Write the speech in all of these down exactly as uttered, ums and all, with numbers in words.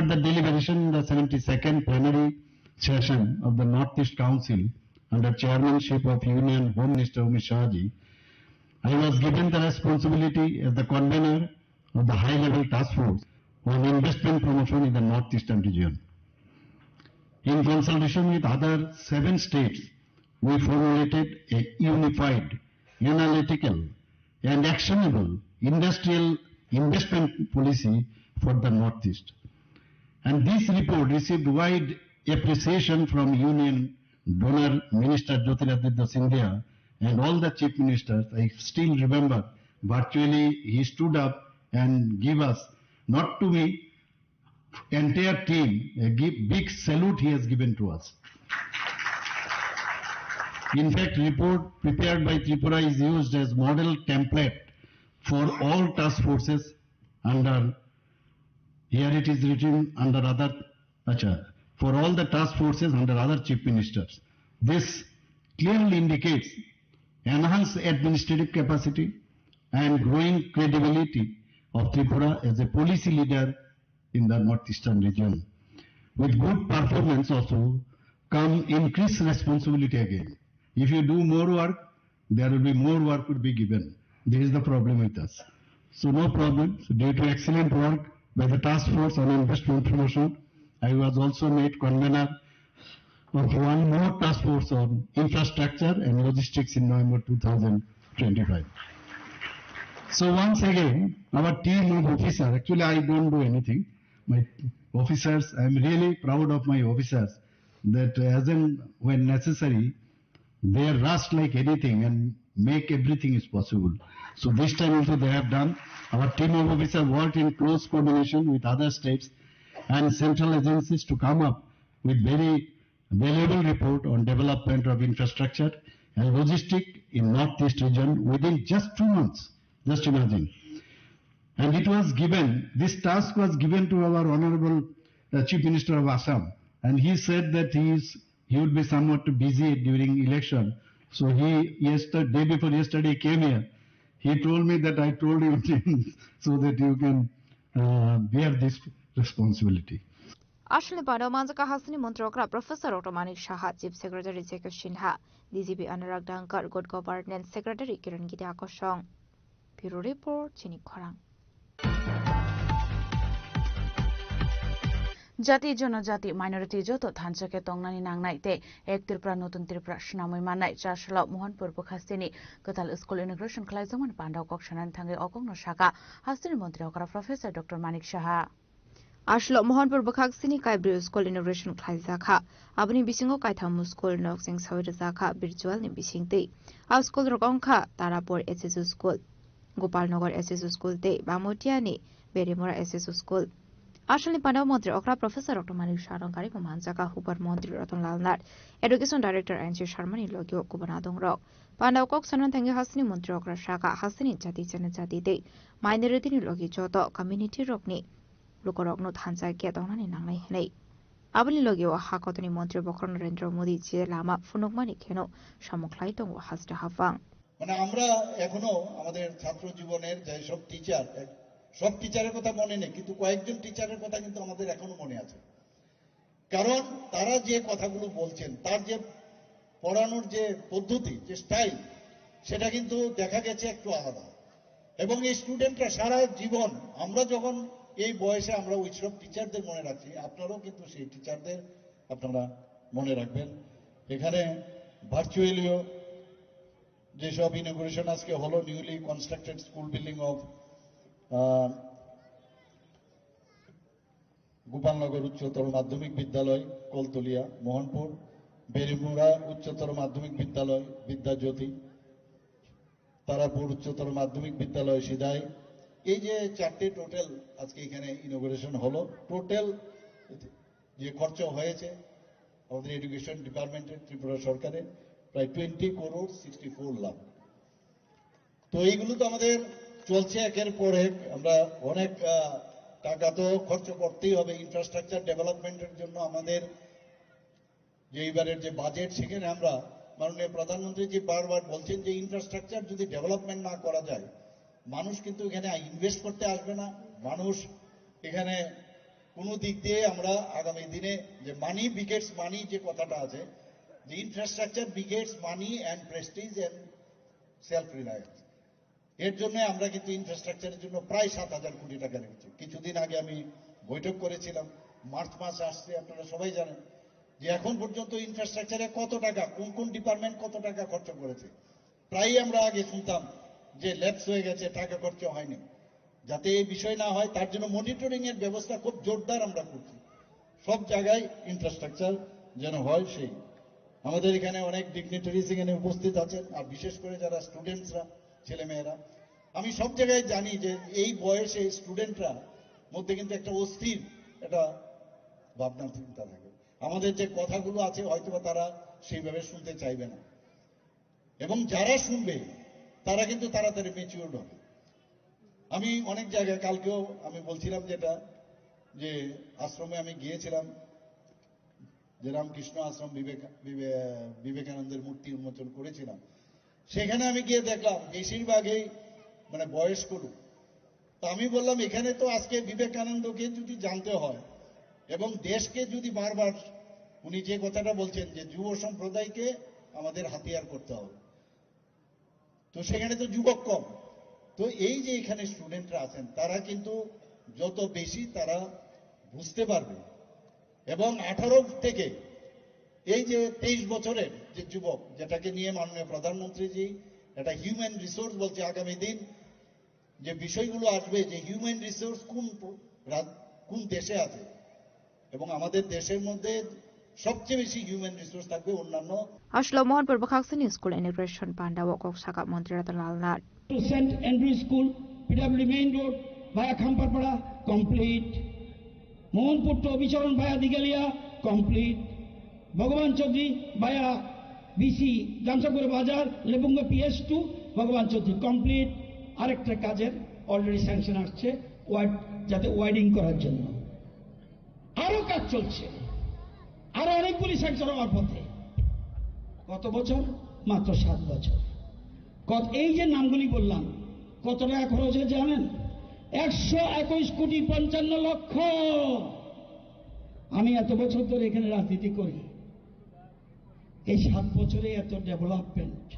The deliberation in the seventy-second plenary session of the Northeast Council under chairmanship of Union Home Minister Amit Shah ji, I was given the responsibility as the convener of the high-level task force on investment promotion in the Northeastern region. In consultation with other seven states, we formulated a unified, analytical, and actionable industrial investment policy for the Northeast. And this report received wide appreciation from Union donor Minister Jyotiraditya Scindia and all the chief ministers. I still remember virtually he stood up and gave us, not to me, entire team, a gi- big salute he has given to us. In fact, report prepared by Tripura is used as model template for all task forces under, here it is written, under other, acha, for all the task forces under other chief ministers. This clearly indicates enhanced administrative capacity and growing credibility of Tripura as a policy leader in the Northeastern region. With good performance also come increased responsibility again. If you do more work, there will be more work would be given. This is the problem with us. So no problem. So due to excellent work by the task force on investment promotion, I was also made convener of one more task force on infrastructure and logistics in November two thousand twenty-five. So once again, our team of officers, actually I don't do anything. My officers, I am really proud of my officers that as and when necessary, they rush like anything and make everything is possible. So this time also they have done. Our team of officers worked in close coordination with other states and central agencies to come up with very valuable report on development of infrastructure and logistic in Northeast region within just two months. Just imagine. And it was given, this task was given to our Honorable, uh, Chief Minister of Assam, and he said that he is, he would be somewhat busy during election. So he, yesterday, day before yesterday, he came here. He told me that I told you things so that you can, uh, bear this responsibility. Aswlni pano manjaka hasteni montri okra Professor Doctor Manik Saha, Chief Secretary J K Sinha, D G P Anurag Dhankar, Good Governance Secretary Kiran Giri Akosong. Bureau Report, Chini Khorang. Jati, jonojati, minority joto thansa khe tongnani nangnai tei Ek Tripura, Notun Tripura swnamwi mannai Chasalo Mohanpur bwkhasteni kwtal school inauguration khlaijakmani pandao kok sanani thangwi o kokno sakha hasteni montri okra Professor Doctor Manik Saha. Aswlok Mohanpur bwkhak sini kaibrwi school inauguration khlaijak kha. Aboni bisingo kaitham school nok cheng sawi rwjak kha virtual ni bisingtwi. A school rok wng kha Tarapur S S O school, Gopalnagar S S O school tei Bamotiani Berimura S S O school. Aswlni pandao montri okra Professor Doctor Manik Saha rong karwi manjak kha, hupar montri Ratan Lal Nath, Education Director N C Sharma ni logio kubun adong rok. Pandao kok sanan thangwi hasteni montri okra sakha, hasteni jati jana jati tei minority ni logi joto community rokni lukurokno thansa khe tongnani nangnai hwnwi. Aboni logi o ha kotorni montri bokhorok Narendra Modi je lama phunukmani kheno samung khlai tongo hasta haphang. মানে আমরা এখনো আমাদের ছাত্র জীবনের যেসব টিচার, সব টিচারের কথা মনে নেই, কিন্তু কয়েকজন টিচারের কথা কিন্তু আমাদের এখনো মনে আছে। কারণ তারা যে কথাগুলো বলছেন, তার যে পড়ানোর যে পদ্ধতি, যে স্টাইল, সেটা কিন্তু দেখা গেছে একটু আলাদা। এবং এই স্টুডেন্টরা সারা জীবন, আমরা যখন এই বয়সে আমরা ওই সব টিচারদের মনে রাখছি, আপনারাও কিন্তু সেই টিচারদের আপনারা মনে রাখবেন। এখানে ভার্চুয়ালিও যেসব ইনোগ্রেশন আজকে হলো, newly constructed school building of Gopalnagar উচ্চতর মাধ্যমিক বিদ্যালয়, কলতলিয়া, মোহনপুর, বেরিমুড়া উচ্চতর মাধ্যমিক বিদ্যালয়, বিদ্যাজ্যোতি, তারাপুর উচ্চতর মাধ্যমিক বিদ্যালয়, সিদাই। এই যে চারটে টোটাল আজকে এখানে ইনোগ্রেশন হলো, টোটাল যে খরচ হয়েছে আমাদের এডুকেশন ডিপার্টমেন্টের, ত্রিপুরা সরকারের, প্রায় টোয়েন্টি করোড় সিক্সটি ফোর লাখ। তো এইগুলো তো আমাদের চলছে একের পর এক। আমরা অনেক, আহ, টাকা তো খরচ করতেই হবে ইনফ্রাস্ট্রাকচার ডেভেলপমেন্টের জন্য। আমাদের যে এইবারের যে বাজেট, সেখানে আমরা, মাননীয় প্রধানমন্ত্রী যে বারবার বলছেন যে ইনফ্রাস্ট্রাকচার যদি ডেভেলপমেন্ট না করা যায়, মানুষ কিন্তু এখানে ইনভেস্ট করতে আসবে না, মানুষ এখানে কোনো দিক দিয়ে আমরা আগামী দিনে যে মানি বিগেটস মানি যে কথাটা আছে, যে infrastructure begets money and Prestige and self reliance, এর জন্য আমরা কিন্তু ইনফ্রাস্ট্রাকচারের জন্য প্রায় সাত হাজার কোটি টাকা রেখেছি। কিছুদিন আগে আমি বৈঠক করেছিলাম, মার্চ মাস আসছে, আপনারা সবাই জানেন যে এখন পর্যন্ত ইনফ্রাস্ট্রাকচারে কত টাকা, কোন কোন ডিপার্টমেন্ট কত টাকা খরচ করেছে। প্রায়ই আমরা আগে শুনতাম যে ল্যাপস হয়ে গেছে, টাকা খরচ হয়নি। যাতে এই বিষয় না হয়, তার জন্য মনিটরিং এর ব্যবস্থা খুব জোরদার আমরা করছি। সব জায়গায় ইনফ্রাস্ট্রাকচার যেন হয় সেই। আমাদের এখানে অনেক ডিগনিটারিজ এখানে উপস্থিত আছেন, আর বিশেষ করে যারা স্টুডেন্টসরা, ছেলেমেয়েরা, আমি সব জায়গায় জানি যে এই বয়সে স্টুডেন্টরা মধ্যে কিন্তু একটা অস্থির একটা ভাবনা চিন্তা থাকে। আমাদের যে কথাগুলো আছে হয়তোবা তারা সেইভাবে শুনতে চাইবে না, এবং যারা শুনবে তারা কিন্তু তাড়াতাড়ি ম্যাচিওরড হবে। আমি অনেক জায়গায়, কালকেও আমি বলছিলাম যেটা, যে আশ্রমে আমি গিয়েছিলাম, যে রামকৃষ্ণ আশ্রম বিবেক-, বিবে-, বিবেকানন্দের মূর্তি উন্মোচন করেছিলাম, সেখানে আমি গিয়ে দেখলাম বেশিরভাগই মানে বয়স্ক লোক। তো আমি বললাম, এখানে তো আজকে বিবেকানন্দকে যদি জানতে হয় এবং দেশকে যদি বারবার, উনি যে কথাটা বলছেন যে যুব সম্প্রদায়কে আমাদের হাতিয়ার করতে হবে, তো সেখানে তো যুবক কম। তো এই যে এখানে স্টুডেন্টরা আছেন, তারা কিন্তু যত বেশি তারা বুঝতে পারবে। এবং আঠারো থেকে এই যে তেইশ বছরের যে যুবক, যেটাকে নিয়ে মাননীয় প্রধানমন্ত্রীজি একটা হিউম্যান রিসোর্স বলছে, আগামী দিন যে বিষয়গুলো আসবে, যে হিউম্যান রিসোর্স কোন প-, রাজ-, কোন দেশে আছে, এবং আমাদের দেশের মধ্যে সবচেয়ে বেশি হিউম্যান রিসোর্স থাকবে অন্যান্য। Ashlo Mohanpur bwkhaksani school inauguration pandao kok saka Montri Ratan Lal Nath. To Saint Andrew School, P W D main road via Khamparpara, complete. Mohanpur to Bicharan via Digalia, complete. Bhagavan Chaudhary via B C Gamsapur Bazar, Lepunga P S to Bhagavan Chaudhary, complete. আরেকটা কাজের already sanction আসছে, ওয়াইড-, যাতে ওয়াইডিং করার জন্য। আরো কাজ চলছে, আরো অনেকগুলি স্যাংশন হওয়ার পথে। কত বছর? মাত্র সাত বছর। কত, এই যে নামগুলি বললাম, কত টাকা খরচ হয়েছে জানেন? একশো একুশ কোটি পঞ্চান্ন লক্ষ। আমি এত বছর ধরে এখানে রাজনীতি করি, এই সাত বছরে এত ডেভেলপমেন্ট,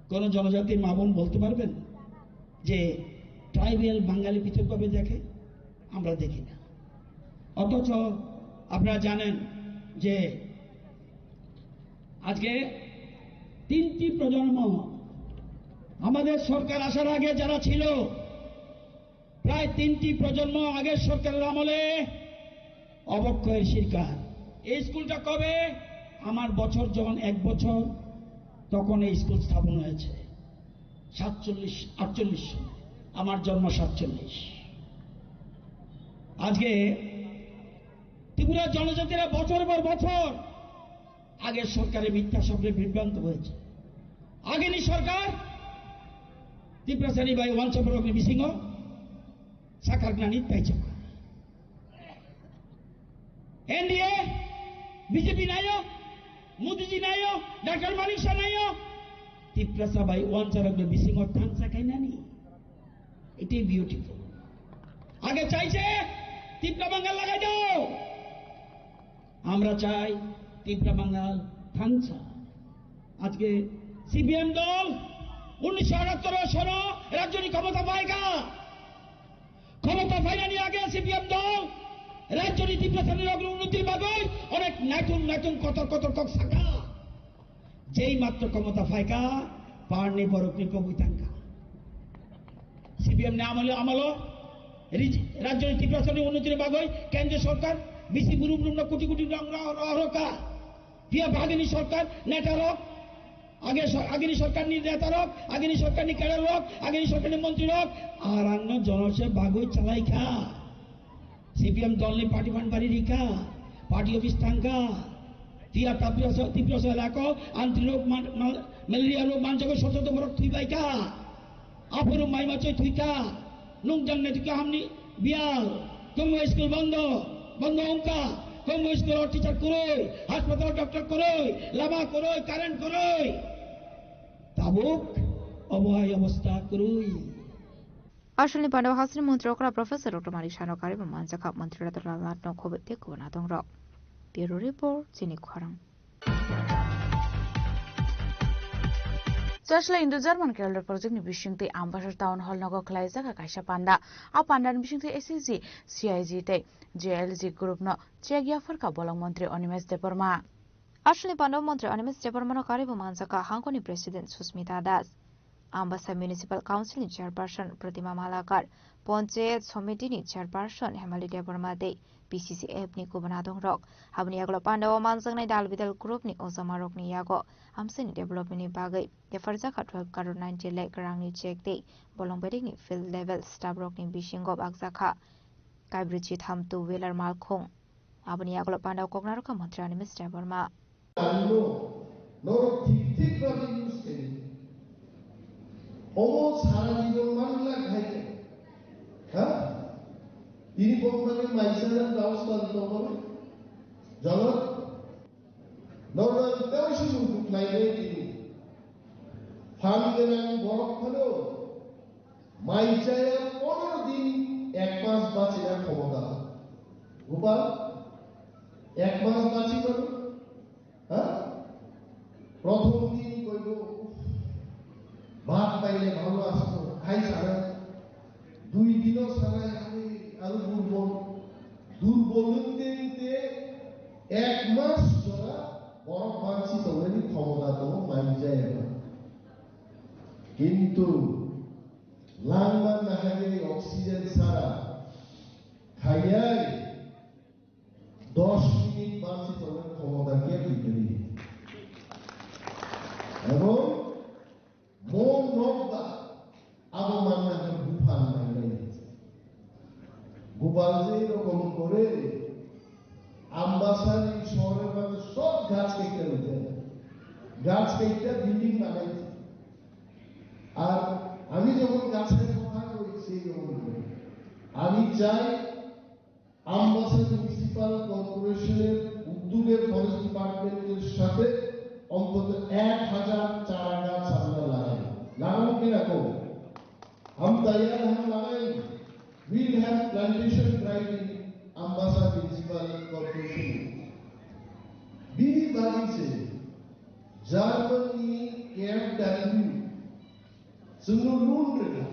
কোন জনজাতির মা বোন বলতে পারবেন যে ট্রাইবাল বাঙালি পৃথকভাবে দেখে? আমরা দেখি না। অথচ আপনারা জানেন যে আজকে তিনটি প্রজন্ম আমাদের সরকার আসার আগে যারা ছিল, প্রায় তিনটি প্রজন্ম আগের সরকারের আমলে অবক্ষয়ের শিকার। এই স্কুলটা কবে? আমার বছর যখন এক বছর, তখন এই স্কুল স্থাপন হয়েছে। সাতচল্লিশ, আটচল্লিশ সনে, আমার জন্ম সাতচল্লিশ। আজকে ত্রিপুরা জনজাতিরা বছর পর বছর আগের সরকারের মিথ্যা স্বপ্নে বিভ্রান্ত হয়েছে। আগেনি সরকার ত্রিপুরাসানি bai wansa borokni bisingo sakharnani taichakha. N D A, B J P nayo, Modi ji nayo, Doctor Manik Saha nayo, Tiprasa bai wansa rokni bisingo thansa khainani. It is beautiful. আগে চাইছে তিপ্রা বাঙাল লাগাই দাও। আমরা চাই তিপ্রা বাঙাল থাংসা। আজকে সিপিএম দল উনিশশো আটাত্তর সন রাজ্যনি ক্ষমতা পাইকা। ক্ষমতা পাইনানি আগে সিপিএম দল রাজ্যনি তিপ্রা শ্রেণীর অগ্রউন্নতির বাগৈ অনেক নাইতুন নাইতুন কতর কতর কক সাকা। যেই মাত্র ক্ষমতা ফাইকা, পারনি বরকনি কবুই থাংকা। সিপিএম নে আমলে আমলো রিজ-, রাজ্যনি তিপ্রা শ্রেণীর উন্নতির বাগৈ কেন্দ্র সরকার বিসি বুরু বুরু কোটি কোটি রং রং রং রকা। পিয়া ভাগিনী সরকার নেতা রক, আগে স-, আগেনি সরকারনি নেতা রক, আগেনি সরকারনি ক্যাডার রক, আগেনি সরকারনি মন্ত্রী রক, আর আন্ন জনসে বাগৈ চালাইখা। সিপিএম দলনি পার্টি ফান্ড বাড়ি রিখা, পার্টি অফিস থাংখা, তিয়া তাপিয়াসা, তিপ্রাসা এলাকা, আন্ত্রি রোগ মান-, মা-, ম্যালেরিয়া রোগ মানসিক সচেতন বরক থুইবাইখা। Aphuru maima choi thuika, nung jang nai thuika hamni bial, tongmo school bondo, bondo wngka, tongmo school o teacher kwrwi, hospital doctor kwrwi, lama kwrwi, current kwrwi. Tabuk obo hai obostha kwrwi. Aswlni pandao hasini montri okra Professor Doctor Manik Saha no karwi bo manjakha, montri Ratan Lal Nath no khobwi tei kubun adongrok. Bureau Report, chini khorang. Chasla Indo-German Corridor Project ni bisingtwi Ambassa Town Hall nogo khwlaijak kaisa panda. A panda ni bisingtwi S H G, C I G tei J L G group no check yapharkha bolong montri Animesh Debbarma. Aswlni pandao montri Animesh Debbarma no karwi bo manjakha hangkoni President Sushmita Das. Ambassa Municipal Council ni Chairperson Pratima Malakar, Panchayat Samiti ni Chairperson Hemali Debbarma tei P C C F ni kubun adongrok. Aboni yagulo pandao manjaknai dal bidal group ni ojamarok ni yago amsani development ni bagwi yapharjakha twelve crore ninety lakh rang ni check tei bolong bedek ni field level staff rok ni bisingo bakjakha kaibri chitham two wheeler malkhung. Aboni yagulo pandao kok narwkha montri Animesh Debbarma. Ano norok thik thik bagwi use khaidi. Omo sara jibon manla khai khe. Ha? Tini bokmani maisa na daus tan tokol. Jalot. Norok tei sini khlainai tini. Phan gwnang borok phano mai chaya pondro din ek mas bachina khomota. Gopal, ek mas bachi mano? Ha? Prothom din koibo bhat paile bhalo asto, khai sana. Dui dino sana, ani alu durbol. Durbol wngte wngte ek mas jora borok mansi tongnani khomota tongo, mai chaya. Kintu langma nahagini oxygen sara khaiyai dos minit mansi tongna khomota khe twi kwrwi. Ebong mom nokba abo manna khe buphang nainai. Gopal je rokom kore Ambassa ni shore mane sob gach kaita rite. Gach kaita building banai. Ar ami jokhon gachar kotha koi sei rokom kore. Ami chai Ambassa Municipal Corporation-এর উদ্যোগে ফরেস্ট ডিপার্টমেন্টের সাথে অন্তত এক হাজার চারা গাছ আমরা লাগাই। লাগাবো কিনা কো? हम तैयार हैं, लगाएंगे। We'll have plantation drive in Ambassa Municipal Corporation. Bini bagwi se Germany K F W chwngno loan rwkha.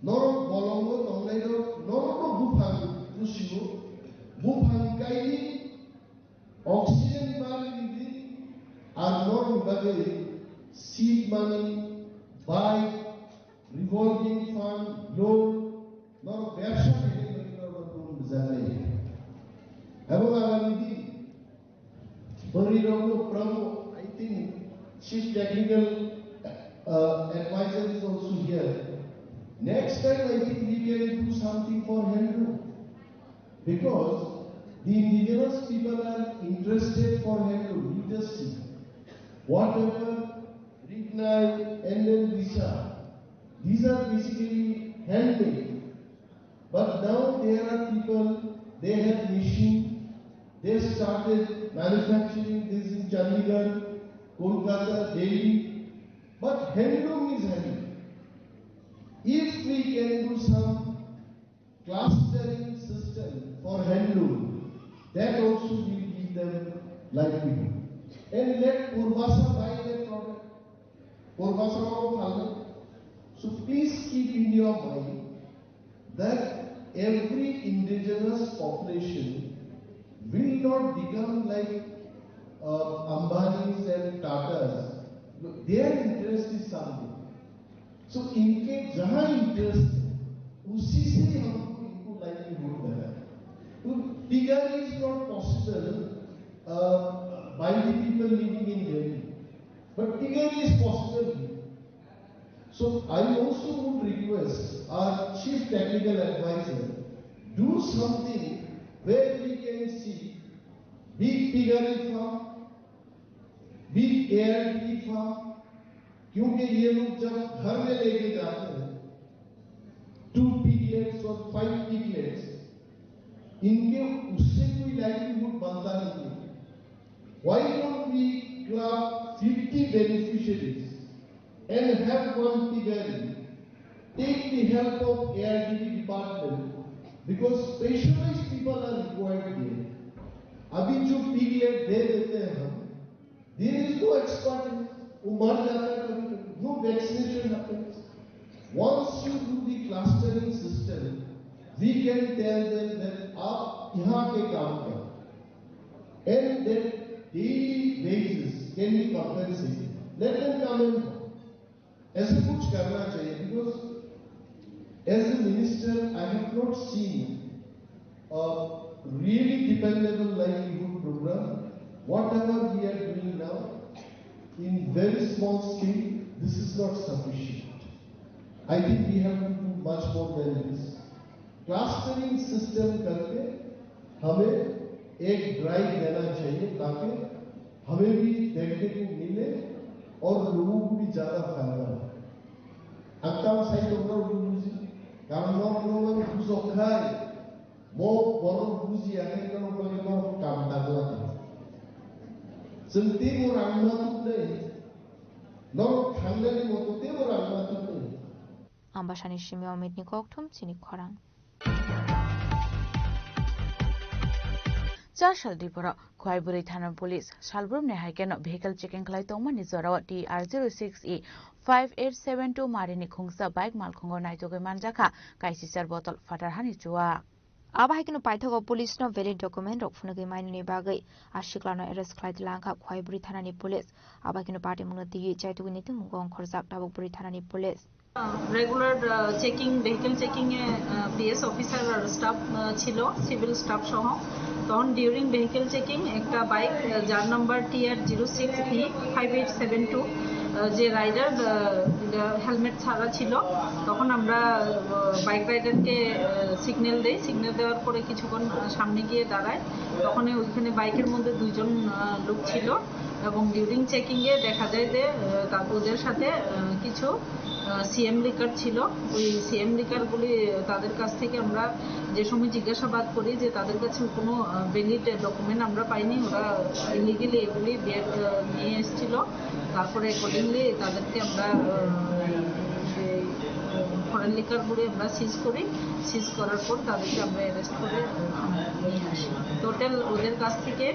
Norok bolongo tongnairok norokno buphang pusigo, buphang kaidi, oxygen mani ridi, ar norokni bagwi seed money, bike, revolving fund, loan, norok bebsa khainai bagwi norokno loan rwjaknai. Abo agami din Bwrwirokno Prabhu, I think Chief Technical, uh, Advisor is also here. Next time, I think we can do something for handloom. Because the indigenous people are interested for handloom. You just see. Whatever, Rignai, and then Disa, these are basically handmade. But now there are people, they have machine, they started manufacturing this in Chandigarh, Kolkata, Delhi. But handloom is handloom. If we can do some clustering system for handloom, that also will give them livelihood. And let Purbasa buy that product. Purbasa rok phalnai. So please keep in your mind that every indigenous population will not become like, uh, Ambanis and Tatas. Their interest is something. So इनके जहाँ interest है, उसी से हमको इनको livelihood देना है। तो piggery is not possible, uh, by the people living in Delhi, but piggery is possible here. So I also would request our chief technical advisor, do something where we can see big piggery farm, big A R T farm, क्योंकि ये लोग जब घर में लेके जाते हैं, two piglets or five piglets, इनके उससे कोई livelihood बनता नहीं है। Why don't we club fifty beneficiaries and have one piggery? Take the help of A R D B department because specialized people are required there. अभी जो पीरियड दे देते हैं हम, there is no expert in it. वो मर जाता है कभी कभी. No vaccination happens. Once you do the clustering system, we can tell them that आप यहाँ के काम करो. And that daily wages can be compensated. Let them come and ऐसे कुछ करना चाहिए because as a minister I have not seen a really dependable livelihood program. Whatever we are doing now in very small scale, this is not sufficient. I think we have to do much more than this. Clustering system करके हमें एक ड्राइव देना चाहिए ताकि हमें भी देखने को मिले और लोगों को भी ज्यादा फायदा हो. Ang tamo sai tongmani buji, karon norok norok bujo khai, mo borok buji ya khai norok bagwi norok kam dagla. Chwng tei bo rang ma tubnai, norok thangnani moto tei bo rang ma tubnai. Ambasani simi Omitni kokthum chini khorang. Chasal Diporo Khwaibwrwi Thana Police salbrumni hai kheno vehicle checking khlai tongmani jorao T R zero six E five eight seven two marini khungsa bike malkhungo naitugwi manjakha kaisichar botol phatar hani chuak. Abo hai kheno paithago police no valid document rok phunugwi mainani bagwi a siklano arrest khlai langkha Khwaibwrwi Thana ni police. Abo hai kheno patimungno twiwi chaitugwi nitimung ongkhorjak Tabukbwrwi Thana ni police. Regular checking, vehicle checking এ PS officer আর staff ছিল, civil staff সহ। তখন during vehicle checking একটা bike, যার number T R zero six E five eight seven two, যে rider helmet ছাড়া ছিল, তখন আমরা বাইক রাইডারকে সিগন্যাল দেই। সিগন্যাল দেওয়ার পরে কিছুক্ষণ সামনে গিয়ে দাঁড়ায়। তখন ওইখানে বাইকের মধ্যে দুইজন লোক ছিল এবং ডিউরিং চেকিং এ দেখা যায় যে ওদের সাথে কিছু সিএম লিকার ছিল। ওই সিএম লিকারগুলি, তাদের কাছ থেকে আমরা যে সময় জিজ্ঞাসাবাদ করি যে তাদের কাছে কোনো ভ্যালিড ডকুমেন্ট আমরা পাইনি, ওরা ইলিগালি এগুলি নিয়ে এসেছিল। তারপরে অ্যাকর্ডিংলি তাদেরকে আমরা ফরেন লিকারগুলি আমরা সিজ করি। সিজ করার পর তাদেরকে আমরা অ্যারেস্ট করে নিয়ে আসি। টোটাল ওদের কাছ থেকে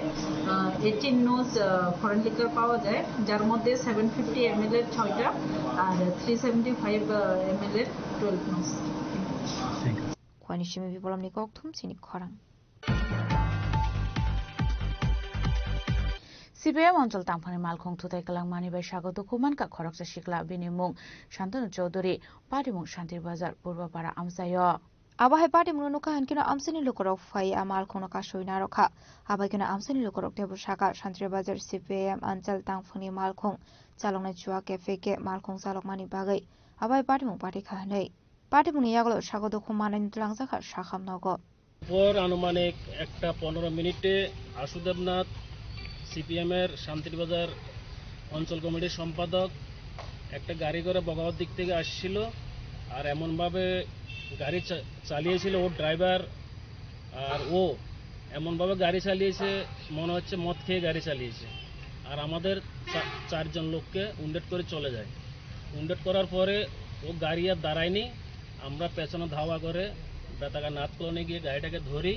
এইটিন নোজ ফরেন লিকার পাওয়া যায়, যার মধ্যে সেভেন ফিফটি এমএল এর ছয়টা আর থ্রি সেভেন্টি ফাইভ এমএল এর twelve nos. Khwani simi Biplopni kokthum chini khorang. C P I M Anchal Tangphani malkhung thutai kwlangmani bai sago dukhu mankha khoroksa sikla, bini mung Shantanu Chowdhury, patimung Shantir Bazar, Purba Para amchaio. Abo hai patimungno nukha hinkhe no amchaini lukurok phai a malkhungno kasui narwkha. Abaikhe no amchaini lukurok teibo sakha Shantir Bazar C P I M Anchal Tangphani malkhung chaloknai chua K F K malkhung chalokmani bagwi abo hai patimung patikha hinwi. Patimungni yagulo sago dukhu manwi twlangjakha sakham nogo. পর আনুমানিক একটা পনেরো মিনিটে আশু দেবনাথ, সিপিএম এর শান্তির বাজার অঞ্চল কমিটির সম্পাদক, একটা গাড়ি করে বগাওয়ার দিক থেকে আসছিল, আর এমনভাবে গাড়ি চা-, চালিয়েছিল ওর ড্রাইভার, আর ও এমনভাবে গাড়ি চালিয়েছে, মনে হচ্ছে মদ খেয়ে গাড়ি চালিয়েছে। আর আমাদের চা-, চারজন লোককে উন্ডেট করে চলে যায়। উন্ডেট করার পরে ও গাড়ি আর দাঁড়ায়নি, আমরা পেছনে ধাওয়া করে বেতাগা নাথ কলোনি গিয়ে গাড়িটাকে ধরি,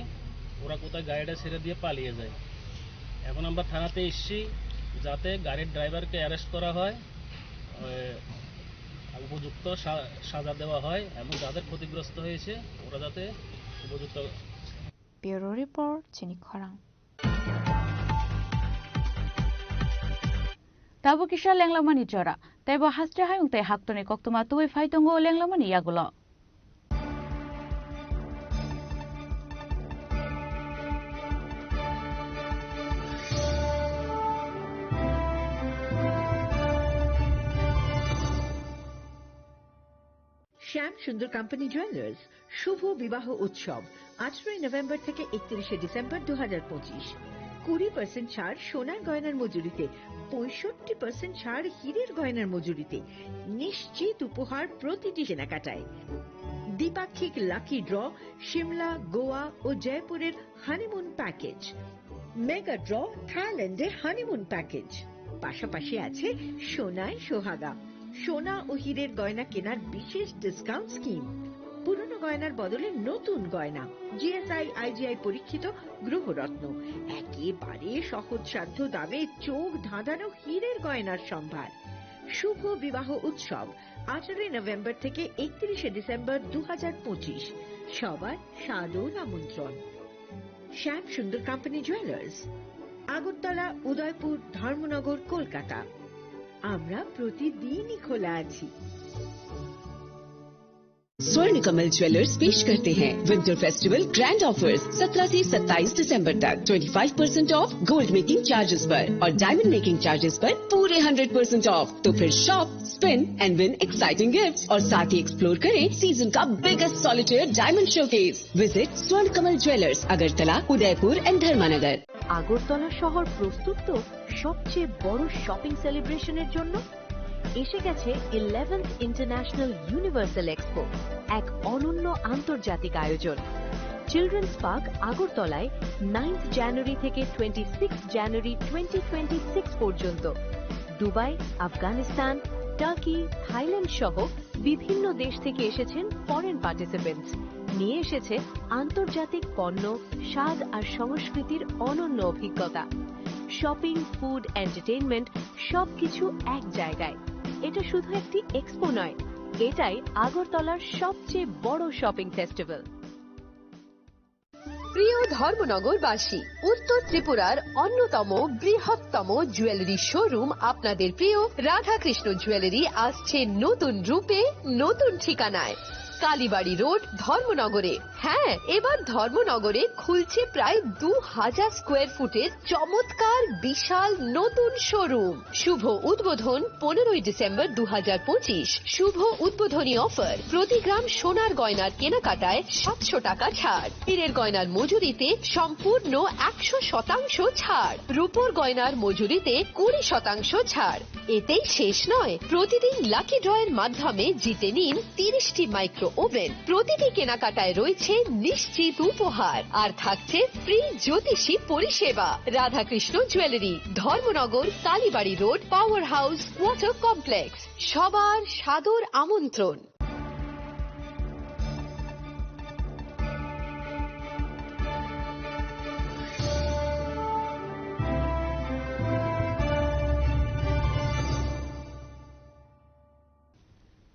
ওরা কোথায় গাড়িটা ছেড়ে দিয়ে পালিয়ে যায়। এখন আমরা থানাতে এসছি যাতে গাড়ির ড্রাইভারকে অ্যারেস্ট করা হয়, এ, উপযুক্ত সা-, সাজা দেওয়া হয় এবং যাদের ক্ষতিগ্রস্ত হয়েছে ওরা যাতে উপযুক্ত Bureau Report, chini khorang. Tabuk kisa lenglamani jora, teibo haste hayung tei haktoni koktwma tubui phai tongo lenglamani yagulo. শ্যাম সুন্দর কোম্পানি জুয়েলার্স শুভ বিবাহ উৎসব আঠারোই নভেম্বর থেকে একত্রিশে ডিসেম্বর দু হাজার পঁচিশ। কুড়ি পার্সেন্ট ছাড় সোনার গয়নার মজুরিতে, পঁয়ষট্টি পার্সেন্ট ছাড় হীরের গয়নার মজুরিতে, নিশ্চিত উপহার প্রতিটি কেনাকাটায়। দ্বিপাক্ষিক লাকি ড্র, সিমলা, গোয়া ও জয়পুরের হানিমুন প্যাকেজ, মেগা ড্র, থাইল্যান্ডে হানিমুন প্যাকেজ, পাশাপাশি আছে সোনায় সোহাগা। সোনা ও হীরের গয়না কেনার বিশেষ ডিসকাউন্ট স্কিম। পুরনো গয়নার বদলে নতুন গয়না। জিএসআই আইজিআই পরীক্ষিত গ্রহরত্ন, একেবারে সহজসাধ্য দামে চোখ ধাঁধানো হীরের গয়নার সম্ভার। শুভ বিবাহ উৎসব আঠারোই নভেম্বর থেকে একত্রিশে ডিসেম্বর দু হাজার পঁচিশ। সবার সাদর আমন্ত্রণ। শ্যাম সুন্দর কোম্পানি জুয়েলার্স, আগরতলা, উদয়পুর, ধর্মনগর, কলকাতা। আমরা প্রতিদিনই খোলা আছি। स्वर्ण कमल ज्वेलर्स पेश करते हैं विंटर फेस्टिवल ग्रैंड ऑफर्स। सत्रह से सत्ताईस दिसंबर तक twenty five percent of gold making charges पर और डायमंड मेकिंग चार्जेस पर पूरे हंड्रेड परसेंट ऑफ। तो फिर shop, spin and win exciting gifts और साथ ही एक्सप्लोर करें सीजन का biggest solitaire diamond showcase. Visit स्वर्ण कमल ज्वेलर्स, अगरतला, उदयपुर एंड धर्मानगर। আগরতলা শহর প্রস্তুত তো সবচেয়ে বড় শপিং সেলিব্রেশনের জন্য। এসে গেছে ইলেভেন্থ ইন্টারন্যাশনাল ইউনিভার্সাল এক্সপো, এক অনন্য আন্তর্জাতিক আয়োজন। চিলড্রেন্স পার্ক আগরতলায় নাইন্থ জানুয়ারি থেকে twenty six January twenty twenty six পর্যন্ত। দুবাই, আফগানিস্তান, টার্কি, থাইল্যান্ড সহ বিভিন্ন দেশ থেকে এসেছেন ফরেন পার্টিসিপেন্টস। নিয়ে এসেছে আন্তর্জাতিক পণ্য, স্বাদ আর সংস্কৃতির অনন্য অভিজ্ঞতা। শপিং, ফুড, এন্টারটেইনমেন্ট, সবকিছু এক জায়গায়। এটা শুধু একটি এক্সপো নয়, এটাই আগরতলার সবচেয়ে বড় শপিং ফেস্টিভ্যাল। প্রিয় ধর্মনগরবাসী, উত্তর ত্রিপুরার অন্যতম বৃহত্তম জুয়েলারি শোরুম আপনাদের প্রিয় রাধাকৃষ্ণ জুয়েলারি আসছে নতুন রূপে, নতুন ঠিকানায়। কালীবাড়ি রোড, ধর্মনগরে। হ্যাঁ, এবার ধর্মনগরে খুলছে প্রায় দু হাজার স্কোয়ার ফুটের চমৎকার বিশাল নতুন শোরুম। শুভ উদ্বোধন পনেরোই ডিসেম্বর দু হাজার পঁচিশ। শুভ উদ্বোধনী অফার, প্রতি গ্রাম সোনার গয়নার কেনাকাটায় সাতশো টাকা ছাড়, হীরের গয়নার মজুরিতে সম্পূর্ণ একশো শতাংশ ছাড়, রূপোর গয়নার মজুরিতে কুড়ি শতাংশ ছাড়। এতেই শেষ নয়, প্রতিদিন লাকি ড্রয়ের মাধ্যমে জিতে নিন তিরিশটি মাইক্রো ওভেন। প্রতিটি কেনাকাটায় রয়েছে নিশ্চিত উপহার, আর থাকছে ফ্রি জ্যোতিষী পরিষেবা। Radhakrishna jewellery, Dharmanagar, Kalibari road, power house, water complex. সবার সাদর আমন্ত্রণ।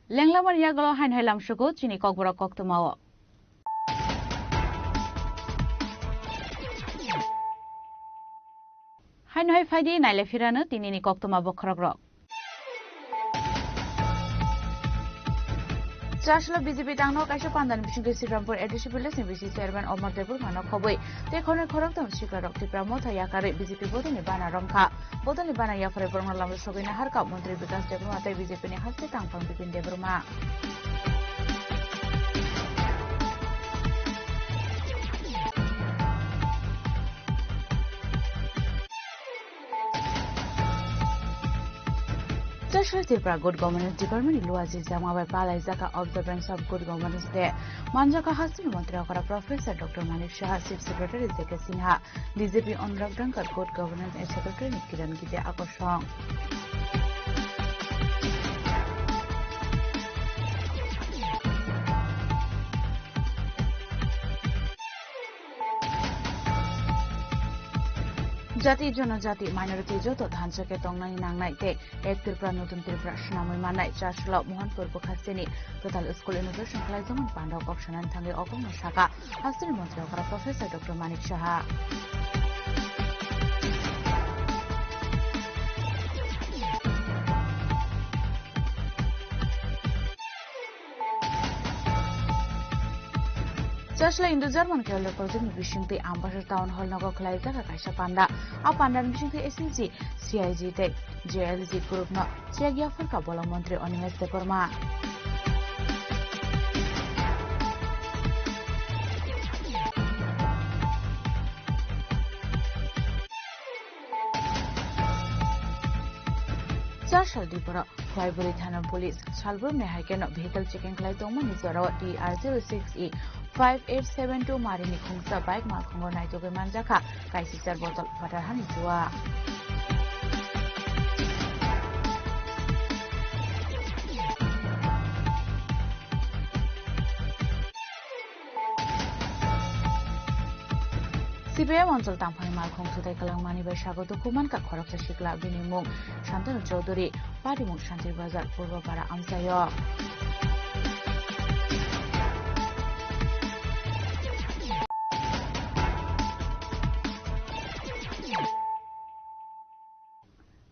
Lenglamani yagulo haino hai lamsugo chini kokborok koktwmao. Haino hai phaidi naile phirano tinini koktwma bokhorokrok. Chasla B J P tangno kaisa pandani bisingtwi Srikrampur A D C village ni B C chairman Omar Debbarma no khobwi tei khoroknwi khoroktham sikarok Tipra Motha yakarwi B J P bodolni bana romkha. Bodolni bana yapharwi borokno lama sogwi naharkha Montri Bikas Debbarma tei B J P ni haste tangphang Bipin Debbarma. Chasla Tripura Good Governance Department ni luaji jama bai palai jaka Observance of Good Governance Day. Manjaka hasteni montri okra Professor Doctor Manik Saha, Chief Secretary J K Sinha, D G P Anurag Dhankar, Good Governance and Secretary ni Kiran Gide Akosong. Jati, jonojati, minority joto thansa khe tongnani nangnai tei Ek Tripura, Notun Tripura swnamwi mannai Chasla Mohanpur bwkhasteni kwtal school inauguration khlaijakmani pandao kok sanani thangwi o kokno sakha hasteni montri okra Professor Doctor Manik Saha. Chasla Indo-German Career Project ni bisingtwi Ambassador Town Hall nogo khwlaijak kaisa panda. A panda ni bisingtwi S N G, C I G tei J L G group no chek yapharkha bolong montri Animesh Debbarma. Chasla Tripura Khwlaibwrwi thana police salbrumni hai kheno vehicle checking khlai tongmani jorao T R zero six E five eight seven two marini khungsa bike malkhungo naitugwi manjakha kaisisar botol phatar hani jua. P M Anchal Tamphani malkhung sutai kwlangmani bai sago dukhu mankha khoroksa sikla, bini mung Santanu Chowdhury, parimung Santir Bazar, Purbo Para amchaio.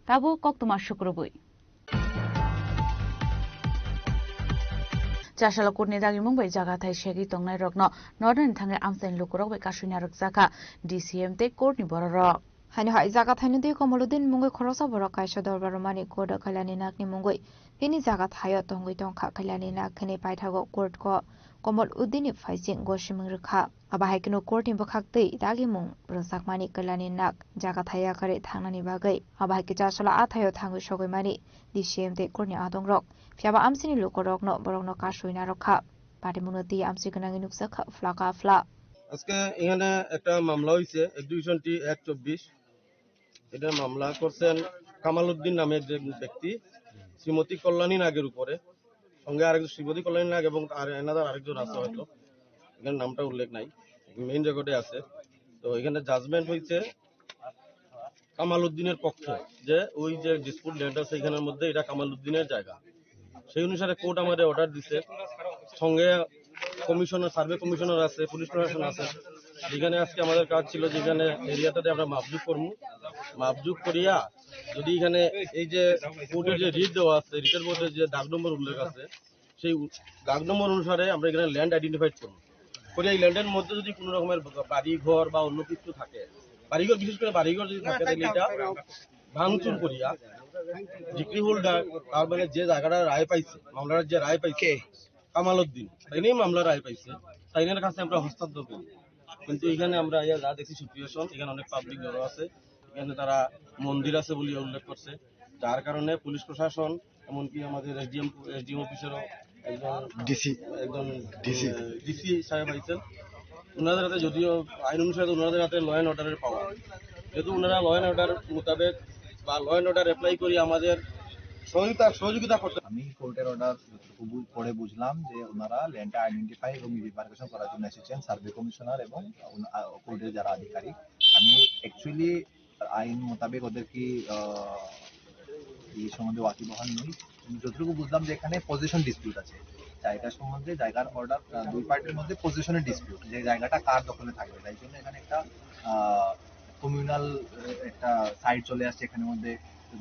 Tabuk koktwma sukrubwi. Chasala court ni dagimung bai jaga thai segwi tongnai rokno nornani thangwi amchaini lukurok bai kasui narwk jakha D C M tei court ni bororok. Haino hai jaga thaino twi Komoluddin mungwi khoroksa borok kaisa dorbar rwmani court o Kailani Nagni mungwi bini jaga thaio tongwi tongkha. Kailani Nag khini paithago court o Komoluddin ni phaising gosimung rwkha. Abo hai kheno court ni bwkhak twi dagimung rwjakmani Kailani Nag jaga thai yakarwi thangnani bagwi. Abo hai khe Chasala a thaio thangwi sogwi mani D C M tei court ni adongrok. Phiyaba amchaini lukurokno borokno kasui narwk kha. Patimungno twi amchai gwnangwi nukjak kha phlaka phla. আজকে এখানে একটা মামলা হয়েছে, এক্সিকিউশন টি এক চব্বিশ। এটা মামলা করছেন কামাল উদ্দিন নামে যে ব্যক্তি, শ্রীমতী কল্যাণী নাগের উপরে। সঙ্গে আরেক শ্রীমতী কল্যাণী নাগ এবং আর এনাদার আরেকজন আছে হয়তো, এখানে নামটা উল্লেখ নাই, মেইন রেকর্ডে আছে। তো এখানে জাজমেন্ট হয়েছে কামাল উদ্দিনের পক্ষে, যে ওই যে ডিসপুট ল্যান্ড আছে এখানের মধ্যে, এটা কামাল উদ্দিনের জায়গা। সেই অনুসারে কোর্ট আমাদের অর্ডার দিছে, সঙ্গে কমিশনার, সার্ভে কমিশনার আছে, পুলিশ প্রশাসন আছে। যেখানে আজকে আমাদের কাজ ছিল, যেখানে এরিয়াটাতে আমরা মাপজুক করবো, মাপজুক করিয়া যদি এখানে এই যে কোর্টের যে রিট দেওয়া আছে, রিটের মধ্যে যে দাগ নম্বর উল্লেখ আছে, সেই উ-, দাগ নম্বর অনুসারে আমরা এখানে ল্যান্ড আইডেন্টিফাইড করবো। করে এই ল্যান্ডের মধ্যে যদি কোনো রকমের বা-, বাড়ি ঘর বা অন্য কিছু থাকে, বাড়িঘর, বিশেষ করে বাড়িঘর যদি থাকে, তাহলে এটা ভাঙচুর করিয়া ডিক্রি হোল্ডার, তার মানে যে জায়গাটা রায় পাইছে, মামলার যে রায় পাইছে, কে? কামাল উদ্দিন, তাই নিয়ে মামলা রায় পাইছে, তাই নিয়ে কাছে আমরা হস্তান্তর করি। কিন্তু এখানে আমরা ইয়া যা দেখি সিচুয়েশন, এখানে অনেক পাবলিক জড়ো আছে, এখানে তারা মন্দির আছে বলে উল্লেখ করছে, যার কারণে পুলিশ প্রশাসন, এমনকি আমাদের এসডিএম, এসডিএম অফিসেরও একজন ডিসি। একজন, ডিসি। আহ, ডিসি সাহেব আইছেন। ওনাদের হাতে যদিও আইন অনুসারে ওনাদের হাতে ল অ্যান্ড অর্ডারের পাওয়ার, যেহেতু ওনারা ল অ্যান্ড অর্ডার মোতাবেক বা ল অ্যান্ড অর্ডার অ্যাপ্লাই করি আমাদের সহযোগিতা, সহযোগিতা করতে। আমি কোর্টের অর্ডার যতটুকু বু-, পড়ে বুঝলাম যে ওনারা ল্যান্ডটা আইডেন্টিফাই এবং ডিমার্কেশন করার জন্য এসেছেন সার্ভে কমিশনার এবং ওনা-, আ, কোর্টের যারা আধিকারিক। আমি অ্যাকচুয়ালি আইন মোতাবেক ওদের কি, আহ, এই সম্বন্ধে ওয়াকিবহাল নই। যতটুকু বুঝলাম যে এখানে পজিশন ডিসপিউট আছে, জায়গা সম্বন্ধে, জায়গার অর্ডার, আহ, দুই পার্টির মধ্যে পজিশনের ডিসপিউট, যে জায়গাটা কার দখলে থাকবে, তাই জন্য এখানে একটা, আহ, কমিউনাল, আহ, একটা সাইড চলে আসছে এখানের মধ্যে,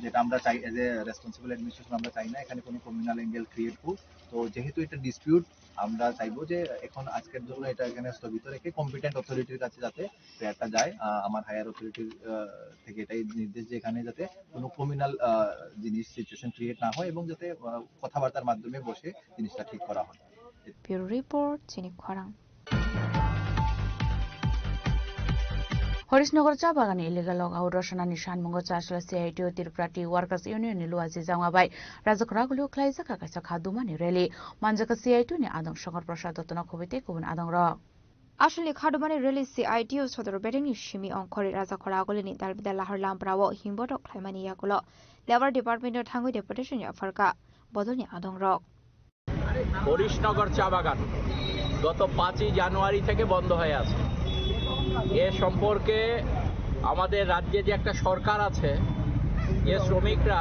যেটা আমরা চাই, এজ এ রেসপন্সিবল অ্যাডমিনিস্ট্রেশন আমরা চাই না এখানে কোনো কমিউনাল অ্যাঙ্গেল ক্রিয়েট হোক। তো যেহেতু এটা ডিসপিউট, আমরা চাইবো যে এখন আজকের জন্য এটা এখানে স্থগিত রেখে কম্পিটেন্ট অথরিটির কাছে যাতে এফআইআরটা যায়। আহ, আমার হায়ার অথরিটির, আহ, থেকে এটাই নির্দেশ যে এখানে যাতে কোনো কমিউনাল, আহ, জিনিস, সিচুয়েশন ক্রিয়েট না হয় এবং যাতে, আহ, কথাবার্তার মাধ্যমে বসে জিনিসটা ঠিক করা হয়। Bureau Report, Chini Khorang. Horisnagar cha bagani illegal log out rwsanani sanmungo Chasla C I T O Tripura Tea Workers Union ni luaji jama bai Rajakhora gulio khlaijak kaisa khadumani rally. Manjak C I T O ni adong Shankar Prasad Dotto no khobwi tei kubun adongrok. Aswlni khadumani rally C I T O sodor bedengni simi ongkhorwi Rajakhora agulini dalbidal lahar lamprao himbotok khlaimani yagulo Labour Department o thangwi deputation yapharkha bodolni adongrok. Harishnagar চা বাগান গত পাঁচই জানুয়ারি থেকে বন্ধ হয়ে আছে। এ সম্পর্কে আমাদের রাজ্যে যে একটা সরকার আছে, যে শ্রমিকরা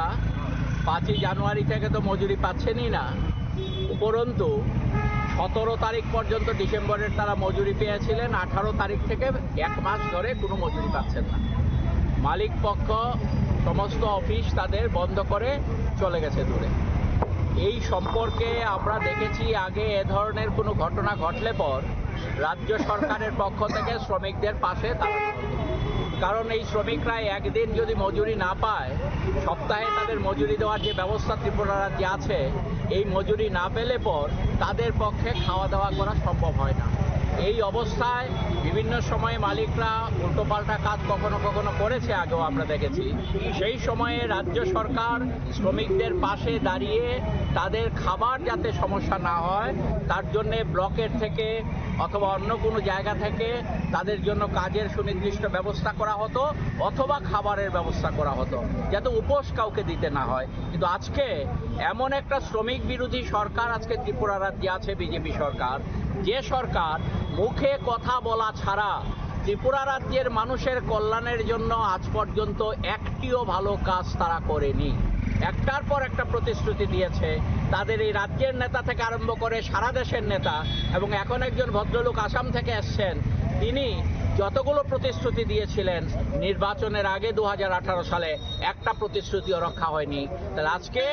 পাঁচই জানুয়ারি থেকে তো মজুরি পাচ্ছেনই না, উপরন্তু সতেরো তারিখ পর্যন্ত ডিসেম্বরের তারা মজুরি পেয়েছিলেন, আঠারো তারিখ থেকে এক মাস ধরে কোনো মজুরি পাচ্ছেন না। মালিক পক্ষ সমস্ত অফিস তাদের বন্ধ করে চলে গেছে দূরে। এই সম্পর্কে আমরা দেখেছি, আগে এ ধরনের কোনো ঘটনা ঘটলে পর রাজ্য সরকারের পক্ষ থেকে শ্রমিকদের পাশে দাঁড়ানো হতো। কারণ এই শ্রমিকরা একদিন যদি মজুরি না পায়, সপ্তাহে তাদের মজুরি দেওয়ার যে ব্যবস্থা ত্রিপুরা রাজ্যে আছে, এই মজুরি না পেলে পর তাদের পক্ষে খাওয়া দাওয়া করা সম্ভব হয় না। এই অবস্থায় বিভিন্ন সময়ে মালিকরা উল্টোপাল্টা কাজ কখনো কখনো করেছে, আগেও আমরা দেখেছি। সেই সময়ে রাজ্য সরকার শ্রমিকদের পাশে দাঁড়িয়ে তাদের খাবার যাতে সমস্যা না হয়, তার জন্যে ব্লকের থেকে অথবা অন্য কোনো জায়গা থেকে তাদের জন্য কাজের সুনির্দিষ্ট ব্যবস্থা করা হতো অথবা খাবারের ব্যবস্থা করা হতো, যাতে উপোস কাউকে দিতে না হয়। কিন্তু আজকে এমন একটা শ্রমিক বিরোধী সরকার আজকে ত্রিপুরা রাজ্যে আছে, বিজেপি সরকার, যে সরকার মুখে কথা বলা ছাড়া ত্রিপুরা রাজ্যের মানুষের কল্যাণের জন্য আজ পর্যন্ত একটিও ভালো কাজ তারা করেনি। একটার পর একটা প্রতিশ্রুতি দিয়েছে। তাদের এই রাজ্যের নেতা থেকে আরম্ভ করে সারা দেশের নেতা, এবং এখন একজন ভদ্রলোক আসাম থেকে এসছেন, তিনি যতগুলো প্রতিশ্রুতি দিয়েছিলেন নির্বাচনের আগে দু হাজার আঠারো সালে, একটা প্রতিশ্রুতিও রক্ষা হয়নি। তাহলে আজকে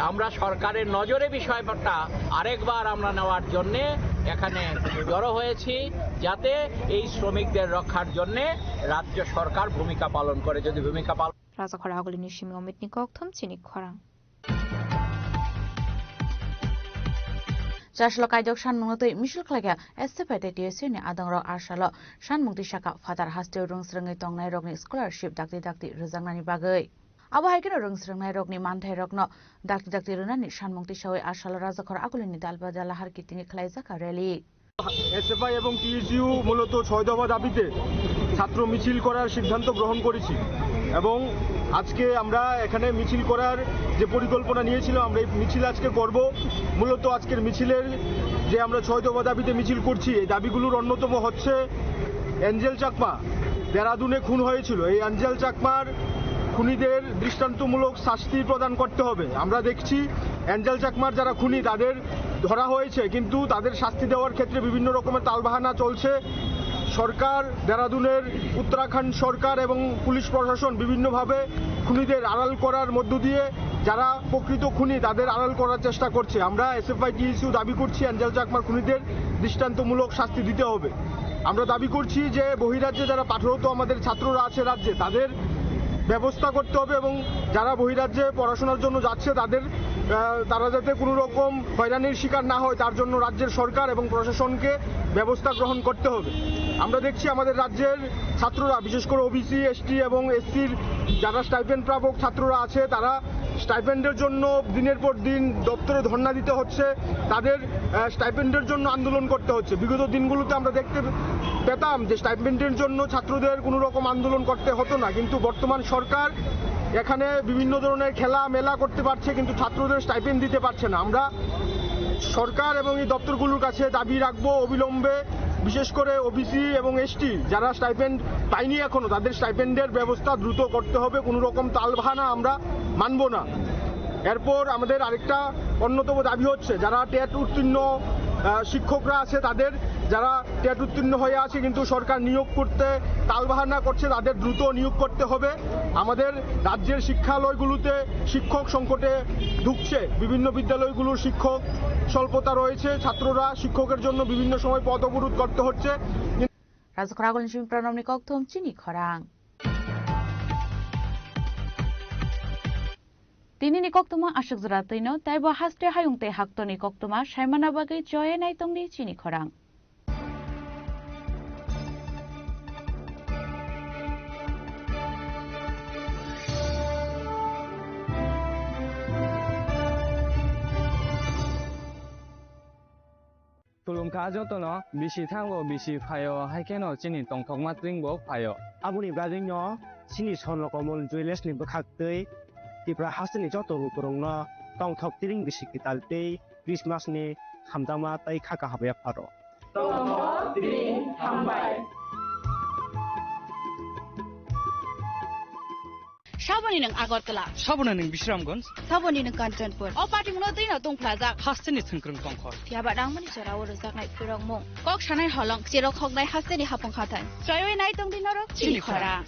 আমরা সরকারের নজরে বিষয়টা আরেকবার আমরা নেওয়ার জন্যে এখানে জড়ো হয়েছি, যাতে এই শ্রমিকদের রক্ষার জন্যে রাজ্য সরকার ভূমিকা পালন করে। যদি ভূমিকা পালন Rajakhor agulini simi omit ni kokthum chini khorang. Chaslo kaijok sanmungno twi misil khlaikha S F I tei T S U ni adongrok Arsalo. Sanmung twi sakha phatar hasteo rwngsrwngwi tongnairokni scholarship dakti dakti rwjaknani bagwi. Abo hai kheno rwngsrwngnairokni manthairokno dakti dakti rwnani sanmung twisawi Arsalo Rajakhor agulini Dalbajala har kitingwi khlaijak rally. SFI এবং টিএসইউ মূলত ছয় দফা দাবিতে ছাত্র মিছিল করার সিদ্ধান্ত গ্রহণ করেছি এবং আজকে আমরা এখানে মিছিল করার যে পরিকল্পনা নিয়েছিলাম, আমরা এই মিছিল আজকে করব। মূলত আজকের মিছিলের যে আমরা ছয় দফা দাবিতে মিছিল করছি, এই দাবিগুলোর অন্যতম হচ্ছে অ্যাঞ্জেল চাকমা দেরাদুনে খুন হয়েছিল, এই অ্যাঞ্জেল চাকমার খুনিদের দৃষ্টান্তমূলক শাস্তি প্রদান করতে হবে। আমরা দেখছি অ্যাঞ্জেল চাকমার যারা খুনি তাদের ধরা হয়েছে, কিন্তু তাদের শাস্তি দেওয়ার ক্ষেত্রে বিভিন্ন রকমের তালবাহানা চলছে। সরকার, দেরাদুনের উত্তরাখণ্ড সরকার এবং পুলিশ প্রশাসন বিভিন্নভাবে খুনিদের আড়াল করার মধ্য দিয়ে যারা প্রকৃত খুনি তাদের আড়াল করার চেষ্টা করছে। আমরা এসএফআই টিএসইউ দাবি করছি অ্যাঞ্জেল চাকমার খুনিদের দৃষ্টান্তমূলক শাস্তি দিতে হবে। আমরা দাবি করছি যে বহিরাজ্যে যারা পাঠরত আমাদের ছাত্ররা আছে রাজ্যে, তাদের ব্যবস্থা করতে হবে এবং যারা বহিরাজ্যে পড়াশোনার জন্য যাচ্ছে তাদের, আহ, তারা যাতে কোনো রকম হয়রানির শিকার না হয়, তার জন্য রাজ্যের সরকার এবং প্রশাসনকে ব্যবস্থা গ্রহণ করতে হবে। আমরা দেখছি আমাদের রাজ্যের ছাত্ররা, বিশেষ করে ওবিসি, এসটি এবং এসসির যারা স্টাইপেন্ড প্রাপক ছাত্ররা আছে, তারা স্টাইপেন্ডের জন্য দিনের পর দিন দপ্তরে ধর্ণা দিতে হচ্ছে। তাদের, আহ, স্টাইপেন্ডের জন্য আন্দোলন করতে হচ্ছে। বিগত দিনগুলোতে আমরা দেখতে পেতাম যে স্টাইপেন্ডের জন্য ছাত্রদের কোনো রকম আন্দোলন করতে হতো না, কিন্তু বর্তমান সরকার এখানে বিভিন্ন ধরনের খেলা মেলা করতে পারছে, কিন্তু ছাত্রদের স্টাইপেন্ড দিতে পারছে না। আমরা সরকার এবং এই দপ্তরগুলোর কাছে দাবি রাখবো অবিলম্বে, বিশেষ করে ওবিসি এবং এসটি যারা স্টাইপেন্ড পায়নি এখনো, তাদের স্টাইপেন্ডের ব্যবস্থা দ্রুত করতে হবে। কোনো রকম তালবাহানা আমরা মানব না। এরপর আমাদের আরেকটা অন্যতম দাবি হচ্ছে, যারা টেট উত্তীর্ণ, আহ, শিক্ষকরা আছে, তাদের, যারা টেট উত্তীর্ণ হয়ে আছে কিন্তু সরকার নিয়োগ করতে তালবাহানা করছে, তাদের দ্রুত নিয়োগ করতে হবে। আমাদের রাজ্যের শিক্ষালয়গুলোতে শিক্ষক সংকটে ভুগছে, বিভিন্ন বিদ্যালয়গুলোর শিক্ষক স্বল্পতা রয়েছে, ছাত্ররা শিক্ষকের জন্য বিভিন্ন সময় পথ অবরোধ করতে হচ্ছে। Rajakhor agulini simi Pranobni kokthum chini khorang. Tinini koktwma aswk jora twino, teibo haste hayung tei haktorni koktwma saimana bagwi choye nai tongdi chini khorang. Khulumkha jotono, bisi thango, bisi phaio, hai kheno chini tongthokma tring bo phaio. Aboni bagwino chini Swarno Komol Jewellers ni bwkhaktwi Tripura hasteni joto lukurokno tongthok tring bisi kwtal tei Christmas ni hamjakma tei kha kaham yapharo. Tongthok tring hambai. Saboni nwng Agartala. Saboni nwng Bisramganj. Saboni nwng Kanchanpur. O patimungno twino tongphlajak. Hasteni thwngkwrwng tongkhor. Phiya ba nangmani jorao rwjaknai phwrwngmung. Kok sanai holong, cherok hoknai hasteni hapung hathai. Chwraiwi nai tongdi norok chini khorang.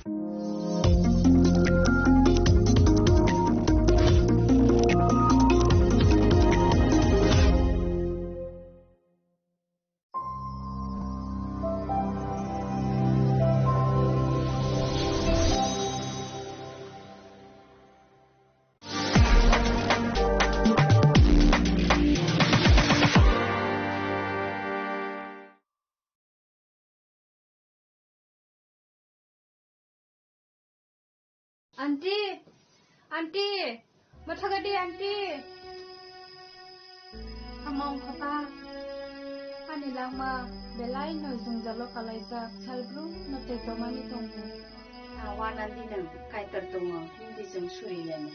Aunty, aunty, mathagadi aunty. Among khota, ani langma belai no jwngjalo kalaijak, salbrum no tei tomani tongo. Awan aunty nwng kaitor tongo, hindi jwng suri lene.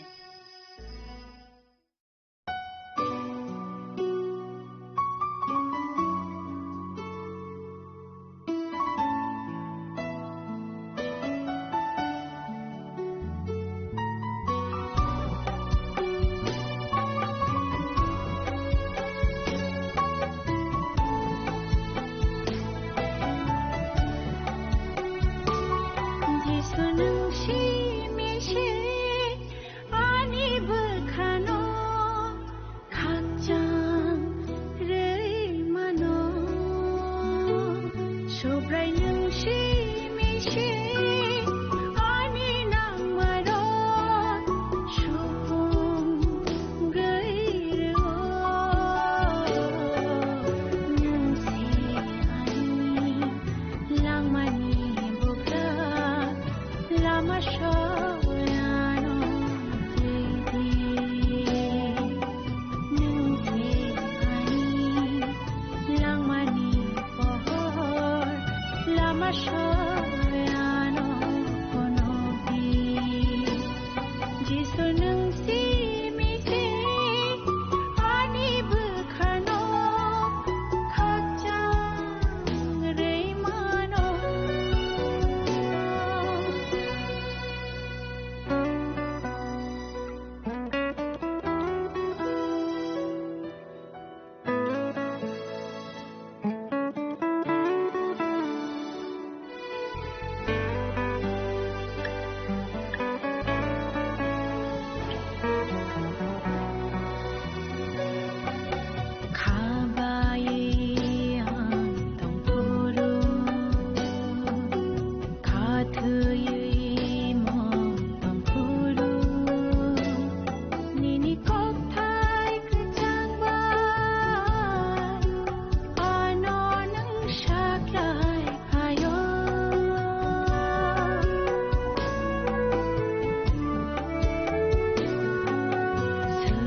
Nwng simi se ani bwkhano khakchang rwi mano. Subrai nwng simi se ani nangmarok supung gwi rwo. Nwng se ani langmani bugra, lama soyano twi di. Nwng se ani langmani pohor, lama soyano phunuk di. Jisu nwng simi se ani bwkhano khakchang rwi mano. Khabai ang tongphuru, khathwiwi mo tongphuru, nini kokthai kwchang bai ano nwng saklai phaio.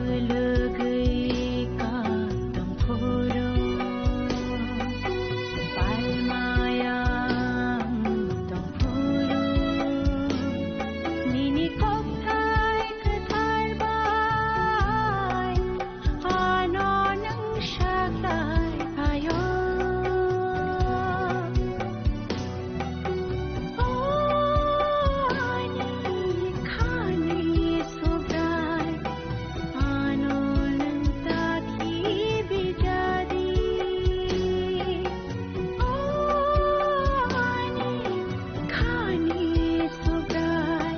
Swlwgwi ka tongphuru, palmaya tongphuru, nini kokthai kwthar bai ano nwng saklai phaio. O ani khani Subrai, ano nwng ta khibi jadi. O ani khani Subrai,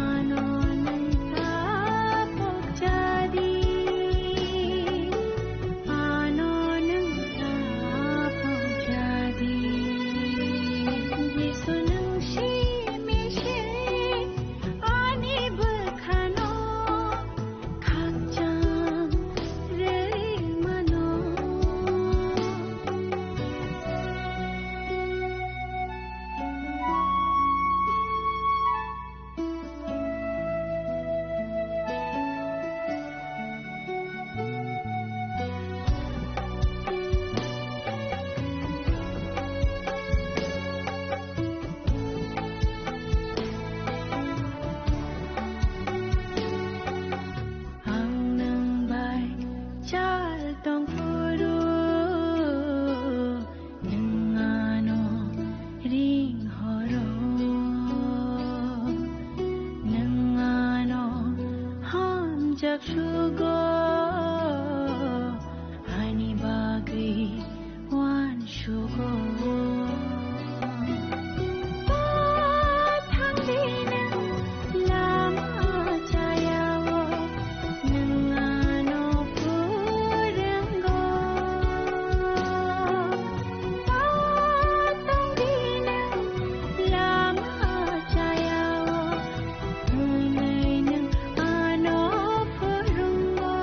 ano nwng ta pok jadi. Ano nwng ta pok jadi. Jisu nwng simi se ani bwkhano khakchang rwi mano. Ang nwng bai chal tongphuru, nwng ano ring horo, nwng ano hamjak sugo, ani bagwi uansugo. Pathang di nwng lama chayao, nwng ano purwngo. Pathang di nwng lama chayao, hwnwi nwng ano purwngo.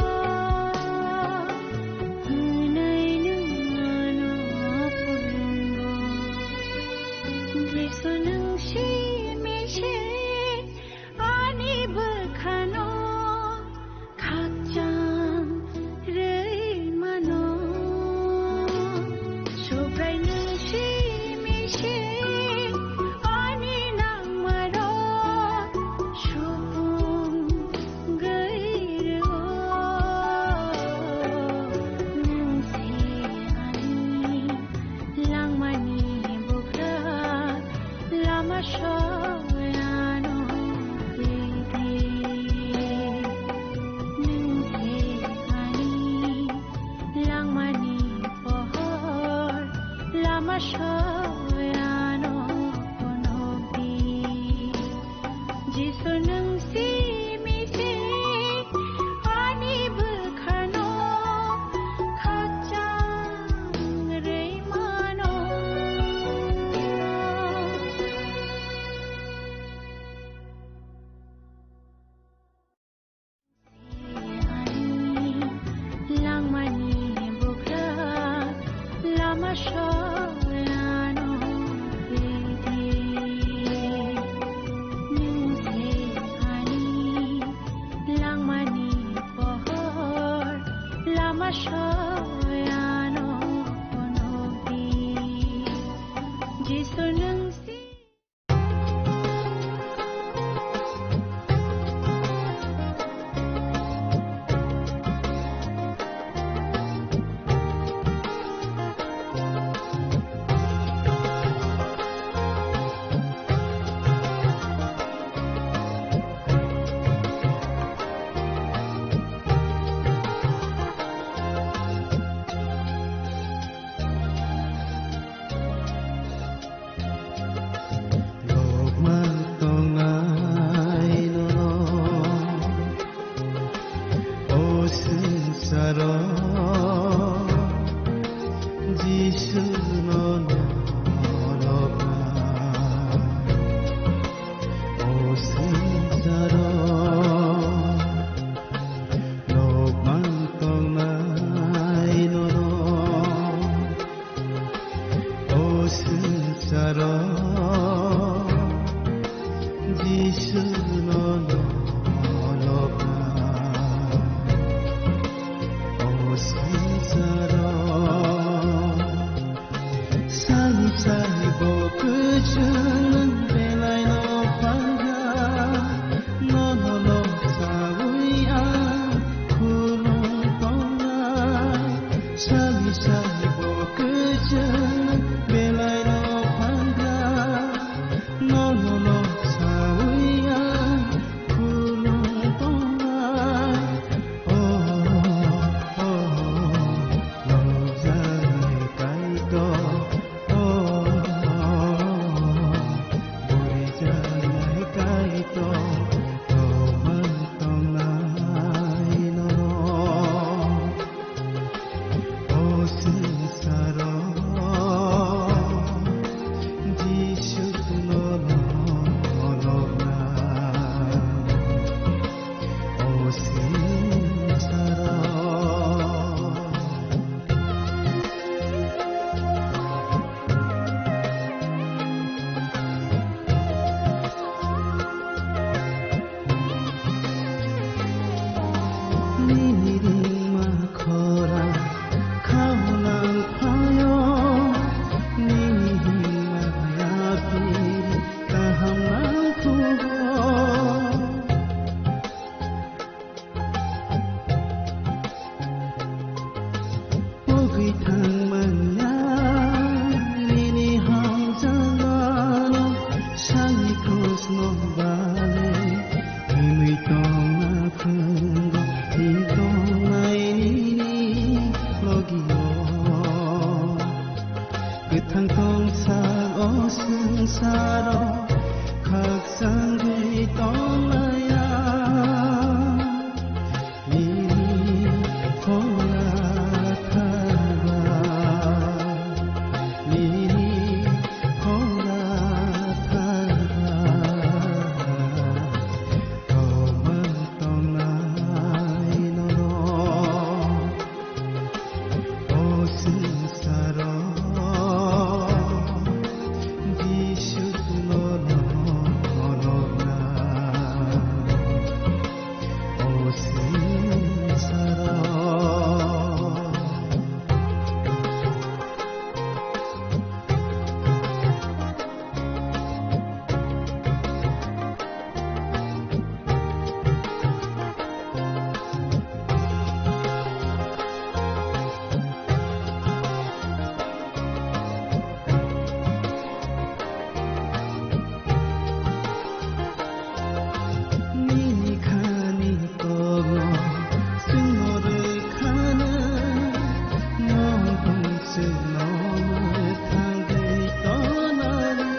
Jisu no lobna o sansaro. Sani sani bo kwchwng nwng belai no phaikha, nono lok saui ang khulum tongnai. Sani sani bo kwchwng nwng belai no phaikha, nono lok saui ang khulum tongnai. Oh, oh, oh, lobjaknai Kaitor, oh, oh, oh, burijaknai Kaitor, tongma tongnai norok. O swngcharo Jisu no lobna. O swngcharo. Nini ringma khorang khaunang phaio, nini himma yapiri kaham nangkhugo. Pogwi thangmanya nini hamjakmano, sani krusno bale himwi tongna phungo, himwi tongnai nini logio. Kwthang tongsa o swngcharo, khakchangwi tonglaiya. Nini hwnla thangba, nini hwnla thangba, tongma tongnai norok. O swngcharo Jisu no lobna. O swngcharo. Nini khani togo chwngno rwkhano, nwng tong chwngno mwthangwi tonani.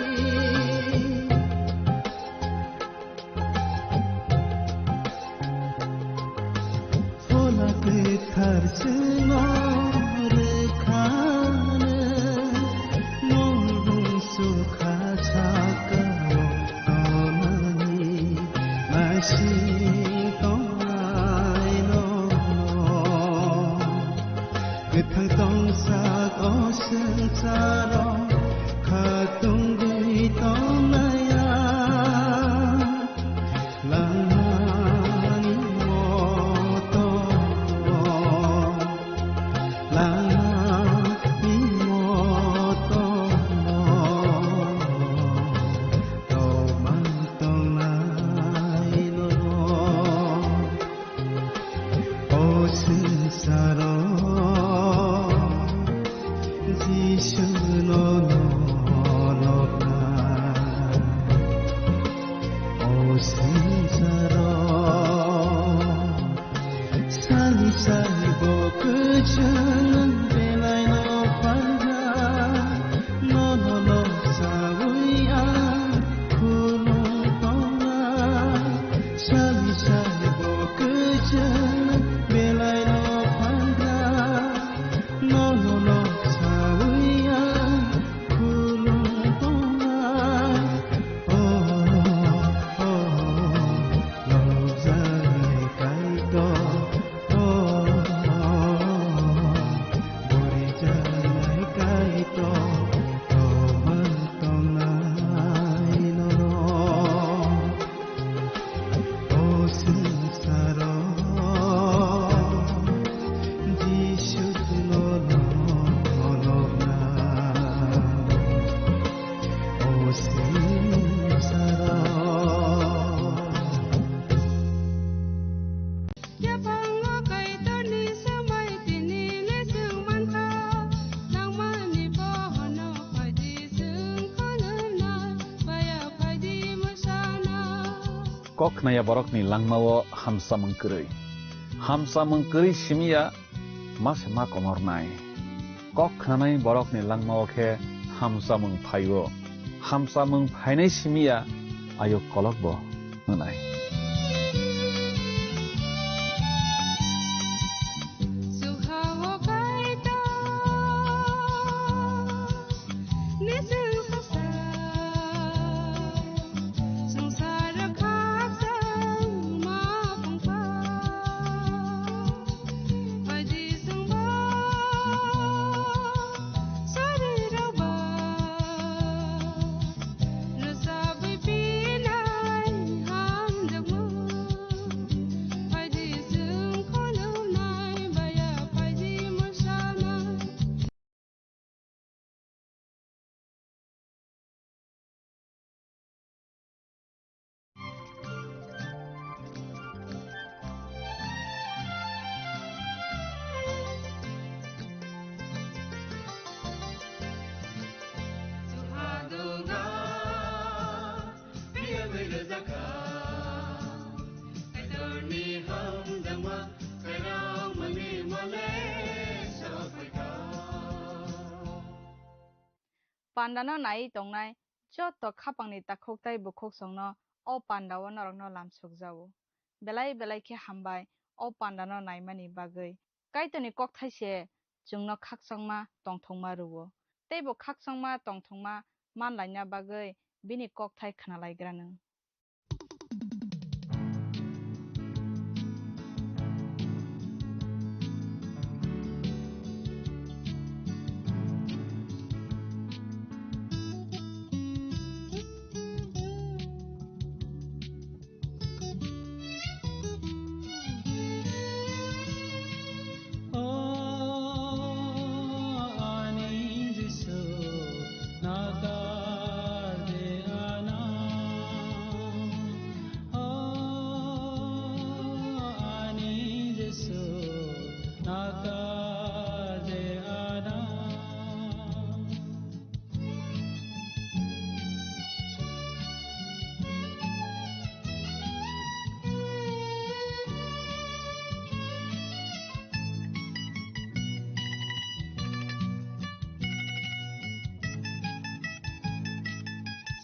Phola kwthar chwngno rwkhano, nwng bumsu kha sakao tonani naising tongnai nono. Kwthang tongsak o swngcharo khatungwi tongnaiya. Langmani motom, langmani motom, tongma tongnai nono. Kok khnaya borokni langmao hamsamung kwrwi. Hamsamung kwrwi simi ya ma se ma komornai. Kok khnanai borokni langmao khe hamsamung phaio. Hamsamung phainai simi ya ayuk kolokbo wngnai. Pandano naiwi tongnai joto khapangni takhuk tei bukhuksongno o pandao norokno lamsokjago. Belai belai khe hambai o pandano naimani bagwi. Kaitorni kokthai se chwngno khakchangma tongthokma rwo. Tei bo khakchangma tongthokma manlaina bagwi bini kokthai khnalaigra nwng.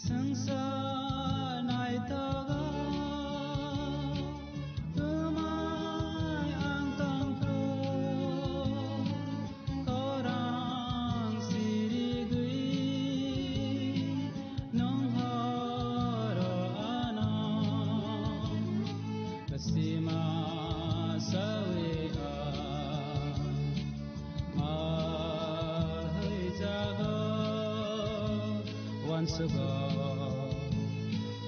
Swngchar naithogo, twmai ang tongkho, khorang sirigwi, nwng horo ano kwsima sawi ang. Ahai jaga wansugo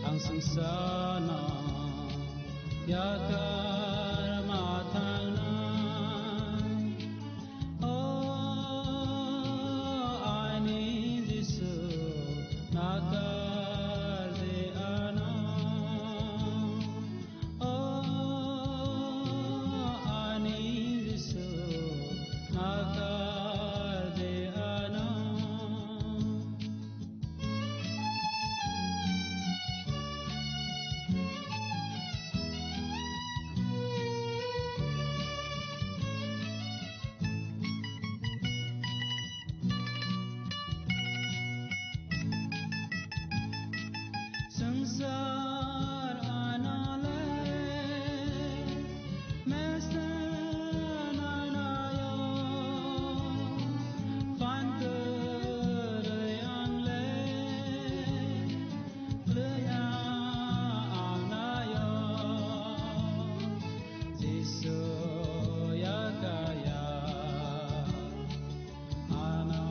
ang swngcharno yakar ma thangnai. O ani Jisu, nakar de ano. O ani Jisu, nakar de ano. Swngchar anole mesen anayo, phan kwrwi angle lwya anayo, Jisu yakaya. Ano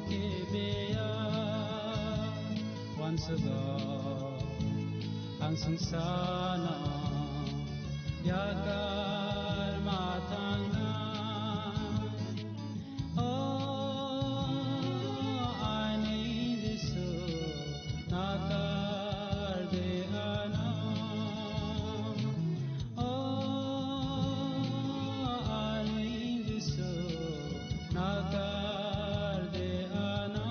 kibiya wansugo ang swngcharno yakar ma thangnai. O ani Jisu, nakar de ano. O ani Jisu, nakar de ano.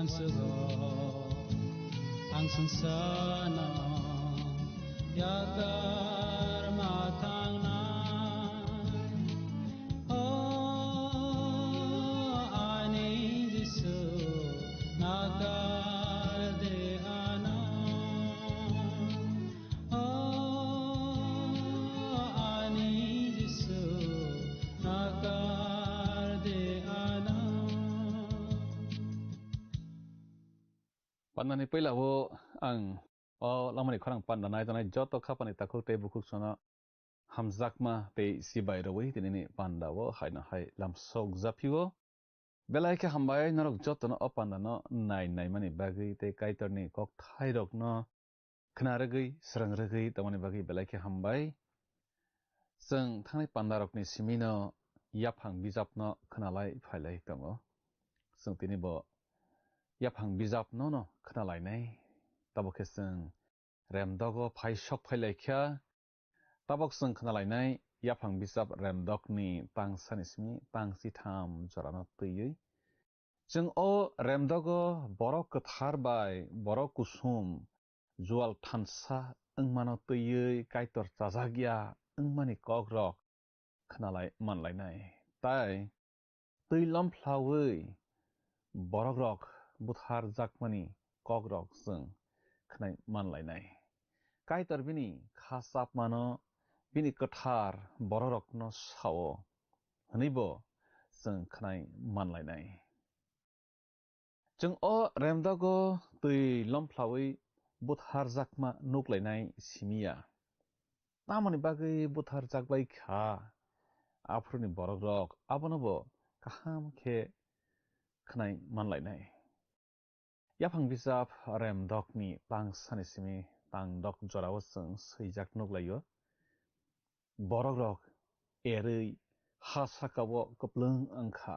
Ang sungsano yakar ma thangnai. O ani Jisu, nakar de ano. O ani Jisu, nakar de ano. Pandani puila o ang o lamani khorang panda nai tongnai joto khapani takhuk tei bukhuk sono hamjakma tei sibai rwui tinini panda o haino hai lamsok japhio. Belai khe hambai norok jotono o panda no nai naimani bagwi tei Kaitorni kokthairokno khna rwgwi, srwng rwgwi tongmani bagwi belai khe hambai. Chwng thangnai pandarokni simino yaphang bijapno khwnalai phailai tongo. Chwng tini bo yaphang bijapno no khwnalainai. Tabuk khe chwng remdogo phai sok phailai kha. Tabuk chwng khwnalainai yaphang bijap remdokni tangsani simi tang chitham jorano twiwi. Chwng o remdogo borok kwthar bai borok kusum jual thansa wngmano twiwi Kaitor chajakya wngmani kokrok khwnalai manlainai. Tai twi lomphla wi borokrok butharjakmani kokrok chwng khwnai manlainai. Kaitor bini kha chapmano bini kwthar borokrokno sao hwnwibo chwng khwnai manlainai. Chwng o remdogo twi lomphla wi butharjakma nuklainai simi ya. Tamoni bagwi butharjak bai kha? Aphuruni borokrok abono bo kaham khe khwnai manlainai. Yaphang bijap remdokni tang sani simi tang dok jorao chwng swijak nuklaio. Borokrok erwi ha sakao kwplwng wngkha.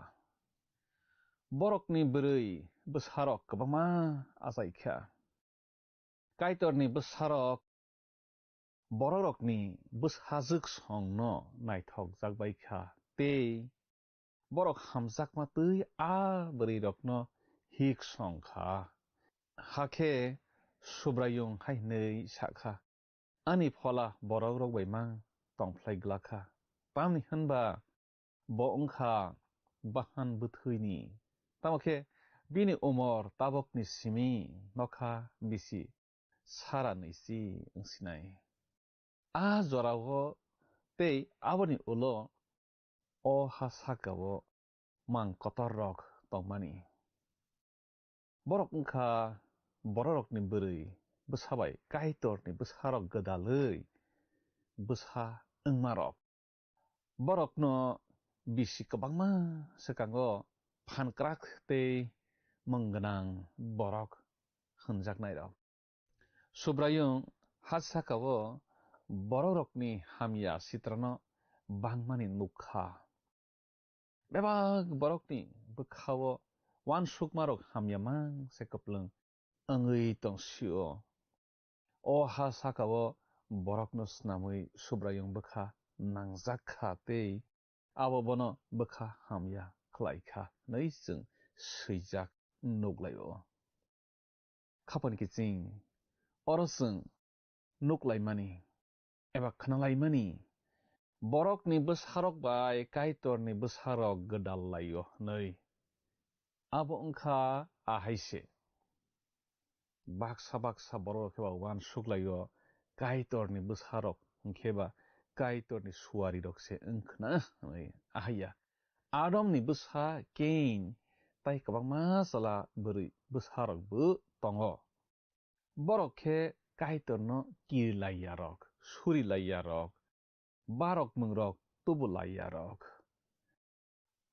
Borokni bwrwi bwsarok kwbangma achaikha. Kaitorni bwsarok borokrokni bwsajwk songno naithokjak bai kha tei borok hamjakma twi a bwrwirokno hik song kha. Hakhe Subraiyung hai hwnwi sa kha, "Ani phola borokrok bai mang tong phlai glak kha, tamni hwn ba bo wng kha bahan bwthwini, tamo khe bini umor tabukni simi nokha bisi sara nwichi wngsinai." A jorao tei aboni ulo o ha sakao mang kotorrok tongmani. Borok wngkha bororokni bwrwi bwsa bai Kaitorni bwsarok gwdalwi bwsa wngmarok. Borokno bisi kwbangma swkango phan kwrak tei mung gwnang borok hwnjaknairok. Subraiyung ha sakao borokrokni hamya sitrano bangmani nuk kha. Bebak borokni bwkhao uansukmarok hamya mang se kwplwng wngwi tong sio. O ha sakao borokno snamwi Subraiyung bwkha nangjak kha tei abo bono bwkha hamya khlai kha hwnwi chwng swijak nuk lai-o. Khapang kiching, oro chwng nuk laimani eba khna laimani, borokni bwsarok bai Kaitorni bwsarok gwdal lai-o hwnwi. Abo wngkha ahai se. Baksa baksa borok khe ba uansuk lai-o, Kaitorni bwsarok hwnkhe ba Kaitorni suarirok se wng khna hwnwi ahai ya. Adomni bwsa Kain tai kwbangma chwla bwrwi bwsarokbo tongo. Borok khe Kaitorno kiri lai yarok, suri lai yarok, barok mungrok tubu lai yarok.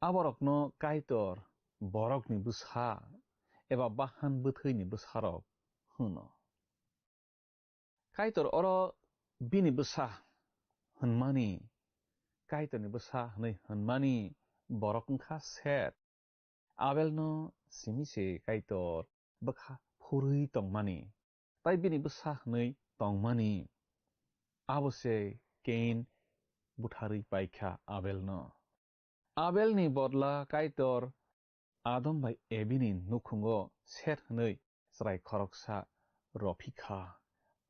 Aborokno Kaitor borokni bwsa eba bahan bwthwini bwsarok hwno. Kaitor oro bini bwsa hwnmani, Kaitorni bwsa hwnwi hwnmani borok wngkha Set. Abelno simi se Kaitor bwkha phurwi tongmani, tai bini bwsa hwnwi tongmani. Abo se Kain butharwi paikha Abelno. Abelni bodla Kaitor Adam bai Evi ni nukhungo Seth hwnwi chwrai khoroksa rw phi kha.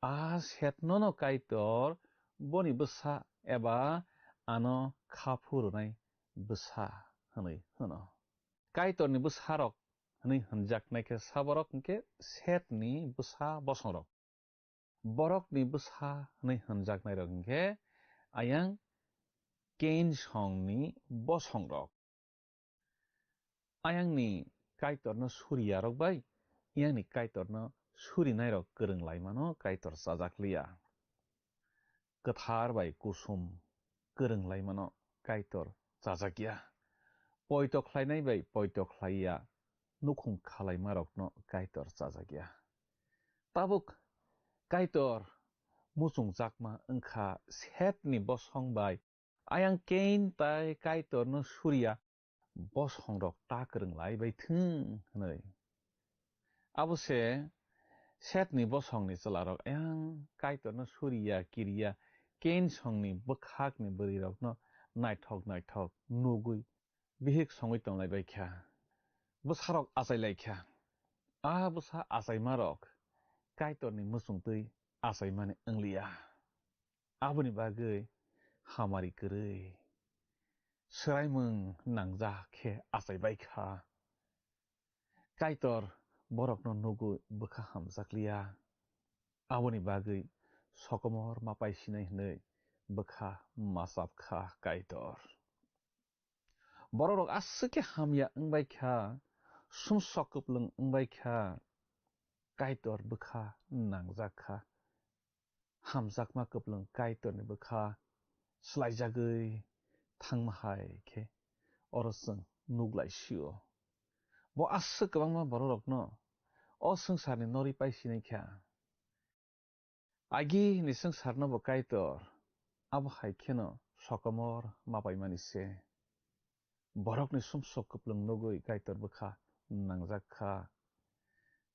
A Seth no no Kaitor boni bwsa eba ano kha phu rwnai bwsa hwnwi hwno. Kaitor ni bwsa rok hwnwi hwnjaknai khe saborok hwnkhe Seth ni bwsa bosongrok. Borokni bwsa hwnwi hwnjaknairok hwnkhe ayang Kain songni bosongrok. Ayangni Kaitorno suriyarok bai ayangni Kaitorno surinairok kwrwng laimano Kaitor chajak liya. Kwthar bai kusum kwrwng laimano Kaitor chajak ya. Poito khlainai bai poito khlai ya nukhung khalaimarokno Kaitor chajak ya. Tabuk Kaitor muchungjakma wngkha Sethni bosong bai ayang Kain tai Kaitorno suriya bosongrok ta kwrwng lai bai thung hwnwi. Abo se Sethni bosongni chwlarok ayang Kaitorno suriya kiriya Kain songni bwkhakni bwrwirokno naithok naithok nugwi bihik songwi tonglai bai kha. Bwsarok achai lai kha. A bwsa achaimarok Kaitorni muchungtwi achaimani wngliya. Aboni bagwi hamari kwrwi swraimung nangjak khe achai bai kha. Kaitor borokno nugwi bwkha hamjak liya. Aboni bagwi sokomor ma paisinai hwnwi bwkha ma chap kha Kaitor. Bororok aswk khe hamya wng bai kha, sumsok kwplwng wng bai kha, Kaitor bwkha nangjak kha. Hamjakma kwplwng Kaitorni bwkha swlaijagwi thangma hai khe oro chwng nuk lai sio. Bo aswk kwbangma bororokno o swngcharni norwi paisinai kha. Agini swngcharno bo Kaitor abo hai kheno sokomor ma paimani se. Borokni sumsok kwplwng nugwi Kaitor bwkha nangjak kha.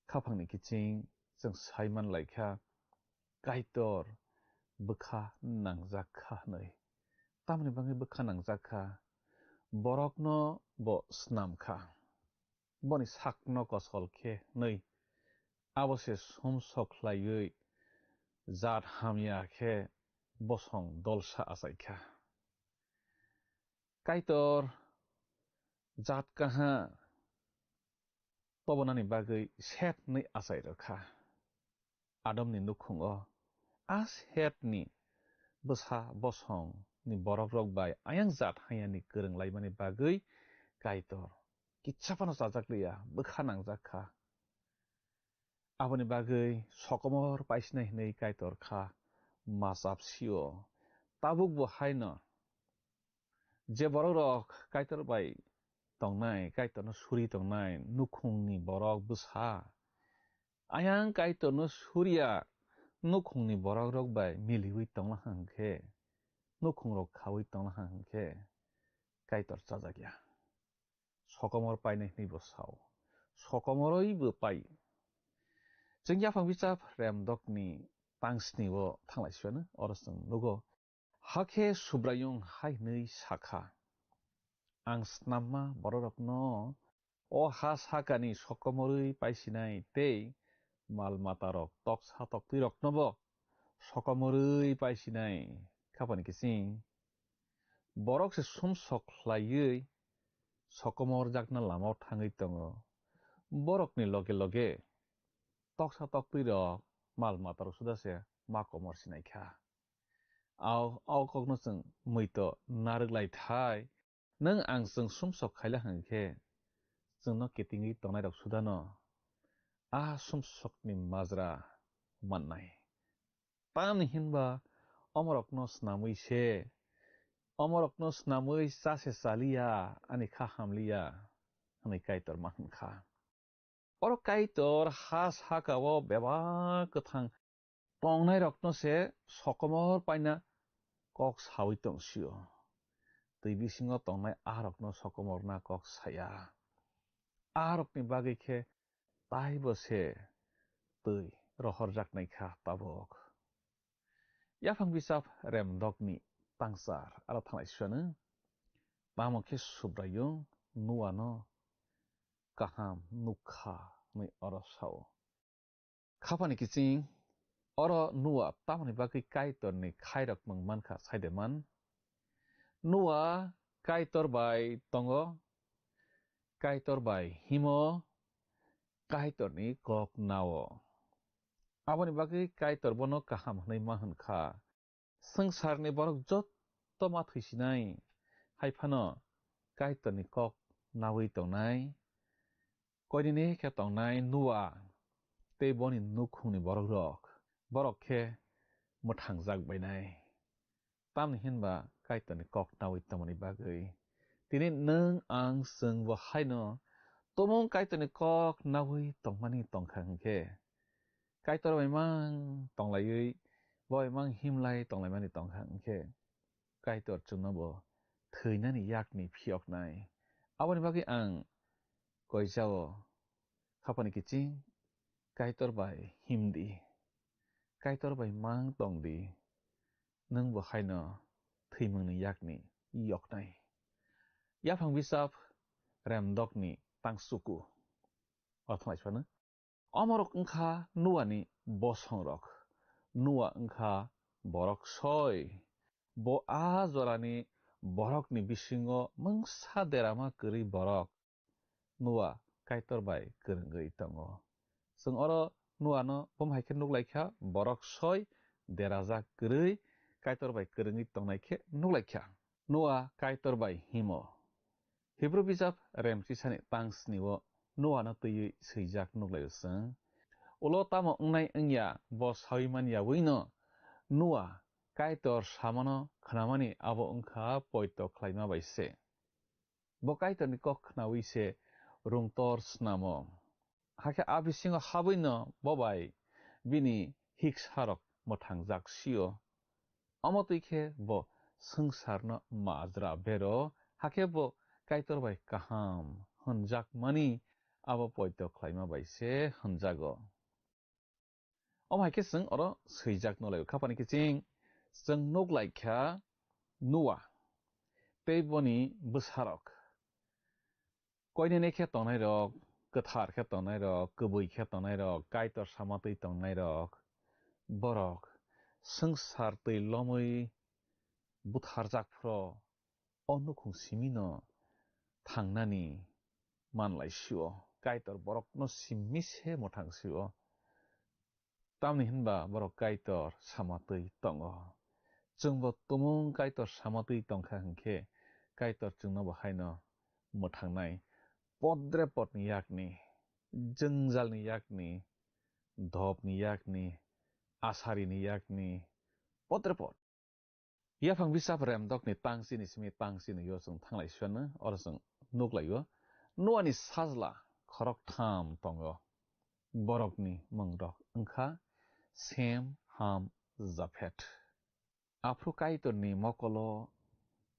Khaphangni kiching chwng sai man lai kha, Kaitor bwkha nangjak kha hwnwi. Tamoni bagwi bwkha nangjak kha? Borokno bo snam kha. Boni sakno kosol khe hwnwi abo se sumsok khlaiwi jat hamya khe bosong dolsa achai kha. Kaitor jat kaha tobonani bagwi Seth hwnwi achai rw kha. Adamni nukhungo a Sethni bwsa bosongni borokrok bai ayang jat hayani kwrwng laimani bagwi Kaitor kitsa phano chajak liya, bwkha nangjak kha. Aboni bagwi sokomor paisinai hwnwi Kaitor kha ma chap sio. Tabuk bo haino je borokrok Kaitor bai tongnai, Kaitorno suri tongnai nukhungni borok bwsa, ayang Kaitorno suriya nukhungni borokrok bai miliwi tongna hwnkhe, nukhungrok khaui tongna hwnkhe Kaitor chajak ya. Sokomor painai hwnwi bo sao. Sokomoroi bo pai. Chwng yaphang bichap Remdokni tangsni o thanglai siyano, oro chwng nugo. Hakhe Subraiyung hai hwnwi sakha, ang snamma bororokno o ha sakani sokomorwi paisinai tei mal matarok toksa toktwiroknobo sokomorwi paisinai. Khapani kiching borok se sumsok khlaiwi sokomorjakna lamao thangwi tongo. Borokni loge loge toksa toktwirok mal matarok suda se ma komor sinai kha. Au, au kokno chwng muito narwk lai thai, nwng ang chwng sumsok khaila hwnkhe, chwngno kitingwi tongnairok sudano a sumsokni majra mannai. Tamni hinba omorokno snamwi se, omorokno snamwi cha se chaliya, ani kha hamliya, hwnwi Kaitor ma hwn kha. Oro Kaitor ha saka-o bebak kwthang tongnairokno se sokomor paina kok saui tong sio. Twi bisingo tongnai aharokno sokomorna kok saya. Aharokni bagwi khe taibo se twi rohorjaknai kha tabuk. Yaphang bisap Remdokni tangsar aro thanglai suiano. Tamo khe Subraiyung Nuano kaham nuk kha hwnwi oro sao. Khapani kiching, oro Noa tamoni bagwi Kaitorni khairokmung man kha sai de man? Noa Kaitor bai tongo, Kaitor bai himo, Kaitorni kok nao. Aboni bagwi Kaitor bono kaham hwnwi ma hwn kha. Swngcharni borok joto ma thwisinai, hai phano Kaitorni kok naui tongnai, koinene khe tongnai Noa tei boni nukhungni borokrok, borok khe mwthangjak bainai. Tamni hinba Kaitorni kok naui tongmani bagwi tini nwng ang chwngbo haino tumung Kaitorni kok naui tongmani tongkha hwnkhe, Kaitor bai mang tonglaiwi, bo bai mang himlai tonglaimani tongkha hwnkhe, Kaitor chwngno bo thwinani yakni phiyoknai. Aboni bagwi ang koijao, khapani kiching, Kaitor bai himdi, Kaitor bai mang tongdi, nwng bo haino thwimungni yakni yoknai. Yaphang bisap remdokni tangsuku. Ortho naisano. Omorok wngkha Noani bosongrok. Noa wngkha borok soi. Bo a jorani borokni bisingo mungsa derama kwrwi borok Noa Kaitor bai kwrwngwi tongo. Chwng oro Noano bum hai khe nuk lai kha, borok soi derajak kwrwi Kaitor bai kwrwngwi tongnai khe nuk lai kha. Noa Kaitor bai himo. Hibru bijap remchisani tang snio Noano twiwi swijak nuk lai-o chwng. Ulo tamo wngnai wngya bo saui man yawino Noa Kaitor samano khnamani abo wngkha poito khlaima bai se. Bo Kaitorni kok khnaui se rungtor snamo. Hakhe a bisingo habwino bo bai bini hiksarok mwthangjak sio. Omo twi khe bo swngcharno majra bero, hakhe bo Kaitor bai kaham hwnjakmani abo poito khlaima bai se hwnjago. Omo hai khe chwng oro swijak nukhlaio, khapani kiching chwng nuk lai kha Noa tei boni bwsarok. Koinene khe tongnairok, kwthar khe tongnairok, kwbwi khe tongnairok, Kaitor sama twi tongnairok, borok swngchar twi lomwi butharjak phro, o nukhung simino thangnani manlai sio, Kaitor borokno simi se mwthang sio. Tamni hinba borok Kaitor sama twi tongo. Chwngbo tumung Kaitor sama twi tongkha hinkhe, Kaitor chwngno bo haino mwthangnai. Podre podni yakni, jwngjalni yakni, dopni yakni, asarini yakni, podre pod. Yaphang bisap remdokni tang chini simi tang chini yo chwng thanglai suianw, oro chwng nuklaio. Noani sajla khoroktham tongo. Borokni mungrok wngkha Sem, Ham, Japhet. Aphru Kaitorni mokolo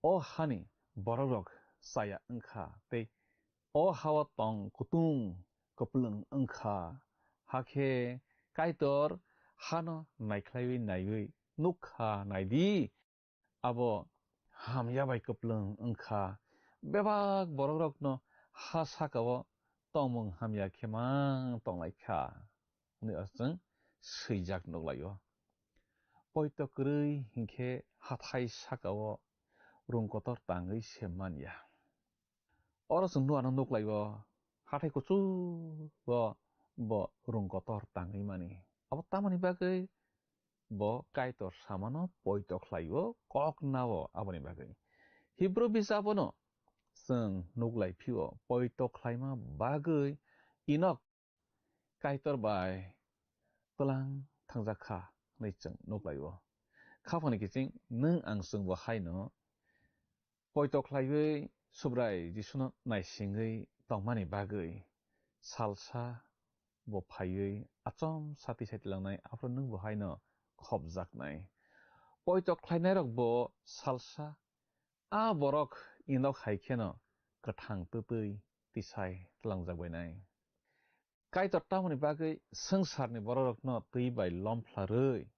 o hani borokrok chaya wngkha tei o hao tong kutung kwplwng wngkha. Hakhe Kaitor hano naikhlaiwi naiwi nukha, naidi, abo hamya bai kwplwng wngkha. Bebak borokrokno ha sakao tongmung hamya khe mang tonglaikha, hwnwi o chwng swijak nuklaio. Poito kwrwi hinkhe hathai sakao rung kotor tangwi se manya. Oro chwng Noano nuklaio, hathai kuchugo bo rung kotor tangwi mani. Abo tamoni bagwi bo Kaitor samano poito khlaio, kok nao aboni bagwi. Hibru bijabono chwng nuklai phio, poito khlaima bagwi Enok Kaitor bai twlang thangjak kha hwnwi chwng nuklaio. Khaphangni kiching nwng ang chwngbo haino poito khlaiwi Subrai Jisuno naisingwi tongmani bagwi salsa bo phaiwi achom sati sati langnai, aphuru nwngbo haino khopjaknai. Poito khlainairokbo salsa a borok Enok hai kheno kwthang twtwi tisai tlangjak bainai. Kaitor tamoni bagwi swngcharni bororokno twi bai lomphlarwi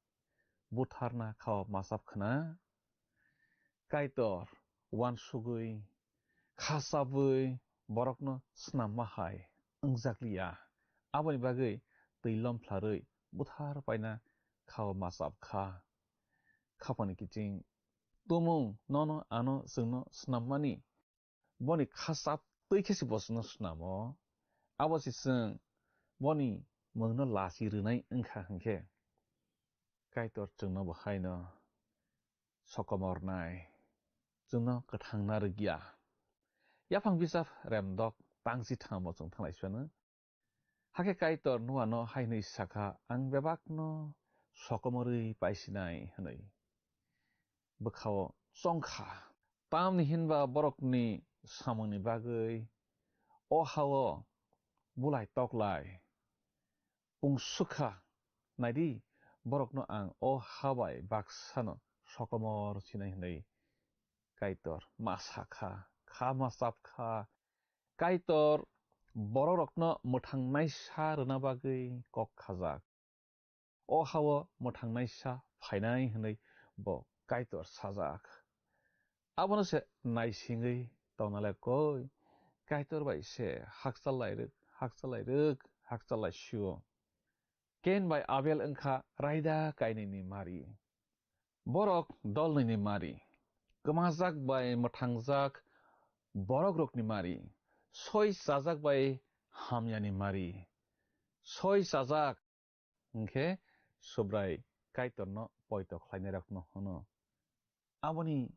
butharna khao machap khna? Kaitor uansugwi, khachabwi borokno snamma hai wngjak liya. Aboni bagwi twi lom phlarwi buthar paina khao machap kha. Khapani kiching tumung nono ano chwngno snammani boni khachap twi khe se bo chwngno snamo. Abo se chwng boni mungno lachi rwnai wngkha hwnkhe Kaitor chwngno bo haino sokomornai, chwngno kwthang narwkya. Yaphang bisap remdok tangsi thangbo chwng thanglai sano. Hakhe Kaitor Noano hai hwnwi sakha, "Ang bebakno sokomorwi paisinai," hwnwi bwkhao chongkha. Tamni hinba borokni samungni bagwi o hao bulai toklai pungsukha. Naidi, borokno ang o ha bai baksano sokomor sinai hwnwi Kaitor ma sakha, kha ma chapkha. Kaitor bororokno mwthangnaisa rwna bagwi kok khajak. O hao mwthangnaisa phainai hwnwi bo Kaitor sajak. Abono se naisingwi tongna le koi, Kaitor bai se hakchal lai rwk, hakchal lai rwk, hakchal lai sio. Kain bai Abel wngkha raida kainwini mari. Borok dolnwini mari. Kwmajak bai mwthangjak borokrokni mari. Soi chajak bai hamyani mari. Soi chajak hwnkhe Subrai Kaitorno poito khlainairokno hwno. Aboni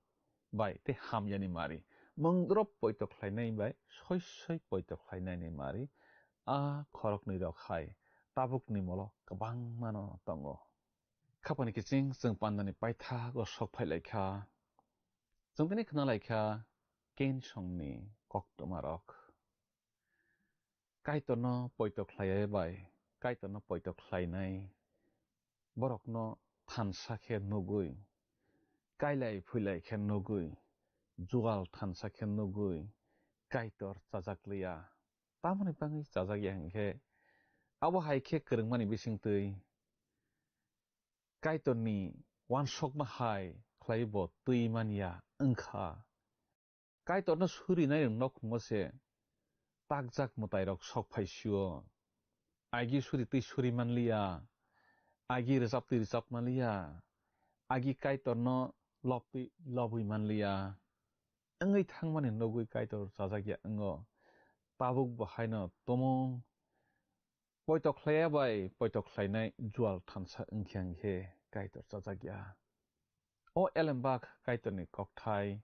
bai tei hamyani mari, mungdrop poito khlainai bai soi soi poito khlainaini mari, a khoroknwi rok hai tabukni molo kwbangmano tongo. Khapani kiching chwng pandani paithago sok phai lai kha. Chwng tini khna lai kha Kain songni koktwma rok. Kaitorno poito khlaiya bai, Kaitorno poito khlainai borokno thansa khe nugwi, kailai phuilai khe nugwi, jual thansa khe nugwi, Kaitor chajak liya. Tamoni bagwi chajak ya hwnkhe, abo hai khe kwrwngmani bisingtwi Kaitorni uansukma hai khlai bo twi man ya wngkha. Kaitorno surinai rok nokhungo se takjak mwtai rok sok phai sio. Agi suri twi suri man liya, agi rwchap twi rwchap man liya, agi Kaitorno lob twi lobwi man liya. Wngwi thangmani nugwi Kaitor chajak ya wngo. Tabuk bo haino tumung poito khlaiya bai poito khlainai jual thansa wngkhe hwnkhe Kaitor chajak ya. O elembak Kaitorni kokthai,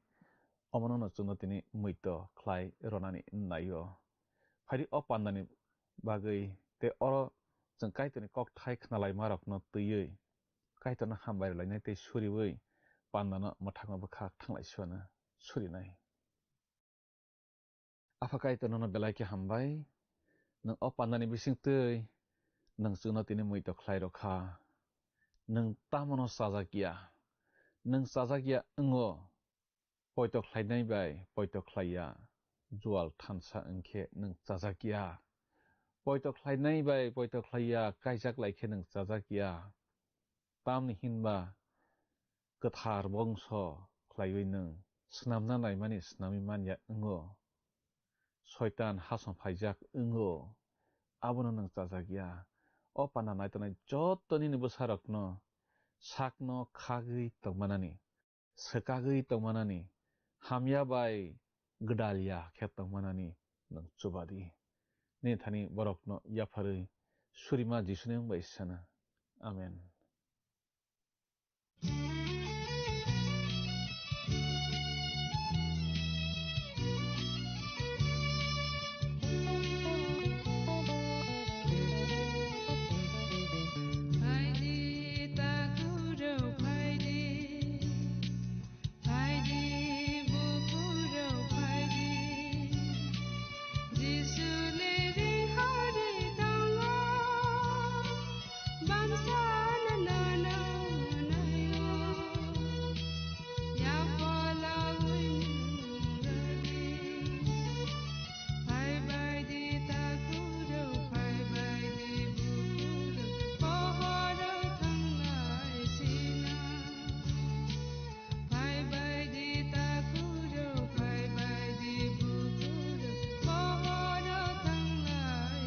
omono no chwngno tini muito khlai ronani naio. Phaidi o pandani bagwi tei oro chwng Kaitorni kokthai khnalaimarokno twiwi Kaitorno hambai rwlainai tei suriwi pandano mwthangma bwkhak thanglai suana surinai. Apha Kaitor nono belai khe hambai. Nwng o pandani bisingtwi nwng chwngno tini muito khlai rw kha. Nwng tamono chajak ya. Nwng chajak ya wngo. Poito khlainai bai poito khlai ya. Jual thansa wngkhe nwng chajak ya. Poito khlainai bai poito khlai ya, kaijak lai khe nwng chajak ya. Tamni hinba kwthar bongso khlaiwi nwng snamna naimani snamwi man ya wngo. Soitan hasong phaijak wngo, abono nwng chajak ya. O panda nai tongnai joto nini bwsarokno sakno khagwi tongmanani, swkagwi tongmanani, hamya bai gwdal ya khe tongmanani nwng chuba di. Nini thani borokno yapharwi surima Jisuni mung bai sana. Amen. Phaidi, buphuru phaidi, Jisu liri hari tongo, bangsa nana nayo, yapala wini rari. Phai bai di takhuk rok, phai bai di bukhuk rok, pohor rok thanglai sina. Phai bai di takhuk rok, phai bai di bukhuk rok, pohor rok thanglai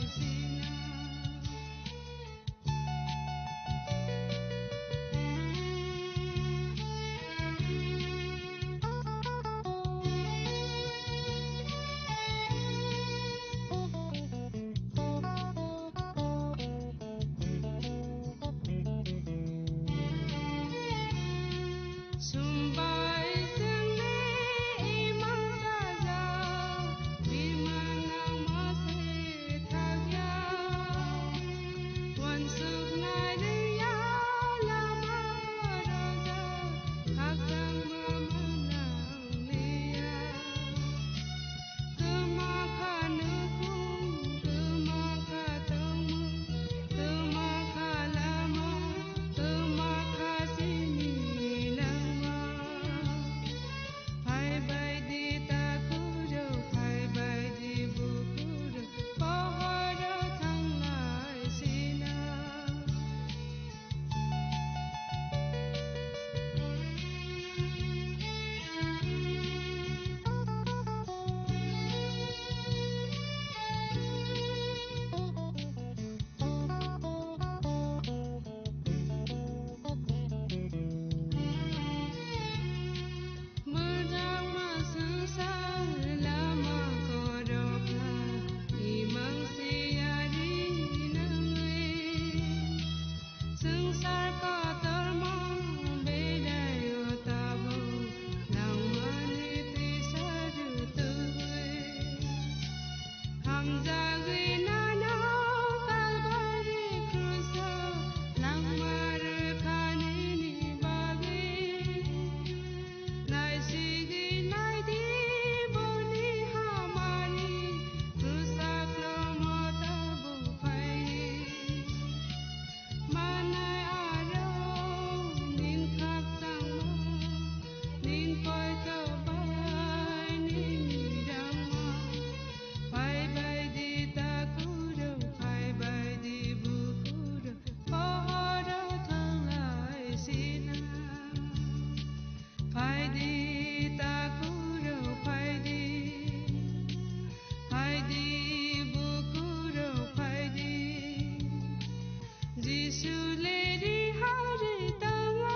Jisu leri hari tanga,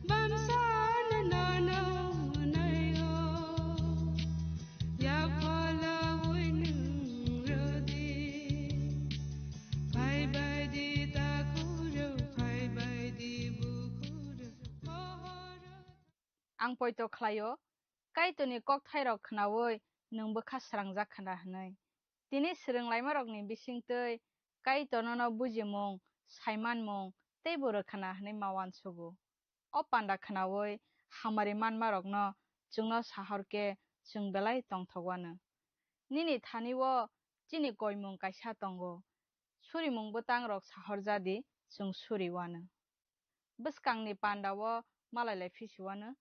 bamsa nano nayo, ya pala wai nung rodi, phai bai di takuro, phai bai di bukuro, pohoro. Ang poito khlaio, Kaitorni kokthairok khnaui nwng bwkha srangjak khna hwnwi. Tini swrwng laimarokni bisingtwi Kaitor nono bujimung, saimanmung teibo rwkhana hwnwi ma uansugo. O panda khnaui hamari manmarokno chwngno sahor khe chwng belai tongthok uanw. Nini thani-o chini koimung kaisa tongo. Surimung bwtangrok sahor ja di, chwng suri uanw. Bwskangni panda-o malai lai phisi uanw,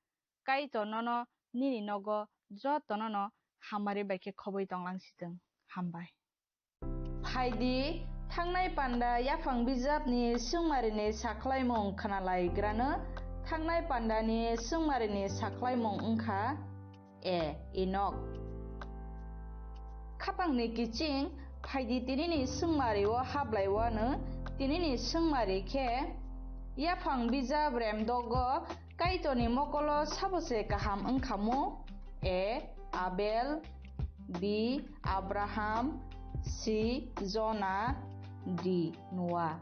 Kaitor nono nini nogo jotono no hamari bai khe khobwi tonglangsitwng. Hambai. Phaidi, thangnai panda yaphang bijapni swngmarini sakhlaimung khnalaigrano. Thangnai pandani swngmarini sakhlaimung wngkha A. Enok. Khapangni kiching, phaidi tinini swngmari-o hablai uanw, tinini swngmari khe yaphang bijap remdogo Kaitorni mokolo sabo se kaham wngkhamu? A. Abel. B. Abraham. C. Jona. D. Noa.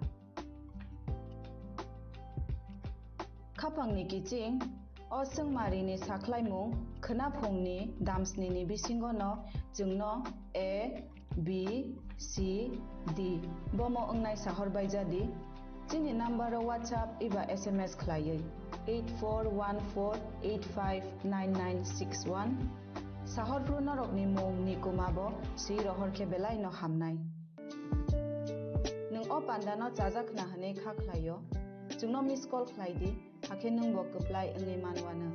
Khapangni kiching, o swngmarini sakhlaimung khwnaphungni damsnini bisingono chwngno A, B, C, D bomo wngnai sahor bai ja di. Chini number-o WhatsApp eba S M S khlaiwi eight four one four eight five nine nine six one. Sahor phru norokni mung ni kuma bo swi rohor khe belai no hamnai. Nwng o panda no chajak khna hwnwi kha khlaio, chwngno miss call khlai di, hakhe nwng bo kwplai wngwi man uanw.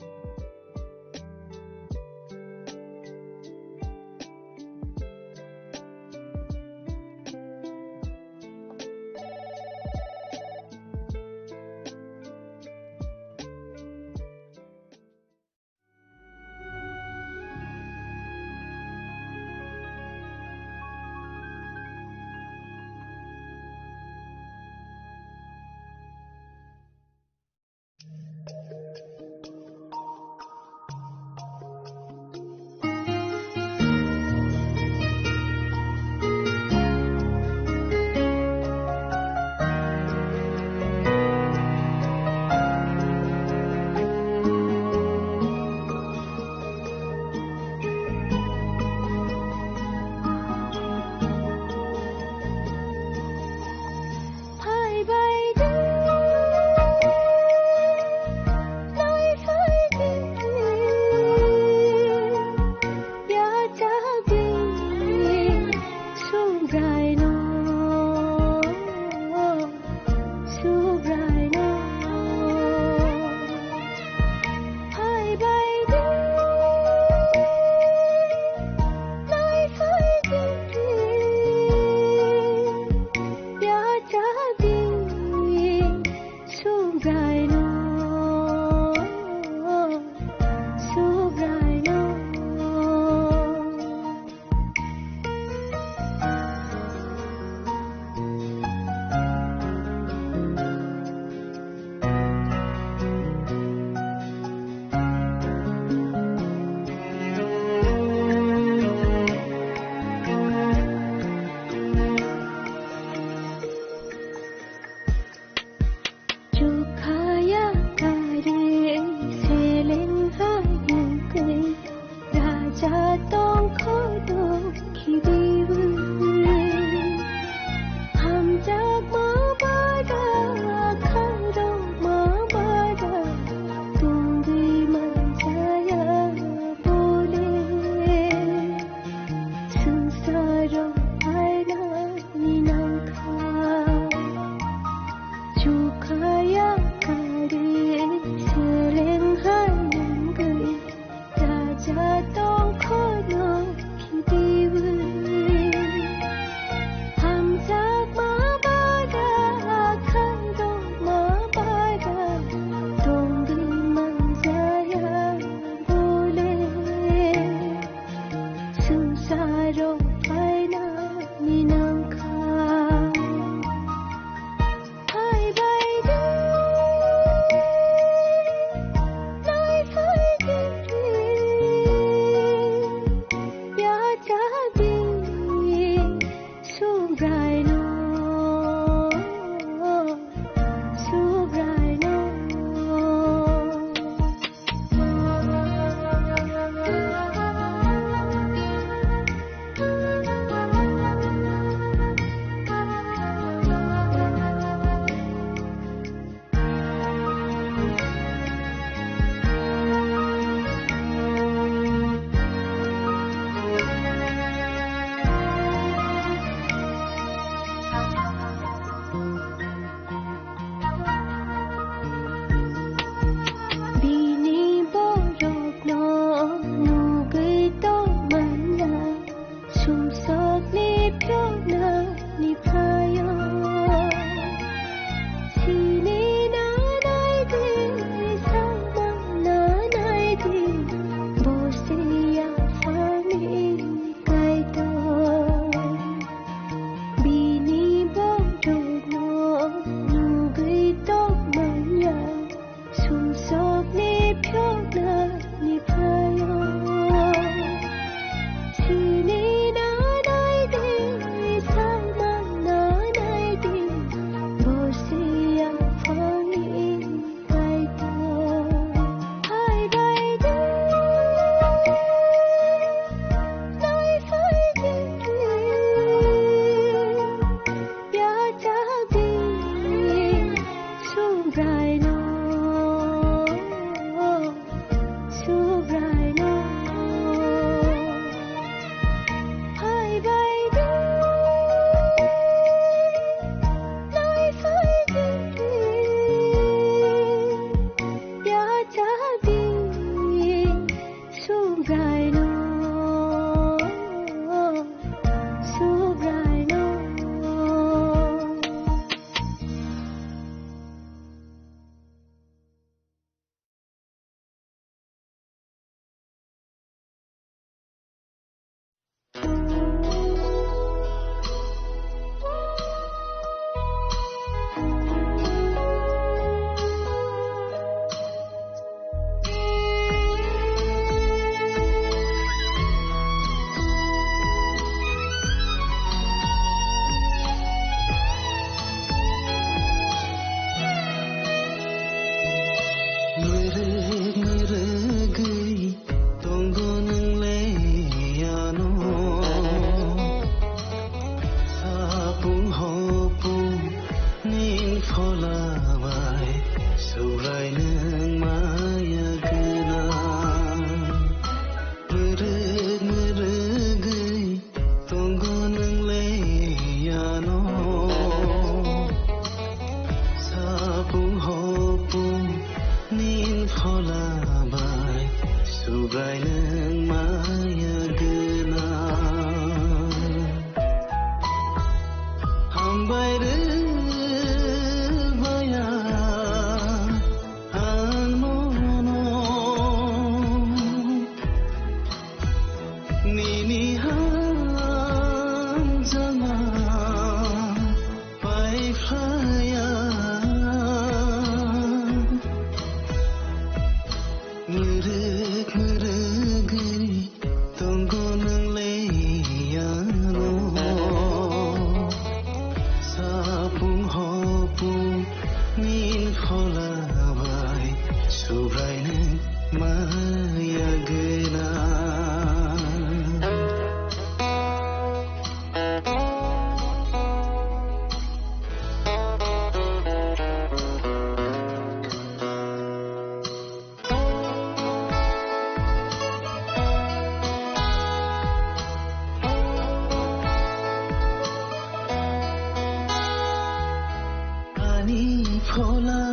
Khola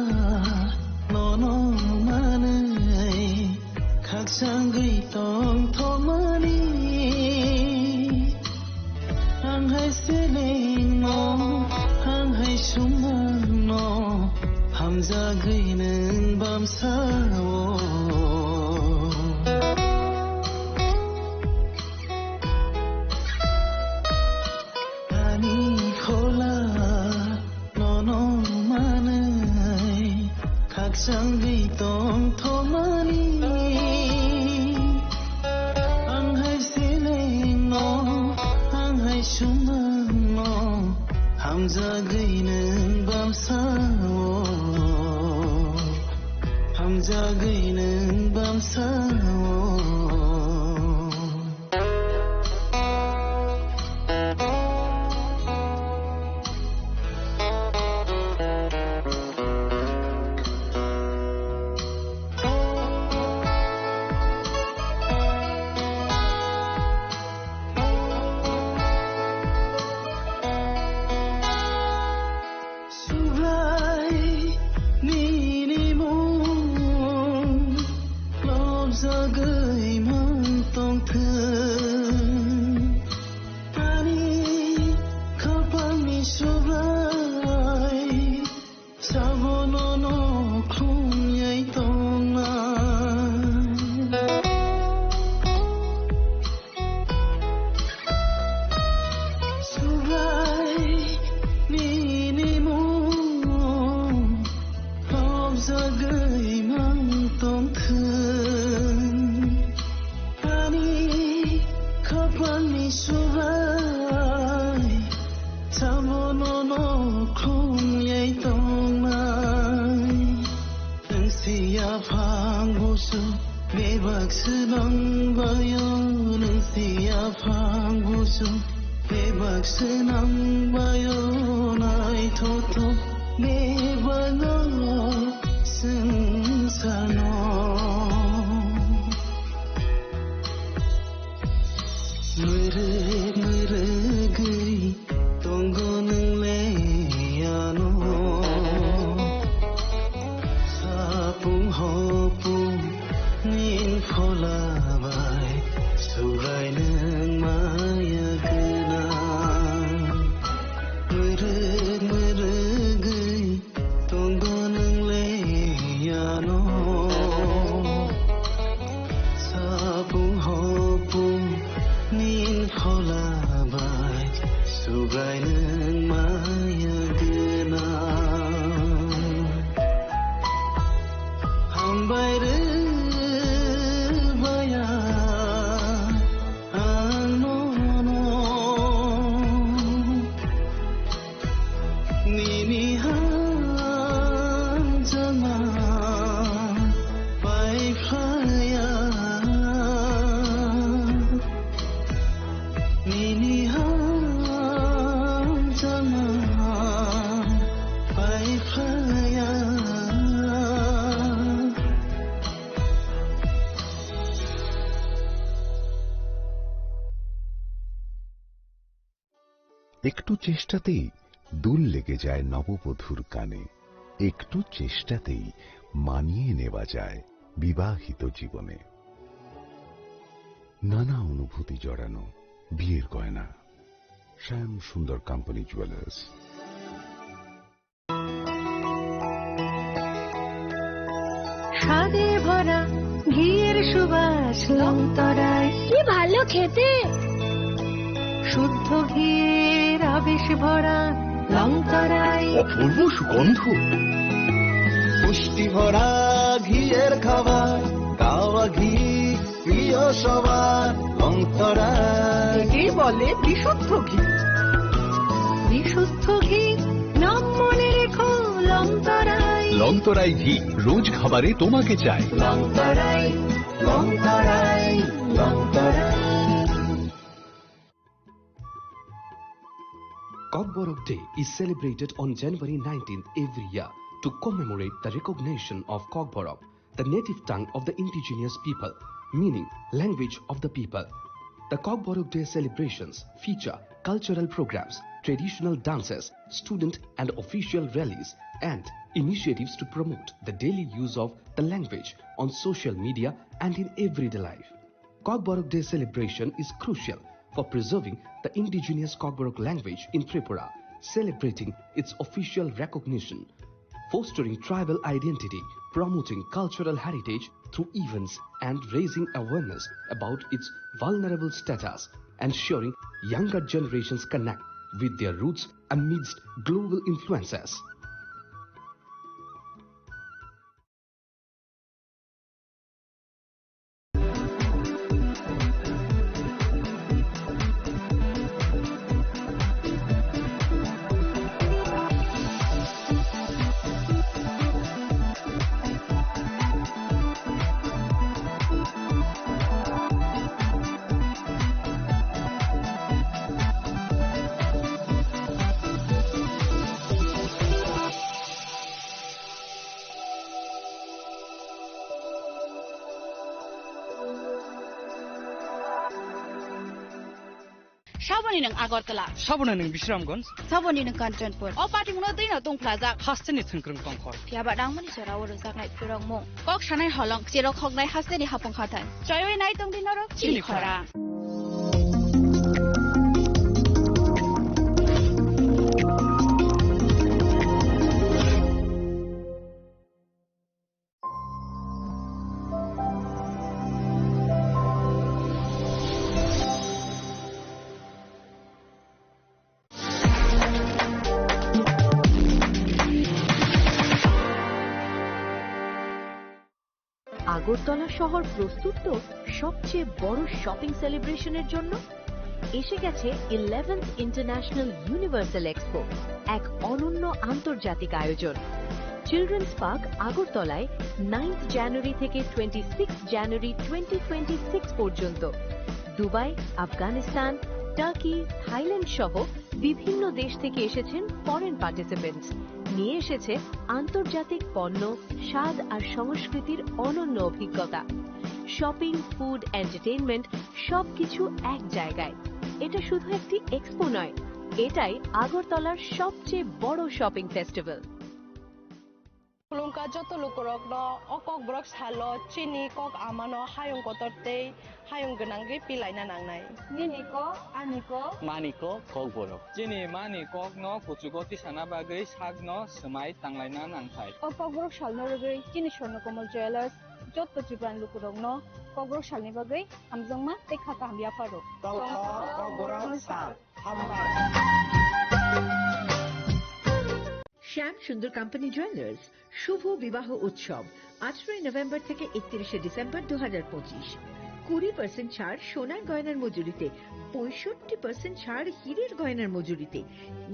nono manwi khakchangwi tongthokmani. Ang hai selengno, ang hai sumangno, hamjagwi nwng bamsao. Ani khola nono manwi khakchangwi tongthokmani. Ang hai selengno, ang hai sumangno, hamjagwi nwng bamsao, hamjagwi nwng bamsao. Subrai nini mung lobjagwi mang tongthwng. Ani khapangni Subrai sabono no khumyai tongnai. Subrai nini mung lobjagwi mang tongthwng. Ani khapangni Subrai sabono no khumyai tongnai. Nwng si yaphang busu bebak swnang bayo, nwng si yaphang busu bebak swnang bayo, naithothok bebak o swngcharno. Mwrwk mwrwgwi tongo nwng le ano. Sapung hopung nin phola bai Subrai nwng maya gwnang. Mwrwk mwrwgwi tongo nwng le ano. Sapung hopung nin phola bai Subrai nwng maya gwnang. Hambai rw baya ang nono. Nini hamjakma pai phlaiya. Nini hamjakma pai phlaiya. একটু চেষ্টাতেই দুল লেগে যায় নববধূর কানে। একটু চেষ্টাতেই মানিয়ে নেওয়া যায় বিবাহিত জীবনে। নানা অনুভূতি জড়ানো বিয়ের গয়না। শ্যাম সুন্দর কোম্পানি জুয়েলার্স। স্বাদে ভরা ঘিয়ের সুবাস লংতরায়। কি ভালো খেতে। শুদ্ধ ঘিয়ের আবেশ ভরা লংতরায়। অপূর্ব সুগন্ধ। পুষ্টি ভরা ঘিয়ের খাবার, গাওয়া ঘি প্রিয় সবার লংতরায়। একেই বলে বিশুদ্ধ ঘি। বিশুদ্ধ ঘি নাম মনে রেখো লংতরায়। লংতরাই ঘি রোজ খাবারে তোমাকে চাই। লংতরায়, লংতরায়, Longtharai. Kokborok Day is celebrated on January nineteenth every year to commemorate the recognition of Kokborok, the native tongue of the indigenous people, meaning language of the people. The Kokborok Day celebrations feature cultural programs, traditional dances, student and official rallies, and initiatives to promote the daily use of the language on social media and in everyday life. Kokborok Day celebration is crucial for preserving the indigenous Kokborok language in Tripura, celebrating its official recognition, fostering tribal identity, promoting cultural heritage through events, and raising awareness about its vulnerable status, ensuring younger generations connect with their roots amidst global influences. Saboni nwng Agartala. Saboni nwng Bisramganj. Saboni nwng Kanchanpur. O party mungno twi no tongphlajak. Hasteni thwngkrwng tongkhor. Phiya ba dangmani jora o rwjaknai phirokmung. Kok sanai holong, cherok hoknai hasteni hapung hathai. Choiwi nai tongdi norok chini khora. Agartala শহর প্রস্তুত তো সবচেয়ে বড় শপিং সেলিব্রেশনের জন্য। এসে গেছে eleventh international universal expo, এক অনন্য আন্তর্জাতিক আয়োজন। চিলড্রেন্স পার্ক আগরতলায় নাইন্থ জানুয়ারি থেকে twenty six January twenty twenty six পর্যন্ত। দুবাই, আফগানিস্তান, টার্কি, থাইল্যান্ড সহ বিভিন্ন দেশ থেকে এসেছেন ফরেন পার্টিসিপেন্টস। নিয়ে এসেছে আন্তর্জাতিক পণ্য, স্বাদ আর সংস্কৃতির অনন্য অভিজ্ঞতা। শপিং, ফুড, এন্টারটেইনমেন্ট, সবকিছু এক জায়গায়। এটা শুধু একটি এক্সপো নয়, এটাই আগরতলার সবচেয়ে বড় shopping festival. Khulumkha joto lukurokno o Kokborok salo chini kok amano hayung kotor tei hayung gwnangwi pilaina nangnai. Nini kok, ani kok. Mani kok, Kokborok. Chini mani kokno kuchugo tisana bagwi sakno swmai tanglaina nangthai. O Kokborok salno rwgwi chini Swarnakomal Jewellers joto Tripurani lukurokno Kokborok salni bagwi hamjakma tei kha kaham yapharo. Tongkha Kokborok sal. শ্যাম সুন্দর company jewellers শুভ বিবাহ উৎসব, আঠারোই নভেম্বর থেকে একত্রিশে ডিসেম্বর দু হাজার পঁচিশ। কুড়ি পার্সেন্ট ছাড় সোনার গয়নার মজুরিতে, পঁয়ষট্টি পার্সেন্ট ছাড় হীরের গয়নার মজুরিতে,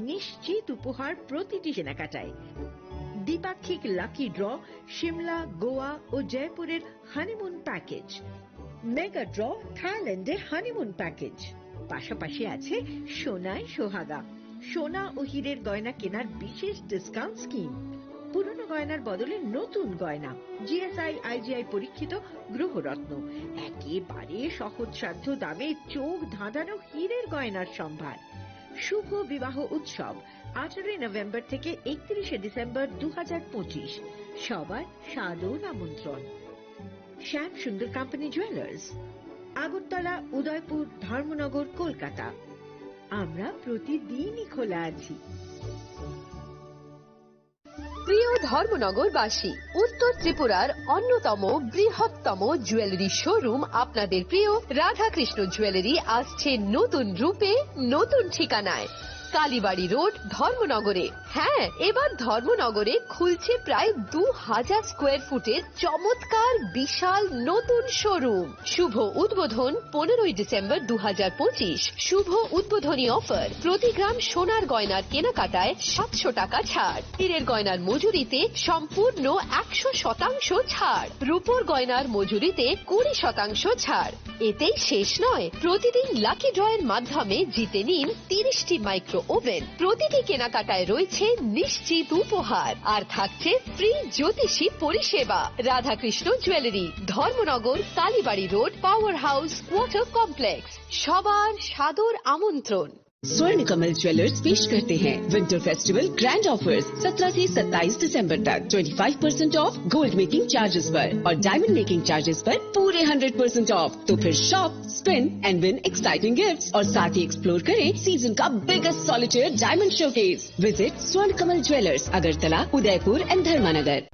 নিশ্চিত উপহার প্রতিটি কেনাকাটায়। দ্বিপাক্ষিক লাকি ড্র, সিমলা, গোয়া ও জয়পুরের হানিমুন প্যাকেজ, মেগা ড্র, থাইল্যান্ডে হানিমুন প্যাকেজ, পাশাপাশি আছে সোনায় সোহাগা, সোনা ও হীরের গয়না কেনার বিশেষ ডিসকাউন্ট স্কিম, পুরনো গয়নার বদলে নতুন গয়না, জিএসআই আইজিআই পরীক্ষিত গ্রহরত্ন, একেবারে সহজসাধ্য দামে চোখ ধাঁধানো হীরের গয়নার সম্ভার। শুভ বিবাহ উৎসব, আঠারোই নভেম্বর থেকে একত্রিশে ডিসেম্বর দু হাজার পঁচিশ। সবার সাদর আমন্ত্রণ। শ্যাম সুন্দর কোম্পানি জুয়েলার্স, আগরতলা, উদয়পুর, ধর্মনগর, কলকাতা। আমরা প্রতিদিনই খোলা আছি। প্রিয় ধর্মনগরবাসী, উত্তর ত্রিপুরার অন্যতম বৃহত্তম জুয়েলারি শোরুম আপনাদের প্রিয় রাধাকৃষ্ণ জুয়েলারি আসছে নতুন রূপে, নতুন ঠিকানায়, কালীবাড়ি রোড, ধর্মনগরে। হ্যাঁ, এবার ধর্মনগরে খুলছে প্রায় দু হাজার স্কোয়ার ফুটের চমৎকার বিশাল নতুন শোরুম। শুভ উদ্বোধন পনেরোই ডিসেম্বর দু হাজার পঁচিশ। শুভ উদ্বোধনী অফার, প্রতি গ্রাম সোনার গয়নার কেনাকাটায় সাতশো টাকা ছাড়, হীরের গয়নার মজুরিতে সম্পূর্ণ একশো শতাংশ ছাড়, রূপোর গয়নার মজুরিতে কুড়ি শতাংশ ছাড়। এতেই শেষ নয়, প্রতিদিন লাকি ড্রয়ের মাধ্যমে জিতে নিন তিরিশটি মাইক্রো ওভেন। প্রতিটি কেনাকাটায় রয়েছে নিশ্চিত উপহার, আর থাকছে ফ্রি জ্যোতিষী পরিষেবা। Radhakrishna jewellery, Dharmanagar, Kalibari road, power house, water complex. সবার সাদর আমন্ত্রণ। स्वर्ण कमल ज्वेलर्स पेश करते हैं विंटर फेस्टिवल ग्रैंड ऑफर्स। सत्रह से सत्ताईस दिसंबर तक twenty five percent of gold making charges पर और डायमंड मेकिंग चार्जेस पर पूरे हंड्रेड परसेंट ऑफ। तो फिर shop, spin and win exciting gifts और साथ ही एक्सप्लोर करें सीजन का biggest solitaire diamond showcase. Visit स्वर्ण कमल ज्वेलर्स, अगरतला, उदयपुर एंड धर्मानगर।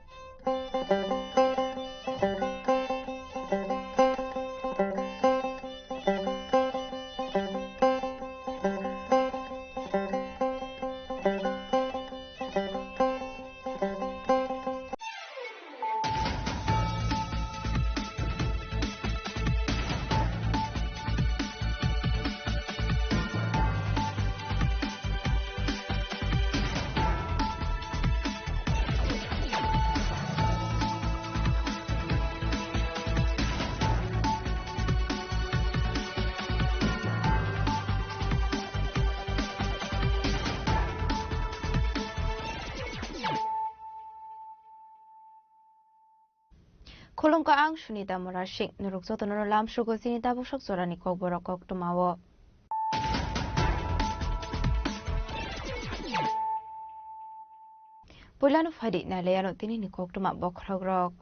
Khulumkha, ang Sunita Murasing. Norok jotono lamsugo chini tabuk sak jorani kokborok koktwmao. Puilano phaidi nailaiano tinini koktwma bokhorokrok.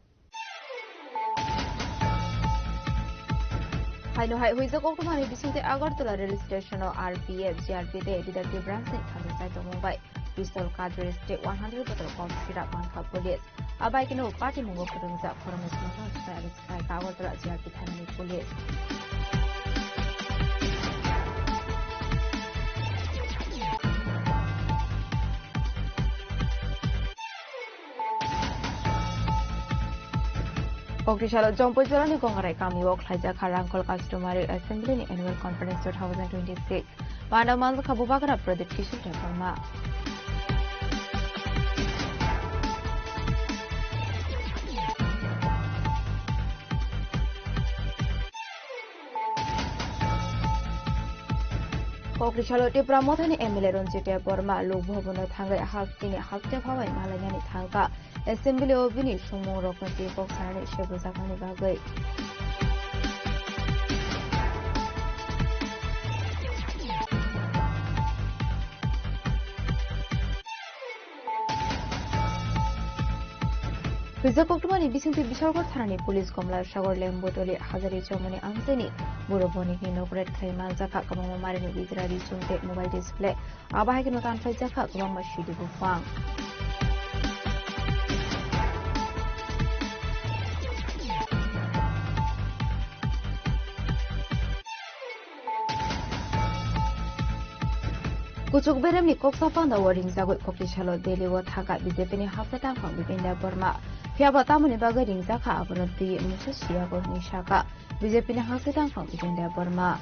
Haino hai huijak koktwmani bisingtwi Agartala rail station-o R P F, G R P tei detective branch-ni thansa chai tongmung bai pistol, cartridge tei one hundred bottle cough syrup mankha police. Abai keno patimungo kwrwngjak khoroknwi swnamjak swkang Agartala G R P thanani police. Koktisalo Jompui jorani Gongarai kamio khlaijak kha Rangkhol Customary Assembly ni Annual Conference two thousand twenty-six. Panda manjakha Bubagra Pradeep Kishore Debbarma. Koktisalo Tipra Mothani M L A Ranjit Debbarma Lok Bhavan-o thangwi hasteni haste phabai malainani thangkha. Assembly-o bini songmungrokno twi kok sanani sebujaknani bagwi. Huijak koktwmani bisingtwi Bishalgarh thanani police Komla Sagar Lembutoli Hazari Chowmani amchaini buro bonikni nok raid khlai manjakha, kwbangma marini bijra, ri-chum tei mobile display. Abo hai kheno tanphaijak kha kwbangma sidi buphang. Kuchuk beremni koksa pandao ringjagwi Koktisalo Delhi-o thangkha B J P-ni haste tangphang Bipin Debbarma. Phiyaba tamoni bagwi ringjak kha abono twi mungsa siyago hwnwi sakha. B J P-ni haste tangphang Bipin Debbarma.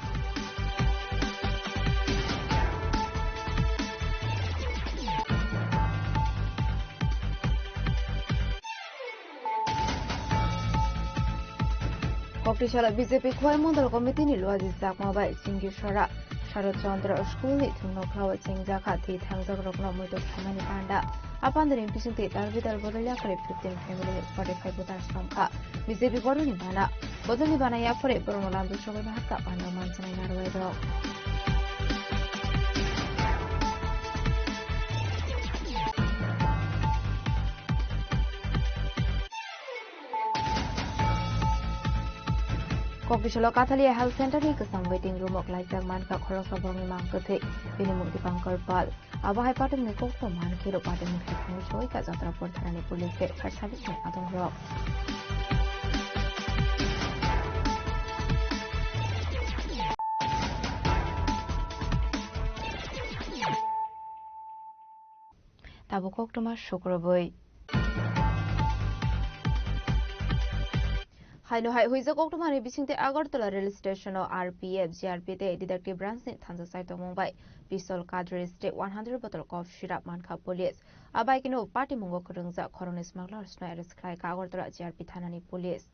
Koktisalo B J P Khowai Mondol Committee-ni luaji chakma bai Chingisora Sharad Chandra School-ni thwngnokhla-o chengjakha thwi thangjakrokno muitu khlaimani panda. A pandani bisingtwi tal bidal bodol yaphari fifteen family forty-five voter songkha. B J P boroni bana. Bodolni bana yaphari borokno lamjak sogwi bahakha panda manjaknai narwai rok. Koktisalo Kathalia Health Center-ni kwcham waiting room-o klaijak mankha khoroksa borokni mang kwthwi, bini mung Dipankar Pal. Abo hai patimni kokthum mankhe rok patimni khai thangwi soi ka Jatrapur thanani police tei fire service-ni adongrok. Tabuk koktwma sukrubwi. Haino hai huijak koktwmani bisingtwi Agartala rail station-o R P F, G R P tei detective branch-ni thansa chai tongmung bai pistol, cartridge tei one hundred bottle cough syrup mankha police. Abai keno patimungo kwrwngjak khoroknwi smuggler-no arrest khlaikha Agartala G R P thanani police.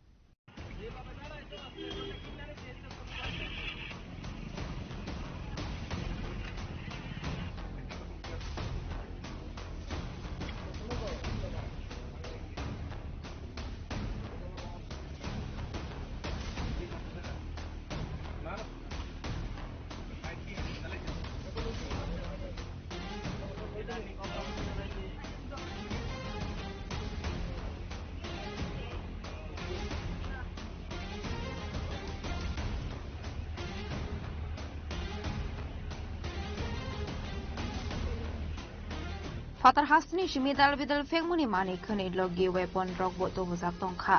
Phatar hasteni simi dal bidal phekmani manwi khwnwi logi weapon rokbo tubujak tongkha.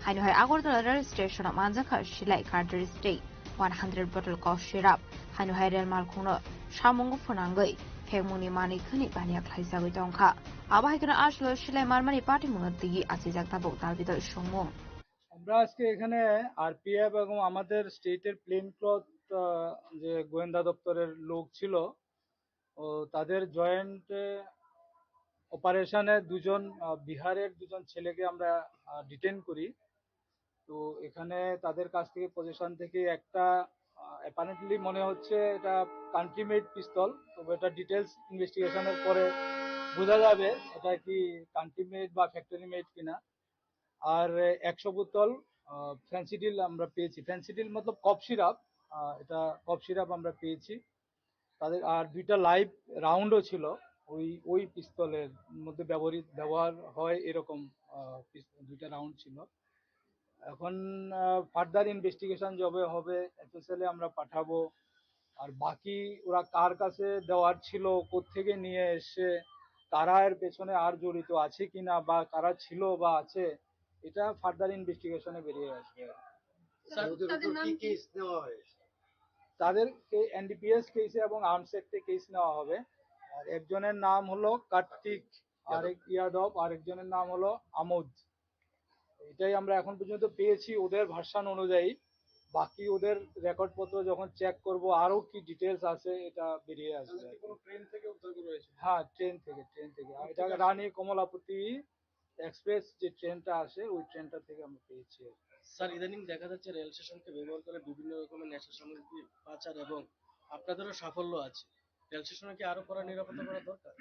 Haino hai Agartala rail station o manjakha silai cartridge tei one hundred bottle cough syrup. Haino hai rel malkhungno samungo phwnangwi phekmungni manwi khwnwi baniya khlaijagwi tongkha. Abo hai kheno aswk silai marmani patimungno twiwi achijak tabuk dal bidal songmung. আমরা আজকে এখানে আরপিএফ এবং আমাদের স্টেটের plane cloth, আহ, যে গোয়েন্দা দপ্তরের লোক ছিল, ও তাদের জয়েন্ট অপারেশনে দুজন, আহ, বিহারের দুজন ছেলেকে আমরা, আহ, ডিটেন করি। তো এখানে তাদের কাছ থেকে, পজিশন থেকে একটা, আহ, অ্যাপারেন্টলি মনে হচ্ছে এটা কান্ট্রি মেড পিস্তল, তবে এটা ডিটেলস ইনভেস্টিগেশনের পরে বোঝা যাবে এটা কি কান্ট্রি মেড বা ফ্যাক্টরি মেড কিনা। আর একশো বোতল, আহ, ফেন্সিডিল আমরা পেয়েছি। ফেন্সিডিল মতলব কফ সিরাপ, আহ, এটা কফ সিরাপ আমরা পেয়েছি। তাদের আর দুইটা লাইভ রাউন্ডও ছিল, ওই, ওই পিস্তলের মধ্যে ব্যবহৃত, ব্যবহার হয় এরকম, আহ, পিস-, দুইটা রাউন্ড ছিল। এখন, আহ, ফার্দার ইনভেস্টিগেশন যবে হবে, এফএসএল এ আমরা পাঠাবো। আর বাকি ওরা কার কাছে দেওয়ার ছিল, কোত্থেকে নিয়ে এসে, কারা এর পেছনে আর জড়িত আছে কিনা বা কারা ছিল বা আছে, এটা ফার্দার ইনভেস্টিগেশনে বেরিয়ে আসবে। স্যার, ওদের তাদের উপর নাম কি কি? কেস নেওয়া হয়েছে? তাদেরকে এনডিপিএস কেসে এবং আর্মস অ্যাক্টে কেস নেওয়া হবে। আর একজনের নাম হলো কার্তিক, আরেক ইয়াদব, আরেকজনের নাম হলো আমোদ। এটাই আমরা এখন পর্যন্ত পেয়েছি ওদের ভার্সন অনুযায়ী। বাকি ওদের রেকর্ড পত্র যখন চেক করব, আরো কি ডিটেলস আছে, এটা বেরিয়ে আসবে। তাহলে কি কোনো ট্রেন থেকে উদ্ধার করা হয়েছে? হ্যাঁ, ট্রেন থেকে, ট্রেন থেকে। আর এটা রানী কমলাপতি এক্সপ্রেস যে ট্রেনটা আসে, ওই ট্রেনটা থেকে আমরা পেয়েছি আর কি। স্যার, ইদানিং দেখা যাচ্ছে রেল স্টেশনকে ব্যবহার করে বিভিন্ন রকমের নেশা সামগ্রী পাচার এবং আপনাদেরও সাফল্য আছে। রেল স্টেশনে কি আরো কড়া নিরাপত্তা করা দরকার?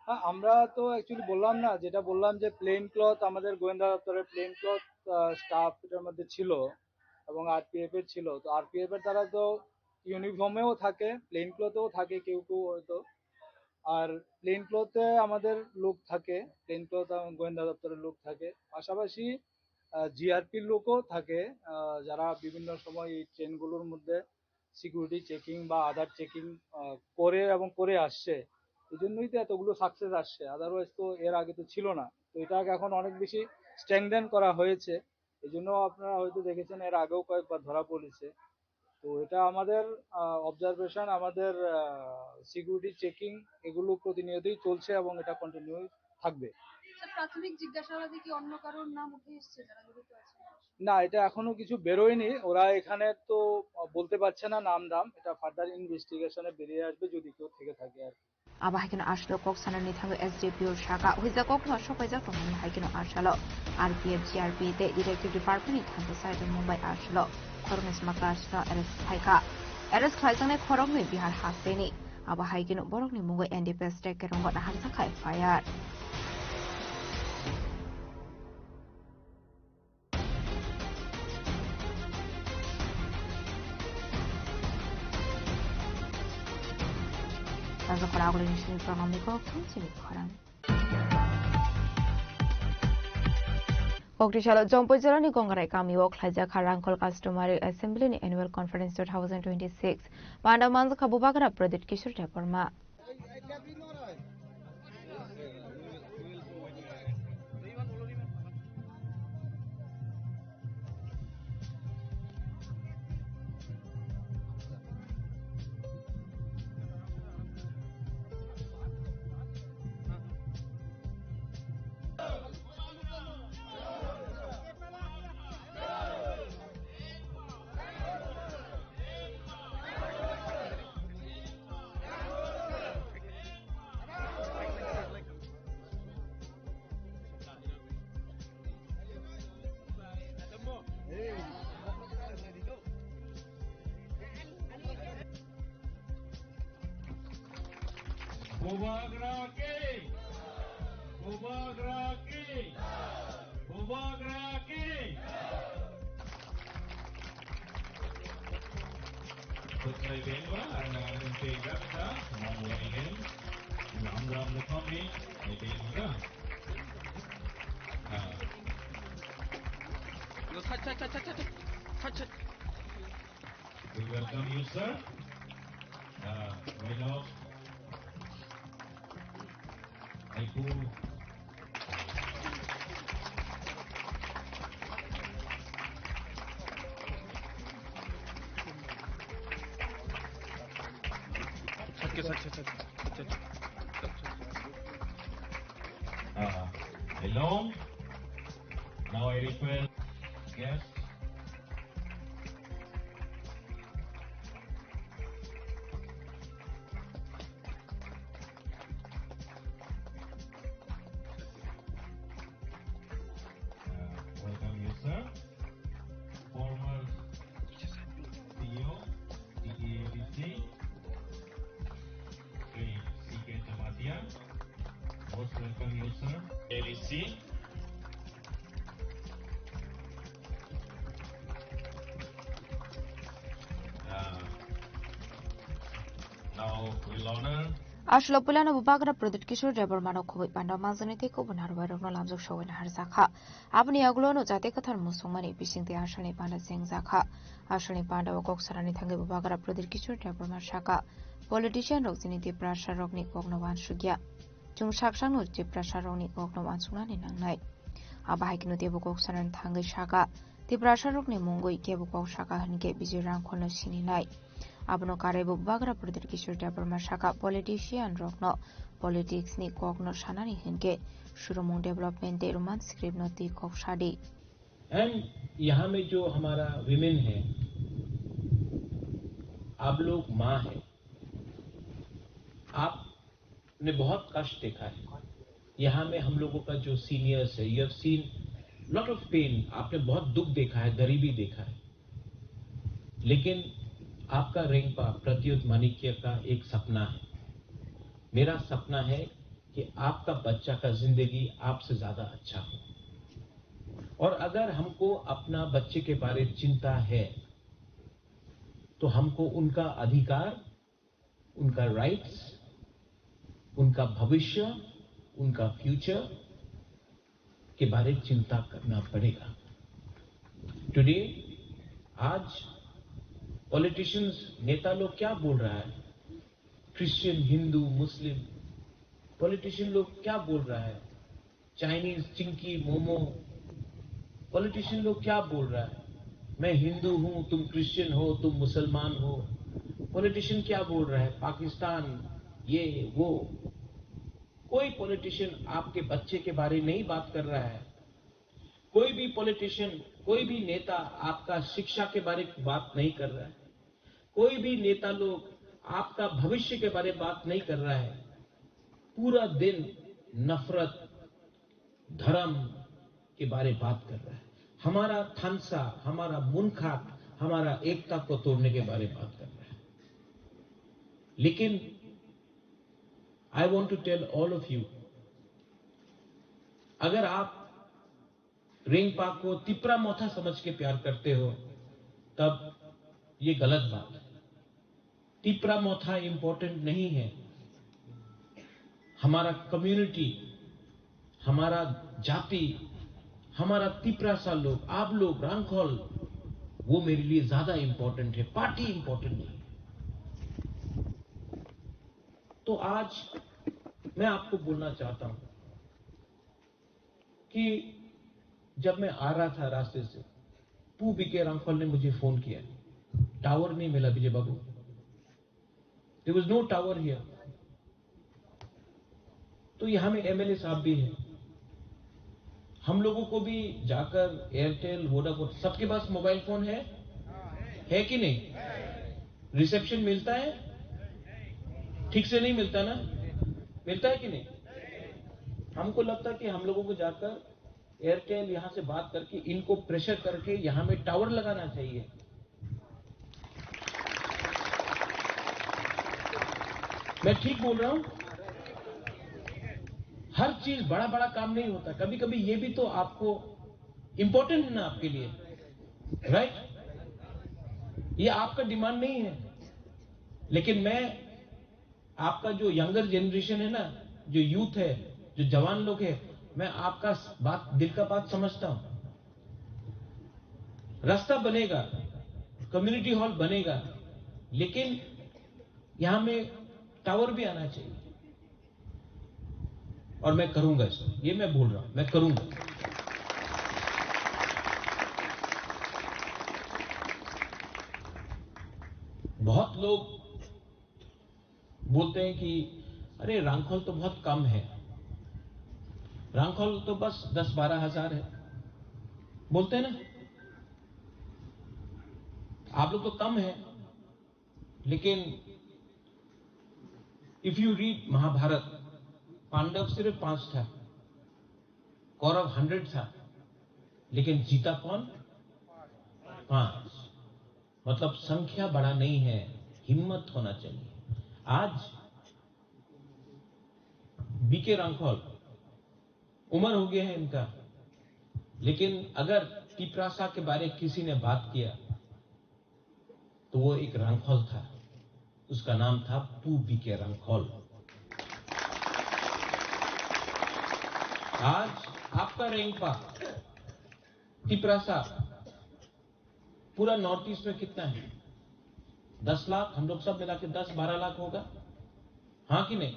হ্যাঁ, আমরা তো অ্যাকচুয়ালি বললাম না, যেটা বললাম যে প্লেন ক্লথ, আমাদের গোয়েন্দা দপ্তরের প্লেন ক্লথ, আহ, স্টাফ এটার মধ্যে ছিল এবং আরপিএফ এর ছিল। তো আরপিএফ এর তারা তো ইউনিফর্মেও থাকে, প্লেন ক্লথেও থাকে কেউ কেউ হয়তো। আর প্লেন ক্লথে আমাদের লোক থাকে, প্লেন ক্লথ গোয়েন্দা দপ্তরের লোক থাকে। পাশাপাশি, আহ, জিআরপির লোকও থাকে, আহ, যারা বিভিন্ন সময় এই ট্রেনগুলোর মধ্যে সিকিউরিটি চেকিং বা আদার চেকিং, আহ, করে এবং করে আসছে। এই জন্যই তো এতগুলো সাকসেস আসছে, আদারওয়াইজ তো এর আগে তো ছিল না। তো এটাকে এখন অনেক বেশি স্ট্রেংথেন করা হয়েছে। এই জন্য আপনারা হয়তো দেখেছেন, এর আগেও কয়েকবার ধরা পড়েছে। তো এটা আমাদের, আহ, অবজারভেশন, আমাদের, আহ, সিকিউরিটি চেকিং, এগুলো প্রতিনিয়তই চলছে এবং এটা কন্টিনিউ থাকবে। স্যার, প্রাথমিক জিজ্ঞাসাবাদে কি অন্য কারোর নাম উঠে এসেছে যারা জড়িত আছে? না, এটা এখনো কিছু বেরোয়নি। ওরা এখানে তো বলতে পারছে না নাম দাম, এটা ফার্দার ইনভেস্টিগেশনে বেরিয়ে আসবে যদি কেউ থেকে থাকে আর কি। Abo hai kheno aswk kok sanani thangwi S D P O saka huijak kokno sopaijak tongmani hai kheno asalo R P F, G R P tei detective department ni thansa sai tongmung bai asalo khoroknwi sma class no arrest khlaikha. Arrest khlaijaknai khoroknwi Bihar hasteni. Abo hai kheno borokni mungwi N D P S tei Kerongo naharjak kha F I R. Taja khorang agulini simi khorang nangni kok thum simi khorang. Kokti salo Jompui jilani Gongrai kamio khlaijak kha Rangkhol Customary Assembly ni Annual Conference two thousand twenty-six. Panda manjakha Bubagra Pradyut Kishore Debbarma. Bubagra ki! Bubagra ki! Bubagra ki! Kutnai benba, ang ang ang tega ta, mamu ini, ram ram nukami, ini benba. Ah. Yo, touch, touch, touch. We welcome you, sir. Uh, we know. Uh, hello. Now I request guests. Uh, welcome you, sir. Former C E O, D T A D C, Shri C K Jamatia. Most welcome you, sir. A D C. Uh, now we'll honor Aswk puilano bubagra Pradyut Kishore Debbarmano khobwi panda majani tei kubun harwairokno lamjak sogwi naharjakha. Aboni yagulo no jate kwthar musungmani bisingtwi asalni panda chengjakha. Asalni panda o kok sanani thangwi bubagra Pradyut Kishore Debbarma saka, politician rok chini Tiprasa rokni kokno wansukya. Chwng saksakno Tiprasa rokni kokno wansuknani nangnai. Abo hai kheno teibo kok sanani thangwi saka, Tiprasa rokni mungwi kebo kok saka hinkhe Bijay Rangkholno sininai. Abono karwi bo bubagra Pradyut Kishore Debbarma saka politician rokno politics ni kokno sanani hinkhe surumung development tei Roman script no twi kok sadi. And यहाँ में जो हमारा women है, आप लोग माँ है, आपने बहुत कष्ट देखा है। यहाँ में हम लोगों का जो seniors है, you have seen lot of pain, आपने बहुत दुख देखा है, गरीबी देखा है। लेकिन आपका रेंगपा प्रद्युत माणिक्य का एक सपना है। मेरा सपना है कि आपका बच्चा का जिंदगी आपसे ज्यादा अच्छा हो। और अगर हमको अपना बच्चे के बारे चिंता है, तो हमको उनका अधिकार, उनका राइट्स, उनका भविष्य, उनका फ्यूचर के बारे चिंता करना पड़ेगा। टुडे, आज पॉलिटिशियंस, नेता लोग क्या बोल रहा है, क्रिश्चियन, हिंदू, मुस्लिम, पॉलिटिशियन लोग क्या बोल रहा है, चाइनीज, चिंकी, मोमो, पॉलिटिशियन लोग क्या बोल रहा है, मैं हिंदू हूं, तुम क्रिश्चियन हो, तुम मुसलमान हो, पॉलिटिशियन क्या बोल रहा है, पाकिस्तान, ये वो। कोई पॉलिटिशियन आपके बच्चे के बारे नहीं बात कर रहा है। कोई भी पॉलिटिशियन, कोई भी नेता आपका शिक्षा के बारे में बात नहीं कर रहा है। कोई भी नेता लोग आपका भविष्य के बारे में बात नहीं कर रहा है। पूरा दिन नफरत, धर्म के बारे में बात कर रहा है। हमारा थानसा, हमारा मुनखात, हमारा एकता को तोड़ने के बारे में बात कर रहा है। लेकिन I want to tell all of you, अगर आप रेंगपा को तिपरा मोथा समझ के प्यार करते हो, तब ये गलत बात है। तिपरा मोथा इंपॉर्टेंट नहीं है। हमारा कम्युनिटी, हमारा जाति, हमारा तिपरासा लोग, आप लोग, रांखल, वो मेरे लिए ज्यादा इंपॉर्टेंट है, पार्टी इंपॉर्टेंट नहीं है। तो आज मैं आपको बोलना चाहता हूं कि जब मैं आ रहा था रास्ते से, पू बीके रांखल ने मुझे फोन किया, टावर नहीं मिला विजय बाबू, there was no tower here। तो यहाँ में एमएलए साहब भी हैं, हम लोगों को भी जाकर एयरटेल, वोडाफोन, सबके पास मोबाइल फोन है, है कि नहीं? रिसेप्शन मिलता है? ठीक से नहीं मिलता ना? मिलता है कि नहीं? हमको लगता है कि हम लोगों को जाकर एयरटेल यहाँ से बात करके इनको प्रेशर करके यहाँ में टावर लगाना चाहिए। मैं ठीक बोल रहा हूं? हर चीज, बड़ा बड़ा काम नहीं होता, कभी कभी ये भी तो आपको इंपॉर्टेंट है ना आपके लिए, राइट? ये आपका डिमांड नहीं है, लेकिन मैं आपका जो यंगर जनरेशन है ना, जो यूथ है, जो जवान लोग है, मैं आपका स-, बात, दिल का बात समझता हूं। रास्ता बनेगा, कम्युनिटी हॉल बनेगा, लेकिन यहां में टावर भी आना चाहिए। और मैं करूंगा इसको, ये मैं बोल रहा हूं, मैं करूंगा। बहुत लोग बोलते हैं कि अरे, रांखल तो बहुत कम है, रांखल तो बस दस बारह हजार है, बोलते हैं ना? आप लोग तो कम है, लेकिन if you read महाभारत, पांडव सिर्फ पांच था, कौरव हंड्रेड था, लेकिन जीता कौन? पांच। मतलब, संख्या बड़ा नहीं है, हिम्मत होना चाहिए। आज बीके रांखल, उम्र हो गया है इनका, लेकिन अगर तिपरासा के बारे किसी ने बात किया, तो वो एक रांखल था, उसका नाम था पू बीके रांखल। आज आपका रेंगपा, तिपरासा, पूरा नॉर्थ ईस्ट में कितना है? दस लाख, हम लोग सब मिला के दस बारह लाख होगा, हाँ कि नहीं?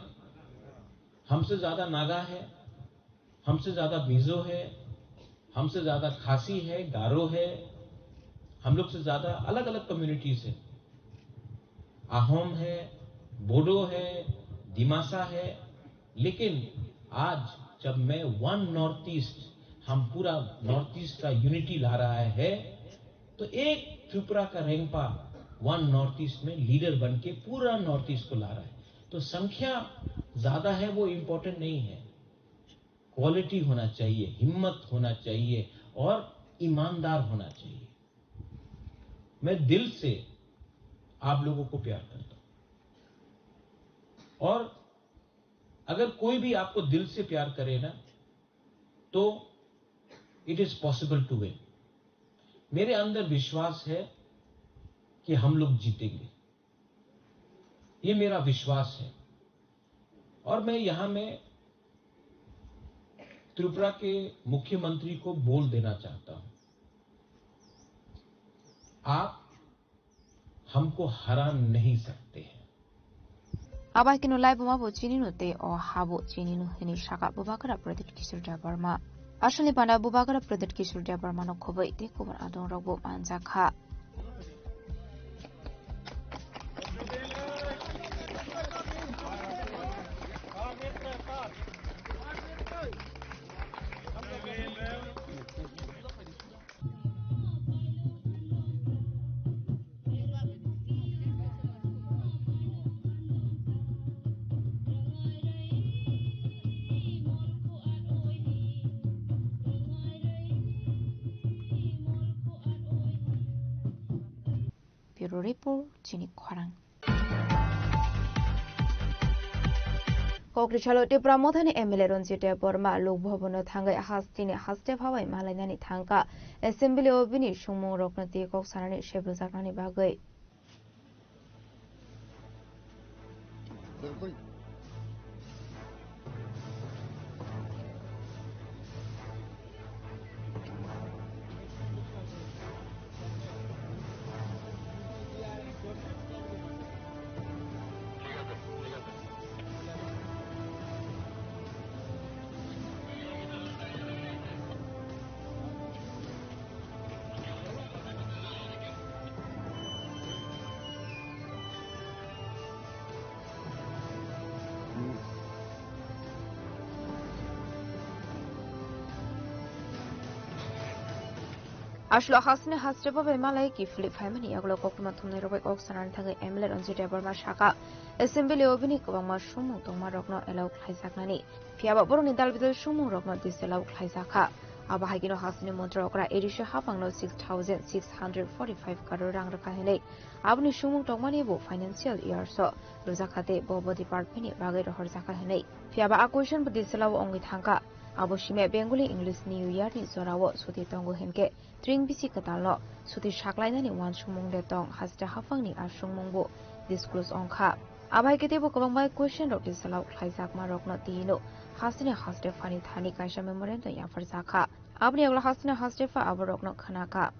हमसे ज्यादा नागा है, हमसे ज्यादा मिजो है, हमसे ज्यादा खासी है, गारो है, हम लोग से ज्यादा अलग-अलग कम्युनिटीज है, अहोम है, बोडो है, दिमासा है, लेकिन आज जब मैं वन नॉर्थ ईस्ट, हम पूरा नॉर्थ ईस्ट का यूनिटी ला रहा है, तो एक त्रिपुरा का रेंगपा वन नॉर्थ ईस्ट में लीडर बन के पूरा नॉर्थ ईस्ट को ला रहा है। तो संख्या ज्यादा है, वो इंपॉर्टेंट नहीं है, क्वालिटी होना चाहिए, हिम्मत होना चाहिए और ईमानदार होना चाहिए। मैं दिल से आप लोगों को प्यार करता हूं, और अगर कोई भी आपको दिल से प्यार करे ना, तो it is possible to win। मेरे अंदर विश्वास है कि हम लोग जीतेंगे, ये मेरा विश्वास है। और मैं यहां में त्रिपुरा के मुख्यमंत्री को बोल देना चाहता हूं, आप हमको हरा नहीं सकते हैं। Abo hai kheno laibuma bo chini no tei o ha bo chini no hwnwi saka Bubagra Pradyut Kishore Debbarma. Aswkni bana Bubagra Pradyut Kishore Debbarma no khobwi tei kubun adong rok bo manjak kha. Bureau Report, chini khorang. Kokri salo Tipra Mothani M L A Ranjit Debbarma Lok Bhavan no thangwi hasteni haste phabai malainani thangkha. Assembly o bini songmung rokno twi kok sanani sebrujaknani bagwi. Aswk hasteni haste phabai malai kiphilwi phaimani yagulo koktwma thumnai rok bai kok sanani thangwi M L A Ranjit Debbarma saka, Assembly o bini kwbangma songmung tongma rokno allow khlaijaknani. Phiya ba borokni dal bidal songmung rokno disallow khlaijakha. Abo hai kheno hasteni montri okra A D C haphangno six thousand six hundred forty five crore rang rwkha hinwi aboni songmung tongmani bo financial years o rwjakha tei bo bo department ni bagwi rohorjakha hinwi. Phiya ba a question bo disallow wngwi thangkha. Abo simi Bengali English New Year ni jorao suti tongo hinkhe tring bisi kwtalno suti saklainani uansukmung de tong haste haphangni a songmung bo disclose wngkha. Abai khe teibo kwbangma question rok disallow khlaijakma rokno tino hasteni haste phani thani kaisa memorandum yapharjakha. Aboni yagulo hasteni haste pha aborokno khnakha.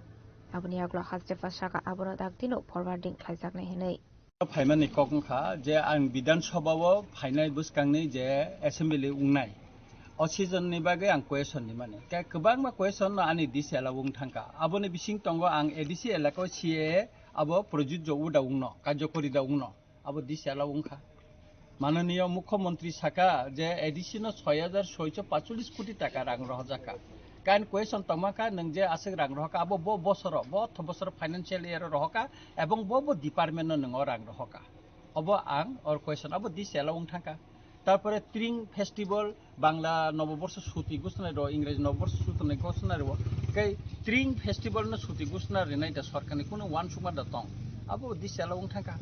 Aboni yagulo haste pha saka abono daktino forwarding khlaijaknai hinwi. Phaimani kok wngkha je ang Bidhan Sabha o phainai bwskangni je assembly wngnai, O season ni bagwi ang question ni mani. Khe kwbangma question no ani D C elaka wng thangkha. Aboni bising tongo ang A D C elaka C A A abo projujjo uda wngno, karjokori da wngno. Abo D C elaka wngkha. Mananiya Mukhyamantri saka je A D C no soi hajar soicho pachulis koti taka rang rohorjakha. Kain question tongmakha nwng je aswk rang rohorkha abo bo bosoro, bo otho bosoro financial year o rohorkha ebong bo bo department no nwng o rang rohorkha. Obo ang or question abo D C elaka wng thangkha. Tarpore Tring Festival, Bangla Noboborso suti gusnai ro, Ingreji Noboborso suti gusnai ro, kai Tring Festival no suti gusna rinai da sorkar ni kunu uansukma da tong. Abo D C elaka wng thangkha.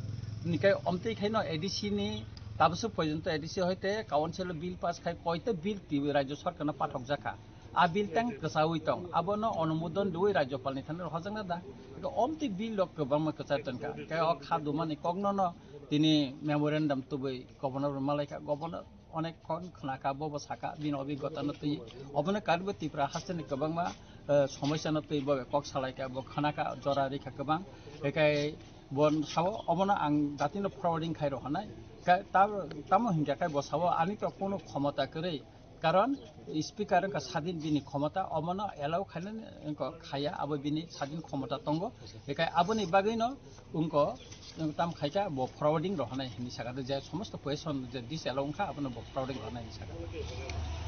Nikai omtwi khaino A D C ni tabwswk porjonto A D C hoite council o bill pass khai koita bill twi rajyo sorkar no pathok jakha. A bill tang kwchaui tong. Abono onumodon rwui rajyopal ni thani rohorjakna da. Eko omtwi bill rok kwbangma kwchar tongkha. Kai o kha dumani kokno no tini memorandum tubui governor bai malaikha. Governor onek khon khwnakha, bobo saka bini obigota no twi. Obono karwi Tripura hasteni kwbangma, eh, somosya no twi bobo kok salaikha, bo khwnakha, jora rikha kwbang. Ekai bo sao obono ang datino forwarding khai rohornai. Ka-, ta-, tamo hinkha kai bo sao ani to kono khomota kwrwi. Karon speaker wngkha sadin bini khomota, omono allow khainani wngkha khaya, abo bini sadin khomota tongo. Ekai aboni bagwino wngkha, wng tam khaikha bo forwarding rohornai hinwi sakha, je somosto question je disallow wngkha abono bo forwarding rohornai hinwi sakha.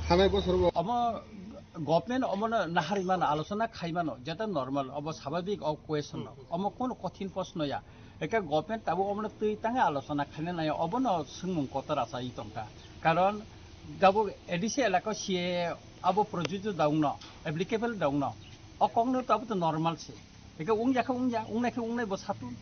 Thanai bosor bo omo government omono naharwi mano, alochona khai mano, jeta normal, obo sababik o question no. Omo kono kothin proshno ya. Eke government tabuk omono twi tangwi alochona khaina nai, obono swngmung kotor achai tongkha. Karon tabuk A D C elaka C A A abo projujjo da wngno, applicable da wngno. O kokno tabuk to normal se. Eke wngya khe wngya, wngnai khe wngnai bo satun.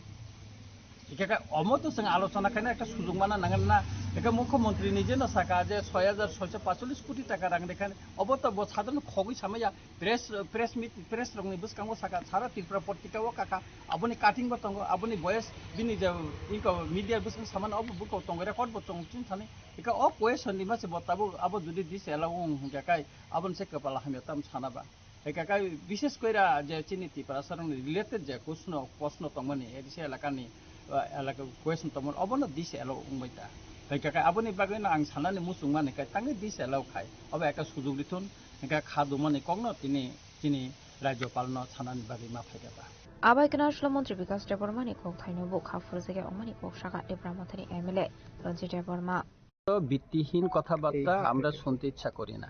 Eke khe omo to chwng alochona khaina ekta sujuk mana nangan na. Eke mukhyamantri ni jeno saka je soi hajar soicho pachulis koti taka rang rekha, obo to bo sadon khogwi samaya. Press, press meet, press rokni bwskango saka, sara Tripura portika o kaka, aboni cutting bo tongo, aboni voice bini je iko media bwskango samano, obo buko tongo, record bo tongo, chini thani. Ika o question ni mase bo tabuk abo jodi disallow wng hwnkha kai, aboni se kwpal hamya tam sana ba. Ika kai bishes koira je chini Tiprasa rokni related je kuchno, proshno tongmani, A D C elakani, uh, elaka question tongmani, obono disallow wngbai ta. Ika kai aboni bagwino ang sanani muchung mani kai, tangwi disallow khai, obo eka sujuk rithun. Hingkhe kha dumani kokno tini chini Rajyopalno sanani bagwi ma phaikha ba. Abai kwna Solo Montri Bikas Debbarmani kok thaino bo kha phurjagya wngmani kok sakha Tipra Mothani M L A Ranjit Debbarma. তো ভিত্তিহীন কথাবার্তা আমরা শুনতে ইচ্ছা করি না।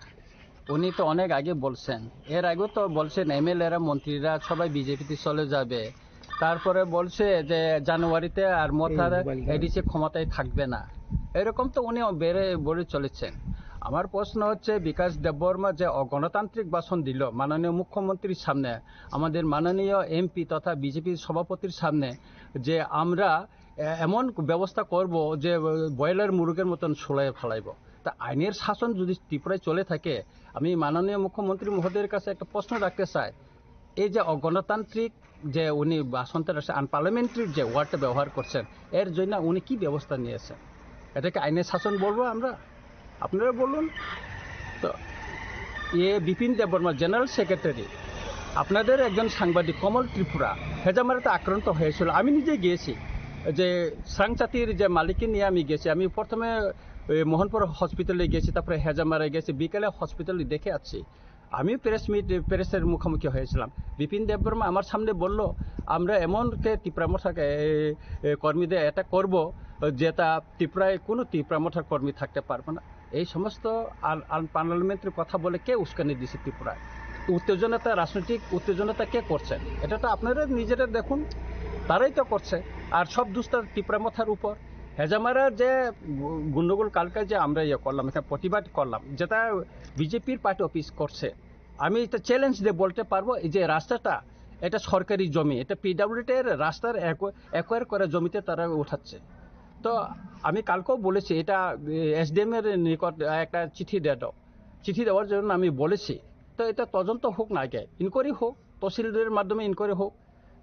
উনি তো অনেক আগে বলছেন, এর আগেও তো বলছেন এমএলএরা, মন্ত্রীরা সবাই বিজেপিতে চলে যাবে। তারপরে বলছে যে জানুয়ারিতে আর মথার এই মোবাইল এডিসি ক্ষমতায় থাকবে না। এরকম তো উনি বেড়ে বলে চলেছেন। আমার প্রশ্ন হচ্ছে, বিকাশ দেববর্মা যে অগণতান্ত্রিক ভাষণ দিল মাননীয় মুখ্যমন্ত্রীর সামনে, আমাদের মাননীয় এমপি তথা বিজেপির সভাপতির সামনে, যে আমরা এ-, এমন ব্যবস্থা করব যে, আহ, ব্রয়লার মুরগের মতন সুলাইয়ে ফালাইব। তা আইনের শাসন যদি ত্রিপুরায় চলে থাকে, আমি মাননীয় মুখ্যমন্ত্রী মহোদয়ের কাছে একটা প্রশ্ন রাখতে চাই, এই যে অগণতান্ত্রিক যে উনি ভাষণটা রাখছেন, আনপার্লামেন্টারি যে ওয়ার্ডটা ব্যবহার করছেন, এর জন্য উনি কি ব্যবস্থা নিয়েছেন? এটাকে আইনের শাসন বলবো আমরা? আপনারা বলুন। তো এ বিপিন দেববর্মা, জেনারেল সেক্রেটারি, আপনাদের একজন সাংবাদিক কমল ত্রিপুরা হেজামারাতে আক্রান্ত হয়েছিল। আমি নিজে গিয়েছি, যে সাংচাতির যে মালিককে নিয়ে আমি গেছি। আমি প্রথমে, এ, মোহনপুর হসপিটালে গেছি, তারপরে হেজামারা গেছি, বিকেলে হসপিটালে দেখে আসছি। আমি প্রেস মিট, প্রেসের মুখোমুখি হয়েছিলাম। বিপিন দেববর্মা আমার সামনে বলল, "আমরা এমন কে তিপ্রা মথাকে, এ, এ, কর্মীদের অ্যাটাক করব, যেটা তিপ্রায় কোনো তিপ্রা মথার কর্মী থাকতে পারবে না।" এই সমস্ত আন-, আনপার্লামেন্টারি কথা বলে কে উস্কানি দিছে ত্রিপুরায়? উত্তেজনাটা, রাজনৈতিক উত্তেজনাটা কে করছেন? এটা তো আপনারা নিজেরা দেখুন, তারাই তো করছে। আর সব দোষটা তিপ্রা মথার উপর। হেজামারা যে গু-, গন্ডগোল কালকে যে আমরা ইয়ে করলাম, এখানে প্রতিবাদ করলাম, যেটা বিজেপির পার্টি অফিস করছে, আমি এটা চ্যালেঞ্জ দিয়ে বলতে পারবো, এই যে রাস্তাটা, এটা সরকারি জমি, এটা পিডাব্লিউডি এর রাস্তার অ্যাকো-, অ্যাকোয়ার করা জমিতে তারা উঠাচ্ছে। তো আমি কালকেও বলেছি, এটা, এ, এসডিএম এর নিকট একটা চিঠি দিয়ে দাও। চিঠি দেওয়ার জন্য আমি বলেছি। তো এটা তদন্ত হোক না আগে, ইনকোয়ারি হোক, তহসিলদারের মাধ্যমে ইনকোয়ারি হোক।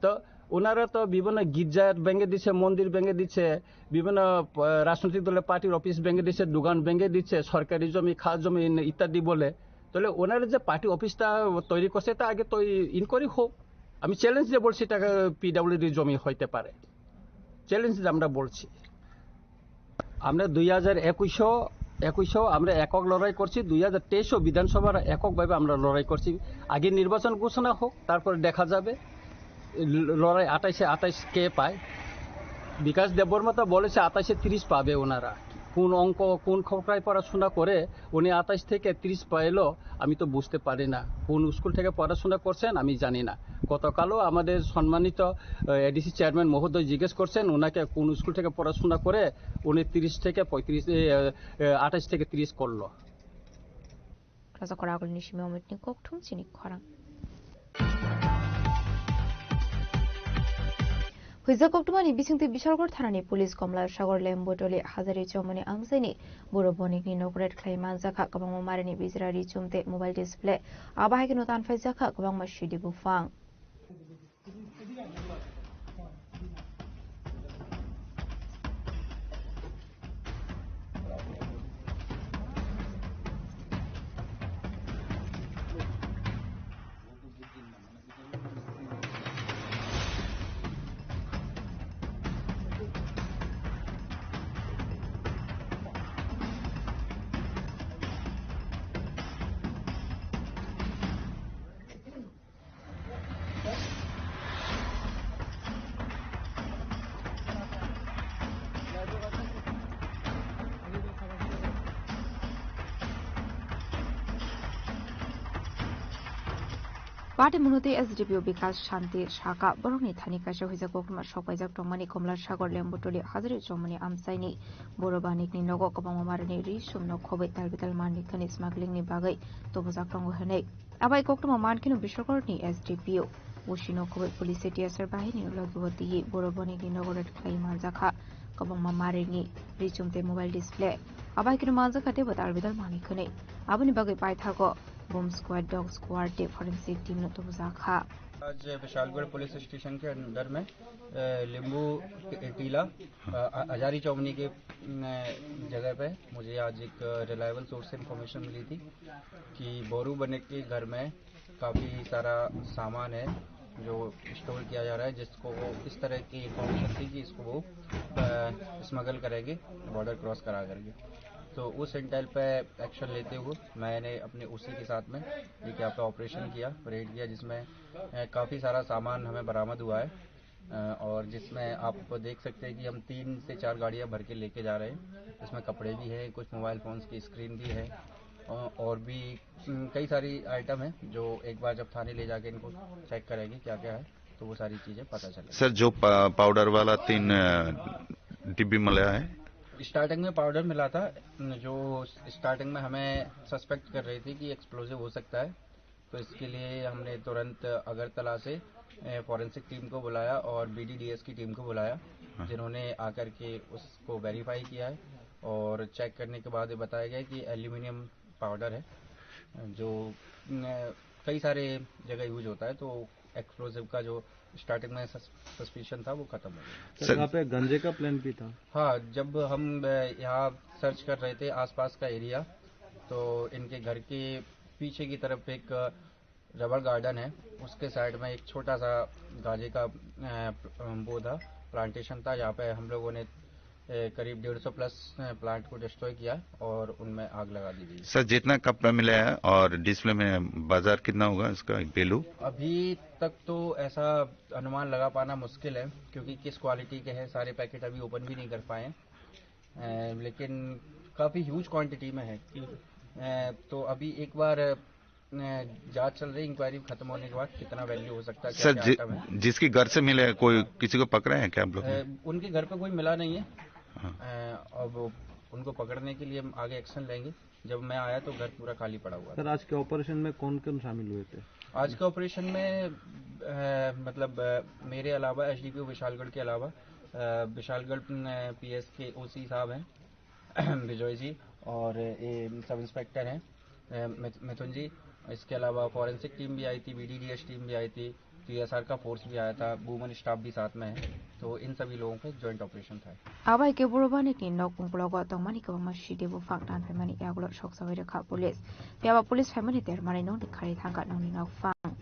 তো ওনারা তো বিভিন্ন গির্জা ভেঙে দিচ্ছে, মন্দির ভেঙে দিচ্ছে, বিভিন্ন, আহ, রাজনৈতিক দলের পার্টির অফিস ভেঙে দিচ্ছে, দোকান ভেঙে দিচ্ছে, সরকারি জমি, খাস জমি ইত্যাদি বলে। তাহলে ওনারা যে পার্টি অফিসটা তৈরি করছে, তা আগে তো ইনকোয়ারি হোক। আমি চ্যালেঞ্জ দিয়ে বলছি, এটা পিডাব্লিউডি জমি হইতে পারে, চ্যালেঞ্জ দিয়ে আমরা বলছি। আমরা দুই হাজার একুশও একুশশো আমরা একক লড়াই করছি, দুই হাজার তেইশও বিধানসভার এককভাবে আমরা লড়াই করছি। আগে নির্বাচন ঘোষণা হোক, তারপরে দেখা যাবে ল-, লড়াই আঠাইশে আঠাইশ কে পায়। বিকাশ দেববর্মা তো বলেছে আঠাইশে তিরিশ পাবে ওনারা। কোন অঙ্ক, কোন খোকরায় পড়াশোনা করে উনি আঠাইশ থেকে তিরিশ পাইলো, আমি তো বুঝতে পারি না। কোন স্কুল থেকে পড়াশোনা করছেন আমি জানি না। গতকালও আমাদের সম্মানিত এডিসি চেয়ারম্যান মহোদয় জিজ্ঞেস করছেন ওনাকে কোন স্কুল থেকে পড়াশোনা করে উনি তিরিশ থেকে পঁয়ত্রিশ, এ, এ, আঠাইশ থেকে তিরিশ করলো। Raja Koragol ni simi omit ni kok thum chini khorang. Huijak koktwmani bisingtwi Bishalgarh thanani police Komla Sagar Lembutoli Hazari Chowmani amchaini boro bonikni nok raid khlai manjakha, kwbangma marini bijra ri chumte mobile display. Abo hai kheno tanphaijakha kwbangma C D buphang. Pate munoti S D P O Bikas Shanti Saka borokni thani kaisa huijak koktwma sokpaijak tongmani Komla Sagar Lembutoli Hazari Chowmani amchaini boro banikni nogo kwbangma marini ri sumno khobwi talbital manwi khani smuggling ni bagwi tubujak tongo hwnwi. Abai koktwma mankheno Bishalgarh ni S D P O Usino khobwi police T S R bahini logi o twi boro bonikni nogo raid khlai manjakha. Kwbangma marini ri chumte mobile display. Abai kheno manjakha teibo talbital manwi khani. Aboni bagwi paithago bomb squad, dog squad tei forensic team no tubujakha. आज Vishalgarh police station के अंदर में, अ, लिंबू टीला, अ, अ, हजारी चौमनी के, अ, जगह पे मुझे आज एक रिलायबल सोर्स से इंफॉर्मेशन मिली थी कि बोरू बने के घर में काफ़ी सारा सामान है जो स्टोर किया जा रहा है, जिसको वो इस तरह की इंफॉर्मेशन थी कि इसको वो, अ, स्मगल करेंगे बॉर्डर क्रॉस करा करके। तो उस इंटेल पे एक्शन लेते हुए मैंने अपने ओसी के साथ में एक यहाँ पे ऑपरेशन किया, रेड किया, जिसमें, अ, काफ़ी सारा सामान हमें बरामद हुआ है। अ, और जिसमें आप देख सकते हैं कि हम तीन से चार गाड़ियाँ भर के लेके जा रहे हैं। इसमें कपड़े भी हैं, कुछ मोबाइल फ़ोन्स की स्क्रीन भी है, अ, और भी, उम, कई सारी आइटम है जो एक बार जब थाने ले जाके इनको चेक करेंगे क्या क्या है, तो वो सारी चीज़ें पता चलेगी। सर, जो पा-, पाउडर वाला तीन, अ, डिब्बी मिला है? स्टार्टिंग में पाउडर मिला था, जो स्टार्टिंग में हमें सस्पेक्ट कर रही थी कि एक्सप्लोजिव हो सकता है, तो इसके लिए हमने तुरंत अगरतला से, ए, फॉरेंसिक टीम को बुलाया और बीडीडीएस की टीम को बुलाया, हाँ। जिन्होंने आकर के उसको वेरीफाई किया है और चेक करने के बाद ये बताया गया कि एल्यूमिनियम पाउडर है, जो, न, कई सारे जगह यूज होता है, तो एक्सप्लोजिव का जो स्टार्टिंग में सस-, सस्पिशन था, वो खत्म हो गया। सर, सर, यहाँ पे गांजे का प्लांट भी था? हाँ, जब हम, अ, यहाँ सर्च कर रहे थे आसपास का एरिया, तो इनके घर के पीछे की तरफ एक रबर गार्डन है, उसके साइड में एक छोटा सा गांजे का, अ, प्ल-, वो था, प्लांटेशन था, जहाँ पे हम लोगों ने, अ, करीब डेढ़ सौ प्लस, अ, प्लांट को डिस्ट्रॉय किया और उनमें आग लगा दी गई। सर, जितना कपड़ा मिला है और डिस्प्ले में बाजार कितना होगा इसका वैल्यू? अभी तक तो ऐसा अनुमान लगा पाना मुश्किल है, क्योंकि किस क्वालिटी के हैं, सारे पैकेट अभी ओपन भी नहीं कर पाए हैं। अ, लेकिन काफ़ी ह्यूज क्वांटिटी में है। अ, तो अभी एक बार, अ, जांच चल रही, इंक्वायरी खत्म होने के बाद कितना वैल्यू हो सकता है, क्या सर, क्या जि-, आइटम है। जिसके घर से मिले, कोई किसी को पकड़े हैं क्या आप लोग ने? अ, उनके घर पे कोई मिला नहीं है। हाँ। अ, अब उनको पकड़ने के लिए हम आगे एक्शन लेंगे। जब मैं आया तो घर पूरा खाली पड़ा हुआ था। सर, आज के ऑपरेशन में कौन-कौन शामिल हुए थे? आज के ऑपरेशन में, अ, मतलब, अ, मेरे अलावा, एसडीपीओ विशालगढ़ के अलावा, अ, विशालगढ़, अ, पीएस के ओसी साहब हैं, विजय जी और ये सब इंस्पेक्टर हैं, अ, मिथ-, मिथुन जी। इसके अलावा फॉरेंसिक टीम भी आई थी, बीडीडीएस टीम भी आई थी। टीएसआर का फोर्स भी आया था, वुमेन स्टाफ भी साथ में है, तो इन सभी लोगों का एक जॉइंट ऑपरेशन था। Abai ke boro banikni nok ungklogo tongmani kwbangma sidi buphang tanphaimani yagulo soksawi rwkha police. Phiya ba police phaimani termani nokni khari thangkha nokni nokphang.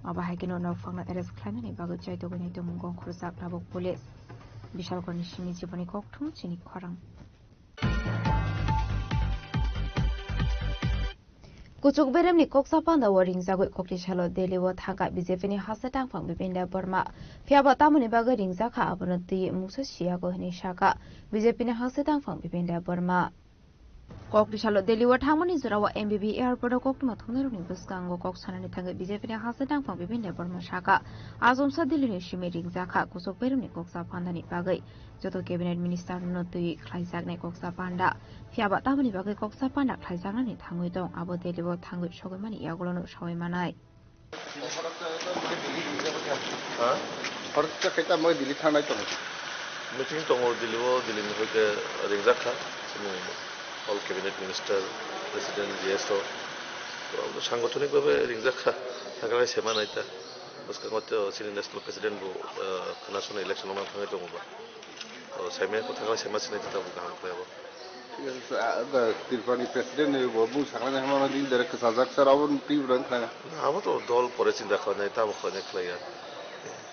Abo hai kheno nokphangno arrest khlainani bagwi chaitogwini tumung gong khorjak tabuk police. Bishalgarhni simi jiboni kokthum chini khorang. Kuchuk beremni koksa pandao ringjagwi kokti salo Delhi o thangkha B J P ni haste tangphang Bipin Debbarma. Phiyaba tamoni bagwi ringjak kha abono twi mungsa siyago hwnwi sakha B J P ni haste tangphang Bipin Debbarma. Kokti salo Delhi o thangmani jorao M B B airport o koktwma thumnairokni bwskango kok sanani thangwi B J P ni haste tangphang Bipin Debbarma sakha, achomsa Delhi ni simi ringjak kha kuchuk beremni koksa pandani bagwi. Joto cabinet minister no twi khlaijaknai koksa panda. Phiyaba tamoni bagwi koksa panda khlaijaknani thangwi tong, abo Delhi o thangwi sogwi mani yagulono sawi manai. Ha? Horta khe tamo Delhi thangnai tongo. Meeting tongo Delhi o, Delhi ni hoite ringjak kha. Chini all cabinet minister, president, G S o. To, sangotonik bhabe ringjak kha. Thangkhe se manai ta. Bwskango to chini national president bo, ah, khwna sona election o thangwi tongo ba. O, saimaya kotha khe saima sinai tita bo kaham khlai abo. Yes, ah, the Tripura ni president ni bo bu sakna hama din direct sajak sir abo Tripura ni khna. Na, abo to dol pore chinta khlainai, tamo khlainai khlaiya.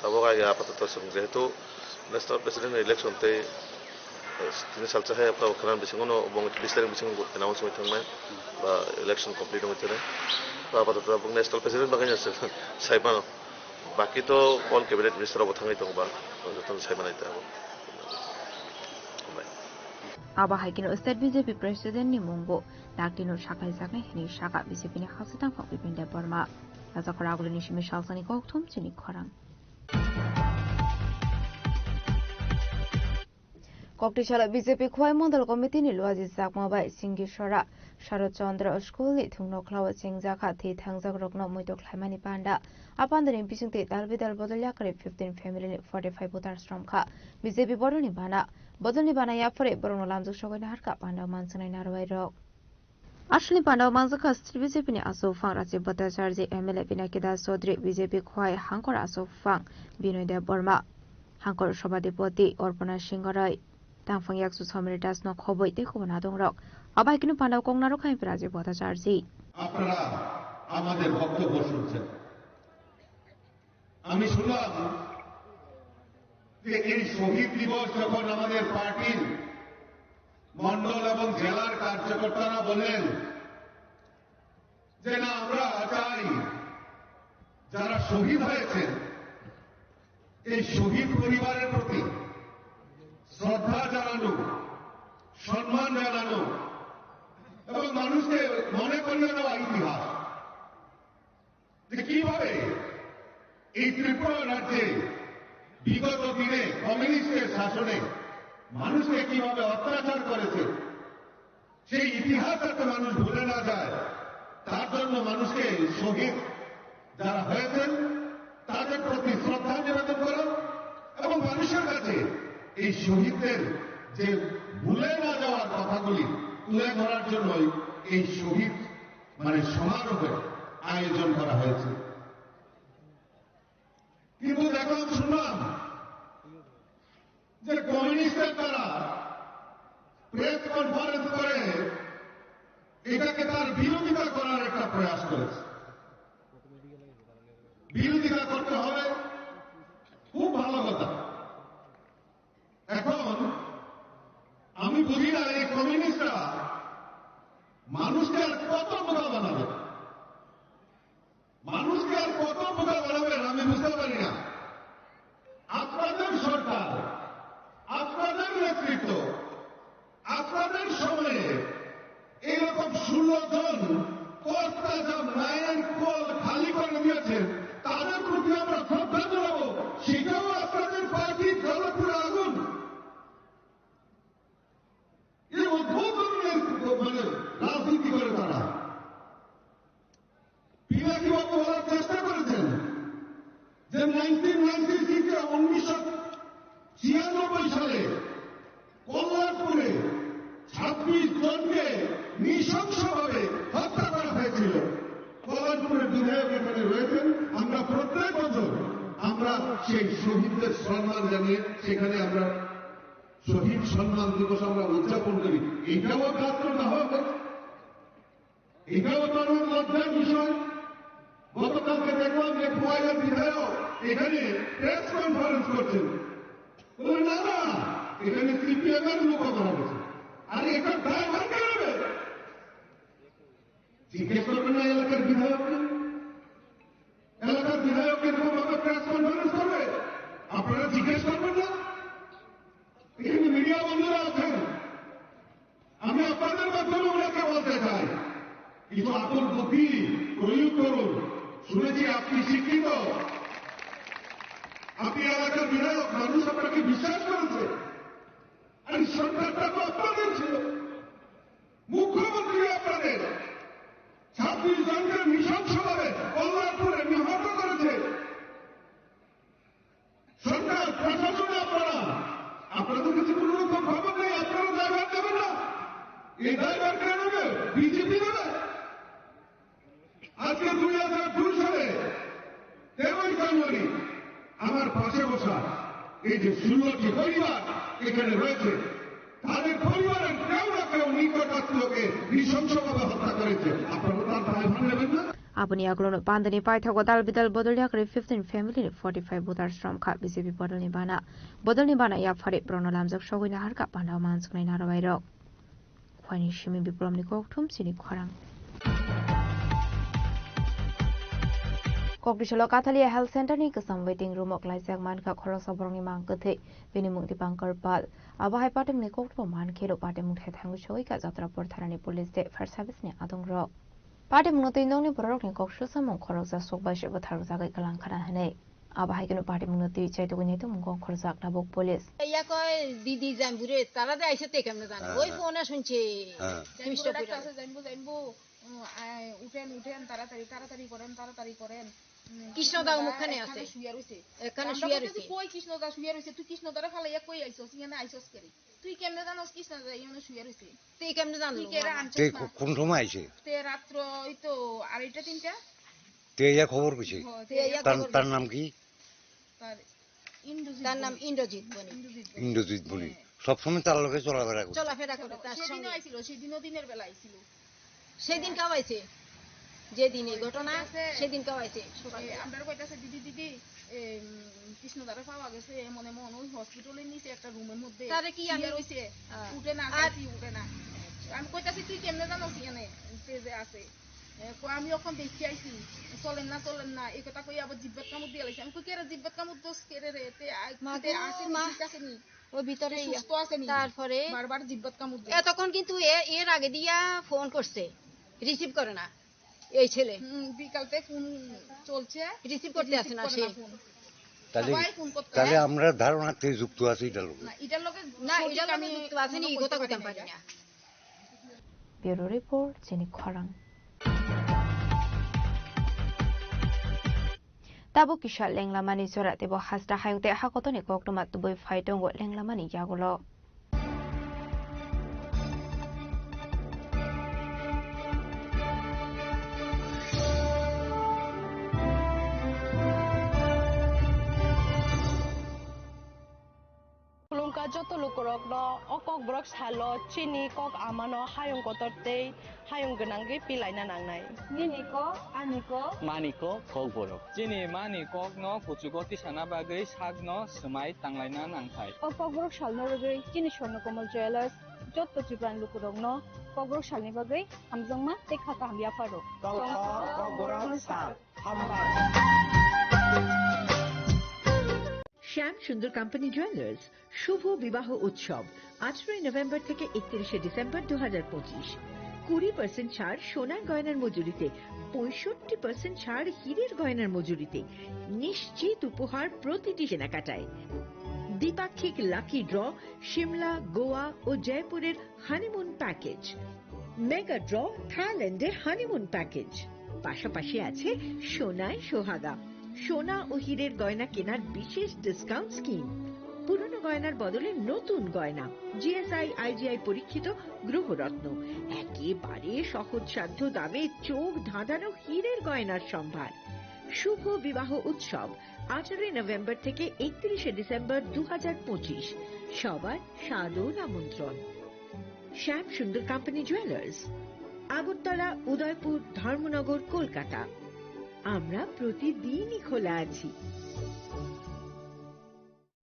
Abo ga ya apatoto song jehetu national president ni election tei, eh, tini salsa hai abo khna bisingo no bong bis tarik bisingo announce wngwi thangnai ba election complete wngwi thangnai. Ba apatoto national president bagwi saimano. Baki to all cabinet minister rok bo thangwi tongo ba, jotono sai manai ta abo. Hambai. Abo hai kheno state B J P president ni mungbo dakti no saklaijaknai hwnwi sakha B J P ni haste tangphang Bipin Debbarma. Rajakhor agulini simi salsani kokthum chini khorang. Kokti salo B J P Khowai Mondol Committee ni luaji chakma bai Singisora Sharad Chandra School ni thwngnokhla o chengjakha thwi thangjak rokno muitu khlaimani panda. A panda ni bisingtwi dal bidal bodol yakarwi fifteen family ni forty five voters romkha. B J P bodol ni bana, bodol ni bana yaphari borokno lamjak sogwi naharkha panda o manswnai narwai rok. Aswlni pandao manjakha state B J P ni achukphang Rajiv Bhattacharjee, M L A Pinaki Das Chaudhary, B J P Khowai Hangkor achukphang Binoy Debbarma, Hangkor Sabhapati Arpana Singh Garai, tangphang yakchu Somir Das no khobwi tei kubun adongrok. Abo hai kheno pandao kok narwkha M P Rajiv Bhattacharjee. আপনারা আমাদের বক্তব্য শুনছেন। আমি শুনলাম যে এই শহীদ দিবস যখন আমাদের পার্টির মণ্ডল এবং জেলার কার্যকর্তারা বলেন যে না, আমরা চাই যারা শহীদ হয়েছেন এই শহীদ পরিবারের প্রতি শ্রদ্ধা জানানো, সম্মান জানানো এবং মানুষকে মনে করিয়ে দেওয়া ইতিহাস। যে কিভাবে এই ত্রিপুরা রাজ্যে বিগত দিনে কমিউনিস্টের শাসনে মানুষকে কিভাবে অত্যাচার করেছে, সেই ইতিহাস যাতে মানুষ ভুলে না যায়, তার জন্য মানুষকে শহীদ যারা হয়েছেন তাদের প্রতি শ্রদ্ধা নিবেদন করা এবং মানুষের কাছে এই শহীদদের যে ভুলে না যাওয়ার কথাগুলি তুলে ধরার জন্যই এই শহীদ মানে সমারোহের আয়োজন করা হয়েছে। কিন্তু দেখলাম, শুনলাম যে কমিউনিস্টের তারা প্রেস কনফারেন্স করে এটাকে তার বিরোধিতা করার একটা প্রয়াস করেছে। বিরোধিতা করতে হবে, খুব ভালো কথা। এখন আমি বুঝি না এই কমিউনিস্টরা মানুষকে আর কত বোকা বানাবে, মানুষকে আর কত বোকা বানাবেন আমি বুঝতে পারি না। আপনাদের সরকার, আপনাদের নেতৃত্ব, আপনাদের সময়ে এরকম ষোলো জন কর্তা যা মায়ের কোল খালি করে দিয়েছেন, তাদের প্রতি আমরা শ্রদ্ধা জানাবো, সেটাও আপনাদের পার্টির জ্বালাপুরা আগুন। এই অদ্ভুত ধরনের মানে রাজনীতি করে তারা। পিনাকি বাবু বলার চেষ্টা করেছেন যে নাইনটিন নাইনটি সিক্সে, উনিশশো ছিয়ানব্বই সালে কল্যাণপুরে ছাব্বিশ জনকে নৃশংসভাবে হত্যা করা হয়েছিল। কল্যাণপুরের বিধায়ক এখানে রয়েছেন। আমরা প্রত্যেক বছর আমরা সেই শহীদদের সম্মান জানিয়ে সেখানে আমরা শহীদ সম্মান দিবস আমরা উদযাপন করি। এটাও কাজ করতে হবে। এটাও তো অনেক লজ্জার বিষয়। গতকালকে দেখলাম যে খোয়াইয়ের বিধায়ক এখানে প্রেস কনফারেন্স করছেন, বললেন, "না, না, এখানে সিপিএম এর লোক মারা গেছে।" আরে, এটার দায়ভার কে নেবে? জিজ্ঞেস করবেন না এলাকার বিধায়ককে? এলাকার বিধায়ক এরকম ভাবে প্রেস কনফারেন্স করবে, আপনারা জিজ্ঞেস করবেন না? এখানে মিডিয়া বন্ধুরা আছেন, আমি আপনাদের মাধ্যমে ওনাকে বলতে চাই, কিছু আকল বুদ্ধি প্রয়োগ করুন। শুনেছি আপনি শিক্ষিত, আপনি এলাকার বিধায়ক, মানুষ আপনাকে বিশ্বাস করেছে। আর সরকারটা তো আপনাদের ছিল, মুখ্যমন্ত্রী আপনাদের। ছাব্বিশ জনকে নৃশংসভাবে কল্যাণপুরে নিহত করেছে। সরকার, প্রশাসন, আপনারা, আপনাদের কাছে কোনো রকম খবর নেই, আপনারা দায়ভার দেবেন না। এই দায়ভার কে নেবে? বিজেপি নেবে। আজকে দুই হাজার দুই সালে তেরোই জানুয়ারি আমার পাশে বসা এই যে ষোলোটি পরিবার এখানে রয়েছে, তাদের পরিবারের কেউ না কেউ নিকট আত্মীয়কে নৃশংসভাবে হত্যা করেছে। আপনারা তার দায়ভার নেবেন না? Aboni yagulono pandani paithago dal bidal bodol yakri fifteen family ni forty five voters romkha B J P bodolni bana. Bodolni bana yaphari borokno lamjak sogwi naharkha pandao manjaknai narwai rok. Khwaini simi Biplomni kokthum chini khorang. Kokdisolo Kathalia Health Center ni kwcham waiting room o klaijak mankha khoroksa borokni mang kwthwi, bini mung Dipankar Pal. Abo hai patimungni kokthumbo mankhe rw patimung thai thangwi sogwi kha Jatrapur thanani police tei fire service ni adong rok. Patimungno twi nokni bororokni kok susamung khoroksa sukbai se bwtharjagwi kwlangkhana hwnwi. Abo hai kheno patimungno twi chaitugwi naitukmung kok khorjak tabuk police. Yakoi didi jambu re, tara de aise te kemne jane. হ্যাঁ, ওই হ্যাঁ। ফোনে শুনছে। হ্যাঁ। মিষ্টি জানবু, পুরা। ডাক্তার আছে, জানবু, জানবু। উম, আয়, উঠেন, উঠেন, তাড়াতাড়ি, তাড়াতাড়ি করেন, তাড়াড়ি করেন। উম, কৃষ্ণ দা কৃষ্ণ দা ওখানে এখানে আছে। শুয়ে রয়েছে। এখানে আমরা শুয়ে বলতেছি, রয়েছে। কই কৃষ্ণ দা শুয়ে রয়েছে? তুই কৃষ্ণ দারে ফালাইয়া কই আইছস? ইয়ানে আইছস কেরে? তুই কেমনে জানোস কৃষ্ণ দা ইয়ানে শুয়ে রয়েছে? তুই কেমনে জানলি তুই কেরে বাবা? আনছস তে না? কো-, কোন সময় আইছে? তে রাত্র ওই তো আড়াইটা তিনটা। তে ইয়া খবর কইছে? হ, তে ইয়া তার, খবর তার কইছে। নাম কি? তার ইন্দ্রজিৎ তার নাম বণিক। ইন্দ্রজিৎ বণিক। ইন্দ্রজিৎ বণিক। ইন্দ্রজিৎ বণিক। হ্যাঁ। সবসময় তার লগে চলাফেরা করছে। চলাফেরা করে তার সেদিনও সঙ্গে। আইছিল, সেদিনও দিনের বেলা আইছিল। সেদিন কাও আইছে? যেদিন এই ঘটনা, ঠিক আছে। সেদিন কাও আইছে? সকালে। এ, আমরা কইতাছে, "দিদি, দিদি, এ, উম, কৃষ্ণ দারে পাওয়া গেছে, এমন এমন ওই হসপিটালের নিচে একটা রুমের মধ্যে তারে কি আমি শুয়ে রইছে, হ্যাঁ। উঠে না, আর চাইছি, উঠে না।" আমি কইতাছি, "তুই কেমনে জানোস এখানে সে যে আছে?" এ, কয়, "আমি ওখান দেখতে আইছি, চলেন না, চলেন না।" এই কথা কই আবার জিব্বাত কামড় দিয়ে লাইছে। আমি কই, "কেরে জিব্বাত কামড় দোষ কেরে রে? তে আ-, মা তে গো, আসেনি, মা। ঠিক আসেনি?" ও ভিতরে তে ইয়া। সুস্থ আসেনি। তারপরে বারবার জিব্বাত কামড় দেয়। এতক্ষণ কিন্তু এ-, এর আগে দিয়া ফোন করছে, রিসিভ করে না এই ছেলে। হুম, বিকাল থেকে ফোন চলছে, রিসিভ করতে রিসিভ আসে না করে সে। না ফোন। তাহলে, সবাই ফোন করতে তাহলে হয়। আমরা ধারণাতে যুক্ত আছি এটার লগে। না, এটার লগে না, সঠিক এটার লগে আমি যুক্ত আছেনি, কোনো এই কথা বলতে কথা পারি পারি না। না। Bureau report, Chini Khorang. Tabuk kisa lenglamani jora teibo hasta hayung tei hakotoni koktwma tubui phai tongo lenglamani yagulo. Khulumkha joto lukurokno o Kokborok salo chini kok amano hayung kotor tei hayung gwnangwi pilaina nangnai. Nini kok, ani kok. Mani kok, Kokborok. Chini mani kokno kuchugo tisana bagwi sakno swmai tanglaina nangthai. O Kokborok salno rwgwi chini Swarnakomal Jewellers joto Tripurani lukurokno Kokborok salni bagwi hamjakma tei kha kaham yapharo. Kokborok sal. শ্যাম সুন্দর company jewellers শুভ বিবাহ উৎসব আঠারোই নভেম্বর থেকে একত্রিশে ডিসেম্বর দু হাজার পঁচিশ। কুড়ি পার্সেন্ট ছাড় সোনার গয়নার মজুরিতে, পঁয়ষট্টি পার্সেন্ট ছাড় হীরের গয়নার মজুরিতে, নিশ্চিত উপহার প্রতিটি কেনাকাটায়। দ্বিপাক্ষিক লাকি ড্র সিমলা, গোয়া ও জয়পুরের হানিমুন প্যাকেজ, মেগা ড্র থাইল্যান্ডে হানিমুন প্যাকেজ, পাশাপাশি আছে সোনায় সোহাগা, সোনা ও হীরের গয়না কেনার বিশেষ ডিসকাউন্ট স্কিম, পুরনো গয়নার বদলে নতুন গয়না, জিএসআই আইজিআই পরীক্ষিত গ্রহরত্ন, একেবারে সহজসাধ্য দামে চোখ ধাঁধানো হীরের গয়নার সম্ভার। শুভ বিবাহ উৎসব আঠারোই নভেম্বর থেকে একত্রিশে ডিসেম্বর দু হাজার পঁচিশ। সবার সাদর আমন্ত্রণ। শ্যাম সুন্দর কোম্পানি জুয়েলার্স, আগরতলা, উদয়পুর, ধর্মনগর, কলকাতা। আমরা প্রতিদিনই খোলা আছি।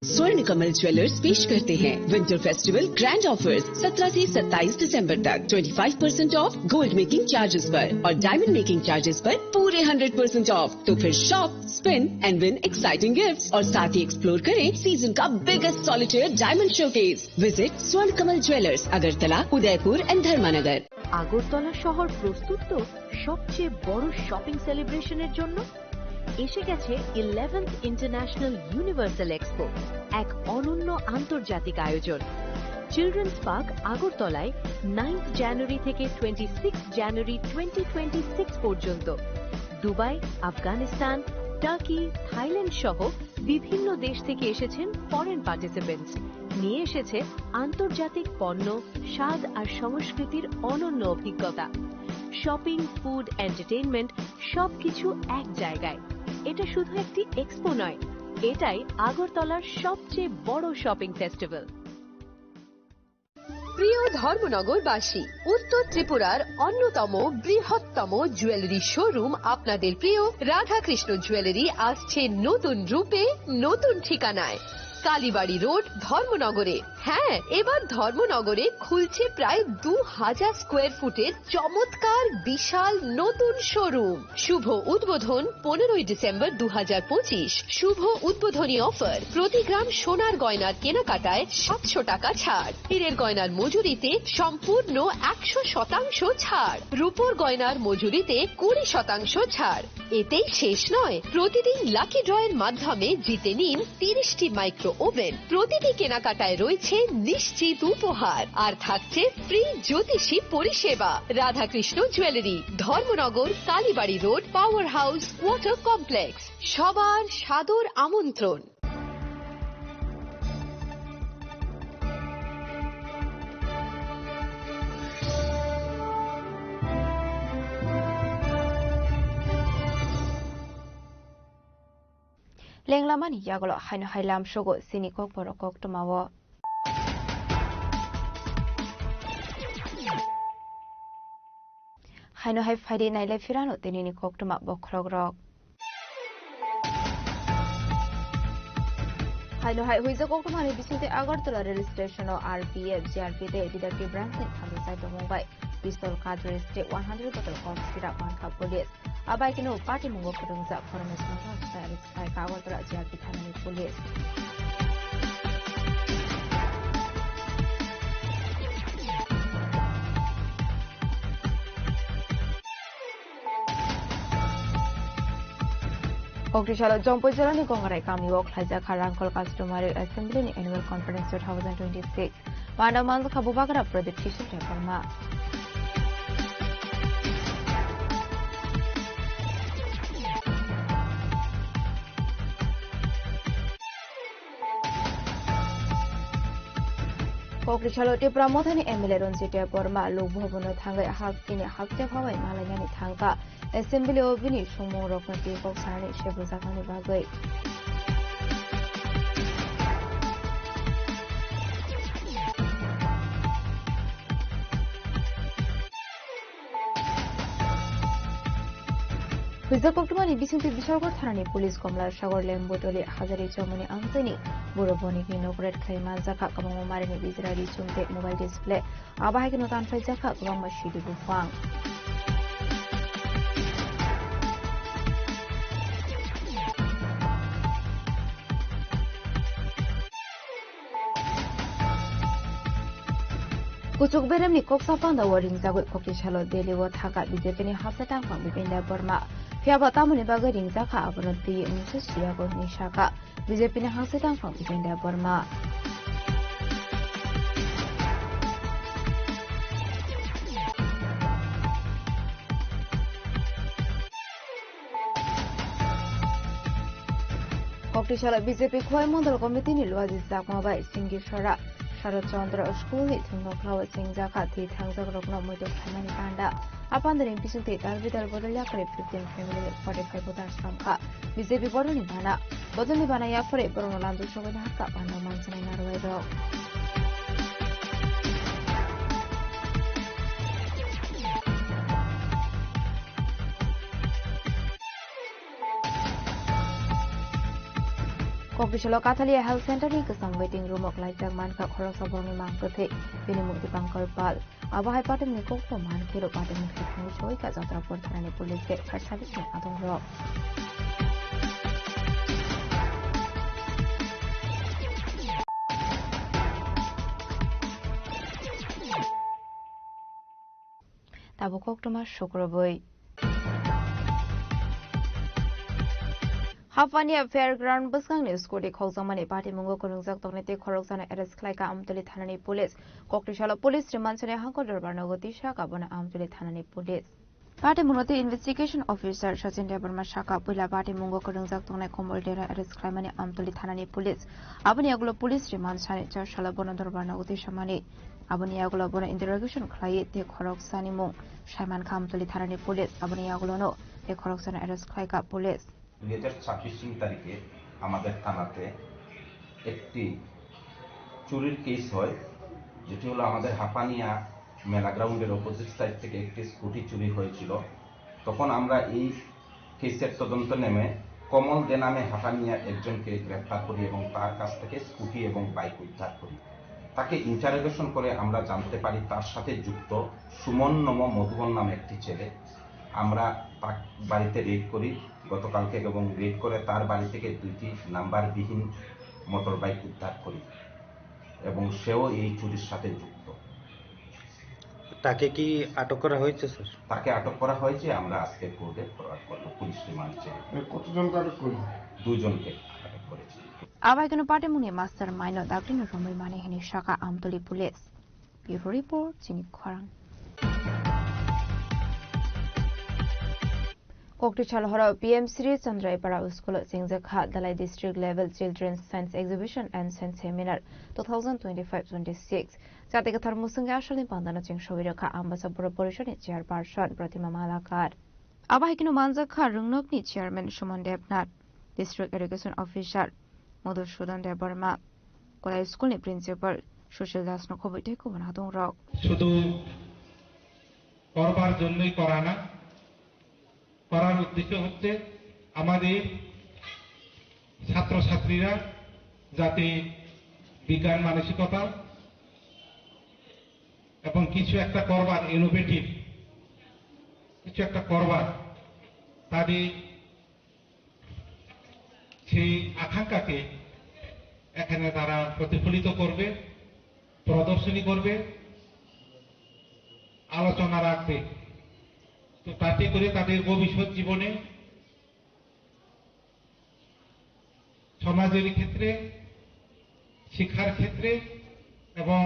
स्वर्ण कमल ज्वेलर्स पेश करते हैं विंटर फेस्टिवल ग्रैंड ऑफर्स। सत्रह से सत्ताईस दिसंबर तक twenty five percent of gold making charges पर और डायमंड मेकिंग चार्जेस पर पूरे हंड्रेड परसेंट ऑफ। तो फिर shop, spend and win exciting gifts और साथ ही एक्सप्लोर करें सीजन का biggest solitaire diamond showcase. Visit स्वर्ण कमल ज्वेलर्स, अगरतला, उदयपुर एंड धर्मानगर। আগরতলা শহর প্রস্তুত তো সবচেয়ে বড় শপিং সেলিব্রেশনের জন্য। এসে গেছে ইলেভেন্থ ইন্টারন্যাশনাল ইউনিভার্সাল এক্সপো, এক অনন্য আন্তর্জাতিক আয়োজন। চিলড্রেন্স পার্ক আগরতলায় নাইন্থ জানুয়ারি থেকে twenty six January twenty twenty six পর্যন্ত। দুবাই, আফগানিস্তান, টার্কি, থাইল্যান্ড সহ বিভিন্ন দেশ থেকে এসেছেন ফরেন পার্টিসিপেন্টস। নিয়ে এসেছে আন্তর্জাতিক পণ্য, স্বাদ আর সংস্কৃতির অনন্য অভিজ্ঞতা। শপিং, ফুড, এন্টারটেইনমেন্ট, সবকিছু এক জায়গায়। এটা শুধু একটি এক্সপো নয়, এটাই আগরতলার সবচেয়ে বড় শপিং ফেস্টিভ্যাল। প্রিয় ধর্মনগরবাসী, উত্তর ত্রিপুরার অন্যতম বৃহত্তম জুয়েলারি শোরুম আপনাদের প্রিয় রাধাকৃষ্ণ জুয়েলারি আসছে নতুন রূপে, নতুন ঠিকানায়, কালীবাড়ি রোড, ধর্মনগরে। হ্যাঁ, এবার ধর্মনগরে খুলছে প্রায় দু হাজার স্কোয়ার ফুটের চমৎকার বিশাল নতুন শোরুম। শুভ উদ্বোধন পনেরোই ডিসেম্বর দু হাজার পঁচিশ। শুভ উদ্বোধনী অফার, প্রতি গ্রাম সোনার গয়নার কেনাকাটায় সাতশো টাকা ছাড়, হীরের গয়নার মজুরিতে সম্পূর্ণ একশো শতাংশ ছাড়, রূপোর গয়নার মজুরিতে কুড়ি শতাংশ ছাড়। এতেই শেষ নয়, প্রতিদিন লাকি ড্রয়ের মাধ্যমে জিতে নিন তিরিশটি মাইক্রো ওভেন। প্রতিটি কেনাকাটায় রয়েছে নিশ্চিত উপহার, আর থাকছে ফ্রি জ্যোতিষী পরিষেবা। Radhakrishna jewellery, Dharmanagar, Kalibari road, power house, water complex. সবার সাদর আমন্ত্রণ। Lenglamani yagulo haino hai lamsogo chini kokborok koktwmao. Haino hai phaidi nailai phirano tinini koktwma bokhorokrok. Haino hai huijak koktwmani bisingtwi Agartala rail station-o R P F, G R P tei detective branch-ni thamjak chai tongmung bai pistol, cartridge tei one hundred bottle kok sira mankha police. Abai kheno patimungo kwrwngjak Pharmacist Motha Society. Sai Agartala G R P thanani police. Koktisalo Jompui jilani Gongarai kamio khlaijak kha Rangkhol Customary Assembly ni Annual Conference two thousand twenty-six. Panda manjakha Bubagra Pradeep Kishore Debbarma. Kokri salo Tipra Mothani M L A Ranjit Debbarma Lok Bhavan-o thangwi hak ini hakcha phabai malainani thangkha. Assembly-o bini songmungrokno twi kok sanani sebujaknani bagwi. Huijak koktwmani bisingtwi Biswanath thanani police Komla Sagar Lembutoli Hazari Chowmani amchaini buro bonikni nok raid khai manjakha, kwbangma marini bijra ri chum tei mobile display. Abo hai kheno tanphaijakha kwbangma sidi buphang. Kuchuk beremni koksa pandao ringjagwi kokti salo Delhi-o thangkha B J P-ni haksa tangphang Bipin Debbarma. Phiyaba tamoni bagwi ringjakha, abono twiwi wngse siyago hinwi sakha B J P-ni haksa tangphang Bipin Debbarma. Koktisalo B J P Khowai Mondol Committee-ni Luaji Chakma bai Singi Sora Sharad Chandra School-ni thwngmokhlao chengjakha thwi thangjakrokno muitu khlaimani panda. A pandani bisingtwi dal bidal bodol yakarwi fifteen family forty-five voters samkha. B J P bodolni bana. Bodolni bana yaphorwi borokno lamjak sogwini hakha panda manjaknai narwuirok. Kokdisalo Kathalia Health Center ni kwcham waiting room o klaijak mankha khoroksa borokni mang kwthwi, bini mung Dipankar Pal. Abo hai patimni kokthoma mankhe rw patimni thangwi soi kha Jatrapur thanani police khe fire service ni adongrok. Tabuk koktwma sukrubwi. Hapania Fairground bwskangni scooty khokjakmani patimungo kwrwngjak tongnai tei khoroksano arrest khlaikha Amtoli thanani police. Kokdisalo police rwmansani hangkor dorbar nogo tisa kabono Amtoli thanani police. Patimungo tei investigation officer Sachin Debbarma saka puila patimungo kwrwngjak tongnai Komol Dera arrest khlaimani Amtoli thanani police. Aboni yagulo police rwmansani char salo bono dorbar nogo tisamani. Aboni yagulo bono interrogation khlaiwi tei khoroksani mung saimankha Amtoli thanani police. Aboni yagulono tei khoroksano arrest khlaikha police. দুই হাজার ছাব্বিশ তিন তারিখে আমাদের থানাতে একটি চুরির কেস হয়, যেটি হলো আমাদের হাপানিয়া মেলা গ্রাউন্ডের অপোজিট সাইড থেকে একটি স্কুটি চুরি হয়েছিল। তখন আমরা এই কেসের তদন্ত নেমে কমল দে নামে হাপানিয়া একজনকে গ্রেপ্তার করি এবং তার কাছ থেকে স্কুটি এবং বাইক উদ্ধার করি। তাকে ইন্টারোগেশন করে আমরা জানতে পারি তার সাথে যুক্ত সুমন নম মধুবন নামে একটি ছেলে। আমরা তার বাড়িতে রেড করি গতকালকে এবং রেড করে তার বাড়ি থেকে দুইটি নাম্বারবিহীন মোটর বাইক উদ্ধার করি এবং সেও এই চুরির সাথে যুক্ত। তাকে কি আটক করা হয়েছে, স্যার? তাকে আটক করা হয়েছে, আমরা আজকে কোর্টে ফরওয়ার্ড করব পুলিশ রিমান্ড চেয়ে। এ, কতজনকে আটক করলো? দুজনকে আটক করেছি। Abai kunu patimungni mastermind no daklino romwi mani hini saka Amtoli police. Bureau report, Chini Khorang. Kokdisalo horo P M Shri Chandraipara School o chengjak kha Dhalai District Level Children's Science Exhibition and Science Seminar two thousand twenty-five twenty-six. Jati kwthar musungwi asalni pandano cheng sogwi rwkha Ambasa Boro Porishodni Chairperson Pratima Malakar. Abo hai kheno manjak kha Rwngnokni Chairman Suman Debnath, District Education Officer Madhusudan Debbarma, Kolai School ni Principal Sushil Das no khobwi tei kubun hadung rok. শুধু করবার জন্যই করা না, করার উদ্দেশ্য হচ্ছে আমাদের ছাত্রছাত্রীরা যাতে বিজ্ঞান মানসিকতা এবং কিছু একটা করবার, ইনোভেটিভ কিছু একটা করবার, তাদের সেই আকাঙ্ক্ষাকে এখানে তারা প্রতিফলিত করবে, প্রদর্শনী করবে, আলোচনা রাখবে। তো তাতে করে তাদের ভবিষ্যৎ জীবনে, সমাজের ক্ষেত্রে, শিক্ষার ক্ষেত্রে এবং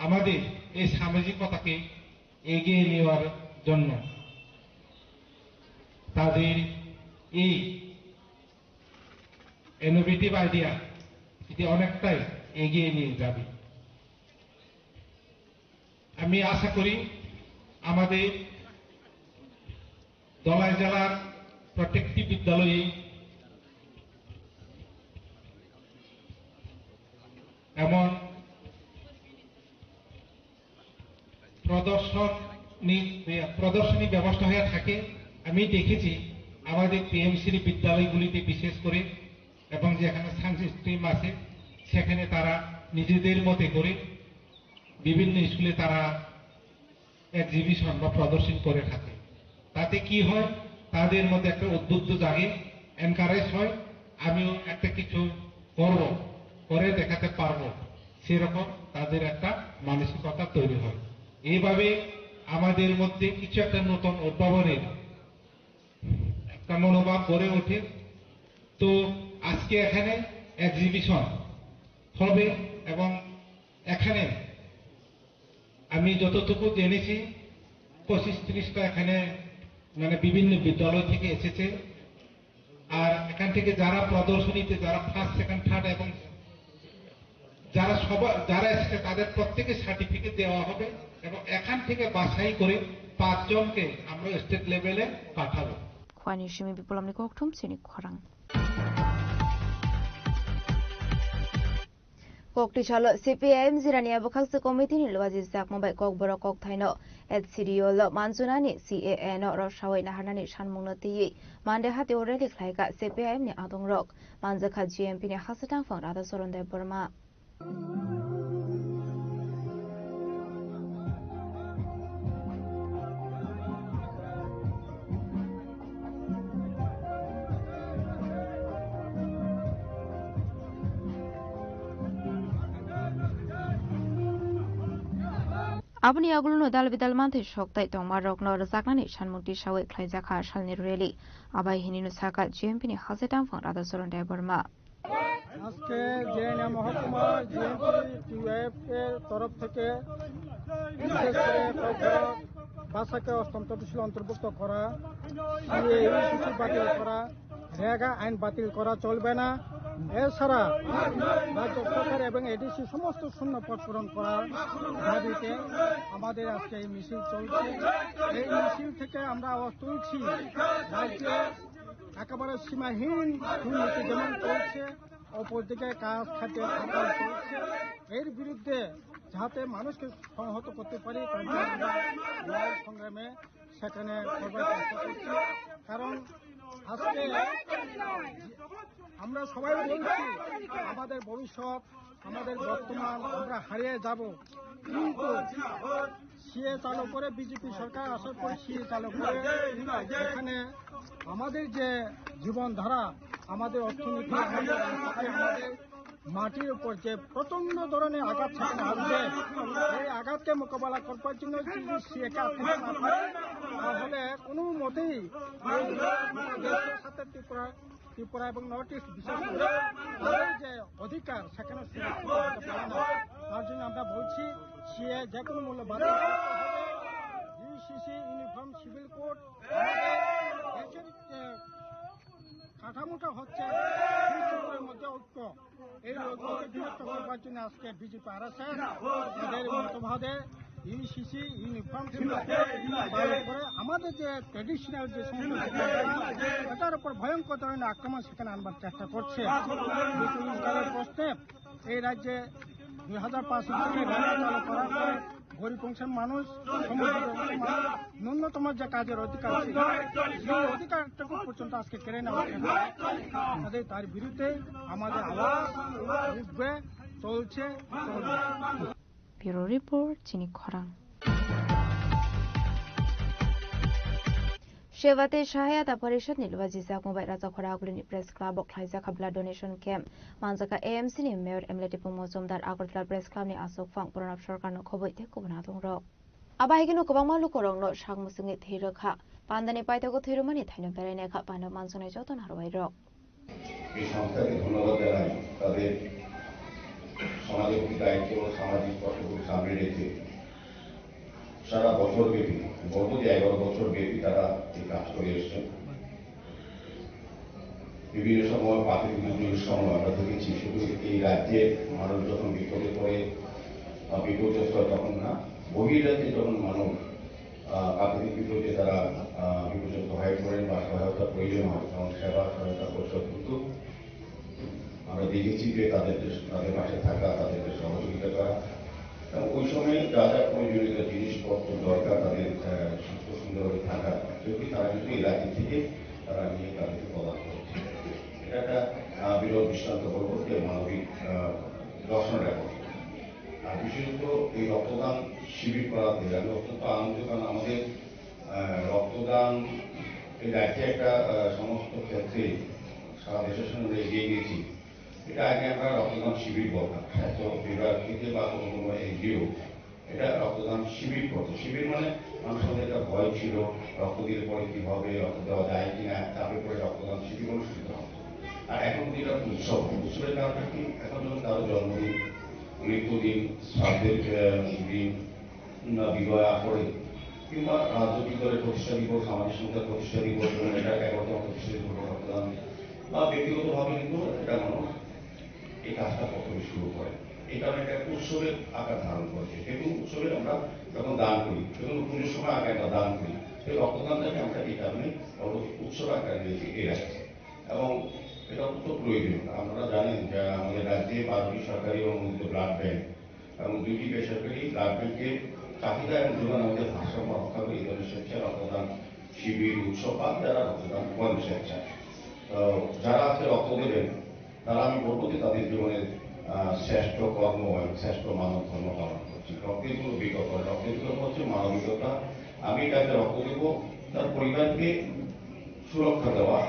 আমাদের এই সামাজিকতাকে এগিয়ে নেওয়ার জন্য তাদের এই ইনোভেটিভ আইডিয়া এটি অনেকটাই এগিয়ে নিয়ে যাবে। আমি আশা করি আমাদের ধলাই জেলার প্রত্যেকটি বিদ্যালয়ে এমন প্রদর্শনী, প্রদর্শনী ব্যবস্থা হয়ে থাকে। আমি দেখেছি আমাদের পিএমসির বিদ্যালয়গুলিতে বিশেষ করে, এবং যেখানে সায়েন্স স্ট্রিম আছে, সেখানে তারা নিজেদের মতে করে বিভিন্ন স্কুলে তারা এক্সিবিশন বা প্রদর্শন করে থাকে। তাতে কি হয়, তাদের মধ্যে একটা উদ্বুদ্ধ জাগে, এনকারেজ হয়, আমিও একটা কিছু করব, করে দেখাতে পারবো, সেরকম তাদের একটা মানসিকতা তৈরি হয়। এইভাবে আমাদের মধ্যে কিছু একটা নতুন উদ্ভাবনের একটা মনোভাব গড়ে ওঠে। তো আজকে এখানে এক্সিবিশন হবে এবং এখানে আমি যতটুকু জেনেছি, পঁচিশ ত্রিশটা এখানে মানে বিভিন্ন বিদ্যালয় থেকে এসেছে। আর এখান থেকে যারা প্রদর্শনীতে, যারা ফার্স্ট, সেকেন্ড, থার্ড এবং যারা সবা-, যারা এসেছে, তাদের প্রত্যেকে সার্টিফিকেট দেওয়া হবে এবং এখান থেকে বাছাই করে পাঁচজনকে আমরা স্টেট লেভেলে পাঠাবো। Khwani simi Bipulomni kokthum chini khorang. Koktisalo C P I M Jirania bwkhakse committee ni luaji jakma bai Kokborok kokthaino H C D O lo manchunani C A A no rwsawi naharnani sanmungno twiwi Monday hatio rally khlaikha C P I M ni adongrok, manjakha G M P ni Hasatangphang Radhacharan Debbarma. Aboni yagulono dal bidal manthai sok tai tongma rokno rwjaknani sanmung tisawi khlaijakha salni rally. Abai hinino sakha G M P ni Hasatangphang Radhacharan Debbarma. আজকে জেএনএম মহকুমার জিএমপি টিওএফ এর তরফ থেকে বিশেষ করে কক্সবাজার ভাষাকে অষ্টম তফসিল অন্তর্ভুক্ত করা, সিএএ সূচি বাতিল করা, রেগা আইন বাতিল করা চলবে না। এছাড়া রাজ্য সরকার এবং এডিসি সমস্ত শূন্য পদ পূরণ করার দাবিতে আমাদের আজকে এই মিছিল চলছে। এই মিছিল থেকে আমরা আওয়াজ তুলছি, রাজ্যে একেবারে সীমাহীন দুর্নীতি যেমন চলছে, অপরদিকে কাজ খাদ্যের খাতাল চলছে, এর বিরুদ্ধে যাতে মানুষকে সংহত করতে পারি, তার জন্য আমরা লড়াই সংগ্রামে সেখানে সবাই চেষ্টা করছি। কারণ আজকে আমরা সবাই বলছি, আমাদের ভবিষ্যৎ, আমাদের বর্তমান, আমরা হারিয়ে যাব। কিন্তু সিএ চালু করে, বিজেপি সরকার আসার পর সিএ চালু করে এখানে আমাদের যে জীবনধারা, আমাদের অর্থনীতি, আমাদের রাজনীতি, আমাদের মাটির উপর যে প্রচণ্ড ধরনের আঘাত সেখানে আসবে, এই আঘাতকে মোকাবেলা করবার জন্য যদি সিএকে আটকাতে না পারে, তাহলে কোনো মতেই এই দেশের সাথে ত্রিপুরা, ত্রিপুরা এবং নর্থ ইস্ট বিশেষ করে তাদের যে অধিকার সেখানে সুরক্ষিত হতে পারে না। তার জন্য আমরা বলছি সিএ যে কোনো মূল্যে বাতিল করতে হবে। ইউসিসি, ইউনিফর্ম সিভিল কোড, আমাদের দেশের যে কাঠামোটা হচ্ছে ত্রিপুরার মধ্যে ঐক্য, এই ঐক্যকে বিনষ্ট করবার জন্য আজকে বিজেপি আরএসএস তাদের মতবাদে ইউসিসি ইউনিফর্ম ছিল, তার উপরে আমাদের যে ট্রেডিশনাল যে সমস্ত, এটার উপর ভয়ঙ্কর ধরনের আক্রমণ সেখানে আনবার চেষ্টা করছে। বিপুল ইসলামের প্রশ্নে এই রাজ্যে দুই হাজার পাঁচ সালে রেগা চালু করার পরে গরিব অংশের মানুষ, সমুদ্র অংশের মানুষ ন্যূনতম যে কাজের অধিকার ছিল, সেই অধিকারটুকু পর্যন্ত আজকে কেড়ে নেওয়া হয়েছে। কাজেই তার বিরুদ্ধে আমাদের আওয়াজ উঠবে, চলছে, চলবে। Bureau Report, Chini Khorang. Shevate Sahayata Parishad ni luaji jakma bai Rajakhora Agulini Press Club o khlaijak kha blood donation camp. Manjaka A M C ni Mayor M L A Tipung Mojumdar Agartala Press Club ni aswk phang Pranab Sarkar no khoboi tei kubun adong rok. Abo hai kheno kwbangma lukurokno sak mwswngwi thwi rwkha. Pandani paithago thwi rwmani thaino berai naikha panda mansuknai joto narwai rok. এই সংস্থাকে ধন্যবাদ জানাই, তাদের সমাজের প্রতি দায়িত্ব ও সামাজিক কর্তব্য সামনে রেখে সারা বছর ব্যাপী, বলবো যে এগারো বছর ব্যাপী তারা এই কাজ করে এসছেন। বিভিন্ন সময়, প্রাকৃতিক দুর্যোগের সময় আমরা দেখেছি, শুধু এই রাজ্যের মানুষ যখন বিপদে পড়ে বা বিপর্যস্ত হয়, তখন না, বহিরাজ্যে যখন মানুষ, আহ, প্রাকৃতিক বিপর্যয়ে তারা, আহ, বিপর্যস্ত হয়ে পড়েন বা সহায়তার প্রয়োজন হয়, তখন সেবা সহায়তা পরিষদ কিন্তু আমরা দেখেছি যে তাদের যে, তাদের পাশে থাকা, তাদেরকে সহযোগিতা করা এবং ওই সময় যা যা প্রয়োজনীয় জিনিসপত্র দরকার তাদের, আহ, সুস্থ সুন্দরভাবে থাকা, সেগুলি তারা কিন্তু এই রাজ্য থেকে তারা নিয়ে তাদেরকে প্রদান করছে। এটা একটা, আহ, বিরল দৃষ্টান্ত বলবো যে মানবিক, আহ, দর্শন এখন। আর বিশেষত এই রক্তদান শিবির করাতে আমি অত্যন্ত আনন্দিত, কারণ আমাদের, আহ, রক্তদান এই রাজ্যে একটা, আহ, সমস্ত ক্ষেত্রে সারা দেশের সঙ্গে আমরা এগিয়ে গেছি। এটা আগে আমরা রক্তদান শিবির বলতাম, স্বাস্থ্য বিভাগ থেকে বা কোনো কোনো এনজিও এটা রক্তদান শিবির করতো। শিবির মানে মানুষের মধ্যে একটা ভয় ছিল, রক্ত দিলে পরে কি হবে, রক্ত দেওয়া যায় কিনা, তারপরে পরে রক্তদান শিবির অনুষ্ঠিত হতো। আর এখন কিন্তু এটা উৎসব, উৎসবের কারণটা কি? এখন যখন কারো জন্মদিন, মৃত্যুদিন, শ্রাদ্ধের, আহ, দিন, না, বিবাহ করে কিংবা রাজনৈতিক দলের প্রতিষ্ঠা দিবস, সামাজিক সংস্থার প্রতিষ্ঠা দিবস, এবং এটা এগারোতম প্রতিষ্ঠা দিবস রক্তদান বা ব্যক্তিগতভাবে কিন্তু এটা মানুষ এই কাজটা প্রথমে শুরু করে। এই কারণে এটা উৎসবের আকার ধারণ করেছে। যে কোনো উৎসবে আমরা যখন দান করি, যে কোনো পুজোর সময় আগে আমরা দান করি, সেই রক্তদানটাকে আমরা এই কারণে পরবর্তী উৎসব আকারে নিয়েছি এই রাজ্যে। এবং এটা অত্যন্ত প্রয়োজন। আপনারা জানেন যে আমাদের রাজ্যে বারোটি সরকারি অনুমোদিত ব্লাড ব্যাংক এবং দুইটি বেসরকারি ব্লাড ব্যাংকের চাহিদা এবং যোগান আমাদের ভারসাম্য রক্ষা করে এই ধরনের স্বেচ্ছায় রক্তদান শিবির, উৎসব বা যারা রক্তদান করেন স্বেচ্ছায়। তো যারা আজকে রক্ত দেবেন, তারা, আমি বলবো যে তাদের জীবনের আহ, শ্রেষ্ঠ কর্ম এবং শ্রেষ্ঠ মানব ধর্ম পালন করছে। রক্তের কোনো বিকল্প নেই। রক্তের বিকল্প হচ্ছে মানবিকতা। আমি যাকে রক্ত দেবো, তার পরিবারকে সুরক্ষা দেওয়া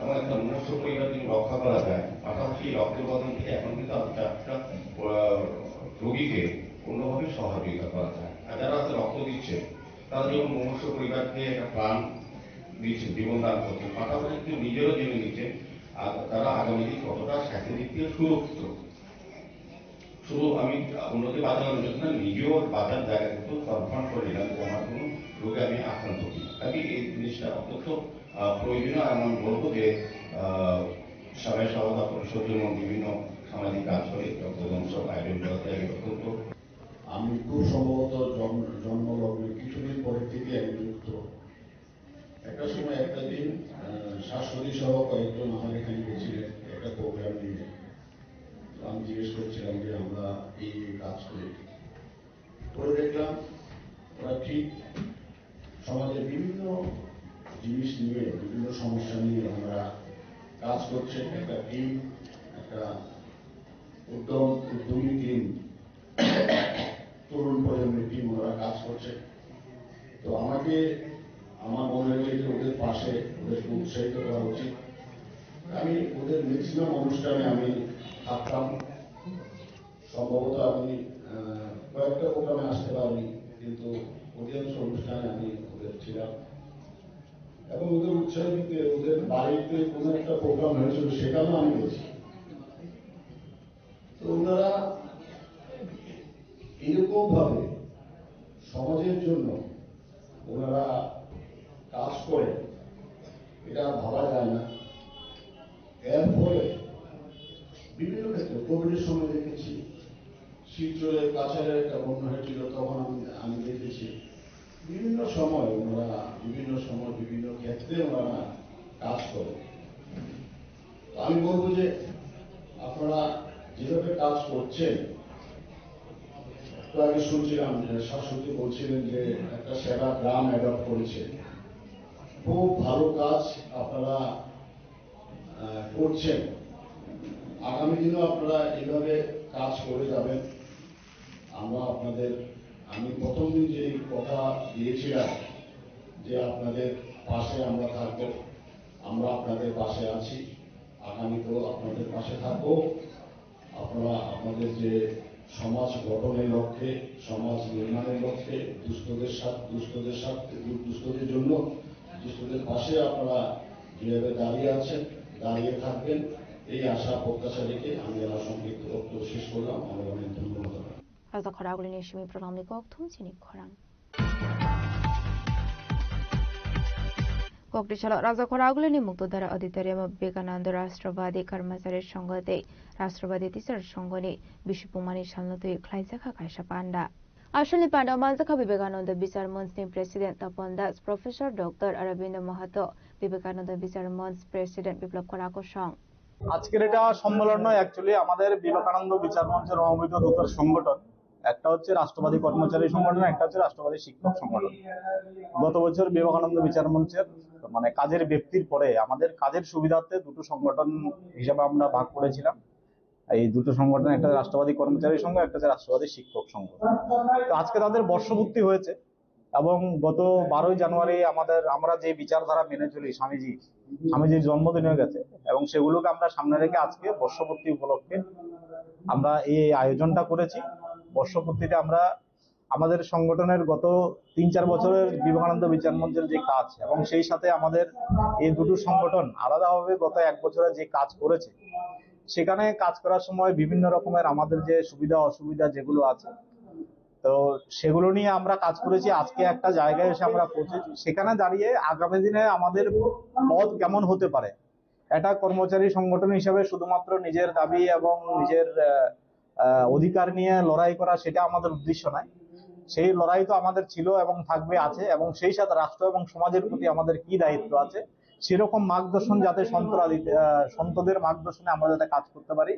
এবং একটা মুমূর্ষু পরিবার যদি রক্ষা করা যায়, পাশাপাশি এই রক্তের উপাদান থেকে এখন কিন্তু আরো চারটা আহ, রোগীকে অন্যভাবে সহযোগিতা করা যায়। আর যারা আজকে রক্ত দিচ্ছে, তারা যেমন মুমূর্ষু পরিবারকে একটা প্রাণ দিচ্ছেন, জীবন দান করছেন, পাশাপাশি কিন্তু নিজেরও জেনে নিচ্ছেন আর তারা আগামী দিন কতটা স্বাস্থ্য দিক থেকে সুরক্ষিত। শুধু আমি উন্নতি বাজার, নিজেও বাজার জায়গা কিন্তু কনফার্ম করে নিলাম যে আমার কোনো রোগে আমি আক্রান্ত কিনা। কাজে এই জিনিসটা অত্যন্ত আহ, প্রয়োজনীয়। আর আমি বলবো যে আহ, সবাই সহজা পরিষদ এবং বিভিন্ন সামাজিক কাজ করে রক্তদান সব আয়োজন করা যায়, এটা অত্যন্ত আমি খুব সম্ভবত জন্ম জন্মলগ্নে কিছুদিন পরের থেকে আমি যুক্ত। একটা সময় একটা দিন আহ, শাশ্বতী সহ কয়েকজন আমার এখানে গেছিলেন একটা প্রোগ্রাম নিয়ে। তো আমি জিজ্ঞেস করছিলাম যে আমরা এই এই কাজ করি। পরে দেখলাম ওরা ঠিক সমাজের বিভিন্ন জিনিস নিয়ে, বিভিন্ন সমস্যা নিয়ে ওনারা কাজ করছে। একটা টিম, একটা উদ্যম, উদ্যমী টিম, তরুণ প্রজন্মের টিম ওনারা কাজ করছে। তো আমাকে, আমার মনে হয়েছে যে ওদের পাশে ওদেরকে উৎসাহিত করা উচিত। আমি ওদের ম্যাক্সিমাম অনুষ্ঠানে আমি থাকতাম। সম্ভবত আমি আহ, কয়েকটা প্রোগ্রামে আসতে পারিনি, কিন্তু অধিকাংশ অনুষ্ঠানে আমি ওদের ছিলাম এবং ওদের উৎসাহ দিতে ওদের বাড়িতে কোনো একটা প্রোগ্রাম হয়েছিল, সেখানেও আমি গেছি। তো ওনারা এরকম ভাবে সমাজের জন্য ওনারা কাজ করে, এটা ভাবা যায় না। এর ফলে বিভিন্ন ক্ষেত্রে কোভিডের সময় দেখেছি, শিলচরে কাছাড়ে একটা বন্যা হয়েছিল, তখন আমি আমি দেখেছি বিভিন্ন সময় ওনারা বিভিন্ন সময় বিভিন্ন ক্ষেত্রে ওনারা কাজ করে। তো আমি বলবো যে আপনারা যেভাবে কাজ করছেন, একটু আগে শুনছিলাম যে শাশ্বতী বলছিলেন যে একটা সেবা গ্রাম অ্যাডপ্ট করেছে। খুব ভালো কাজ আপনারা আহ, করছেন। আগামী দিনও আপনারা এইভাবে কাজ করে যাবেন। আমরা আপনাদের, আমি প্রথম দিন যে কথা দিয়েছিলাম যে আপনাদের পাশে আমরা থাকবো, আমরা আপনাদের পাশে আছি, আগামীতেও আপনাদের পাশে থাকবো। আপনারা আপনাদের যে সমাজ গঠনের লক্ষ্যে, সমাজ নির্মাণের লক্ষ্যে, দুস্থদের সাথে দুস্থদের সাথে দু- দুস্থদের জন্য, দুস্থদের পাশে আপনারা যেভাবে দাঁড়িয়ে আছেন, দাঁড়িয়ে থাকবেন, এই আশা প্রত্যাশা রেখে আমি আমার সংক্ষিপ্ত বক্তব্য শেষ করলাম। অনেক অনেক ধন্যবাদ। Raja khoragulini simi pranamni kok thum chini khorang. Koktisalo Raja khoragulini Muktodhara Auditorium Vivekananda Rashtrabadi Karmachari Sangha tei Rashtrabadi Teacher Sanghani bisipungmani salno twi khlaijak kha kaisa panda. Asalni panda manjakha Vivekananda Bichar Manchni President Tapan Das, Professor Doctor Aravind Mahato, Vivekananda Bichar Manch President Biplab Kora Kosong. আজকের এটা সম্মেলন নয়, অ্যাকচুয়ালি আমাদের বিবেকানন্দ বিচার মঞ্চের সমবেত দুটো সংগঠন, একটা হচ্ছে রাষ্ট্রবাদী কর্মচারী সংগঠন, একটা হচ্ছে রাষ্ট্রবাদী শিক্ষক সংগঠন। গত বছর বিবেকানন্দ বিচার মঞ্চের মানে কাজের ব্যক্তির পরে আমাদের কাজের সুবিধার্থে দুটো সংগঠন হিসাবে আমরা ভাগ করেছিলাম। এই দুটো সংগঠন, একটা রাষ্ট্রবাদী কর্মচারী সংঘ, একটা হচ্ছে রাষ্ট্রবাদী শিক্ষক সংঘ। তো আজকে তাদের বর্ষপূর্তি হয়েছে এবং গত বারোই জানুয়ারি আমাদের, আমরা যে বিচারধারা মেনে চলি স্বামীজি, স্বামীজির জন্মদিন হয়ে গেছে এবং সেগুলোকে আমরা সামনে রেখে আজকে বর্ষপূর্তি উপলক্ষে আমরা এই আয়োজনটা করেছি। বর্ষপূর্তিতে আমরা আমাদের সংগঠনের গত তিন চার বছরের বিবেকানন্দ বিচার মঞ্চের যে কাজ এবং সেই সাথে আমাদের এই দুটো সংগঠন আলাদাভাবে গত এক বছরে যে কাজ করেছে, সেখানে কাজ করার সময় বিভিন্ন রকমের আমাদের যে সুবিধা অসুবিধা যেগুলো আছে, তো সেগুলো নিয়ে আমরা কাজ করেছি। আজকে একটা জায়গায় এসে আমরা পৌঁছেছি, সেখানে দাঁড়িয়ে আগামী দিনে আমাদের পথ কেমন হতে পারে, এটা কর্মচারী সংগঠন হিসেবে শুধুমাত্র নিজের দাবি এবং নিজের আহ, আহ, অধিকার নিয়ে লড়াই করা, সেটা আমাদের উদ্দেশ্য নয়। সেই লড়াই তো আমাদের ছিল এবং থাকবে, আছে, এবং সেই সাথে রাষ্ট্র এবং সমাজের প্রতি আমাদের কি দায়িত্ব আছে, সেরকম মার্গদর্শন যাতে সন্তরা দিতে, আহ, সন্তদের মার্গদর্শনে আমরা যাতে কাজ করতে পারি,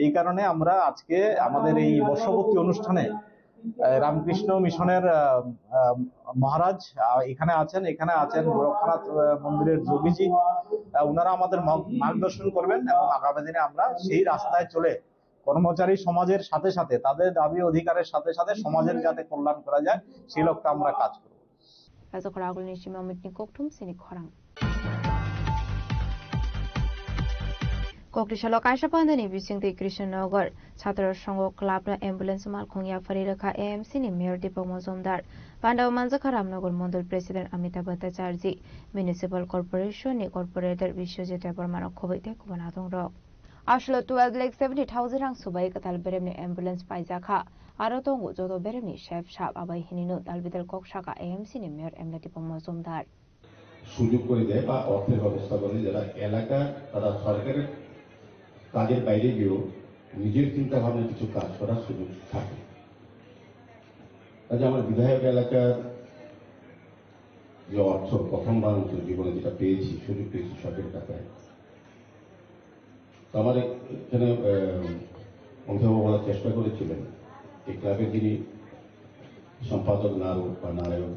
এই কারণে আমরা আজকে আমাদের এই বর্ষপূর্তি অনুষ্ঠানে, আহ, রামকৃষ্ণ মিশনের, আহ, আহ, মহারাজ, আহ, এখানে আছেন, এখানে আছেন গোরক্ষনাথ, আহ, মন্দিরের যোগীজি, আহ, ওনারা আমাদের মগ-, মার্গদর্শন করবেন এবং আগামী দিনে আমরা সেই রাস্তায় চলে কর্মচারী সমাজের সাথে সাথে, তাদের দাবি অধিকারের সাথে সাথে সমাজের যাতে কল্যাণ করা যায়, সেই লক্ষ্যে আমরা কাজ করব। Rajakhor agulni simi omitni kokthum sini khorang. Kokrisalo kaisa pandani bisingtwi Krishnanagar Chhatro Songho Club no ambulance malkhung yapharwi rwkha A M C ni Mayor Deepak Majumdar. Pandao manjakha Ramnagar Mondol President Amitabh Bhattacharjee, Municipal Corporation ni Corporator Biswajit Debbarma no khobwi tei kubun adongrok. Aswklo twelve lakh seventy thousand rang subai kwtal beremni ambulance paijakha. Aro tongo joto beremni sep sap abai hinino dalbidal kok saka A M C ni Mayor M L A Deepak Majumdar. সুযোগ করে দেয় বা অর্থের ব্যবস্থা করে, যারা এলাকার, তারা সরকারের কাজের বাইরে গিয়েও নিজের চিন্তা ভাবনা কিছু কাজ করার সুযোগ থাকে। কাজে আমার বিধায়ক এলাকার যে অর্থ প্রথমবার মতো জীবনে যেটা পেয়েছি, সুযোগ পেয়েছি সরকারি টাকায়, তো আমার এখানে, আহ, অমিতাভ বলার চেষ্টা করেছিলেন, এই ক্লাবের যিনি সম্পাদক নারু বা নারায়ণ,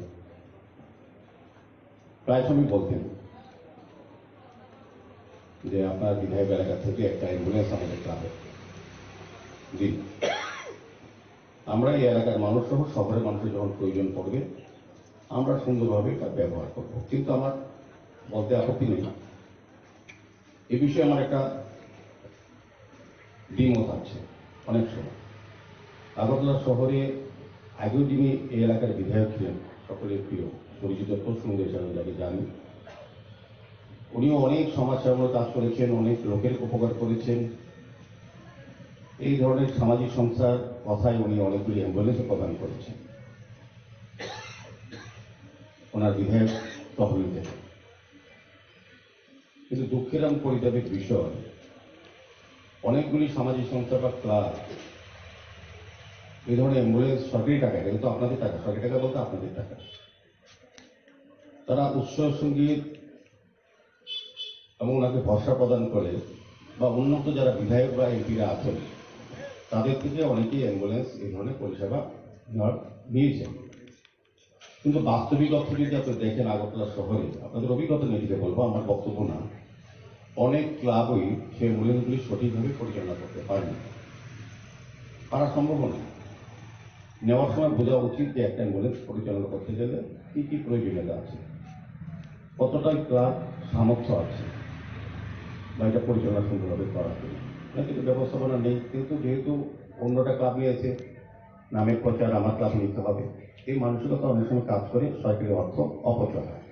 প্রায় সময় বলতেন যে, "আপনার বিধায়ক এলাকা থেকে একটা অ্যাম্বুলেন্স আমাদের ক্লাবে দিন।" আমরা এই এলাকার মানুষ সহ শহরের মানুষের যখন প্রয়োজন পড়বে, আমরা সুন্দরভাবে এটা ব্যবহার করব। কিন্তু আমার বলতে আপত্তি নেই, এ বিষয়ে আমার একটা দ্বিমত আছে অনেক সময়। আগরতলা শহরে আগেও যিনি এই এলাকার বিধায়ক ছিলেন, সকলের প্রিয় পরিচিত প্রসঙ্গ হিসাবে যাকে জানি, উনিও অনেক সমাজসেবামূলক কাজ করেছেন, অনেক লোকের উপকার করেছেন। এই ধরনের সামাজিক সংস্থার কথায় উনি অনেকগুলি অ্যাম্বুলেন্সও প্রদান করেছেন ওনার বিধায়ক তহবিল থেকে। কিন্তু দুঃখের এবং পরিতাপের বিষয়, অনেকগুলি সামাজিক সংস্থা বা ক্লাব এই ধরনের অ্যাম্বুলেন্স সরকারি টাকা, এটা কিন্তু আপনাদের টাকা, সরকারি টাকা বলতে আপনাদের টাকা, তারা উৎসব সঙ্গীত এবং ওনাকে ভরসা প্রদান করে বা উন্নত যারা বিধায়ক বা এমপিরা আছেন, তাদের থেকে অনেকেই অ্যাম্বুলেন্স এই ধরনের পরিষেবা নেওয়ার, নিয়েছেন। কিন্তু বাস্তবিক অর্থে যদি আপনি দেখেন আগরতলা শহরে, আপনাদের অভিজ্ঞতা নিয়ে যদি বলবো, আমার বক্তব্য না, অনেক ক্লাবই সেই অ্যাম্বুলেন্সগুলি সঠিকভাবে পরিচালনা করতে পারেনি, পারা সম্ভব নয়। নেওয়ার সময় বোঝা উচিত যে একটা অ্যাম্বুলেন্স পরিচালনা করতে গেলে কি কি প্রয়োজনীয়তা আছে, কতটা ক্লাব সামর্থ্য আছে বা এটা পরিচালনা সুন্দরভাবে করার জন্য। না, কিন্তু ব্যবস্থাপনা নেই, কিন্তু যেহেতু অন্যটা ক্লাব নিয়েছে, নামের প্রচার আমার ক্লাব নিতে হবে, এই মানসিকতা অনেক সময় কাজ করে সরকারি অর্থ অপচয় হয়।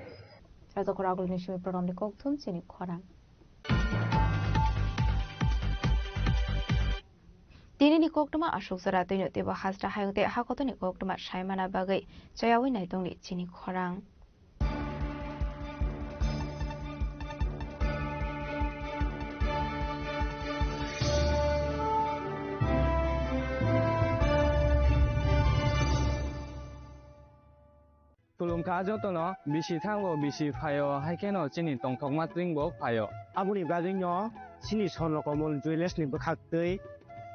Rajakhor agulni simi program ni kokthum sini khorang. Tini ni koktwma aswk jora twino teibo hasta hayung tei hakotoni koktwma saimana bagwi chayawi naitongni chini khorang. Khulumkha jotono, bisi thango, bisi phaio, hai kheno chini tongthokma twingbo phaio. Aboni bagwino chini Swarno Komol Jewellers ni bwkhaktwi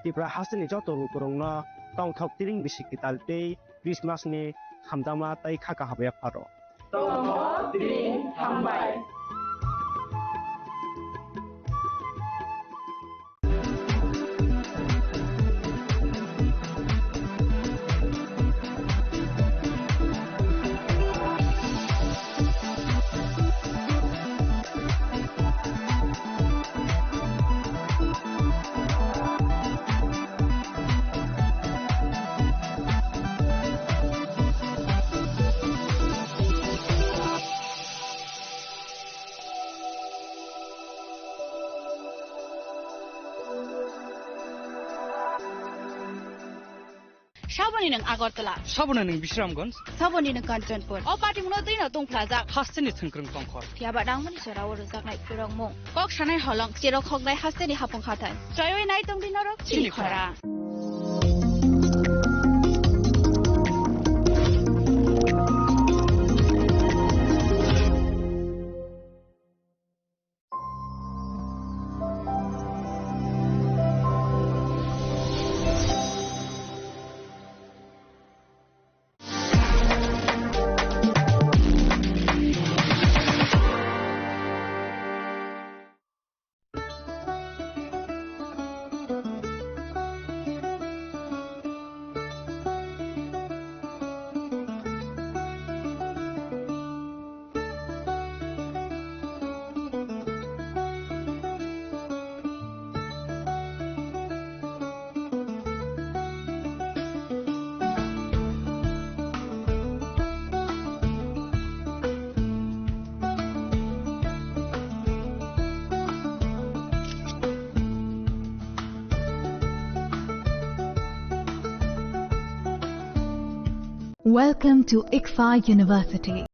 Tripura hasteni joto lukurokno tongthok tiring bisi kwtal tei Christmas ni hamjakma tei kha kaham yapharw. Tongthok tiring hambai. Saboni nwng Agartala. Saboni nwng Bisramganj. Saboni nwng Kanchanpur. O party muno twi no tungphlajak. Hasteni thwngkwrwng tongkhor. Phiya ba nangmani jora o rwjaknai khulrokmung. Kok sanai holong, cherok hoknai hasteni hapung hathai. Chaywi nai tongdi norok chini khorang. Welcome to ICFAI University.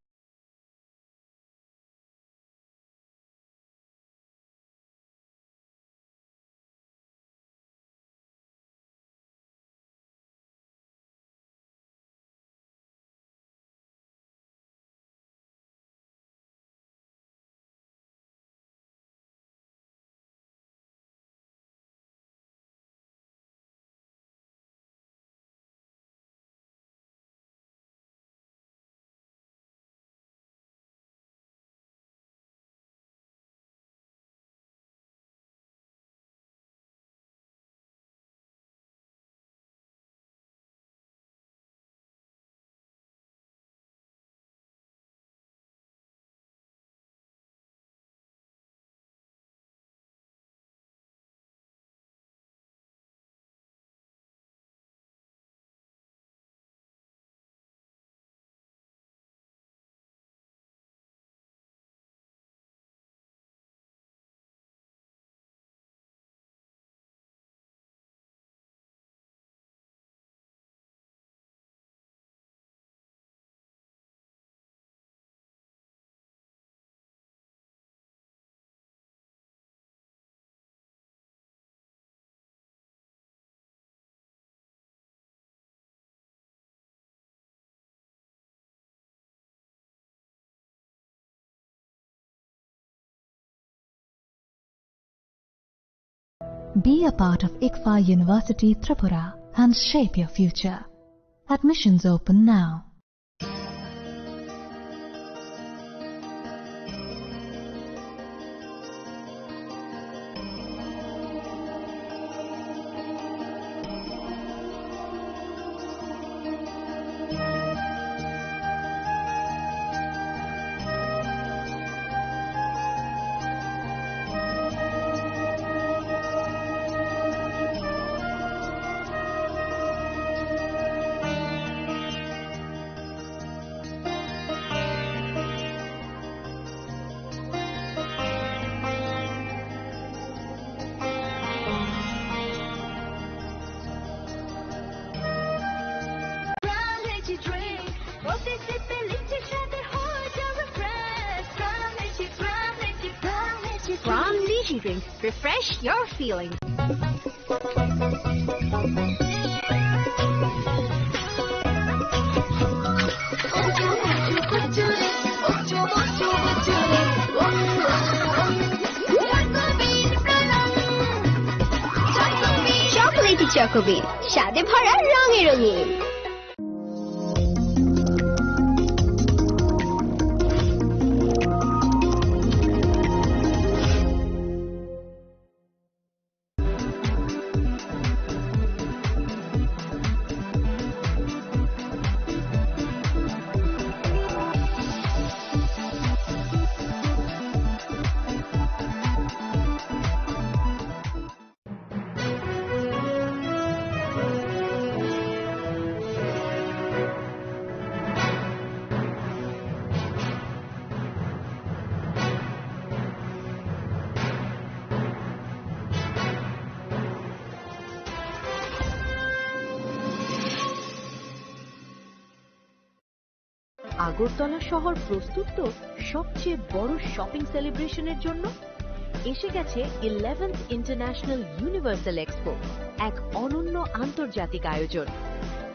Be a part of ICFAI University Tripura and shape your future. Admissions open now. From Lychee Drink, refresh your feelings. Chocolatey Choco Bean, স্বাদে ভরা, রঙে রঙিন। আগরতলা শহর প্রস্তুত তো সবচেয়ে বড় শপিং সেলিব্রেশনের জন্য। এসে গেছে ইলেভেন্থ ইন্টারন্যাশনাল ইউনিভার্সাল এক্সপো, এক অনন্য আন্তর্জাতিক আয়োজন।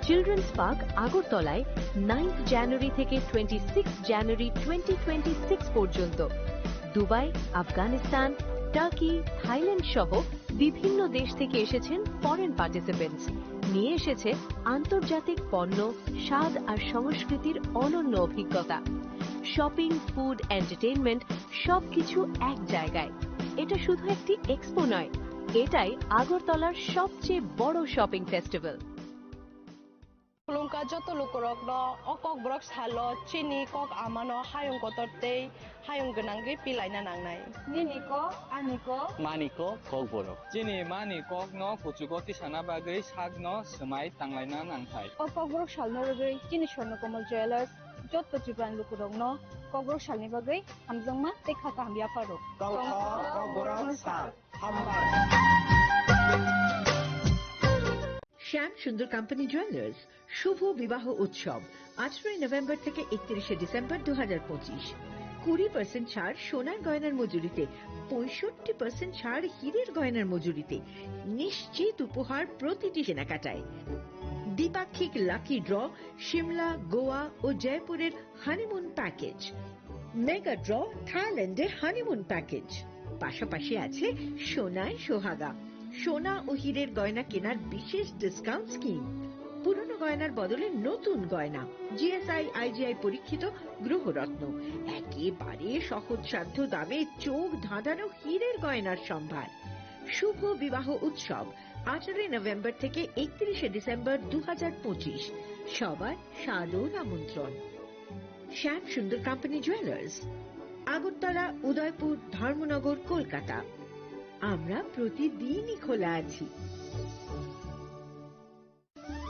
চিলড্রেন্স পার্ক আগরতলায় নাইন্থ জানুয়ারি থেকে twenty six January twenty twenty six পর্যন্ত। দুবাই, আফগানিস্তান, টার্কি, থাইল্যান্ড সহ বিভিন্ন দেশ থেকে এসেছেন ফরেন পার্টিসিপেন্টস। নিয়ে এসেছে আন্তর্জাতিক পণ্য, স্বাদ আর সংস্কৃতির অনন্য অভিজ্ঞতা। শপিং, ফুড, এন্টারটেইনমেন্ট সবকিছু এক জায়গায়। এটা শুধু একটি এক্সপো নয়, এটাই আগরতলার সবচেয়ে বড় shopping festival. Khulumkha joto lukurokno, o Kokborok salo chini kok amano hayung kotor tei hayung gwnangwi pilaina nangnai. Nini kok, ani kok. Mani kok, Kokborok. Chini mani kokno kuchugo tisana bagwi sakno swmai tanglaina nangthai. O Kokborok salno rwgwi chini Swarnakomal Jewellers joto Tripurani lukurokno Kokborok salni bagwi hamjakma tei kha kaham yapharo. Tongkha Kokborok sal. Hambai. শ্যাম সুন্দর company jewellers, শুভ বিবাহ উৎসব, আঠারোই নভেম্বর থেকে একত্রিশে ডিসেম্বর দু হাজার পঁচিশ। কুড়ি পার্সেন্ট ছাড় সোনার গয়নার মজুরিতে, পঁয়ষট্টি পার্সেন্ট ছাড় হীরের গয়নার মজুরিতে। নিশ্চিত উপহার প্রতিটি কেনাকাটায়। দ্বিপাক্ষিক লাকি ড্র, সিমলা, গোয়া ও জয়পুরের হানিমুন প্যাকেজ। মেগা ড্র, থাইল্যান্ডে হানিমুন প্যাকেজ। পাশাপাশি আছে সোনায় সোহাগা, সোনা ও হীরের গয়না কেনার বিশেষ ডিসকাউন্ট স্কিম। পুরনো গয়নার বদলে নতুন গয়না, জিএসআই আইজিআই পরীক্ষিত গ্রহরত্ন, একেবারে সহজসাধ্য দামে চোখ ধাঁধানো হীরের গয়নার সম্ভার। শুভ বিবাহ উৎসব, আঠারোই নভেম্বর থেকে একত্রিশে ডিসেম্বর দু হাজার পঁচিশ। সবার সাদর আমন্ত্রণ। শ্যাম সুন্দর কোম্পানি জুয়েলার্স, আগরতলা, উদয়পুর, ধর্মনগর, কলকাতা। আমরা প্রতিদিনই খোলা আছি।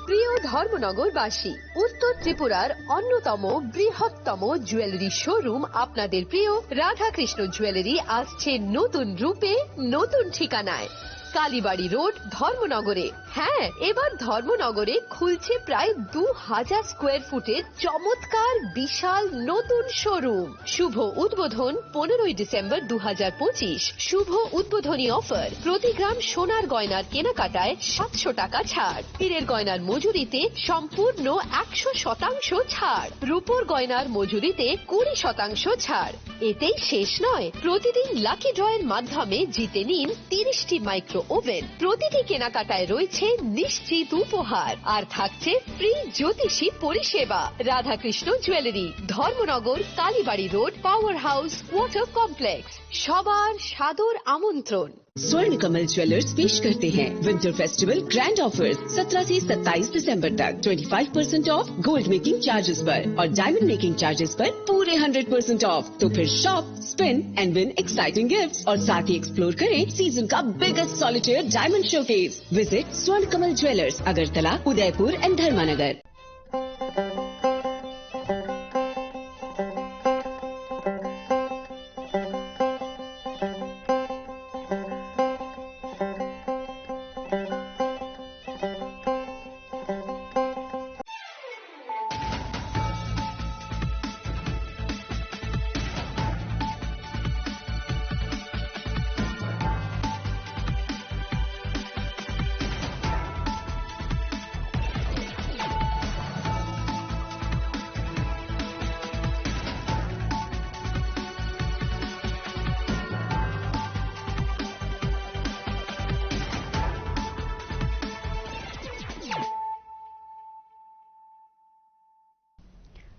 প্রিয় ধর্মনগরবাসী, উত্তর ত্রিপুরার অন্যতম বৃহত্তম জুয়েলারি শোরুম আপনাদের প্রিয় রাধাকৃষ্ণ জুয়েলারি আসছে নতুন রূপে, নতুন ঠিকানায়। কালীবাড়ি রোড, ধর্মনগরে। হ্যাঁ, এবার ধর্মনগরে খুলছে প্রায় দু হাজার স্কোয়ার ফুটের চমৎকার বিশাল নতুন শোরুম। শুভ উদ্বোধন পনেরোই ডিসেম্বর দু হাজার পঁচিশ। শুভ উদ্বোধনী অফার, প্রতি গ্রাম সোনার গয়নার কেনাকাটায় সাতশো টাকা ছাড়, হীরের গয়নার মজুরিতে সম্পূর্ণ একশো শতাংশ ছাড়, রূপোর গয়নার মজুরিতে কুড়ি শতাংশ ছাড়। এতেই শেষ নয়, প্রতিদিন লাকি ড্রয়ের মাধ্যমে জিতে নিন তিরিশটি মাইক্রো ওভেন। প্রতিটি কেনাকাটায় রয়েছে নিশ্চিত উপহার, আর থাকছে ফ্রি জ্যোতিষী পরিষেবা। Radhakrishna jewellery, Dharmanagar, Kalibari road, power house, water complex. সবার সাদর আমন্ত্রণ। स्वर्ण कमल ज्वेलर्स पेश करते हैं विंटर फेस्टिवल ग्रैंड ऑफर्स, सत्रह से सत्ताईस दिसंबर तक। Twenty five percent of gold making charges पर और डायमंड मेकिंग चार्जेस पर पूरे हंड्रेड परसेंट ऑफ। तो फिर shop, spin and win exciting gifts और साथ ही एक्सप्लोर करें सीजन का biggest solitaire diamond showcase. Visit स्वर्ण कमल ज्वेलर्स, अगरतला, उदयपुर एंड धर्मानगर।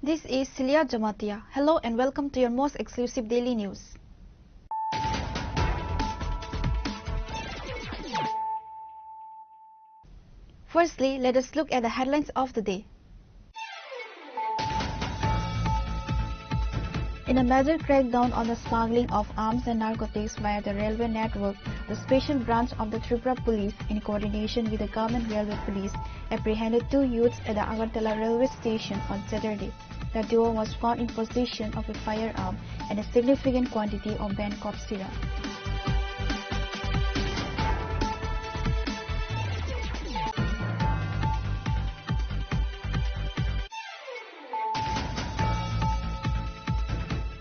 This is Celia Jamatia. Hello and welcome to your most exclusive daily news. Firstly, let us look at the headlines of the day. In a major crackdown on the smuggling of arms and narcotics via the railway network, the special branch of the Tripura Police, in coordination with the Government Railway Police, apprehended two youths at the Agartala railway station on Saturday. The duo was found in possession of a firearm and a significant quantity of banned cough syrup.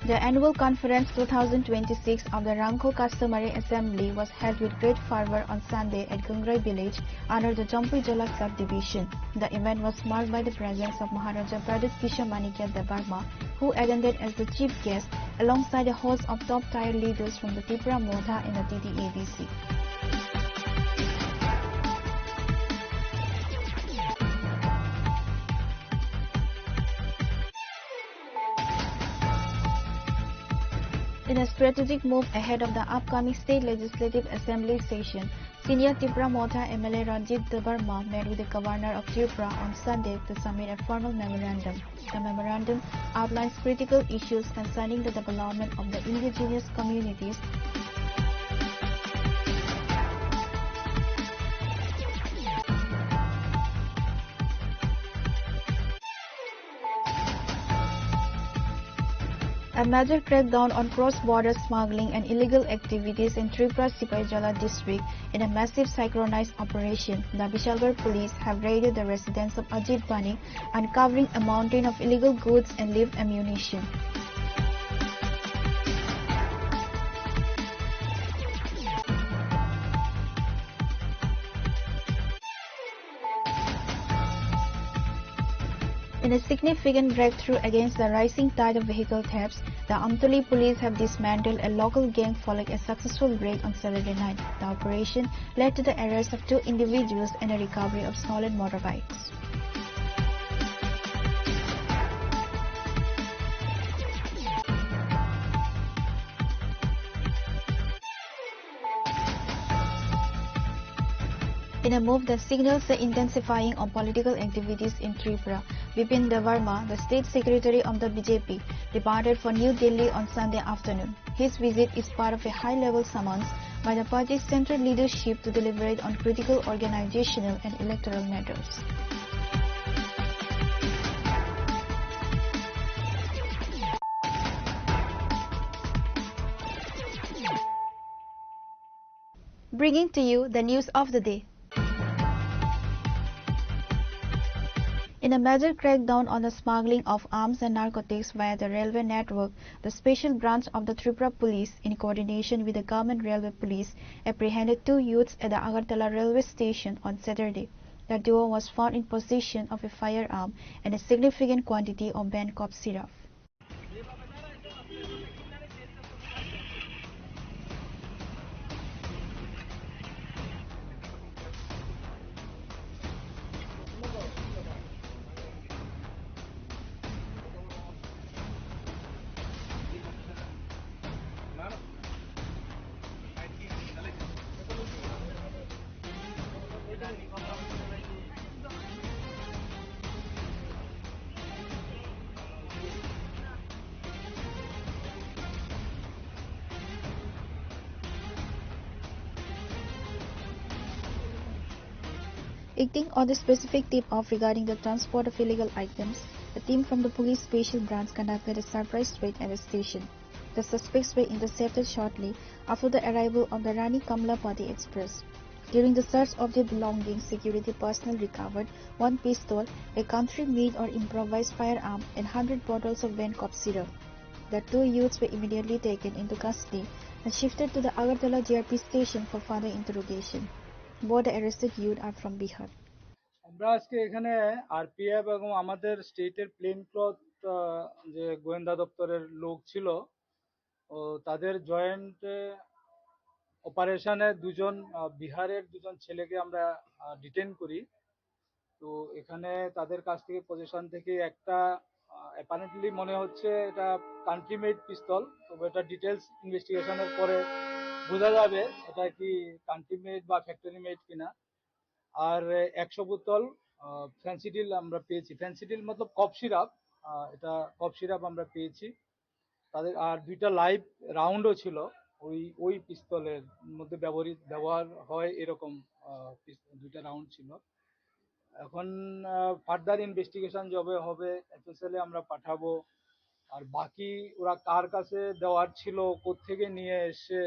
The annual conference two thousand twenty-six of the Rangkho Customary Assembly was held with great fervor on Sunday at Gungrai village under the Jampui Jola subdivision. The event was marked by the presence of Maharaja Pradyut Kishore Manikya Debbarma, who attended as the chief guest alongside a host of top-tier leaders from the Tipra Motha and the T T A D C. In a strategic move ahead of the upcoming state legislative assembly session, senior Tipra Motha M L A Ranjit Debbarma met with the Governor of Tripura on Sunday to submit a formal memorandum. The memorandum outlines critical issues concerning the development of the indigenous communities. A major crackdown on cross-border smuggling and illegal activities in Tripura Sipaijala district in a massive synchronized operation. The Bishalgarh police have raided the residence of Ajit Banik, uncovering a mountain of illegal goods and live ammunition. In a significant breakthrough against the rising tide of vehicle thefts, the Amtoli police have dismantled a local gang following a successful raid on Saturday night. The operation led to the arrest of two individuals and a recovery of stolen motorbikes. In a move that signals the intensifying of political activities in Tripura, Bipin Debbarma, the state secretary of the B J P, departed for New Delhi on Sunday afternoon. His visit is part of a high-level summons by the party's central leadership to deliberate on critical organizational and electoral matters. Bringing to you the news of the day. In a major crackdown on the smuggling of arms and narcotics via the railway network, the special branch of the Tripura Police, in coordination with the Government Railway Police, apprehended two youths at the Agartala railway station on Saturday. The duo was found in possession of a firearm and a significant quantity of banned cough syrup. Acting on the specific tip-off regarding the transport of illegal items, a team from the police special branch conducted a surprise raid at the station. The suspects were intercepted shortly after the arrival of the Rani Kamalapati Express. During the search of their belongings, security personnel recovered one pistol, a country-made or improvised firearm, and hundred bottles of Venkop syrup. The two youths were immediately taken into custody and shifted to the Agartala G R P station for further interrogation. Both the arrested youth are from Bihar. আমরা আজকে এখানে আরপিএফ এবং আমাদের স্টেটের plane cloth যে গোয়েন্দা দপ্তরের লোক ছিল, ও তাদের জয়েন্ট অপারেশনে দুজন, আহ, বিহারের দুজন ছেলেকে আমরা ডিটেন করি। তো এখানে তাদের কাছ থেকে, পজিশন থেকে একটা, অ্যাপারেন্টলি মনে হচ্ছে এটা কান্ট্রি মেড পিস্তল, তবে এটা ডিটেলস ইনভেস্টিগেশনের পরে বোঝা যাবে এটা কি কান্ট্রি মেড বা ফ্যাক্টরি মেড কিনা। আর একশো বোতল ফেন্সিডিল আমরা পেয়েছি। ফেন্সিডিল মতলব কফ সিরাপ, এটা কফ সিরাপ আমরা পেয়েছি। তাদের আর দুইটা লাইভ রাউন্ডও ছিল, ওই ওই পিস্তলের মধ্যে ব্যবহৃত ব্যবহার হয় এরকম, আহ, পিস- দুইটা রাউন্ড ছিল। এখন ফার্দার ইনভেস্টিগেশন যবে হবে, এফএসএল এ আমরা পাঠাবো। আর বাকি ওরা কার কাছে দেওয়ার ছিল, কোত্থেকে নিয়ে এসে,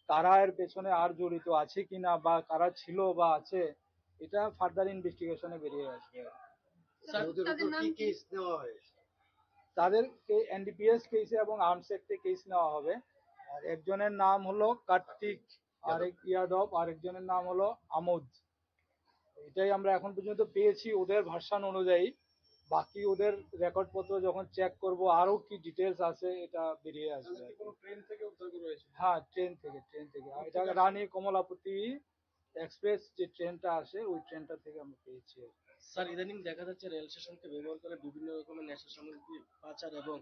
কারা এর পেছনে আর জড়িত আছে কিনা বা কারা ছিল বা আছে, এটা ফার্দার ইনভেস্টিগেশনে বেরিয়ে আসবে। স্যার, ওদের তাদের উপর নাম কি কি? কেস নেওয়া হয়েছে? তাদেরকে এনডিপিএস কেসে এবং আর্মস অ্যাক্টে কেস নেওয়া হবে। আর একজনের নাম হলো কার্তিক, আরেক ইয়াদব, আরেকজনের নাম হলো আমোদ। এটাই আমরা এখন পর্যন্ত পেয়েছি ওদের ভার্সন অনুযায়ী। বাকি ওদের রেকর্ড পত্র যখন চেক করব, আরো কি ডিটেলস আছে, এটা বেরিয়ে আসবে। তাহলে কি কোনো ট্রেন থেকে উদ্ধার করা হয়েছে? হ্যাঁ, ট্রেন থেকে, ট্রেন থেকে। আর এটা রানী কমলাপতি এক্সপ্রেস যে ট্রেনটা আসে, ওই ট্রেনটা থেকে আমরা পেয়েছি আর কি। স্যার, ইদানিং দেখা যাচ্ছে রেল স্টেশনকে ব্যবহার করে বিভিন্ন রকমের নেশা সামগ্রী পাচার এবং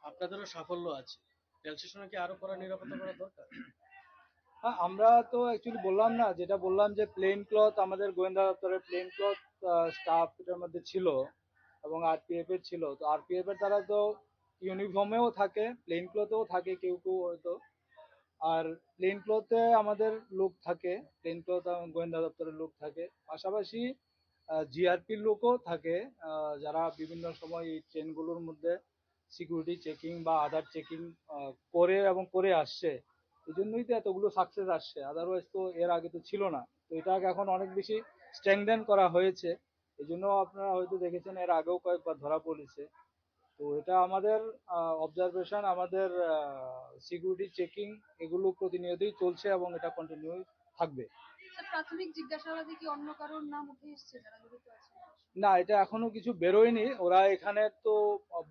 আপনাদেরও সাফল্য আছে। রেল স্টেশনে কি আরো কড়া নিরাপত্তা করা দরকার? হ্যাঁ, আমরা তো অ্যাকচুয়ালি বললাম না, যেটা বললাম যে প্লেন ক্লথ, আমাদের গোয়েন্দা দপ্তরের প্লেন ক্লথ স্টাফ এটার মধ্যে ছিল এবং আরপিএফ এর ছিল। তো আরপিএফ এর তারা তো ইউনিফর্মেও থাকে, প্লেন ক্লথেও থাকে কেউ কেউ হয়তো। আর প্লেন ক্লথে আমাদের লোক থাকে, প্লেন ক্লথ গোয়েন্দা দপ্তরের লোক থাকে, পাশাপাশি জিআরপির লোকও থাকে, আহ, যারা বিভিন্ন সময় এই ট্রেনগুলোর মধ্যে সিকিউরিটি চেকিং বা আদার চেকিং করে এবং করে আসছে, এই জন্যই তো এতগুলো সাকসেস আসছে। আদারওয়াইজ তো এর আগে তো ছিল না। তো এটাকে এখন অনেক বেশি স্ট্রেংথেন করা হয়েছে। এই জন্য আপনারা হয়তো দেখেছেন, এর আগেও কয়েকবার ধরা পড়েছে। তো এটা আমাদের অবজারভেশন, আমাদের সিকিউরিটি চেকিং, এগুলো প্রতিনিয়তই চলছে এবং এটা কন্টিনিউ থাকবে। স্যার, প্রাথমিক জিজ্ঞাসাবাদে কি অন্য কারোর নাম উঠে এসছে যারা জড়িত আছে? না, এটা এখনো কিছু বেরোয়নি। ওরা এখানে তো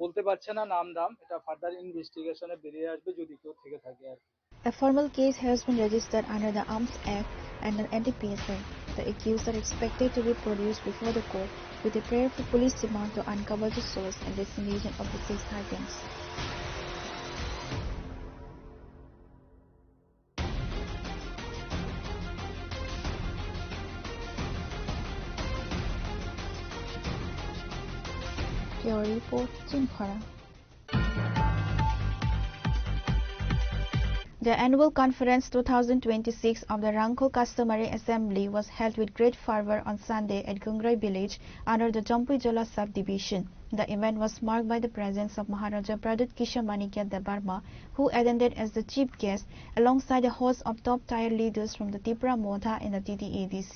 বলতে পারছে না নাম দাম, এটা ফার্দার ইনভেস্টিগেশনে বেরিয়ে আসবে যদি কেউ থেকে থাকে আর কি। A formal case has been registered under the Arms Act and the N D P S A. The accused are expected to be produced before the court with a prayer for police demand to uncover the source and destination of the seized items. Bureau report, Chinphara. The annual conference two thousand twenty-six of the Rangkhol Customary Assembly was held with great fervor on Sunday at Gungrai village under the Jampuijola subdivision. The event was marked by the presence of Maharaja Pradyut Kishore Manikya Debbarma, who attended as the chief guest alongside a host of top-tier leaders from the Tipra Motha and the T T A D C.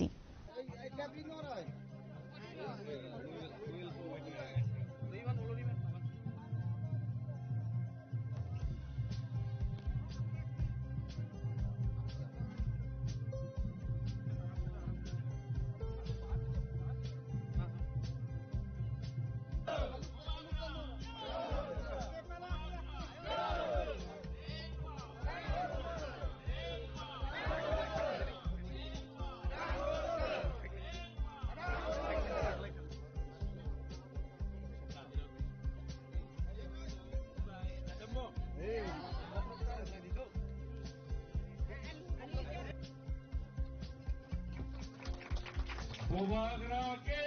Bubagra ki!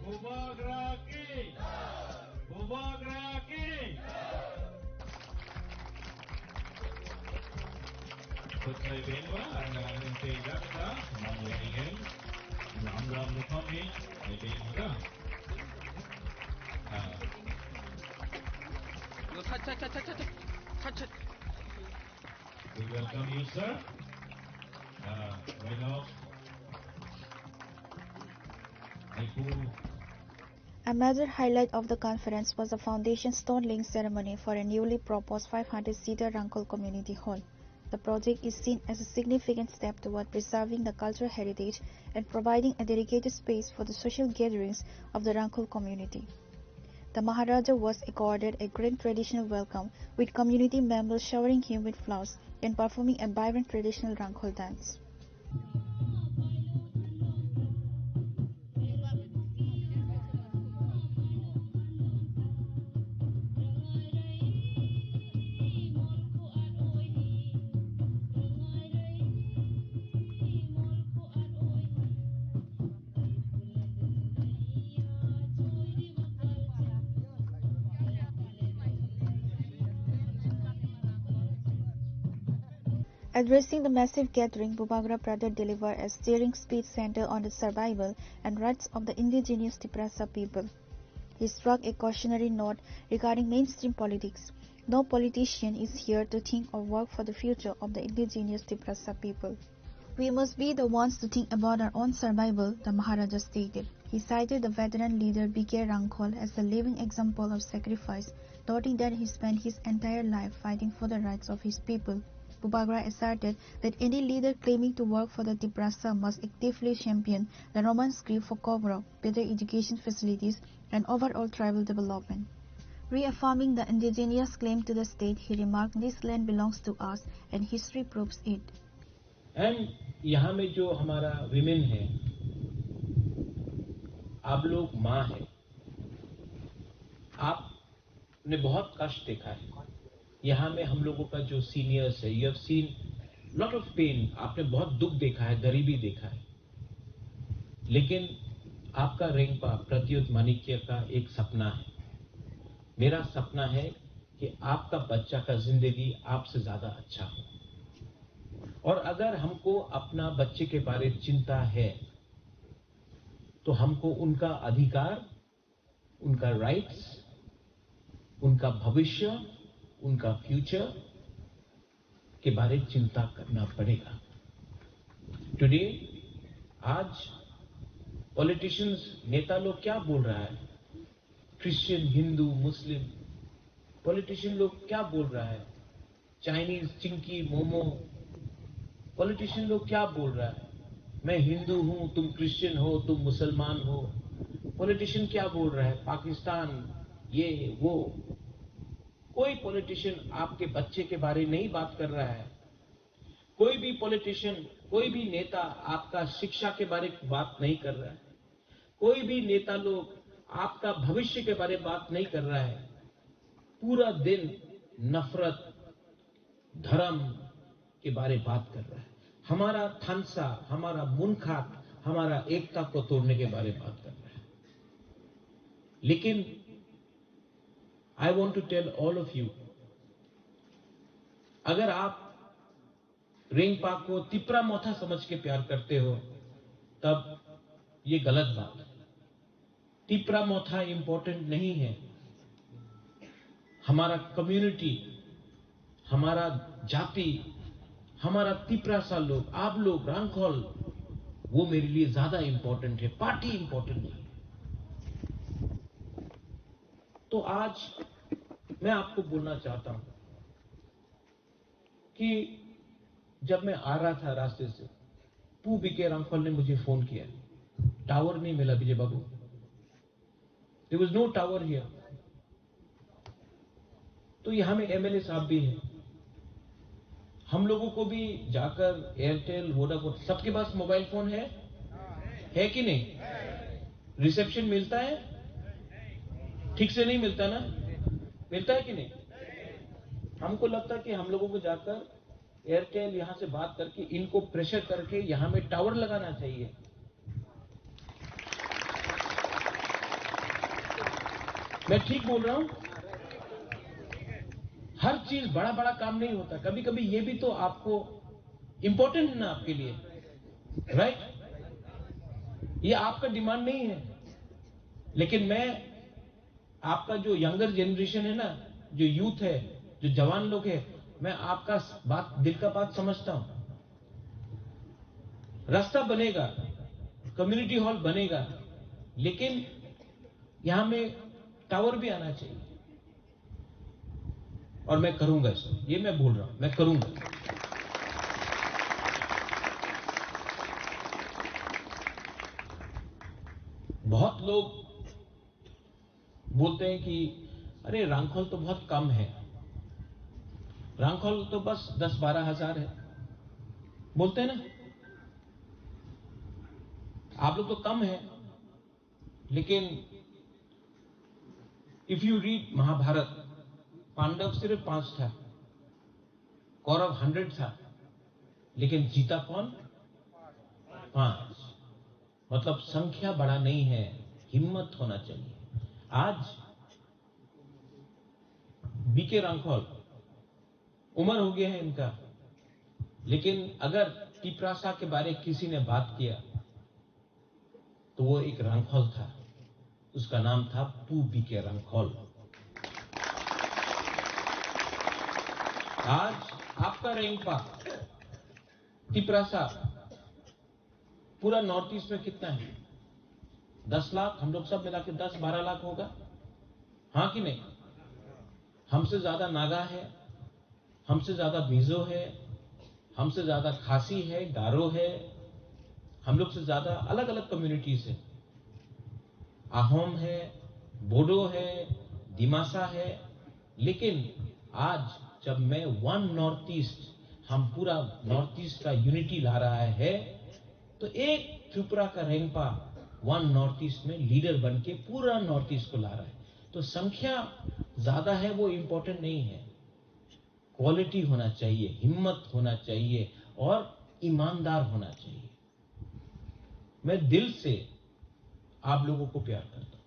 Bubagra ki! Bubagra ki! Khutlai bengba, ang ang tei jakta, mang laigen, ang ang mukami, ai bengba. Ah. Yo, cha, cha, cha. We welcome you, sir. Uh, right now, I pull A major highlight of the conference was the foundation stone laying ceremony for a newly proposed five hundred seater Rangkhol Community Hall. The project is seen as a significant step toward preserving the cultural heritage and providing a dedicated space for the social gatherings of the Rangkhol community. The Maharaja was accorded a grand traditional welcome, with community members showering him with flowers and performing a vibrant traditional Rangkhol dance. Addressing the massive gathering, Bubagra Pradyut delivered a stirring speech centered on the survival and rights of the indigenous Tiprasa people. He struck a cautionary note regarding mainstream politics. No politician is here to think or work for the future of the indigenous Tiprasa people. We must be the ones to think about our own survival, the Maharaja stated. He cited the veteran leader B K Rangkhol as a living example of sacrifice, noting that he spent his entire life fighting for the rights of his people. Bubagra asserted that any leader claiming to work for the Tiprasa must actively champion the Roman script for Koborok, better education facilities, and overall tribal development. Reaffirming the indigenous claim to the state, he remarked, "This land belongs to us, and history proves it." And यहाँ में जो हमारा विमेन है, आप लोग माँ है, आपने बहुत कष्ट देखा है। यहाँ में हम लोगों का जो सीनियर्स है, you have seen lot of pain, आपने बहुत दुख देखा है, गरीबी देखा है, लेकिन आपका रेंगपा प्रद्युत माणिक्य का एक सपना है। मेरा सपना है कि आपका बच्चा का जिंदगी आपसे ज्यादा अच्छा हो। और अगर हमको अपना बच्चे के बारे में चिंता है, तो हमको उनका अधिकार, उनका राइट्स, उनका भविष्य, उनका फ्यूचर के बारे चिंता करना पड़ेगा। टुडे, आज पॉलिटिशियंस, नेता लोग क्या बोल रहा है, क्रिश्चियन, हिंदू, मुस्लिम, पॉलिटिशियन लोग क्या बोल रहा है, चाइनीज, चिंकी, मोमो, पॉलिटिशियन लोग क्या बोल रहा है, मैं हिंदू हूं, तुम क्रिश्चियन हो, तुम मुसलमान हो, पॉलिटिशियन क्या बोल रहा है, पाकिस्तान, ये वो। कोई पॉलिटिशियन आपके बच्चे के बारे नहीं बात कर रहा है। कोई भी पॉलिटिशियन, कोई भी नेता आपका शिक्षा के बारे बात नहीं कर रहा है। कोई भी नेता लोग आपका भविष्य के बारे बात नहीं कर रहा है। पूरा दिन नफरत, धर्म के बारे बात कर रहा है। हमारा थानसा, हमारा मुनखात, हमारा एकता को तोड़ने के बारे बात कर रहा है। लेकिन I want to tell all of you, अगर आप रेंगपा को तिपरा मोथा समझ के प्यार करते हो, तब ये गलत बात है। तिपरा मोथा इंपॉर्टेंट नहीं है। हमारा कम्युनिटी, हमारा जाति, हमारा तिपरासा लोग, आप लोग, रांखल, वो मेरे लिए ज्यादा इंपॉर्टेंट है, पार्टी इंपॉर्टेंट नहीं है। तो आज मैं आपको बोलना चाहता हूं कि जब मैं आ रहा था रास्ते से, पू बीके रांखल ने मुझे फोन किया। टावर नहीं मिला विजय बाबू, there was no tower here। तो यहाँ में एमएलए साहब भी हैं, हम लोगों को भी जाकर एयरटेल, वोडाफोन, सबके पास मोबाइल फोन है, है कि नहीं? रिसेप्शन मिलता है? ठीक से नहीं मिलता ना? मिलता है कि नहीं? हमको लगता है कि हम लोगों को जाकर एयरटेल यहाँ से बात करके इनको प्रेशर करके यहाँ में टावर लगाना चाहिए। मैं ठीक बोल रहा हूं? हर चीज बड़ा बड़ा काम नहीं होता, कभी कभी ये भी तो आपको इंपॉर्टेंट है ना आपके लिए, राइट? ये आपका डिमांड नहीं है, लेकिन मैं आपका जो यंगर जनरेशन है ना, जो यूथ है, जो जवान लोग है, मैं आपका बात, दिल का बात समझता हूं। रास्ता बनेगा, कम्युनिटी हॉल बनेगा, लेकिन यहां में टावर भी आना चाहिए। और मैं करूंगा इसको, ये मैं बोल रहा हूं, मैं करूंगा। बहुत लोग बोलते हैं कि अरे, रांखल तो बहुत कम है, रांखल तो बस दस बारह हजार है, बोलते हैं ना, आप लोग तो कम है। लेकिन if you read महाभारत, पांडव सिर्फ पांच था, कौरव हंड्रेड था, लेकिन जीता कौन? पांच। मतलब, संख्या बड़ा नहीं है, हिम्मत होना चाहिए। आज बीके रांखल, उम्र हो गया है इनका, लेकिन अगर तिपरासा के बारे किसी ने बात किया, तो वो एक रांखल था, उसका नाम था पू बीके रांखल। आज आपका रेंगपा, तिपरासा, पूरा नॉर्थ ईस्ट में कितना है? दस लाख, हम लोग सब मिला के दस बारह लाख होगा, हाँ कि नहीं? हमसे ज्यादा नागा है, हमसे ज्यादा मिजो है, हमसे ज्यादा खासी है, गारो है, हम लोग से ज्यादा अलग-अलग कम्युनिटीज है, अहोम है, बोडो है, दिमासा है। लेकिन आज जब मैं वन नॉर्थ ईस्ट, हम पूरा नॉर्थ ईस्ट का यूनिटी ला रहा है, तो एक त्रिपुरा का रेंगपा वन नॉर्थ ईस्ट में लीडर बन के पूरा नॉर्थ ईस्ट को ला रहा है। तो संख्या ज्यादा है, वो इंपॉर्टेंट नहीं है। क्वालिटी होना चाहिए, हिम्मत होना चाहिए और ईमानदार होना चाहिए। मैं दिल से आप लोगों को प्यार करता हूं,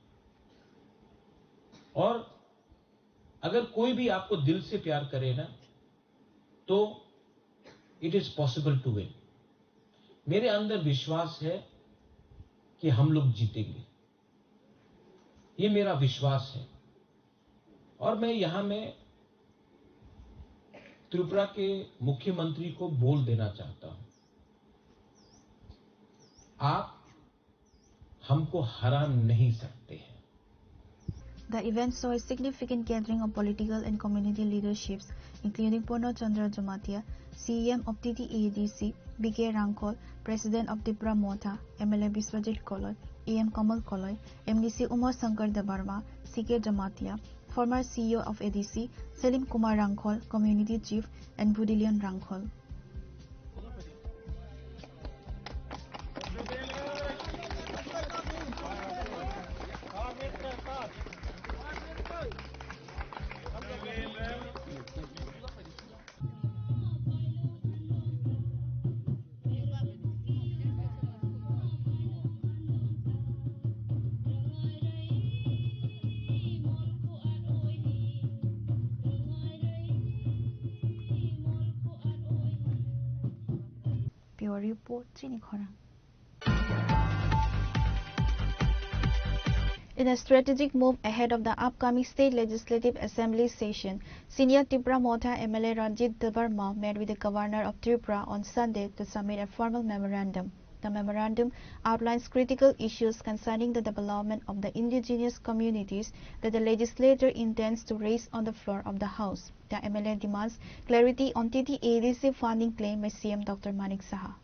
और अगर कोई भी आपको दिल से प्यार करे ना, तो it is possible to win। मेरे अंदर विश्वास है कि हम लोग जीतेंगे, ये मेरा विश्वास है। और मैं यहाँ में त्रिपुरा के मुख्यमंत्री को बोल देना चाहता हूँ, आप हमको हरा नहीं सकते हैं। The event saw a significant gathering of political and community leaderships, including Purna Chandra Jamatia, C E M of T T A D C, B K Rangkhol, President of Tipra Motha, M L A Biswajit Koloi, E M Kamal Koloi, M D C Uma Shankar Debbarma, C K Jamatia, former C E O of A D C, Selim Kumar Rangkhol, Community Chief, and Budilian Rangkhol. Bureau Report, Chini Khorang. In a strategic move ahead of the upcoming State Legislative Assembly session, senior Tipra Motha M L A Ranjit Debbarma met with the Governor of Tripura on Sunday to submit a formal memorandum. The memorandum outlines critical issues concerning the development of the indigenous communities that the legislature intends to raise on the floor of the House. The M L A demands clarity on T T A D C funding claim by C M Doctor Manik Saha.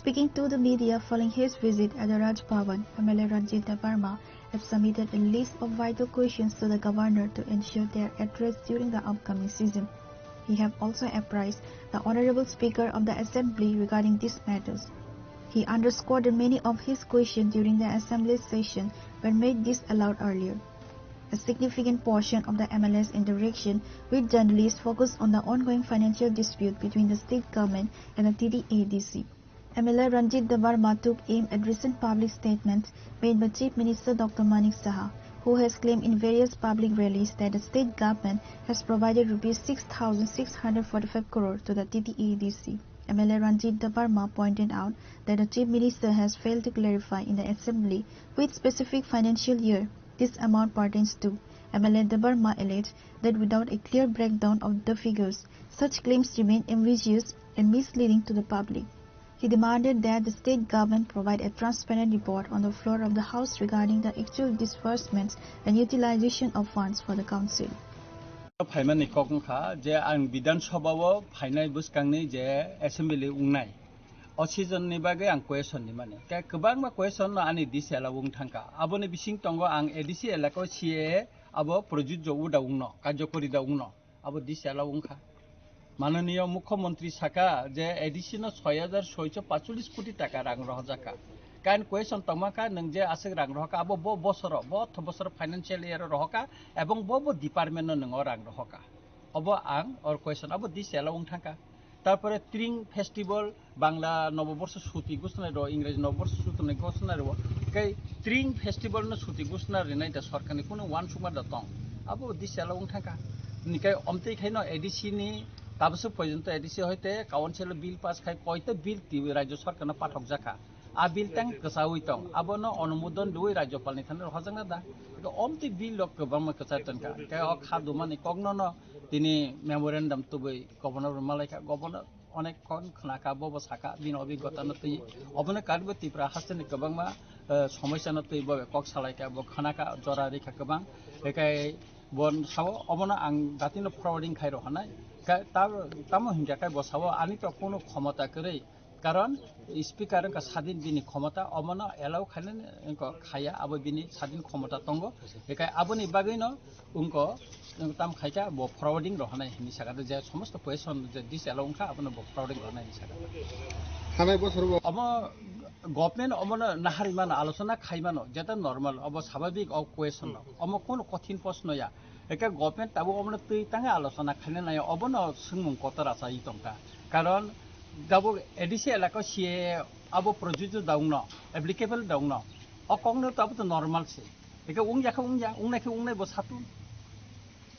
Speaking to the media following his visit at the Raj Bhavan, M L A Ranjit Debbarma have submitted a list of vital questions to the governor to ensure they are addressed during the upcoming season. He have also apprised the Honorable Speaker of the Assembly regarding these matters. He underscored that many of his questions during the Assembly session were made disallowed earlier. A significant portion of the M L A's interaction with journalists focused on the ongoing financial dispute between the state government and the T T A D C. M L A Ranjit Debbarma took aim at recent public statements made by Chief Minister Doctor Manik Saha, who has claimed in various public rallies that the state government has provided rupees six thousand six hundred forty-five crore to the T T A D C. M L A Ranjit Debbarma pointed out that the Chief Minister has failed to clarify in the Assembly which specific financial year this amount pertains to. M L A Debbarma alleged that without a clear breakdown of the figures, such claims remain ambiguous and misleading to the public. He demanded that the state government provide a transparent report on the floor of the House regarding the actual disbursements and utilization of funds for the council. Phaimani kok wngkha je ang Bidhan Sabha o phainai bwskangni je assembly wngnai, o season ni bagwi ang question ni mani. Khe kwbangma question no ani D C elaka wng thangkha. Aboni bising tongo ang A D C elaka o C A A abo projujjo uda wngno, karjokori da wngno. Abo D C elaka wngkha. Mananiya Mukhyamantri saka je A D C no soi hajar soicho pachulis koti taka rang rohorjakha. Kain question tongma kha nwng je aswk rang rohorkha, abo bo bosoro, bo otho bosoro financial year o rohorkha, ebong bo bo department no nwng o rang rohorkha. Obo ang or question abo D C elaka wng thangkha. Tarpore Tring Festival, Bangla Noboborsho suti gosnai rwo, Ingreji Noboborsho suti gosnai rwo, kai Tring Festival no suti gosna rinai da sorkarni kunu uansukma da tong? Abo D C elaka wng thangkha. Nikai omtwi khaino A D C ni tabaswk porjonto A D C hoite council o bill pass khai koita bill twi rajyo sorkarno pathok jakha. A bill tang kwchaui tong, abono onumodon rwui rajyopalni thani rohorjakna da? Eko omtwi bill rok kwbangma kwchai tongkha. Kai o kha dumani kokno no tini memorandum tubui governor rok malaikha, governor onek kon khnakha, bobo sakha, bini obigota no twi. Obono karibo Tripura hasteni kwbangma, eh, somosya no twi bobo kok salaikha, bo khnakha, jora rikha kwbang. Ekai bo sao, obono ang datino forwarding khai rohornai. Ka-, ta-, tamo hinkha kai bo sao, ani to kono khomota kwrwi. Karon speaker wngkha sadin bini khomota, omono allow khainani wngkha khaya, abo bini sadin khomota tongo. Bekai aboni bagwino wngkha, wng tam khaikha bo forwarding rohonai hinwi sakha, je somosto question je disallow wngkha abono bo forwarding rohonai hinwi sakha. Thanai bosor bo omo government omono nahari mano, alochona khai mano, jeta normal, obo sababik o question no. Omo kono kothin proshno ya. Eke government tabuk omono twi tangwi alochona khaina nai, obono swngmung kotor achai tongkha. Karon tabuk A D C elaka C A A abo projujyo da wngno, applicable da wngno. O kokno to abo to normal se. Eke wngya khe wngya, wngnai khe wngnai bo satun.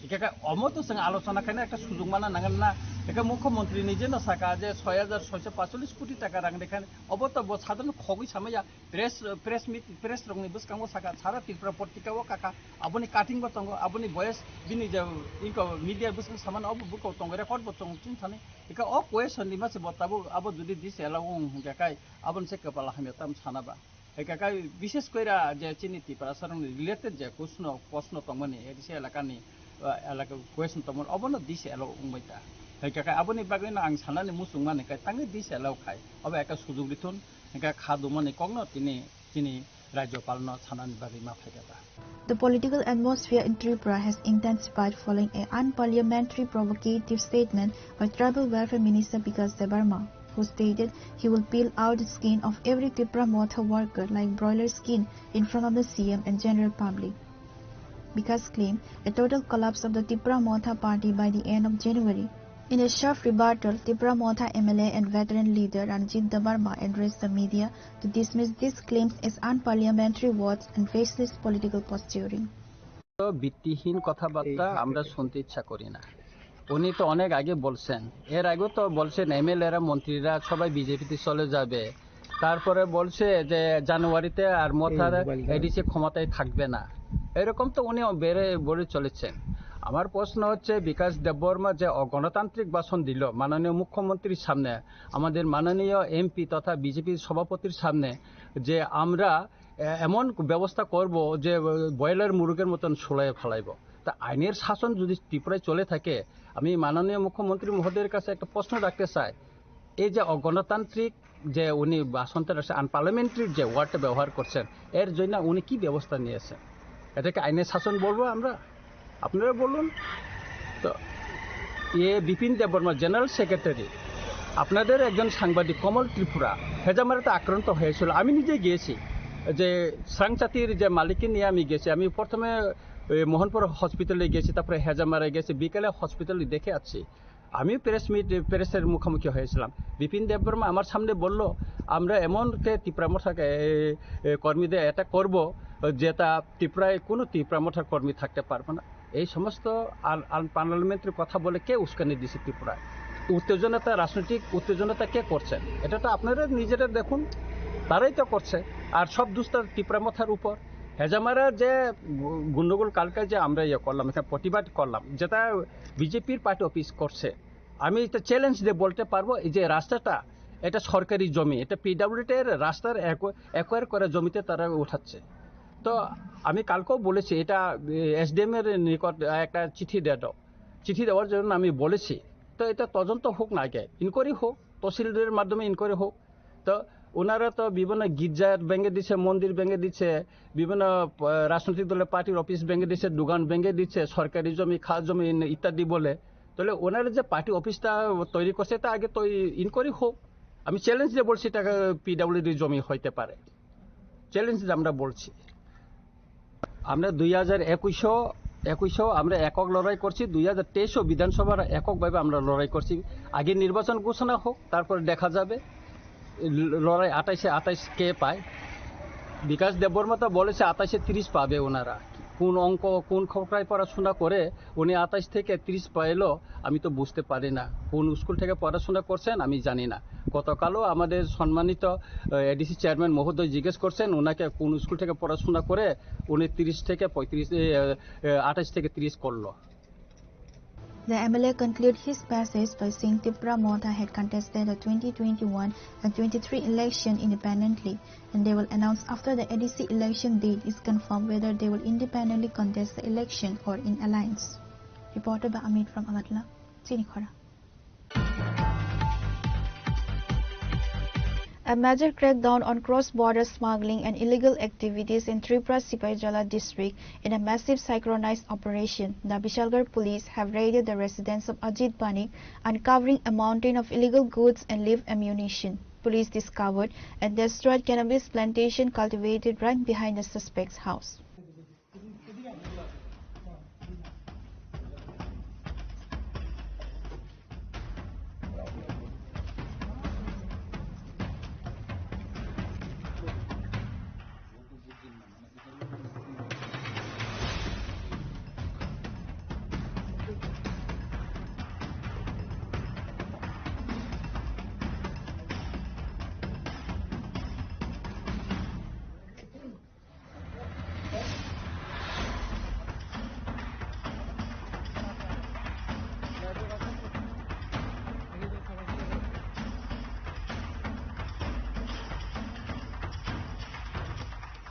Eke khe omo to chwng alochona khaina ekta sujuk mana nangan na. Eke mukhyamantri ni jeno saka je soi hajar soiso pacholis koti taka rang dekha, obo to bo sadharano khogwi samaya. Press, press meet, press rokni bwskango saka, sara Tripura portika o kaka, aboni cutting bo tongo, aboni voice bini je iko media bwskango samano, obo buko tongo, record bo tongo, chwng thani. Ika o question ni mase bo tabuk abo jodi disallow wng hingka kai, aboni se kwpal hamya tam sana ba. Ika kai bishes koira je chini Tiprasa rokni related je kuchno, proshno tongmani, A D C elakani, uh, elaka question tongmani, obono disallow wngbai ta. Ika kai aboni bagwino ang sanani muchung mani kai tangwi disallow khai, obo eka sujuk rithun. Hingkhe kha dumani kokno tini chini Rajyopalno sanani bagwi ma phaikha ta. The political atmosphere in Tripura has intensified following a unparliamentary provocative statement by Tribal Welfare Minister Bikash Debbarma, who stated he will peel out the skin of every Tipra Motha worker like broiler skin in front of the C M and general public. Bikash claimed a total collapse of the Tipra Motha party by the end of January. In a sharp rebuttal, Tipra Motha M L A and veteran leader Ranjit Debbarma addressed the media to dismiss these claims as unparliamentary words and baseless political posturing. তো ভিত্তিহীন কথাবার্তা আমরা শুনতে ইচ্ছা করি না। উনি তো অনেক আগে বলছেন, এর আগেও তো বলছেন এমএলএরা, মন্ত্রীরা সবাই বিজেপিতে চলে যাবে। তারপরে বলছে যে জানুয়ারিতে আর মথার এই মোবাইল এডিসি ক্ষমতায় থাকবে না। এরকম তো উনি বেড়ে বলে চলেছেন। আমার প্রশ্ন হচ্ছে, বিকাশ দেববর্মা যে অগণতান্ত্রিক ভাষণ দিল মাননীয় মুখ্যমন্ত্রীর সামনে, আমাদের মাননীয় এমপি তথা বিজেপির সভাপতির সামনে, যে আমরা এ-, এমন ব্যবস্থা করব যে ব্রয়লার মুরগের মতন সুলাইয়ে ফালাইব। তা আইনের শাসন যদি ত্রিপুরায় চলে থাকে, আমি মাননীয় মুখ্যমন্ত্রী মহোদয়ের কাছে একটা প্রশ্ন রাখতে চাই, এই যে অগণতান্ত্রিক যে উনি ভাষণটা রাখছেন, আনপার্লামেন্টারি যে ওয়ার্ডটা ব্যবহার করছেন, এর জন্য উনি কি ব্যবস্থা নিয়েছেন? এটাকে আইনের শাসন বলবো আমরা? আপনারা বলুন। তো এ বিপিন দেববর্মা, জেনারেল সেক্রেটারি, আপনাদের একজন সাংবাদিক কমল ত্রিপুরা হেজামারাতে আক্রান্ত হয়েছিল। আমি নিজে গিয়েছি, যে সাংচাতির যে মালিককে নিয়ে আমি গেছি। আমি প্রথমে, এ, মোহনপুর হসপিটালে গেছি, তারপরে হেজামারা গেছি, বিকেলে হসপিটালে দেখে আসছি। আমিও প্রেস মিট, প্রেসের মুখোমুখি হয়েছিলাম। বিপিন দেববর্মা আমার সামনে বলল, "আমরা এমনকে তিপ্রা মথাকে, এ, এ, কর্মীদের অ্যাটাক করব, যেটা তিপ্রায় কোনো তিপ্রা মথার কর্মী থাকতে পারবে না।" এই সমস্ত আন-, আনপার্লামেন্টারি কথা বলে কে উস্কানি দিছে ত্রিপুরায়? উত্তেজনাটা, রাজনৈতিক উত্তেজনাটা কে করছেন? এটা তো আপনারা নিজেরা দেখুন, তারাই তো করছে। আর সব দোষটা তিপ্রা মথার উপর। হেজামারা যে গু-, গন্ডগোল কালকে যে আমরা ইয়ে করলাম, এখানে প্রতিবাদ করলাম, যেটা বিজেপির পার্টি অফিস করছে, আমি এটা চ্যালেঞ্জ দিয়ে বলতে পারবো, এই যে রাস্তাটা, এটা সরকারি জমি, এটা পিডব্লিউডি এর রাস্তার অ্যাকো-, অ্যাকোয়ার করা জমিতে তারা উঠাচ্ছে। তো আমি কালকেও বলেছি, এটা, এ, এসডিএম এর নিকট একটা চিঠি দিয়ে দাও। চিঠি দেওয়ার জন্য আমি বলেছি। তো এটা তদন্ত হোক না আগে, ইনকোয়ারি হোক, তহসিলদারের মাধ্যমে ইনকোয়ারি হোক। তো ওনারা তো বিভিন্ন গির্জা ভেঙে দিচ্ছে, মন্দির ভেঙে দিচ্ছে, বিভিন্ন, আহ, রাজনৈতিক দলের পার্টির অফিস ভেঙে দিচ্ছে, দোকান ভেঙে দিচ্ছে, সরকারি জমি, খাস জমি ইত্যাদি বলে। তাহলে ওনারা যে পার্টি অফিসটা তৈরি করছে, তা আগে তো ইনকোয়ারি হোক। আমি চ্যালেঞ্জ দিয়ে বলছি, এটা পিডব্লিউডি জমি হইতে পারে, চ্যালেঞ্জ দিয়ে আমরা বলছি। আমরা দুই হাজার একুশও, একুশও আমরা একক লড়াই করছি, দুই হাজার তেইশও বিধানসভার এককভাবে আমরা লড়াই করছি। আগে নির্বাচন ঘোষণা হোক, তারপরে দেখা যাবে ল-, লড়াই আঠাইশে আঠাইশ কে পায়। বিকাশ দেববর্মা তো বলেছে আঠাইশে তিরিশ পাবে ওনারা। কোন অঙ্ক, কোন খোকরায় পড়াশোনা করে উনি আঠাইশ থেকে তিরিশ পাইলো, আমি তো বুঝতে পারি না। কোন স্কুল থেকে পড়াশোনা করছেন আমি জানি না। গতকালও আমাদের সম্মানিত, আহ, এডিসি চেয়ারম্যান মহোদয় জিজ্ঞেস করছেন ওনাকে কোন স্কুল থেকে পড়াশোনা করে উনি তিরিশ থেকে পঁয়ত্রিশ, এ, এ, আঠাইশ থেকে তিরিশ করলো। The M L A concluded his message by saying Tipra Motha had contested the twenty twenty-one and twenty-three election independently, and they will announce after the A D C election date is confirmed whether they will independently contest the election or in alliance. Reported by Amit from Agartala, Chinikhora. A major crackdown on cross-border smuggling and illegal activities in Tripura Sipaijala district in a massive synchronized operation. The Bishalgarh police have raided the residence of Ajit Banik, uncovering a mountain of illegal goods and live ammunition. Police discovered and destroyed cannabis plantation cultivated right behind the suspect's house.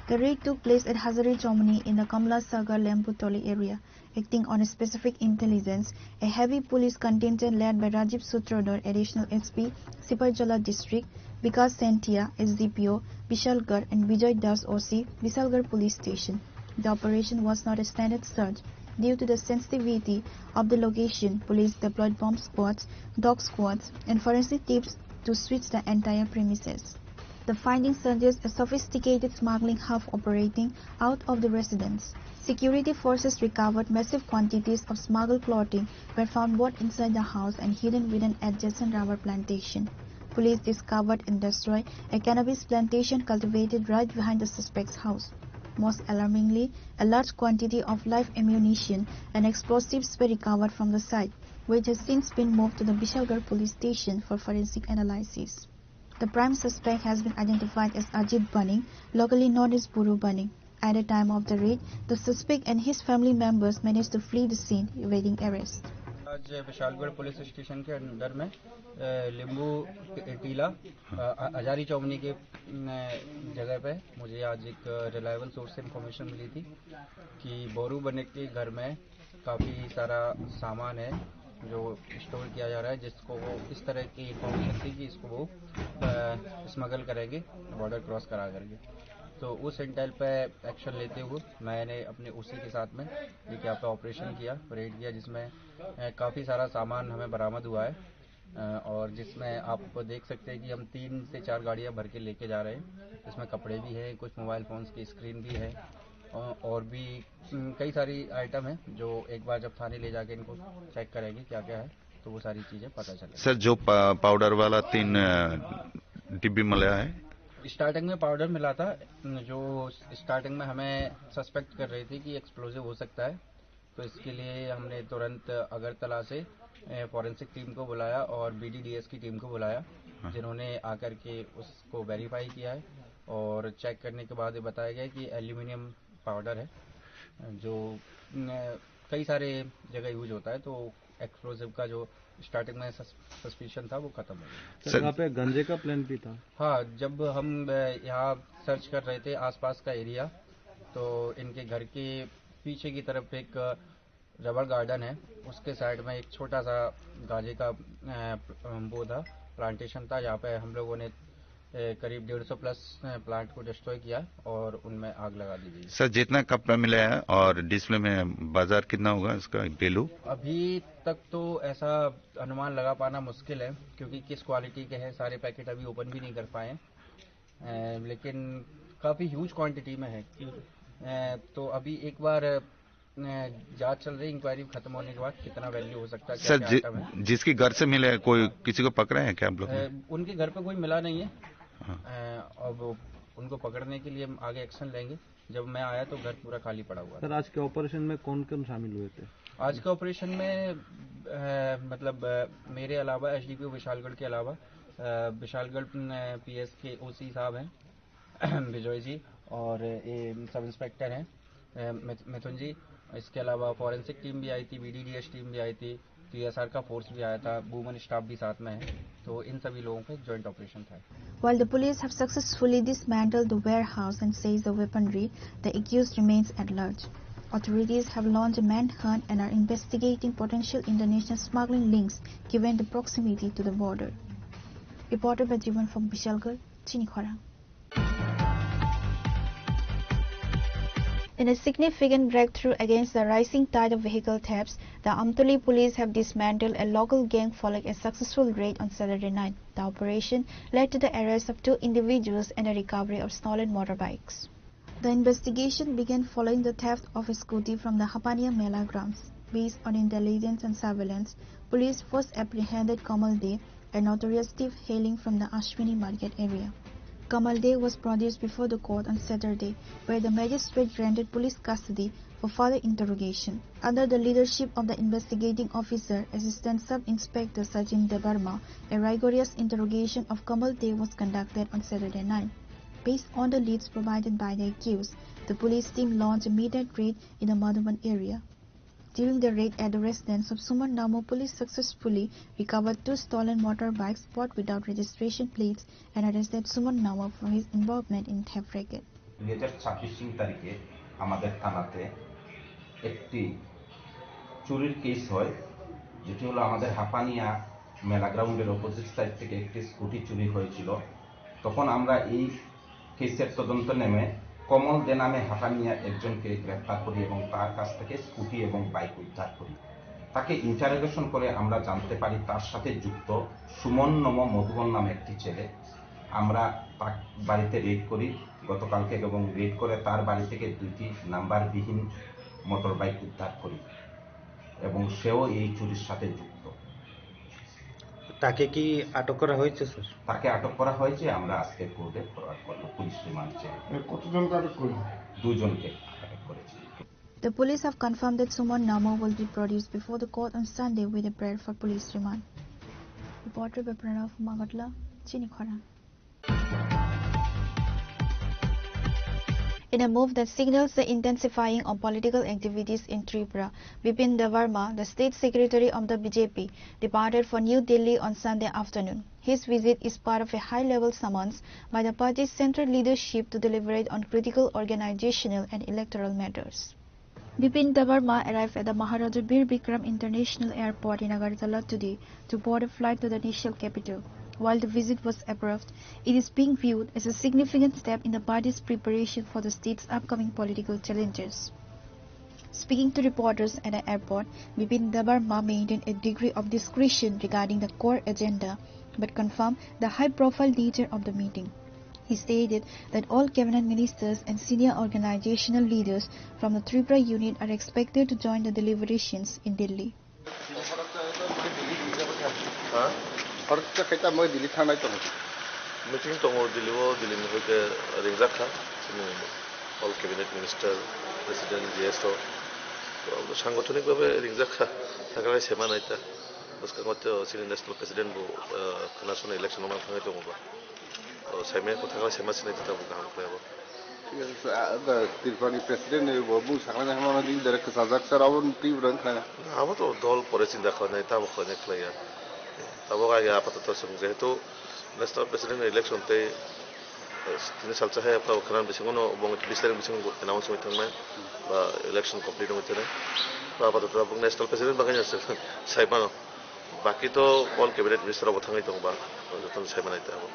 The raid took place at Hazari Chomani in the Kamla Sagar Lemputoli area. Acting on a specific intelligence, a heavy police contingent led by Rajiv Sutradhar, Additional S P, Sipaijala District, Vikas Sentia, S D P O, Bishalgarh, and Vijay Das, O C, Bishalgarh Police Station. The operation was not a standard search. Due to the sensitivity of the location, police deployed bomb squads, dog squads, and forensic teams to search the entire premises. The finding suggests a sophisticated smuggling hub operating out of the residence. Security forces recovered massive quantities of smuggled clothing were found both inside the house and hidden within adjacent rubber plantation. Police discovered and destroyed a cannabis plantation cultivated right behind the suspect's house. Most alarmingly, a large quantity of live ammunition and explosives were recovered from the site, which has since been moved to the Bishalgarh police station for forensic analysis. The prime suspect has been identified as Ajit Banik, locally known as Buru Banik. At the time of the raid, the suspect and his family members managed to flee the scene, evading arrest. आज Vishalgarh police station के अंदर में, अ, लिंबू टीला, अ, अ-, हजारी चौमनी के, न, जगह पे मुझे आज एक रिलायबल सोर्स से इंफॉर्मेशन मिली थी कि बोरू बनिक के घर में काफ़ी सारा सामान है जो स्टोर किया जा रहा है, जिसको वो इस तरह की इंफॉर्मेशन थी कि इसको वो, अ, स्मगल करेंगे बॉर्डर क्रॉस करा करके। तो उस इंटेल पे एक्शन लेते हुए मैंने अपने ओसी के साथ में एक यहाँ पे ऑपरेशन किया, रेड किया, जिसमें, अ, काफ़ी सारा सामान हमें बरामद हुआ है। अ, और जिसमें आप देख सकते हैं कि हम तीन से चार गाड़ियाँ भर के लेके जा रहे हैं। इसमें कपड़े भी हैं, कुछ मोबाइल फ़ोन्स की स्क्रीन भी है, अ, और भी, उम, कई सारी आइटम हैं जो एक बार जब थाने ले जाके इनको चेक करेंगे क्या क्या है, तो वो सारी चीज़ें पता चलेगी। सर, जो पा-, पाउडर वाला तीन, अ, डिब्बी मिला है? स्टार्टिंग में पाउडर मिला था, जो स्टार्टिंग में हमें सस्पेक्ट कर रहे थे कि एक्सप्लोसिव हो सकता है, तो इसके लिए हमने तुरंत अगरतला से, ए, फॉरेंसिक टीम को बुलाया और बीडीडीएस की टीम को बुलाया, हाँ। जिन्होंने आकर के उसको वेरीफाई किया है और चेक करने के बाद ये बताया गया कि एल्यूमिनियम पाउडर है, जो, न, कई सारे जगह यूज होता है, तो एक्सप्लोसिव का जो स्टार्टिंग में सस-, सस्पिशन था, वो खत्म हो गया। सर, सर, यहाँ पे गांजे का प्लांट भी था? हाँ, जब हम, अ, यहाँ सर्च कर रहे थे आसपास का एरिया, तो इनके घर के पीछे की तरफ एक रबर गार्डन है, उसके साइड में एक छोटा सा गांजे का, अ, वो था, प्लांटेशन था, जहाँ पे हम लोगों ने, अ, करीब डेढ़ सौ प्लस, अ, प्लांट को डिस्ट्रॉय किया और उनमें आग लगा दी गई। सर, जितना कपड़ा मिला है और डिस्प्ले में बाजार कितना होगा इसका वैल्यू? अभी तक तो ऐसा अनुमान लगा पाना मुश्किल है, क्योंकि किस क्वालिटी के हैं, सारे पैकेट अभी ओपन भी नहीं कर पाए हैं। अ, लेकिन काफ़ी ह्यूज क्वांटिटी में है। अ, तो अभी एक बार, अ, जांच चल रही, इंक्वायरी खत्म होने के बाद कितना वैल्यू हो सकता है, क्या सर, क्या जि-, आइटम है। जिसके घर से मिले, कोई किसी को पकड़े हैं क्या आप लोग ने? अ, उनके घर पे कोई मिला नहीं है। हाँ। अ, अब उनको पकड़ने के लिए हम आगे एक्शन लेंगे। जब मैं आया तो घर पूरा खाली पड़ा हुआ था। सर, आज के ऑपरेशन में कौन-कौन शामिल हुए थे? आज के ऑपरेशन में, अ, मतलब, अ, मेरे अलावा, एसडीपीओ विशालगढ़ के अलावा, अ, विशालगढ़, अ, पीएस के ओसी साहब हैं, विजय जी, और ये सब इंस्पेक्टर हैं, अ, मिथ-, मिथुन जी। इसके अलावा फॉरेंसिक टीम भी आई थी, बीडीडीएस टीम भी आई थी, टीएसआर का फोर्स भी आया था, वुमेन स्टाफ भी साथ में है, तो इन सभी लोगों का एक जॉइंट ऑपरेशन था। While the police have successfully dismantled the warehouse and seized the weaponry, the accused remains at large. Authorities have launched a manhunt and are investigating potential international smuggling links given the proximity to the border. Reported by Jivan from Bishalgarh. Chini khorang. In a significant breakthrough against the rising tide of vehicle thefts, the Amtoli police have dismantled a local gang following a successful raid on Saturday night. The operation led to the arrest of two individuals and a recovery of stolen motorbikes. The investigation began following the theft of a scooty from the Hapania Mela grounds. Based on intelligence and surveillance, police first apprehended Kamal Dey, a notorious thief hailing from the Ashwini Market area. Kamal Dey was produced before the court on Saturday, where the magistrate granted police custody for further interrogation. Under the leadership of the investigating officer, Assistant Sub Inspector Sachin Debbarma, a rigorous interrogation of Kamal Dey was conducted on Saturday night. Based on the leads provided by the accused, the police team launched a midnight raid in the Madhuban area. During the raid at the residence of Suman Namo, police successfully recovered two stolen motorbikes bought without registration plates and arrested Suman Namo for his involvement in theft racket. দুই হাজার ছাব্বিশ তিন তারিখে আমাদের থানাতে একটি চুরির কেস হয়, যেটি হলো আমাদের হাপানিয়া মেলা গ্রাউন্ডের অপোজিট সাইড থেকে একটি স্কুটি চুরি হয়েছিল। তখন আমরা এই কেসের তদন্ত নেমে কমল দে নামে হাপানিয়া একজনকে গ্রেপ্তার করি এবং তার কাছ থেকে স্কুটি এবং বাইক উদ্ধার করি। তাকে ইন্টারোগেশন করে আমরা জানতে পারি তার সাথে যুক্ত সুমন নম মধুবন নামে একটি ছেলে। আমরা তার বাড়িতে রেড করি গতকালকে এবং রেড করে তার বাড়ি থেকে দুইটি নাম্বারবিহীন মোটর বাইক উদ্ধার করি এবং সেও এই চুরির সাথে যুক্ত। তাকে কি আটক করা হয়েছে, স্যার? তাকে আটক করা হয়েছে, আমরা আজকে কোর্টে ফরওয়ার্ড করব পুলিশ রিমান্ড চেয়ে। এ, কতজনকে আটক করলেন? দুজনকে আটক করেছি। The police have confirmed that Suman Namo will be produced before the court on Sunday with a prayer for police remand. Reporter by Pranav Magatla, Chini Khorang. In a move that signals the intensifying of political activities in Tripura, Bipin Debbarma, the state secretary of the B J P, departed for New Delhi on Sunday afternoon. His visit is part of a high-level summons by the party's central leadership to deliberate on critical organizational and electoral matters. Bipin Debbarma arrived at the Maharaja Bir Bikram International Airport in Agartala today to board a flight to the national capital. While the visit was approved, it is being viewed as a significant step in the party's preparation for the state's upcoming political challenges. Speaking to reporters at the airport, Bipin Debbarma maintained a degree of discretion regarding the core agenda, but confirmed the high-profile nature of the meeting. He stated that all cabinet ministers and senior organizational leaders from the Tripura unit are expected to join the deliberations in Delhi. হ্যাঁ? হঠাৎ করে খাইতে আমাকে দিল্লি থানায় তো। মিটিং তো আমার দিল্লিও, দিল্লি হইতে রিংজাখা। All cabinet minister, president, G S O, তো আমরা সাংগঠনিকভাবে রিংজাখা থাকলে সেমা নাইতা। Bwskango to chini national president bo, ah, khwnasono election-o ma thangwi tongo ba. O saimaya kwthang khe saima sinai tita bo kaham khlai bo. Thik ase, ah, da, Tripurani president ni bo mung saknai hwnmano di direct kwchajak sir, abo Tripura wngkha. Abo to dol pore chinta khlainai, tamo khlainai khlaiya. Tabuk age apatoto chwng jehetu national president election tei, eh, tini salsa hai abo khwna bisingo no bo bis tarikh bisingo announce wngwi thangnai ba election complete wngwi thangnai. Ba apatoto abo national president bagwi no sai mano. Baki to all cabinet minister rok bo thangwi tongo ba, jotono sai manai ta abo.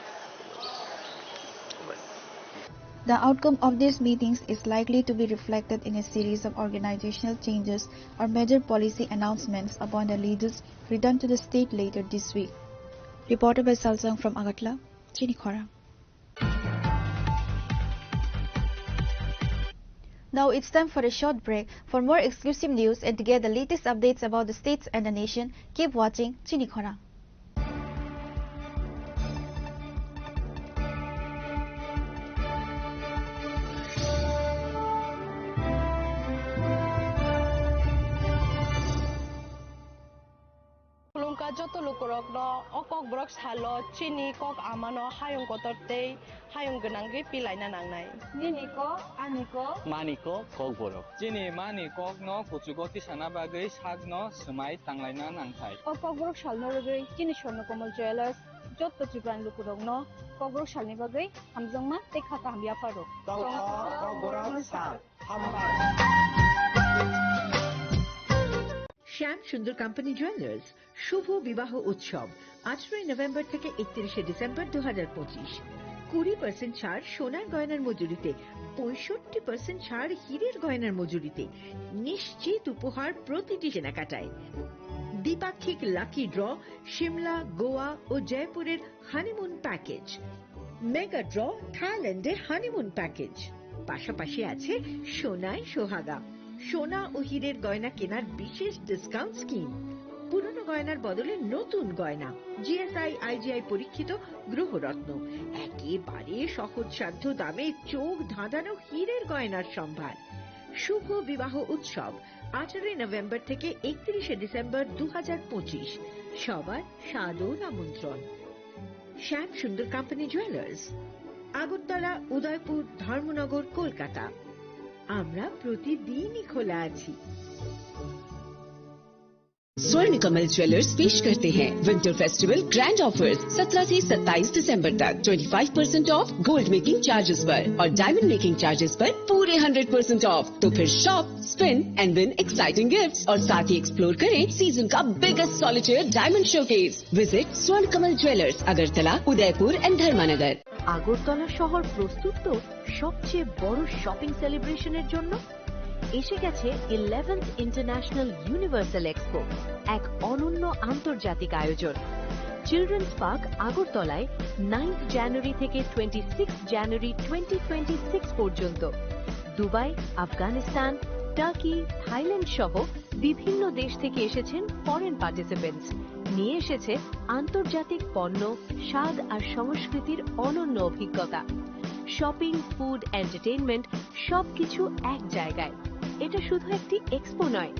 The outcome of these meetings is likely to be reflected in a series of organizational changes or major policy announcements upon the leaders' return to the state later this week. Reporter by Salsang from Agartala, Chini Khorang. Now it's time for a short break. For more exclusive news and to get the latest updates about the states and the nation, keep watching Chini Khorang. Khulumkha joto lukurokno o Kokborok salo chini kok amano hayung kotor tei hayung gwnangwi pilaina nangnai. Nini kok, ani kok. Mani kok, Kokborok. Chini mani kokno kuchugo tisana bagwi sakno swmai tanglaina nangthai. O Kokborok salno rwgwi chini Swarnakomal Jewellers joto Tripurani lukurokno Kokborok salni bagwi hamjakma tei kha kaham yapharo. Tongkha Kokborok sal. Hambai. শ্যাম সুন্দর company jewellers, শুভ বিবাহ উৎসব, আঠারোই নভেম্বর থেকে একত্রিশে ডিসেম্বর দু হাজার পঁচিশ। কুড়ি পার্সেন্ট ছাড় সোনার গয়নার মজুরিতে, পঁয়ষট্টি পার্সেন্ট ছাড় হীরের গয়নার মজুরিতে। নিশ্চিত উপহার প্রতিটি কেনাকাটায়। দ্বিপাক্ষিক লাকি ড্র, সিমলা, গোয়া ও জয়পুরের হানিমুন প্যাকেজ। মেগা ড্র, থাইল্যান্ডে হানিমুন প্যাকেজ। পাশাপাশি আছে সোনায় সোহাগা, সোনা ও হীরের গয়না কেনার বিশেষ ডিসকাউন্ট স্কিম। পুরনো গয়নার বদলে নতুন গয়না, জিএসআই আইজিআই পরীক্ষিত গ্রহরত্ন, একেবারে সহজসাধ্য দামে চোখ ধাঁধানো হীরের গয়নার সম্ভার। শুভ বিবাহ উৎসব, আঠারোই নভেম্বর থেকে একত্রিশে ডিসেম্বর দু হাজার পঁচিশ। সবার সাদর আমন্ত্রণ। শ্যাম সুন্দর কোম্পানি জুয়েলার্স, আগরতলা, উদয়পুর, ধর্মনগর, কলকাতা। আমরা প্রতিদিনই খোলা আছি। स्वर्ण कमल ज्वेलर्स पेश करते हैं विंटर फेस्टिवल ग्रैंड ऑफर्स। सत्रह से सत्ताईस दिसंबर तक twenty five percent of gold making charges पर और डायमंड मेकिंग चार्जेस पर पूरे हंड्रेड परसेंट ऑफ। तो फिर shop, spin and win exciting gifts और साथ ही एक्सप्लोर करें सीजन का biggest solitaire diamond showcase. Visit स्वर्ण कमल ज्वेलर्स, अगरतला, उदयपुर एंड धर्मानगर। আগরতলা শহর প্রস্তুত তো সবচেয়ে বড় শপিং সেলিব্রেশনের জন্য। এসে গেছে ইলেভেন্থ ইন্টারন্যাশনাল ইউনিভার্সাল এক্সপো, এক অনন্য আন্তর্জাতিক আয়োজন। চিলড্রেন্স পার্ক আগরতলায় নাইন্থ জানুয়ারি থেকে twenty six January twenty twenty six পর্যন্ত। দুবাই, আফগানিস্তান, টার্কি, থাইল্যান্ড সহ বিভিন্ন দেশ থেকে এসেছেন ফরেন পার্টিসিপেন্টস। নিয়ে এসেছে আন্তর্জাতিক পণ্য, স্বাদ আর সংস্কৃতির অনন্য অভিজ্ঞতা। শপিং, ফুড, এন্টারটেইনমেন্ট, সবকিছু এক জায়গায়। এটা শুধু একটি এক্সপো নয়,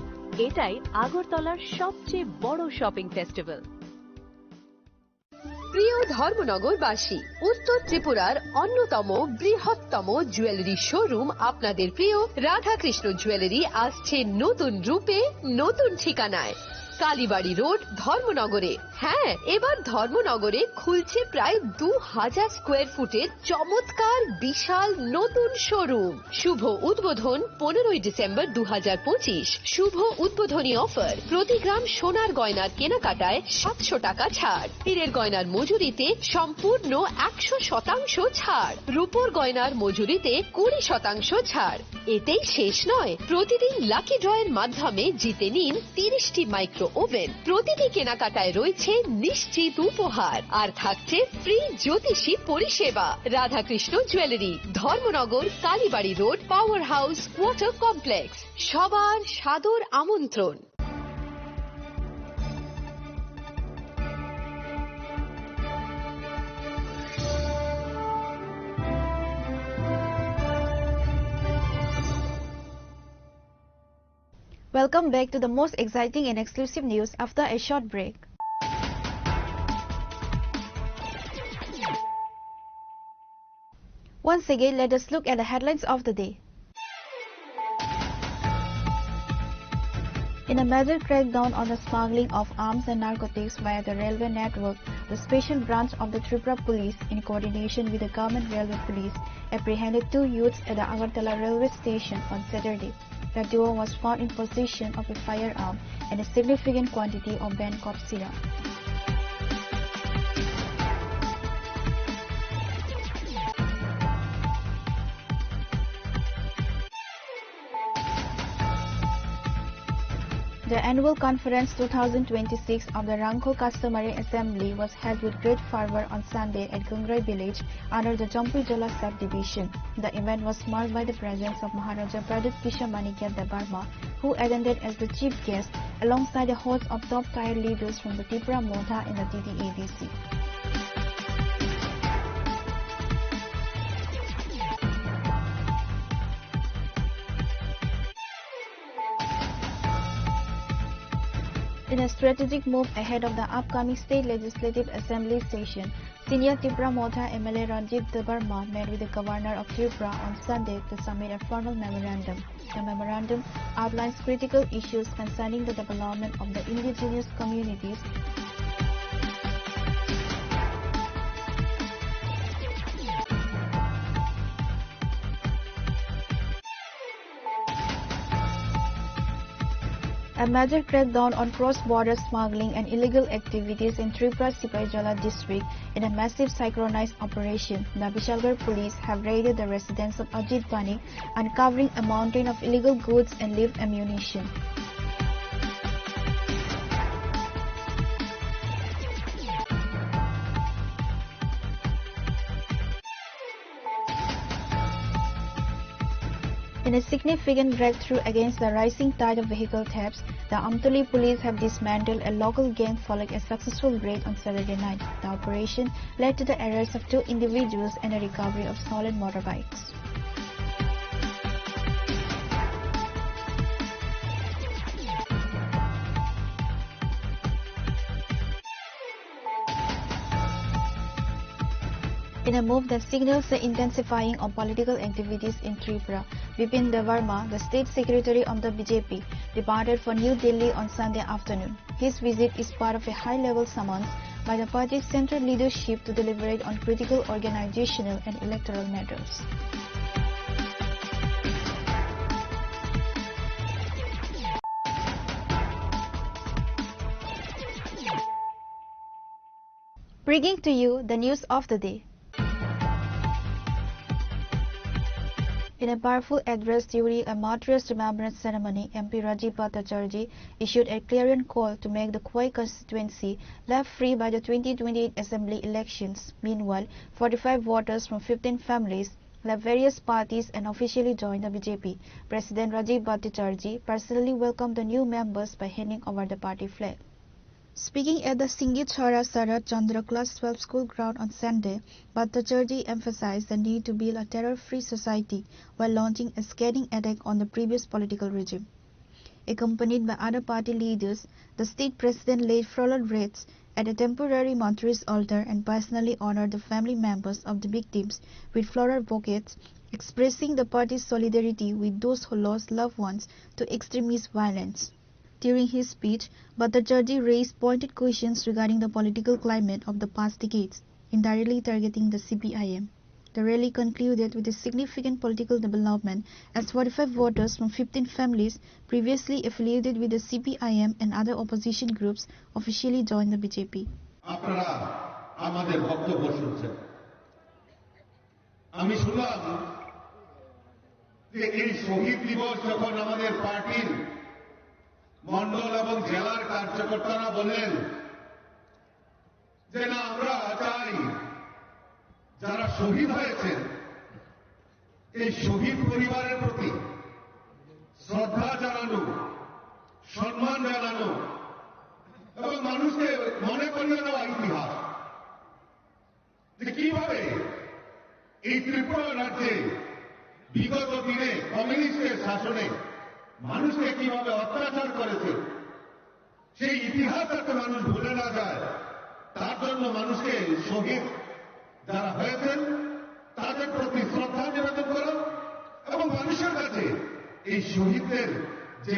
এটাই আগরতলার সবচেয়ে বড় শপিং ফেস্টিভ্যাল। প্রিয় ধর্মনগরবাসী, উত্তর ত্রিপুরার অন্যতম বৃহত্তম জুয়েলারি শোরুম আপনাদের প্রিয় রাধাকৃষ্ণ জুয়েলারি আসছে নতুন রূপে, নতুন ঠিকানায়। কালীবাড়ি রোড, ধর্মনগরে। হ্যাঁ, এবার ধর্মনগরে খুলছে প্রায় দু হাজার স্কোয়ার ফুটের চমৎকার বিশাল নতুন শোরুম। শুভ উদ্বোধন পনেরোই ডিসেম্বর দু হাজার পঁচিশ। শুভ উদ্বোধনী অফার, প্রতি গ্রাম সোনার গয়নার কেনাকাটায় সাতশো টাকা ছাড়, হীরের গয়নার মজুরিতে সম্পূর্ণ একশো শতাংশ ছাড়, রূপোর গয়নার মজুরিতে কুড়ি শতাংশ ছাড়। এতেই শেষ নয়, প্রতিদিন লাকি ড্রয়ের মাধ্যমে জিতে নিন তিরিশটি মাইক্রো ওভেন। প্রতিটি কেনাকাটায় রয়েছে নিশ্চিত উপহার, আর থাকছে ফ্রি জ্যোতিষী পরিষেবা। Radhakrishna jewellery, Dharmanagar, Kalibari road, power house, water complex. সবার সাদর আমন্ত্রণ। Welcome back to the most exciting and exclusive news after a short break. Once again, let us look at the headlines of the day. In a major crackdown on the smuggling of arms and narcotics via the railway network, the Special Branch of the Tripura Police, in coordination with the Government Railway Police, apprehended two youths at the Agartala railway station on Saturday. The duo was found in possession of a firearm and a significant quantity of banned cough syrup. The annual conference two thousand twenty-six of the Rangkho Customary Assembly was held with great fervor on Sunday at Gungrai village under the Jampuijola subdivision. The event was marked by the presence of Maharaja Pradyut Kishore Manikya Debbarma, who attended as the chief guest alongside a host of top-tier leaders from the Tipra Motha and the T T A D C. In a strategic move ahead of the upcoming State Legislative Assembly session, senior Tipra Motha M L A Ranjit Debbarma met with the Governor of Tripura on Sunday to submit a formal memorandum. The memorandum outlines critical issues concerning the development of the indigenous communities. A major crackdown on cross-border smuggling and illegal activities in Tripura Sipaijala district in a massive synchronized operation. The Bishalgarh police have raided the residence of Ajit Banik, uncovering a mountain of illegal goods and live ammunition. In a significant breakthrough against the rising tide of vehicle thefts, the Amtoli police have dismantled a local gang following a successful raid on Saturday night. The operation led to the arrest of two individuals and a recovery of stolen motorbikes. In a move that signals the intensifying of political activities in Tripura, Bipin Debbarma, the state secretary of the B J P, departed for New Delhi on Sunday afternoon. His visit is part of a high-level summons by the party's central leadership to deliberate on critical organizational and electoral matters. Bringing to you the news of the day. In a powerful address during a martyrs' remembrance ceremony, M P Rajiv Bhattacharjee issued a clarion call to make the Khowai constituency left free by the twenty twenty-eight assembly elections. Meanwhile, forty-five voters from fifteen families left various parties and officially joined the B J P. President Rajiv Bhattacharjee personally welcomed the new members by handing over the party flag. Speaking at the Singhi Chhara Sarat Chandra Class twelve school ground on Sunday, Bhattacharjee emphasized the need to build a terror-free society while launching a scathing attack on the previous political regime. Accompanied by other party leaders, the state president laid floral wreaths at a temporary martyrs' altar and personally honored the family members of the victims with floral bouquets, expressing the party's solidarity with those who lost loved ones to extremist violence. During his speech, Bhattacharjee raised pointed questions regarding the political climate of the past decades, indirectly targeting the C P I M. The rally concluded with a significant political development as forty-five voters from fifteen families previously affiliated with the C P I M and other opposition groups officially joined the B J P. আপনারা আমাদের বক্তব্য শুনছেন। আমি শুনলাম যে এই শহীদ দিবস যখন আমাদের পার্টির মণ্ডল এবং জেলার কার্যকর্তারা বললেন যে না, আমরা চাই যারা শহীদ হয়েছেন এই শহীদ পরিবারের প্রতি শ্রদ্ধা জানানো, সম্মান জানানো এবং মানুষকে মনে করিয়ে দেওয়া ইতিহাস। যে কিভাবে এই ত্রিপুরা রাজ্যে বিগত দিনে কমিউনিস্টের শাসনে মানুষকে কিভাবে অত্যাচার করেছে, সেই ইতিহাস যাতে মানুষ ভুলে না যায়, তার জন্য মানুষকে শহীদ যারা হয়েছেন তাদের প্রতি শ্রদ্ধা নিবেদন করা এবং মানুষের কাছে এই শহীদদের যে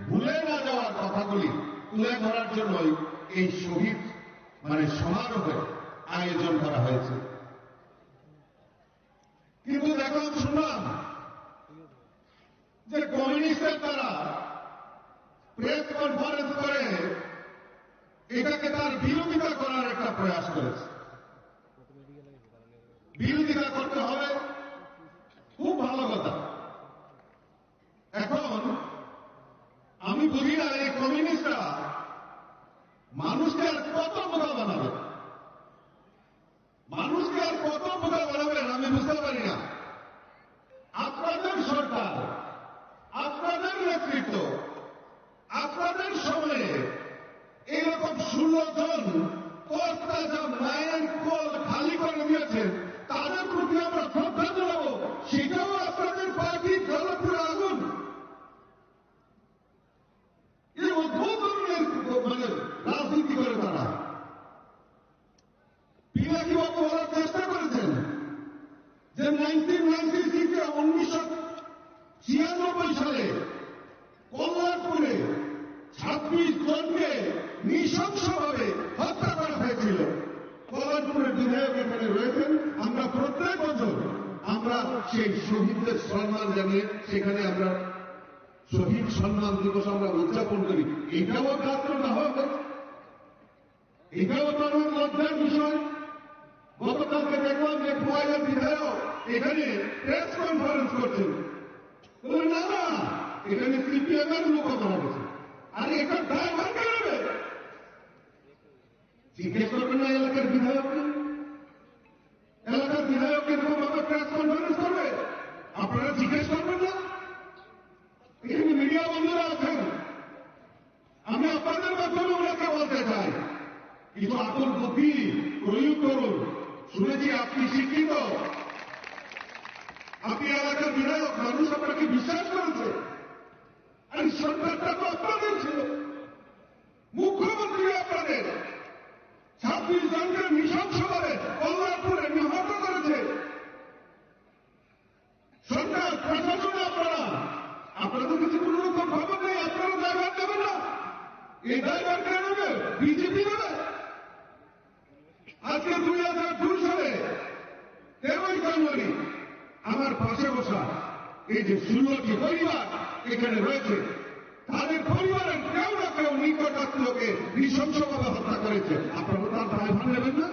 ভুলে না যাওয়ার কথাগুলি তুলে ধরার জন্যই এই শহীদ মানে সমারোহের আয়োজন করা হয়েছে। কিন্তু দেখলাম, শুনলাম যে কমিউনিস্টের তারা প্রেস কনফারেন্স করে এটাকে তার বিরোধিতা করার একটা প্রয়াস করেছে। বিরোধিতা করতে হবে, খুব ভালো কথা। এখন আমি বুঝি না এই কমিউনিস্টরা মানুষকে আর কত বোকা বানাবে, মানুষকে আর কত বোকা বানাবেন আমি বুঝতে পারি না। আপনাদের সরকার, আপনাদের নেতৃত্ব, আপনাদের সময়ে এরকম ষোলো জন কর্তা যা মায়ের কোল খালি করে দিয়েছেন, তাদের প্রতি আমরা শ্রদ্ধা জানাবো, সেটাও আপনাদের পার্টির জ্বলন্ত আগুন। এই অদ্ভুত ধরনের মানে রাজনীতি করে তারা। পিনাকি বাবু বলার চেষ্টা করেছেন যে নাইনটিন নাইনটি সিক্সে, উনিশশো ছিয়ানব্বই সালে কল্যাণপুরে ছাব্বিশ জনকে নৃশংসভাবে হত্যা করা হয়েছিল। কল্যাণপুরের বিধায়ক এখানে রয়েছেন। আমরা প্রত্যেক বছর আমরা সেই শহীদদের সম্মান জানিয়ে সেখানে আমরা শহীদ সম্মান দিবস আমরা উদযাপন করি, এটাও কাজ করা হয়। এটাও তো আমার লজ্জার বিষয়। গতকালকে দেখলাম যে খোয়াইয়ের বিধায়ক এখানে প্রেস কনফারেন্স করছেন। বলে, "না, না, এখানে সিপিএম এর লোক মারা গেছে।" আরে, এটা দায়ভার কে নেবে? জিজ্ঞেস করবেন না এলাকার বিধায়ককে? এলাকার বিধায়ক এরকম ভাবে প্রেস কনফারেন্স করবে? আপনারা জিজ্ঞেস করবেন না? এখানে মিডিয়া বন্ধুরা আছেন, আমি আপনাদের মাধ্যমে ওনাকে বলতে চাই, কিছু আকল বুদ্ধি প্রয়োগ করুন। শুনেছি আপনি শিক্ষিত, আপনি এলাকার বিধায়ক, মানুষ আপনাকে বিশ্বাস করেছে। আর এই সরকারটা তো আপনাদের ছিল, মুখ্যমন্ত্রী আপনাদের, ছাব্বিশ জনকে নৃশংসভাবে কল্যাণপুরে নিহত করেছে। সরকার, প্রশাসন আপনারা, আপনাদের কাছে কোনো রকম খবর নেই, আপনারা দায়ভার নেবেন না। এই দায়ভার কে নেবে? বিজেপি নেবে। আজকে দুই হাজার দুই সালে তেরোই জানুয়ারি আমার পাশে বসা এই যে ষোলোটি পরিবার এখানে রয়েছে, তাদের পরিবারের কেউ না কেউ নিকটাত্মীয়কে নৃশংসভাবে হত্যা করেছে। আপনারা তার দায়ভার নেবেন না?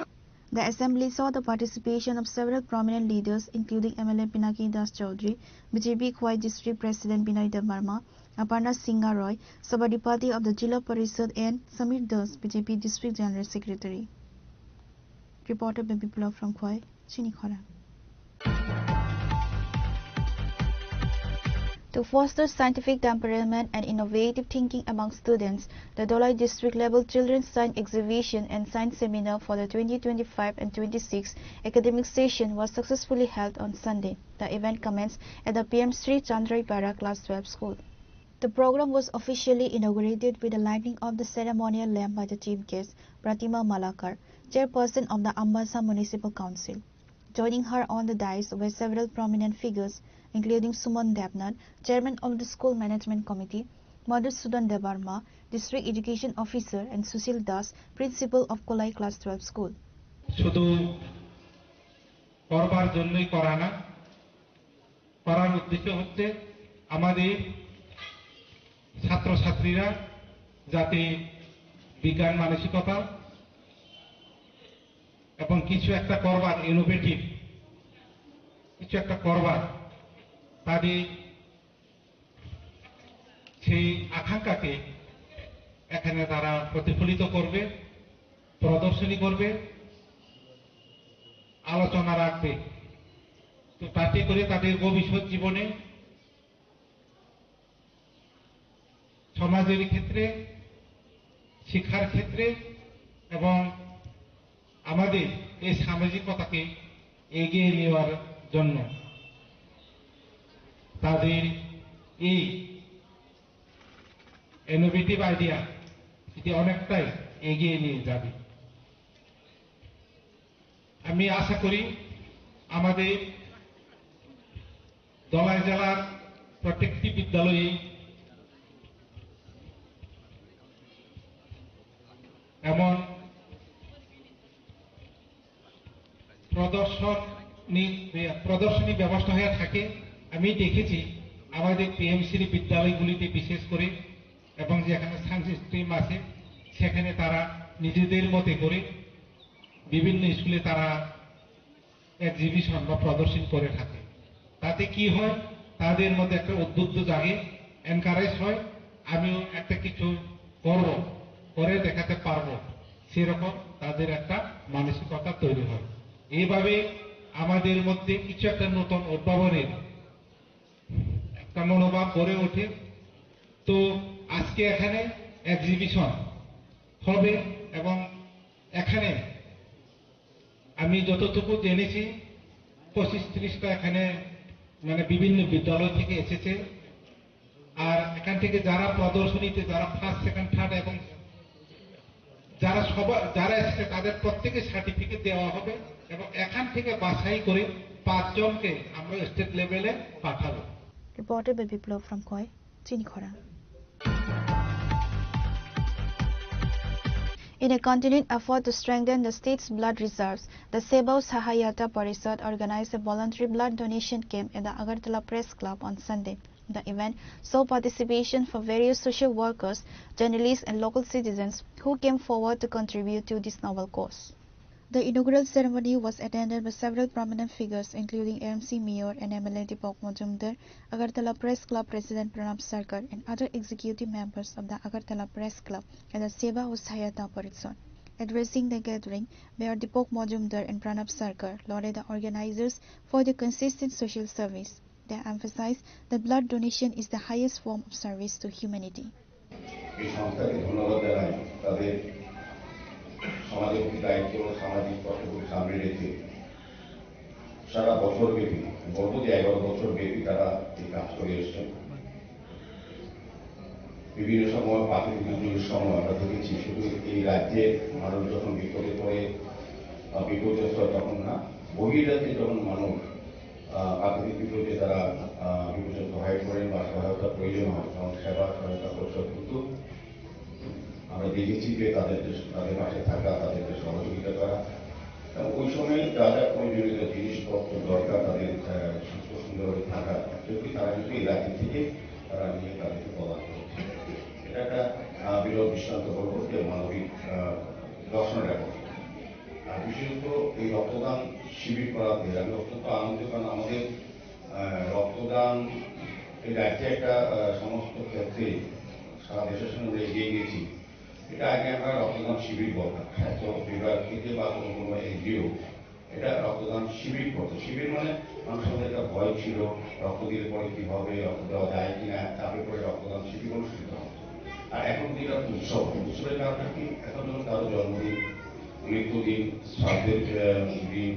The assembly saw the participation of several prominent leaders, including M L A Pinaki Das Chaudhary, B J P Khowai District President Binoy Debbarma, Aparna Singha Roy, Sabadipati of the Jila Parishad, and Samir Das, B J P District General Secretary. Reported by Biplab from Khowai, Chini Khora. To foster scientific temperament and innovative thinking among students, the Dholai District Level Children's Science Exhibition and Science Seminar for the twenty twenty-five and twenty-six academic session was successfully held on Sunday. The event commenced at the P M Sri Chandrai Para Class twelve School. The program was officially inaugurated with the lighting of the ceremonial lamp by the chief guest, Pratima Malakar, chairperson of the Ambassa Municipal Council. Joining her on the dais were several prominent figures, including Suman Debnath, chairman of the School Management Committee, Madhusudan Debbarma, District Education Officer, and Sushil Das, principal of Kolai Class twelve School. শুধু করবার জন্যই করা না, করার উদ্দেশ্য হচ্ছে আমাদের ছাত্রছাত্রীরা যাতে বিজ্ঞান মানসিকতা এবং কিছু একটা করবার, ইনোভেটিভ কিছু একটা করবার, তাদের সেই আকাঙ্ক্ষাকে এখানে তারা প্রতিফলিত করবে, প্রদর্শনী করবে, আলোচনা রাখবে। তো তাতে করে তাদের ভবিষ্যৎ জীবনে সমাজের ক্ষেত্রে, শিক্ষার ক্ষেত্রে এবং আমাদের এই সামাজিকতাকে এগিয়ে নেওয়ার জন্য তাদের এই ইনোভেটিভ আইডিয়া এটি অনেকটাই এগিয়ে নিয়ে যাবে। আমি আশা করি আমাদের ধলাই জেলার প্রত্যেকটি বিদ্যালয়ে এমন প্রদর্শনী, প্রদর্শনী ব্যবস্থা হয়ে থাকে। আমি দেখেছি আমাদের পিএমসির বিদ্যালয়গুলিতে বিশেষ করে, এবং যেখানে সায়েন্স স্ট্রিম আছে, সেখানে তারা নিজেদের মতে করে বিভিন্ন স্কুলে তারা এক্সিবিশন বা প্রদর্শন করে থাকে। তাতে কি হয়, তাদের মধ্যে একটা উদ্বুদ্ধ জাগে, এনকারেজ হয়, আমিও একটা কিছু করব, করে দেখাতে পারবো, সেরকম তাদের একটা মানসিকতা তৈরি হয়। এইভাবে আমাদের মধ্যে কিছু একটা নতুন উদ্ভাবনের একটা মনোভাব গড়ে ওঠে। তো আজকে এখানে এক্সিবিশন হবে এবং এখানে আমি যতটুকু জেনেছি, পঁচিশ ত্রিশটা এখানে মানে বিভিন্ন বিদ্যালয় থেকে এসেছে। আর এখান থেকে যারা প্রদর্শনীতে, যারা ফার্স্ট, সেকেন্ড, থার্ড এবং যারা সবা-, যারা এসেছে, তাদের প্রত্যেকে সার্টিফিকেট দেওয়া হবে এবং এখান থেকে বাছাই করে পাঁচজনকে আমরা স্টেট লেভেলে পাঠাবো। Reported by Biplab from Khowai, Chini Khora. In a continued effort to strengthen the state's blood reserves, the Seva Sahayata Parishad organized a voluntary blood donation camp at the Agartala Press Club on Sunday. The event saw participation for various social workers, journalists, and local citizens who came forward to contribute to this noble cause. The inaugural ceremony was attended by several prominent figures, including A M C Mayor and M L A Deepak Majumdar, Agartala Press Club President Pranab Sarkar, and other executive members of the Agartala Press Club and the Seva Utsahayata Parishad. Addressing the gathering, Mayor Deepak Majumdar and Pranab Sarkar lauded the organizers for their consistent social service. They emphasized that blood donation is the highest form of service to humanity. এই সংস্থাকে ধন্যবাদ জানাই, তাদের সমাজমুখী দায়িত্ব ও সামাজিক কর্তব্য সামনে রেখে সারা বছর ব্যাপী, বলবো যে এগারো বছর ব্যাপী তারা এই কাজ করে এসছেন। বিভিন্ন সময় প্রাকৃতিক দুর্যোগের সময় আমরা দেখেছি, শুধু এই রাজ্যে মানুষ যখন বিপদে পড়ে বা বিপর্যস্ত হয় তখন না, বহির রাজ্যে যখন মানুষ আহ, প্রাকৃতিক বিপর্যয়ে তারা আহ, বিপর্যস্ত হয়ে পড়েন বা সহায়তা প্রয়োজন হয়, তখন সেবা সহায়তা পরিষদ কিন্তু আমরা দেখেছি যে তাদের যে, তাদের পাশে থাকা, তাদেরকে সহযোগিতা করা। এবং ওই সময় যা যা প্রয়োজনীয় জিনিসপত্র দরকার তাদের, আহ, সুস্থ সুন্দরভাবে থাকা, সেগুলি তারা কিন্তু এই রাজ্য থেকে তারা নিয়ে তাদেরকে প্রদান করছে। এটা একটা, আহ, বিরল দৃষ্টান্ত বলবো যে মানবিক, আহ, দর্শন এবং আর বিশেষত এই রক্তদান শিবির করাতে আমি অত্যন্ত আনন্দিত, কারণ আমাদের, আহ, রক্তদান এই রাজ্যে একটা, আহ, সমস্ত ক্ষেত্রে সারা দেশের সঙ্গে আমরা এগিয়ে গেছি। এটা আগে আমরা রক্তদান শিবির বলতাম, স্বাস্থ্য বিভাগ থেকে বা কোনো কোনো এনজিও এটা রক্তদান শিবির করতো। শিবির মানে মানুষের মধ্যে একটা ভয় ছিল, রক্ত দিলে পরে কি হবে, রক্ত দেওয়া যায় কিনা, চাপে পড়ে রক্তদান শিবির অনুষ্ঠিত হতো। আর এখন কিন্তু এটা উৎসব, উৎসবের কারণে কি এখন যখন কারো জন্মদিন, মৃত্যুদিন, শ্রাদ্ধের, আহ, দিন,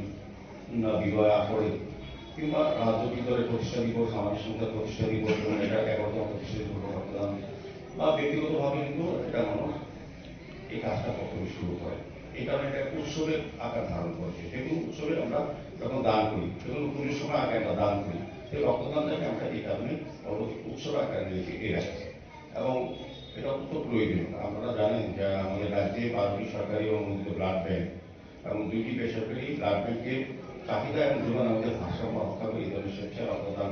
না বিবাহ আসরে, কিংবা রাজনৈতিক দলের প্রতিষ্ঠা দিবস, সামাজিক সংস্থার প্রতিষ্ঠা দিবস, এবং এটা এগারোতম প্রতিষ্ঠা দিবস রক্তদান, বা ব্যক্তিগতভাবে কিন্তু এটা মানুষ এই কাজটা প্রথমে শুরু করে। এই কারণে এটা উৎসবের আকার ধারণ করেছে। যে কোনো উৎসবে আমরা যখন দান করি, যে কোনো পুজোর সময় আগে আমরা দান করি, এই রক্তদানটাকে আমরা এই কারণে পরবর্তী উৎসব আকারে নিয়েছি এই রাজ্যে। এবং এটা অত্যন্ত প্রয়োজন। আপনারা জানেন যে আমাদের রাজ্যে বারোটি সরকারি অনুমোদিত ব্লাড ব্যাংক এবং দুইটি বেসরকারি ব্লাড ব্যাংকের চাহিদা এবং যোগান আমাদের ভারসাম্য রক্ষা করে এই ধরনের স্বেচ্ছায় রক্তদান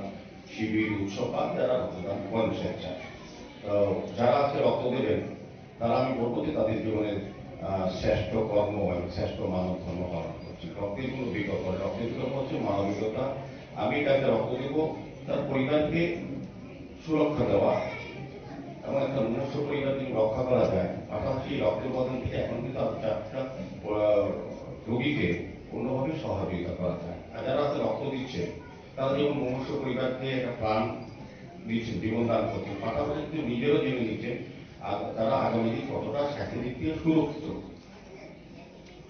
শিবির, উৎসব বা যারা রক্তদান করেন স্বেচ্ছায়। তো যারা আজকে রক্ত দেবেন, তারা, আমি বলবো যে তাদের জীবনের, আহ, শ্রেষ্ঠ কর্ম এবং শ্রেষ্ঠ মানব ধর্ম পালন করছে। রক্তের কোনো বিকল্প নেই। রক্তের বিকল্প হচ্ছে মানবিকতা। আমি তাকে রক্ত দেবো, তার পরিবারকে সুরক্ষা দেওয়া এবং একটা মুমূর্ষু পরিবার যদি রক্ষা করা যায়, পাশাপাশি রক্তের উপাদান থেকে এখন কিন্তু আরো চারটা, আহ, রোগীকে অন্যভাবে সহযোগিতা করা যায়। আর যারা আছে রক্ত দিচ্ছে, তারা যেমন মুমূর্ষু পরিবারকে একটা প্রাণ দিচ্ছেন, জীবন দান করছেন, পাশাপাশি কিন্তু নিজেরও জীবন দিচ্ছেন। আর তারা আগামী দিন কতটা স্বাস্থ্য দিক থেকে সুরক্ষিত।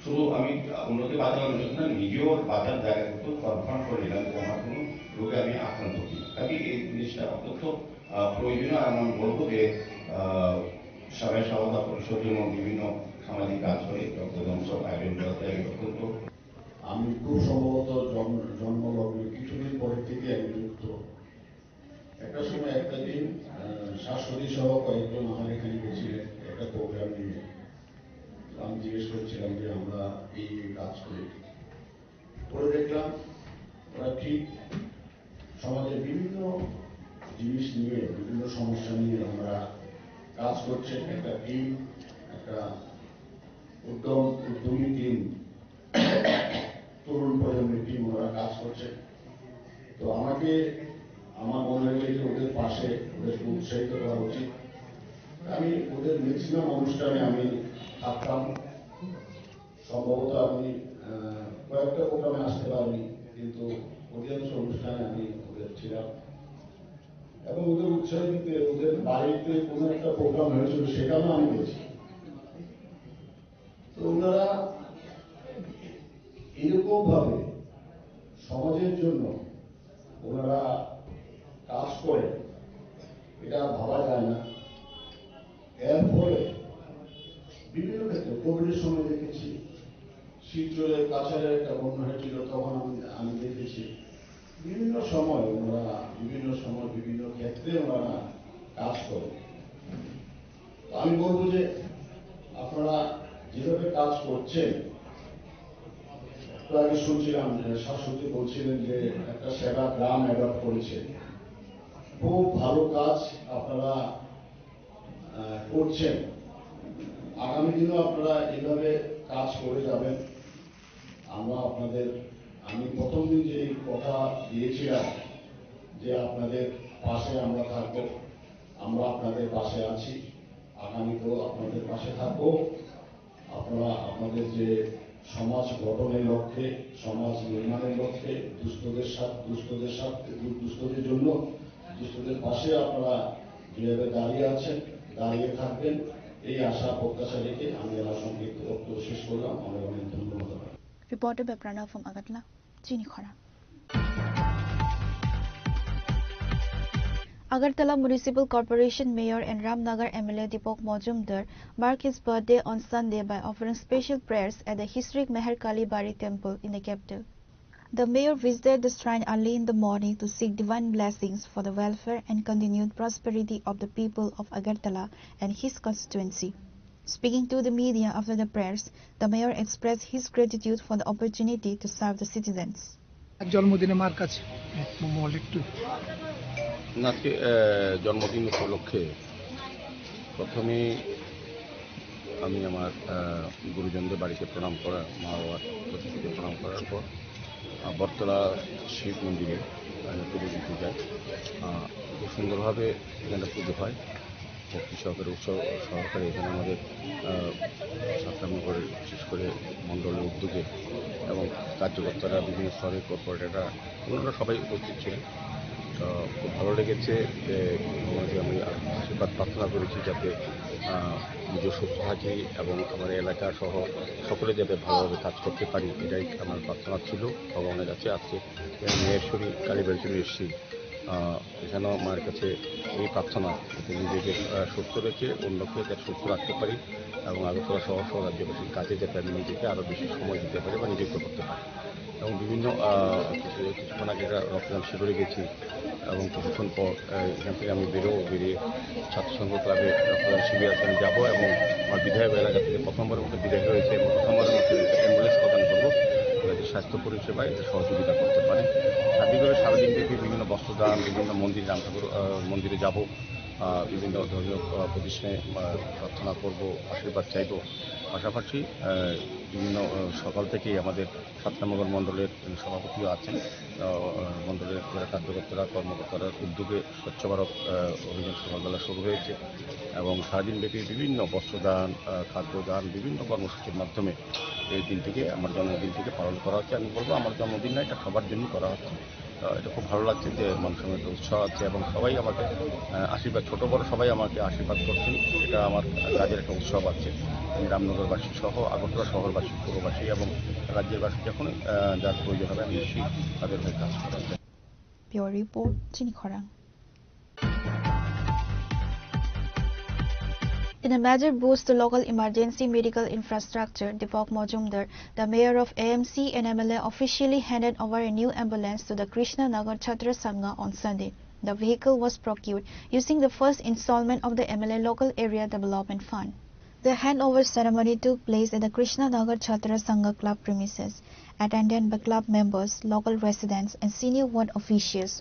শুধু আমি উন্নতি বাজার জন্য না, নিজেও বাজার জায়গা কিন্তু কনফার্ম করে নিলাম যে আমার কোনো রোগে আমি আক্রান্ত কিনা। কাজে এই জিনিসটা অত্যন্ত, আহ, প্রয়োজনীয়। আর আমি বলবো যে, আহ, সাবেক সভাপতি পরিষদ যেমন বিভিন্ন সামাজিক কাজ করে, রক্তদান সব আয়োজন করাতে আমি অত্যন্ত আমি খুব সম্ভবত জন্ম, জন্মলগ্নে কিছুদিন পরে থেকে আমি যুক্ত। একটা সময় একটা দিন, আহ, শাশ্বতী সহ কয়েকজন আমার এখানে গেছিলেন একটা প্রোগ্রাম নিয়ে। তো আমি জিজ্ঞেস করছিলাম যে আমরা এই কাজ করি। পরে দেখলাম ওরা ঠিক সমাজের বিভিন্ন জিনিস নিয়ে, বিভিন্ন সমস্যা নিয়ে ওনারা কাজ করছেন। একটা টিম, একটা উদ্যম, উদ্যমী টিম, তরুণ প্রজন্মের টিম ওনারা কাজ করছে। তো আমাকে, আমার মনে হয়েছে যে ওদের পাশে ওদেরকে উৎসাহিত করা উচিত। আমি ওদের ম্যাক্সিমাম অনুষ্ঠানে আমি থাকতাম। সম্ভবত আমি, আহ, কয়েকটা প্রোগ্রামে আসতে পারিনি, কিন্তু অধিকাংশ অনুষ্ঠানে আমি ওদের ছিলাম এবং ওদের উৎসাহ দিতে ওদের বাড়িতে কোনো একটা প্রোগ্রাম হয়েছিল, সেখানেও আমি গেছি। তো ওনারা এরকম ভাবে সমাজের জন্য ওনারা কাজ করে, এটা ভাবা যায় না। এর ফলে বিভিন্ন ক্ষেত্রে কোভিডের সময় দেখেছি, শিলচরে কাছাড়ে একটা বন্যা হয়েছিল, তখন আমি, আমি দেখেছি বিভিন্ন সময় ওনারা, বিভিন্ন সময় বিভিন্ন ক্ষেত্রে ওনারা কাজ করে। তো আমি বলবো যে আপনারা যেভাবে কাজ করছেন, একটু আগে শুনছিলাম যে শাশ্বতী বলছিলেন যে একটা সেবা গ্রাম অ্যাডপ্ট করেছে। খুব ভালো কাজ আপনারা আহ, করছেন। আগামী দিনও আপনারা এইভাবে কাজ করে যাবেন। আমরা আপনাদের, আমি প্রথম দিন যে কথা দিয়েছিলাম যে আপনাদের পাশে আমরা থাকব, আমরা আপনাদের পাশে আছি, আগামীতেও আপনাদের পাশে থাকব। আপনারা আপনাদের যে সমাজ গঠনের লক্ষ্যে, সমাজ নির্মাণের লক্ষ্যে, দুস্থদের সাথ-, দুস্থদের সাথে, দু-, দুস্থদের জন্য, দুস্থদের পাশে আপনারা যেভাবে দাঁড়িয়ে আছেন, দাঁড়িয়ে থাকবেন, এই আশা প্রত্যাশা রেখে আমি আমার সংক্ষিপ্ত বক্তব্য শেষ করলাম। অনেক অনেক ধন্যবাদ। Reporter by Pranav from Agartala, Chini Khorang. Agartala Municipal Corporation Mayor and Ramnagar M L A Deepak Majumdar marked his birthday on Sunday by offering special prayers at the historic Meherkali Bari Temple in the capital. The mayor visited the shrine early in the morning to seek divine blessings for the welfare and continued prosperity of the people of Agartala and his constituency. Speaking to the media after the prayers, the mayor expressed his gratitude for the opportunity to serve the citizens. জন্মদিনে মার কাছে মৌলিক টু। না, আজকে, আহ, জন্মদিন উপলক্ষে প্রথমেই আমি আমার, আহ, গুরুজনদের বাড়িতে প্রণাম করা, মা বাবার প্রতিকৃতিতে প্রণাম করার পর, আহ, বটতলা শিব মন্দিরে আমি পুজো দিতে যাই। আহ, খুব সুন্দরভাবে এখানে পুজো হয়। ভক্তি সহকারে, উৎসব সহকারে এখানে আমাদের, আহ, সাতটা নগরের, বিশেষ করে মণ্ডলের উদ্যোগে এবং কার্যকর্তারা, বিভিন্ন স্তরের কর্পোরেটররা, ওনারা সবাই উপস্থিত ছিলেন। তো খুব ভালো লেগেছে যে ওনাকে আমি আশীর্বাদ প্রার্থনা করেছি যাতে, আহ, নিজেও সুস্থ থাকি এবং আমার এলাকা সহ সকলে যাতে ভালোভাবে কাজ করতে পারি, এটাই আমার প্রার্থনা ছিল ভগবানের কাছে। আজকে আমি মেহেশ্বরী কালীবাড়ির জন্য এসেছি। আহ, এখানেও মায়ের কাছে এই প্রার্থনা, যাতে নিজেকে, আহ, সুস্থ রেখে অন্যকে যাতে সুস্থ রাখতে পারি এবং আগরতলা সহ সহ রাজ্যবাসীর কাজে যাতে আমি নিজেকে আরও বেশি সময় দিতে পারি বা নিযুক্ত করতে পারি। এবং বিভিন্ন, আহ, কিছু, কিছুক্ষণ আগে একটা রক্তদান শিবিরে গেছি এবং কিছুক্ষণ পর, আহ, এখান থেকে আমি বেরোবো, বেরিয়ে ছাত্র সংঘ ক্লাবে রক্তদান শিবিরে আজকে আমি যাবো এবং আমার বিধায়ক এলাকা থেকে প্রথমবারের মতো বিধায়ক হয়েছে এবং প্রথমবারের মতো অ্যাম্বুলেন্স প্রদান করবো, যাতে স্বাস্থ্য পরিষেবায় এটা সহযোগিতা করতে পারে। সার্বিকভাবে সারাদিন ব্যাপী বিভিন্ন বস্ত্রদান, বিভিন্ন মন্দির, রাম ঠাকুর, আহ, মন্দিরে যাব, আহ, বিভিন্ন ধর্মীয়, আহ, প্রতিষ্ঠানে, আহ, প্রার্থনা করব, আশীর্বাদ চাইব। পাশাপাশি, আহ, বিভিন্ন, আহ, সকাল থেকেই আমাদের সাত নম্বর মণ্ডলের সভাপতিও আছেন, আহ, মণ্ডলের যারা কার্যকর্তারা, কর্মকর্তারা উদ্যোগে স্বচ্ছ ভারত, আহ, অভিযান সকালবেলা শুরু হয়েছে এবং সারাদিন ব্যাপী বিভিন্ন বস্ত্রদান, আহ, খাদ্যদান, বিভিন্ন কর্মসূচির মাধ্যমে এই দিনটিকে, আমার জন্মদিনটিকে পালন করা হচ্ছে। আমি বলবো, আমার জন্মদিন না, এটা সবার জন্য করা হচ্ছে। আহ, এটা খুব ভালো লাগছে যে মানুষের মধ্যে উৎসাহ আছে এবং সবাই আমাকে, আহ, আশীর্বাদ, ছোট বড় সবাই আমাকে আশীর্বাদ করছেন। এটা আমার কাজের একটা উৎসব আছে। আমি রামনগরবাসী সহ আগরতলা শহরবাসী, পুরবাসী এবং রাজ্যের বাসী যখন, আহ, যার প্রয়োজন হবে, আমি নিশ্চয়ই তাদের হয়ে কাজ করব। Bureau Report, Chini Khorang. In a major boost to local emergency medical infrastructure, Deepak Majumdar, the mayor of A M C and M L A, officially handed over a new ambulance to the Krishna Nagar Chhatra Sangha on Sunday. The vehicle was procured using the first installment of the M L A Local Area Development Fund. The handover ceremony took place at the Krishna Nagar Chhatra Sangha Club premises, attended by club members, local residents, and senior ward officials.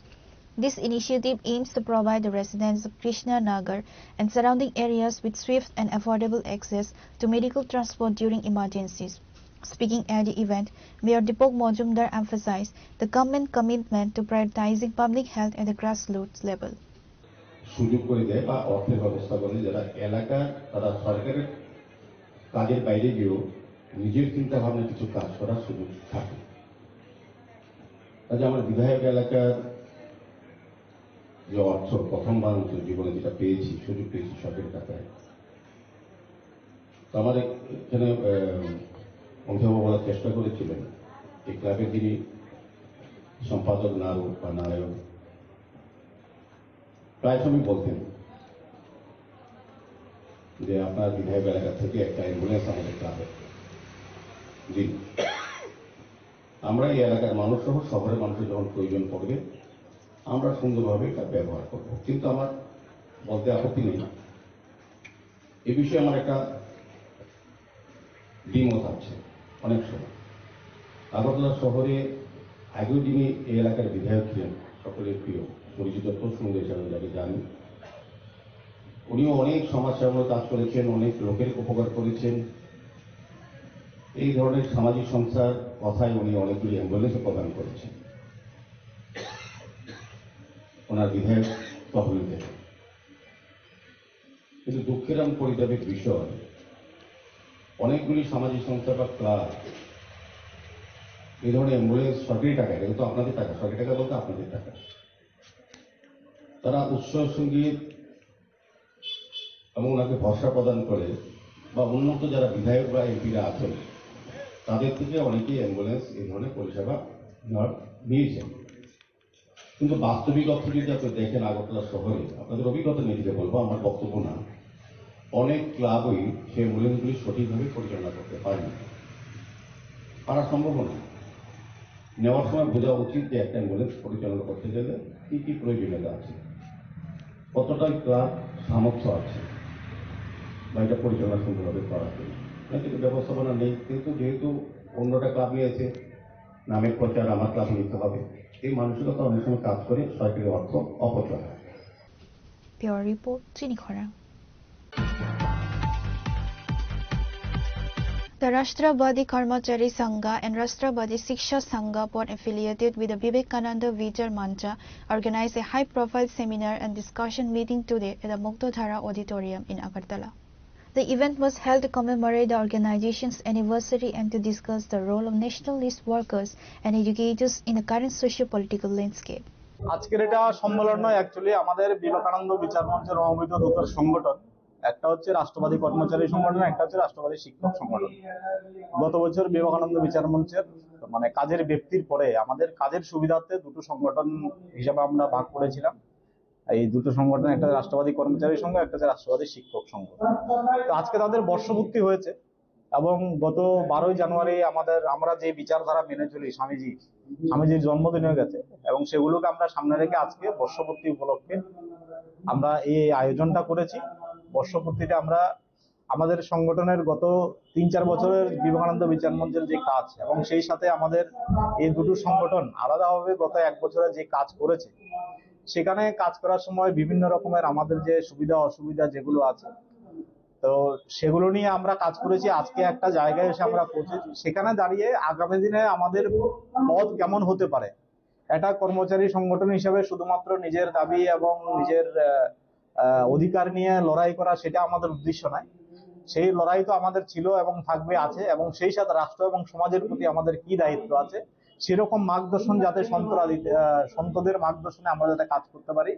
This initiative aims to provide the residents of Krishna Nagar and surrounding areas with swift and affordable access to medical transport during emergencies. Speaking at the event, Mayor Deepak Majumdar emphasized the government commitment to prioritizing public health at the grassroots level. সুযোগ করে দেয় বা অর্থের ব্যবস্থা করে, যারা এলাকার, তারা সরকারের কাজের বাইরে গিয়েও নিজের চিন্তা ভাবনায় কিছু কাজ করার সুযোগ থাকে। কাজে আমার বিধায়ক এলাকার যে অর্থ, প্রথমবার আমি জীবনে যেটা পেয়েছি, সুযোগ পেয়েছি সরকারের কাছে, তো আমার এখানে, আহ, অমিতাভ বলার চেষ্টা করেছিলেন, এই ক্লাবের যিনি সম্পাদক নারু বা নারায়ণ, প্রায় সময় বলতেন যে আপনার বিধায়ক এলাকা থেকে একটা অ্যাম্বুলেন্স আমাদের ক্লাবে দিন। আমরা এই এলাকার মানুষ সহ শহরের মানুষের যখন প্রয়োজন পড়বে, আমরা সুন্দরভাবে এটা ব্যবহার করব। কিন্তু আমার বলতে আপত্তি নেই, এ বিষয়ে আমার একটা দ্বিমত আছে। অনেক সময় আগরতলা শহরে আগেও যিনি এই এলাকার বিধায়ক ছিলেন, সকলের প্রিয়, পরিচিত প্রসঙ্গ হিসাবে যাকে জানি। উনিও অনেক সমাজসেবামূলক কাজ করেছেন, অনেক লোকের উপকার করেছেন। এই ধরনের সামাজিক সংস্থার কথায় উনি অনেকগুলি অ্যাম্বুলেন্সও প্রদান করেছেন ওনার বিধায়ক তহবিল থেকে। কিন্তু দুঃখের এবং পরিতাপের বিষয়, অনেকগুলি সামাজিক সংস্থা বা ক্লাব এই ধরনের অ্যাম্বুলেন্স সরকারি টাকা, এটা কিন্তু আপনাদের টাকা, সরকারি টাকা বলতে আপনাদের টাকা, তারা উৎসব সঙ্গীত এবং ওনাকে ভরসা প্রদান করে বা উন্নত যারা বিধায়ক বা এমপিরা আছেন, তাদের থেকে অনেকেই অ্যাম্বুলেন্স এই ধরনের পরিষেবা নেওয়ার, নিয়েছেন। কিন্তু বাস্তবিক অর্থে যদি আপনি দেখেন, আগরতলা শহরে, আপনাদের অভিজ্ঞতা নিয়ে যেটা বলবো, আমার বক্তব্য না, অনেক ক্লাবই সেই অ্যাম্বুলেন্সগুলি সঠিকভাবে পরিচালনা করতে পারেনি, পারা সম্ভব না। নেওয়ার সময় বোঝা উচিত যে একটা অ্যাম্বুলেন্স পরিচালনা করতে গেলে কী কী প্রয়োজনীয়তা আছে, কতটা ক্লাব সামর্থ্য আছে বা এটা পরিচালনা সুন্দরভাবে করা যায়। নৈতিক ব্যবস্থাপনা নেই, কিন্তু যেহেতু অন্যটা ক্লাব নিয়েছে, নামের প্রচার আমার ক্লাবে নিতে হবে, এই মানসিকতা অনেক সময় কাজ করে সরকারি অর্থ অপচয় হয়। Bureau Report, Chini Khorang. The Rashtrabadi Karmachari Sangha and Rashtrabadi Shiksha Sangha, both affiliated with the Vivekananda Vichar Mancha, organized a high-profile seminar and discussion meeting today at the Muktodhara Auditorium in Agartala. The event was held to commemorate the organization's anniversary and to discuss the role of nationalist workers and educators in the current socio-political landscape. আজকের এটা সম্মেলন নয়, অ্যাকচুয়ালি আমাদের বিবেকানন্দ বিচার মঞ্চের সমবেত দুটো সংগঠন, একটা হচ্ছে রাষ্ট্রবাদী কর্মচারী সংগঠন, একটা হচ্ছে রাষ্ট্রবাদী শিক্ষক সংগঠন। গত বছর বিবেকানন্দ বিচার মঞ্চের, মানে, কাজের ব্যাপ্তির পরে আমাদের কাজের সুবিধার্থে দুটো সংগঠন হিসাবে আমরা ভাগ করেছিলাম। এই দুটো সংগঠন, একটা রাষ্ট্রবাদী কর্মচারী সংঘ, একটা হচ্ছে রাষ্ট্রবাদী শিক্ষক সংঘ। তো আজকে তাদের বর্ষপূর্তি হয়েছে এবং গত বারোই জানুয়ারি আমাদের, আমরা যে বিচারধারা মেনে চলি, স্বামীজি, স্বামীজির জন্মদিন হয়ে গেছে এবং সেগুলোকে আমরা সামনে রেখে আজকে বর্ষপূর্তি উপলক্ষে আমরা এই আয়োজনটা করেছি। বর্ষপূর্তিতে আমরা আমাদের সংগঠনের গত তিন চার বছরের বিবেকানন্দ বিচার মঞ্চের যে কাজ এবং সেই সাথে আমাদের এই দুটো সংগঠন আলাদাভাবে গত এক বছরে যে কাজ করেছে, সেখানে কাজ করার সময় বিভিন্ন রকমের আমাদের যে সুবিধা অসুবিধা যেগুলো আছে, তো সেগুলো নিয়ে আমরা কাজ করেছি। আজকে একটা জায়গায় এসে আমরা পৌঁছেছি, সেখানে দাঁড়িয়ে আগামী দিনে আমাদের পথ কেমন হতে পারে, এটা কর্মচারী সংগঠন হিসেবে শুধুমাত্র নিজের দাবি এবং নিজের, আহ, আহ, অধিকার নিয়ে লড়াই করা, সেটা আমাদের উদ্দেশ্য নয়। সেই লড়াই তো আমাদের ছিল এবং থাকবে, আছে, এবং সেই সাথে রাষ্ট্র এবং সমাজের প্রতি আমাদের কি দায়িত্ব আছে, সেরকম মার্গদর্শন যাতে সন্তরা দিতে, আহ, সন্তদের মার্গদর্শনে আমরা যাতে কাজ করতে পারি,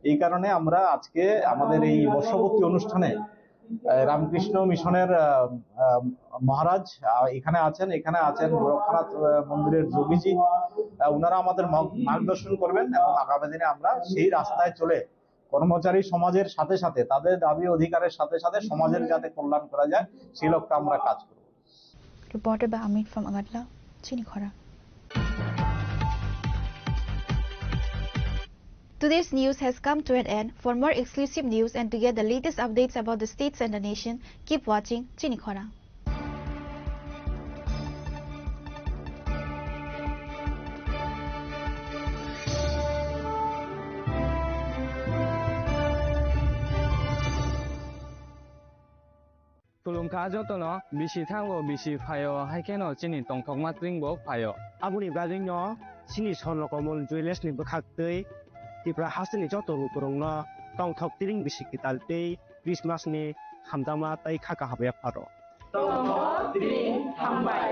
এই কারণে আমরা আজকে আমাদের এই বর্ষপূর্তি অনুষ্ঠানে, আহ, রামকৃষ্ণ মিশনের, আহ, আহ, মহারাজ, আহ, এখানে আছেন, এখানে আছেন গোরক্ষনাথ, আহ, মন্দিরের যোগীজি, আহ, ওনারা আমাদের মগ-, মার্গদর্শন করবেন এবং আগামী দিনে আমরা সেই রাস্তায় চলে কর্মচারী সমাজের সাথে সাথে, তাদের দাবি অধিকারের সাথে সাথে সমাজের যাতে কল্যাণ করা যায়, সেই লক্ষ্যে আমরা কাজ করব। Reported by Amit from Agartala, Chini Khorang. Today's news has come to an end. For more exclusive news and to get the latest updates about the states and the nation, keep watching Chini Khorang. Khulumkha jotono, bisi thango, bisi phaio, hai kheno chini tongthokma tring bo phaio. Aboni bagwino chini Swarno Komol Jewellers ni bwkhaktwi Tripura hasteni joto lukurokno tongthok tring bisi kwtal tei Christmas ni hamjakma tei kha kaham yapharo. Tongthok tring hambai.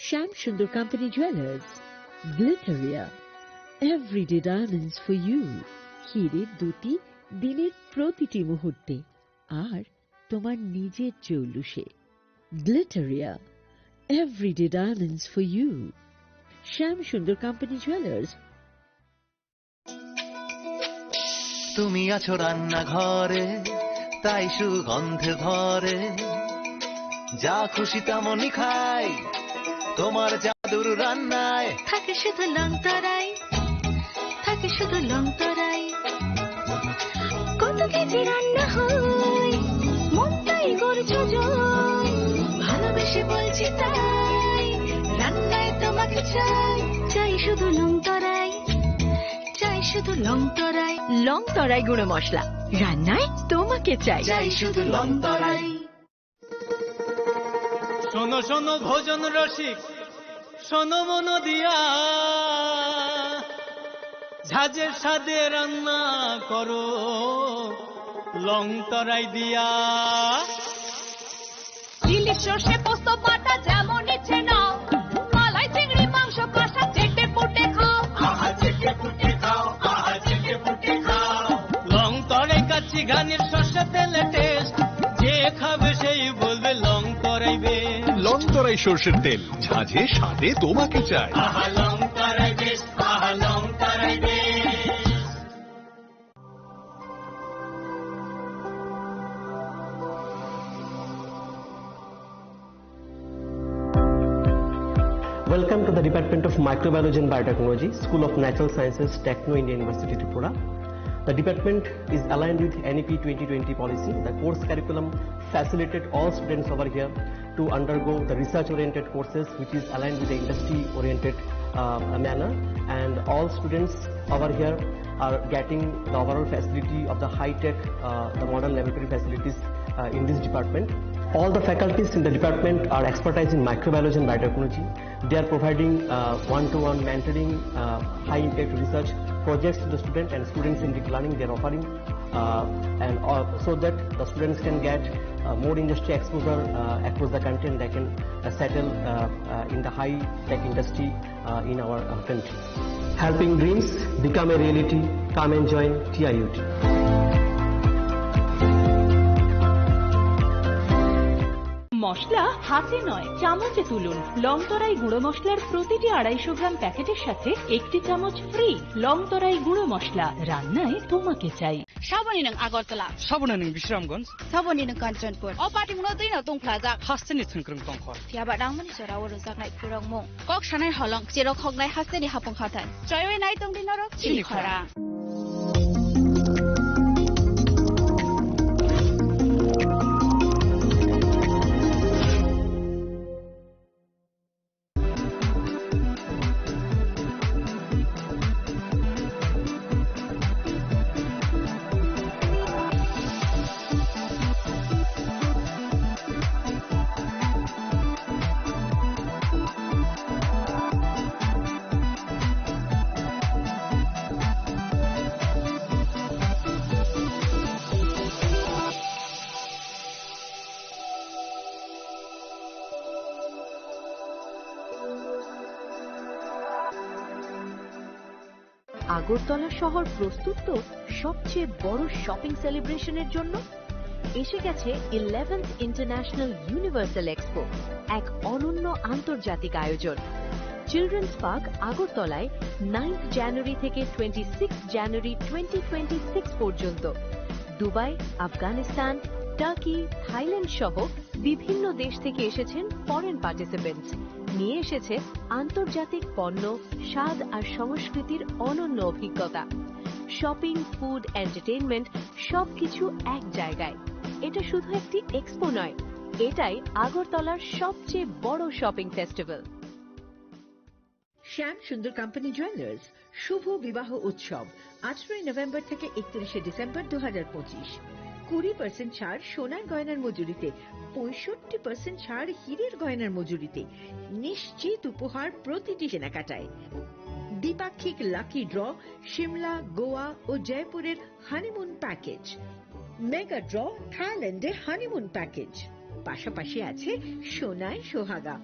Shyam Sundar Company Jewelers, Glitteria, everyday diamonds for you, হিরে দ্যুতি দিনের প্রতিটি মুহূর্তে, আর তোমার নিজের জৌলুসে। Glitteria, everyday diamonds for you. Shyam Sundar Company Jewelers. তুমি আছো রান্নাঘরে, তাই সুগন্ধে ভরে। যা খুশি তেমনই খাই, তোমার জাদুর রান্নায়। থাকে শুধু লংতরাই, থাকে শুধু লংতরাই। কত কেজি রান্না হয়, মনটাই করছো জয়। ভালোবেসে বলছি তাই, রান্নায় তোমাকে চাই, চাই শুধু লং তরাই, চাই শুধু লং তরাই। লং তরাই গুঁড়ো মশলা, রান্নায় তোমাকে চাই। চাই শুধু লং তরাই। শোনো শোনো ভোজন রসিক, শোনো মন দিয়া, ঝাঁঝের স্বাদে রান্না করো লং তরাই দিয়া। ইলিশ সর্ষে পোস্ত বাটা যেমন ইচ্ছে নাও, মালাই চিংড়ি মাংস কষা চেটে পুটে খাও। আহা, চেটে পুটে খাও, আহা, চেটে পুটে খাও। লং তরাই কাচ্চি ঘানির সর্ষে তেলে টেস্ট, যে খাবে সেই বলবে লং তরাই বেশ। লং তরাই সর্ষের তেল, ঝাঁঝে স্বাদে তোমাকে চাই। আহা, লং তরাই বেশ, আহা, লং তরাই বেশ। Welcome to the Department of Microbiology and Biotechnology, School of Natural Sciences, Techno India University, Tripura. The department is aligned with N E P twenty twenty policy. The course curriculum facilitated all students over here to undergo the research-oriented courses, which is aligned with the industry-oriented, uh, manner. And all students over here are getting the overall facility of the high-tech, uh, the modern laboratory facilities, uh, in this department. All the faculties in the department are expertise in microbiology and biotechnology. They are providing, uh, one-to-one mentoring, uh, high-impact research projects to the student and students-centric learning they are offering, uh, and, uh, so that the students can get, uh, more industry exposure, uh, across the country, and they can, uh, settle, uh, uh, in the high-tech industry, uh, in our, uh, country. Helping dreams become a reality. Come and join T I U T. মশলা হাতে নয়, চামচে তুলুন। লংতরাই গুঁড়ো মশলার প্রতিটি আড়াইশো গ্রাম প্যাকেটের সাথে একটি চামচ ফ্রি। লংতরাই গুঁড়ো মশলা, রান্নায় তোমাকে চাই। Saboni nwng Agartala. Saboni nwng Bisramganj. Saboni nwng Kanchanpur. O patimungno twino tongphlajak. Hasteni thwngkwrwng tongkhor. Phiyaba nangmani jora o rwjaknai khurokmung. Kok sanai holong, cherok hoknai hasteni hapung hathai. Choiwi nai tongdi norok chini chini khorang. Agartala শহর প্রস্তুত তো সবচেয়ে বড় শপিং সেলিব্রেশনের জন্য। এসে গেছে eleventh international universal expo, এক অনন্য আন্তর্জাতিক আয়োজন। চিলড্রেন্স পার্ক আগরতলায় নাইন্থ জানুয়ারি থেকে twenty six January twenty twenty six পর্যন্ত। দুবাই, আফগানিস্তান, টার্কি, থাইল্যান্ড সহ বিভিন্ন দেশ থেকে এসেছেন ফরেন পার্টিসিপেন্টস। নিয়ে এসেছে আন্তর্জাতিক পণ্য, স্বাদ আর সংস্কৃতির অনন্য অভিজ্ঞতা। শপিং, ফুড, এন্টারটেইনমেন্ট, সবকিছু এক জায়গায়। এটা শুধু একটি এক্সপো নয়, এটাই আগরতলার সবচেয়ে বড় শপিং ফেস্টিভ্যাল। শ্যাম সুন্দর কোম্পানি জুয়েলার্স শুভ বিবাহ উৎসব, আঠারোই নভেম্বর থেকে একত্রিশে ডিসেম্বর দু হাজার পঁচিশ। কুড়ি পার্সেন্ট ছাড় সোনার গয়নার মজুরিতে, পঁয়ষট্টি পার্সেন্ট ছাড় হীরের গয়নার মজুরিতে। নিশ্চিত উপহার প্রতিটি কেনাকাটায়। দ্বিপাক্ষিক লাকি ড্র, সিমলা, গোয়া ও জয়পুরের হানিমুন প্যাকেজ। মেগা ড্র, থাইল্যান্ডে হানিমুন প্যাকেজ। পাশাপাশি আছে সোনায় সোহাগা,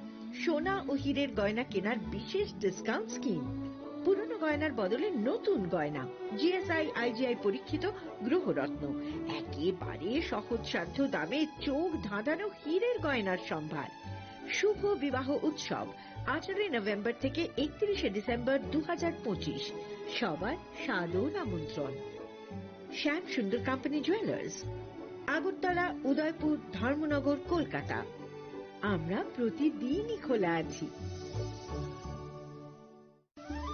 সোনা ও হীরের গয়না কেনার বিশেষ ডিসকাউন্ট স্কিম। পুরনো গয়নার বদলে নতুন গয়না, জিএসআই, আইজিআই পরীক্ষিত গ্রহরত্ন, একেবারে সহজসাধ্য দামে চোখ ধাঁধানো হীরের গয়নার সম্ভার। শুভ বিবাহ উৎসব, আঠারোই নভেম্বর থেকে একত্রিশে ডিসেম্বর দু হাজার পঁচিশ। সবার সাদর আমন্ত্রণ। শ্যাম সুন্দর কোম্পানি জুয়েলার্স, আগরতলা, উদয়পুর, ধর্মনগর, কলকাতা। আমরা প্রতিদিনই খোলা আছি।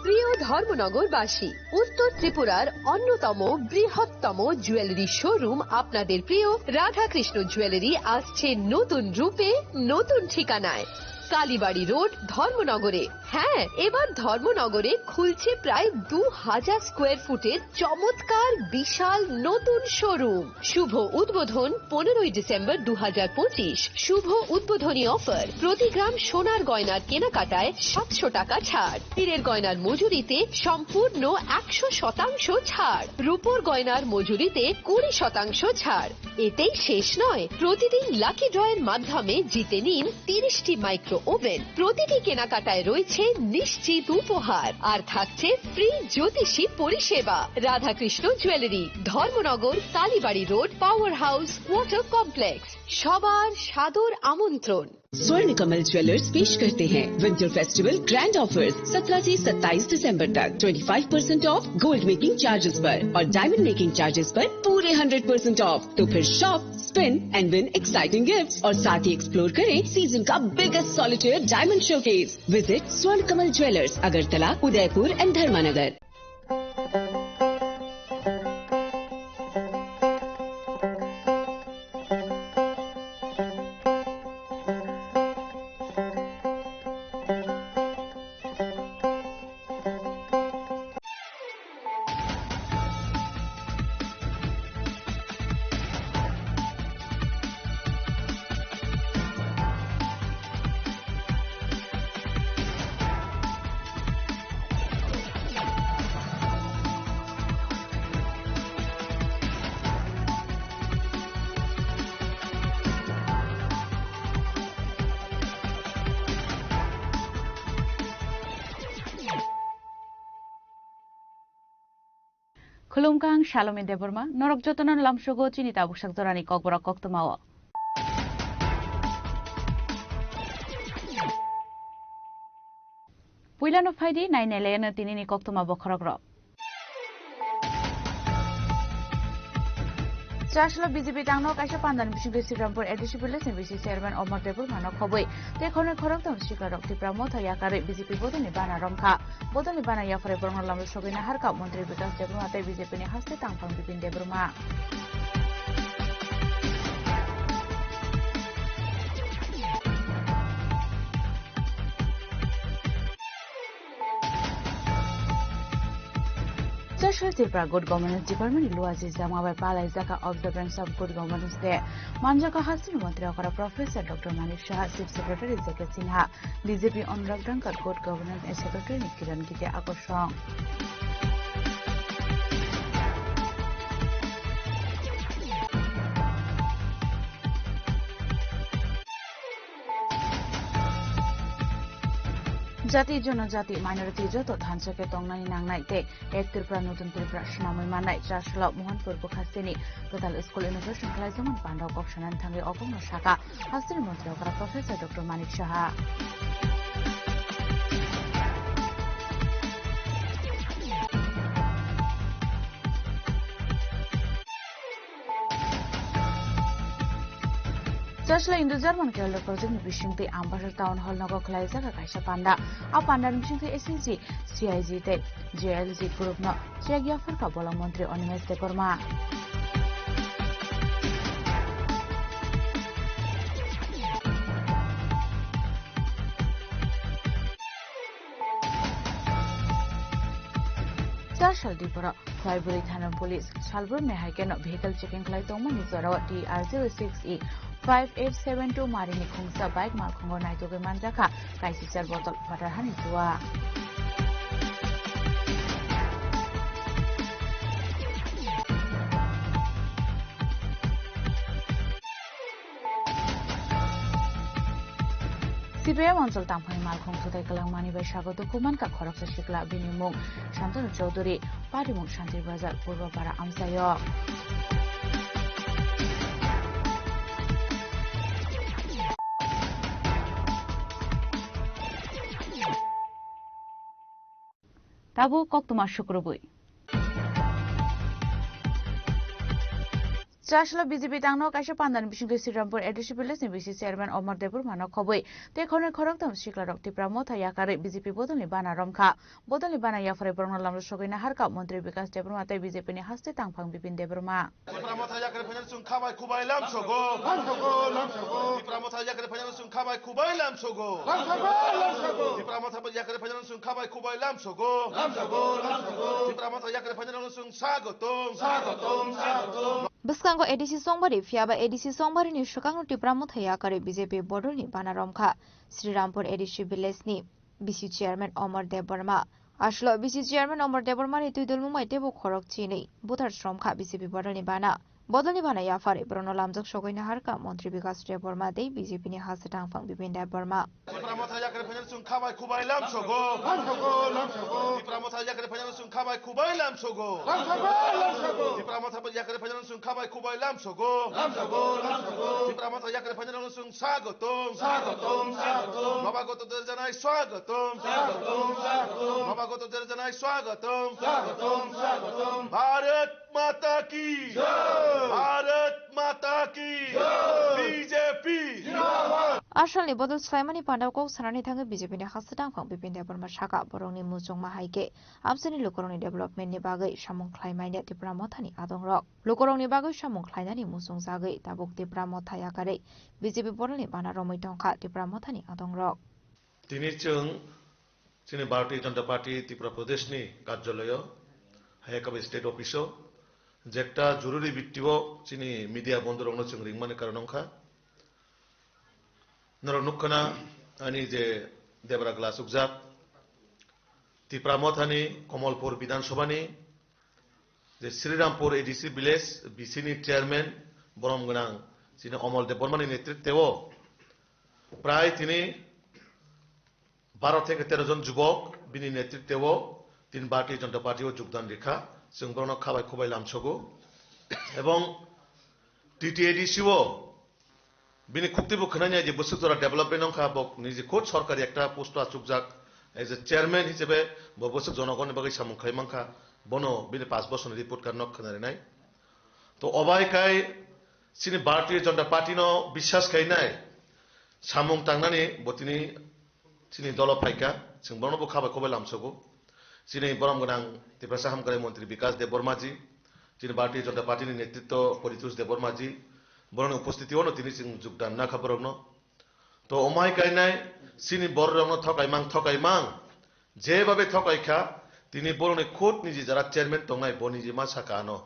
প্রিয় ধর্মনগরবাসী, উত্তর ত্রিপুরার অন্যতম বৃহত্তম জুয়েলারি শোরুম আপনাদের প্রিয় রাধাকৃষ্ণ জুয়েলারি আসছে নতুন রূপে, নতুন ঠিকানায়। কালীবাড়ি রোড, ধর্মনগরে। হ্যাঁ, এবার ধর্মনগরে খুলছে প্রায় দু হাজার স্কোয়ার ফুটের চমৎকার বিশাল নতুন শোরুম। শুভ উদ্বোধন পনেরোই ডিসেম্বর দু হাজার পঁচিশ। শুভ উদ্বোধনী অফার, প্রতি গ্রাম সোনার গয়নার কেনাকাটায় সাতশো টাকা ছাড়, হীরের গয়নার মজুরিতে সম্পূর্ণ একশো শতাংশ ছাড়, রূপোর গয়নার মজুরিতে কুড়ি শতাংশ ছাড়। এতেই শেষ নয়, প্রতিদিন লাকি ড্রয়ের মাধ্যমে জিতে নিন তিরিশটি মাইক্রো ওভেন। প্রতিটি কেনাকাটায় রয়েছে নিশ্চিত উপহার, আর থাকছে ফ্রি জ্যোতিষী পরিষেবা। Radhakrishna jewellery, Dharmanagar, Kalibari road, power house, water complex. সবার সাদর আমন্ত্রণ। स्वर्ण कमल ज्वेलर्स पेश करते हैं विंटर फेस्टिवल ग्रैंड ऑफर्स। सत्रह से सत्ताईस दिसंबर तक twenty five percent of gold making charges पर और डायमंड मेकिंग चार्जेस पर पूरे हंड्रेड परसेंट ऑफ। तो फिर shop, spin and win exciting gifts और साथ ही एक्सप्लोर करें सीजन का biggest solitaire diamond showcase. Visit स्वर्ण कमल ज्वेलर्स, अगरतला, उदयपुर एंड धर्मानगर। Khulumkha, ang Salome Debbarma, norok jotono lamsogo chini tabuksak jorani kokborok koktwmao. Puilano phaidi, nainailaino tinini koktwma bokhorokrok. Chaslo B J P tangno kaisa pandani bisingtwi Srirampur A D C village ni B C chairman Omar Debbarmano khobwi tei khoroknwi khoroktham sikarok Tipra Motha yakarwi B J P bodolni bana romkha. Bodolni bana yaphare borokno lama sogwi naharkha Montri Bikash Debbarma tei B J P ni haste tangphang Bipin Debbarma. Chasal Tripura Good Governance Department ni luaji jama bai palai jaka Observance of Good Governance Day. Manjaka hasteni montri okra Professor Doctor Manik Saha, Chief Secretary J K Sinha, D G P Anurag Dhankar, Good Governance and Secretary ni Kiran Gite Akosong. Jati, jonojati, minority joto thansa khe tongnani nangnai tei Ek Tripura, Nutun Tripura swnamwi mannai Chasalo Mohanpur Bukhasteni Kwtal School inauguration khlaijakmani pandao kok sanani thangwi okokno sakha hasteni montri okra Professor Doctor Manik Saha. Chasla Indo-German Calendar Project ni bisingtwi Ambassador Town Hall nogo khwlaijak kaisa panda. A panda ni bisingtwi S H G, C I G tei J L G group no chek yaphar kha Bolong Montri Animesh Debbarma. Chasal Dipora. Khwlaibwrwi Thana Police salbrumni hai kheno vehicle checking khlai tongmani jorao T R zero six E five eight seven two marini khungsa bike malkhungo naitugwi manjakha kaisichar botol phatar hani jua. C P I M Anchal Tangphani malkhung thutai kwlangmani bai sago dukhu mankha khoroksa sikla, bini mung Shantanu Chowdhury, parimung Shanti Bazar, Purba Para amchaio. Tabuk koktwma sukrubwi. Chasla B J P tangno kaisa pandani bisingtwi Srirampur A D C village ni B C chairman Omar Debbarma no khobwi tei khoroknwi khoroktham siklarok Tipra Motha yakarwi B J P bodolni bana romkha. Bodolni bana yapharwi borokno lamjak sogwi naharkha Montri Bikas Debbarma tei B J P ni haste tangphang Bipin Debbarma. Tipra Motha yakarwi phainani chwng khabai khubai lamsogo. Lamsogo, lamsogo. Tipra Motha yakarwi phainani chwng khabai khubai lamsogo. Lamsogo, lamsogo. Tipra Motha yakarwi phainani chwng khabai khubai lamsogo. Lamsogo, lamsogo. Tipra Motha yakarwi phainani chwng swagotom. Swagotom, swagotom. Bwskango A D C Songbari, phiyaba A D C Songbari ni swkangno Tipra Motha yakarwi B J P bodolni bana romkha Srirampur A D C village ni B C chairman Omar Debbarma. Aslo B C chairman Omar Debbarma ni twi dulmung bai teibo khorok chinwi buthar sromkha B J P bodolni bana. Bodolni bana yapharwi borokno lamjak sogwi naharkha Montri Bikas Debbarma tei B J P ni haste tangphang Bipin Debbarma. Tipra Motha yakarwi phainani chwng khabai khubai lamsogo. Lamsogo, lamsogo. Tipra Motha yakarwi phainani chwng khabai khubai lamsogo. Lamsogo, lamsogo. Tipra Motha yakarwi phainani chwng khabai khubai lamsogo. Lamsogo, lamsogo. Tipra Motha yakarwi phainani chwng swagotom. Swagotom, swagotom. Nobagoto derjanai swagotom. Swagotom, swagotom. Nobagoto derjanai swagotom. Swagotom, swagotom. Bharat Mata ki! Jai! Bharat Mata ki! Jai! B J P! Jindabad! Asalni bodol swlaimani pandao kok sanani thangwi B J P ni haste tangphang Bipin Debbarma saka borokni muchungma hai khe amchaini lukurokni development ni bagwi samung khlai manya Tipra Mothani adongrok. Lukurokni bagwi samung khlainani muchungjagwi tabuk Tipra Motha yakarwi B J P bodolni bana romwi tongkha Tipra Mothani adongrok. Tini chwng chini Bharatiya Janata Party Tripura Pradesh ni karjalayo, hai khe State Office o, jekta joruri bitti o chini media bondhu rokno chwng ringmani karon wngkha. Norok nukkhana ani je debra glass ukjak, Tipra Mothani Komolpur Bidhan Sabhani je Srirampur A D C village B C ni chairman borom gwnang chini Omol Debbarmani netrittewo prai tini baro theke tero jon jubok bini netrittewo tin Bharatiya Janata Party o jogdan rikha, chwng borokno khabai khubai lamsogo. Ebong T T A D C o bini khukti bo khwnani je bwswk jora development wngkha, bo niji khud sorkari ekta post o achukjak, as a chairman hisabe bo bwswk jonogonni bagwi samung khlai mankha, bono bini paanch bosorni report card no khwnarinai. To obai kai chini Bharatiya Janata Party no biswas khainai samung tangnani bo tini chini dolo phaikha, chwng bono bo khabai khubai lamsogo. Chini borom gwnang Tiprasa Hamkrai Montri Bikas Debbarma ji, chini Bharatiya Janata Party ni netritwo Paritosh Debbarma ji, borokni upostiti o no tini chwng jogdan nakha borokno. To omai kainai chini borok rokno thokai mang, thokai mang, jebabe thokai kha, tini borokni khud niji jara chairman tongnai bo niji ma saka ano.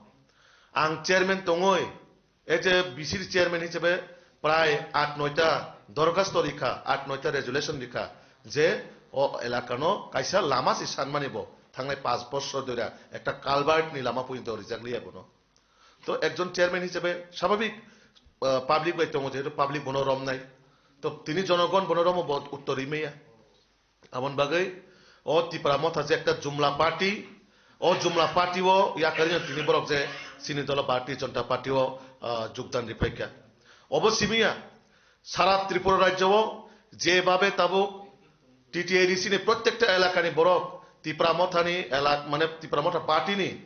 Ang chairman tongoi, as a B C chairman hisabe prai aat noita dorkhasto rikha, aat noita resolution rikha je o elakano kaisa lama se sanmani bo thangnai paanch bosor dhoria ekta culvert ni lama porjonto rijak liya bono. To ekjon chairman hisabe swabhabik, ah, public bai tongo, jehetu public bono romnai, to tini jonogon bono romo bo uttor rimaya. Aboni bagwi o Tipra Motha je ekta jumla party, o jumla party o yakarino tini borok je chini dolo Bharatiya Janata Party o, ah, jogdan riphaikha. Obo simiya sara Tripura rajyo o jebabe tabuk T T A D C ni prottekta elakani borok Tipra Mothani elak-, mane Tipra Motha party ni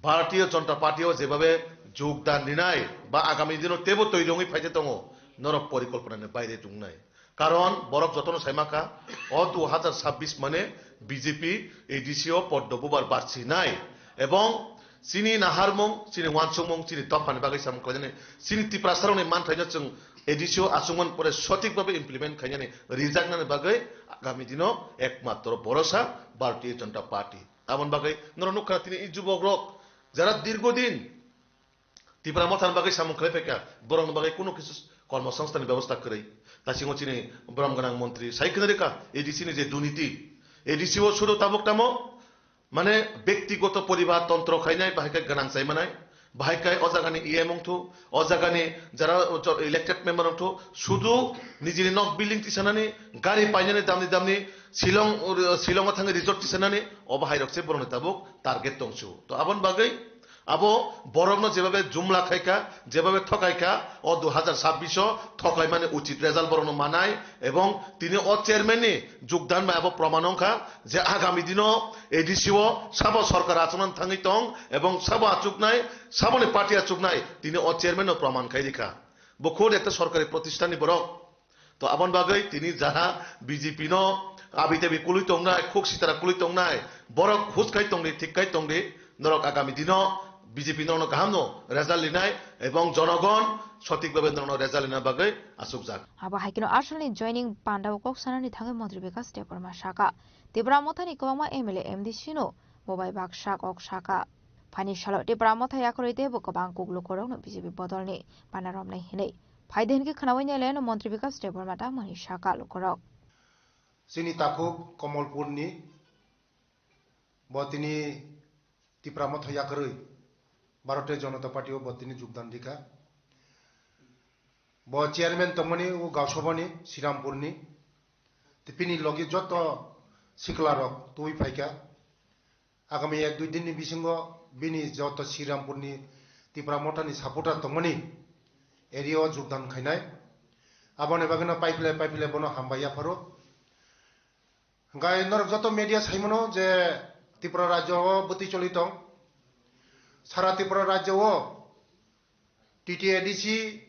Bharatiya Janata Party o jebabe jogdan rinai ba agami dino tebo toiri wngwi phaide tongo, norok porikolpona ni baire tongnai. Karon borok jotono saima kha, o dui hajar chabbish mane B J P A D C o poddo bubar barsinai. Ebong chini naharmung, chini wansukmung, chini dophani bagwi samung khlainani, chini Tiprasarokni manthaino chwng A D C o achukmani pore sothik bhabe implement khainani rijaknani bagwi agami dino ekmatro borosa Bharatiya Janata Party. Aboni bagwi norok nukha tini i jubokrok jara dirgo din Tipra Mothani bagwi samung khlai phaikha, borokni bagwi kunu kisu kormosongsthanni bebosta kwrwi. Tasingo chini borom gwnang montri sai khna rikha, A D C ni je duniti, A D C o sudu tabuk tamo, mane, bektigoto poribar tontro khainai, bahai khe gwnang chai manai, bahai khe o jagani E M wngthu, o jagani jara elected member wngthu, sudu nijini nok building tisanani, gari painani damni damni, Shillong, Shillong o thangwi resort tisanani, obo hairok se borokni tabuk target tongsu. To aboni bagwi, Abo borokno jebabe jumla khaikha, jebabe thokaikha, o dui hazar sabbish o thoklaimani uchit result borokno manai, ebong tini o chairman ni jugdan bai abo proman wngkha je agami dino A D C o sabo sorkar achuknani thangwi tong ebong sabo achuknai, saboni party achuknai, tini o chairman no proman khai rikha. Bo khud ekta sorkari protisthanni borok. To aboni bagwi tini jaha B J P no abi tebi kului tongnai, khuk sitara kului tongnai, borok hus khai tongdi, thik khai tongdi, norok agami dino B J P norokno kaham no result linai ebong jonogon sothik bhabe norokno result lina bagwi achukjak. Abo hai kheno Arsenal ni joining panda o kok sanani thangwi Montri Bikas Debbarma saka, Tipra Mothani kwbangma M L A M D C no bo bai baksa kok saka. Phani salo Tipra Motha yakarwi teibo kwbang kuk lukurokno B J P bodolni pana romnai hinwi phaidi hinkhe khnaui nai leno Montri Bikas Debbarma tangmani saka lukurok. Chini takhuk Komolpurni bo tini Tipra Motha yakarwi Bharatiya Janata Party o bo tini jogdan rikha. Bo chairman tongmani o Gausabani Srirampurni. Tei bini logi joto siklarok tubui phaikha. Agami ek dui dinni bisingo bini joto Srirampurni Tipra Mothani supporter tongmani area o jogdan khainai. Aboni bagwino paiphle paiphle bono hambai yapharo. Hwnkhe norok joto media saimano je Tripura rajyo o bwtwi choli tong. Sara Tripura rajyo o T T A D C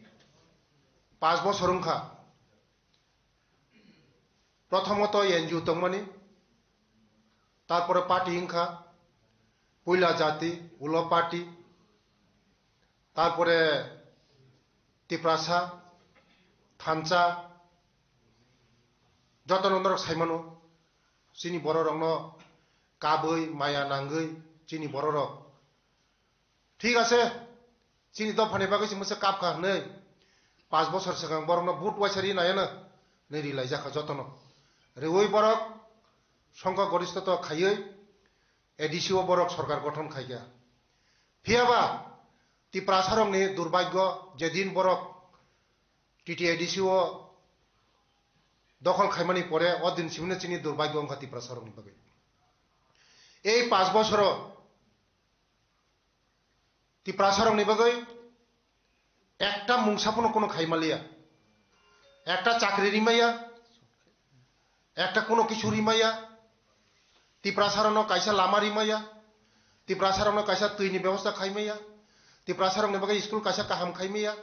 paanch bosor wngkha. Prothomoto N G O tongmani, tarpore party wngkha, puila jati, ulo party, tarpore Tiprasa, thansa, jotono norok saimano, chini bororokno kabwi, maya nangwi, chini bororok Thik ase, chini dophani bagwi se mwsa kap kha hwnwi, paanch bosor swkang borokno vote waisa ri nai ano hwnwi ri laijak kha jotono. Riwi borok songkho gorishthoto khaiwi A D C o borok sorkar gothon khai kha. Phiyaba Tiprasarokni durbhagyo, jedin borok T T A D C o dokhol khaimani pore o din simino chini durbhagyo wngkha Tiprasarokni bagwi. Ei paanch bosoro Tiprasarokni bagwi ekta mungsa phano kuno khai maliya, ekta chakri rimaya, ekta kuno kisu rimaya, Tiprasarokno kaisa lama rimaya, Tiprasarokno kaisa twini bebosta khaimaya, Tiprasarokni bagwi school kaisa kaham khaimaya,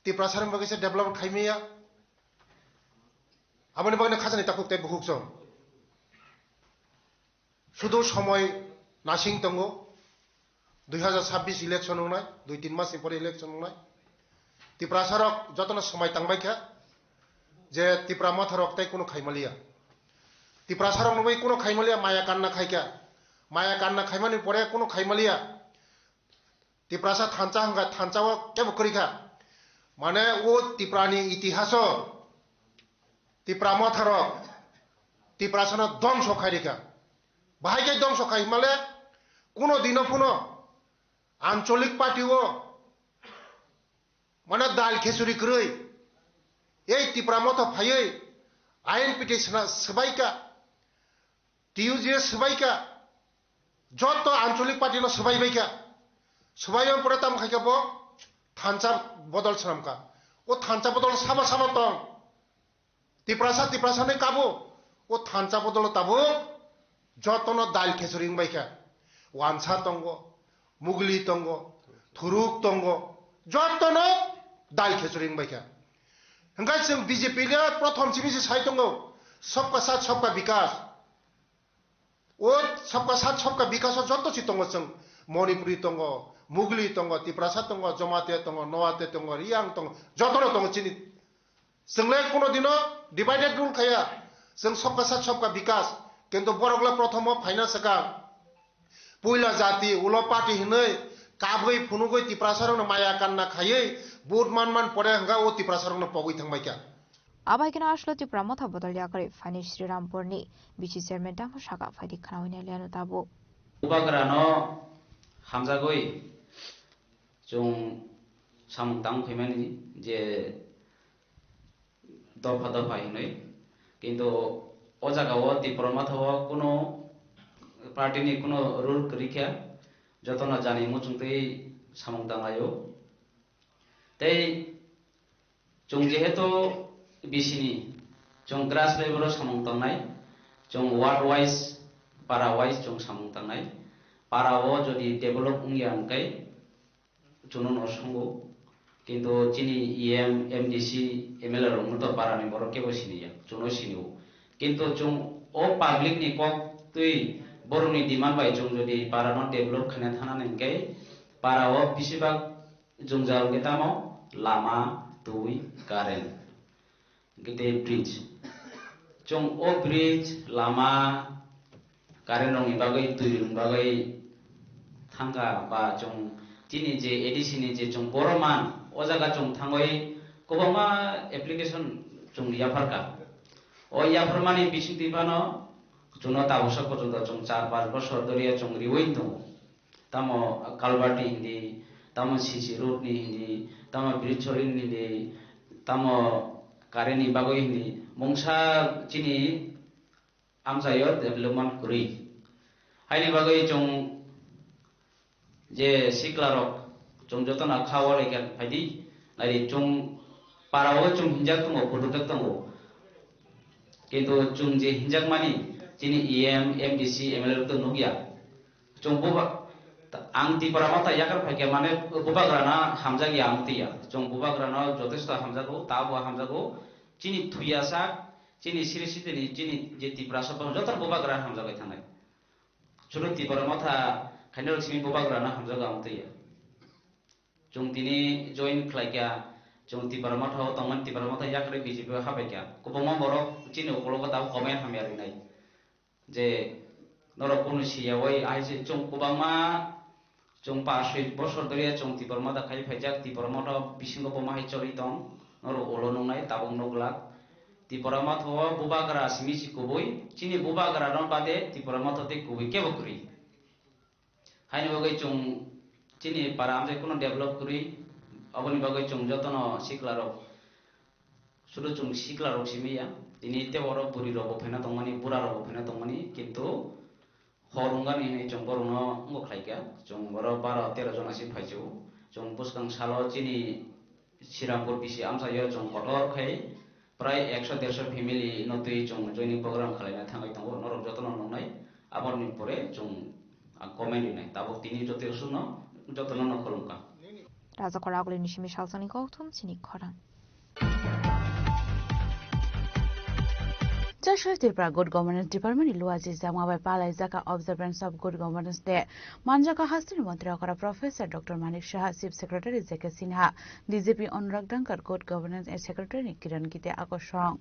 Tiprasarokni bagwi se develop khaimaya. Aboni bagwi khajani takhuk tei bukhuk chwng. Sudu somoi nasing tongo, dui hazar sabbish election wngnai, dui tin mas ni pore election wngnai. Tiprasarok jotono somoi tangbai kha je Tipra Motharok tei kuno khai maliya. Tiprasarokno bai kuno khai maliya, maya kanna khai kha. Maya kanna khaimani pore kuno khai maliya. Tiprasa thansa hwnkha thansa o kebo kwrwi kha. Mane o Tiprani itihaso Tipra Motharok Tiprasano dongso khai rikha. Bahai khe dongso khai himale kuno dino phuno ancholik party o mane dal khechuri kwrwi ei Tipra Motha phaiwi I N P T sna-, swbaikha, T U J swbaikha, joto ancholik party no swbai baikha. Swbaiwi pore tamo khaikha bo thansa bodol swnamkha. O thansa bodol sama sama tong. Tiprasa, Tiprasa ni kabo, o thansa bodolo tabuk jotono dal khechuri wngbaikha. Wansa tongo, mugli tongo, thuruk tongo, jotono dal khechuri wngbaikha. Hwnkhe chwng B J P le prothom simi se sai tongo, Sabka Sath Sabka Vikas. O Sabka Sath Sabka Vikas o joto si tongo chwng, Manipuri tongo, Mugli tongo, Tiprasa tongo, Jamatia tongo, Noatia tongo, Riyang tongo, jotono tongo chini. Chwng le kuno dino divided rule khaya. Chwng Sabka Sath Sabka Vikas. Kintu borok le prothomo phaina swkang puila jati, ulo party hinwi kabwi phunugwi Tiprasarokno maya kanna khaiwi vote man man pore hwnkha o Tiprasarokno pogwi thangbaikha. Abai kheno aslo Tipra Motha bodol yakarwi phani Srirampurni B C chairman tamo saka phaidi khnaui nai liano tabuk. Bubagrano hamjagwi chwng samung tang phaimani je dopha dopha hinwi. Kintu o jaga o Tipra Motha o kuno party ni kuno rule kwrwi kha. Jotono jani muchungtwi samung tanglaio. Tei chwng jehetu bisini chwng grass level o samung tangnai, chwng ward wise, para wise chwng samung tangnai. Para o jodi develop wngya hwnkhe chwngno no swngo. Kintu chini E M, M D C, M L A rokno to para ni borok kebo siniya, chwngno sinio. Kintu chwng o public ni kok twi borokni demand bai chwng jodi para no develop khaina thana hwnkhe para o bisibak jwngjal wngkhe tamo lama, twi, current. Hwnkhe tei bridge. Chwng o bridge, lama, current rokni bagwi, twi rokni bagwi thangkha ba chwng chini je A D C ni je chwng borok man, o jaga chwng thangwi kwbangma application chwng yapharkha. O yapharmani bisingtwi phano chwngno tabuksa porjonto chwng char panch bosor dhoriya chwng riwi tongo. Tamo culvert ni hindi, tamo C C road ni hindi, tamo bridge ni hindi, tamo current ni bagwi hindi, mungsa chini amchaio development kwrwi. Haini bagwi chwng je sikla rok, chwng jotono kha o lekha phaidi, naidi chwng para o chwng hinjak tongo, phutuk jak tongo. Kintu chwng je hinjakmani chini E M, M D C, M L A rok to nukya. Chwng buba-, ta-, ang Tipra Motha yakar phaikha mane bubagrano hamjakya ang twiya. Chwng bubagrano jotesto hamjago, tabo hamjago. Chini thuya sak, chini siri sitini, chini je Tiprasa bo joto bubagra hamjagwi thangnai. Chwng Tipra Motha khainai rok simi bubagrano hamjago ang twiya. Chwng tini join khlaikha, chwng Tipra Motha o tongmani Tipra Motha yakarwi B J P o habaikha. Kwbangma borok chini ukologo tabuk comment hamya rinai. Je norok kunu siyawi ahai se chwng kwbangma chwng pas soi bosor dhoriya chwng Tipra Motha khai phaijak, Tipra Motha bisingo bo mahai choli tong, norok ulo nungnai tabuk nuglak. Tipra Motha o bubagra simi si kubui, chini bubagra no bade Tipra Motha tei kubui kebo kwrwi. Haini bagwi chwng chini para amchai kunu develop kwrwi, aboni bagwi chwng jotono sikla rok, sudu chwng sikla rok simi ya, tini tei oro bwrwi rok bo phaina tongmani, bura rok bo phaina tongmani, kintu hor wngani hinwi chwng borokno wngbo khlaikha, chwng oro baro tero jona se phaisio, chwng bwskang salo chini Srirampur bisi amchaio chwng kotor khai prai ekso derso family no twi chwng joining program khwlaina thangwi tongo, norok jotono nuknai, aboni pore chwng, ah, comment rinai. Tabuk tini joto suno jotono no khulumkha. Raja Khoragulini simi salsani kokthum chini khorang. Chashoi Tripura Good Governance Department ni luaji jama bai palai jaka Observance of Good Governance Day manjaka hasteni montri okra Professor Doctor Manik Saha, Chief Secretary J K Sinha, D G P Anurag Dhankar, Good Governance and Secretary ni Kiran Gite akosong.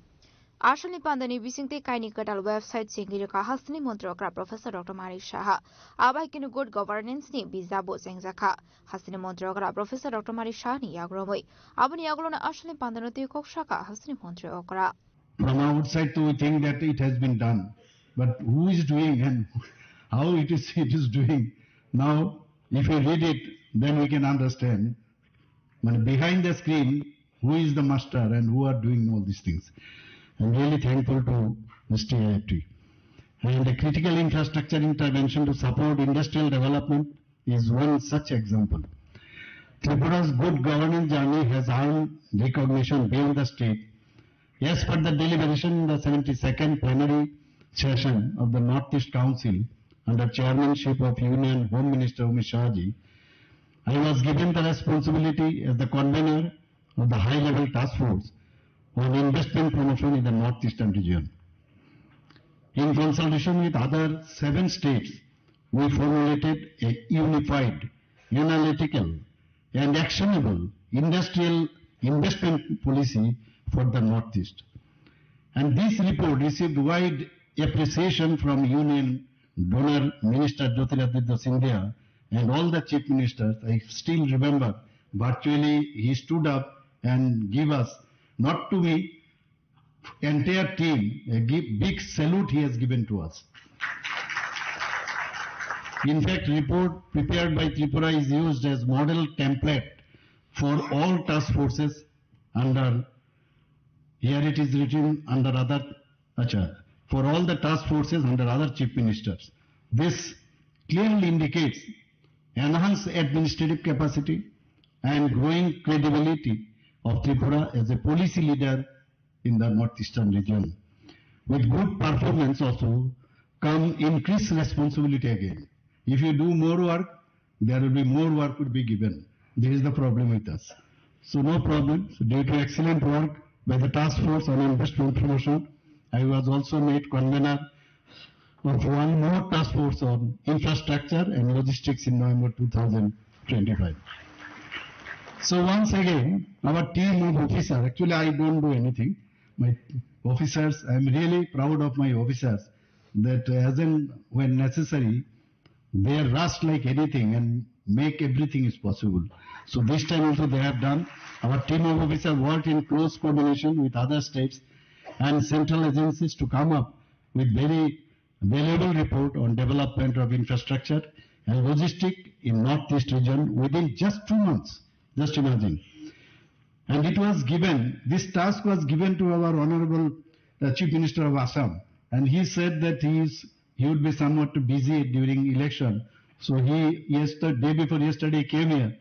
Asalni pandani bisingtwi kaini kwtal website chengirwkha hasteni montri okra Professor Doctor Manik Saha. Abai kini Good Governance ni bijabo chengjakha. Hasteni montri okra Professor Doctor Manik Saha ni yagromwi. Aboni yagulono asalni pandano twi kok sakha hasteni montri okra. From outside, to we think that it has been done, but who is doing and how it is, it is doing? Now, if we read it, then we can understand. But behind the screen, who is the master and who are doing all these things? I'm really thankful to S T I F T. And the critical infrastructure intervention to support industrial development is one such example. Tripura's good governance journey has earned recognition beyond the state. As per the deliberation in the seventy-second plenary session of the Northeast Council under chairmanship of Union Home Minister Amit Shah ji, I was given the responsibility as the convener of the high-level task force on investment promotion in the Northeastern region. In consultation with other seven states, we formulated a unified, analytical, and actionable industrial investment policy for the Northeast. And this report received wide appreciation from Union donor Minister Jyotiraditya Scindia and all the chief ministers. I still remember, virtually he stood up and give us, not to me, entire team, a gi-, big salute he has given to us. In fact, report prepared by Tripura is used as model template for all task forces under, here it is written under other, acha, for all the task forces under other chief ministers. This clearly indicates enhance administrative capacity, and growing credibility of Tripura as a policy leader in the northeastern region. With good performance also come increased responsibility again. If you do more work, there will be more work would be given. This is the problem with us. So no problem. So due to excellent work by the task force on investment promotion, I was also made convener of one more task force on infrastructure and logistics in November two thousand twenty-five. So once again, our team of officers, actually I don't do anything. My officers, I am really proud of my officers that as and when necessary, they rush like anything and make everything is possible. So this time also they have done. Our team of officers worked in close coordination with other states and central agencies to come up with very valuable report on development of infrastructure and logistic in Northeast region within just two months. Just imagine. And it was given, this task was given to our Honorable, uh, Chief Minister of Assam, and he said that he is, he would be somewhat busy during election. So he, yesterday, day before yesterday, he came here.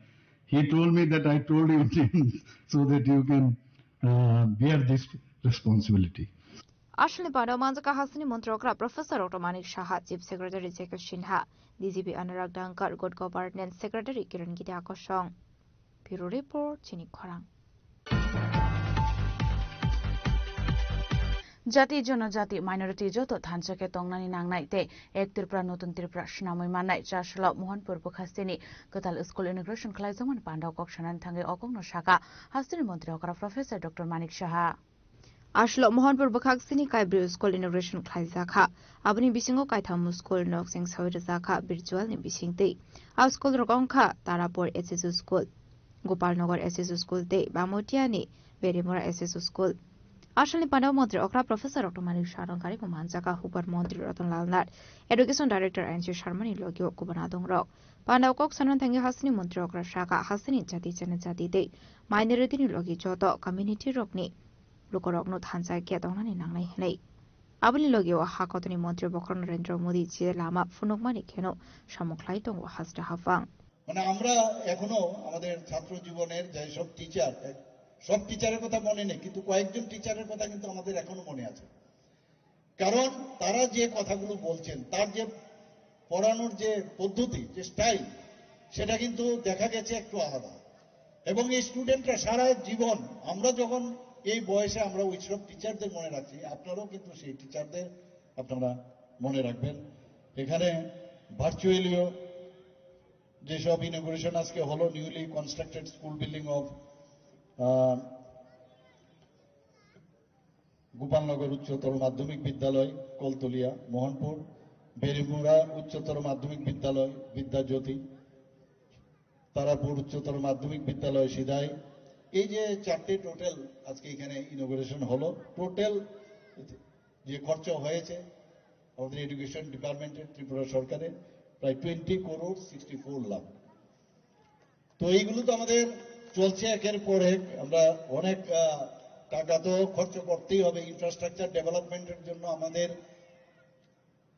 He told me that I told you things so that you can, uh, bear this responsibility. Aswlni panda manjak kha hasteni montri okra Professor Doctor Manik Saha, Chief Secretary J K Sinha, D G P Anurag Dhankar, Good Governance Secretary Kiran Giri Akosong. Bureau Report, Chini Khorang. Jati, jonojati, minority joto thansa khe tongnani nangnai tei Ek Tripura Notun Tripura swnamwi mannai chasalo Mohanpur bwkhasteni kwtal school inauguration khlaijakmani pandao kok sanani thangwi o kokno sakha hasteni montri okra Professor Doctor Manik Saha. Aswlao Mohanpur bwkhak sini kaibrwi school inauguration khlaijak kha. Aboni bisingo kaitham school nok cheng sawi rijak kha virtual ni bisingtwi. A school rok wngkha Tarapur S S O school, Gopalnagar S S O school tei Bamotiani Berimura S S O school. Aswlni pandao montri okra Professor Doctor Manik Saha rangkari bo manjak kha hukbar montri Ratan Lal Nath, Education Director N C Sharma ni logio kubun adong rok. Pandao kok sanan thangwi hasteni montri okra sakha hasteni jati jana jati tei minority ni logi joto community rokni lukurokno thansa khe tongnani nangnai hwnwi. Aboni logi o ha kotorni montri bokhorok Narendra Modi je lama phunukmani kheno samung khlai tongo hasta haphang. মানে আমরা এখনো আমাদের ছাত্র জীবনের যে সব টিচার, সব টিচারের কথা মনে নেই, কিন্তু কয়েকজন টিচারের কথা কিন্তু আমাদের এখনো মনে আছে। কারণ তারা যে কথাগুলো বলছেন, তার যে পড়ানোর যে পদ্ধতি, যে স্টাইল, সেটা কিন্তু দেখা গেছে একটু আলাদা। এবং এই স্টুডেন্টরা সারা জীবন, আমরা যখন এই বয়সে আমরা ওই সব টিচারদের মনে রাখছি, আপনারাও কিন্তু সেই টিচারদের আপনারা মনে রাখবেন। এখানে ভার্চুয়ালিও যেসব ইনোগ্রেশন আজকে হলো, newly constructed school building of Gopalnagar উচ্চতর মাধ্যমিক বিদ্যালয় কলতলিয়া, মোহনপুর, বেরিমুড়া উচ্চতর মাধ্যমিক বিদ্যালয় বিদ্যাজ্যোতি, তারাপুর উচ্চতর মাধ্যমিক বিদ্যালয় সিদাই। এই যে চারটে টোটাল আজকে এখানে ইনোগ্রেশন হলো, টোটাল যে খরচ হয়েছে আমাদের এডুকেশন ডিপার্টমেন্টের, ত্রিপুরা সরকারের, প্রায় টোয়েন্টি করোড় সিক্সটি ফোর লাখ। তো এইগুলো তো আমাদের চলছে একের পর এক। আমরা অনেক আহ, টাকা তো খরচ করতেই হবে ইনফ্রাস্ট্রাকচার ডেভেলপমেন্টের জন্য। আমাদের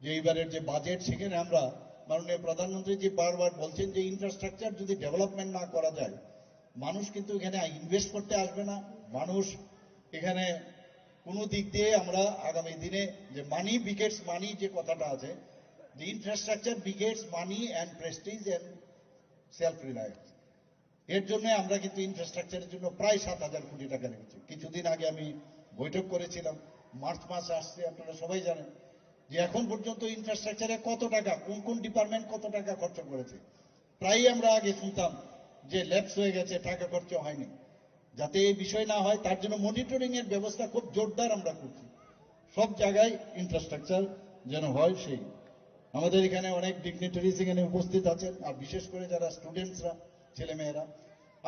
যে এইবারের যে বাজেট, সেখানে আমরা, মাননীয় প্রধানমন্ত্রী যে বারবার বলছেন যে ইনফ্রাস্ট্রাকচার যদি ডেভেলপমেন্ট না করা যায়, মানুষ কিন্তু এখানে ইনভেস্ট করতে আসবে না। মানুষ এখানে কোনো দিক দিয়ে আমরা আগামী দিনে যে মানি বিগেটস মানি যে কথাটা আছে, যে infrastructure begets money and Prestige and self reliance, এর জন্য আমরা কিন্তু ইনফ্রাস্ট্রাকচারের জন্য প্রায় সাত হাজার কোটি টাকা রেখেছি। কিছুদিন আগে আমি বৈঠক করেছিলাম, মার্চ মাস আসছে, আপনারা সবাই জানেন যে এখন পর্যন্ত ইনফ্রাস্ট্রাকচারে কত টাকা, কোন কোন ডিপার্টমেন্ট কত টাকা খরচ করেছে। প্রায়ই আমরা আগে শুনতাম যে ল্যাপস হয়ে গেছে, টাকা খরচ হয়নি। যাতে এই বিষয় না হয়, তার জন্য মনিটরিং এর ব্যবস্থা খুব জোরদার আমরা করছি। সব জায়গায় ইনফ্রাস্ট্রাকচার যেন হয় সেই। আমাদের এখানে অনেক ডিগনিটারিজ এখানে উপস্থিত আছেন, আর বিশেষ করে যারা স্টুডেন্টসরা, ছেলেমেয়েরা,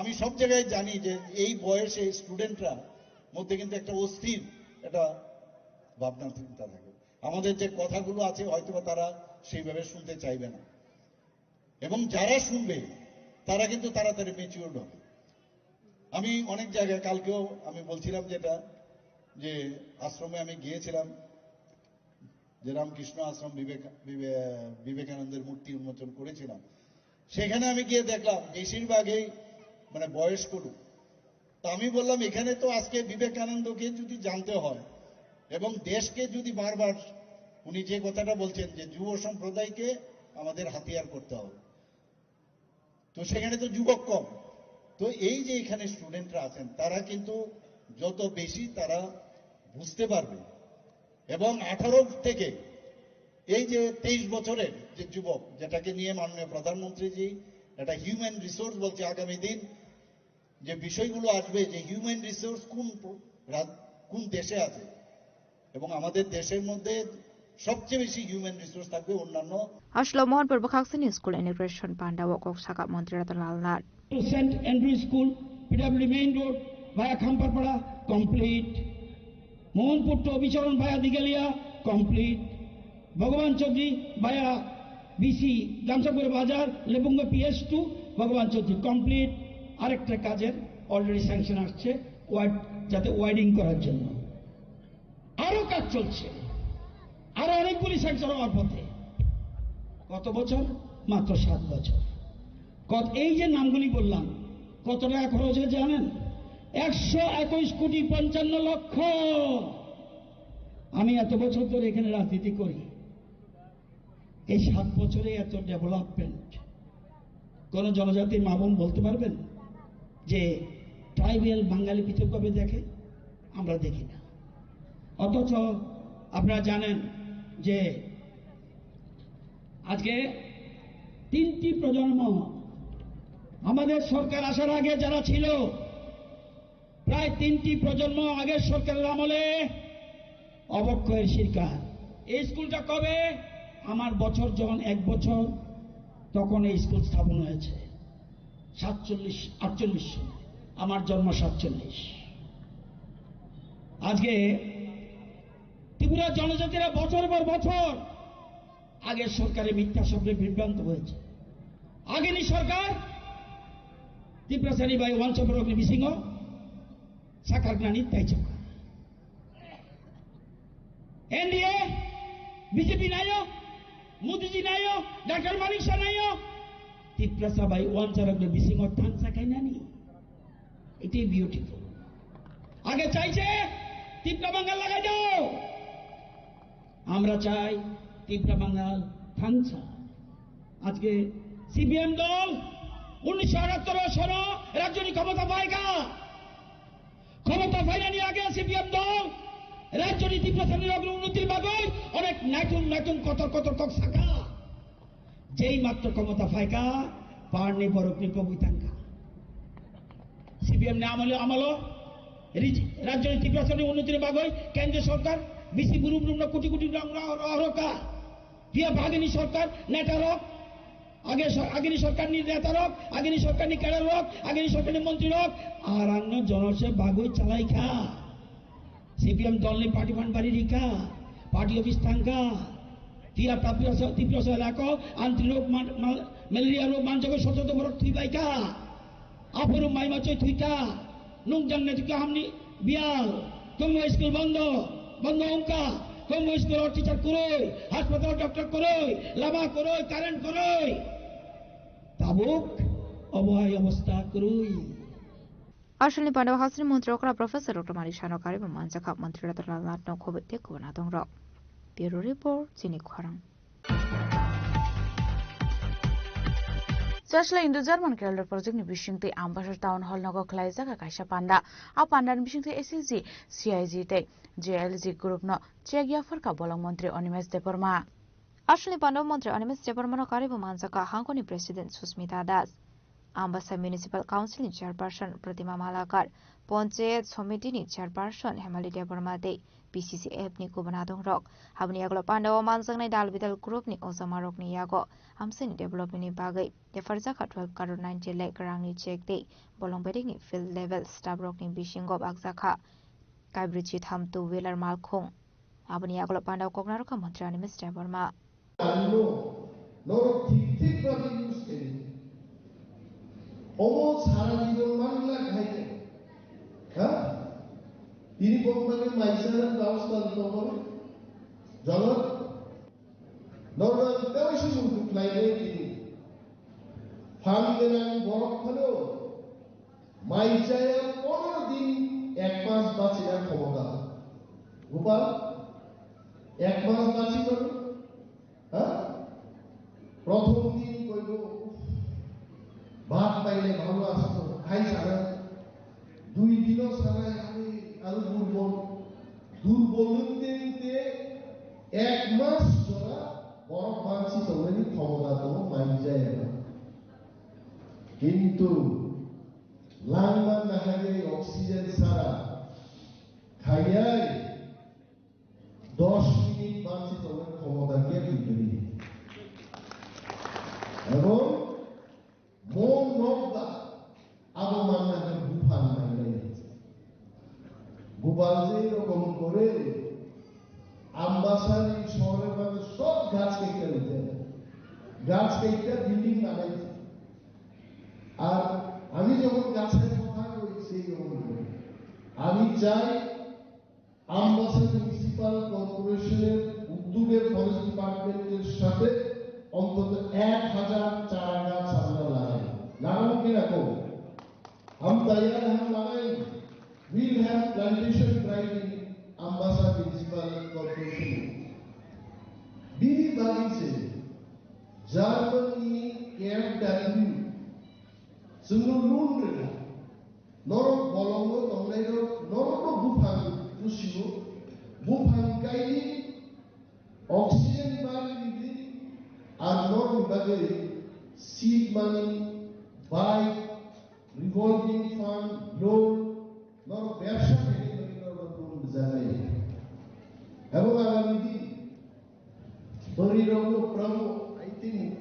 আমি সব জায়গায় জানি যে এই বয়সে স্টুডেন্টরা মধ্যে কিন্তু একটা অস্থির একটা ভাবনা চিন্তা থাকে। আমাদের যে কথাগুলো আছে হয়তো বা তারা সেইভাবে শুনতে চাইবে না, এবং যারা শুনবে তারা কিন্তু তাড়াতাড়ি ম্যাচিওরড হবে। আমি অনেক জায়গায়, কালকেও আমি বলছিলাম যেটা, যে আশ্রমে আমি গিয়েছিলাম, যে রামকৃষ্ণ আশ্রম বিবেক-, বিবে-, বিবেকানন্দের মূর্তি উন্মোচন করেছিলাম, সেখানে আমি গিয়ে দেখলাম বেশিরভাগই মানে বয়স্ক লোক। তো আমি বললাম, এখানে তো আজকে বিবেকানন্দকে যদি জানতে হয় এবং দেশকে যদি বারবার, উনি যে কথাটা বলছেন যে যুব সম্প্রদায়কে আমাদের হাতিয়ার করতে হবে, তো সেখানে তো যুবক কম। তো এই যে এখানে স্টুডেন্টরা আছেন, তারা কিন্তু যত বেশি তারা বুঝতে পারবে। এবং আঠারো থেকে এই যে তেইশ বছরের যে যুবক, যেটাকে নিয়ে মাননীয় প্রধানমন্ত্রীজি একটা হিউম্যান রিসোর্স বলছে, আগামী দিন যে বিষয়গুলো আসবে, যে হিউম্যান রিসোর্স কোন প্র-, রাজ-, কোন দেশে আছে, এবং আমাদের দেশের মধ্যে সবচেয়ে বেশি হিউম্যান রিসোর্স থাকবে অন্যান্য Ashilo Mohanpur bwkhaksini school inauguration pandao kok saka Montri Ratan Lal Nath. To Saint Andrew School, P W D main road via Khamparpara, complete. Mohanpur to Bicharan via Digalia, complete. Bhagwan Chaudhary via B C, Gamsapur Bazar, Lebunga P S two, Bhagwan Chaudhary, complete. আরেকটা কাজের already sanction আসছে, ওয়াইড-, যাতে ওয়াইডিং করার জন্য। আরো কাজ চলছে, আরো অনেকগুলি সেক্টর হওয়ার পথে। কত বছর? মাত্র সাত বছর। কত, এই যে নামগুলি বললাম, কত টাকা খরচ হয়েছে জানেন? একশো একুশ কোটি পঞ্চান্ন লক্ষ। আমি এত বছর ধরে এখানে রাজনীতি করি, এই সাত বছরে এত ডেভেলপমেন্ট, কোন জনজাতির মা বোন বলতে পারবেন যে ট্রাইবাল বাঙালি পৃথকভাবে দেখে? আমরা দেখি না। অথচ আপনারা জানেন যে আজকে তিনটি প্রজন্ম, আমাদের সরকার আসার আগে যারা ছিল, প্রায় তিনটি প্রজন্ম আগের সরকারের আমলে অবক্ষয়ের শিকার। এই স্কুলটা কবে? আমার বছর যখন এক বছর, তখন এই স্কুল স্থাপন হয়েছে সাতচল্লিশ আটচল্লিশ সনে, আমার জন্ম সাতচল্লিশ। আজকে ত্রিপুরা জনজাতিরা বছর পর বছর আগের সরকারের মিথ্যা স্বপ্নে বিভ্রান্ত হয়েছে। আগেনি সরকার তিপ্রাসানি bai wansa borokni bisingo sakarnani taichokha. N D A, B J P nayo, Modi ji nayo, Doctor Manik Saha nayo, Tiprasa bai wansa rokni bisingo thansa khainani. It is beautiful. আগে চাইছে তিপ্রা বাঙাল লাগাই দাও। আমরা চাই তিপ্রা বাঙাল থানসা। আজকে সিপিএম দল উনিশশো আটাত্তর সন রাজ্যনি ক্ষমতা পাইকা। ক্ষমতা পাইনানি আগে সিপিএম দল রাজ্যনি তিপ্রা শ্রেণীর অগ্রগতির বাগৈ অনেক নাইটুন নাইটুন কতর কতর কক সাকা। যেই মাত্র ক্ষমতা পাইকা, পারনি বরকনি কবুই থানকা। CPM ni amolo, amolo, rij-, rajyoni Tripura sani unnotini bagwi kendriyo sorkar bisi burum rumno koti koti rang ra-, ra-, roka. Phiya bo agini sorkar netarok, age sor-, agini sorkarni netarok, agini sorkarni cadre rok, agini sorkarni montri rok, arangno jonosa bagwi chalaikha. C P M dolni party fund bari rikha, party office thangkha, tira Tiprasa, Tiprasa elako, antri rok man-, mal-, malaria rok manjago soto to borok thwi baikha, aphuru mai machoi thwikha, nung jang nai thwikha hamni biyal, tongmo school bondo, bondo wngkha, tongmo school o teacher kwrwi, hospital doctor kwrwi, lama kwrwi, current kwrwi, tabuk obo hai obostha kwrwi. Asalni pandao hasini montri okra Professor Doctor Manik Sano karibo manjakha montri Ratan Lal Nath no khoboi tei kubun adong rok. Bureau Report, chini khorang. Chasla Indo-German Corridor Project ni bisingtwi Ambassador Town Hall nogo khwlaijak kaisa panda. A panda ni bisingtwi S L G, C I G tei J L G group no chek yapharkha bolong montri Animesh Debbarma. Asalni pandao montri Animesh Debbarma no karibo manjakha hangkoni President Susmita Das. Ambasa Municipal Council ni Chairperson Pratima Malakar, Panchayat Somiti ni Chairperson Hemali Debbarma tei P C C F ni kubun adong rok. Aboni yagulo pandao manjaknai dal bidal group ni ojama rok ni yago amsani development ni bagwi yapharjakha twelve crore ninety lakh rang ni check tei bolong bedek ni field level staff rok ni bisingo bakjakha kaibri chitham two wheeler malkhung. Aboni yagulo pandao kok narwkha montri Animesh Debbarma. Ano, norok thik thik bhabe use khaidi. Omo sara jibon manla khaide. Ha? Tini bokmani maisa na taos tal to bole. Jolot. Norok tei se mutu khlaide tini. Phan gwnang borok phano mai chaya pondro din, ek mas bachina khomota. Gopal, ek mas bachi mano? Ha? Prothom din koibo bhat paile bhalo asto, hai sana. Dui dino sana, are, aro durbol. Durbol wngte wngte ek mas jora borok banchi tongnani khomota tongo, mai chaya. Kintu langma nahagwi oxygen sara khaiyai dos minute banchi tongna khomota khe tongwi. Ebong mo nokba abo manna khe buphang nailai. Gopal je rokom kore Ambasani shore mane sob gach kaita rite. Gach kaita building banai. Ar ami jokhon gachar kotha koi, sei rokom kore. Ami chai Ambasa Municipal Corporation-er উদ্যোগে Forest Department-এর সাথে অন্তত এক হাজার চারা গাছ আমরা লাগাই। লাগাবো কিনা কও? हम तैयार हैं, हम लगाएंगे। We'll have plantation drive in Ambasa Municipal Corporation. Bini bagwi se Germany K F W chwngno loan rwna. Norok bolongo tongnairok, norokno buphang pusigo, buphang kaini oxygen bagwi ridi, ar norokni bagwi seed money, bike, revolving fund, loan, norok bebsa khainai bagwi norokno loan rwjaknai. Abo agami din Bwrwi rokno phrwngo, I think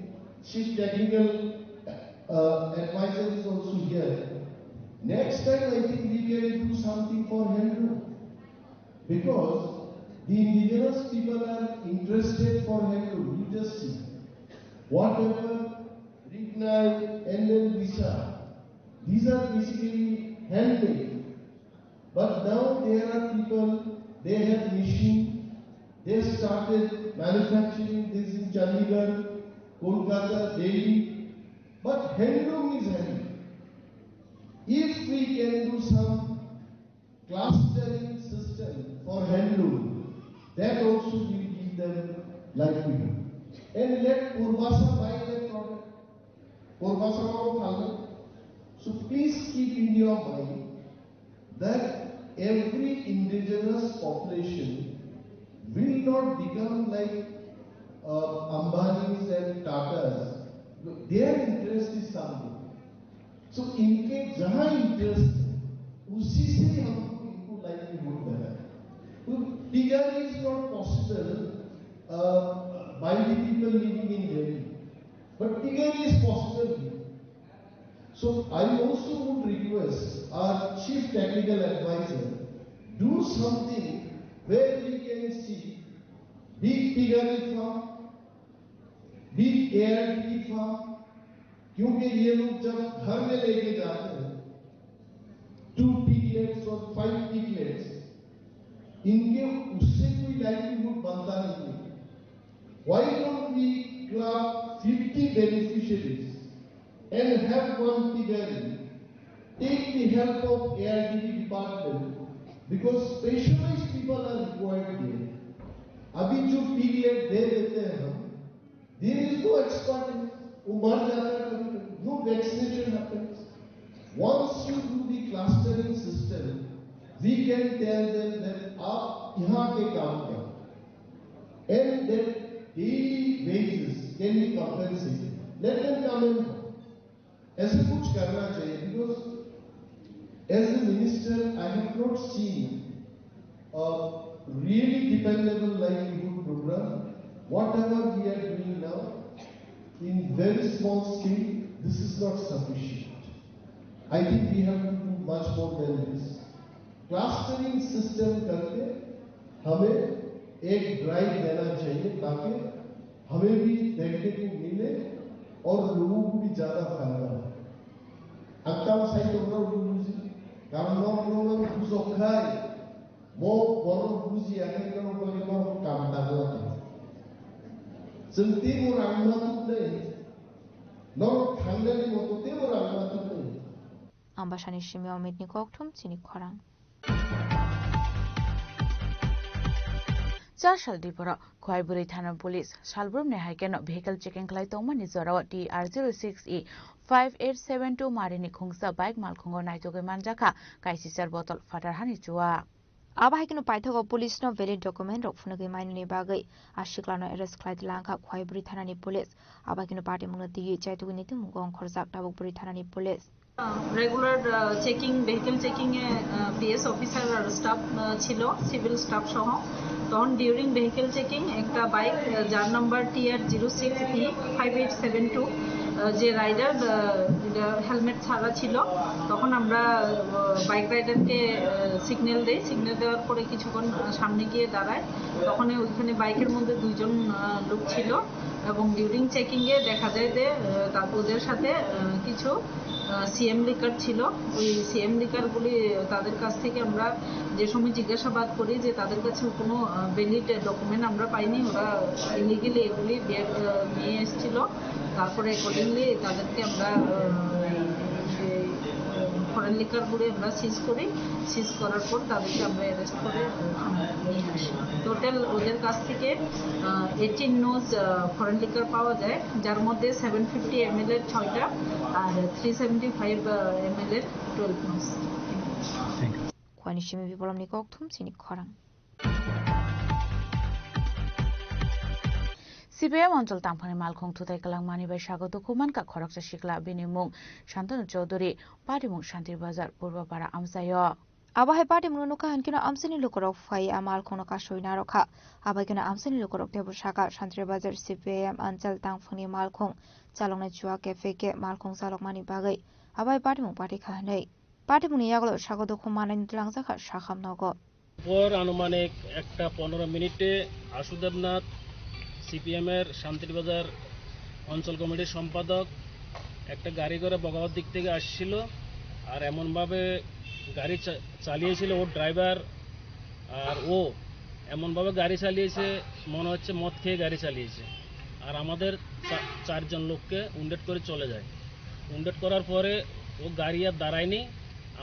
chief technical, uh, advisor is also here. Next time, I think we can do something for handloom. Because the indigenous people are interested for handloom. You just see. Whatever, Rignai, and then Visa, these are basically handmade. But now there are people, they have machine, they started manufacturing this in Chandigarh, Kolkata, Delhi. But handloom is handloom. If we can do some clustering system for handloom, that also will give them livelihood. And let Purvasa buy that product. Purvasa rok phalnai. So please keep in your mind that every indigenous population will not become like, uh, Ambanis and Tatas. Their interest is something. So इनके जहाँ interest है, उसी से हमको इनको livelihood देना है। तो piggery is not possible, uh, by the people living in Delhi. But piggery is possible here. So I also would request our chief technical advisor, do something where we can see big piggery farm, big A R D farm, क्योंकि ये लोग जब घर में लेके जाते हैं, two piglets or five piglets, इनके उससे कोई livelihood बनता नहीं है। Why don't we club fifty beneficiaries and have one piggery? Take the help of A R D B department, because specialized people are required there. अभी जो piglet दे देते हैं हम, there is no expertise. वो मर जाता है कभी कभी। No vaccination happens. Once you do the clustering system, we can tell them that आप यहाँ के काम करो, and that daily wages can be compensated. Let them come and work. ऐसे कुछ करना चाहिए, because as a minister, I have not seen a really dependable livelihood program. Whatever we are doing now, in very small scale, this is not sufficient. I think we have to do much more than this. Clustering system करके हमें एक ड्राइव देना चाहिए, ताकि हमें भी देखने को मिले और लोगों को भी ज्यादा फायदा हो। Ang tamo sai tongo norok buji, karon norok norok bujok khai, mo borok buji ya khai norok bagwi norok kam dagla. Chwng tei mo rang ma tuk dai, norok thang Ambasani simi Omitni kokthum chini khorang. Char sal diboro Khwai Bwrwi Thana Police salbrumni hai kheno vehicle checking khlai tongmani jorao T R zero six E five eight seven two marini khungsa bike malkhungo naitugwi manjakha kaisichar botol phatar hani chua. Abo hai kheno paithago police no valid document rok phunugwi mainani bagwi a siklano arrest khlai langkha Khwai Bwrwi Thana ni police. Abo hai kheno party mungno twiwi chaitugwi nitwmung ongkhorjak tabuk Bwrwi Thana ni police. Regular checking, vehicle checking এ PS officer আর staff ছিল, civil staff সহ। তখন during vehicle checking একটা bike, যার number T R zero six E five eight seven two, যে rider helmet ছাড়া ছিল, তখন আমরা বাইক রাইডারকে সিগন্যাল দেই। সিগন্যাল দেওয়ার পরে কিছুক্ষণ সামনে গিয়ে দাঁড়ায়। তখন ওইখানে বাইকের মধ্যে দুইজন লোক ছিল এবং ডিউরিং চেকিং এ দেখা যায় যে ওদের সাথে কিছু সিএম লিকার ছিল। ওই সিএম লিকারগুলি তাদের কাছ থেকে আমরা যে সময় জিজ্ঞাসাবাদ করি যে তাদের কাছে কোনো ভ্যালিড ডকুমেন্ট আমরা পাইনি, ওরা ইলিগালি এগুলি নিয়ে এসেছিল। তারপরে অ্যাকর্ডিংলি তাদেরকে আমরা ফরেন লিকারগুলি আমরা সিজ করি। সিজ করার পর তাদেরকে আমরা অ্যারেস্ট করে থানায় নিয়ে আসি। টোটাল ওদের কাছ থেকে এইটিন নোজ ফরেন লিকার পাওয়া যায়, যার মধ্যে সেভেন ফিফটি এমএল এর ছয়টা আর থ্রি সেভেন্টি ফাইভ এমএল এর twelve nos. Khwani simi Bipolomni kokthum chini khorang. C P I M Anchal Tangphani malkhung thutai kwlangmani bai sago dukhu mankha khoroksa sikla, bini mung Shantanu Chowdhury, parimung Shanti Bazar, Purba Para amchaio. Abo hai party mungno nukha hinkhe no amchaini lukurok phai a malkhungno kasui narwkha. Abai kheno amchaini lukurok teibo sakha Santri Bazar C P I M Anchal Tangphani malkhung chaloknai Chua Cafe khe malkhung chalokmani bagwi abo hai party mung patikha hinwi. Party mungni yagulo sago dukhu manai twlangjakha sakham nogo. পর আনুমানিক একটা পনেরো মিনিটে আশু দেবনাথ, সিপিএম এর শান্তির বাজার অঞ্চল কমিটির সম্পাদক, একটা গাড়ি করে বগাওয়ার দিক থেকে আসছিল। আর এমনভাবে গাড়ি চা-, চালিয়েছিল ওর ড্রাইভার আর ও, এমনভাবে গাড়ি চালিয়েছে মনে হচ্ছে মদ খেয়ে গাড়ি চালিয়েছে। আর আমাদের চা-, চারজন লোককে উন্ডেট করে চলে যায়। উন্ডেট করার পরে ও গাড়ি আর দাঁড়ায়নি,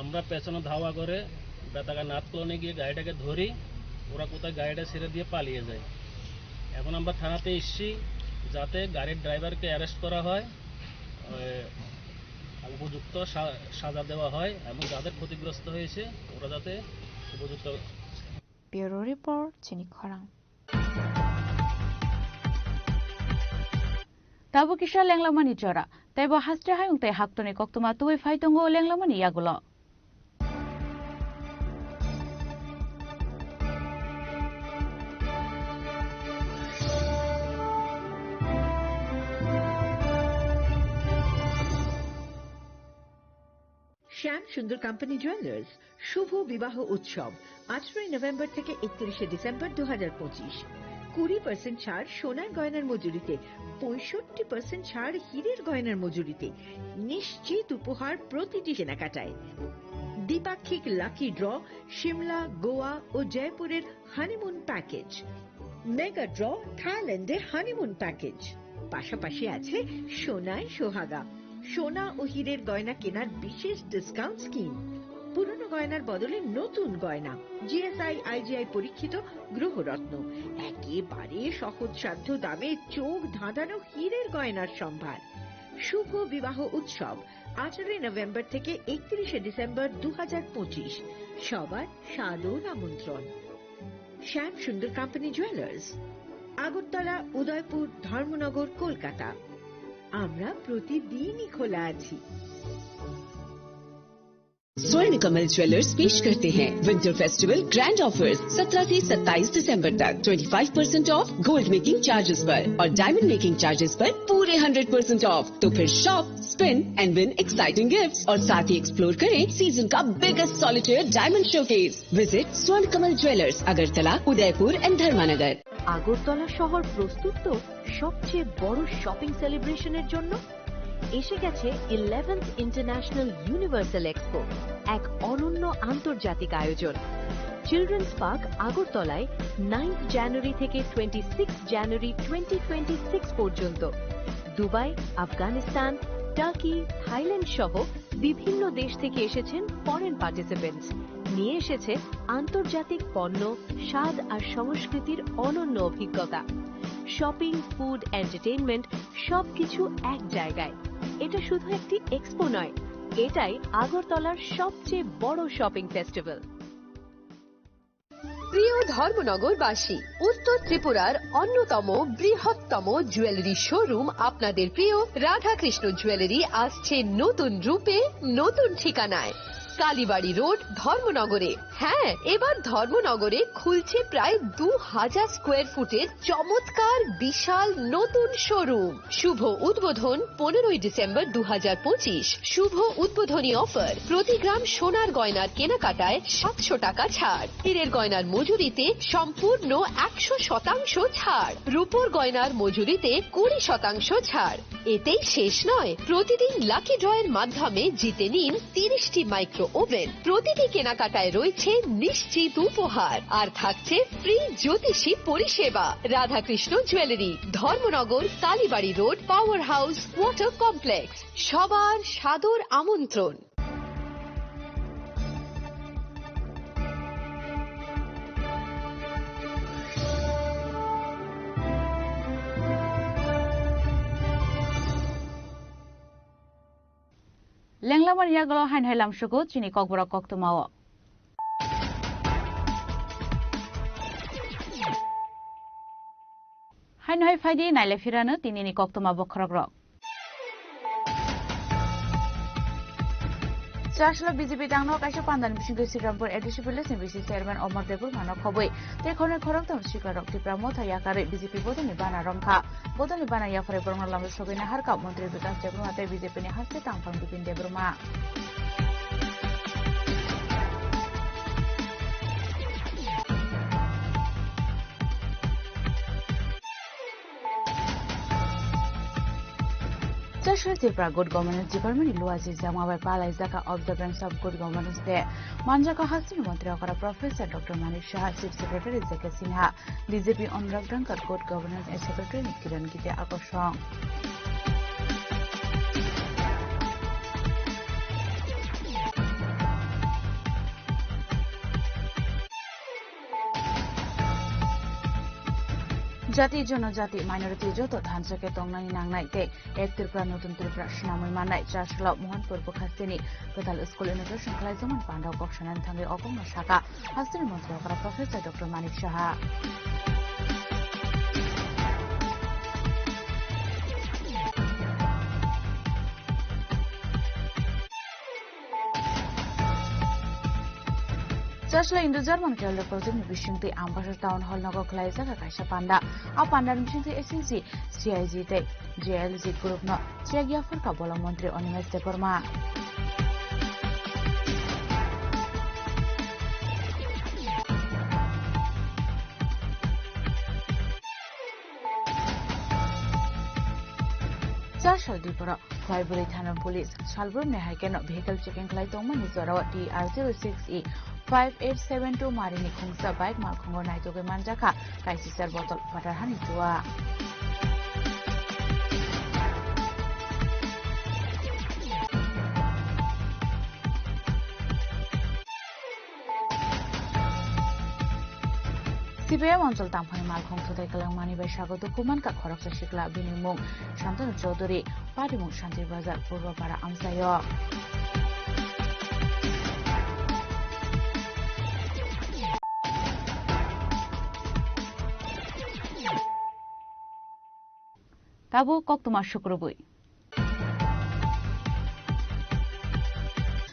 আমরা পেছনে ধাওয়া করে বেতাগা নাথ কলোনি গিয়ে গাড়িটাকে ধরি। ওরা কোথায় গাড়িটা ছেড়ে দিয়ে পালিয়ে যায়। এখন আমরা থানাতে এসছি যাতে গাড়ির ড্রাইভারকে অ্যারেস্ট করা হয়, এ, উপযুক্ত সা-, সাজা দেওয়া হয় এবং যাদের ক্ষতিগ্রস্ত হয়েছে ওরা যাতে উপযুক্ত Bureau Report, chini khorang. Tabuk kisa lenglamani jora, teibo haste hayung tei haktoni koktwma tubui phai tongo lenglamani yagulo. শ্যাম সুন্দর কোম্পানি জুয়েলার্স শুভ বিবাহ উৎসব, আঠারোই নভেম্বর থেকে একত্রিশে ডিসেম্বর দু হাজার পঁচিশ। কুড়ি পার্সেন্ট ছাড় সোনার গয়নার মজুরিতে, পঁয়ষট্টি পার্সেন্ট ছাড় হীরের গয়নার মজুরিতে, নিশ্চিত উপহার প্রতিটি কেনাকাটায়। দ্বিপাক্ষিক লাকি ড্র, সিমলা, গোয়া ও জয়পুরের হানিমুন প্যাকেজ। মেগা ড্র, থাইল্যান্ডে হানিমুন প্যাকেজ। পাশাপাশি আছে সোনায় সোহাগা, সোনা ও হীরের গয়না কেনার বিশেষ ডিসকাউন্ট স্কিম। পুরনো গয়নার বদলে নতুন গয়না, জিএসআই, আইজিআই পরীক্ষিত গ্রহরত্ন, একেবারে সহজসাধ্য দামে চোখ ধাঁধানো হীরের গয়নার সম্ভার। শুভ বিবাহ উৎসব, আঠারোই নভেম্বর থেকে একত্রিশে ডিসেম্বর দু হাজার পঁচিশ। সবার সাদর আমন্ত্রণ। শ্যাম সুন্দর কোম্পানি জুয়েলার্স, আগরতলা, উদয়পুর, ধর্মনগর, কলকাতা। আমরা প্রতিদিনই খোলা আছি। स्वर्ण कमल ज्वेलर्स पेश करते हैं विंटर फेस्टिवल ग्रैंड ऑफर्स, सत्रह से सत्ताईस दिसंबर तक। Twenty five percent of gold making charges पर और डायमंड मेकिंग चार्जेस पर पूरे हंड्रेड परसेंट ऑफ। तो फिर shop, spin and win exciting gifts और साथ ही एक्सप्लोर करें सीजन का biggest solitaire diamond showcase. Visit Swarn Kamal Jewellers, Agartala, Udaipur and Dharmanagar. Agartala শহর প্রস্তুত তো সবচেয়ে বড় শপিং সেলিব্রেশনের জন্য। এসে গেছে ইলেভেন্থ ইন্টারন্যাশনাল ইউনিভার্সাল এক্সপো, এক অনন্য আন্তর্জাতিক আয়োজন। চিলড্রেন্স পার্ক আগরতলায় নাইন্থ জানুয়ারি থেকে twenty six January twenty twenty six পর্যন্ত। দুবাই, আফগানিস্তান, টার্কি, থাইল্যান্ড সহ বিভিন্ন দেশ থেকে এসেছেন ফরেন পার্টিসিপেন্টস। নিয়ে এসেছে আন্তর্জাতিক পণ্য, স্বাদ আর সংস্কৃতির অনন্য অভিজ্ঞতা। শপিং, ফুড, এন্টারটেইনমেন্ট, সবকিছু এক জায়গায়। এটা শুধু একটি এক্সপো নয়, এটাই আগরতলার সবচেয়ে বড় শপিং ফেস্টিভ্যাল। প্রিয় ধর্মনগরবাসী, উত্তর ত্রিপুরার অন্যতম বৃহত্তম জুয়েলারি শোরুম আপনাদের প্রিয় রাধাকৃষ্ণ জুয়েলারি আসছে নতুন রূপে, নতুন ঠিকানায়। কালীবাড়ি রোড, ধর্মনগরে। হ্যাঁ, এবার ধর্মনগরে খুলছে প্রায় দু হাজার স্কোয়ার ফুটের চমৎকার বিশাল নতুন শোরুম। শুভ উদ্বোধন পনেরোই ডিসেম্বর দু হাজার পঁচিশ। শুভ উদ্বোধনী অফার, প্রতি গ্রাম সোনার গয়নার কেনাকাটায় সাতশো টাকা ছাড়, হীরের গয়নার মজুরিতে সম্পূর্ণ একশো শতাংশ ছাড়, রূপোর গয়নার মজুরিতে কুড়ি শতাংশ ছাড়। এতেই শেষ নয়, প্রতিদিন লাকি ড্রয়ের মাধ্যমে জিতে নিন তিরিশটি মাইক্রো ওভেন। প্রতিটি কেনাকাটায় রয়েছে নিশ্চিত উপহার, আর থাকছে ফ্রি জ্যোতিষী পরিষেবা। Radhakrishna jewellery, Dharmanagar, Kalibari road, power house, water complex. সবার সাদর আমন্ত্রণ। Lenglamani yagulo haino hai lamsugo chini kokborok koktwmao. Haino hai phaidi naile phirano tinini koktwma bokhorokrok. Chasla B J P tangno kaisa pandani bisingtwi Srirampur A D C village ni B C chairman Omar Debbarma no khobwi tei khoroknwi khoroktham siklarok Tipra Motha yakarwi B J P bodolni bana romkha. Bodolni bana yaphare borokno lama sogwi naharkha Montri Bikash Debbarma tei B J P ni haste tangphang Bipin Debbarma. Chasra Tripura Good Governance Department ni luaji jama bai palai jaka Observance of Good Governance Day. Manjaka hasteni montri okra Professor Doctor Manik Saha, Chief Secretary J K Sinha, D G P Anurag Dhankar, Good Governance and Secretary ni Kiran Gite Akosong. Jati, jonojati, minority joto thansa khe tongnani nangnai tei Ek Tripura, Notun Tripura swnamwi mannai Chasla Mohanpur Bukhasteni Kwtal School inauguration khlaijakmani pandao kok sanani thangwi o kokno sakha hasteni montri okra Professor Doctor Manik Saha. Chasla Indo-German Trail Project ni bisingtwi Ambassa Town Hall nogo khlaijak kaisa panda. A panda ni bisingtwi S N C, C I G tei J L G group no chek yaphar kha bola montri Animesh Debbarma. Chasla Dipora Khwlaibrwi thana police salbrumni hai kheno vehicle checking khlai tongmani jorao T R zero six E five eight seven two marini khungsa bike malkhungo naitugwi manjakha kaisisar botol phatar hani jua. C P I M Anchal Tangphani malkhung thutai kwlangmani bai sago dukhu mankha khoroksa sikla, bini mung Santanu Chaudhury, patimung Santir Bazar, Purba Para amchaio. Tabuk koktwma sukrubwi.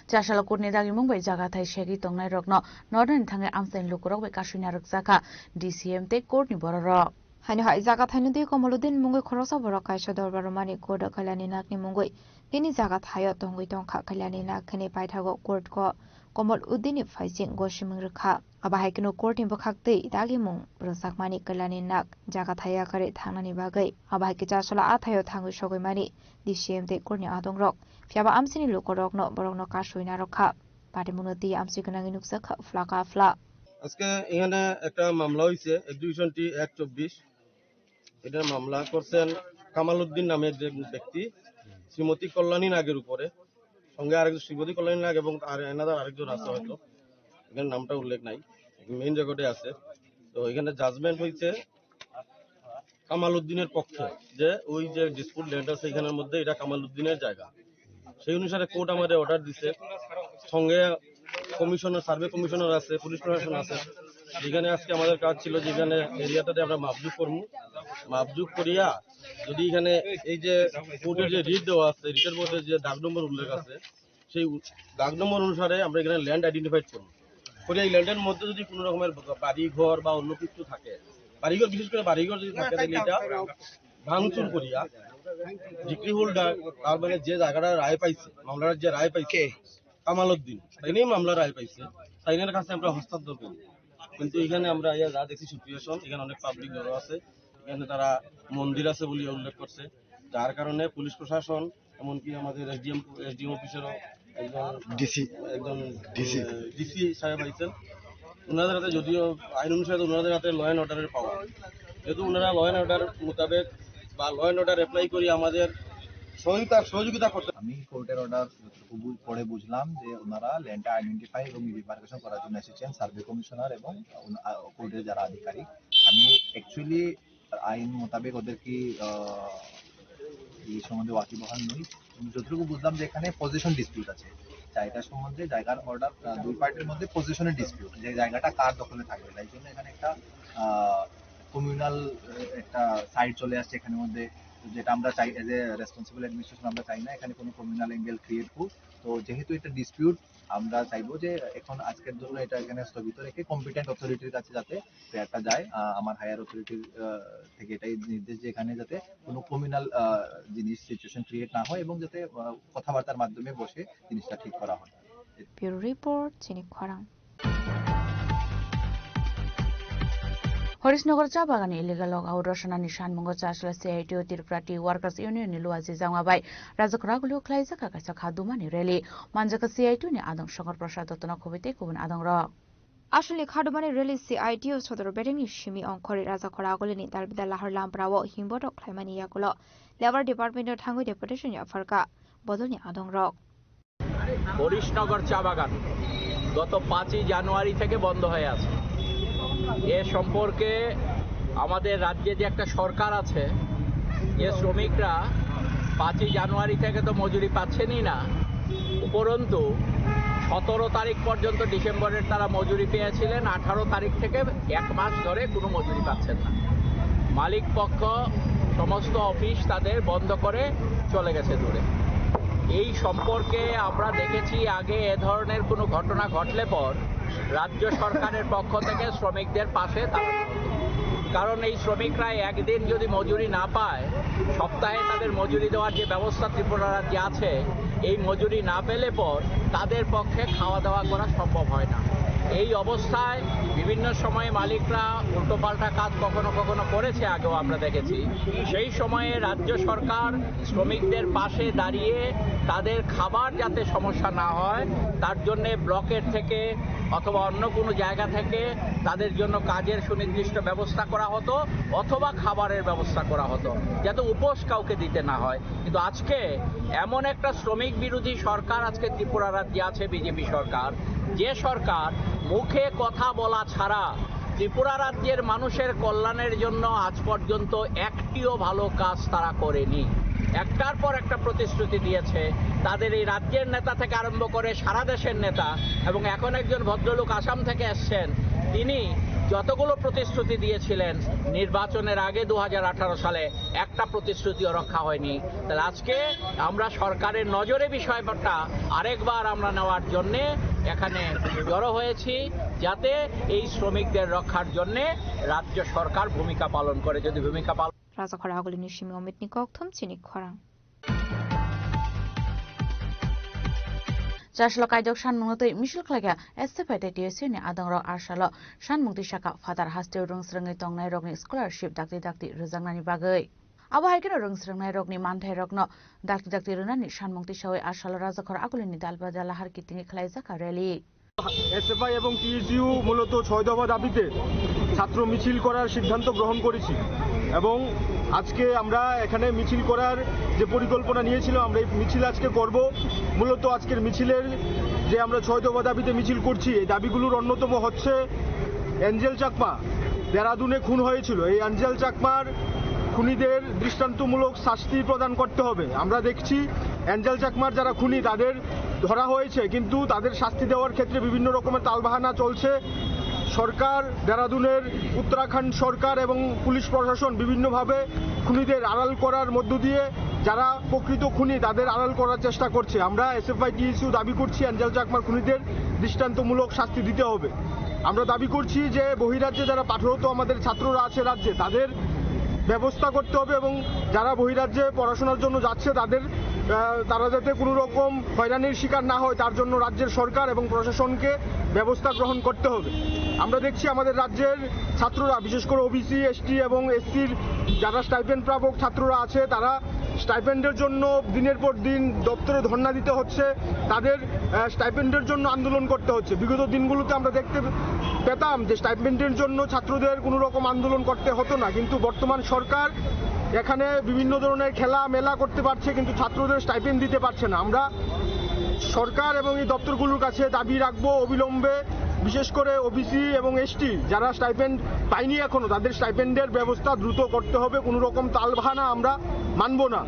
Chasala court ni dagimung bai jaga thai segwi tongnai rokno nornani thangwi amchaini lukurok bai kasui narwkjakha D C M tei court ni bororok. Haino hai jaga thaino twi Komoluddin mungwi khoroksa borok kaisa dorbar rwmani court o Kailani Nagni mungwi tini jaga thaio tongwi tongkha. Kailani Nag khini paithago court o Komoluddin ni phaising gosimung rwkha. Abo hai kheno court ni bwkhak twi dagimung rwjakmani Kailani Nag jaga thai yakarwi thangnani bagwi. Abo hai khe Chasala a thaio thangwi sogwi mani D C M tei court ni adongrok. Phiyaba amchaini lukurokno borokno kasui narwkha. Patimungno twi amchwi gwnangwi nukjakha phlaka phla. আজকে এখানে একটা মামলা হয়েছে, এক্সিবিশন টি এক চব্বিশ। এটা মামলা করছেন কামালউদ্দিন নামে একজন ব্যক্তি। শ্রীমতী কল্যাণী নাগের উপরে, সঙ্গে আরেকজন শ্রীমতী কল্যাণী নাগ এবং আর এনাদার আরেকজন আছে হয়তো, এখানে নামটা উল্লেখ নাই, মেইন রেকর্ডে আছে। তো এখানে জাজমেন্ট হয়েছে কামাল উদ্দিনের পক্ষে, যে ওই যে ডিসপুট ল্যান্ড আছে এখানের মধ্যে, এটা কামাল উদ্দিনের জায়গা। সেই অনুসারে কোর্ট আমাদের অর্ডার দিছে, সঙ্গে কমিশনার, সার্ভে কমিশনার আছে, পুলিশ প্রশাসন আছে। যেখানে আজকে আমাদের কাজ ছিল, যেখানে এরিয়াটাতে আমরা মাপজুক করবো, মাপজুক করিয়া যদি এখানে এই যে কোর্টের যে রিট দেওয়া আছে, রিটের মধ্যে যে দাগ নম্বর উল্লেখ আছে, সেই উ-, দাগ নম্বর অনুসারে আমরা এখানে ল্যান্ড আইডেন্টিফাইড করবো। করে এই ল্যান্ডের মধ্যে যদি কোনো রকমের বা-, বাড়ি ঘর বা অন্য কিছু থাকে, বাড়িঘর, বিশেষ করে বাড়িঘর যদি থাকে, তাহলে এটা ভাঙচুর করিয়া ডিক্রি হোল্ডার, তার মানে যে জায়গাটা রায় পাইছে, মামলার যে রায় পাইছে, কে? কামাল উদ্দিন, তাইনেই মামলা রায় পাইছে, তাইনের কাছে আমরা হস্তান্তর করি। কিন্তু এখানে আমরা ইয়া যা দেখছি সিচুয়েশন, এখানে অনেক পাবলিক জড়ো আছে, এখানে তারা মন্দির আছে বলে উল্লেখ করছে, যার কারণে পুলিশ প্রশাসন, এমনকি আমাদের এসডিএম, এসডিএম অফিসেরও একজন ডিসি। একজন ডিসি। আহ, ডিসি সাহেব আইছেন। ওনাদের হাতে যদিও আইন অনুসারে ওনাদের হাতে ল অ্যান্ড অর্ডারের পাওয়ার, যেহেতু ওনারা ল অ্যান্ড অর্ডার মোতাবেক বা ল অ্যান্ড অর্ডার অ্যাপ্লাই করি আমাদের সহযোগিতা, সহযোগিতা করতে। আমি কোর্টের অর্ডার যতটুকু বু-, পড়ে বুঝলাম যে ওনারা ল্যান্ডটা আইডেন্টিফাই এবং ডিমার্কেশন করার জন্য এসেছেন সার্ভে কমিশনার এবং ওন-, আ, কোর্টের যারা আধিকারিক। আমি অ্যাকচুয়ালি আইন মোতাবেক ওদের কি, আহ, এই সম্বন্ধে ওয়াকিবহাল নই। যতটুকু বুঝলাম যে এখানে পজিশন ডিসপিউট আছে, জায়গা সম্বন্ধে, জায়গার অর্ডার, আহ, দুই পার্টির মধ্যে পজিশনের ডিসপিউট, যে জায়গাটা কার দখলে থাকবে, তাই জন্য এখানে একটা, আহ, কমিউনাল, আহ, একটা সাইড চলে আসছে এখানে মধ্যে, যেটা আমরা চাই, এজ এ রেসপন্সিবল অ্যাডমিনিস্ট্রেশন আমরা চাই না এখানে কোনো কমিউনাল অ্যাঙ্গেল ক্রিয়েট হোক। তো যেহেতু এটা ডিসপিউট, আমরা চাইবো যে এখন আজকের জন্য এটা এখানে স্থগিত রেখে কম্পিটেন্ট অথরিটির কাছে যাতে প্রেয়ারটা যায়। আহ, আমার হায়ার অথরিটির, আহ, থেকে এটাই নির্দেশ যে এখানে যাতে কোনো কমিউনাল, আহ, জিনিস, সিচুয়েশন ক্রিয়েট না হয় এবং যাতে, আহ, কথাবার্তার মাধ্যমে বসে জিনিসটা ঠিক করা হয়। Bureau Report, Chini Khorang. Horisnagar cha bagani illegal log out rwsanani sanmungo chasla C I T U Tripura Tea Workers Union ni luaji jama bai Rajakhor agulio khlaijak kaisa khadumani rally. Manjak C I T U ni adong Shankar Prasad Dottono khobwi tei kubun adongrok. Aswkni khadumani rally C I T U sodor bedengni simi ongkhorwi Rajakhor agulini dalbidal lahar lamprao himbotok khlaimani yagulo Labour Department o thangwi deputation yapharkha bodolni adongrok. Harishnagar চা বাগান গত পাঁচই জানুয়ারি থেকে বন্ধ হয়ে আছে। এ সম্পর্কে আমাদের রাজ্যে যে একটা সরকার আছে, যে শ্রমিকরা পাঁচই জানুয়ারি থেকে তো মজুরি পাচ্ছেনই না, উপরন্তু সতেরো তারিখ পর্যন্ত ডিসেম্বরের তারা মজুরি পেয়েছিলেন, আঠারো তারিখ থেকে এক মাস ধরে কোনো মজুরি পাচ্ছেন না। মালিক পক্ষ সমস্ত অফিস তাদের বন্ধ করে চলে গেছে দূরে। এই সম্পর্কে আমরা দেখেছি, আগে এ ধরনের কোনো ঘটনা ঘটলে পর রাজ্য সরকারের পক্ষ থেকে শ্রমিকদের পাশে দাঁড়ানো হতো। কারণ এই শ্রমিকরা একদিন যদি মজুরি না পায়, সপ্তাহে তাদের মজুরি দেওয়ার যে ব্যবস্থা ত্রিপুরা রাজ্যে আছে, এই মজুরি না পেলে পর তাদের পক্ষে খাওয়া দাওয়া করা সম্ভব হয় না। এই অবস্থায় বিভিন্ন সময়ে মালিকরা উল্টোপাল্টা কাজ কখনো কখনো করেছে, আগেও আমরা দেখেছি। সেই সময়ে রাজ্য সরকার শ্রমিকদের পাশে দাঁড়িয়ে তাদের খাবার যাতে সমস্যা না হয়, তার জন্যে ব্লকের থেকে অথবা অন্য কোনো জায়গা থেকে তাদের জন্য কাজের সুনির্দিষ্ট ব্যবস্থা করা হতো অথবা খাবারের ব্যবস্থা করা হতো, যাতে উপোস কাউকে দিতে না হয়। কিন্তু আজকে এমন একটা শ্রমিক বিরোধী সরকার আজকে ত্রিপুরা রাজ্যে আছে, বিজেপি সরকার, যে সরকার মুখে কথা বলা ছাড়া ত্রিপুরা রাজ্যের মানুষের কল্যাণের জন্য আজ পর্যন্ত একটিও ভালো কাজ তারা করেনি। একটার পর একটা প্রতিশ্রুতি দিয়েছে। তাদের এই রাজ্যের নেতা থেকে আরম্ভ করে সারা দেশের নেতা, এবং এখন একজন ভদ্রলোক আসাম থেকে এসছেন, তিনি যতগুলো প্রতিশ্রুতি দিয়েছিলেন নির্বাচনের আগে দু হাজার আঠারো সালে, একটা প্রতিশ্রুতিও রক্ষা হয়নি। তাহলে আজকে আমরা সরকারের নজরে বিষয়টা আরেকবার আমরা নেওয়ার জন্যে এখানে জড়ো হয়েছি, যাতে এই শ্রমিকদের রক্ষার জন্যে রাজ্য সরকার ভূমিকা পালন করে। যদি ভূমিকা পালন Rajakhor agulini simi Omitni kokthum chini khorang. Chaslo kaijok sanmungno twi misil khlaikha S F I tei T S U ni adongrok Arsalo. Sanmung twi sakha phatar hasteo rwngsrwngwi tongnairokni scholarship dakti dakti rwjaknani bagwi. Abo hai kheno rwngsrwngnairokni manthairokno dakti dakti rwnani sanmung twisawi Arsalo Rajakhor agulini dalbadal lahar kitingwi khlaijakha rally. SFI এবং টিএসইউ মূলত ছয় দফা দাবিতে ছাত্র মিছিল করার সিদ্ধান্ত গ্রহণ করেছি এবং আজকে আমরা এখানে মিছিল করার যে পরিকল্পনা নিয়েছিলাম, আমরা এই মিছিল আজকে করব। মূলত আজকের মিছিলের যে আমরা ছয় দফা দাবিতে মিছিল করছি, এই দাবিগুলোর অন্যতম হচ্ছে অ্যাঞ্জেল চাকমা দেরাদুনে খুন হয়েছিল, এই অ্যাঞ্জেল চাকমার খুনিদের দৃষ্টান্তমূলক শাস্তি প্রদান করতে হবে। আমরা দেখছি অ্যাঞ্জেল চাকমার যারা খুনি, তাদের ধরা হয়েছে, কিন্তু তাদের শাস্তি দেওয়ার ক্ষেত্রে বিভিন্ন রকমের তালবাহানা চলছে। সরকার, দেরাদুনের উত্তরাখণ্ড সরকার এবং পুলিশ প্রশাসন বিভিন্নভাবে খুনিদের আড়াল করার মধ্য দিয়ে যারা প্রকৃত খুনি, তাদের আড়াল করার চেষ্টা করছে। আমরা এসএফআই টিএসইউ দাবি করছি, অ্যাঞ্জেল চাকমার খুনিদের দৃষ্টান্তমূলক শাস্তি দিতে হবে। আমরা দাবি করছি যে বহিরাজ্যে যারা পাঠরত আমাদের ছাত্ররা আছে রাজ্যে, তাদের ব্যবস্থা করতে হবে এবং যারা বহিরাজ্যে পড়াশোনার জন্য যাচ্ছে, তাদের, আহ, তারা যাতে কোনো রকম হয়রানির শিকার না হয়, তার জন্য রাজ্যের সরকার এবং প্রশাসনকে ব্যবস্থা গ্রহণ করতে হবে। আমরা দেখছি আমাদের রাজ্যের ছাত্ররা, বিশেষ করে ওবিসি, এসটি এবং এসসির যারা স্টাইপেন্ড প্রাপক ছাত্ররা আছে, তারা স্টাইপেন্ডের জন্য দিনের পর দিন দপ্তরে ধর্ণা দিতে হচ্ছে, তাদের, আহ, স্টাইপেন্ডের জন্য আন্দোলন করতে হচ্ছে। বিগত দিনগুলোতে আমরা দেখতে পেতাম যে স্টাইপেন্ডের জন্য ছাত্রদের কোনো রকম আন্দোলন করতে হতো না, কিন্তু বর্তমান সরকার এখানে বিভিন্ন ধরনের খেলা মেলা করতে পারছে, কিন্তু ছাত্রদের স্টাইপেন্ড দিতে পারছে না। আমরা সরকার এবং এই দপ্তরগুলোর কাছে দাবি রাখবো অবিলম্বে, বিশেষ করে ওবিসি এবং এসটি যারা স্টাইপেন্ড পায়নি এখনো, তাদের স্টাইপেন্ডের ব্যবস্থা দ্রুত করতে হবে, কোনো রকম তালবাহানা আমরা মানব না।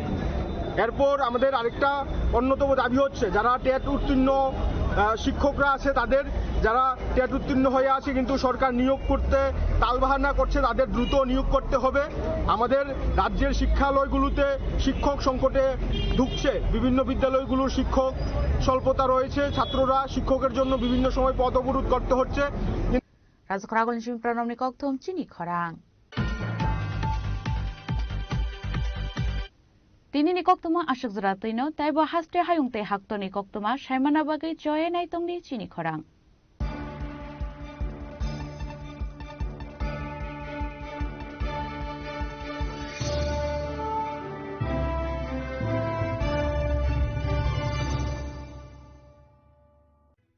এরপর আমাদের আরেকটা অন্যতম দাবি হচ্ছে, যারা টেট উত্তীর্ণ, আহ, শিক্ষকরা আছে, তাদের, যারা টেট উত্তীর্ণ হয়ে আছে কিন্তু সরকার নিয়োগ করতে তালবাহানা করছে, তাদের দ্রুত নিয়োগ করতে হবে। আমাদের রাজ্যের শিক্ষালয়গুলোতে শিক্ষক সংকটে ঢুকছে, বিভিন্ন বিদ্যালয়গুলোর শিক্ষক স্বল্পতা রয়েছে, ছাত্ররা শিক্ষকের জন্য বিভিন্ন সময় পথ অবরোধ করতে হচ্ছে। Rajak Ragol ni simi Pranamni kokthum chini khorang. Tini ni koktuma aswk jora twino, taibo haste hayung tei haktorni koktuma saimana bagwi choye nai tongdi chini khorang.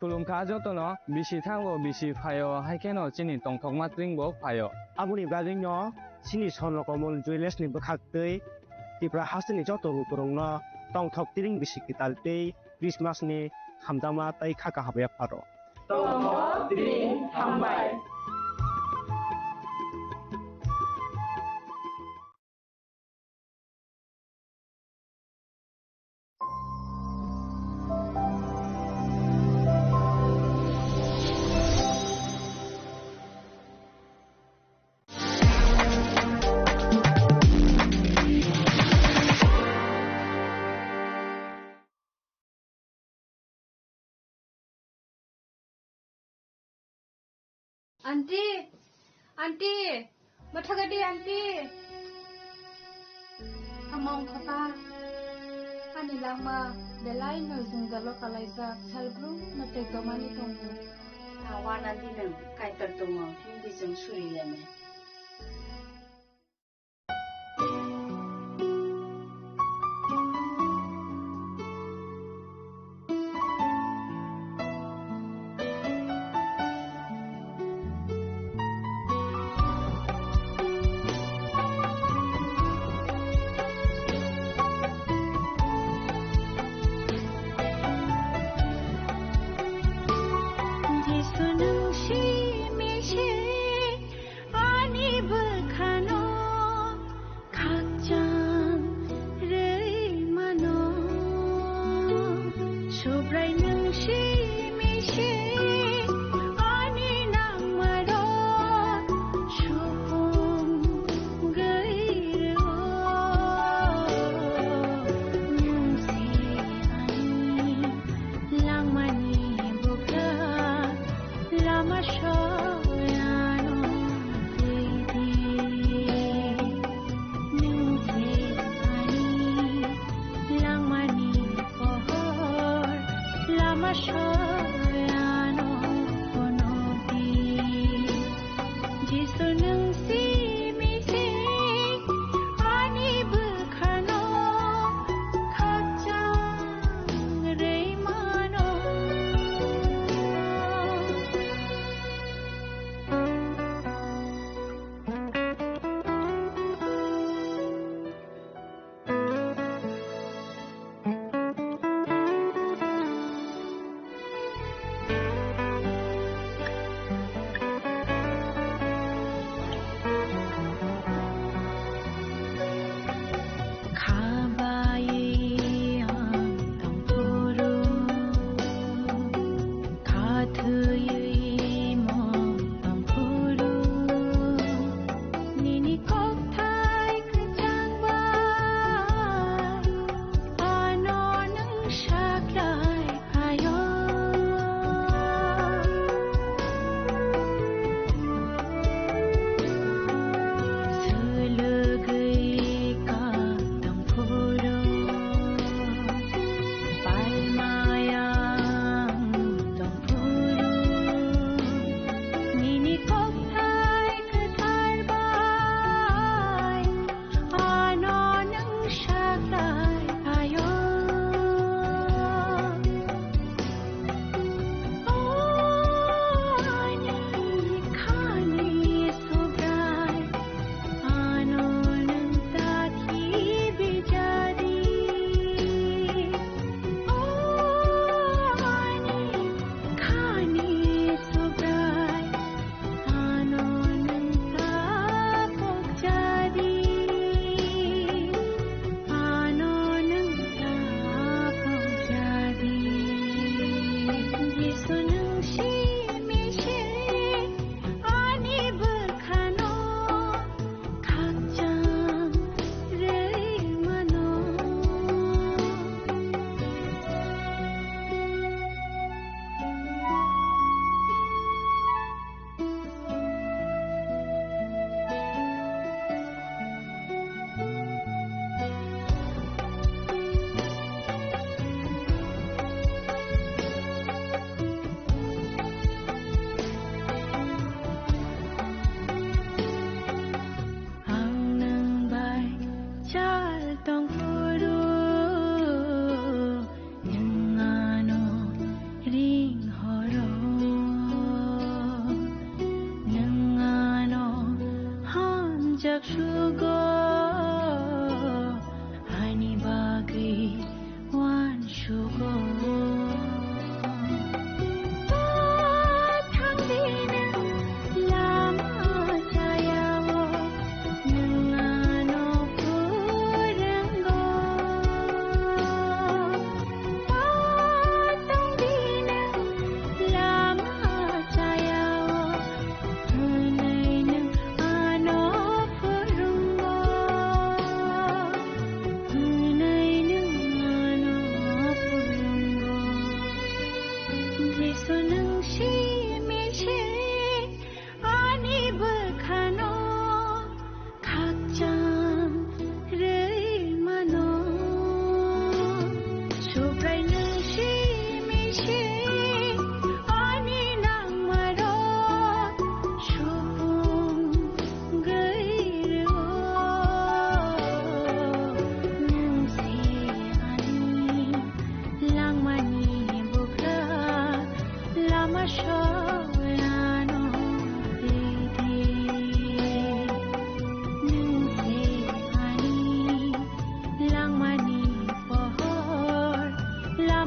Khulumkha jotono, bisi thango, bisi phaio, hai kheno chini tongthokma tring bo phaio. Aboni bagwino chini Swarno Komol Jewellers ni bwkhak twi Tripura hasteni joto lukurokno tongthok tring bisi kwtal tei Christmas ni hamjakma tei kha kaham yapharo. Tongthok tring hambai. Aunty, aunty, mathagadi aunty. Among khata, ani langma belai no jwngjalo kalaijak, salbrum no tekdomani tongo. Awan aunty nwng kaitor tongo, hindi chwng suri leme. Jisu nwng simi se ani bwkhano khakchang rwi mano. Subrai nwng simi se ani nangmarok supung gwi rwo. Nwng se ani langmani bwkha, lama soyano twi di. Nwng se ani langmani pohor, lama soyano phunuk di. Jisu nwng simi se ani bwkhano khakchang rwi mano.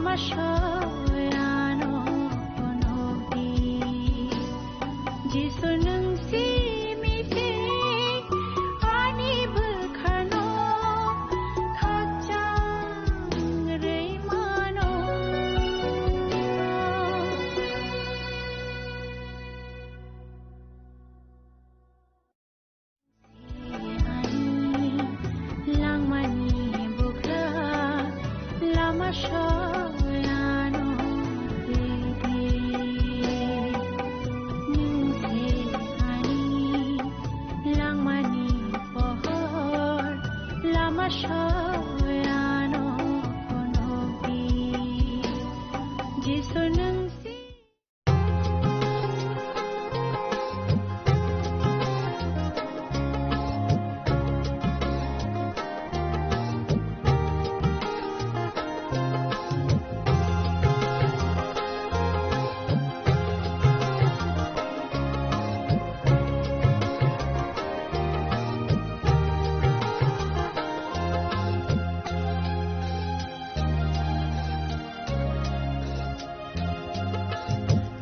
Masayano konobi Jisu nung simi se ani bwkhano khakchang rwi mano. Langmani bukra lama soyano tege. Nung se ani langmani pohor lama soyano konobi. Jisu nung si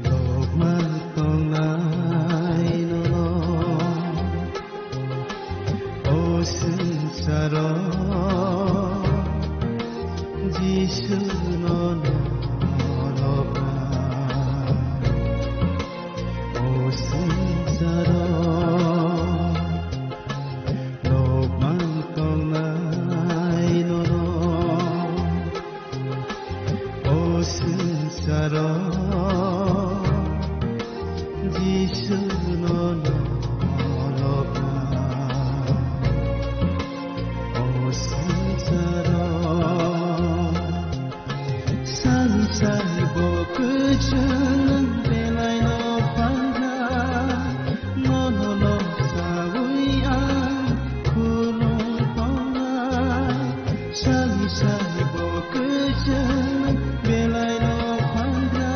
Lokma tongnai nono, o swngcharo Jisu nono lokma. O swngcharo lokma tongnai nono. O swngcharo Jisu nono lokma. O swngcharo sani sani bo kwchwng belai no phalna, nono no sawi ang khulum tongnai. Sani sani bo kwchwng belai no phalna,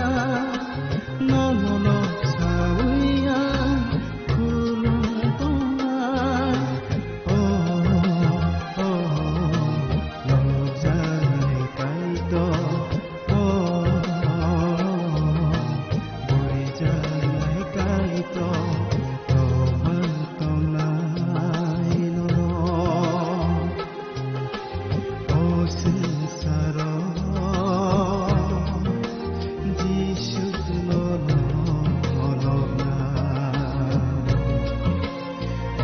nono no sawi ang khulum tongnai. O, o, o, nokjaknai Kaitor, o, o, o, borijaknai Kaitor, tongma tongnai nono. O swngcharo Jisu nono lokna.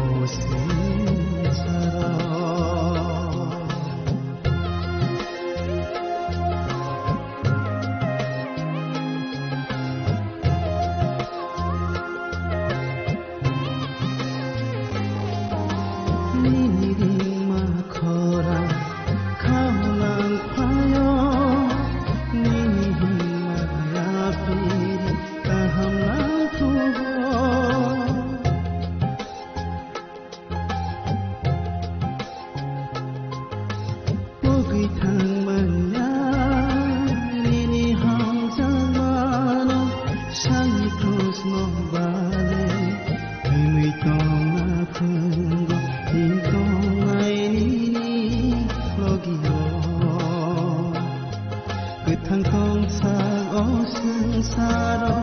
O swngcharo Nini ringma khorang khaunang phaio, nini himma yapiri kaham nang thugo. Pogwi thangmanya nini hamjakmano, sani krusno bale himwi tongna thwngwi, him tongnai nini logio. Kwthang tongsa o swngsaro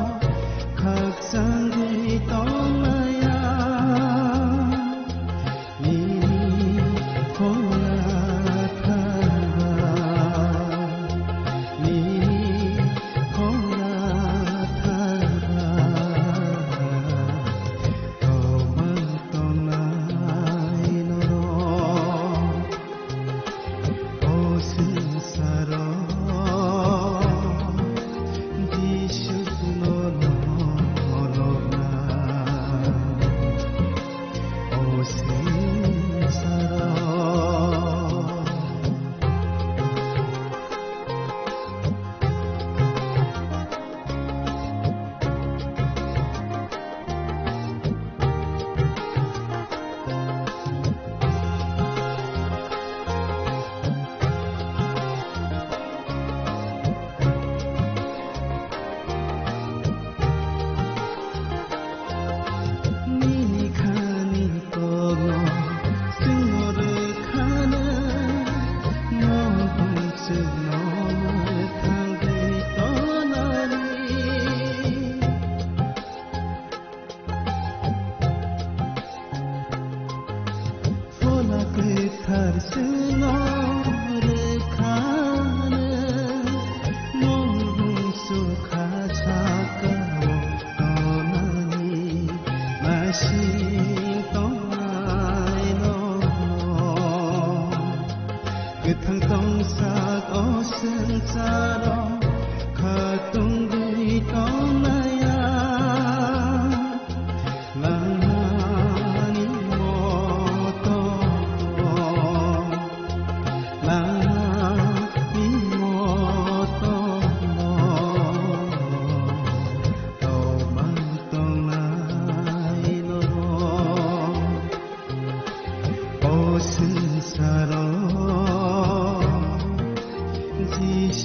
khakchangwi tongnaya. Nini khorang thangba, nini khorang thangba, tongma tongnai norok. O swngsaro Jisu nono lokna.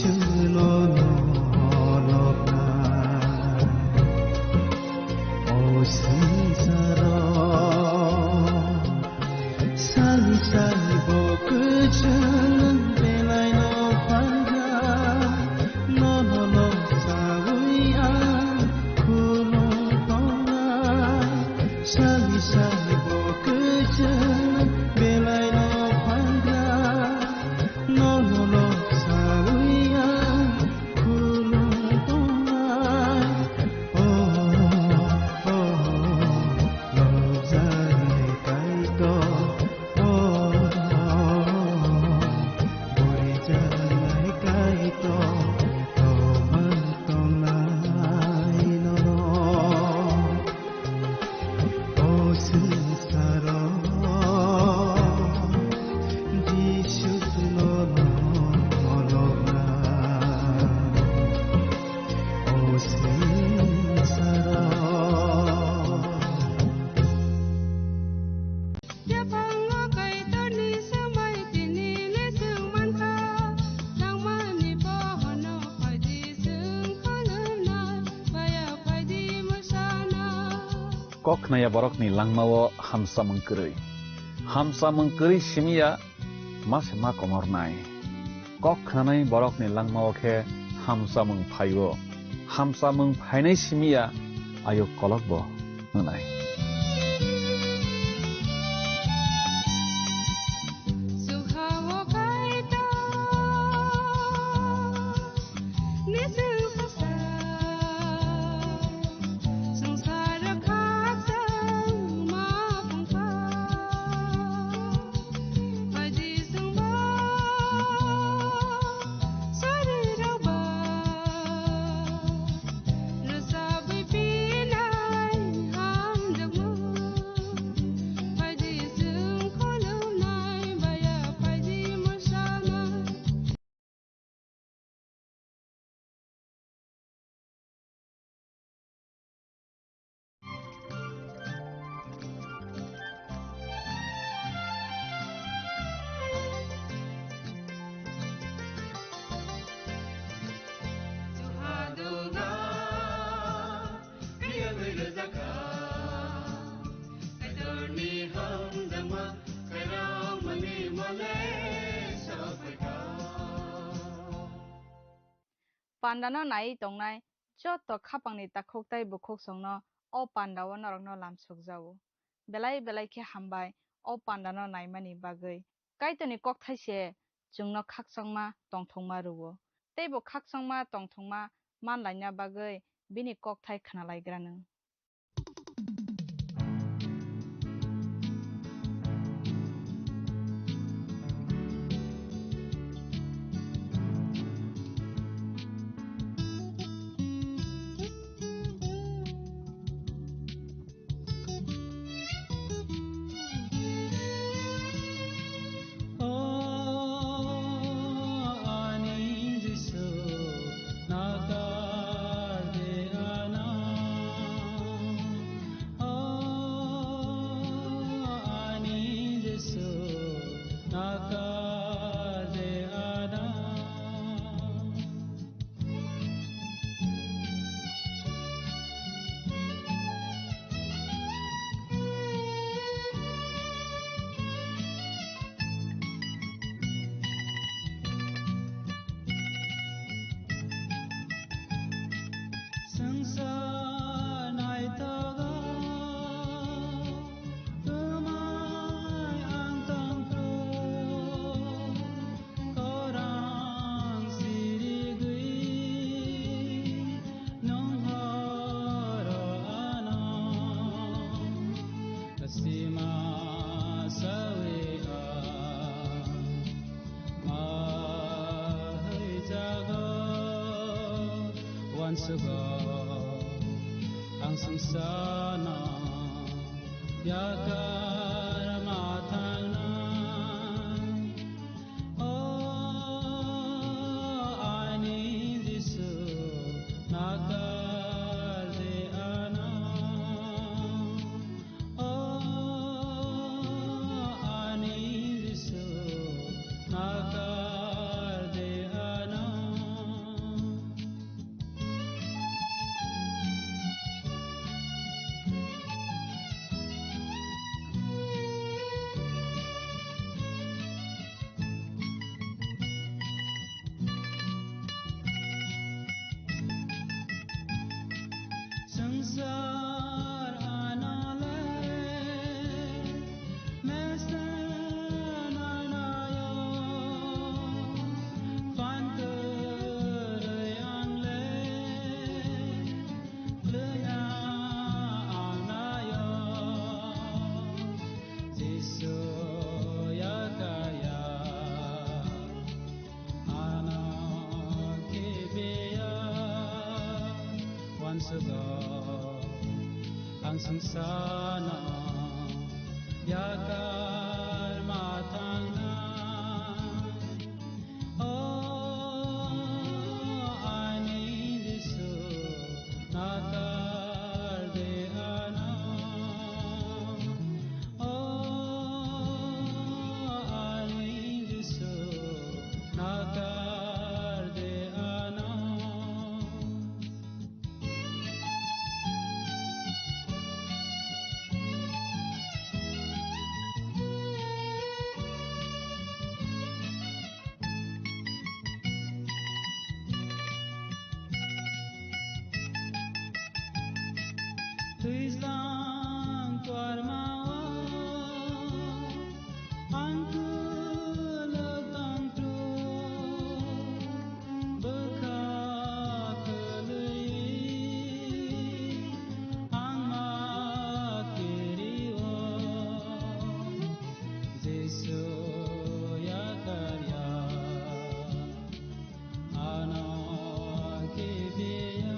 Nono nokna o swngcharo, sani sani bo kwchwng belaino phaikha. Nono nok sawi ang khulum tongnai, sani sani bo kwchwng belaino phaikha. Nono nok sawi ang khulum tongnai. Oh, oh, oh, nokjaknai Kaitor. Oh, oh, oh, borijaknai Kaitor. Tobang tongnai nono. O swngcharo Jisu nono nokna. O swngcharo. Yaphango Kaitorni swmai tini le chwng mankha, nangmani pohorno phaidi chwng khulumnai, baya phaidi mwsana. Kok khnaya borokni langmao hamsamung kwrwi. Hamsamung kwrwi simiya ma se ma komornai. Kok khnanai borokni langmao khe hamsamung phaio. Hamsamung phainai simiya ayuk kolokbo wngnai. Pandano naiwi tongnai joto khapangni takhuk tei bukhuksongno o pandao norokno lamsokjao. Belai belai khe hambai o pandano naimani bagwi. Kaitorni kokthai se chwngno khakchangma tongthokma rwo. Tei bo khakchangma tongthokma manlaina bagwi bini kokthai khnalaigra nwng. O ani Jisu, nakar de ana. O ani Jisu, nakar de ana. Swngchar naithogo, twmai ang tongkhu. Khorang sirigwi nwng horo ano sima sawi ha ma hai jago wansugo ang sungsano yakar ma thangnai. O ani Jisu, nakar de ano. O ani Jisu, nakar de ano. Ang sungsano yakar matangna. O ani Jisu, nakar de ano. O ani Jisu, nakar de ano. Twijlang tuarmao ang kwlwk tongthu bwkha kwlwi ang ma kirio Jisu yakarya. Ano kibiya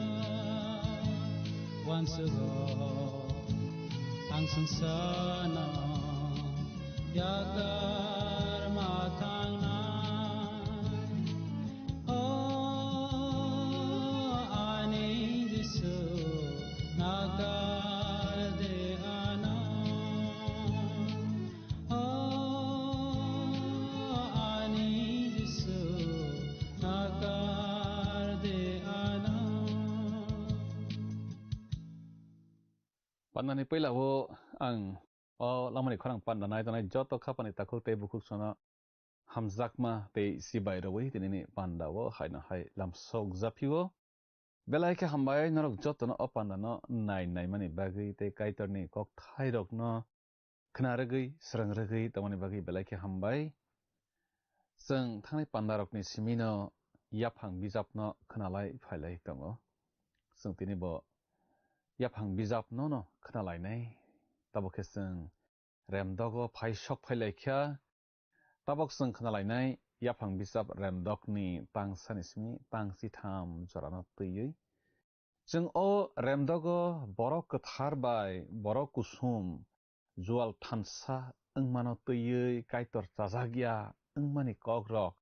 wansugo ang sungsano yakar matangna. O ani Jisu, nakar de ano. O ani Jisu, nakar de ano. Pandani puila o ang o lamani khorang panda nai tongnai joto khapani takhuk tei bukhuk sono hamjakma tei sibai rwui tinini panda o haino hai lamsok japhio. Belai khe hambai norok jotono o pandano nai naimani bagwi tei Kaitorni kokthairokno khna rwgwi, srwng rwgwi tongmani bagwi belai khe hambai. Chwng thangnai pandarokni simino yaphang bijapno khnalai phailai tongo. Chwng tini bo yaphang bijapno no khnalainai. Tabuk khe chwng remdogo phai sok phailaikha. Tabuk chwng khnalainai yaphang bijap remdokni tangsani simi tang chitham jorano twiwi. Chwng o remdogo borok kwthar bai borok kusum jual thansa wngmano twiwi Kaitor chajakya wngmani kokrok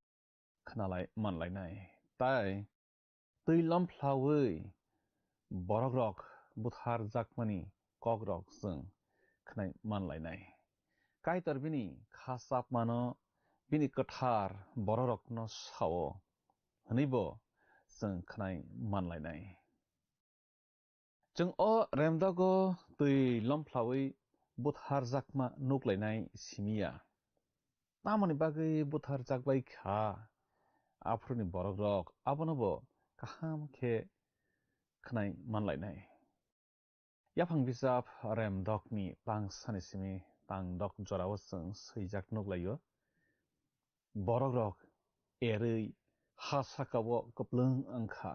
khnalai manlainai. Tai twi lomphraui borokrok butharjakmani kokrok chwng khnai manlainai. Kaitor bini kha chapmano bini kwthar borokrokno sao hwnwibo chwng khnai manlainai. Chwng o remdogo twi lomphraui butharjakma nuklainai simi ya. Tamoni bagwi butharjakbai kha aphuruni borokrok abono bo kaham khe khnai manlainai. Yaphang bijap remdokni tangsani simi tangdok jorao chwng swijak nuklaio. Borokrok erwi ha sakao kwplwng wngkha.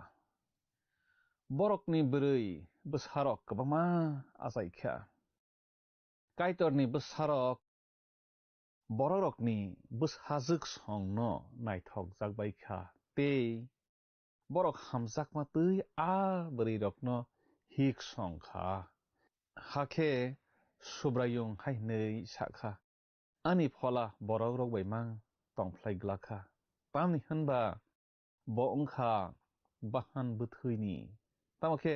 Borokni bwrwi bwsarok kwbangma achaikha. Kaitorni bwsarok borokrokni bwsajwk songno naithokjak bai kha tei borok hamjakma twi a bwrwirokno hik song kha. Hakhe Subraiyung hai hwnwi sa kha, "Ani phola borokrok bai mang tong phlai glak kha, tamni hwn ba bo wng kha bahan bwthwini, tamo khe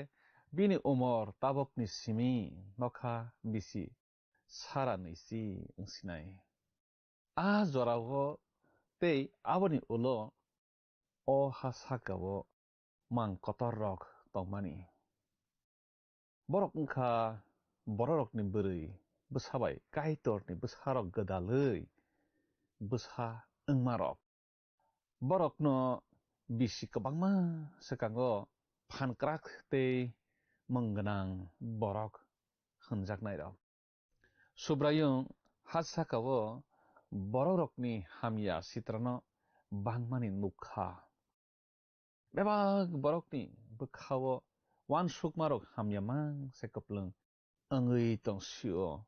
bini umor tabukni simi nokha bisi sara nwichi wng sinai." A jorao tei aboni ulo o ha sakao mang kotorrok tongmani. Borok wng kha bororokni bwrwi bwsa bai Kaitorni bwsarok gwdalwi bwsa wngmarok. Borokno bisi kwbangma swkango phan kwrak tei mung gwnang borok hwnjaknairok. Subraiyung ha sakao borokrokni hamya sitrano bangmani nuk kha. Bebak borokni bwkhao uansukmarok hamya mang se kwplwng wngwi tong sio.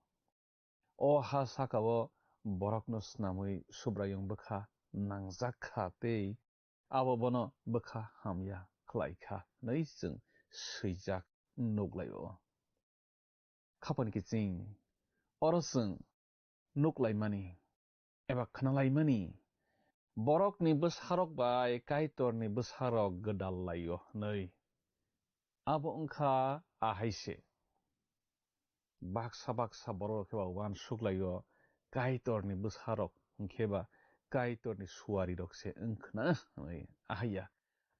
O ha sakao borokno snamwi Subraiyung bwkha nangjak kha tei abo bono bwkha hamya khlai kha hwnwi chwng swijak. nuklaio. Khapang kiching, oro chwng nuklaimani eba khnalaimani borokni bwsarok bai Kaitorni bwsarok gwdal laio hwnwi. Abo wngkha ahai se. Baksa baksa borok khe ba uansuk laio, Kaitorni bwsarok hwnkhe ba Kaitorni suarirok se wngkhna hwnwi. Ahaiya,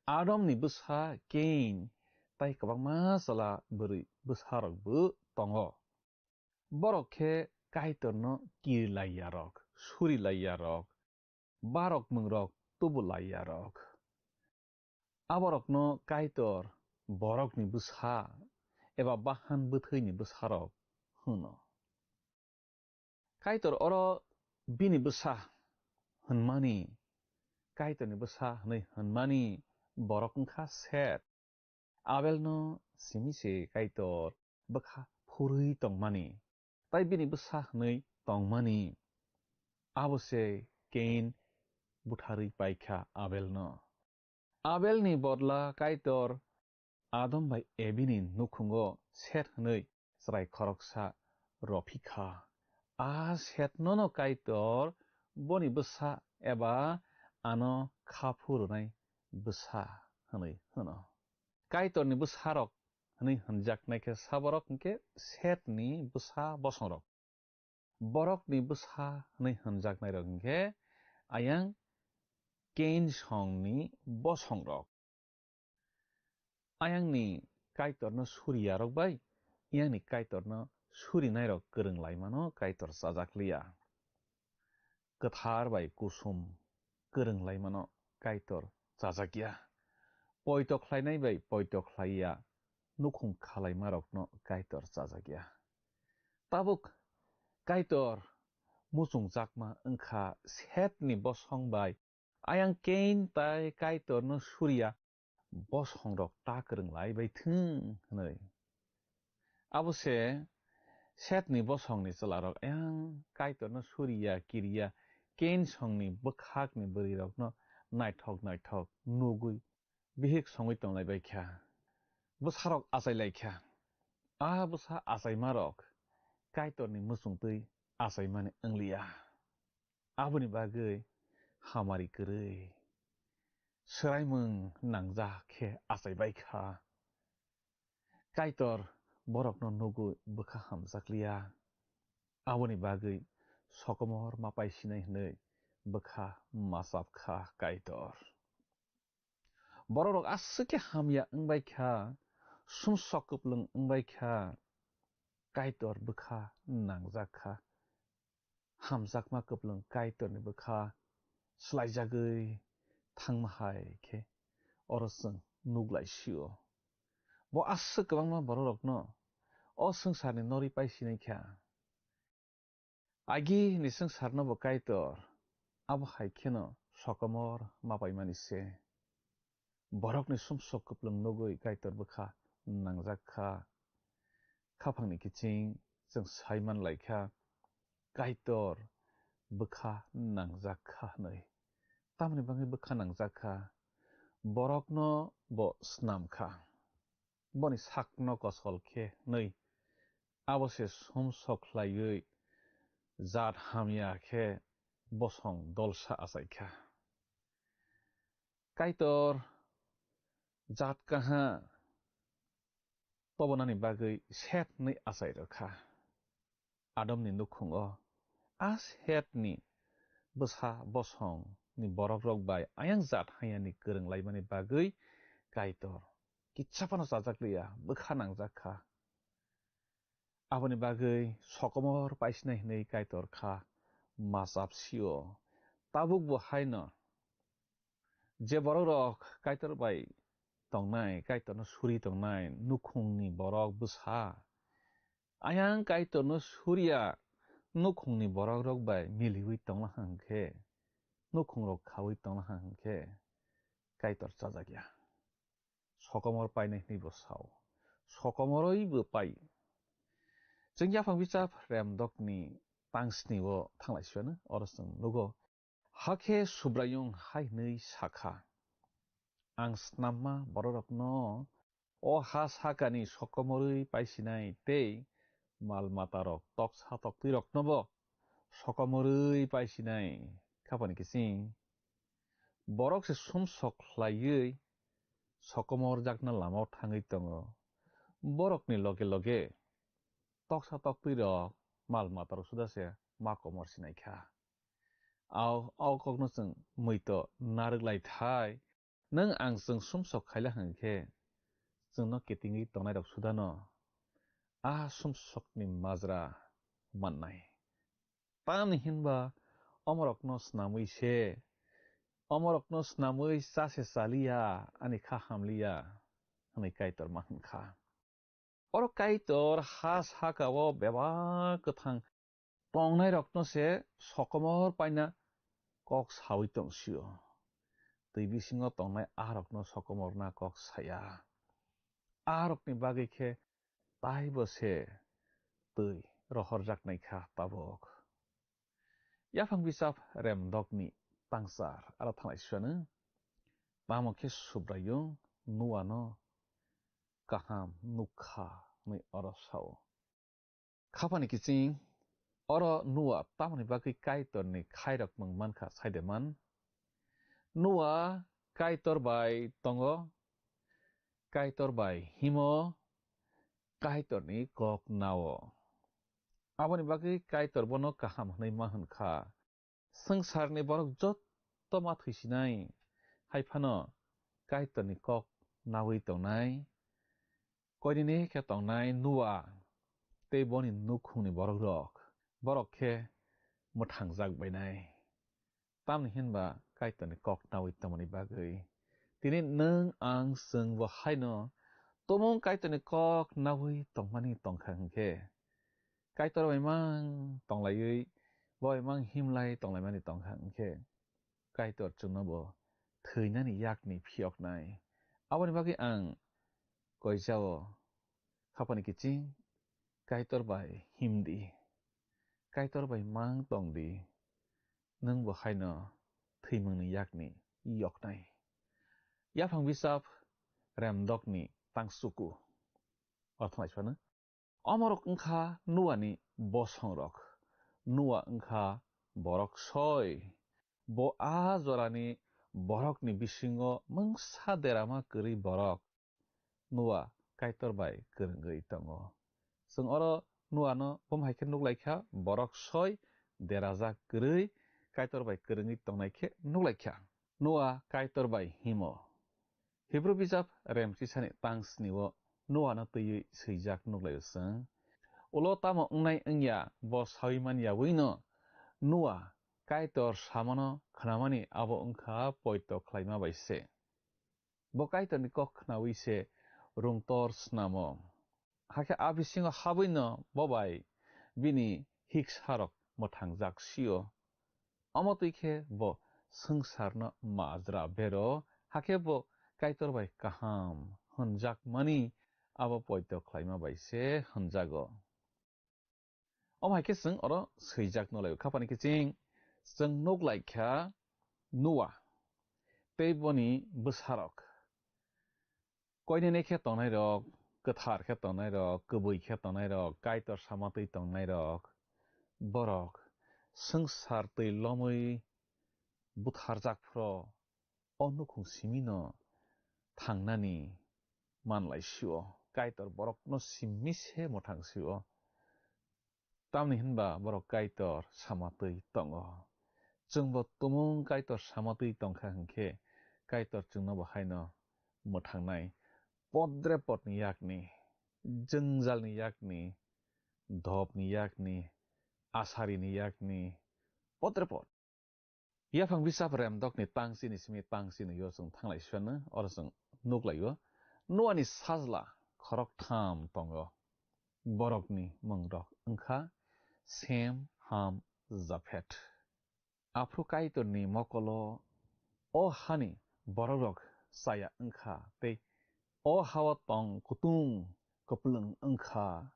Adomni bwsa Kain tai kwbangma chwla bwrwi bwsarokbo tongo. Borok khe Kaitorno kirilaiyarok, surilaiyarok, barokmungrok tubulaiyarok. Aborokno Kaitor borokni bwsa eba bahan bwthwini bwsarok hwno. Kaitor oro bini bwsa hwnmani, Kaitorni bwsa hwnwi hwnmani borok wngkha Set. Abelno simi se Kaitor bwkha phurwi tongmani, tai bini bwsa hwnwi tongmani. Abo se Kain butharwi paikha Abelno. Abelni bodla Kaitor Adam bai Ebini nukhungo Set hwnwi chwrai khoroksa rophikha. A Setnono Kaitor boni bwsa eba ano kha phurwnai bwsa hwnwi hwno. Kaitorni bwsarok hwnwi hwnjaknai khe saborok hwnkhe Setni bwsa bosongrok. Borokni bwsa hwnwi hwnjaknairok hwnkhe ayang Kain songni bosongrok. Ayangni Kaitorno suriyarok bai yangni Kaitorno surinairok kwrwng laimano Kaitor chajakliya. Kwthar bai kusum kwrwng laimano Kaitor chajakya. Poito khlainai bai poito khlaiya nukhung khalaimarokno Kaitor chajakya. Tabuk Kaitor muchungjakma wngkha Setni bosong bai ayang Kain tai Kaitorno suriya bosongrok ta kwrwng lai bai thung hwnwi. Abo se Setni bosongni chwlarok ayang Kaitorno suriya kiriya Kain songni bwkhakni bwrwirokno naithok naithok nugwi bihik songwi tonglai bai kha. Bwsarok achai lai kha. A bwsa achaimarok Kaitorni muchungtwi achaimani wngliya. Aboni bagwi hamari kwrwi swraimung nangjak khe achai bai kha. Kaitor borokno nugwi bwkha hamjakliya. Aboni bagwi sokomor ma paisinai hwnwi bwkha machap kha Kaitor. Bororok aswk khe hamya wng bai kha, sumsok kwplwng wng bai kha, Kaitor bwkha nangjak kha. Hamjakma kwplwng Kaitorni bwkha swlaijagwi thangma hai khe oro chwng nuk lai sio. Bo aswk kwbangma bororokno o swngcharni norwi pai sinai kha. Agi ni swngcharno bo Kaitor abo hai kheno sokomor ma paimani se. Borokni sumsok kwplwng nugwi Kaitor bwkha nangjak kha. Khaphangni kiching chwng sai man lai kha, Kaitor bwkha nangjak kha hwnwi. Tamoni bagwi bwkha nangjak kha? Borokno bo snam kha. Boni sakno kosol khe hwnwi abo se sumsok khlaiwi jat hamya khe bosong dolsa achai kha. Kaitor jat kaha tobonani bagwi Set hwnwi achai rw kha. Adomni nukhungo a Setni bwsa bosongni borokrok bai ayang jat hayani kwrwng laimani bagwi Kaitor kitsa phano chajak liya, bwkha nangjak kha. Aboni bagwi sokomor paisinai hwnwi Kaitor kha machap sio. Tabuk bo haino je borokrok Kaitor bai tongnai, Kaitorno suri tongnai nukhungni borok bwsa, ayang Kaitorno suriya nukhungni borokrok bai miliwi tonglaha hwnkhe, nukhungrok khaui tonglaha hwnkhe Kaitor chajak ya. Sokomor painai hwnwi bo sao. Sokomoroi bo pai. Chwng yaphang bichap Remdokni tangsni o thanglai siyano, oro chwng nugo. Hakhe Subraiyung hai hwnwi sakha, "Ang snamma bororokno o ha sakani sokomorwi paisinai tei mal matarok toksa toktwiroknobo sokomorwi paisinai. Khapani kiching borok se sumsok khlaiwi sokomorjakna lamao thangwi tongo. Borokni loge loge toksa toktwirok mal matarok suda se ma komor sinai kha. Au, au kokno chwng muito narwk lai thai. Nwng ang chwng sumsok khaila hwnkhe chwngno kitingwi tongnairok sudano a sumsokni majra mannai. Tamni hinba omorokno snamwi se, omorokno snamwi cha se chaliya, ani kha hamliya, hwnwi Kaitor ma hwn kha. Oro Kaitor ha saka-o bebak kwthang tongnairokno se sokomor paina kok saui tong sio. Twi bisingo tongnai aharokno sokomorna kok saya. Aharokni bagwi khe taibo se twi rohorjaknai kha tabuk. Yaphang bisap Remdokni tangchar aro thanglai suiano, tamo khe Subraiyung Nuano kaham nuk kha hwnwi oro sao. Khapani kiching, oro Nua tamoni bagwi Kaitorni khairokmung mankha saide man? Nua Kaitor bai tongo, Kaitor bai himo, Kaitorni kok nao. Aboni bagwi Kaitor bono kaham hwnwi ma hwn kha. Swngcharni borok jotto ma thwisinai, hai phano Kaitorni kok naui tongnai. Koinene khe tongnai Nua tei boni nukhungni borokrok, borok khe mwthangjak bainai. Tamni hinba Kaitorni kok naui tongmani bagwi. Tini nwng ang chwng bo haino tumung Kaitorni kok naui tongmani tongkha hwnkhe, Kaitor bai mang tonglaiwi, bo bai mang himlai tonglaimani tongkha hwnkhe, Kaitor chwngno bo thwinani yakni phiyoknai. Aboni bagwi ang koijao, khapani kiching, Kaitor bai himdi, Kaitor bai mang tongdi, nwng bo haino thwimungni yakni yoknai. Yaphang bisap Remdokni tangsuku. Ortho naisano. Omorok wngkha Nuani bosongrok. Nua wngkha borok soi. Bo a jorani borokni bisingo mungsa derama kwrwi borok. Nua Kaitor bai kwrwngwi tongo. Chwng oro Nuano bum hai khe nuk lai kha, borok soi derajak kwrwi Kaitor bai kwrwngwi tongnai khe nuk lai kha. Nua Kaitor bai himo. Hibru bijap Remchisani tang sni-o Nuano twiwi swijak nuk lai-o chwng. Ulo tamo wngnai wngya bo saui man yawino Nua Kaitor samano khnamani abo wngkha poito khlaima bai se. Bo Kaitorni kok khnaui se rungtor snamo. Hakhe a bisingo habwino bo bai bini hiksarok mwthangjak sio. Omo twi khe bo swngcharno majra bero, hakhe bo Kaitor bai kaham hwnjakmani abo poito khlaima bai se hwnjago. Omo hai khe chwng oro swijak no lai-o. Khapani kiching chwng nuk lai kha Nua tei boni bwsarok. Koinene khe tongnairok, kwthar khe tongnairok, kwbwi khe tongnairok, Kaitor sama twi tongnairok, borok swngchar twi lomwi butharjak phro o nukhung simino thangnani manlai sio, Kaitor borokno simi se mwthang sio. Tamni hinba borok Kaitor sama twi tongo. Chwngbo tumung Kaitor sama twi tongkha hwnkhe, Kaitor chwngno bo haino mwthangnai. Podre podni yakni, jwngjalni yakni, dopni yakni, asarini yakni, podre pod. Yaphang bisap Remdokni tang chini simi tang chini yo chwng thanglai suiano, oro chwng nuk lai-o. Nuani sajla khoroktham tongo. Borokni mungrok wngkha Sem, Ham, Japhet. Aphuru Kaitorni mokolo o hani borokrok chaya wngkha tei o hao tong kutung kwplwng wngkha.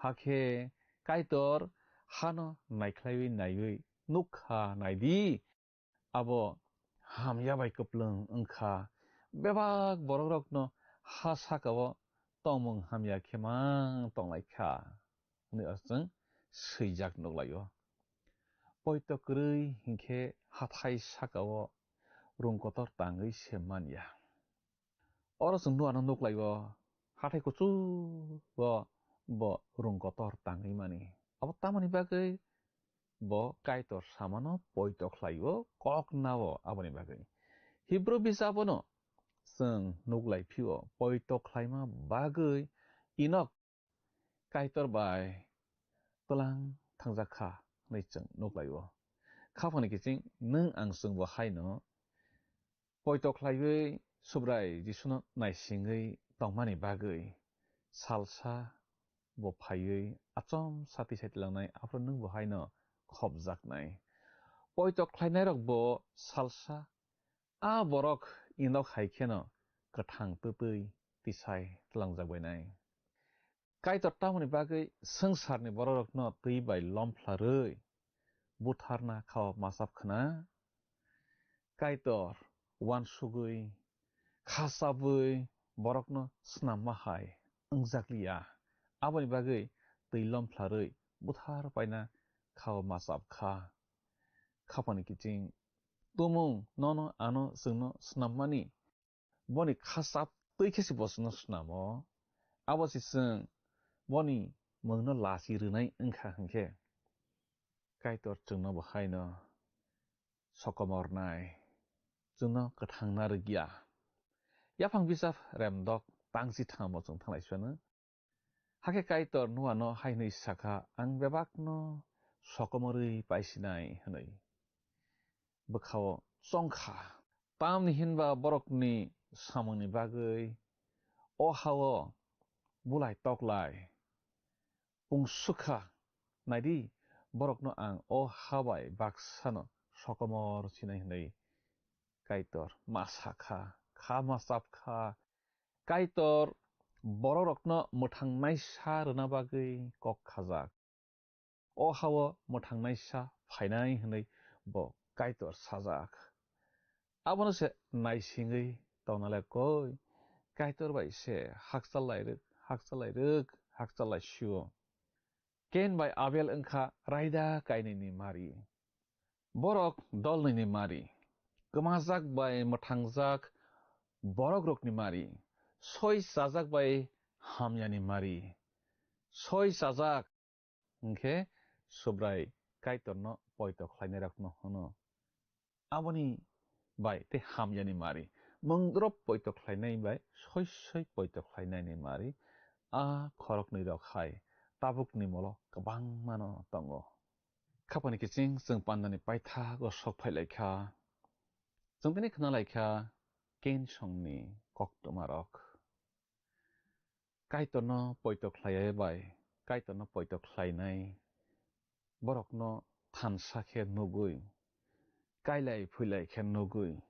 Hakhe Kaitor hano naikhlaiwi naiwi nukha, naidi, abo hamya bai kwplwng wngkha. Bebak borokrokno ha sakao tongmung hamya khe mang tonglaikha hwnwi oro chwng swijak nuklaio. Poito kwrwi hinkhe hathai sakao rung kotor tangwi se manya. Oro chwng nuano nuklaio, hathai kuchugo bo rung kotor tangwi mani. Abo tamoni bagwi bo Kaitor samano poito khlaio, kok nao aboni bagwi. Hibru bisabono chwng nuklai phio, poito khlaima bagwi Enok Kaitor bai twlang thangjak kha hwnwi chwng nuklaio. Khaphangni kiching nwng ang chwngbo haino poito khlaiwi Subrai Jisuno naisingwi tongmani bagwi salsa bo phaiwi achomsa tisai tlangnai, aphuru nwngbo haino khopjaknai. Poito khlainairokbo salsa a borok Enok hai kheno kwthang twtwi tisai tlangjak bainai. Kaitor tamoni bagwi swngcharni bororokno twi bai lomphlari butharna khao machap khna? Kaitor uansugwi, khachapwi borokno snamma hai wngjakliya. Aboni bagwi twi lomphlari buthar paina khao machap kha. Khaphangni kiching tumung nono ano chwngno snammani. Boni khachap twi khe se bo chwngno snamo. Abo se chwng boni mungno lachi rwnai wngkha hwnkhe Kaitor chwngno bo haino sokomornai, chwngno kwthangna rwgya. Yaphang bisap remdok tangchi thangmo chwng thanglai suano. Hakhe Kaitor Noano hai hwnwi sakha, "Ang bebakno sokomorwi paisinai," hwnwi. Bwkhao chongkha. Tamni hinba borokni samungni bagwi o hao bulai toklai pungsukha. Naidi, borokno ang o ha bai baksano sokomor sinai hwnwi Kaitor ma sakha, kha ma chapkha. Kaitor bororokno mwthangnaisa rwna bagwi kok khajak. O hao mwthangnaisa phainai hwnwi bo Kaitor sajak. Abono se naisingwi tongna le koi Kaitor bai se hakchal lai rwk, hakchal lai rwk, hakchal lai sio. Kain bai Abel wngkha raida kainwini mari. Borok dolnwini mari. Kwmajak bai mwthangjak borokrokni mari. Soi chajak bai hamyani mari. Soi chajak hwnkhe Subrai Kaitorno poito khlainairokno hwno. Aboni bai tei hamyani mari. Mungdrop poito khlainai bai soi soi poito khlainaini mari. A khoroknwi rok hai tabukni molo kwbangmano tongo. Khapani kiching chwng pandani paithago sok phailaikha. Chwng tini khwnalaikha Kain songni koktwmarok. Kaitorno poito khlaiya bai, Kaitorno poito khlainai borokno thansa khe nugwi, kailai phuilai khe nugwi,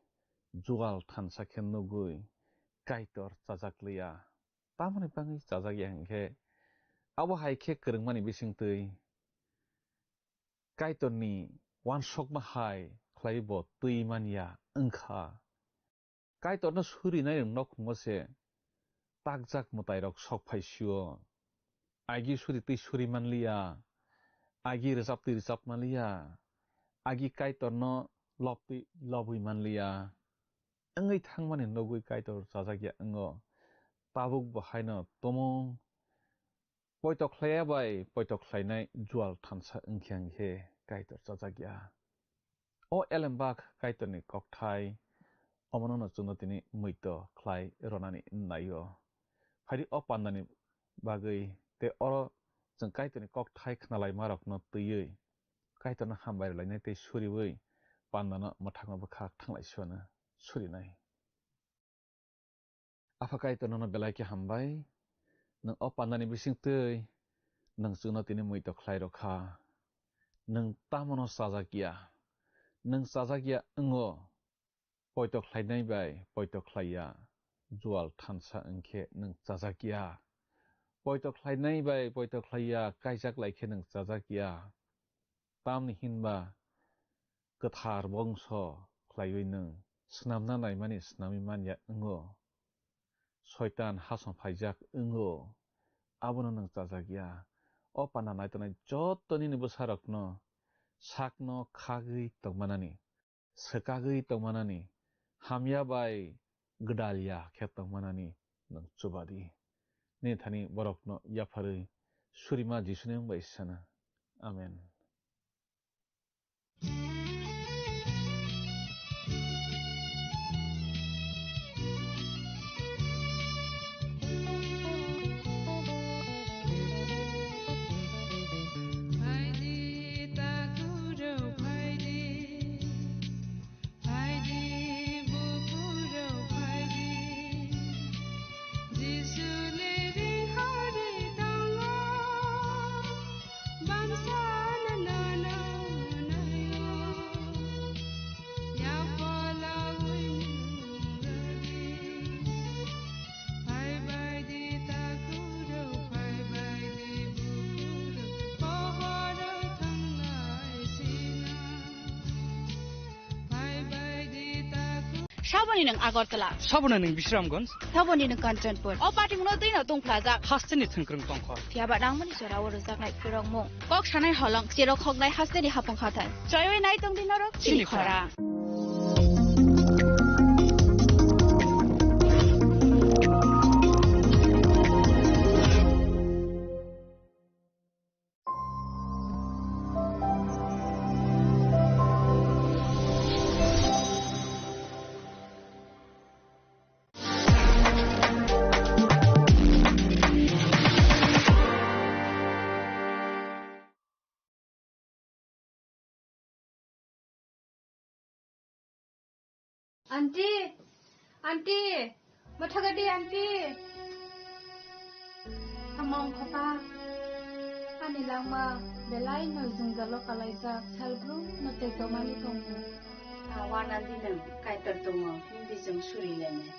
jual thansa khe nugwi, Kaitor chajak liya. Tamoni bangwi chajak ya hwnkhe, abo hai khe kwrwngmani bisingtwi Kaitorni uansukma hai khlai bo twi man ya wngkha. Kaitorno surinai rwngno khungma se takjak mwtairok sok phai sio. Agi suri twi suri man liya, agi rwchap twi rwchap man liya, agi Kaitorno lob twi lobwi man liya. Wngwi thangmani nugwi Kaitor chajak ya wngo. Tabuk bo haino tumung poito khlaiya bai poito khlainai jual thansa wngkhe wngkhe Kaitor chajak ya. O elembak Kaitorni kokthai, omono no chwngno tini muito khlai ronani nai-o. Phaidi o pandani bagwi tei oro chwng Kaitorni kokthai khnalaimarokno twiwi Kaitorno hambai rwlainai tei suriwi pandano mwthangma bwkhak thanglai suano surinai. Apha Kaitor, nono belai khe hambai. Nwng o pandani bisingtwi nwng chwngno tini muito khlai rw kha. Nwng tamono chajak ya. Nwng chajak ya wngo. Poito khlainai bai poito khlai ya. Jual thansa wngkhe nwng chajak ya. Poito khlainai bai poito khlai ya, kaijak lai khe nwng chajak ya. Tamni hinba kwthar bongso khlaiwi nwng snamna naimani snamwi man ya wngo. Soitan hasong phaijak wngo, abono nwng chajak ya. O panda naitongnai joto nini bwsarokno sakno khagwi tongmanani, swkagwi tongmanani, hamya bai gwdal ya khe tongmanani nwng chuba di. Nini thani borokno yapharwi surima Jisuni mung bai sana. Amen. Saboni nwng Agartala. Saboni nwng Bisramganj. Saboni nwng Kanchanpur. O patimungno twino tungphlajak. Hasteni thwngkwrwng tongkho. Phiyaba nangmani jora o rwjaknai phirokmung. Kok sanai holong, chero khoknai hasteni hapung hathai. Choiwi nai tongdi norok chini khorang. Aunty, aunty, mathagadi aunty. Tamo wngkha ta? Ani langma belai no jwngjalo kalaijak, salbrum no tei tomani tongo. Awan aunty nwng Kaitor tongo, hindi jwng suri lene.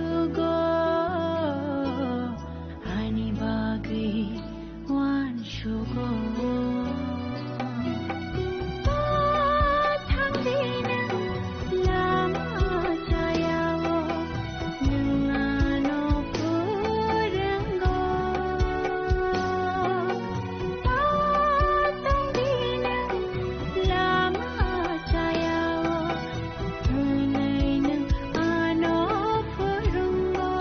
Sugo, ani bagwi uansugo. Pathang di nwng lama chayao, nwng ano purwngo. Pathang di nwng lama chayao, hwnwi nwng ano purwngo,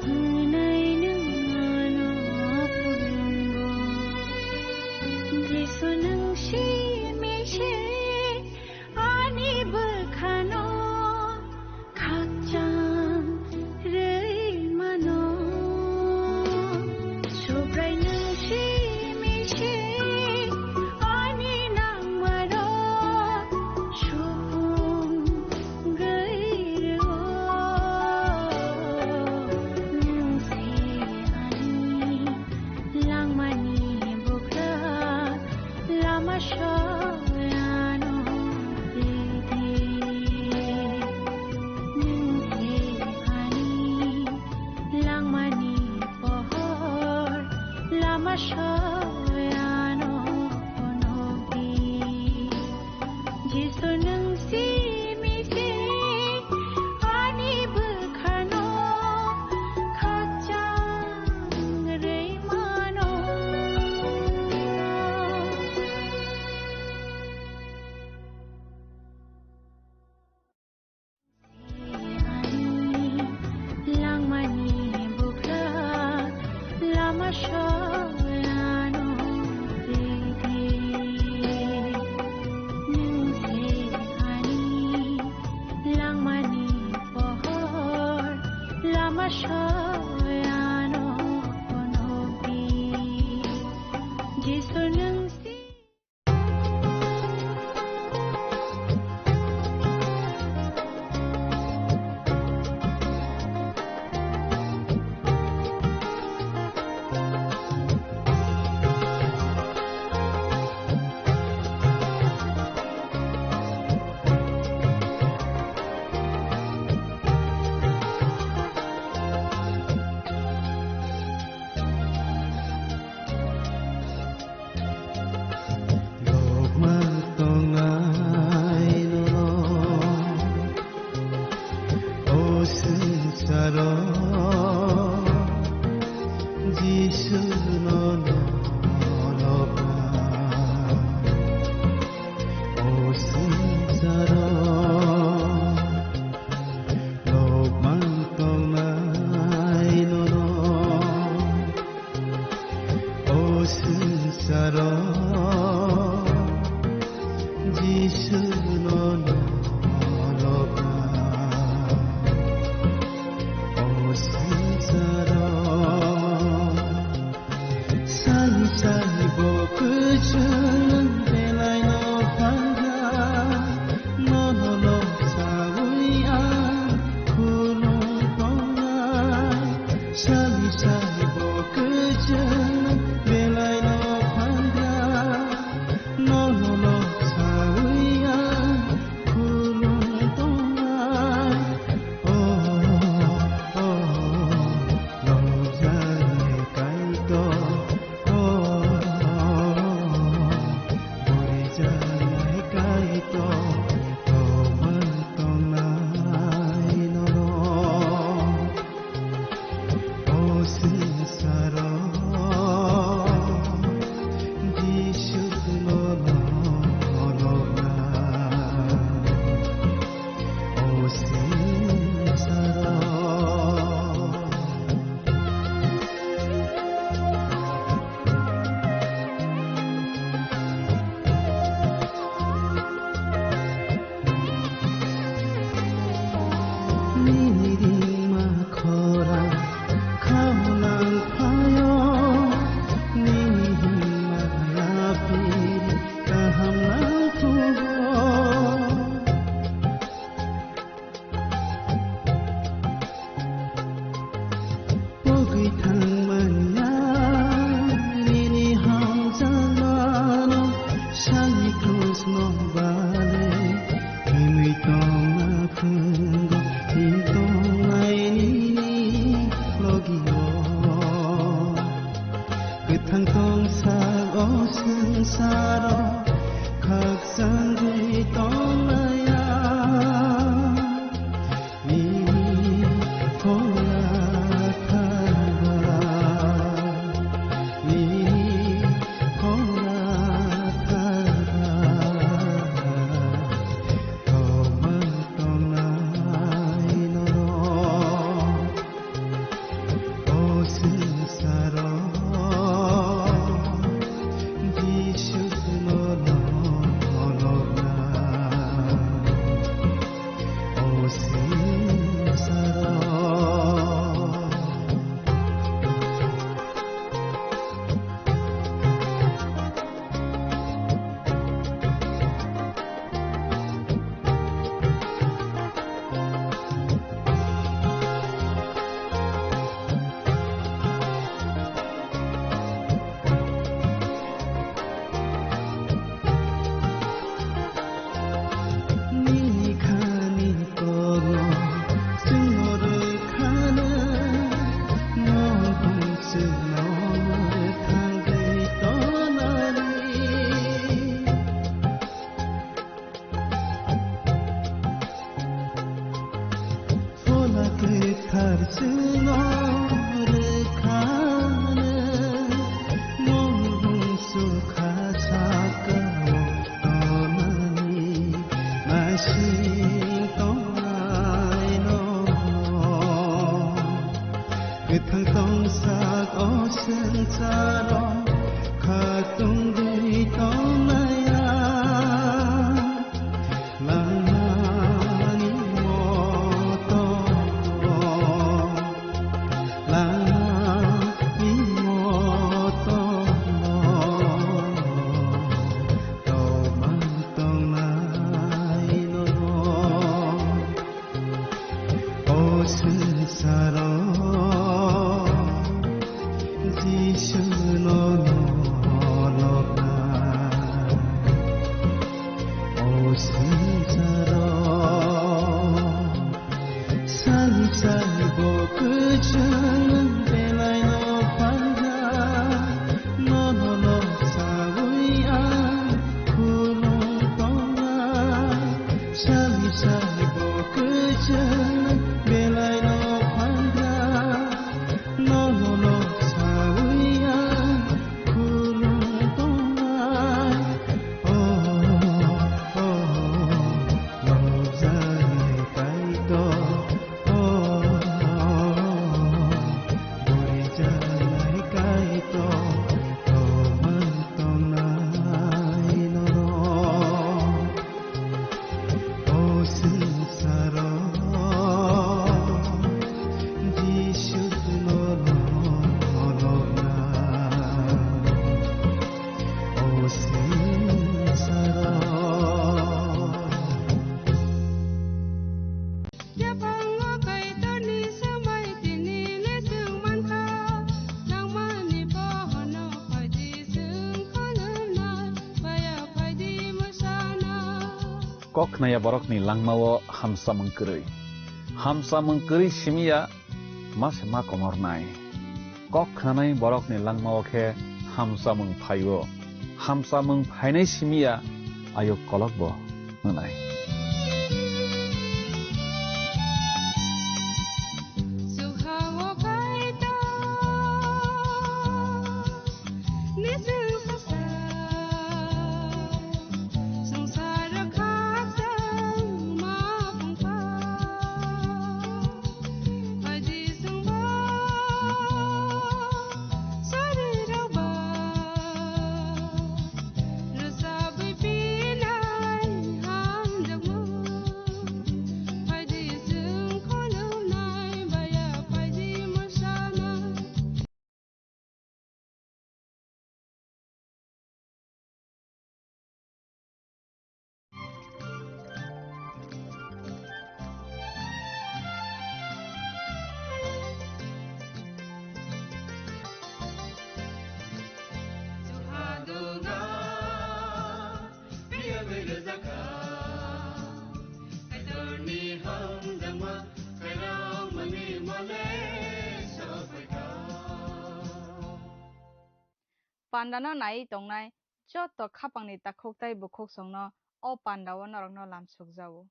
hwnwi nwng ano purwngo. Jisu nwng simi se ani bwkhano khakchang rwi mano. Subrai nwng simi se ani nangmarok supung gwi rwo. Nwng se ani langmani bwkha, lama soyano ridi. Nwng se ani langmani pohor, lama soyano phunukdi. Jisu nwng simi se ani bwkhano khakchang rwi mano. Langmani bwkha lama soyano ridi. Nwng se ani langmani pohor, lama soyano phunukdi. Jisu nwng si Lokma tongnai norok o swngcharo, Jisu no norok o swngcharo. Lokma tongnai norok o swngcharo, Jisu no norok o swngcharo. Sani sani bo kwchwng belai no phan kha, nono no saui ang khulum tongnai. Sani sani bo kwchwng belai no phan kha, nono no saui ang khulum tongnai. Oh, oh, oh, nokjagni Kaitor, oh, oh, oh, borijakni Kaitor, tongma tongnai norok. O Chwngno rwkhano mung sukha sakao tonani naising tongnaino. Kwthang tongsak o swngcharo khatungwi tongnai ang. Langmani moto, langmani moto, tomang tongnaino. O swngcharo Jisuno nolokna. O swngcharo sani sani bo kwchwng belaino phalna. Nono nok sawi ang khulum tongnai. Sani sani bo kwchwng belaino phalna. Nono nok sawi ang khulum tongnai. Oh, oh, nokjaknai Kaitor. Oh, oh, borijaknai Kaitor. Tomang tongnai norok. O swngcharo Jisuno nolokna. O swngcharo. Yaphango Kaitorni swmai tini le chwng mankha. Nangmani bohono phaidi chwng khulumnai, baya phaidi mwsana. Kok khnaya borokni langmao hamsamung kwrwi. Hamsamung kwrwi simiya ma se ma komornai. Kok khnanai borokni langmao khe hamsamung phaio. Hamsamung phainai simiya ayuk kolokbo wngnai. Pandano naiwi tongnai joto khapangni takhuk tei bukhuksongno o pandao norokno lamsukjago.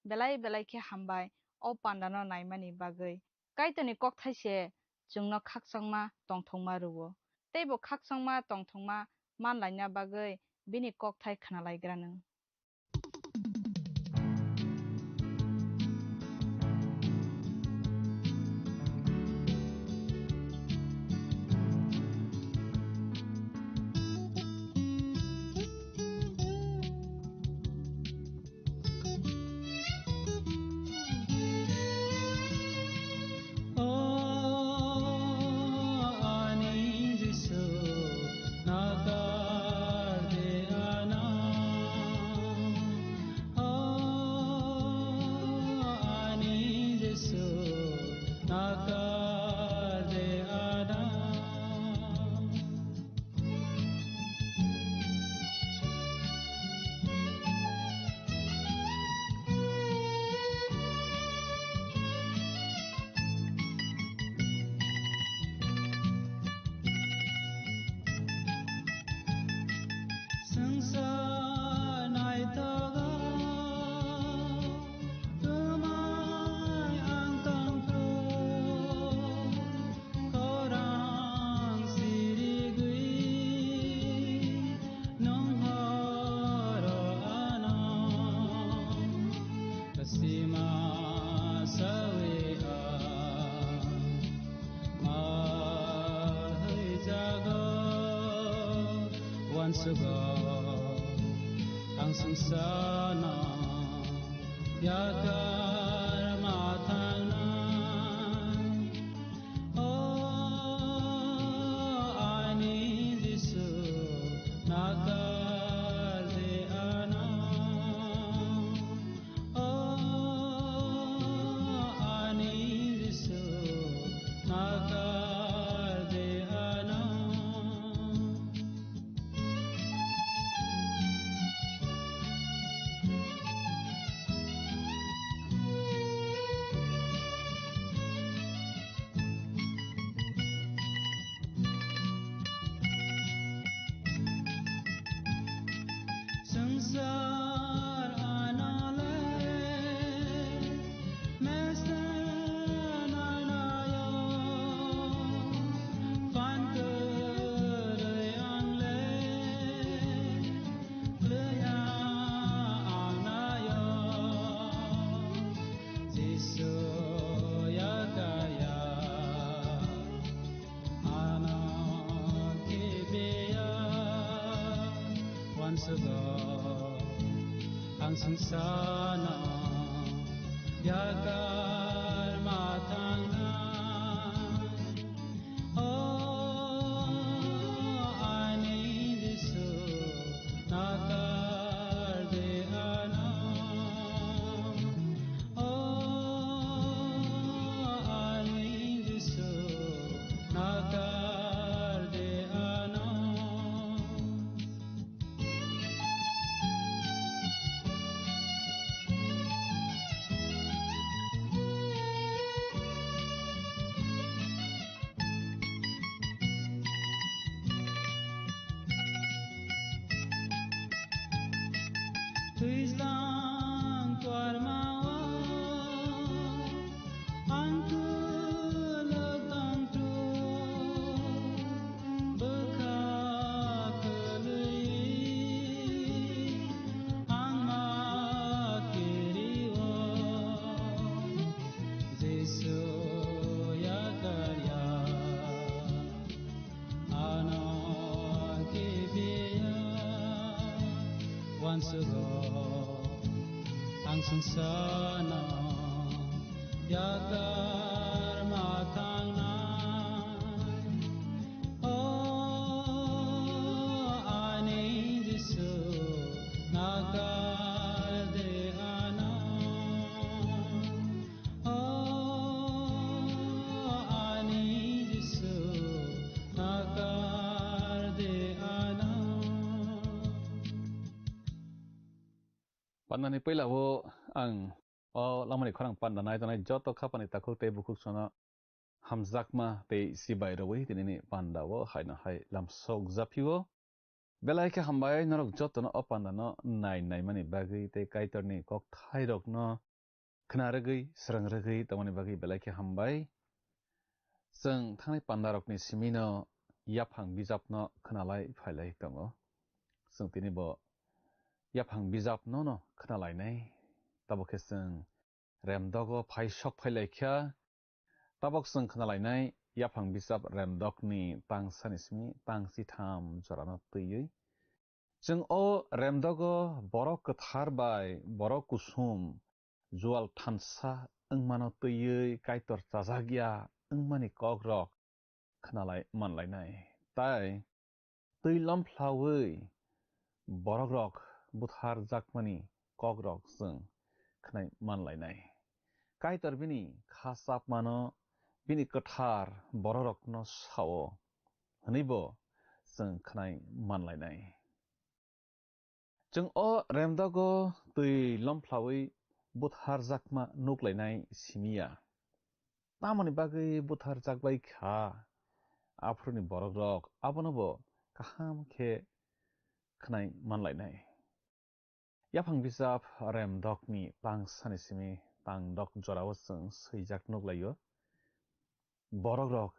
Belai belai khe hambai o pandano naimani bagwi. Kaitorni kokthai se chwngno khakchangma tongthokma rwo. Tei bo khakchangma tongthokma manlaina bagwi bini kokthai khnalaigra nwng. O ani Jisu, nakar de ana. Sugo ang sungsano yakar ma thangnai. O ani Jisu, nakar de ano. O ani Jisu, nakar de ano. Sangsar anale mesten anayo, pan kwrwi angle kwrwya anayo, Jisu yakaya. Ano kibiya wansugo ang sungsano yakar ma thangnai. O ani Jisu, nakar de ano. O ani Jisu, nakar de ano. Twijlang tuarmao ang kwlwk tongthu, bwkha kwlwi ang ma kirio, Jisu yakarya. Ano kibiya wansugo ang sungsano yakar ma thangnai. O ani Jisu, nakar de ano. O ani Jisu, nakar de ano. Pandani puila o ang o lamani khorang panda nai tongnai joto khapani takhuk tei bukhuk sono hamjakma tei sibai rwui tinini panda o haino hai lamsok japhio. Belai khe hambai norok jotono o pandano nai naimani bagwi tei Kaitorni kokthairokno khna rwgwi, srwng rwgwi tongmani bagwi belai khe hambai. Chwng thangnai pandarokni simino yaphang bijapno khwnalai phailai tongo. Chwng tini bo yaphang bijapno no khwnalainai. Tabuk khe chwng remdogo phai sok phailaikha. Tabok chwng khwnalainai yaphang bijap remdokni tang sani simi tang chitham jorano twiwi. Chwng o remdogo borok kwthar bai borok kusum jual thansa wngmano twiwi Kaitor chajakya wngmani kokrok khwnalai manlainai. Tai twi lomphalaui borokrok butharjakmani kokrok chwng khwnai manlainai. Kaitor bini kha chapmano bini kwthar borokrokno sao hwnwibo chwng khwnai manlainai. Chwng o remdago twi lomphalaui butharjakma nuklainai simi ya. Tamoni bagwi butharjakbai kha aphuruni borokrok abono bo kaham khe khwnai manlainai. Yaphang bijap remdokni tang sani simi tang dok jorao chwng swijak nuklaio. Borokrok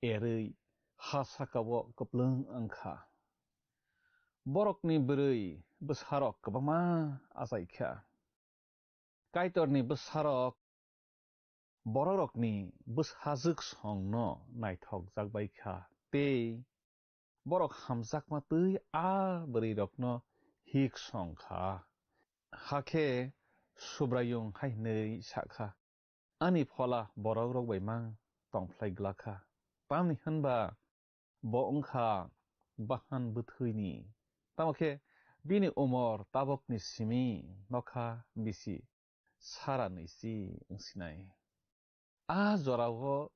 erwi ha sakao kwplwng wngkha. Borokni bwrwi bwsarok kwbangma achaikha. Kaitorni bwsarok borokrokni bwsajwk songno naithokjak bai kha tei Borok hamjakma twi a bwrwirokno hik song kha. Hakhe Subraiyung hai hwnwi sa kha, "Ani phola borokrok bai mang tong phlai glak kha, tamni hwn ba bo wng kha bahan bwthwini, tamo khe bini umor tabukni simi nokha bisi sara nwichi wng sinai." A jorao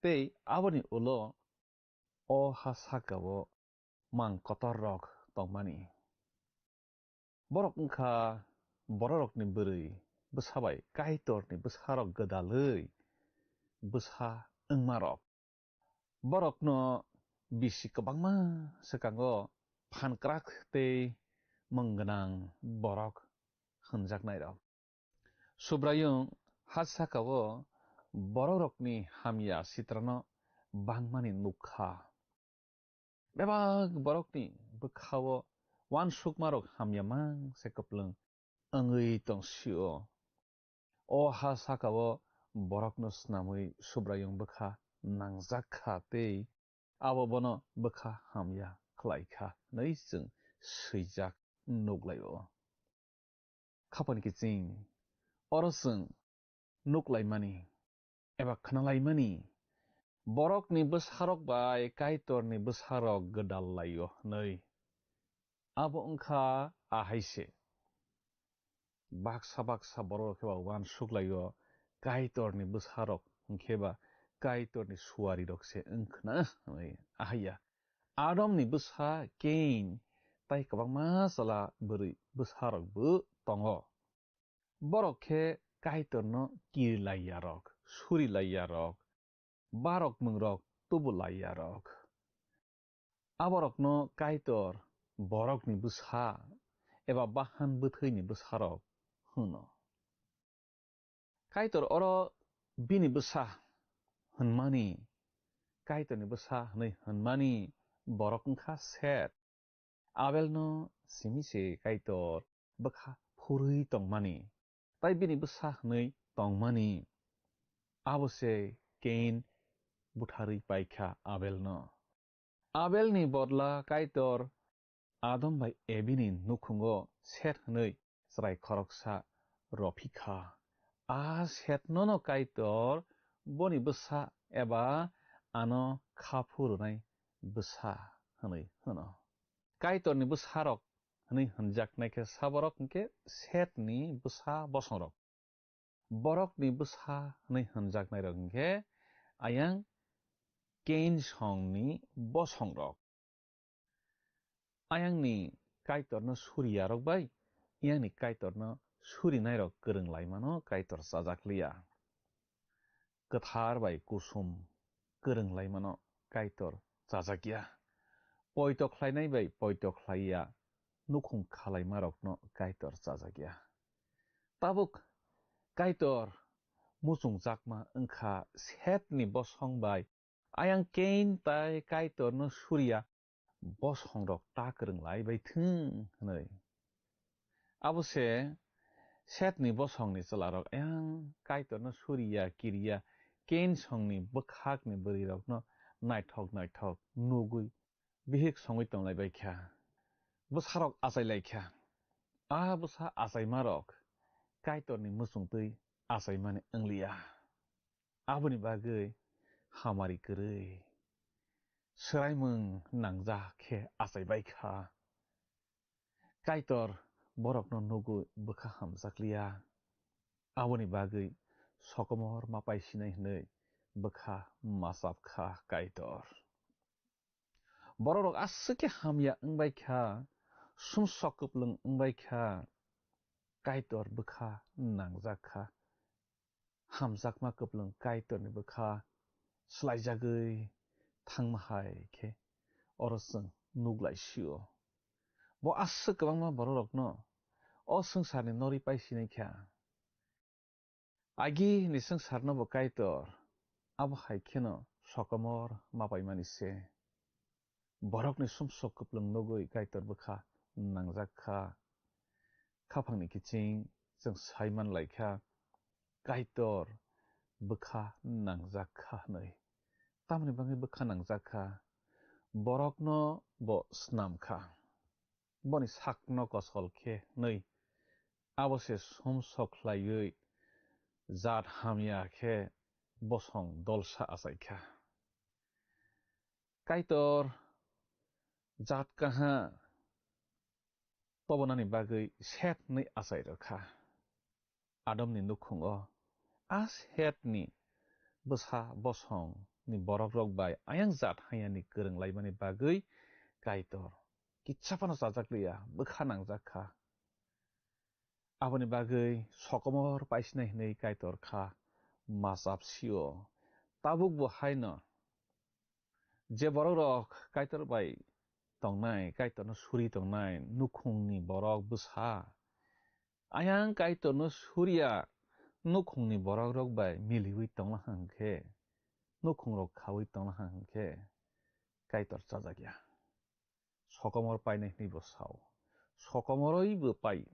tei aboni ulo o ha sakao mang kotorrok tongmani. Borok wng kha bororokni bwrwi bwsa bai Kaitorni bwsarok gwdalwi bwsa wngmarok. Borokno bisi kwbangma swkango phan kwrak tei mung gwnang borok hwnjaknairok. Subraiyung ha sakao borokrokni hamya sitrano bangmani nuk kha. Bebak borokni bwkhao uansukmarok hamya mang se kwplwng wngwi tong sio. O ha sakao borokno snamwi Subraiyung bwkha nangjak kha tei abo bono bwkha hamya khlai kha hwnwi chwng swijak nuk lai-o. Khapang kiching, oro chwng nuk laimani eba khna laimani, borokni bwsarok bai Kaitorni bwsarok gwdal lai-o hwnwi. Abo wng kha ahai se. Baksa baksa borok khe ba uansuk lai-o, Kaitorni bwsarok hwnkhe ba Kaitorni suarirok se wng khna hwnwi. Ahai ya, Adomni bwsa Kain tai kwbangma chwla bwrwi bwsarokbo tongo. Borok khe Kaitorno kiri lai yarok, suri lai yarok, barok mungrok tubu lai yarok. Aborokno Kaitor borokni bwsa eba bahan bwthwini bwsarok hwno. Kaitor oro bini bwsa hwnmani, Kaitorni bwsa hwnwi hwnmani borok wng kha Set. Abelno simi se Kaitor bwkha phurwi tongmani, tai bini bwsa hwnwi tongmani. Abo se Kain butharwi pai kha Abelno. Abelni bodla Kaitor Adam bai Ebini nukhungo Set hwnwi chwrai khoroksa rophi kha. A Setnono Kaitor boni bwsa eba ano kha phurunai bwsa hwnwi hwno. Kaitorni bwsarok hwnwi hwnjaknai khe saborok hwnkhe Setni bwsa bosongrok. Borokni bwsa hwnwi hwnjaknairok hwnkhe ayang Kain songni bosongrok. Ayangni Kaitorno suriyarok bai iyangni Kaitorno surinairok kwrwng laimano Kaitor chajak liya. Kwthar bai kusum kwrwng laimano Kaitor chajak ya. Poito khlainai bai poito khlai ya nukhung khalaimarokno Kaitor chajak ya. Tabuk Kaitor muchungjakma wng kha Setni bosong bai ayang Kain tai Kaitorno suriya bosongrok ta kwrwng lai bai thung hwnwi. Abo se Setni bosongni chwlarok ayang Kaitorno suriya kiriya Kain songni bwkhakni bwrwirokno naithok naithok nugwi bihik songwi tong lai bai kha. Bwsarok achai lai kha. A bwsa achaimarok Kaitorni muchungtwi achaimani wng liya. Aboni bagwi hamari kwrwi swraimung nangjak khe achai bai kha. Kaitor borokno nugwi bwkha hamjak liya. Aboni bagwi sokomor ma paisinai hwnwi bwkha ma chap kha Kaitor. Bororok aswk khe hamya wng bai kha, sumsok kwplwng wng bai kha, Kaitor bwkha nangjak kha. Hamjakma kwplwng Kaitorni bwkha swlaijagwi thangma hai khe oro chwng nuk lai sio. Bo aswk kwbangma bororokno o swngcharni norwi pai sinai kha. Agini swngcharno bo Kaitor abo hai kheno sokomor ma paimani se. Borokni sumsok kwplwng nugwi Kaitor bwkha nangjak kha. Khaphangni kiching chwng sai man lai kha, Kaitor bwkha nangjak kha hwnwi. Tamoni bagwi bwkha nangjak kha? borokno bo snam kha. Boni sakno kosol khe hwnwi abo se sumsok khlaiwi jat hamya khe bosong dolsa achai kha. Kaitor jat kaha tobonani bagwi Seth hwnwi achai rw kha. Adomni nukhungo a Sethni bwsa bosongni borokrok bai ayang jat hayani kwrwng laimani bagwi Kaitor kitsa phano chajak liya, bwkha nangjak kha. Aboni bagwi sokomor paisinai hwnwi Kaitor kha machap sio. Tabuk bo haino je borokrok Kaitor bai tongnai, Kaitorno suri tongnai, nukhungni borok bwsa, ayang Kaitorno suriya nukhungni borokrok bai miliwi tongla hwnkhe, nukhungrok khaui tongla hwnkhe, Kaitor chajak ya. Sokomor painai hwnwi bo sao. Sokomoroi bo pai.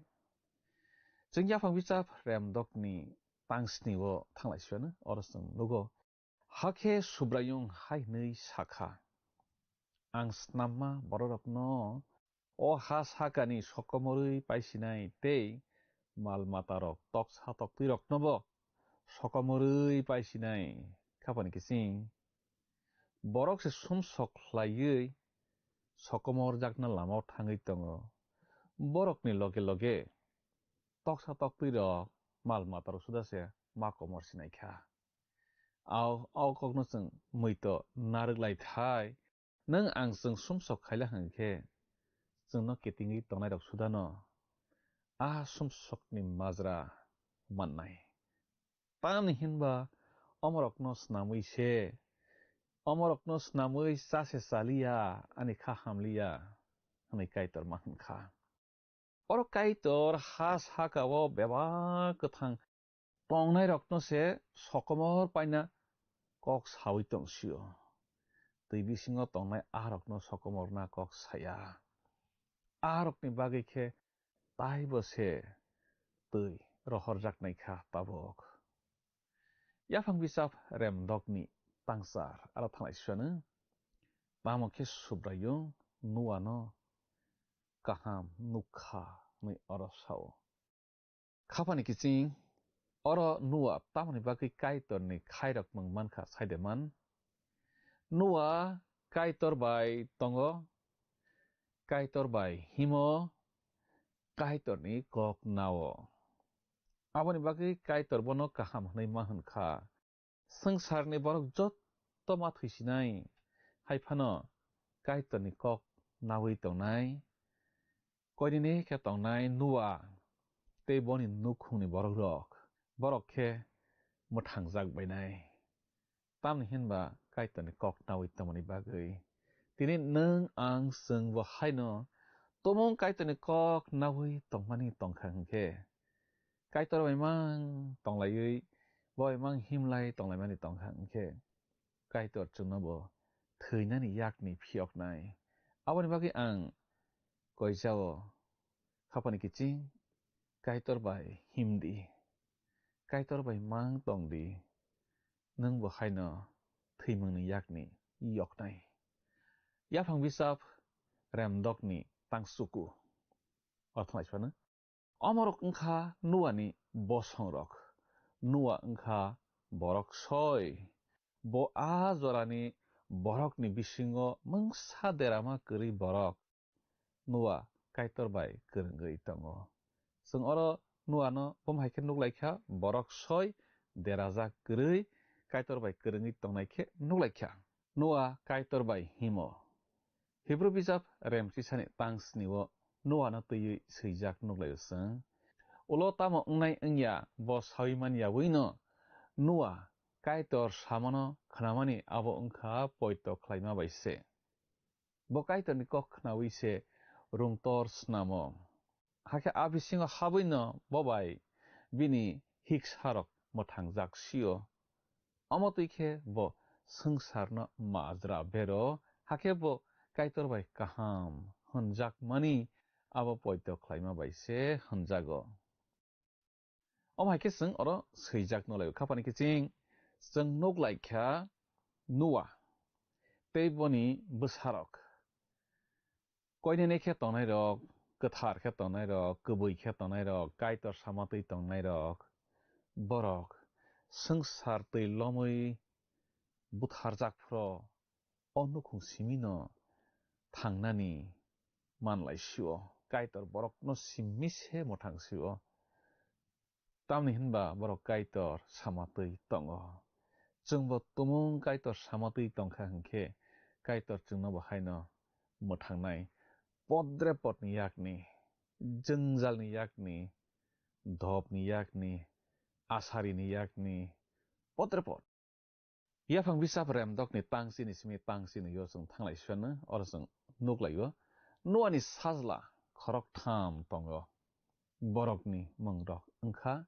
Chwng yaphang bichap Remdokni tangsni o thanglai siyano, oro chwng nugo. Hakhe Subraiyung hai hwnwi sakha, ang snamma bororokno o ha sakani sokomorwi paisinai tei mal matarok toksa toktwiroknobo sokomorwi paisinai. Khapani kiching borok se sumsok khlaiwi sokomorjakna lamao thangwi tongo. Borokni loge loge toksa toktwirok mal matarok suda se ma komor sinai kha. Ao, ao kokno chwng muito narwk lai thai, nwng ang chwng sumsok khaila hwnkhe, chwngno kitingwi tongnairok sudano a sumsokni majra mannai. Tamni hinba omorokno snamwi se, omorokno snamwi cha se chaliya, ani kha hamliya, hwnwi Kaitor ma hwn kha. Oro Kaitor ha saka-o bebak kwthang tongnairokno se sokomor paina kok saui tong sio. Twi bisingo tongnai aharokno sokomorna kok saya. Aharokni bagwi khe taibo se twi rohorjaknai kha tabuk. Yaphang bichap Remdokni tangsar aro thanglai suiano, tamo khe Subraiyung Nuano kaham nuk kha hwnwi oro sao. Khapani kiching, oro Nua tamoni bagwi Kaitorni khairokmung mankha saide man? Nua Kaitor bai tongo, Kaitor bai himo, Kaitorni kok nao. Aboni bagwi Kaitor bono kaham hwnwi ma hwn kha. Swngcharni borok jotto ma thwisinai, hai phano Kaitorni kok naui tongnai. Koinini khe tongnai Nua tei boni nukhungni borokrok, borok khe mwthangjak bainai. Tamni hinba Kaitorni kok naui tongmani bagwi. Tini nwng ang chwng bo haino tumung Kaitorni kok naui tongmani tongkha hwnkhe, Kaitor bai mang tonglaiwi, bo bai mang himlai tonglaimani tongkha hwnkhe, Kaitor chwngno bo thwinani yakni phiyoknai. Aboni bagwi ang koijao, khapani kiching, Kaitor bai himdi, Kaitor bai mang tongdi, nwng bo haino thwimungni yakni yoknai. Yaphang bichap Remdokni tangsuku. Ortho naisano. Omorok wngkha Nuani bosongrok. Nua wngkha borok soi. Bo a jorani borokni bisingo mungsa derama kwrwi borok. Nua Kaitor bai kwrwngwi tongo. Chwng oro Nuano bum hai khe nuk lai kha, borok soi derajak kwrwi Kaitor bai kwrwngwi tongnai khe nuk lai kha. Nua Kaitor bai himo. Hibru bijap Remchisani tang sni o Nuano twiwi swijak nuk lai o chwng. Ulo tamo wngnai wngya bo saui man yawino Nua Kaitor samano khnamani abo wngkha poito khlaima bai se. Bo Kaitorni kok khnaui se rungtor snamo. Hakhe a bisingo habwino bo bai bini hiksarok mwthangjak sio. Omo twi khe bo swngcharno majra bero, hakhe bo Kaitor bai kaham hwnjakmani abo poito khlaima bai se hwnjago. Omo hai khe chwng oro swijak no lai o, khapani kiching chwng nuk lai kha Nua. tei boni bwsarok. Koinene khe tongnairok, kwthar khe tongnairok, kwbwi khe tongnairok, Kaitor sama twi tongnairok, borok swngchar twi lomwi butharjak phro o nukhung simino thangnani manlai sio, Kaitor borokno simi se mwthang sio. Tamni hinba borok Kaitor sama twi tongo. Chwngbo tumung Kaitor sama twi tongkha hinkhe, Kaitor chwngno bo haino mwthangnai. Podre podni yakni, jwngjalni yakni, dopni yakni, asarini yakni, podre pod. Yaphang bisap remdokni tang chini simi tang chini yo chwng thanglai suiano, oro chwng nuklaio. Noani sajla khoroktham tongo. Borokni mungrok wngkha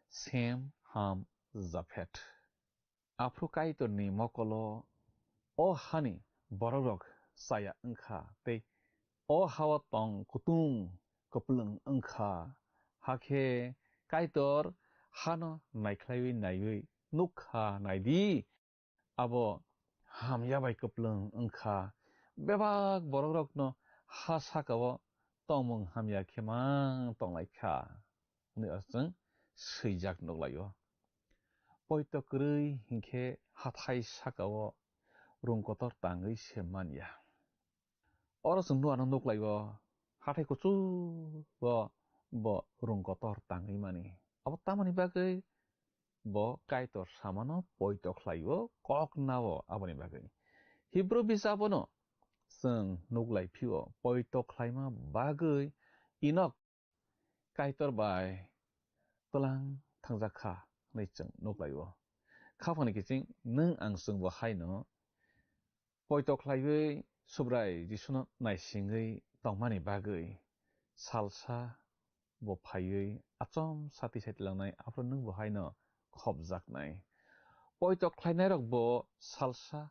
Sem, Ham, Japhet. Aphru Kaitorni mokolo o hani borokrok chaya wngkha tei o hao tong kutung kwplwng wngkha. Hakhe Kaitor hano naikhlaiwi naiwi nukha, naidi, abo hamya bai kwplwng wngkha. Bebak borokrokno ha sakao tongmung hamya khe mang tonglaikha, hwnwi oro chwng swijak nuklaio. Poito kwrwi hinkhe hathai sakao rung kotor tangwi se manya. Oro chwng Noano nuklaio, hathai kuchugo bo rung kotor tangwi mani. Abo tamoni bagwi? Bo Kaitor samano poito khlaio, kok nao aboni bagwi. Hibru bisabono chwng nuklai phio, poito khlaima bagwi Enok Kaitor bai twlang thangjak kha hwnwi chwng nuklaio. Khaphangni kiching nwng ang chwngbo haino poito khlaiwi Subrai Jisuno naisingwi tongmani bagwi salsa bo phaiwi achom sati sati langnai, aphuru nwng bo haino khopjaknai. Poito khlainairok bo salsa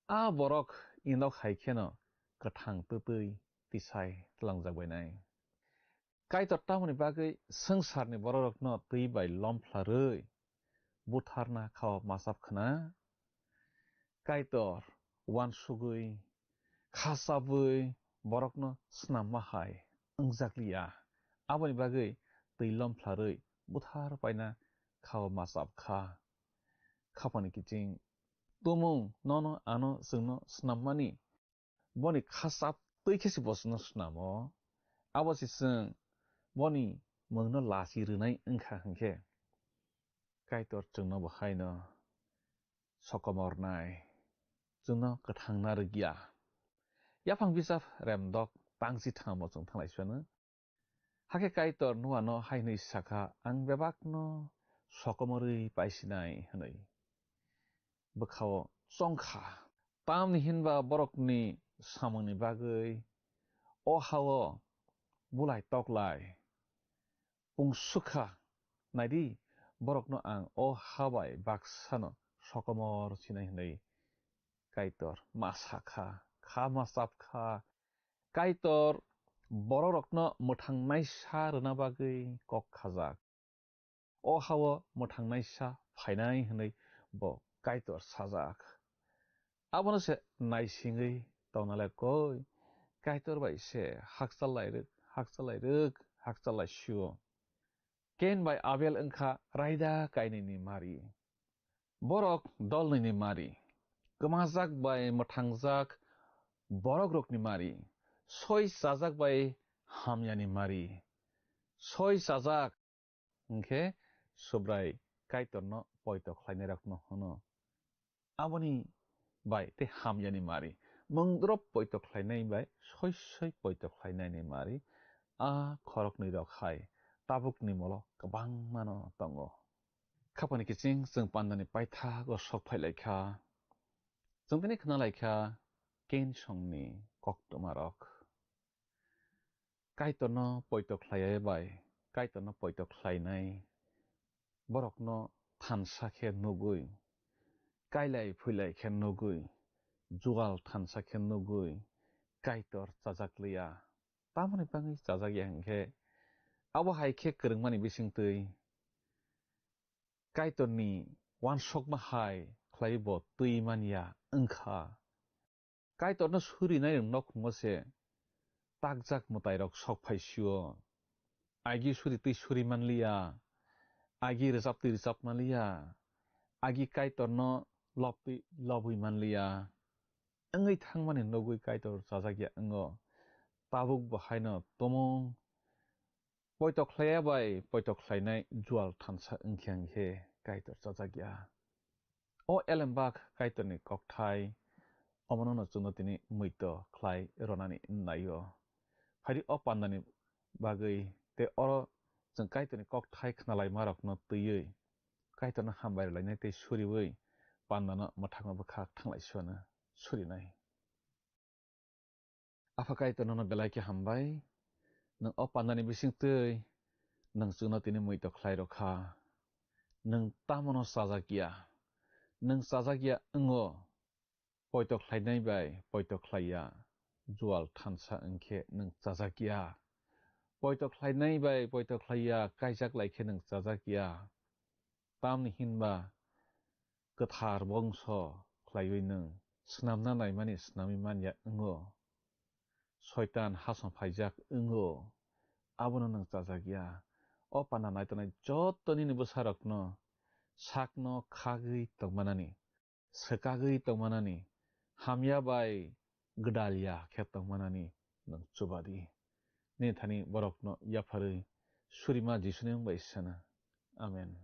a borok Enok hai kheno kwthang twtwi tisai tlangjak bainai. Kaitor tamoni bagwi swngcharni borokrokno twi bai lomphlarwi butharna khao machap khna? Kaitor uansugwi, khachapwi borokno snamma hai wngjakliya. Aboni bagwi twi lomphlarwi buthar paina khao machap kha. Khapani kiching tumung nono ano chwngno snammani boni khachap twi khe se bo chwngno snamo. Abo se chwng boni mungno lachi rwnai wngkha hinkhe Kaitor chwngno bo haino sokomornai, chwngno kwthang narwkya. Yaphang bisap remdok tangchi thangmo chwng thanglai suiano. Hakhe Kaitor Noano hai hwnwi sakha, "Ang bebakno sokomorwi paisinai," hwnwi. Bwkhao chongkha. Tamni hinba borokni samungni bagwi o hao bulai toklai pungsukha. Naidi, borokno ang o ha bai baksano sokomor sinai hwnwi Kaitor ma sakha, kha ma chapkha. Kaitor borokrokno mwthangnaisa rwna bagwi kok khajak. O hao mwthangnaisa phainai hwnwi bo Kaitor sajak. Abono se naisingwi tongna le koi Kaitor bai se hakchal lai rwk, hakchal lai rwk, hakchal lai sio. Kain bai Abel wngkha raida kainwini mari. Borok dolnwini mari. Kwmajak bai mwthangjak borokrokni mari. Soi chajak bai hamyani mari. Soi chajak hwnkhe Subrai Kaitorno poito khlainairokno hwno. Aboni bai tei hamyani mari, mungdrop poito khlainai bai soi soi poito khlainaini mari, a khoroknwi rok hai tabukni molo kwbangmano tongo. Khapani kiching chwng pandani paithago sok phai lai kha. Chwng tini khna lai kha Kain songni koktwma rok. Kaitorno poito khlaiya bai, Kaitorno poito khlainai borokno thansa khe nugwi, kailai phuilai khe nugwi, jugal thansa khe nugwi, Kaitor chajak liya. Tamoni bagwi chajak ya hinkhe, abo hai khe kwrwngmani bisingtwi Kaitorni uansukma hai khlai bo twi man ya wngkha. Kaitorno surinai rok nokhungo se takjak mwtairok sok phai sio. Agi suri twi suri manliya, agi rwchap twi rwchap manliya, agi Kaitorno lob twi lobwi manliya. Wngwi thangmani nugwi Kaitor chajakya wngo. Tabuk bo haino tumung poito khlaiya bai poito khlainai jual thansa wngkhe wngkhe Kaitor chajakya. O elembak Kaitorni kokthai, omono no chwngno tini muito khlai ronani naio. Phaidi o pandani bagwi tei oro chwng Kaitorni kokthai khnalaimarokno twiwi Kaitorno hambai rwlainai tei suriwi pandano mwthangno bwkhak thanglai suano surinai. Apha Kaitor nono belai khe hambai, nwng o pandani bisingtwi nwng chwngno tini muito khlai rw kha. Nwng tamono chajakya, nwng chajakya wngo, poito khlainai bai poito khlaiya, jual thansa wngkhe nwng chajakya. Poito khlainai bai poito khlaiya, kaijak lai khe nwng chajakya. Tamni hinba kwthar bongso khlaiwi nwng snamna naimani snamwi manya wngo. Soitan hasong phaijak wngo, abono nwng chajakya. O panda naitonai joto nini bwsarokno sakno khagwi tongmanani, swkagwi tongmanani, hamya bai gwdalya khe tongmanani nwng chubadi. Nini thani borokno yapharwi surima Jisuni wng bai sana. Amen.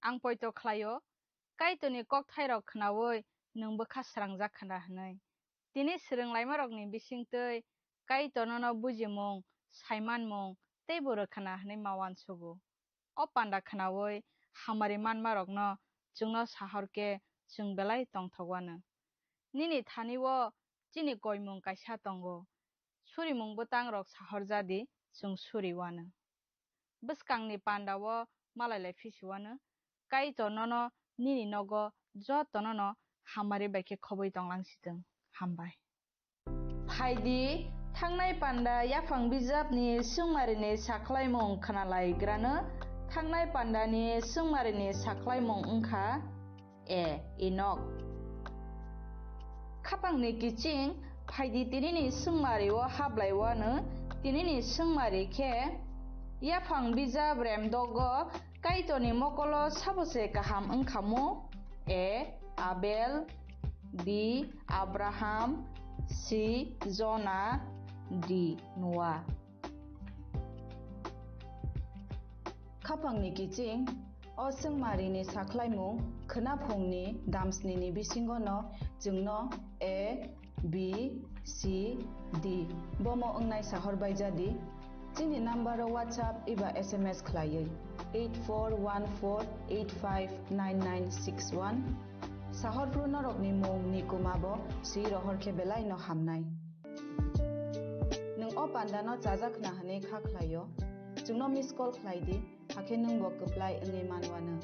Ang poito khlai-o, Kaitorni kokthairok khnaui nwng bwkha srangjak khna hwnwi. Tini swrwng laimarokni bisingtwi Kaitor nono bujimung, saimanmung teibo rw khna hwnwi ma uansugo. O panda khnaui hamari manmarokno chwngno sahor khe chwng belai tongthok uanw. Nini thani-o chini koimung kaisa tongo, surimung bwtangrok sahor ja di, chwng suri uanw. Bwskangni panda-o malai lai phisi uanw, Kaitor nono nini nogo jotono no hamari bai khe khobwi tonglang si thung. Hambai. Phai di, thangnai panda yaphang bijapni swngmarini sakhlaimung khna lai granw. Thangnai pandani swngmarini sakhlaimung wng kha: A. Enok. Khapangni kiching, phai di tinini swngmari-o hap lai uanw. Tinini swngmari khe yaphang bijap remdogo Kaitorni mokolo sabo se kaham wng kha mu? A. Abel. B. Abraham. C. Jona. D. Noa. Khapangni kiching, o swngmarini sakhlaimung khwnaphungni damsnini bisingono chwngno A, B, C, D bomo wngnai sahor bai ja di. Chini number-o WhatsApp eba S M S khlaiwi eight four one four eight five nine nine six one. Sahor phru norokni mung ni kuma bo swi rohor khe belai no hamnai. Nwng o panda no chajak khna hwnwi kha khlai-o, chwngno miss call khlai di, hakhe nwng bo kwplai wngwi man uanw.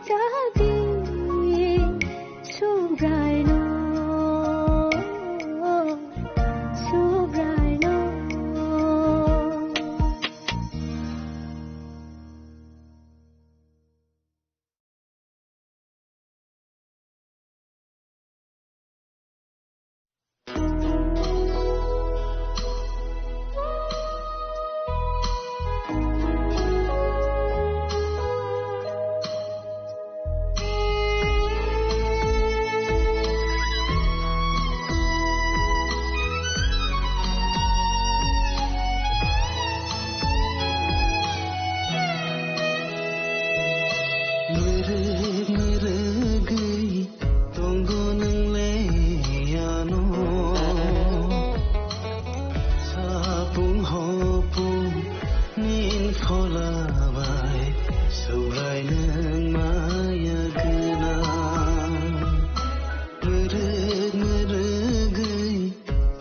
Chadi Subraino, Subraino. Mwrwk mwrwgwi tongo nwng le ano. Sapung hopung nin phola bai Subrai nwng maya gwnang. Mwrwk mwrwgwi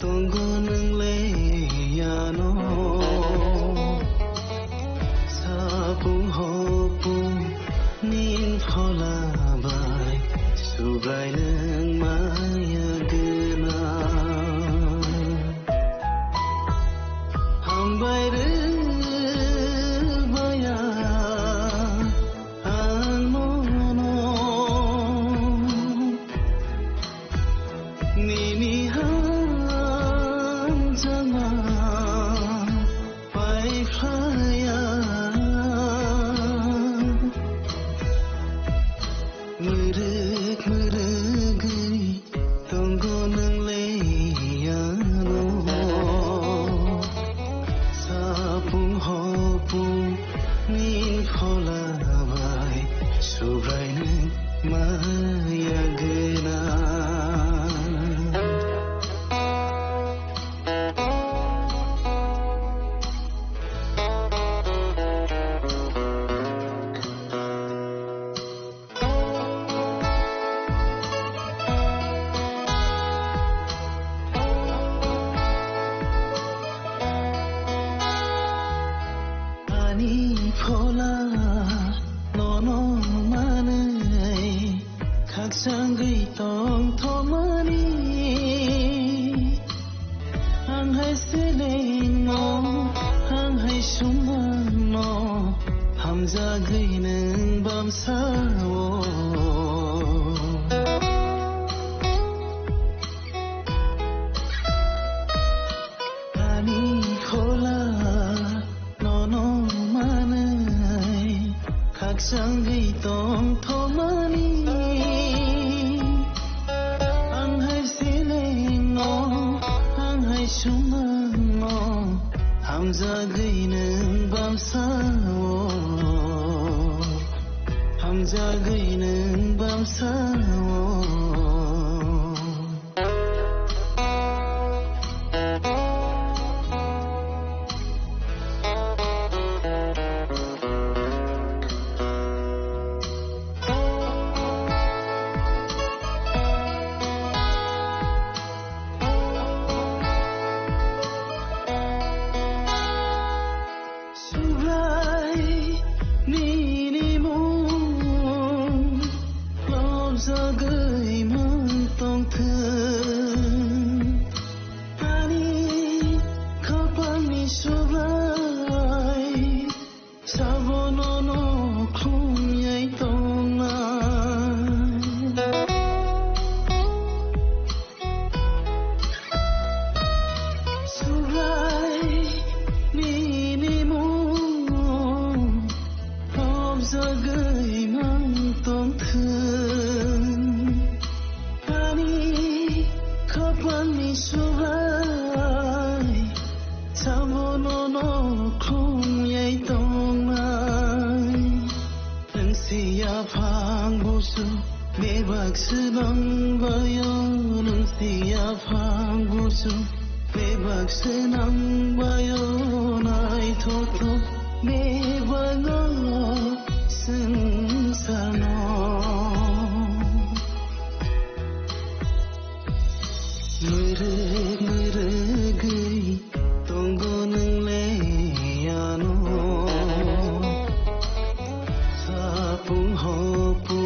tongo nwng le ano. Sapung hopung nin phola bai Subrai nwng maya gwnang. Hambai rwbaya ang nono. Nini hamjakma pai phlaya. Mwrwk mwrwgwi tongo nwng le ano. Sapung hopung nin phola bai Subrai nwng maya gwnang. Ani phola nono manwi khakchangwi tongthokmani. Ang hai selengno, ang hai sumangno, hamjagwi nwng bamsao. Ani phola nono manwi khakchangwi tongthokmani. Ang hai selengno, ang hai sumangno, hamjagwi nwng bamsao, hamjagwi nwng bamsao. Subrai nini mung lobjagwi mang tongthwng. Ani khapangni Subrai sabono no khumyai tongnai. Subrai nini mung lobjagwi mang tongthwng. Ani khapangni Subrai sabono no khumyai tongnai. Nwng si yaphang busu bebak swnam bayo, nwng si yaphang busu bebak swnam bayo, naithok thok bebak o swngcharno. Mwrwk mwrwgwi tongo nwng le ano. Sapung hopung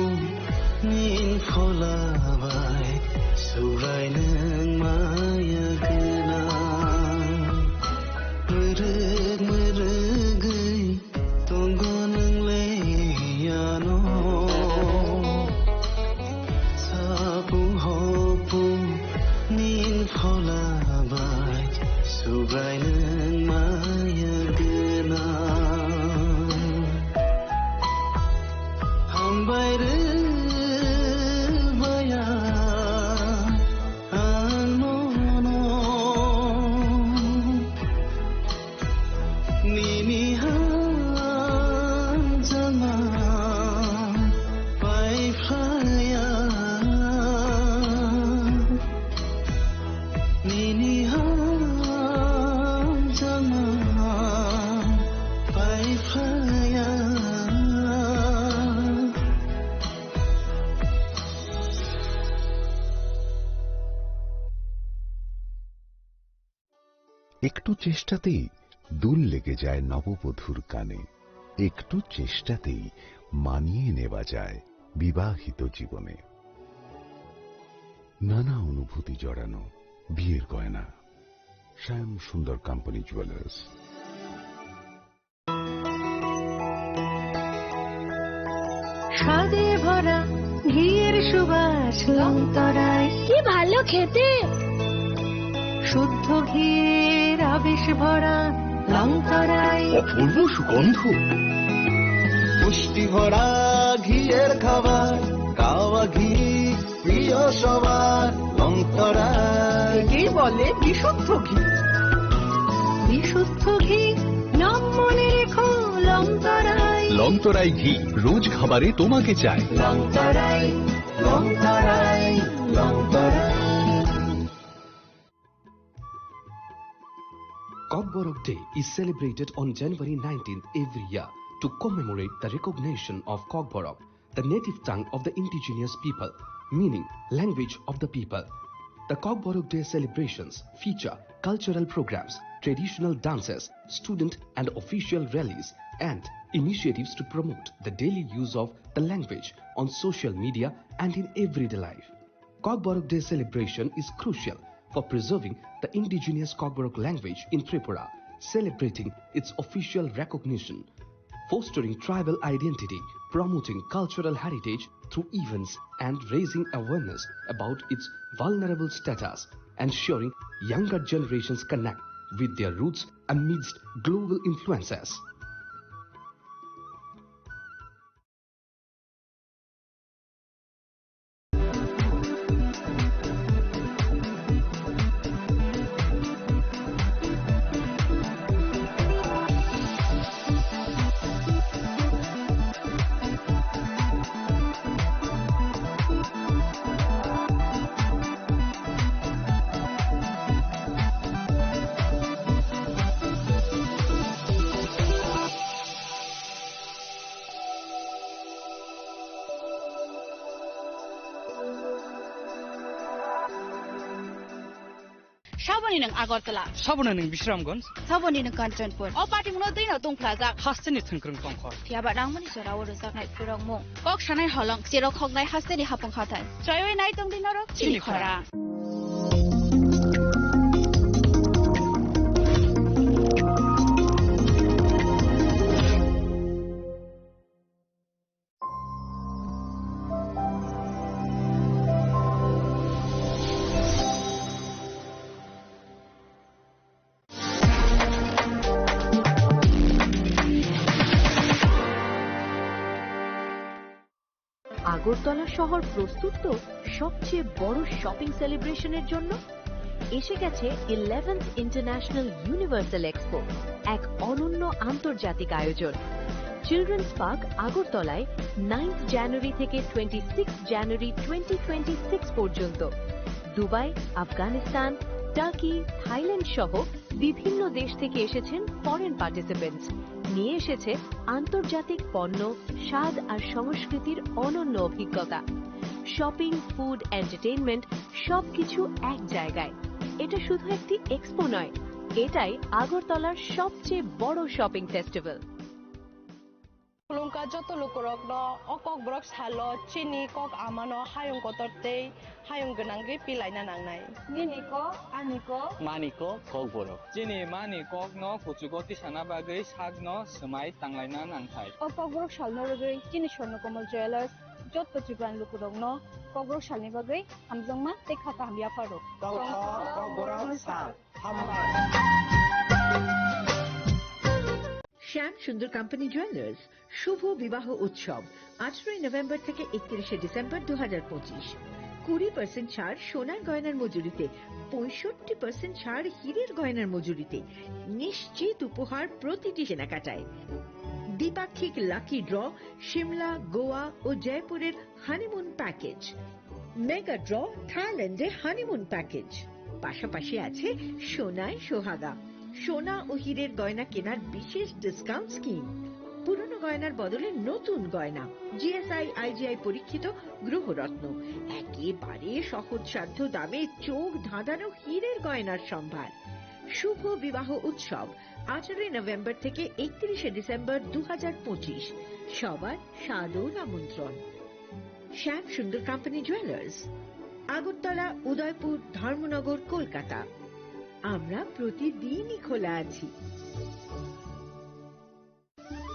একটু চেষ্টাতেই দুল লেগে যায় নববধূর কানে। একটু চেষ্টাতেই মানিয়ে নেওয়া যায় বিবাহিত জীবনে। নানা অনুভূতি জড়ানো বিয়ের গয়না। শ্যাম সুন্দর কোম্পানি জুয়েলার্স। স্বাদে ভরা ঘিয়ের সুবাস লংতরাই। কি ভালো খেতে। শুদ্ধ ঘিয়ের আবেশ ভরা লংতরাই। অপূর্ব সুগন্ধ। পুষ্টি ভরা ঘিয়ের খাবার, কাওয়া ঘি প্রিয় সবার, লংতরাই। একেই বলে বিশুদ্ধ ঘি। বিশুদ্ধ ঘি, নাম মনে রেখো, লংতরাই। লংতরাই ঘি, রোজ খাবারে তোমাকে চাই। লংতরাই, লংতরাই, লংতরাই। Kokborok Day is celebrated on January nineteenth every year to commemorate the recognition of Kokborok, the native tongue of the indigenous people, meaning language of the people. The Kokborok Day celebrations feature cultural programs, traditional dances, student and official rallies, and initiatives to promote the daily use of the language on social media and in everyday life. Kokborok Day celebration is crucial for preserving the indigenous Kokborok language in Tripura, celebrating its official recognition, fostering tribal identity, promoting cultural heritage through events, and raising awareness about its vulnerable status, ensuring younger generations connect with their roots amidst global influences. Saboni nwng Agartala. Saboni nwng Bishramganj. Saboni nwng Kanchanpur. O party mungno twi no tongphlajak. Hasteni thwngkwrwng tongkhor. Phiya ba nangmani jora o rwjaknai phwrwngmung. Kok sanai holong, cherok khoknai hasteni hapung hathai. Chwraiwi nai tongdi norok chini khorang. Agartala শহর প্রস্তুত তো সবচেয়ে বড় শপিং সেলিব্রেশনের জন্য। এসে গেছে eleventh international universal expo, এক অনন্য আন্তর্জাতিক আয়োজন। চিলড্রেন্স পার্ক আগরতলায় নাইন্থ জানুয়ারি থেকে twenty six January twenty twenty six পর্যন্ত। দুবাই, আফগানিস্তান, টার্কি, থাইল্যান্ড সহ বিভিন্ন দেশ থেকে এসেছেন ফরেন পার্টিসিপেন্টস। নিয়ে এসেছে আন্তর্জাতিক পণ্য, স্বাদ আর সংস্কৃতির অনন্য অভিজ্ঞতা। শপিং, ফুড, এন্টারটেইনমেন্ট সবকিছু এক জায়গায়। এটা শুধু একটি এক্সপো নয়, এটাই আগরতলার সবচেয়ে বড় shopping festival. Khulumkha joto lukurokno o Kokborok salo chini kok amano hayung kotor tei hayung gwnangwi pilaina nangnai. Nini kok, ani kok. Mani kok, Kokborok. Chini mani kokno kuchugo tisana bagwi sakno swmai tanglaina nangthai. O Kokborok salno rwgwi chini Swarnakomal Jewellers joto Tripurani lukurokno Kokborok salni bagwi hamjakma tei kha kaham yapharo. Kokborok sal. শ্যাম সুন্দর company jewellers শুভ বিবাহ উৎসব, আঠারোই নভেম্বর থেকে একত্রিশে ডিসেম্বর দু হাজার পঁচিশ। কুড়ি পার্সেন্ট ছাড় সোনার গয়নার মজুরিতে, পঁয়ষট্টি পার্সেন্ট ছাড় হীরের গয়নার মজুরিতে। নিশ্চিত উপহার প্রতিটি কেনাকাটায়। দ্বিপাক্ষিক লাকি ড্র, সিমলা, গোয়া ও জয়পুরের হানিমুন প্যাকেজ। মেগা ড্র, থাইল্যান্ডে হানিমুন প্যাকেজ। পাশাপাশি আছে সোনায় সোহাগা, সোনা ও হীরের গয়না কেনার বিশেষ ডিসকাউন্ট স্কিম। পুরনো গয়নার বদলে নতুন গয়না, জিএসআই আইজিআই পরীক্ষিত গ্রহরত্ন, একেবারে সহজসাধ্য দামে চোখ ধাঁধানো হীরের গয়নার সম্ভার। শুভ বিবাহ উৎসব আঠারোই নভেম্বর থেকে একত্রিশে ডিসেম্বর দু হাজার পঁচিশ। সবার সাদর আমন্ত্রণ। শ্যাম সুন্দর কোম্পানি জুয়েলার্স, আগরতলা, উদয়পুর, ধর্মনগর, কলকাতা। আমরা প্রতিদিনই খোলা আছি।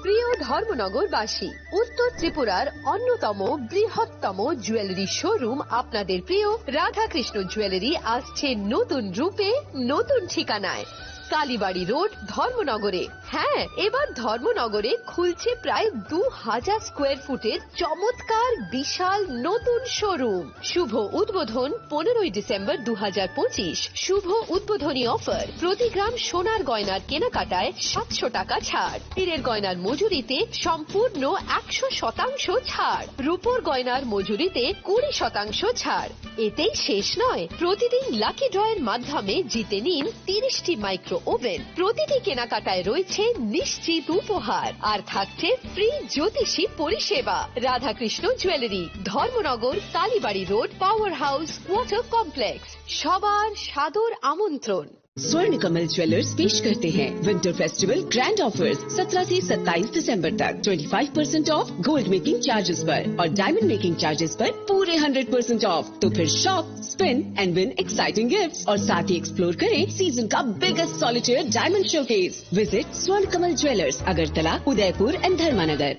প্রিয় ধর্মনগরবাসী, উত্তর ত্রিপুরার অন্যতম বৃহত্তম জুয়েলারি শোরুম আপনাদের প্রিয় রাধাকৃষ্ণ জুয়েলারি আসছে নতুন রূপে, নতুন ঠিকানায়। কালীবাড়ি রোড, ধর্মনগরে। হ্যাঁ, এবার ধর্মনগরে খুলছে প্রায় দু হাজার স্কোয়ার ফুটের চমৎকার বিশাল নতুন শোরুম। শুভ উদ্বোধন পনেরোই ডিসেম্বর দু হাজার পঁচিশ। শুভ উদ্বোধনী অফার, প্রতি গ্রাম সোনার গয়নার কেনাকাটায় সাতশো টাকা ছাড়, হীরের গয়নার মজুরিতে সম্পূর্ণ একশো শতাংশ ছাড়, রূপোর গয়নার মজুরিতে কুড়ি শতাংশ ছাড়। এতেই শেষ নয়, প্রতিদিন লাকি ড্রয়ের মাধ্যমে জিতে নিন তিরিশটি মাইক্রো ওভেন। প্রতিটি কেনাকাটায় রয়েছে নিশ্চিত উপহার, আর থাকছে ফ্রি জ্যোতিষী পরিষেবা। Radhakrishna jewellery, Dharmanagar, Kalibari road, power house, water complex. সবার সাদর আমন্ত্রণ। स्वर्ण कमल ज्वेलर्स पेश करते हैं विंटर फेस्टिवल ग्रैंड ऑफर्स। सत्रह से सत्ताईस दिसंबर तक twenty five percent of gold making charges पर और डायमंड मेकिंग चार्जेस पर पूरे हंड्रेड परसेंट ऑफ। तो फिर shop, spin and win exciting gifts और साथ ही एक्सप्लोर करें सीजन का biggest solitaire diamond showcase. Visit स्वर्ण कमल ज्वेलर्स, अगरतला, उदयपुर एंड धर्मानगर।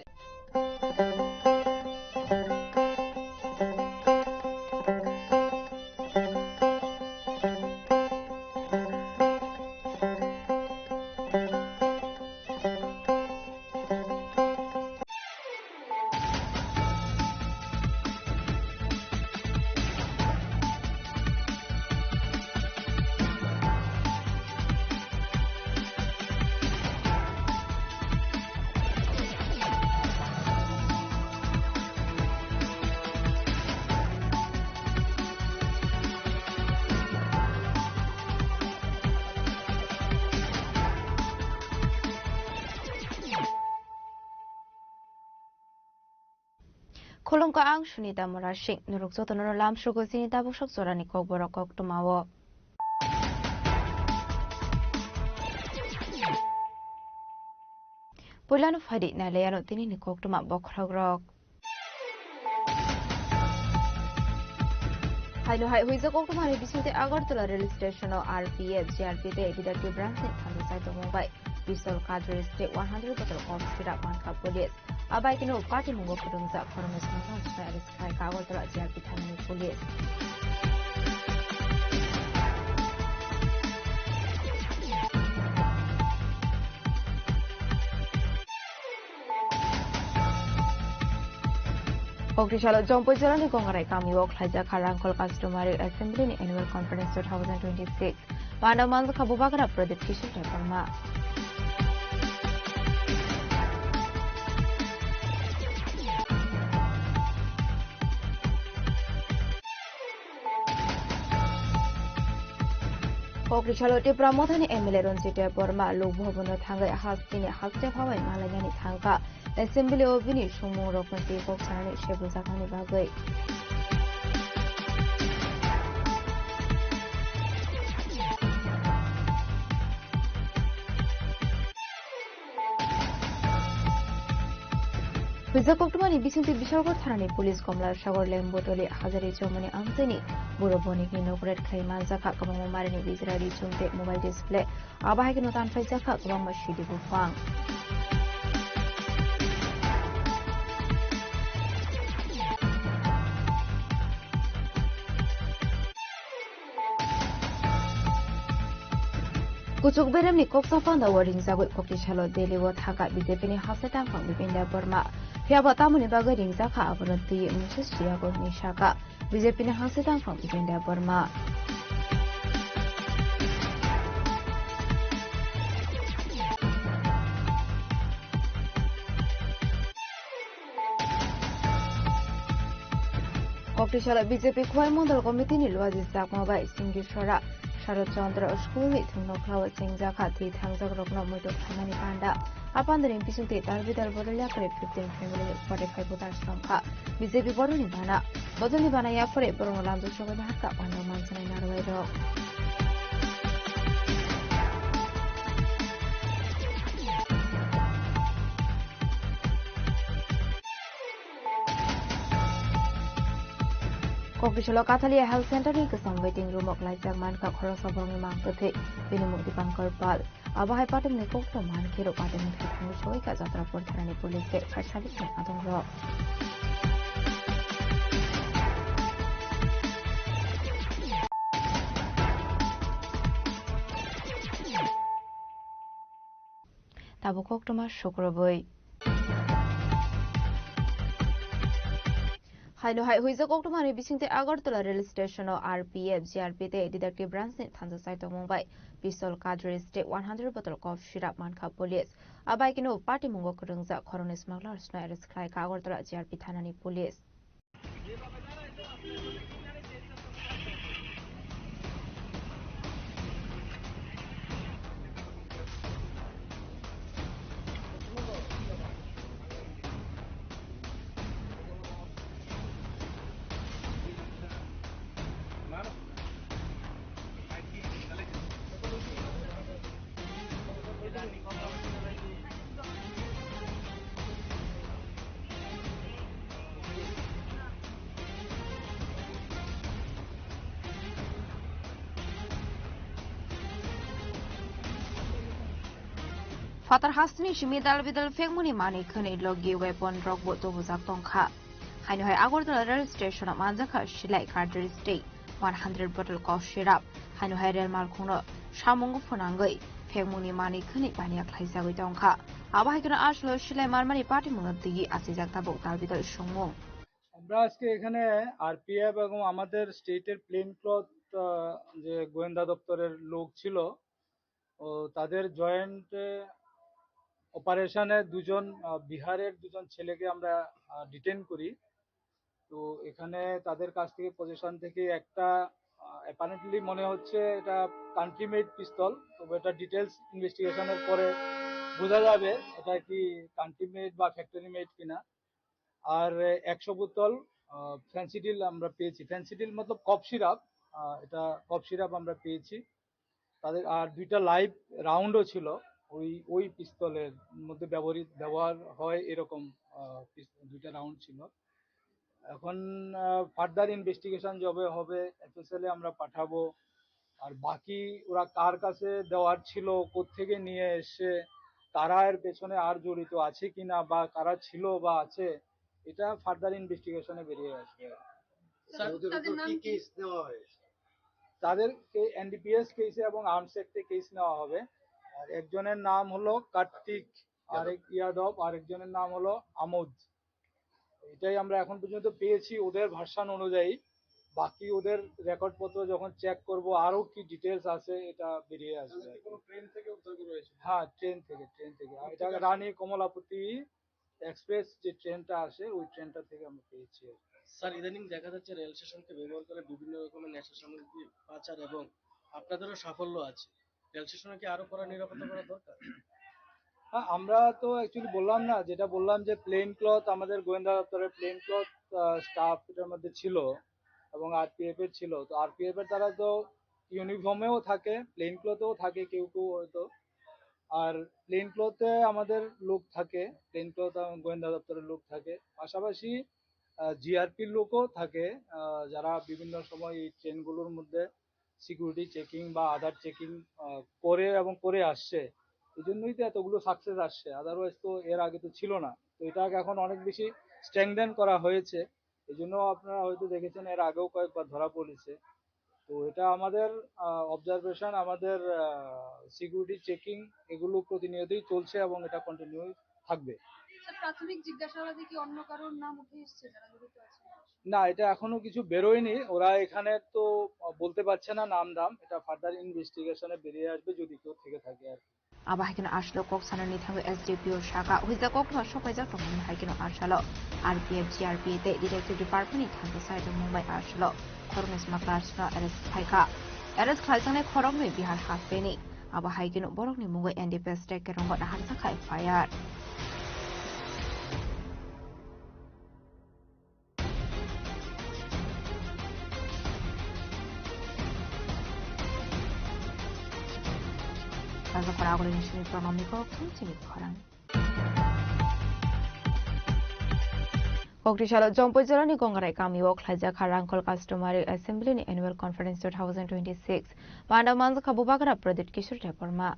Khulumkha, ang Sunita Murasing. Norok jotono lamsrogo chini tabuk sok jorani kokborok koktwmao. Puilano phaidi nailaiano tinini koktwma bokhorokrok. Haino hai huijak koktwmani bisingtwi Agartala rail station-o R P F, G R P tei Detective Branch-ni thangjak tongmung bai pistol cartridge tei one hundred bottle coke sirap mankha police. A bai kheno patimungo kwrwngjak khoroknwi songkha hwnwi arrest khai kha Agartala G R P thanani police. Kokri salo Jompui jilani Gongarai kamio khlaijak kha Rangkhol Customary Assembly ni Annual Conference two thousand twenty-six. Panda manjakha Bubagra Pradip Kishore Debbarma. Kokri salo Tipra Mothani M L A Ranjit Debbarma Lok Bhavan-o thangwi hasteni haste phawai malainani thangkha. Assembly-o bini sumung rokno tei kok sanani sebujaknani bagwi. Huijak koktwmani bisingtwi Bishalgarh thanani police Komla Sagar Lembotoli Hajari Chowmani amchaini buro bonikni nok raid khlai manjakha, kwbangma marini bijra ri chum tei mobile display. Abo hai kheno tanphaijak kha kwbangma C D buphang. Kuchuk beremni koksa panda o ringjagwi kokti salo Delhi o thaka B J P ni haste tangphang Bipin Debbarma. Phiya bo tamoni bagwi ringjak kha abono twi mungsa siyago hinwi sakha. B J P ni hangse tangphang Bipin Debbarma. Koktisala B J P Khowai Mondol Committee ni Luaji Chakma bai Singir Sora Sharad Chandra School ni thwngno khlao chengjakha thwi thangjak rokno muitok khlaimani panda. A pandani bisingtwi dal bidal bodol yakarwi fifteen family forty five voters tongkha. B J P boroni bana. Bodolni bana yaphore borokno lamjak sogwi baharkha panda mansanai narwai rok. Kokdisolo Kathalia Health Center ni kwcham waiting room o klaijak mankha khoroksa borokni mang kwthwi, bini mung Dipankar Pal. Abo hai patimni kokto mankhe rw patimni thwi thangwi soi kha Jatrapur thanani police tei phaisalikrokni adongrok. Tabuk koktwma sukrubwi. Haino hai huijak koktwmani bisingtwi Agartala rail station-o R P F, G R P tei detective branch-ni thansa sai tongmung bai pistol, cartridge tei one hundred bottle cough syrup mankha police. A bai kheno patimungo kwrwngjak khoroknwi smugglers-no arrest khlaikha Agartala G R P thanani police. Phatar hasteni simi dal bidal phekmani manwi khwnwi logi weapon rokbo tubujak tongkha. Haino hai Agartala rail station-o manjakha silai, cartridge tei one hundred bottle cough syrup. Haino hai rail malkhungno samungo phwnangwi phekmungni manwi khwnwi baniya khlaijagwi tongkha. Abo hai kheno aswk silai marmani patimungno twiwi achijak tabuk dal bidal songmung. আমরা আজকে এখানে আরপিএফ এবং আমাদের স্টেটের plane cloth, আহ, যে গোয়েন্দা দপ্তরের লোক ছিল, ও তাদের জয়েন্ট অপারেশনে দুজন, আহ, বিহারের দুজন ছেলেকে আমরা, আহ, ডিটেইন করি। তো এখানে তাদের কাছ থেকে, পজিশন থেকে একটা, আহ, অ্যাপারেন্টলি মনে হচ্ছে এটা কান্ট্রি মেড পিস্তল, তবে এটা ডিটেলস ইনভেস্টিগেশনের পরে বোঝা যাবে এটা কি কান্ট্রি মেড বা ফ্যাক্টরি মেড কিনা। আর একশো বোতল, আহ, ফেন্সিডিল আমরা পেয়েছি। ফেন্সিডিল মতলব কফ সিরাপ, আহ, এটা কফ সিরাপ আমরা পেয়েছি। তাদের আর দুইটা লাইভ রাউন্ডও ছিল, ওই, ওই পিস্তলের মধ্যে ব্যবহৃত, ব্যবহার হয় এরকম, আহ, পিস-, দুইটা রাউন্ড ছিল। এখন, আহ, ফার্দার ইনভেস্টিগেশন যবে হবে, এফএসএল এ আমরা পাঠাবো। আর বাকি ওরা কার কাছে দেওয়ার ছিল, কোত্থেকে নিয়ে এসে, কারা এর পেছনে আর জড়িত আছে কিনা বা কারা ছিল বা আছে, এটা ফার্দার ইনভেস্টিগেশনে বেরিয়ে আসবে। স্যার, ওদের তাদের উপর নাম কি কি? কেস নেওয়া হয়েছে? তাদেরকে এনডিপিএস কেসে এবং আর্মস অ্যাক্টে কেস নেওয়া হবে। আর একজনের নাম হলো কার্তিক, আরেক ইয়াদব, আরেকজনের নাম হলো আমোদ। এটাই আমরা এখন পর্যন্ত পেয়েছি ওদের ভার্সন অনুযায়ী। বাকি ওদের রেকর্ডপত্র যখন চেক করব, আরো কি ডিটেলস আছে, এটা বেরিয়ে আসবে। তাহলে কি কোনো ট্রেন থেকে উদ্ধার করা হয়েছে? হ্যাঁ, ট্রেন থেকে, ট্রেন থেকে। আর এটা রানী কমলাপতি এক্সপ্রেস যে ট্রেনটা আসে, ওই ট্রেনটা থেকে আমরা পেয়েছি আর কি। স্যার, ইদানিং দেখা যাচ্ছে রেল স্টেশনকে ব্যবহার করে বিভিন্ন রকমের নেশা সামগ্রী পাচার এবং আপনাদেরও সাফল্য আছে। রেল স্টেশনে কি আরো কড়া নিরাপত্তা করা দরকার? হ্যাঁ, আমরা তো অ্যাকচুয়ালি বললাম না, যেটা বললাম যে প্লেন ক্লথ, আমাদের গোয়েন্দা দপ্তরের প্লেন ক্লথ, আহ, স্টাফ এটার মধ্যে ছিল এবং আরপিএফ এর ছিল। তো আরপিএফ এর তারা তো ইউনিফর্মেও থাকে, প্লেন ক্লথেও থাকে কেউ কেউ হয়তো। আর প্লেন ক্লথে আমাদের লোক থাকে, প্লেন ক্লথ, আহ, গোয়েন্দা দপ্তরের লোক থাকে। পাশাপাশি, আহ, জিআরপির লোকও থাকে, আহ, যারা বিভিন্ন সময় এই ট্রেনগুলোর মধ্যে সিকিউরিটি চেকিং বা আদার চেকিং, আহ, করে এবং করে আসছে। এই জন্যই তো এতগুলো সাকসেস আসছে, আদারওয়াইজ তো এর আগে তো ছিল না। তো এটাকে এখন অনেক বেশি স্ট্রেংথেন করা হয়েছে। এই জন্য আপনারা হয়তো দেখেছেন, এর আগেও কয়েকবার ধরা পড়েছে। তো এটা আমাদের, আহ, অবজারভেশন, আমাদের, আহ, সিকিউরিটি চেকিং, এগুলো প্রতিনিয়তই চলছে এবং এটা কন্টিনিউ থাকবে। স্যার, প্রাথমিক জিজ্ঞাসাবাদে কি অন্য কারোর নাম উঠে এসছে যারা জড়িত আছে? না, এটা এখনো কিছু বেরোয়নি। ওরা এখানে তো বলতে পারছে না নাম দাম, এটা ফার্দার ইনভেস্টিগেশনে বেরিয়ে আসবে যদি কেউ থেকে থাকে আর কি। Abo hai kheno aswk kok sanani thango S D P O saka huijak koktwma sopaijak tongmani hai kheno asalo R P F, G R P tei Detective Department ni thansa sai tongmung bai asalo khoroknwi sma class no arrest khlaikha. Arrest khlaijaknai khoroknwi Bihar hasteni. Abo hai kheno borokni mungwi N D P S tei Kerongo naharjakha F I R. Taja khorang agulini simi pronomni kok thung chini khorang. Koktisalo Jompui jorani Gongrai kamio khlaijak kha Rangkhol Customary Assembly ni Annual Conference two thousand twenty-six. Panda manjakha Bubagra Pradyut Kishore Debbarma.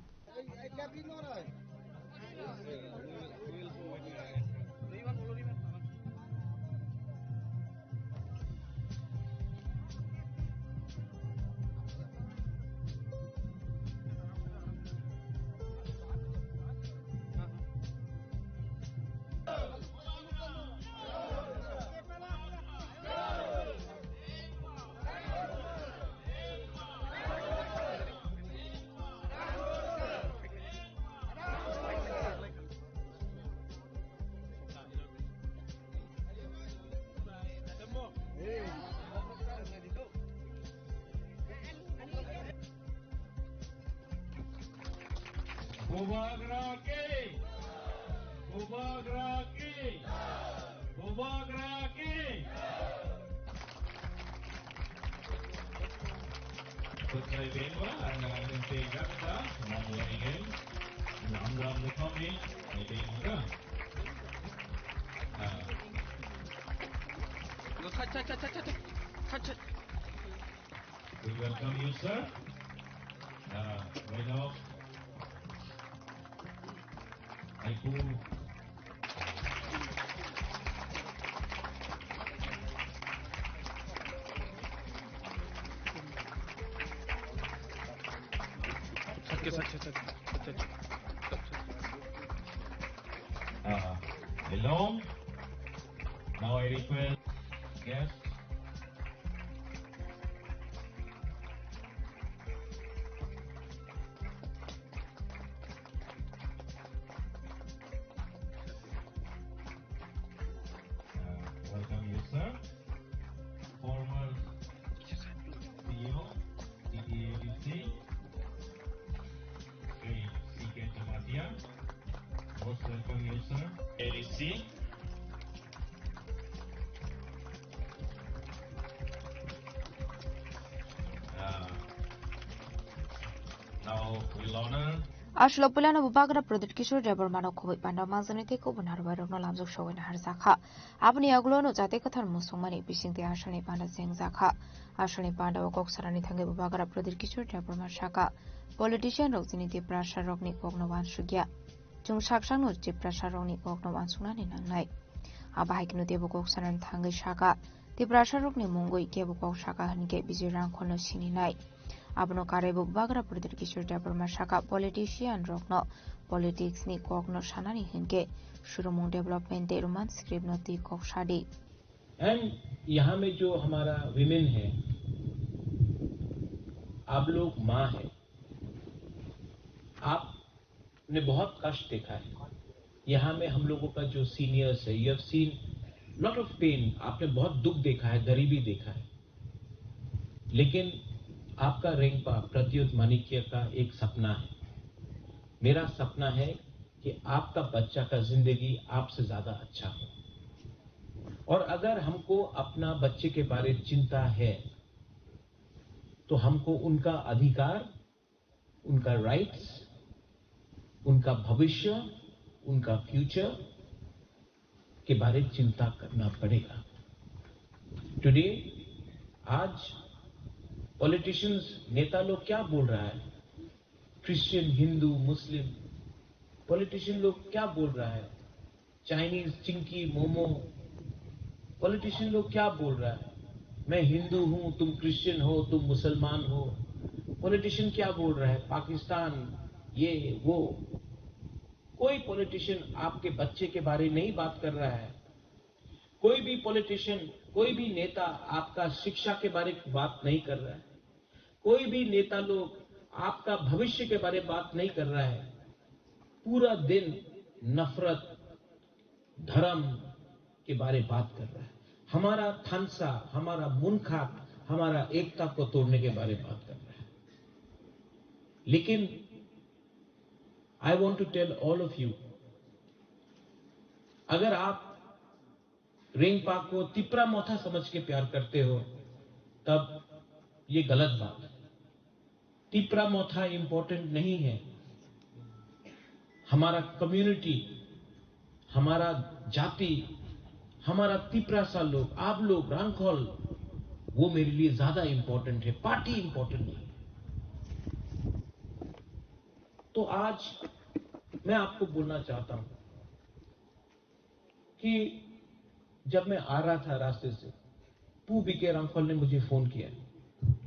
Bubagra ki! Bubagra ki! Bubagra ki! Kutlai benwa, ang ang tei gakta, mamulaingen, namra mukami, tei gakta. Ah. Cha, cha, cha. We welcome you, sir. Uh, right now, I pull. Uh, hello. Now I request guests. Uh, welcome you, sir. Former C E O, T T A D C, Shri C K Jamatia. Most welcome you, sir. A D C. Uh, now we'll honor Aswk puilano Bubagra Pradyut Kishore Debbarmano khobwi panda manjaknai tei kubun harbairokno lamjak sogwi naharjakha. Aboni yagulo no jate kwthar musukmani bisingtwi asalni panda chengjakha. Asalni pandao kok sanani thangwi Bubagra Pradyut Kishore Debbarma sakha, politician rok chini Tiprasa rokni kokno wansukya. Chwng saksakno Tiprasa rokni kokno wansuknani nangnai. Abo hai kheno teibo kok sanani thangwi sakha, Tiprasa rokni mungwi kebo kok sakha hwnkhe Bijay Rangkholno sininai. Abono karwi bo Bubagra Pradyut Kishore Debbarma sakha, politician rokno politics ni kokno sanani hwnkhe surumung development tei Roman script no twi kok sadi. And यहाँ में जो हमारा women है, आप लोग माँ है, आप ने बहुत कष्ट देखा है। यहाँ में हम लोगों का जो seniors है, you have seen lot of pain, आपने बहुत दुख देखा है, गरीबी देखा है, लेकिन आपका रेंगपा प्रद्युत माणिक्य का एक सपना है। मेरा सपना है कि आपका बच्चा का जिंदगी आपसे ज्यादा अच्छा हो। और अगर हमको अपना बच्चे के बारे चिंता है, तो हमको उनका अधिकार, उनका राइट्स, उनका भविष्य, उनका फ्यूचर के बारे चिंता करना पड़ेगा। टुडे, आज पॉलिटिशियंस, नेता लोग क्या बोल रहा है, क्रिश्चियन, हिंदू, मुस्लिम, पॉलिटिशियन लोग क्या बोल रहा है, चाइनीज, चिंकी, मोमो, पॉलिटिशियन लोग क्या बोल रहा है? मैं हिंदू हूँ, तुम क्रिश्चियन हो, तुम मुसलमान हो। पॉलिटिशियन क्या बोल रहा है? पाकिस्तान, ये, वो। कोई पॉलिटिशियन आपके बच्चे के बारे नहीं बात कर रहा है। कोई भी पॉलिटिशियन, कोई भी नेता आपका शिक्षा के बारे में बात नहीं कर रहा है। कोई भी नेता लोग आपका भविष्य के बारे में बात नहीं कर रहा है। पूरा दिन नफरत, धर्म के बारे बात कर रहा है। हमारा थानसा, हमारा मुनखात, हमारा एकता को तोड़ने के बारे बात कर रहा है। लेकिन I want to tell all of you, अगर आप रेंगपा को तिपरा मोथा समझ के प्यार करते हो, तब ये गलत बात है। तिपरा मोथा इंपॉर्टेंट नहीं है। हमारा कम्युनिटी, हमारा जाति, हमारा तिपरासा लोग, आप लोग, रांखल, वो मेरे लिए ज्यादा इंपॉर्टेंट है, पार्टी इंपॉर्टेंट नहीं। तो आज मैं आपको बोलना चाहता हूं कि जब मैं आ रहा था रास्ते से, पू बीके रांखल ने मुझे फोन किया।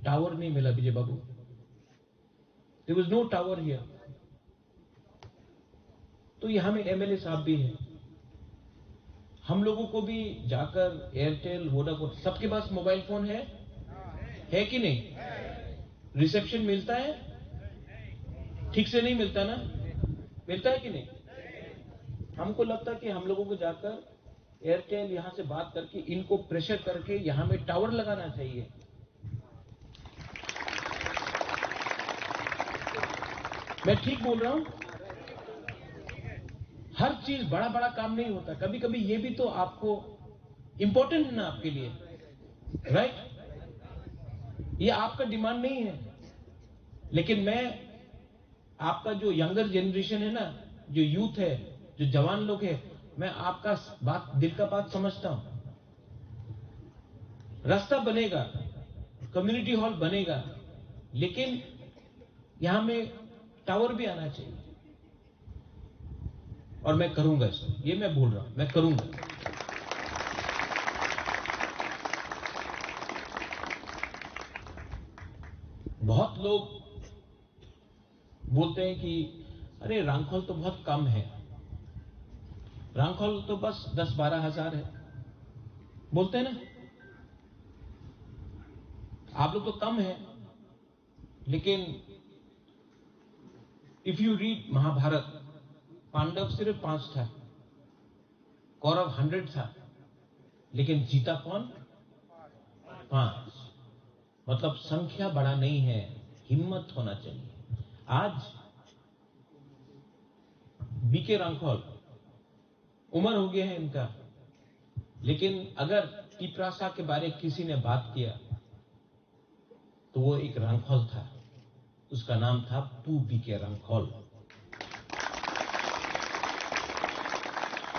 टावर नहीं मिला विजय बाबू, there was no tower here। तो यहाँ में एमएलए साहब भी हैं, हम लोगों को भी जाकर एयरटेल, वोडाफोन, सबके पास मोबाइल फोन है, है कि नहीं? रिसेप्शन मिलता है? ठीक से नहीं मिलता ना? मिलता है कि नहीं? हमको लगता कि हम लोगों को जाकर एयरटेल यहाँ से बात करके इनको प्रेशर करके यहाँ में टावर लगाना चाहिए। मैं ठीक बोल रहा हूं? हर चीज, बड़ा बड़ा काम नहीं होता, कभी कभी ये भी तो आपको इंपॉर्टेंट है ना आपके लिए, राइट? ये आपका डिमांड नहीं है, लेकिन मैं आपका जो यंगर जनरेशन है ना, जो यूथ है, जो जवान लोग है, मैं आपका बात, दिल का बात समझता हूं। रास्ता बनेगा, कम्युनिटी हॉल बनेगा, लेकिन यहां में टावर भी आना चाहिए। और मैं करूंगा इसको, ये मैं बोल रहा हूं, मैं करूंगा। बहुत लोग बोलते हैं कि अरे, रांखल तो बहुत कम है, रांखल तो बस दस बारह हजार है, बोलते हैं ना, आप लोग तो कम है। लेकिन if you read महाभारत, पांडव सिर्फ पांच था, कौरव हंड्रेड था, लेकिन जीता कौन? पांच। मतलब, संख्या बड़ा नहीं है, हिम्मत होना चाहिए। आज बीके रांखल, उम्र हो गया है इनका, लेकिन अगर तिपरासा के बारे किसी ने बात किया, तो वो एक रांखल था, उसका नाम था पू बीके रांखल।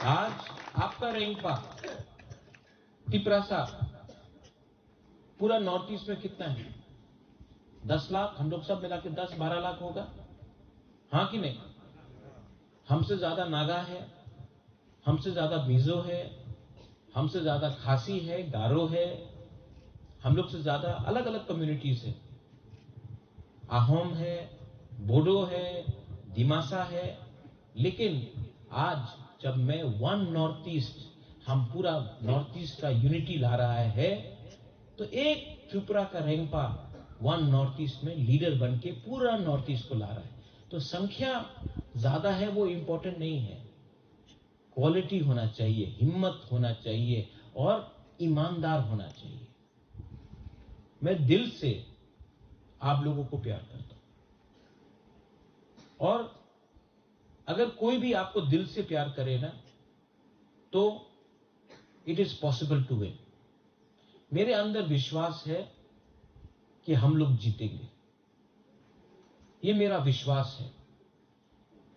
आज आपका रेंगपा, तिपरासा, पूरा नॉर्थ ईस्ट में कितना है? दस लाख, हम लोग सब मिला के दस बारह लाख होगा, हाँ कि नहीं? हमसे ज्यादा नागा है, हमसे ज्यादा मिजो है, हमसे ज्यादा खासी है, गारो है, हम लोग से ज्यादा अलग-अलग कम्युनिटीज है, अहोम है, बोडो है, दिमासा है। लेकिन आज जब मैं वन नॉर्थ ईस्ट, हम पूरा नॉर्थ ईस्ट का यूनिटी ला रहा है, तो एक त्रिपुरा का रेंगपा वन नॉर्थ ईस्ट में लीडर बन के पूरा नॉर्थ ईस्ट को ला रहा है। तो संख्या ज्यादा है, वो इंपॉर्टेंट नहीं है। क्वालिटी होना चाहिए, हिम्मत होना चाहिए और ईमानदार होना चाहिए। मैं दिल से आप लोगों को प्यार करता हूं, और अगर कोई भी आपको दिल से प्यार करे ना, तो it is possible to win। मेरे अंदर विश्वास है कि हम लोग जीतेंगे, ये मेरा विश्वास है।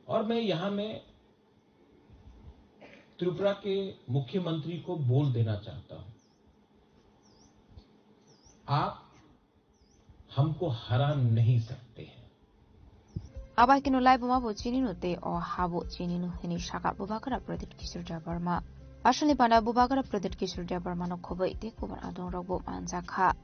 और मैं यहां में त्रिपुरा के मुख्यमंत्री को बोल देना चाहता हूं, आप हमको हरा नहीं सकते हैं। Abai kino lai buma bo chini no tei o ha bo chini no hini saka Bubagra Pradyot Kishore Debbarma. Aswkni panda Bubagra Pradyot Kishore Debbarma no khoboi tei kubun adong rok bo manjak kha.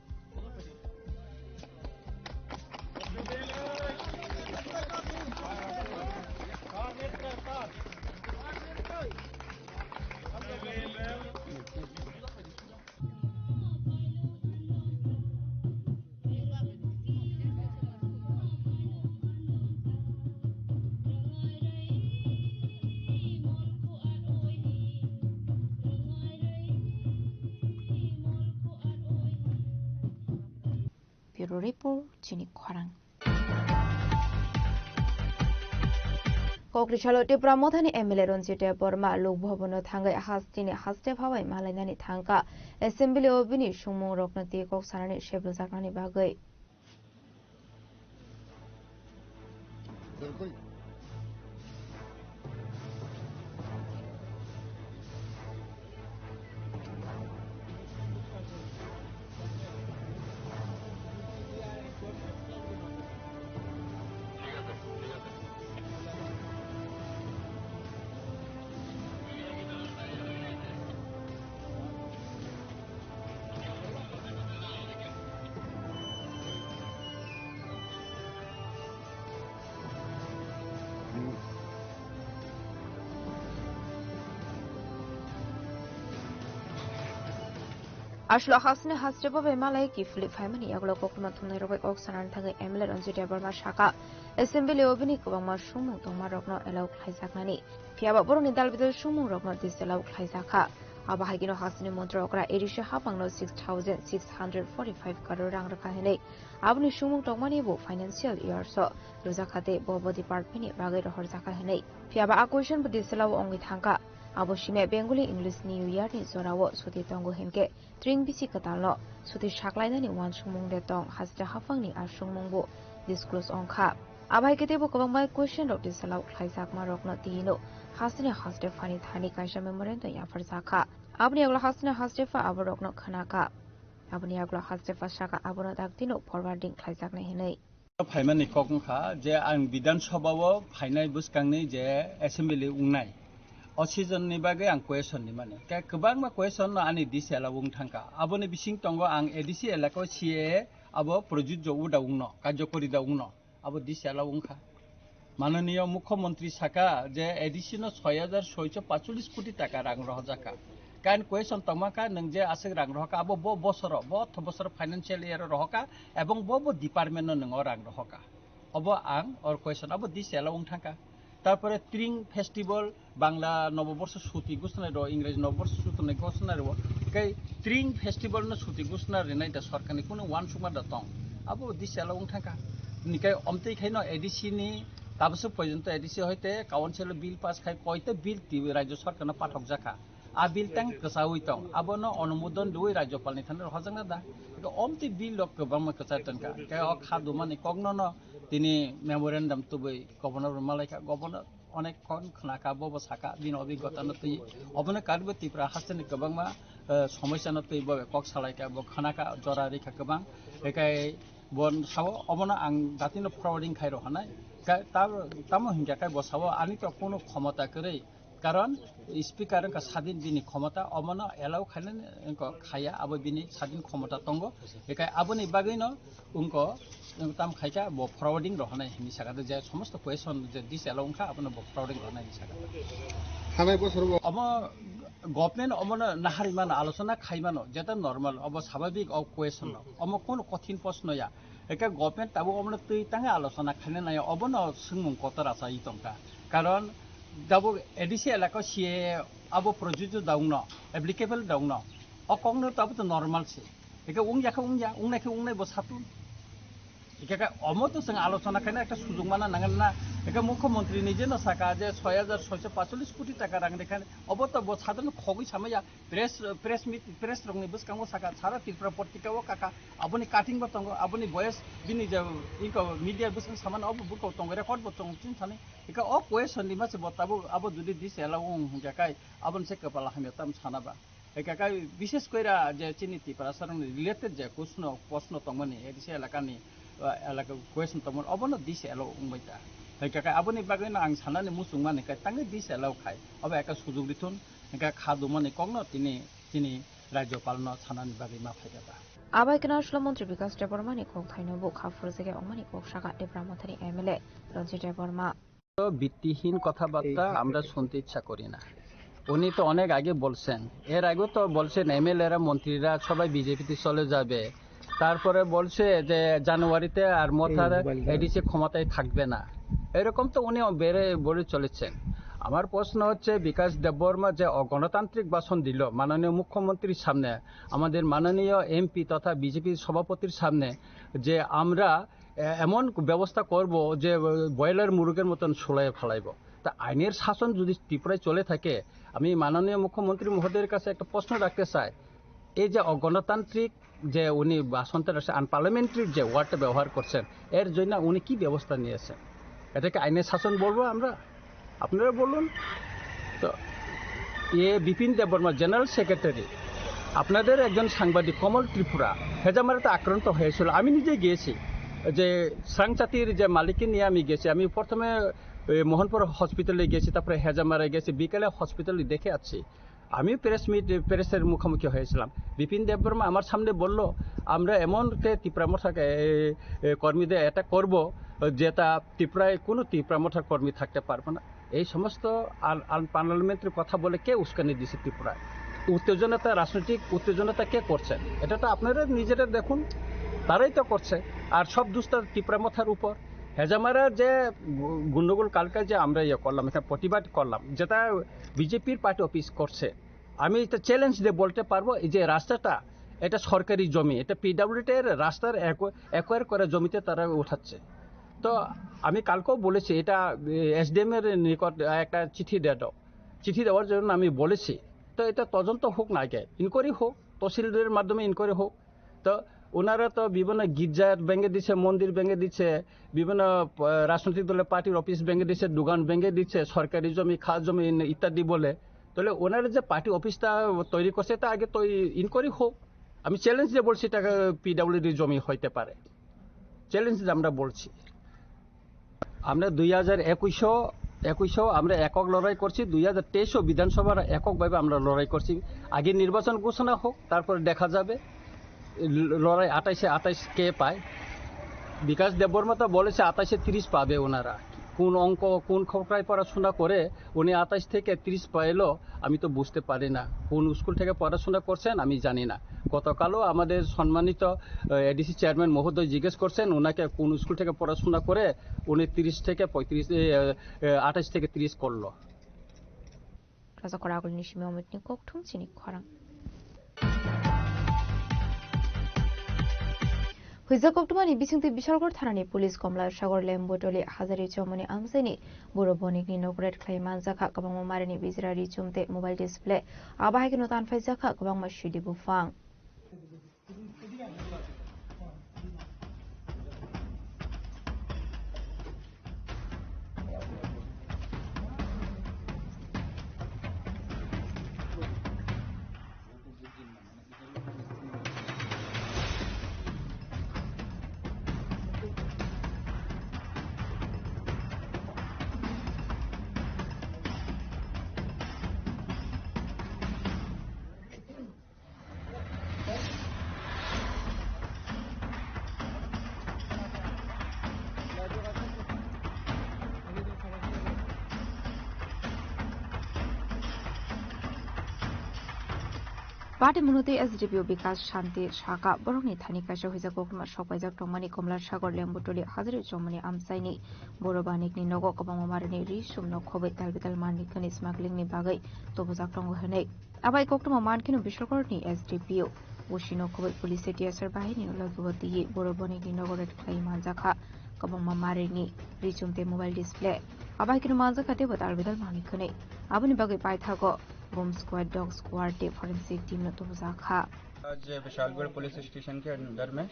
Bureau Report, chini khorang. Kokri salo Tipra Mothani M L A Ranjit Debbarma Lok Bhavan-o thangwi hasteni haste phawai malainani thangkha. Assembly-o bini songmungrokno twi kok sanani sebrujaknani bagwi. Aswk hasni haste bo bai malai kiphilwi phaimani yagulo kokrwma thumnairok bai kok sanani thangwi M L A Ranjit Debbarma saka, assembly o bini kwbangma sumung tongmarokno allow khlaijaknani. Phiyaba borokni dal bidal sumungrokno disallow khlaijakha. Abo hai kheno hasteni montri okra A D C haphangno six thousand six hundred forty-five crore rang rwkha hwnwi aboni sumung tongmani bo financial years o rwjakha tei bo bo department ni bagwi rohorjakha hwnwi. Phiyaba a question bo disallow wngwi thangkha. Abo simi Bengali English New Year ni jorao suti tongo hinkhe tring bisi kwtalno suti saklainani uansukmung de tong haste haphangni a sumung bo disclose wngkha. Abo hai khe teibo kwbangma question rok disallow khlaijakma rokno tihino hasteni haste phani thani kaisa memorandum yapharjakha. Aboni yagulo hasteni haste pha aborokno khwnakha. Aboni yagulo haste pha saka abono daktino forwarding khlaijaknai hinwi. Phaimani kok wngkha je ang Bidhan Sabha o phainai bwskangni je assembly wngnai, o season ni bagwi ang question rimani. Khe kwbangma question no ani D C allow wng thangkha. Aboni bising tongo ang A D C elaka o C A A abo projujjo o da wngno, karjokori da wngno. Abo D C allow wngkha. Mananiya Mukhyamantri saka je A D C no soi hajar soicho pachulis koti taka rang rohorjakha. Kain question tongma kha, nwng je aswk rang rohorkha, abo bo bosoro, bo otho bosoro financial year o rohorkha, ebong bo bo department no nwng o rang rohorkha. Obo ang or question, abo D C allow wng thangkha. Tarpore Tring Festival, Bangla Noboborso Suti gosonai rwo, Ingreji Noboborso Suti gosonai rwo, tei Tring Festival no suti gosonai rinai da sorkarni kunu uansukma da tong? Abo D C allow wng thangkha. Nikai omtwi khaino A D C ni tabaswk porjonto A D C hoite council o bill pass khai, koita bill twi rajyo sorkarno pathokjakha. A bill tang kwchaui tong, abono onumodon rwui rajyopalni thani rohorjakna da? Eko omtwi bill rok kwbangma kwchai tongkha. Khe o kha dumani kokno no tini memorandum tubui governor rwma laikha, governor onek kon khwnakha, bo bo saka bini obigota no twi. Obono karwi Tripura hasteni kwbangma, eh, somosya no twi bo kok salaikha, bo khwnakha, jora rikha kwbang. Ekai bo sao obono ang datino forwarding khai rohornai. Ka-, ta-, tamo hinkhe kai bo sao ani to kono khomota kwrwi. Karon speaker wngkha sadin bini khomota, omono allow khainani wngkha khaya, abo bini sadin khomota tongo. Ekai aboni bagwino wngkha, wng tam khaikha bo forwarding rohornai hinwi sakha, je somosto question je disallow wngkha abono bo forwarding rohornai hinwi sakha. Thanai bosor bo omo government omono nahari mano, alochona khai mano, jeta normal, obo sababik o question no. Omo kono kothin proshno ya. Eke government tabuk omono twi tangwi alochona khaina nai, obono swngmung kotor achai tongkha. Karon tabuk A D C elaka C A A abo projujjo da wngno, applicable da wngno. O kokno tabuk to normal se. Eke wngya khe wngya, wngnai khe wngnai bo satun. Eke khe omo to chwng alochona khaina ekta sujug mana nangan na. Eke mukhyamantri ni je no saka je soi hajar soicho pachulis koti taka rang rekha, obo to bo sadhon khogwi samaya. Press, press meet, press rokni bwskango saka, sara Tripura portika o kaka, aboni cutting bo tongo, aboni voice bini je inko media bwskango samano, obo buko tongo, record bo tongo, chini thani. Ika o question ni mase bo tabuk abo jodi disallow wng hingka kai, aboni se kwpal hamya tam sana ba. Ika kai bishes koira je chini Tiprasa rokni related je kuchno, proshno tongmani, A D C elakani, uh, elaka question tongmani, obono disallow wngbai ta. Hingka kai aboni bagwi no ang sanani muchung mani kai tangwi disallow khai, obo eka sujug rithun. Hingke kha dumani kokno tini chini rajyopalno sanani bagwi ma phaikha ba. Abai khe National Montri Bikash Debbarmani kok thaino bo kha phurjagya wngmani kok saka Debra Mothani M L A Ranjit Debbarma. তো ভিত্তিহীন কথাবার্তা আমরা শুনতে ইচ্ছা করি না। উনি তো অনেক আগে বলছেন, এর আগেও তো বলছেন এমএলএরা, মন্ত্রীরা সবাই বিজেপিতে চলে যাবে। তারপরে বলছে যে জানুয়ারিতে আর মথার এডিসি ক্ষমতায় থাকবে না, এরকম তো উনি বেড়ে বলে চলেছেন। আমার প্রশ্ন হচ্ছে, বিকাশ দেববর্মা যে অগণতান্ত্রিক ভাষণ দিল মাননীয় মুখ্যমন্ত্রীর সামনে, আমাদের মাননীয় এমপি তথা বিজেপির সভাপতির সামনে, যে আমরা এ-, এমন ব্যবস্থা করব যে, আহ, ব্রয়লার মুরগের মতন সুলাইয়ে ফালাইব। তা আইনের শাসন যদি ত্রিপুরায় চলে থাকে, আমি মাননীয় মুখ্যমন্ত্রী মহোদয়ের কাছে একটা প্রশ্ন রাখতে চাই, এই যে অগণতান্ত্রিক যে উনি ভাষণটা রাখছেন, আনপার্লামেন্টারি যে ওয়ার্ডটা ব্যবহার করছেন, এর জন্য উনি কি ব্যবস্থা নিয়েছেন? এটা কি আইনের শাসন বলবো আমরা? আপনারা বলুন। তো, ইয়ে, বিপিন দেববর্মা, জেনারেল সেক্রেটারি, আপনাদের একজন সাংবাদিক কমল ত্রিপুরা হেজামারাতে আক্রান্ত হয়েছিল। আমি নিজে গিয়েছি, যে স্রাংচাতির যে মালিককে নিয়ে আমি গেছি। আমি প্রথমে, এ, মোহনপুর হসপিটালে গেছি, তারপরে হেজামারা গেছি, বিকেলে হসপিটালে দেখে আসছি। আমি প্রেস মিট, প্রেসের মুখোমুখি হয়েছিলাম। বিপিন দেববর্মা আমার সামনে বলল, "আমরা এমন তে তিপ্রা মথাকে, এ, এ, কর্মীদের অ্যাটাক করব, যেটা ত্রিপুরায় কোনো তিপ্রা মথার কর্মী থাকতে পারবে না।" এই সমস্ত আন-, আনপার্লামেন্টারি কথা বলে কে উস্কানি দিছে ত্রিপুরায়? উত্তেজনাটা, রাজনৈতিক উত্তেজনাটা কে করছে? এটা তো আপনারা নিজেরা দেখুন, তারাই তো করছে। আর সব দোষটা টিপরা মথার উপর। হেজামারা যে গু- গন্ডগোল কালকে যে আমরা ইয়ে করলাম, এখানে প্রতিবাদ করলাম, যেটা বিজেপির পার্টি অফিস করছে, আমি এটা চ্যালেঞ্জ দিয়ে বলতে পারবো, এই যে রাস্তাটা, এটা সরকারি জমি, এটা পিডাব্লিউডি এর রাস্তার অ্যাকোয়ার করা জমিতে তারা উঠাচ্ছে। তো আমি কালকেও বলেছি, এটা এসডিএম এর নিকট একটা চিঠি দিয়ে দাও, চিঠি দেওয়ার জন্য আমি বলেছি। তো এটা তদন্ত হোক না, আগে ইনকোয়ারি হোক, তহসিলদারের মাধ্যমে ইনকোয়ারি হোক। তো ওনারা তো বিভিন্ন গির্জা ভেঙে দিচ্ছে, মন্দির ভেঙে দিচ্ছে, বিভিন্ন আহ, রাজনৈতিক দলের পার্টির অফিস ভেঙে দিচ্ছে, দোকান ভেঙে দিচ্ছে, সরকারি জমি, খাস জমি ইত্যাদি বলে। তাহলে ওনারা যে পার্টি অফিসটা তৈরি করছে, এটা আগে তো ইনকোয়ারি হোক। আমি চ্যালেঞ্জ দিয়ে বলছি, এটা পিডাব্লিউডি জমি হইতে পারে, চ্যালেঞ্জ দিয়ে আমরা বলছি। আমরা দুই হাজার একুশও একুশও আমরা একক লড়াই করছি, দুই হাজার তেইশও বিধানসভার এককভাবে আমরা লড়াই করছি। আগে নির্বাচন ঘোষণা হোক, তারপরে দেখা যাবে ল- লড়াই আঠাইশে আঠাইশ কে পায়। বিকাশ দেববর্মা তো বলেছে আঠাইশে তিরিশ পাবে ওনারা। কোন অঙ্ক, কোন খোকায় পড়াশোনা করে উনি আঠাইশ থেকে তিরিশ পাইলো, আমি তো বুঝতে পারি না। কোন স্কুল থেকে পড়াশোনা করছেন আমি জানি না। গতকালও আমাদের সম্মানিত এডিসি চেয়ারম্যান মহোদয় জিজ্ঞেস করছেন ওনাকে কোন স্কুল থেকে পড়াশোনা করে উনি তিরিশ থেকে পঁয়ত্রিশ, এ, এ, আঠাশ থেকে তিরিশ করলো। Rajak Koragulni simi omitni kokthum chini khorang. Huijak koktwmani bisingtwi Bishalgarh thanani police Komla Sagor Lembutoli Hajari Chomoni amchaini buro bonikni nogo raid khlai manjakha, kwbangma marini bijra ri chumte mobile display. Abo hai kheno tanphaijakha kwbangma sidi buphang. Party munutwi S D P O Bikas Shanti Saka borokni thani kaisa huijak koktwma sokpaijak tongmani Komla Sagor Lembutoli Hajari Chomoni amchaini buro banikni nogo kwbangma marini ri sumno khoboi talbital manwi khani smuggling ni bagwi tubujak tongo hwnwi. Abai koktwma mankheno Bishalgarhni S D P O Bushino khoboi police T S R bahini logi twiwi buro bonikni nogo raid khlai manjakha kwbangma marini ri chumte mobile display. Abai kheno manjakha teibo talbital manwi khani. Aboni bagwi paithago bomb squad, dog squad tei forensic team no tubujakha. आज Vishalgarh police station के अंडर में, अ,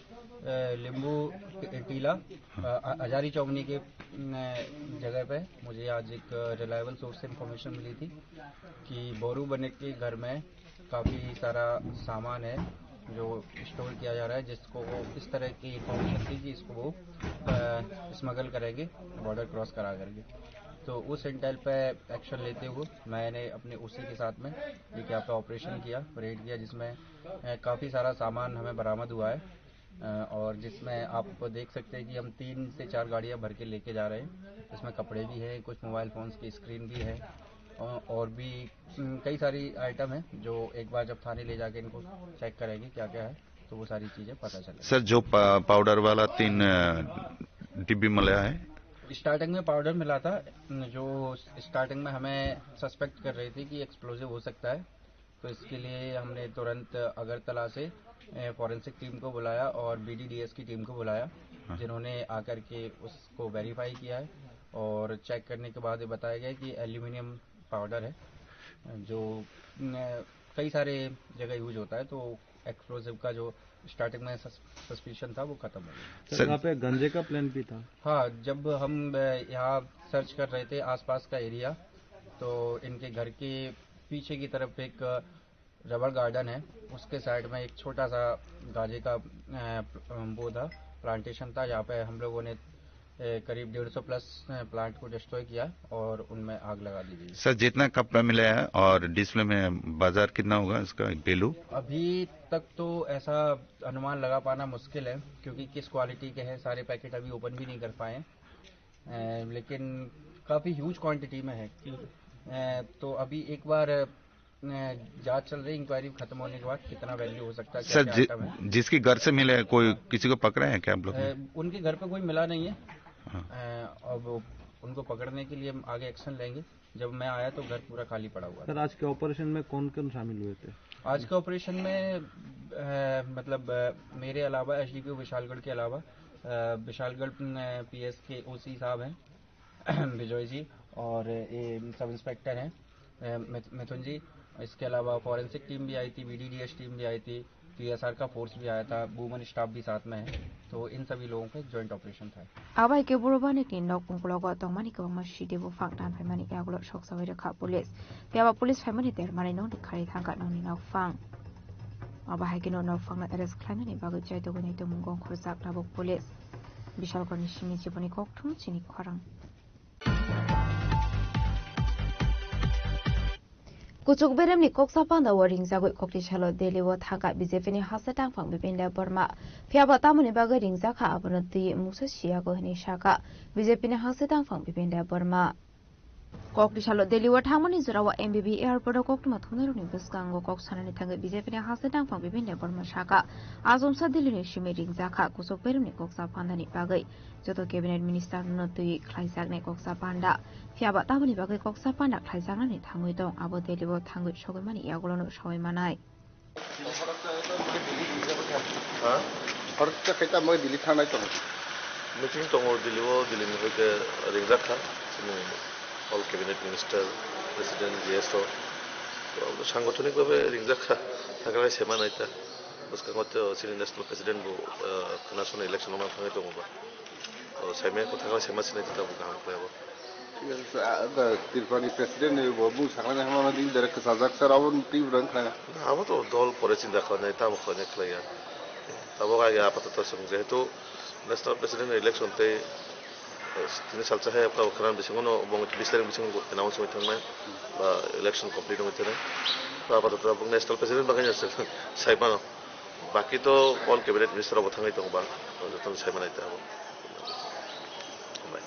लिंबू टीला, अ, अ-, हजारी चौमनी के, न, जगह पे मुझे आज एक रिलायबल सोर्स से इंफॉर्मेशन मिली थी कि बोरू बने के घर में काफ़ी सारा सामान है जो स्टोर किया जा रहा है, जिसको वो इस तरह की इंफॉर्मेशन थी कि इसको वो, अ, स्मगल करेंगे बॉर्डर क्रॉस करा करके। तो उस इंटेल पे एक्शन लेते हुए मैंने अपने ओसी के साथ में एक यहाँ पे ऑपरेशन किया, रेड किया, जिसमें, अ, काफ़ी सारा सामान हमें बरामद हुआ है। अ, और जिसमें आप देख सकते हैं कि हम तीन से चार गाड़ियाँ भर के लेके जा रहे हैं। इसमें कपड़े भी हैं, कुछ मोबाइल फ़ोन्स की स्क्रीन भी है, अ, और भी, उम, कई सारी आइटम है जो एक बार जब थाने ले जाके इनको चेक करेंगे क्या क्या है, तो वो सारी चीज़ें पता चलेगा। सर, जो पा-, पाउडर वाला तीन, अ, डिब्बी मिला है? स्टार्टिंग में पाउडर मिला था, जो स्टार्टिंग में हमें सस्पेक्ट कर रही थी कि एक्सप्लोजिव हो सकता है, तो इसके लिए हमने तुरंत अगरतला से, ए, फॉरेंसिक टीम को बुलाया और बीडीडीएस की टीम को बुलाया, हाँ। जिन्होंने आकर के उसको वेरीफाई किया है और चेक करने के बाद ये बताया गया कि एल्यूमिनियम पाउडर है, जो, न, कई सारे जगह यूज होता है, तो एक्सप्लोजिव का जो स्टार्टिंग में सस-, सस्पिशन था, वो खत्म हो गया। सर, सर, यहाँ पे गांजे का प्लांट भी था? हाँ, जब हम, अ, यहाँ सर्च कर रहे थे आसपास का एरिया, तो इनके घर के पीछे की तरफ एक रबर गार्डन है, उसके साइड में एक छोटा सा गांजे का, अ, प्ल-, वो था, प्लांटेशन था, जहाँ पे हम लोगों ने, अ, करीब डेढ़ सौ प्लस, अ, प्लांट को डिस्ट्रॉय किया और उनमें आग लगा दी गई। सर, जितना कपड़ा मिला है और डिस्प्ले में बाजार कितना होगा इसका वैल्यू? अभी तक तो ऐसा अनुमान लगा पाना मुश्किल है, क्योंकि किस क्वालिटी के हैं, सारे पैकेट अभी ओपन भी नहीं कर पाए हैं। अ, लेकिन काफ़ी ह्यूज क्वांटिटी में है। अ, तो अभी एक बार अ, जांच चल रही, इंक्वायरी खत्म होने के बाद कितना वैल्यू हो सकता है, सर, क्या-क्या जि-, आइटम है। जिसके घर से मिले, कोई किसी को पकड़े हैं क्या आप लोग ने? अ, उनके घर पे कोई मिला नहीं है। हाँ। अ, अब उनको पकड़ने के लिए हम आगे एक्शन लेंगे। जब मैं आया तो घर पूरा खाली पड़ा हुआ था। सर, आज के ऑपरेशन में कौन-कौन शामिल हुए थे? आज के ऑपरेशन में, अ, मतलब, अ, मेरे अलावा, एसडीपीओ विशालगढ़ के अलावा, अ, विशालगढ़, अ, पीएस के ओसी साहब हैं, विजय जी, और ये सब इंस्पेक्टर हैं, अ, मिथ-, मिथुन जी। इसके अलावा फॉरेंसिक टीम भी आई थी, वीडीडीएस टीम भी आई थी, टीएसआर का फोर्स भी आया था, वुमेन स्टाफ भी साथ में है, तो इन सभी लोगों का एक जॉइंट ऑपरेशन था। Abo hai khe borok bani ni nok ungkologo tongmani kwbangma sidi buphang tanphaimani yagulo soksawi rwkha police. Phiya ba police phaimani dermani nokni khari thangkha nokni nokphang. Abo hai kheno nokphangno arrest khlainani bagwi chaitogwi nai tongmung gongkhorjak tabuk police. Bishalkorni simi chiboni kokthum chini khorang. Kuchuk beremni koksa panda o ringjagwi kokti salo Delhi o thangkha B J P ni haste tangphang Bipin Debbarma. Phiya bo tamoni bagwi ringjak kha abono twi mungsa siyago hwnwi sakha B J P ni haste tangphang Bipin Debbarma. Kokti salo Delhi o thangmani jorao M B B airport o koktwma thumnairokni bwskango kok sanani thangwi B J P ni haste tangphang Bipin Debbarma sakha, achomsa Delhi ni simi ringjak kha kuchuk beremni koksa pandani bagwi. Joto cabinet minister no twi khlaijaknai koksa panda. Phiya ba taboni bagwi koksa panda khlaijaknani thangwi tong, abo Delhi o thangwi sogwi mani yagulono sawi manai. Ha? Horta khe tamo Delhi thangnai tongo. Meeting tongo Delhi o, Delhi ni hoite ringjak kha. Chini all cabinet minister, president, G S o. To, sangotonik bhabe ringjak kha. Thangkhe sema nai ta. Bwskango to chini national president bo, ah, khwnasono election o ma thangwi tongo ba. O, saimaya kwthang khe saima sinai tita bo kaham khlai abo. Thik ase, sir. Ah, da, Tripura ni president ni bo mung saknani hamya no din direct kwchajak, sir, abo ni twi bwrang khnaya. Na, abo to dol pore chinta khlainai, tamo khlainai khlaiya. Abo age apatoto chwng jehetu national president ni election tei, eh, tini salsa hai abo khwran bisingo no bo bis tarikh bisingo announce wngwi thangnai ba election complete wngwi thangnai. To apatoto bo national president bagwi no saimano. Baki to all cabinet minister rok bo thangwi tongo ba, jotono sai manai ta abo. Hambai.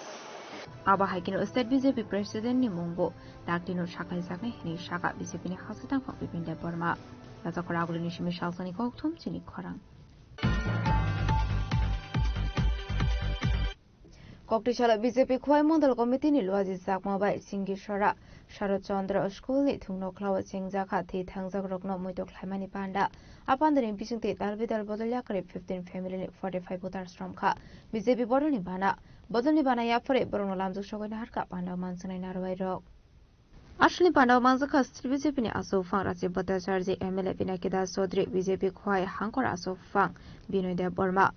Abo hai kheno state B J P president ni mung bo daktino sakhaijaknai hwnwi sakha B J P ni haste tangphang Bipin Debbarma. Rajakor Agulini simi salsani kokthum chini khorang. Kokti salo B J P Khowai Mondol Committee ni luaji chakma bai Singisora Sharad Chandra School ni thwngno khlao chengjak kha thwi thangjak rokno muitok khlaimani panda. A pandani bisingtwi dal bidal bodol yakarwi fifteen family ni forty five voters romkha. B J P bodol ni bana, bodol ni bana yaphore borokno lamjak sogwi naharkha panda manswnai narwai rok. Aswkni pandao manjakha state B J P ni aswk buphang Rajiv Bhattacharjee, M L A Pinaki Das Chaudhary, B J P Khowai Hangkor aswk buphang Binoy Debbarma,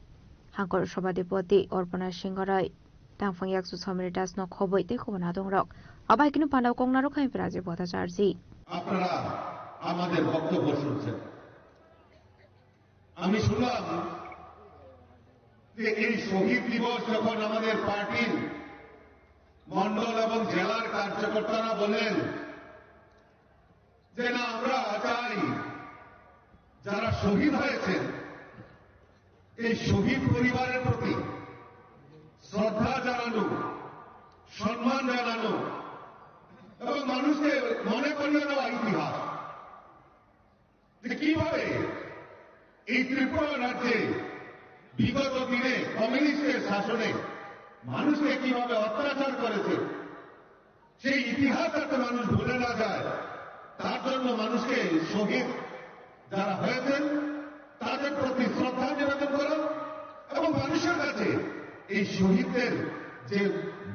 Hangkor Sabhapati Orpana Singh Roy, tangphang yakchu Somir Das no khobwi tei khobwi nadongrok. Abo hai kheno pandao kok narwkha Rajiv Bhattacharjee. আপনারা আমাদের বক্তব্য শুনছেন। আমি শুনলাম যে এই শহীদ দিবস যখন আমাদের পার্টির মণ্ডল এবং জেলার কার্যকর্তারা বললেন যে না, আমরা চাই যারা শহীদ হয়েছেন এই শহীদ পরিবারের প্রতি শ্রদ্ধা জানানো, সম্মান জানানো এবং মানুষকে মনে করিয়ে দেওয়া ইতিহাস। যে কিভাবে এই ত্রিপুরা রাজ্যে বিগত দিনে কমিউনিস্টের শাসনে মানুষকে কিভাবে অত্যাচার করেছে, সেই ইতিহাস যাতে মানুষ ভুলে না যায়, তার জন্য মানুষকে শহীদ যারা হয়েছেন তাদের প্রতি শ্রদ্ধা নিবেদন করা এবং মানুষের কাছে এই শহীদদের যে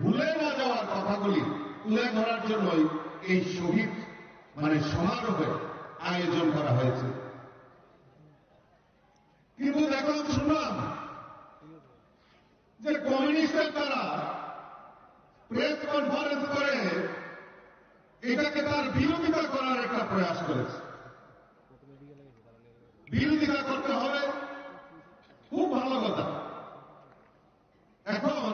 ভুলে না যাওয়ার কথাগুলি তুলে ধরার জন্যই এই শহীদ মানে সমারোহের আয়োজন করা হয়েছে। কিন্তু দেখলাম, শুনলাম যে কমিউনিস্টের তারা প্রেস কনফারেন্স করে এটাকে তার বিরোধিতা করার একটা প্রয়াস করেছে। বিরোধিতা করতে হবে, খুব ভালো কথা। এখন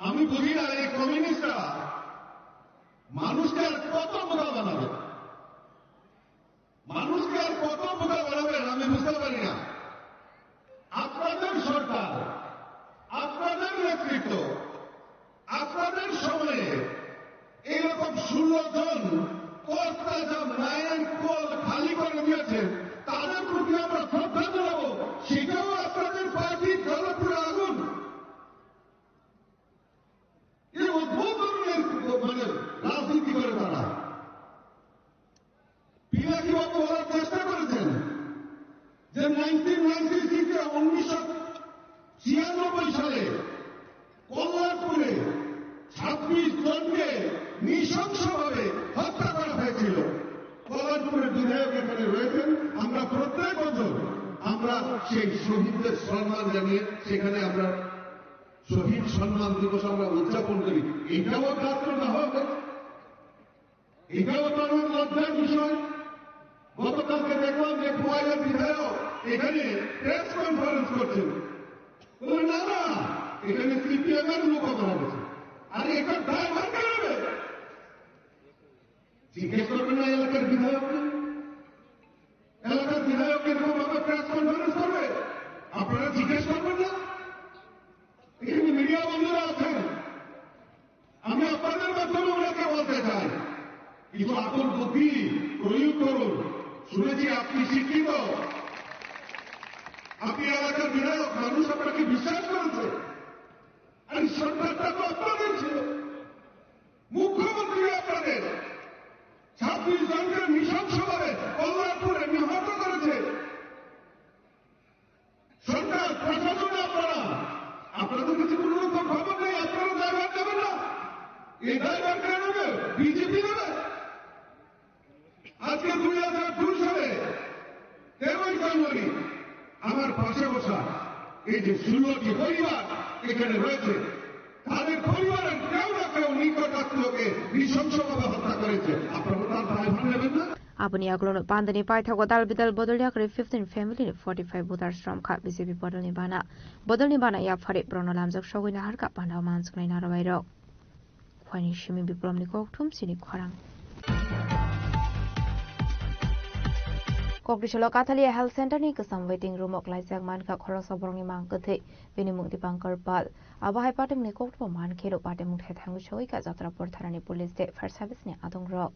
আমি বুঝি না এই কমিউনিস্টরা মানুষকে আর কত বোকা বানাবে, মানুষকে আর কত বোকা বানাবেন আমি বুঝতে পারি না। আপনাদের সরকার, আপনাদের নেতৃত্ব, আপনাদের সময়ে এইরকম ষোলো জন কর্তা যা শহীদদের সম্মান জানিয়ে সেখানে আমরা শহীদ সম্মান দিবস আমরা উদযাপন করি। এটাও কাজ না হবে, এটাও তার লজ্জার বিষয়। গতকালকে দেখলাম যে খোয়াইয়ের বিধায়ক এখানে প্রেস কনফারেন্স করছেন, বললেন, "না, না, এখানে সিপিএম এর লোক মারা গেছে।" আরে, এটা দায়ভার কে নেবে? জিজ্ঞেস করবেন না এলাকার বিধায়ককে? এলাকার বিধায়ক এরকম ভাবে প্রেস কনফারেন্স করবে? আপনারা জিজ্ঞেস করবেন না? এখানে মিডিয়া বন্ধুরা আছেন, আমি আপনাদের মাধ্যমে ওনাকে বলতে চাই, কিছু আকল বুদ্ধি প্রয়োগ করুন। শুনেছি আপনি শিক্ষিত, আপনি এলাকার বিধায়ক, মানুষ আপনাকে বিশ্বাস করেছে। আর এই সরকারটা তো আপনাদের ছিল, মুখ্যমন্ত্রী আপনাদের। ছাব্বিশ জনকে নৃশংসভাবে কল্যাণপুরে নিহত করেছে। সরকার, প্রশাসন, আপনারা, আপনাদের কাছে কোনো রকম খবর নেই, আপনারা দায়ভার নেবেন না। এই দায়ভার কে নেবে? বিজেপি নেবে। আজকে দুই হাজার দুই সালে তেরোই জানুয়ারি আমার পাশে বসা এই যে ষোলোটি পরিবার এখানে রয়েছে, তাদের পরিবারের কেউ না কেউ নিকট আত্মীয়কে নৃশংসভাবে হত্যা করেছে। আপনারা তার দায়ভার নেবেন না? Aboni yagulono pandani paithago dal bidal bodol yakarwi fifteen family ni forty five voters romkha B J P bodolni bana. Bodolni bana yaphari borokno lamjak sogwi naharkha pandao mansuknai narwai rok. Khwani simi Biplomni kokthum chini khorang. Kokdisolo Kathalia Health Center ni kwcham waiting room o klaijak mankha khoroksa borokni mang kwthwi, bini mung Dipankar Pal. Abo hai patimungni kokthum mankhe rw patimung thai thangwi sogwi kha Jatrapur thanani police tei fire service ni adongrok.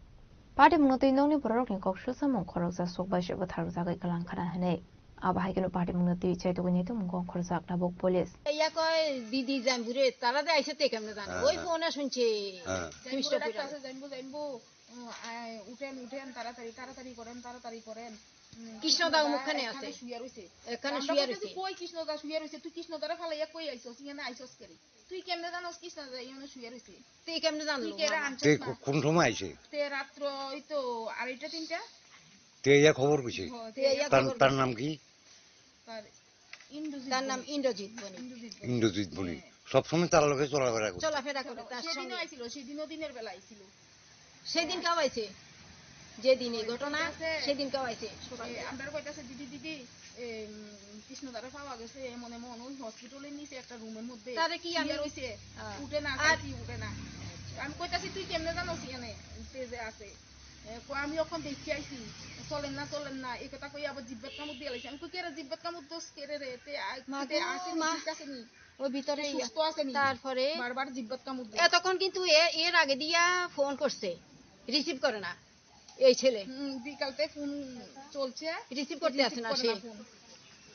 Patimungno twi nokni bororokni kok swlsamung khoroksa sukbai se bwtharjagwi kwlangkhana hwnwi. Abo hai kheno patimungno twi chaitugwi naitukmung kok khorjak tabuk police. ইয়া কয়, "দিদি, জানবু রে, তারা দে আইসে তে কেমনে জানো?" হ্যাঁ, ওই হ্যাঁ। ফোনে শুনছে। হ্যাঁ। জানবু রে, ডাকতাছে, জানবু, জানবু, উম, আয়, উঠেন, উঠেন, তাড়াতাড়ি, তাড়াতাড়ি করেন, তাড়াতাড়ি করেন। উম, কৃষ্ণদা কৃষ্ণদা অমুকখানে এখানে আছে। শুয়ে রইছে। এখানে আমরা শুয়ে কইতেছি, রইছে। "কই কৃষ্ণদা শুয়ে রইছে? তুই কৃষ্ণদারে ফালাইয়া কই আইছস? ইয়ানে আইছস কেরে? তুই কেমনে জানোস কৃষ্ণদা ইয়ানে শুয়ে রইছে?" তুই কেমনে জানলো, তুই কেরা মামা? আনছস তে না? কো-, কোন সময় আইছে? তে রাত্র ওই তো আড়াইটা তিনটা। তে ইয়া খবর কইছে? হ, তে তে ইয়া তার, খবর তার কইছে। নাম কি? তার ইন্দ্রজিৎ তার নাম বণিক। ইন্দ্রজিৎ বণিক। ইন্দ্রজিৎ বণিক। ইন্দ্রজিৎ বণিক। হ্যাঁ। সব সময় তার লগে চলাফেরা করছে। চলাফেরা করে, তার সেদিনও সঙ্গে। আইছিল, সেদিনও দিনের বেলা আইছিল। সেদিন কাও আইছে? যেদিন এই ঘটনা, আছে। সেদিন কাও আইছে? সকালে। এ, আমরা কইতাছে, "দিদি, দিদি, এ, উম, কৃষ্ণদারে পাওয়া গেছে, এমন এমন ওই হসপিটালের নিচে একটা রুমের মধ্যে তারে কি আমি শুয়ে রইছে, হ্যাঁ। উঠে না, আর চাইছি, উঠে না।" আমি কইতাছি, "তুই কেমনে জানোস এখানে পেজে আছে?" এ, কয়, "আমি ওখান দেখতে আইছি, চলেন না, চলেন না।" এই কথা কই আবার জিব্বাত কামড় দিয়ে লাইছে। আমি কই, "কেরে জিব্বাত কামড় দোষ কেরে রে? তে আ-, মা তে গো, আসেনি, মা। ঠিক আসেনি? ও ভিতরে তে ইয়া। সুস্থ আসেনি?" তারপরে বারবার জিব্বাত কামড় দিয়ে। এতক্ষণ কিন্তু এ, এর আগে দিয়া ফোন করছে, রিসিভ করে না। এই ছেলে। হুম, বিকালতে ফোন চলছে। রিসিভ করতে রিসিভ আসে না করে সে। না ফোন।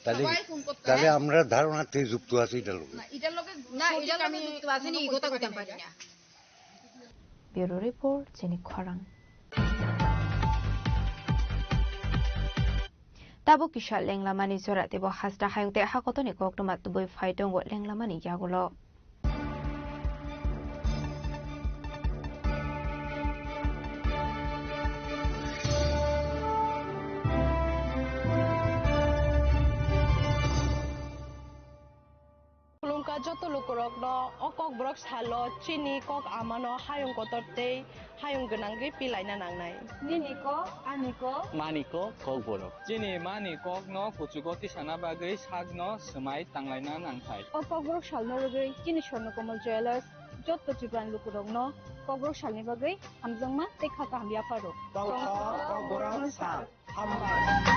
তাহলে, সবাই ফোন করতে তাহলে হয়। আমরা ধারণাতে যুক্ত আছি এটার লগে। না, এটার লগে না, সঠিক এটার লগে আমি যুক্ত আছি নি, এই কথা কইতাম পারি না। Bureau report, chini khorang. Tabuk kisa lenglamani jora teibo hasta hayung tei hakotoni koktwma tubui phai tongo lenglamani yagulo. Khulumkha joto lukurokno o Kokborok salo chini kok amano hayung kotor tei hayung gwnangwi pilaina nangnai. Nini kok, ani kok. Mani kok, Kokborok. Chini mani kokno kuchugo tisana bagwi sakno swmai tanglaina nangthai. O Kokborok salno rwgwi chini Swarnakomal Jewellers joto Tripurani lukurokno Kokborok salni bagwi hamjakma tei kha kaham yapharo. Kok, Kokborok sal. Hambai.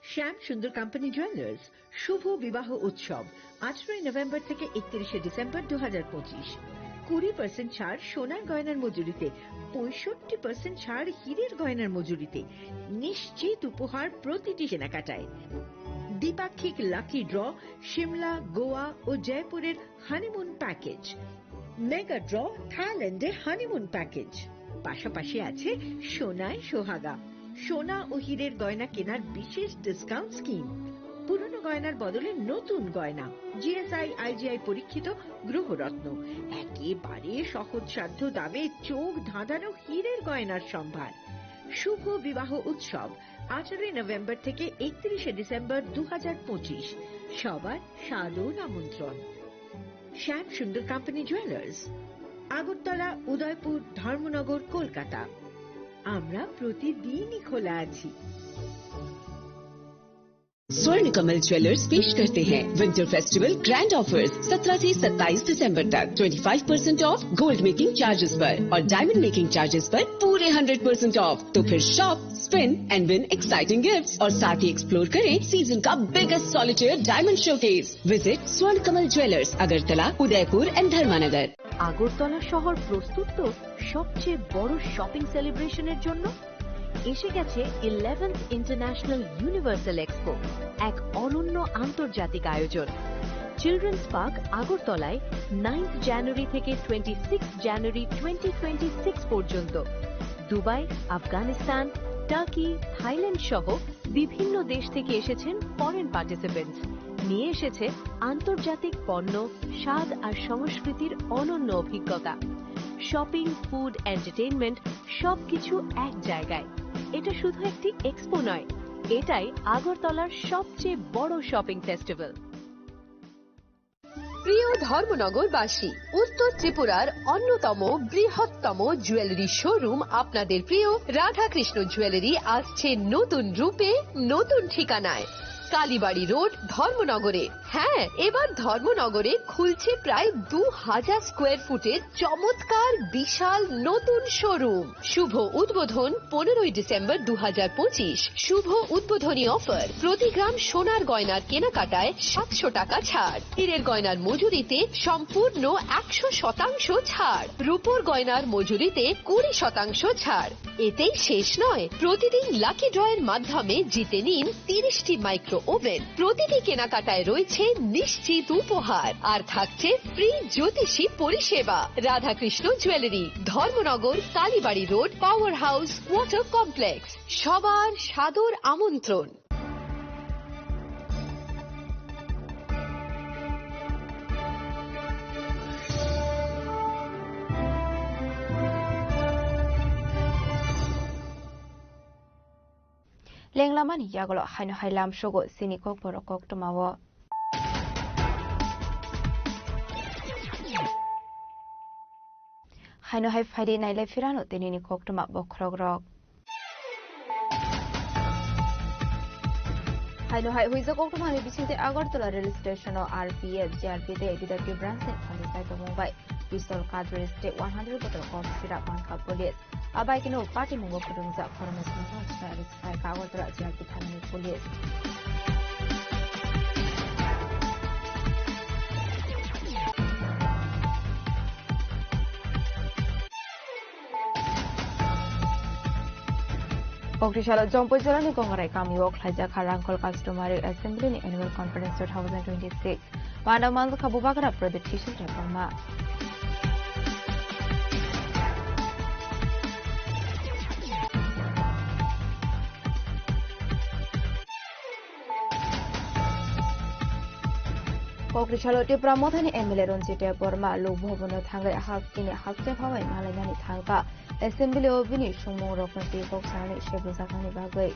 শ্যাম সুন্দর company jewellers শুভ বিবাহ উৎসব আঠারোই নভেম্বর থেকে একত্রিশে ডিসেম্বর দু হাজার পঁচিশ। কুড়ি পার্সেন্ট ছাড় সোনার গয়নার মজুরিতে, পঁয়ষট্টি পার্সেন্ট ছাড় হীরের গয়নার মজুরিতে, নিশ্চিত উপহার প্রতিটি কেনাকাটায়। দ্বিপাক্ষিক লাকি ড্র, সিমলা, গোয়া ও জয়পুরের হানিমুন প্যাকেজ, মেগা ড্র, থাইল্যান্ডে হানিমুন প্যাকেজ, পাশাপাশি আছে সোনায় সোহাগা, সোনা ও হীরের গয়না কেনার বিশেষ ডিসকাউন্ট স্কিম, পুরনো গয়নার বদলে নতুন গয়না, জিএসআই আইজিআই পরীক্ষিত গ্রহরত্ন, একেবারে সহজসাধ্য দামে চোখ ধাঁধানো হীরের গয়নার সম্ভার। শুভ বিবাহ উৎসব আঠারোই নভেম্বর থেকে একত্রিশে ডিসেম্বর দু হাজার পঁচিশ, সবার সাদর আমন্ত্রণ। শ্যাম সুন্দর কোম্পানি জুয়েলার্স, আগরতলা, উদয়পুর, ধর্মনগর, কলকাতা। আমরা প্রতিদিনই খোলা আছি। स्वर्ण कमल ज्वेलर्स पेश करते हैं विंटर फेस्टिवल ग्रैंड ऑफर्स। सत्रह से सत्ताईस दिसंबर तक twenty five percent of gold making charges पर और डायमंड मेकिंग चार्जेस पर पूरे हंड्रेड परसेंट ऑफ। तो फिर shop, spin and win exciting gifts और साथ ही एक्सप्लोर करें सीजन का biggest solitaire diamond showcase. Visit स्वर्ण कमल ज्वेलर्स, अगरतला, उदयपुर एंड धर्मानगर। আগরতলা শহর প্রস্তুত তো সবচেয়ে বড় শপিং সেলিব্রেশনের জন্য। এসে গেছে ইলেভেন্থ ইন্টারন্যাশনাল ইউনিভার্সাল এক্সপো, এক অনন্য আন্তর্জাতিক আয়োজন। চিলড্রেন্স পার্ক আগরতলায় নাইন্থ জানুয়ারি থেকে twenty six January twenty twenty six পর্যন্ত। দুবাই, আফগানিস্তান, টার্কি, থাইল্যান্ড সহ বিভিন্ন দেশ থেকে এসেছেন ফরেন পার্টিসিপেন্টস। নিয়ে এসেছে আন্তর্জাতিক পণ্য, স্বাদ আর সংস্কৃতির অনন্য অভিজ্ঞতা। শপিং, ফুড, এন্টারটেইনমেন্ট, সবকিছু এক জায়গায়। এটা শুধু একটি এক্সপো নয়, এটাই আগরতলার সবচেয়ে বড় শপিং ফেস্টিভ্যাল। প্রিয় ধর্মনগরবাসী, উত্তর ত্রিপুরার অন্যতম বৃহত্তম জুয়েলারি শোরুম আপনাদের প্রিয় রাধাকৃষ্ণ জুয়েলারি আসছে নতুন রূপে, নতুন ঠিকানায়, কালীবাড়ি রোড, ধর্মনগরে। হ্যাঁ, এবার ধর্মনগরে খুলছে প্রায় দু হাজার স্কোয়ার ফুটের চমৎকার বিশাল নতুন শোরুম। শুভ উদ্বোধন পনেরোই ডিসেম্বর দু হাজার পঁচিশ। শুভ উদ্বোধনী অফার, প্রতি গ্রাম সোনার গয়নার কেনাকাটায় সাতশো টাকা ছাড়, হীরের গয়নার মজুরিতে সম্পূর্ণ একশো শতাংশ ছাড়, রূপোর গয়নার মজুরিতে কুড়ি শতাংশ ছাড়। এতেই শেষ নয়, প্রতিদিন লাকি ড্রয়ের মাধ্যমে জিতে নিন তিরিশটি মাইক্রো ওভেন। প্রতিটি কেনাকাটায় রয়েছে নিশ্চিত উপহার, আর থাকছে ফ্রি জ্যোতিষী পরিষেবা। Radhakrishna jewellery, Dharmanagar, Kalibari road, power house, water complex. সবার সাদর আমন্ত্রণ। Lenglamani yagulo haino hai lamsogo chini kokborok koktwmao. Haino hai phaidi nailai phirano tinini koktwma bokhorokrok. Haino hai huijak koktwmani bisingtwi Agartala rail station-o R P F, G R P tei detective branch-ni phanjak tongmung bai pistol cartridge tei one hundred bottle kok sira mankha police. Abai keno patimungo kwrwngjak khoroknwi songsa swkang Agartala G R P thanani police. Koktisalo Jompui jilani Gongrai kamio khlaijak kha Rangkhol Customary Assembly ni Annual Conference two thousand twenty-six. Mano manjakha Bubagra Pradyut Thising Debbarma. Kokrisalo Tipra Mothani M L A Ranjit Debbarma Lok Bhavan-o thangwi hasteni haste phawai malainani thangkha. Assembly-o bini songmungrokno twi kok sanani sebujaknani bagwi.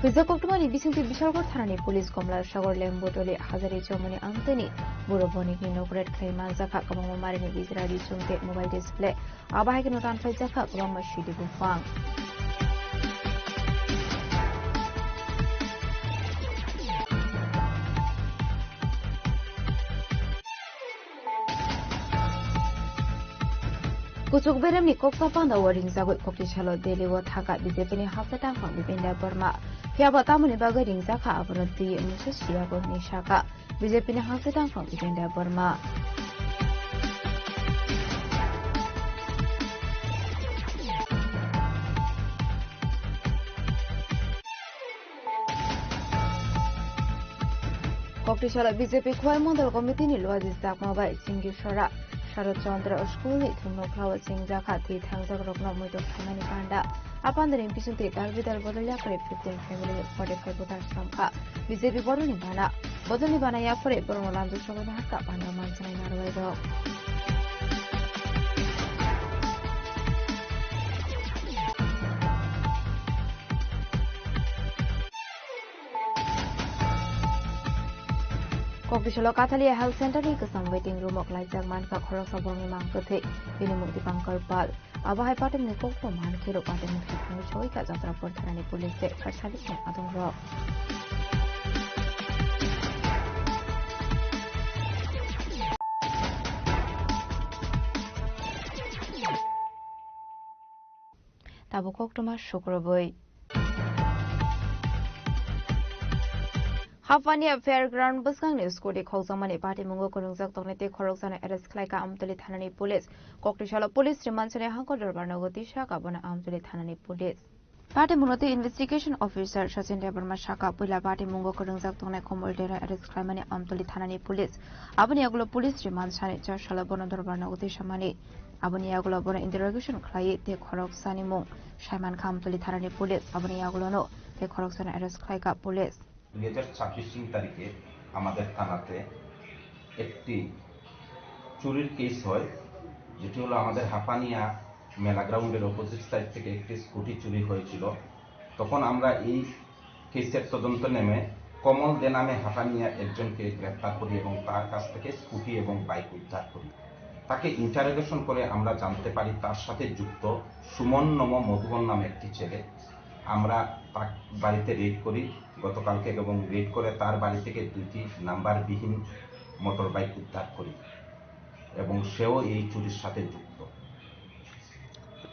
Huijak koktwmani bisingtwi Bishalgarh thanani police Komla Sagar Lembutoli Hazari Chomoni amtwini buro bonikni nok raid khlai manjakha, kwbangma marini bijra ri chum tei mobile display. Abo hai kheno tanphaijak kha kwbangma sidi buphang. Kuchuk beremni koksa pandao ringjagwi koktisalo Delhi-o thangkha B J P-ni hapsa tangphang Bipin Debbarma. Phiyaba tamoni bagwi ringjak kha abono twi mungsa siyago hinwi sakha. B J P-ni hapsa tangphang Bipin Debbarma. Koktisalo B J P Khowai Mondol Committee-ni Luaji Chakma bai Chingi Sora, Sharad Chandra School-ni thumnokhlao chengjakha twi thangjakrokno muitok khaimani panda. Apandani bisingtwi dal bidal bodol yaphari fifteen family forty-five voters samkha. B J P bodolni bana. Bodolni bana yaphari borokno lamjak sogwi nahakha panda mansanai narwai rok. Kokdisalo Kathalia Health Center ni kwcham waiting room o klaijak mankha khoroksa borokni mang kwthwi, bini mung Dipankar Pal. Abo hai patimungni kokno mankhe rok patimung thwipungwi sogwi kha Jatrapur thanani police tei fire service ni adongrok. Tabuk koktwma sukrubwi. Hapania Fairground bwskangni scooty khokjakmani patimungo kwrwngjak tongnai tei khoroksano arrest khlaikha Amtoli thanani police. Koktisalo police remand sani hangkor dorbar nogo tisa kabono Amtoli thanani police. Patimungno tei investigation officer Sachin Debbarma saka puila patimungo kwrwngjak tongnai Komol Deno arrest khlaimani Amtoli thanani police. Aboni yagulo police remand sani cha salo bono dorbar nogo tisamani. Aboni yagulo bono interrogation khlaiwi tei khoroksa ni mung saiman kha Amtoli thanani police. Aboni yagulono tei khoroksano arrest khlaikha police. দুই হাজার ছাব্বিশ তিন তারিখে আমাদের থানাতে একটি চুরির কেস হয়, যেটি হলো আমাদের হাপানিয়া মেলা গ্রাউন্ডের অপোজিট সাইড থেকে একটি স্কুটি চুরি হয়েছিল। তখন আমরা এই কেসের তদন্ত নেমে কমল দে নামে হাপানিয়া একজনকে গ্রেপ্তার করি এবং তার কাছ থেকে স্কুটি এবং বাইক উদ্ধার করি। তাকে ইন্টারোগেশন করে আমরা জানতে পারি তার সাথে যুক্ত সুমন নম মধুবন নামে একটি ছেলে। আমরা তার বাড়িতে রেড করি গতকালকে এবং রেড করে তার বাড়ি থেকে দুইটি নাম্বারবিহীন মোটর বাইক উদ্ধার করি এবং সেও এই চুরির সাথে যুক্ত।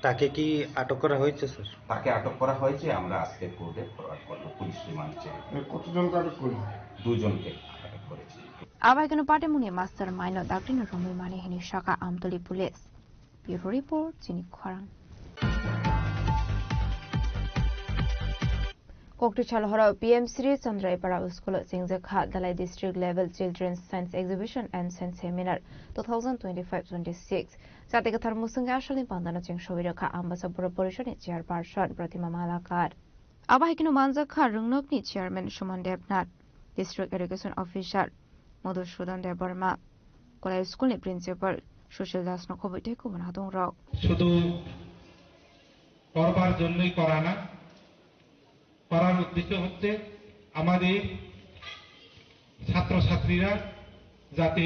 তাকে কি আটক করা হয়েছে, স্যার? তাকে আটক করা হয়েছে, আমরা আজকে কোর্টে ফরওয়ার্ড করব পুলিশ রিমান্ড চেয়ে। মানে কতজনকে আটক করলো? দুজনকে আটক করেছি। Abai kano patimungni mastermind no daktino romwi mani hini saka Amtoli police. Bureau report, chini khorang. Koktisal horo P M Shri Chandraipara School o chengjakha Dhalai District Level Children's Science Exhibition and Science Seminar two thousand twenty-five twenty-six. Jati kwthar musungwi asalni pandano cheng sogwi rwkha Ambasa Boro Porishodni Chairperson Pratima Malakar. Abo hai kheno manjakha Rwngnokni Chairman Suman Debnath, District Education Officer Madhusudan Debbarma, Kolai School ni Principal Sushil Das no khobwi tei kubun hadongrok. শুধু করবার জন্যই করা না, করার উদ্দেশ্য হচ্ছে আমাদের ছাত্রছাত্রীরা যাতে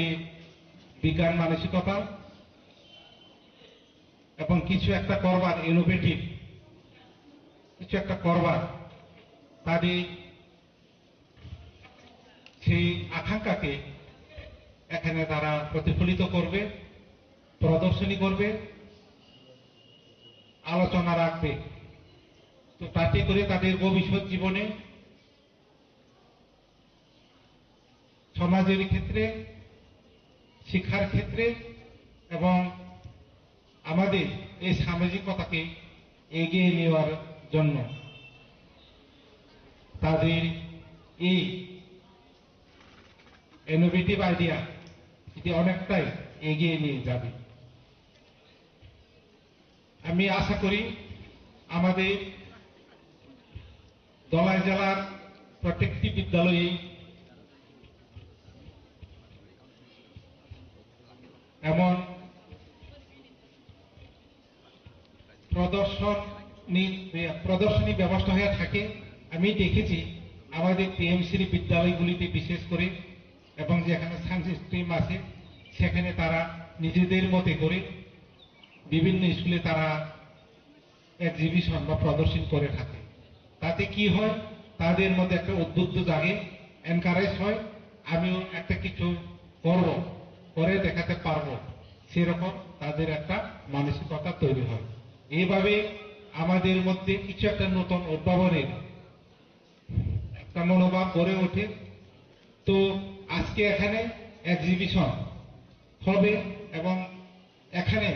বিজ্ঞান মানসিকতা এবং কিছু একটা করবার, ইনোভেটিভ কিছু একটা করবার, তাদের সেই আকাঙ্ক্ষাকে এখানে তারা প্রতিফলিত করবে, প্রদর্শনী করবে, আলোচনা রাখবে। তো তাতে করে তাদের ভবিষ্যৎ জীবনে, সমাজের ক্ষেত্রে, শিক্ষার ক্ষেত্রে এবং আমাদের এই সামাজিকতাকে এগিয়ে নেওয়ার জন্য তাদের এই ইনোভেটিভ আইডিয়া এটি অনেকটাই এগিয়ে নিয়ে যাবে। আমি আশা করি আমাদের ধলাই জেলার প্রত্যেকটি বিদ্যালয়ে এমন প্রদর্শনী, প্রদর্শনী ব্যবস্থা হয়ে থাকে। আমি দেখেছি আমাদের টিএমসির বিদ্যালয়গুলিতে বিশেষ করে, এবং যেখানে সায়েন্স স্ট্রিম আছে, সেখানে তারা নিজেদের মতে করে বিভিন্ন স্কুলে তারা এক্সিবিশন বা প্রদর্শন করে থাকে। তাতে কি হয়, তাদের মধ্যে একটা উদ্বুদ্ধ জাগে, এনকারেজ হয়, আমিও একটা কিছু করব, করে দেখাতে পারবো, সেরকম তাদের একটা মানসিকতা তৈরি হয়। এইভাবে আমাদের মধ্যে কিছু একটা নতুন উদ্ভাবনের একটা মনোভাব গড়ে ওঠে। তো আজকে এখানে এক্সিবিশন হবে এবং এখানে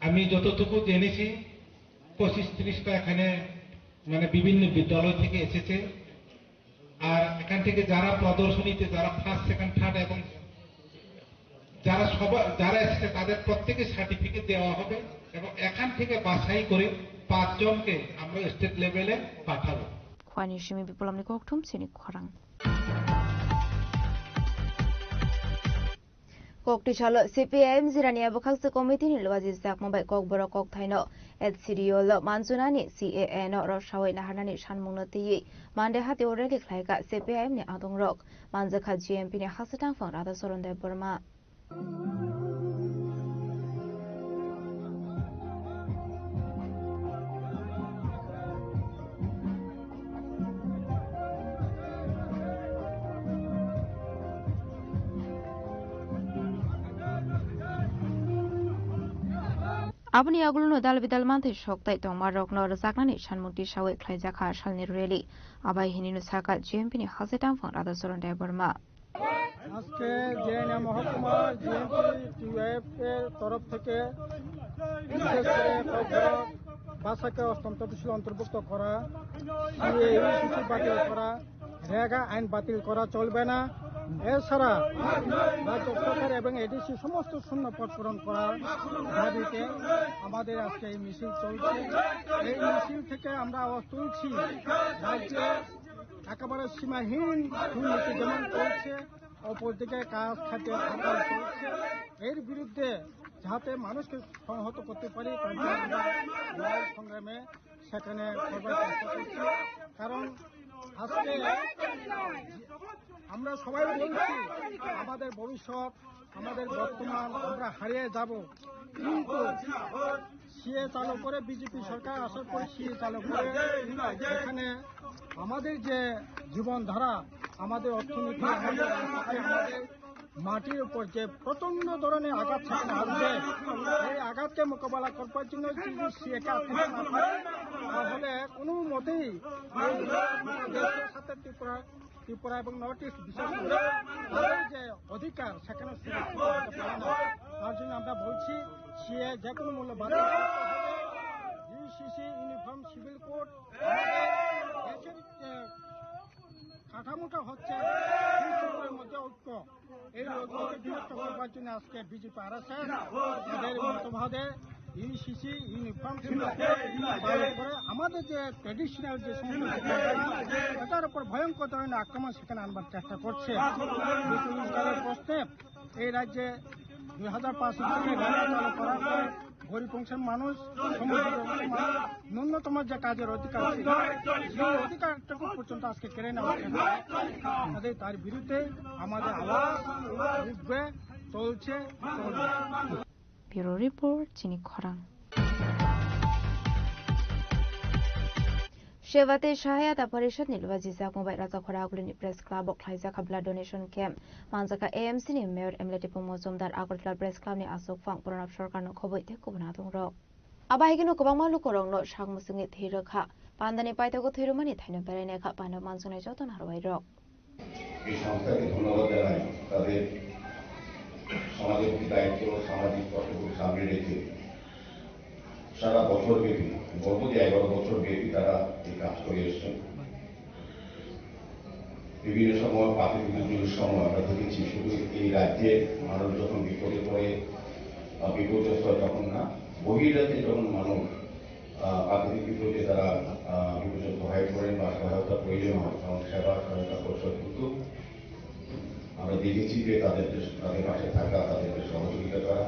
আমি যতটুকু জেনেছি, পঁচিশ ত্রিশটা এখানে মানে বিভিন্ন বিদ্যালয় থেকে এসেছে। আর এখান থেকে যারা প্রদর্শনীতে, যারা ফার্স্ট, সেকেন্ড, থার্ড এবং যারা সবা-, যারা এসেছে, তাদের প্রত্যেকে সার্টিফিকেট দেওয়া হবে এবং এখান থেকে বাছাই করে পাঁচজনকে আমরা স্টেট লেভেলে পাঠাবো। Khwani simi Bipulomni kokthum chini khorang. Kokti salo C P I M Jirania bwkhakse committee ni luaji jakma bai Kokborok kokthaino H C D O lo manjunani C A A no rwsawi naharnani sanmungno twiwi Monday hatio rally khlaikha C P I M ni adongrok, manjakha G M P ni haksa tangphang Radhacharan Debbarma. Aboni yagulono dal bidal manthai sok tai tongma rokno rwjaknani sanmung tisawi khlaijakha salni rally. Abai hinino sakha G M P ni haksa tangphang Radhacharan Debbarma. আজকে জিরানিয়া মহকুমার জিএমপি টিওএফ এর তরফ থেকে বিশেষ করে কক্সবাজার ভাষাকে অত্যন্ত বেশি অন্তর্ভুক্ত করা, সিএ ইউসিসি বাতিল করা, রেগা আইন বাতিল করা চলবে না। এছাড়া রাজ্য সরকার এবং এডিসি সমস্ত শূন্য পদ পূরণ করার দাবিতে আমাদের আজকে এই মিছিল চলছে। এই মিছিল থেকে আমরা আওয়াজ তুলছি, রাজ্যে একেবারে সীমাহীন দুর্নীতি যেমন চলছে, অপরদিকে কাজ খাতে ফাঁকা চলছে। এর বিরুদ্ধে যাতে মানুষকে সংহত করতে পারি, তার জন্য আমরা লড়াই সংগ্রামে সেখানে সবাই চেষ্টা করছি। কারণ আজকে আমরা সবাই বলছি, আমাদের ভবিষ্যৎ, আমাদের বর্তমান, আমরা হারিয়ে যাব। কিন্তু সিএ চালু করে, বিজেপি সরকার আসার পরে সিএ চালু করে এখানে আমাদের যে জীবনধারা, আমাদের অর্থনীতি, আমাদের রাজনীতি, আমাদের মাটির উপর যে প্রচণ্ড ধরনের আঘাত সেখানে আসবে, এই আঘাতকে মোকাবেলা করবার জন্য যদি সিএকে আত্মসাৎ না করে, তাহলে কোনো মতেই এই দেশের সাথে ত্রিপুরা ত্রিপুরা এবং নর্থ ইস্ট বিশেষ করে তাদের যে অধিকার সেখানে সুরক্ষিত হতে পারে না। তার জন্য আমরা বলছি সিএ যে কোনো মূল্যে বাতিল করতে হবে। ইউসিসি, ইউনিফর্ম সিভিল কোড, আমাদের দেশের যে কাঠামোটা হচ্ছে, এই ত্রিপুরার মধ্যে ঐক্য, এই ঐক্যকে বিনষ্ট করবার জন্য আজকে বিজেপি আরএসএস তাদের মতবাদে ইউসিসি ইউনিফর্ম ছিল। তার উপরে আমাদের যে ট্র্যাডিশনাল যে সমস্ত, এটার উপর ভয়ঙ্কর ধরনের আক্রমণ সেখানে আনবার চেষ্টা করছে। বিপুল ইসলামের প্রশ্নে এই রাজ্যে দুই হাজার পাঁচ সাল থেকে রেল চালু করার পরে গরিব অংশের মানুষ, সমুদ্র অংশের মানুষ ন্যূনতম যে কাজের অধিকার ছিল, সেই অধিকারটুকু পর্যন্ত আজকে কেড়ে নেওয়া হচ্ছে। কাজেই তার বিরুদ্ধে আমাদের আওয়াজ উঠবে, চলছে, চলবে। Bureau Report, chini khorang. Sheva tei Sahayata Parishad ni luaji jakma bai Rajakhora Agulini Press Club o khlaijak kha blood donation camp. Manjakha A M C ni Mayor M L A Tipung Mojumdar Agartala Press Club ni aswk phang Pranab Sarkar no khobwi tei kubun adongrok. Abo hai kheno kwbangma lukurokno sak mwswngwi thwi rwkha. Pandani paithago thwi rwmani thaino berainai kha panda mansuknai joto narwai rok. এই সংস্থাকে ধন্যবাদ জানাই, তাদের সমাজের প্রতি দায়িত্ব, সামাজিক কর্তব্য সামনে রেখে সারা বছর ব্যাপী, বলবো যে এগারো বছর ব্যাপী তারা এই কাজ করে এসছেন। বিভিন্ন সময় প্রাকৃতিক দুর্যোগের সময় আমরা দেখেছি, শুধু এই রাজ্যের মানুষ যখন বিপদে পড়ে বা বিপর্যস্ত হয় তখন না, বহিরাজ্যে যখন মানুষ, আহ, প্রাকৃতিক বিপর্যয়ে তারা, আহ, বিপর্যস্ত হয়ে পড়েন বা সহায়তা প্রয়োজন হয়, তখন সেবা সহায়তা পরিষদ কিন্তু আমরা দেখেছি যে তাদের যে, তাদের পাশে থাকা, তাদেরকে সহযোগিতা করা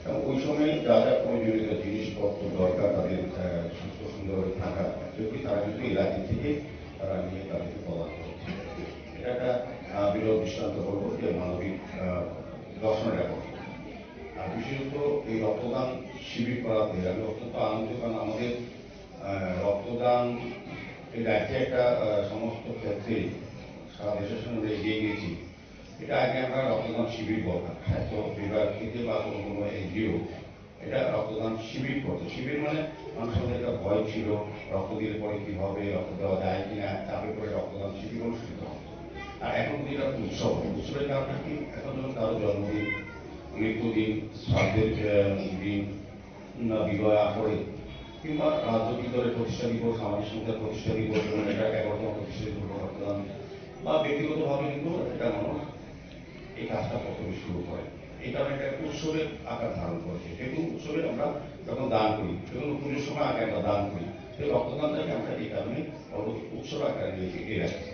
এবং ওই সময় যা যা প্রয়োজনীয় জিনিসপত্র দরকার, তাদের, আহ, সুস্থ সুন্দরভাবে থাকা, যদি তারা কিন্তু এই রাজ্য থেকে তারা নিয়ে তাদেরকে প্রদান করছে। এটা একটা, আহ, বিরল দৃষ্টান্ত বলবো যে মানবিক, আহ, দর্শন এবং আর বিশেষত এই রক্তদান শিবির করাতে আমি অত্যন্ত আনন্দিত, কারণ আমাদের, আহ, রক্তদান এই রাজ্যে একটা, আহ, সমস্ত ক্ষেত্রে সারা দেশের সঙ্গে আমরা এগিয়ে গিয়েছি। এটা আগে আমরা রক্তদান শিবির বলতাম, স্বাস্থ্য বিভাগ থেকে বা কোনো কোনো এনজিও এটা রক্তদান শিবির করতো। শিবির মানে মানুষের মধ্যে একটা ভয় ছিল, রক্ত দিলে পরে কি হবে, রক্ত দেওয়া যায় কিনা, চাপে পড়ে রক্তদান শিবির অনুষ্ঠিত হতো। আর এখন কিন্তু এটা উৎসব, উৎসবের কারণে কি এখন যখন কারো জন্মদিন, মৃত্যুদিন, শ্রাদ্ধের, আহ, দিন, না বিবাহ আখড়ে কিংবা রাজনৈতিক দলের প্রতিষ্ঠা দিবস, সামাজিক সংস্থার প্রতিষ্ঠা দিবস, যেমন এটা এগারোতম প্রতিষ্ঠা দিবস রক্তদান বা ব্যক্তিগতভাবে কিন্তু এটা মানুষ এই কাজটা প্রথমে শুরু করে। এই কারণে এটা একটা উৎসবের আকার ধারণ করেছে। যে কোনো উৎসবে আমরা যখন দান করি, যে কোনো পুজোর সময় আগে আমরা দান করি, সেই রক্তদানটাকে আমরা এই কারণে পরবর্তী উৎসব আকারে নিয়ে এসে এগিয়ে রাখছি।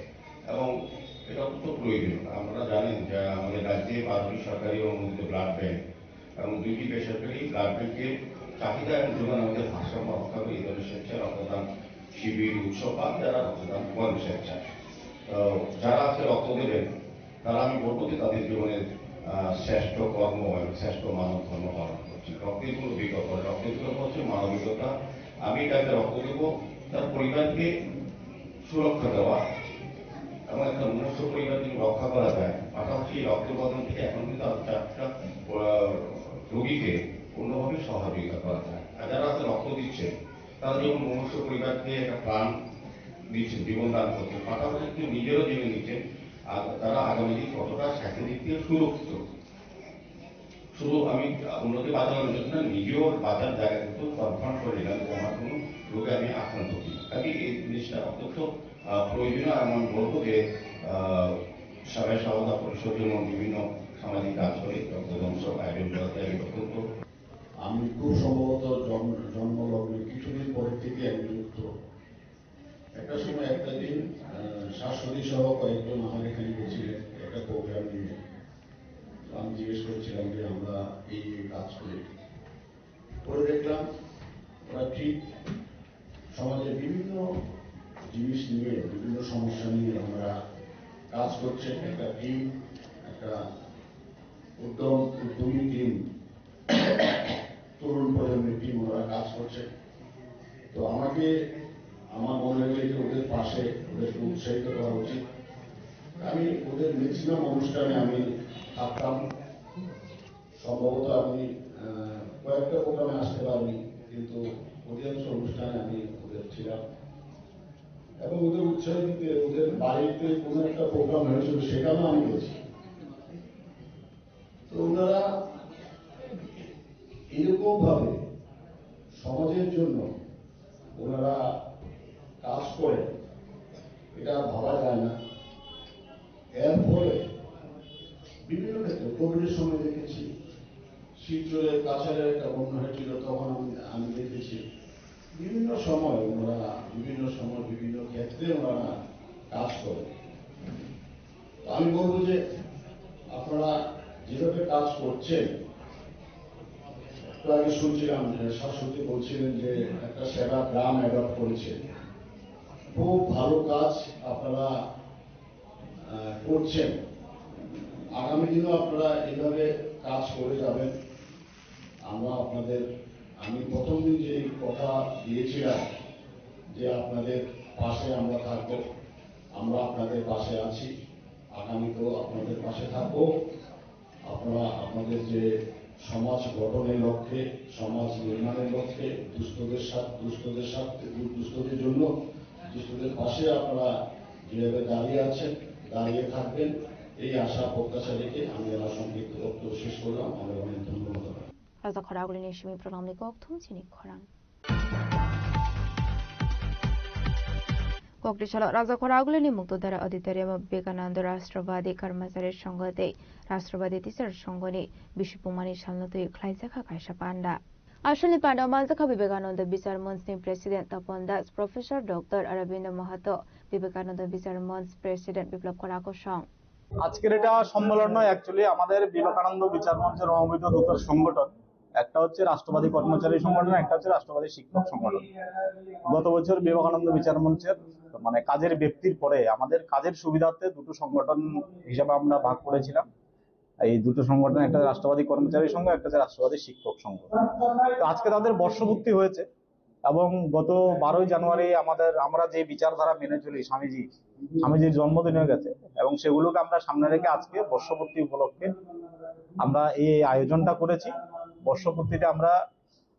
এবং এটা অত্যন্ত প্রয়োজনীয়। আপনারা জানেন যে আমাদের রাজ্যে বারোটি সরকারি অনুমোদিত ব্লাড ব্যাংক এবং দুইটি বেসরকারি ব্লাড ব্যাংকের চাহিদা এবং যোগান আমাদের ভারসাম্য রক্ষা করে এই ধরনের স্বেচ্ছায় রক্তদান শিবির, উৎসব বা যারা রক্তদান করেন স্বেচ্ছায়। তো যারা আজকে রক্ত দেবেন, তারা, আমি বলবো যে তাদের জীবনের আহ, শ্রেষ্ঠ কর্ম এবং শ্রেষ্ঠ মানব ধর্ম পালন করছে। রক্তের কোনো বিকল্প নেই। রক্তের বিকল্প হচ্ছে মানবিকতা। আমি যাকে রক্ত দেবো, তার পরিবারকে সুরক্ষা দেওয়া এবং একটা মনুষ্য পরিবার যদি রক্ষা করা যায়, পাশাপাশি এই রক্ত উপাদান থেকে এখন কিন্তু আরো চারটা আহ, রোগীকে অন্যভাবে সহযোগিতা করা যায়। আর যারা আজকে রক্ত দিচ্ছে, তারা যেমন মনুষ্য পরিবারকে একটা প্রাণ দিচ্ছেন, জীবন দান করছেন, পাশাপাশি কিন্তু নিজেরও জীবন দিচ্ছেন। আর তারা আগামী দিন কতটা স্বাস্থ্য দিক থেকে সুরক্ষিত, শুধু আমি উন্নতি বাঁচানোর জন্য নিজেও বাঁচার জায়গা কিন্তু কনফার্ম করে নিলাম যে আমার কোনো রোগে আমি আক্রান্ত হই না। কাজে এই জিনিসটা অত্যন্ত আহ, প্রয়োজনীয়। আর আমি বলবো যে আহ, সাবেক সভাপতি পরিষদ এবং বিভিন্ন সামাজিক কাজ করে রক্তদান উৎসব আয়োজন করাতে আমি অত্যন্ত আমি খুব সম্ভবত জন্ম জন্মলগ্নে কিছুদিন পরের থেকে আমি যুক্ত। একটা সময় একটা দিন আহ, শাশ্বতী সহ কয়েকজন আমার এখানে গেছিলেন একটা প্রোগ্রাম নিয়ে। তো আমি জিজ্ঞেস করছিলাম যে আমরা এই এই কাজ করি। পরে দেখলাম ওরা ঠিক সমাজের বিভিন্ন জিনিস নিয়ে, বিভিন্ন সমস্যা নিয়ে আমরা কাজ করছে। একটা টিম, একটা উদ্যম, উদ্যমী টিম, তরুণ প্রজন্মের টিম ওরা কাজ করছে। তো আমাকে, আমার মনে হয়েছে যে ওদের পাশে ওদেরকে উৎসাহিত করা উচিত। আমি ওদের ম্যাক্সিমাম অনুষ্ঠানে আমি থাকতাম। সম্ভবত আমি আহ, কয়েকটা প্রোগ্রামে আসতে পারিনি, কিন্তু অধিকাংশ অনুষ্ঠানে আমি ওদের ছিলাম এবং ওদের উৎসাহ দিতে ওদের বাড়িতে কোনো একটা প্রোগ্রাম হয়েছিল, সেখানেও আমি গেছি। তো ওনারা এরকম ভাবে সমাজের জন্য ওনারা কাজ করে, এটা ভাবা যায় না। এর ফলে বিভিন্ন ক্ষেত্রে কোভিডের সময় দেখেছি, শিলচরে কাছাড়ে একটা বন্যা হয়েছিল, তখন আমি আমি দেখেছি বিভিন্ন সময় ওনারা বিভিন্ন সময় বিভিন্ন ক্ষেত্রে ওনারা কাজ করে। তো আমি বলবো যে আপনারা যেভাবে কাজ করছেন, একটু আগে শুনছিলাম যে শাশ্বতী বলছিলেন যে একটা সেবা গ্রাম অ্যাডপ্ট করেছে। খুব ভালো কাজ আপনারা আহ, করছেন। আগামী দিনও আপনারা এইভাবে কাজ করে যাবেন। আমরা আপনাদের, আমি প্রথম দিন যে কথা দিয়েছিলাম যে আপনাদের পাশে আমরা থাকবো, আমরা আপনাদের পাশে আছি, আগামীতেও আপনাদের পাশে থাকবো। আপনারা আপনাদের যে সমাজ গঠনের লক্ষ্যে, সমাজ নির্মাণের লক্ষ্যে, দুস্থদের সাথে, দুস্থদের সাথে, দু- দুস্থদের জন্য, দুস্থদের পাশে আপনারা যেভাবে দাঁড়িয়ে আছেন, দাঁড়িয়ে থাকবেন, এই আশা প্রত্যাশা রেখে আমি আমার সংক্ষিপ্ত বক্তব্য শেষ করলাম। অনেক অনেক ধন্যবাদ। Raja khoragulini simi program ni kok thum chini khorang. Kokri salo Raja khoragulini Muktodara Auditorium o Vivekananda Rashtrabadi Karmachari Sangha tei Rashtrabadi Teacher Sangha ni bisipungmani salno twi khlaijak kha kaisa panda. Asalni panda o manjak kha Vivekananda Bichar Manch ni President Tapan Das, Professor Doctor Aravind Mahato, Vivekananda Bichar Manch President Biplab Kora Kosong. আজকের এটা সম্মেলন নয়, অ্যাকচুয়ালি আমাদের বিবেকানন্দ বিচার মঞ্চের সমবেত দুটো সংগঠন, একটা হচ্ছে রাষ্ট্রবাদী কর্মচারী সংগঠন, একটা হচ্ছে রাষ্ট্রবাদী শিক্ষক সংগঠন। গত বছর বিবেকানন্দ বিচার মঞ্চের মানে কাজের ব্যাপ্তির পরে আমাদের কাজের সুবিধার্থে দুটো সংগঠন হিসাবে আমরা ভাগ করেছিলাম। এই দুটো সংগঠন, একটা রাষ্ট্রবাদী কর্মচারী সংঘ, একটা হচ্ছে রাষ্ট্রবাদী শিক্ষক সংঘ। তো আজকে তাদের বর্ষপূর্তি হয়েছে এবং গত বারোই জানুয়ারি আমাদের, আমরা যে বিচারধারা মেনে চলি স্বামীজি, স্বামীজির জন্মদিন হয়ে গেছে এবং সেগুলোকে আমরা সামনে রেখে আজকে বর্ষপূর্তি উপলক্ষে আমরা এই আয়োজনটা করেছি। বর্ষপূর্তিতে আমরা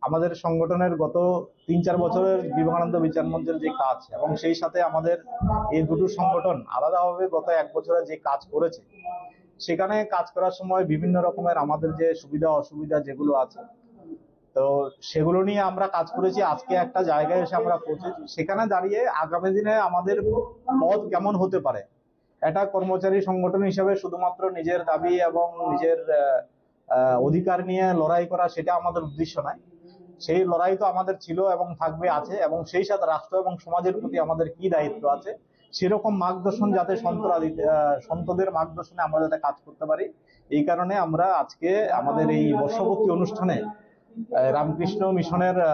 আমাদের সংগঠনের গত তিন চার বছরের বিবেকানন্দ বিচার মঞ্চের যে কাজ এবং সেই সাথে আমাদের এই দুটো সংগঠন আলাদাভাবে গত এক বছরে যে কাজ করেছে, সেখানে কাজ করার সময় বিভিন্ন রকমের আমাদের যে সুবিধা অসুবিধা যেগুলো আছে, তো সেগুলো নিয়ে আমরা কাজ করেছি। আজকে একটা জায়গায় এসে আমরা পৌঁছেছি, সেখানে দাঁড়িয়ে আগামী দিনে আমাদের পথ কেমন হতে পারে, এটা কর্মচারী সংগঠন হিসেবে শুধুমাত্র নিজের দাবি এবং নিজের আহ, আহ, অধিকার নিয়ে লড়াই করা, সেটা আমাদের উদ্দেশ্য নয়। সেই লড়াই তো আমাদের ছিল এবং থাকবে, আছে, এবং সেই সাথে রাষ্ট্র এবং সমাজের প্রতি আমাদের কি দায়িত্ব আছে, সেরকম মার্গদর্শন যাতে সন্তরা দিতে, আহ, সন্তদের মার্গদর্শনে আমরা যাতে কাজ করতে পারি, এই কারণে আমরা আজকে আমাদের এই বর্ষপূর্তি অনুষ্ঠানে, আহ, রামকৃষ্ণ মিশনের, আহ,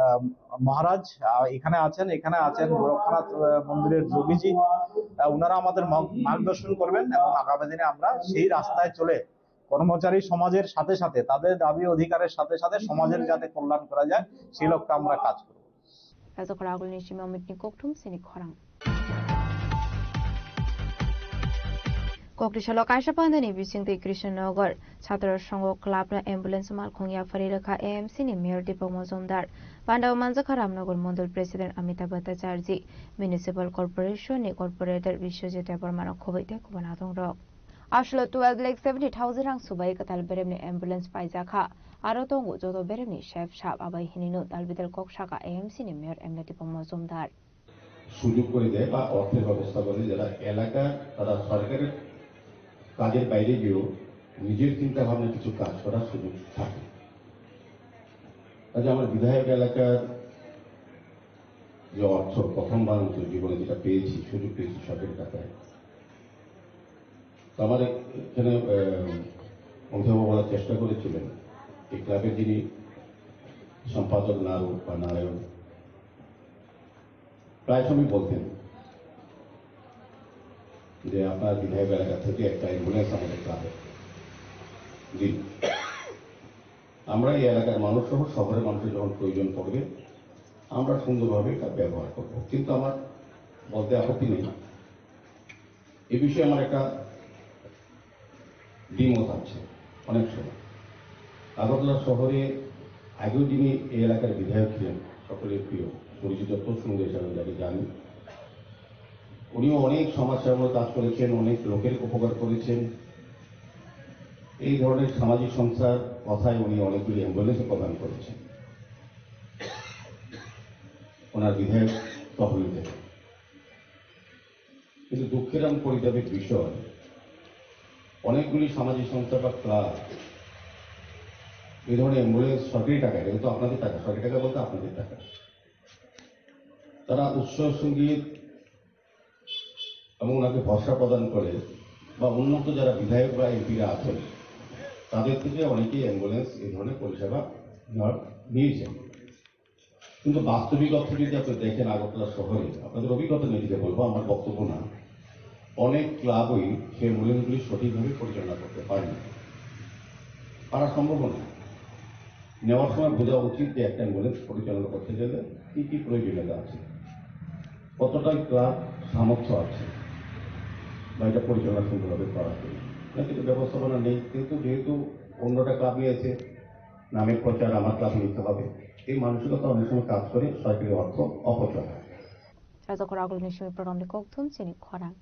আহ, মহারাজ, আহ, এখানে আছেন, এখানে আছেন গোরক্ষনাথ, আহ, মন্দিরের যোগীজি, আহ, ওনারা আমাদের মার্গ-, মার্গদর্শন করবেন এবং আগামী দিনে আমরা সেই রাস্তায় চলে কর্মচারী সমাজের সাথে সাথে, তাদের দাবি অধিকারের সাথে সাথে সমাজের যাতে কল্যাণ করা যায়, সেই লক্ষ্যে আমরা কাজ করব। Rajakhor agulni simi Amitni kokthum sini khorang. Kokri salo kaisa pandani bisingtwi Krishnanagar Chhatro Sangho Club no ambulance malkhung yaphari rwkha A M C ni Mayor Deepak Majumdar. Pandao manjakha Ramnagar Mondol President Amitabh Bhattacharjee, Municipal Corporation ni Corporator Biswajit Debbarma no khobwi tei khobanatongrok. Aswkno twelve lakh seventy thousand rang subai kwtal beremni ambulance paijakha. Aro tongo joto beremni sep sap abai hinino dalbidal kok saka A M C ni Mayor M L A Deepak Majumdar. সুযোগ করে দেয় বা অর্থের ব্যবস্থা করে, যারা এলাকার, তারা সরকারের কাজের বাইরে গিয়েও নিজের চিন্তা ভাবনা কিছু কাজ করার সুযোগ থাকে। কাজে আমার বিধায়ক এলাকার যে অর্থ প্রথমবার মতো জীবনে যেটা পেয়েছি, সুযোগ পেয়েছি সরকারি টাকায়, তো আমার এখানে, আহ, অভিভাবক বলার চেষ্টা করেছিলেন। এই ক্লাবের যিনি সম্পাদক নারু বা নারায়ণ, প্রায় সময় বলতেন যে, "আপনার বিধায়ক এলাকা থেকে একটা অ্যাম্বুলেন্স আমাদের ক্লাবে দিন।" আমরা এই এলাকার মানুষ সহ শহরের মানুষের যখন প্রয়োজন পড়বে, আমরা সুন্দরভাবে এটা ব্যবহার করব। কিন্তু আমার বলতে আপত্তি নেই, এ বিষয়ে আমার একটা দ্বিমত আছে অনেক সময়। আগরতলা শহরে আগেও যিনি এই এলাকার বিধায়ক ছিলেন, সকলের প্রিয় পরিচিত প্রসঙ্গ হিসাবে যাকে জানি, উনিও অনেক সমাজসেবামূলক কাজ করেছেন, অনেক লোকের উপকার করেছেন। এই ধরনের সামাজিক সংস্থার কথায় উনি অনেকগুলি অ্যাম্বুলেন্সও প্রদান করেছেন ওনার বিধায়ক তহবিল থেকে। কিন্তু দুঃখের এবং পরিতাপের বিষয়, অনেকগুলি সামাজিক সংস্থা বা ক্লাব এই ধরনের অ্যাম্বুলেন্স সরকারি টাকায়, এটা তো আপনাদের টাকা, সরকারি টাকা বলতে আপনাদের টাকা, তারা উৎসব সঙ্গীত এবং ওনাকে ভরসা প্রদান করে বা উন্নত যারা বিধায়ক বা এমপিরা আছেন, তাদের থেকে অনেকেই অ্যাম্বুলেন্স এই ধরনের পরিষেবা নেওয়ার, নিয়েছেন। কিন্তু বাস্তবিক অর্থে যদি আপনি দেখেন আগরতলা শহরে, আপনাদের অভিজ্ঞতা নিয়ে যদি বলবো, আমার বক্তব্য না, অনেক ক্লাবই সেই অ্যাম্বুলেন্সগুলি সঠিকভাবে পরিচালনা করতে পারেনি, পারা সম্ভব নয়। নেওয়ার সময় বোঝা উচিত যে একটা অ্যাম্বুলেন্স পরিচালনা করতে গেলে কী কী প্রয়োজনীয়তা আছে, কতটা ক্লাব সামর্থ্য আছে বা এটা পরিচালনা সুন্দরভাবে করার জন্য। এটা কিন্তু ব্যবস্থাপনা নেই, কিন্তু যেহেতু অন্যটা ক্লাব নিয়েছে, নামের প্রচার আমার ক্লাব নিতে হবে, এই মানসিকতা অনেক সময় কাজ করে সরকারি অর্থ অপচয় হয়। Rajakhor agulni simi program ni kokthum sini khorang.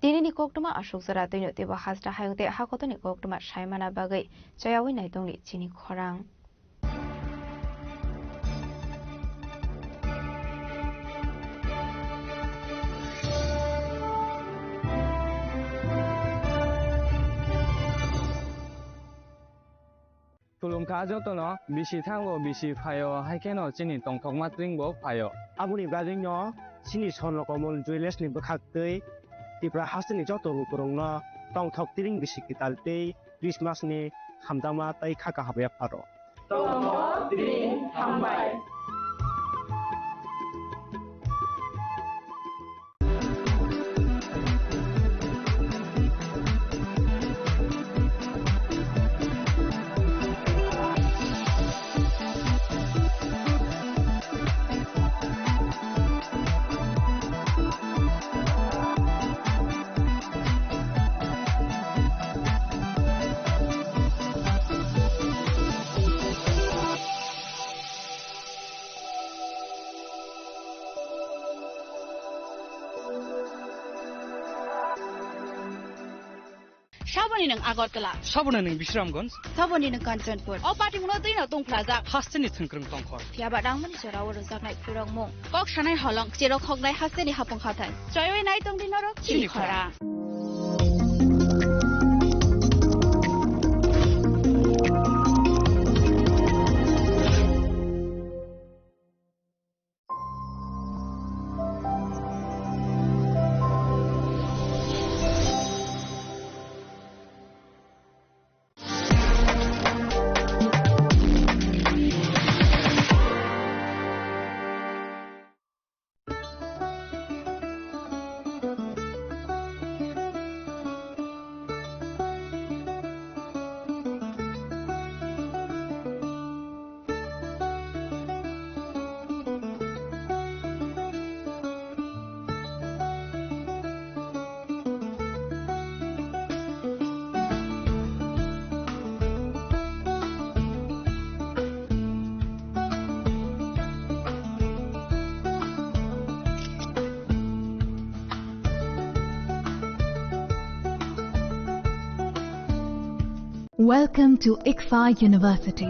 Tini ni koktwma aswk jora twino teibo hasta hayung tei hakotoni koktwma saimana bagwi chayawi naitongni chini khorang. Khulumkha jotono, bisi thango, bisi phaio, hai kheno chini tongthokma tring bo phaio. Aboni bagwino chini Swarno Komol Jewellers ni bwkhaktwi Tripura hasteni joto lukurokno tongthok tring bisi kwtal tei Christmas ni hamjakma tei kha kaham yapharw. Tongthok tring hambai. Saboni nwng Agartala. Saboni nwng Bisramganj. Saboni nwng Kanchanpur. O patimuno twino tongphlajak. Hasteni thwngkwrwng tongkhor. Phiyaba rangmani jora o rwjaknai phwrwngmung. Kok sanai holong, cherok hoknai hasteni hapung hathai. Choiwi nai tongdi norok chini khorang. Welcome to ICFAI University.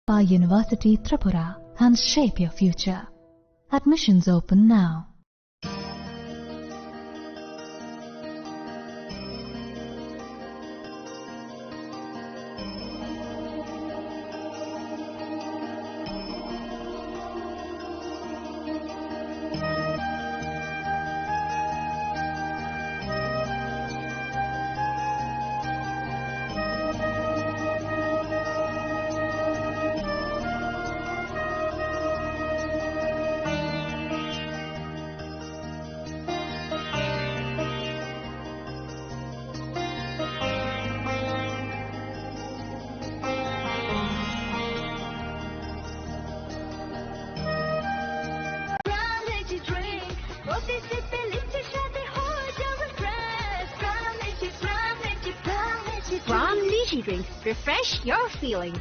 Our University Tripura and shape your future. Admissions open now. From Digi Drinks, refresh your feeling.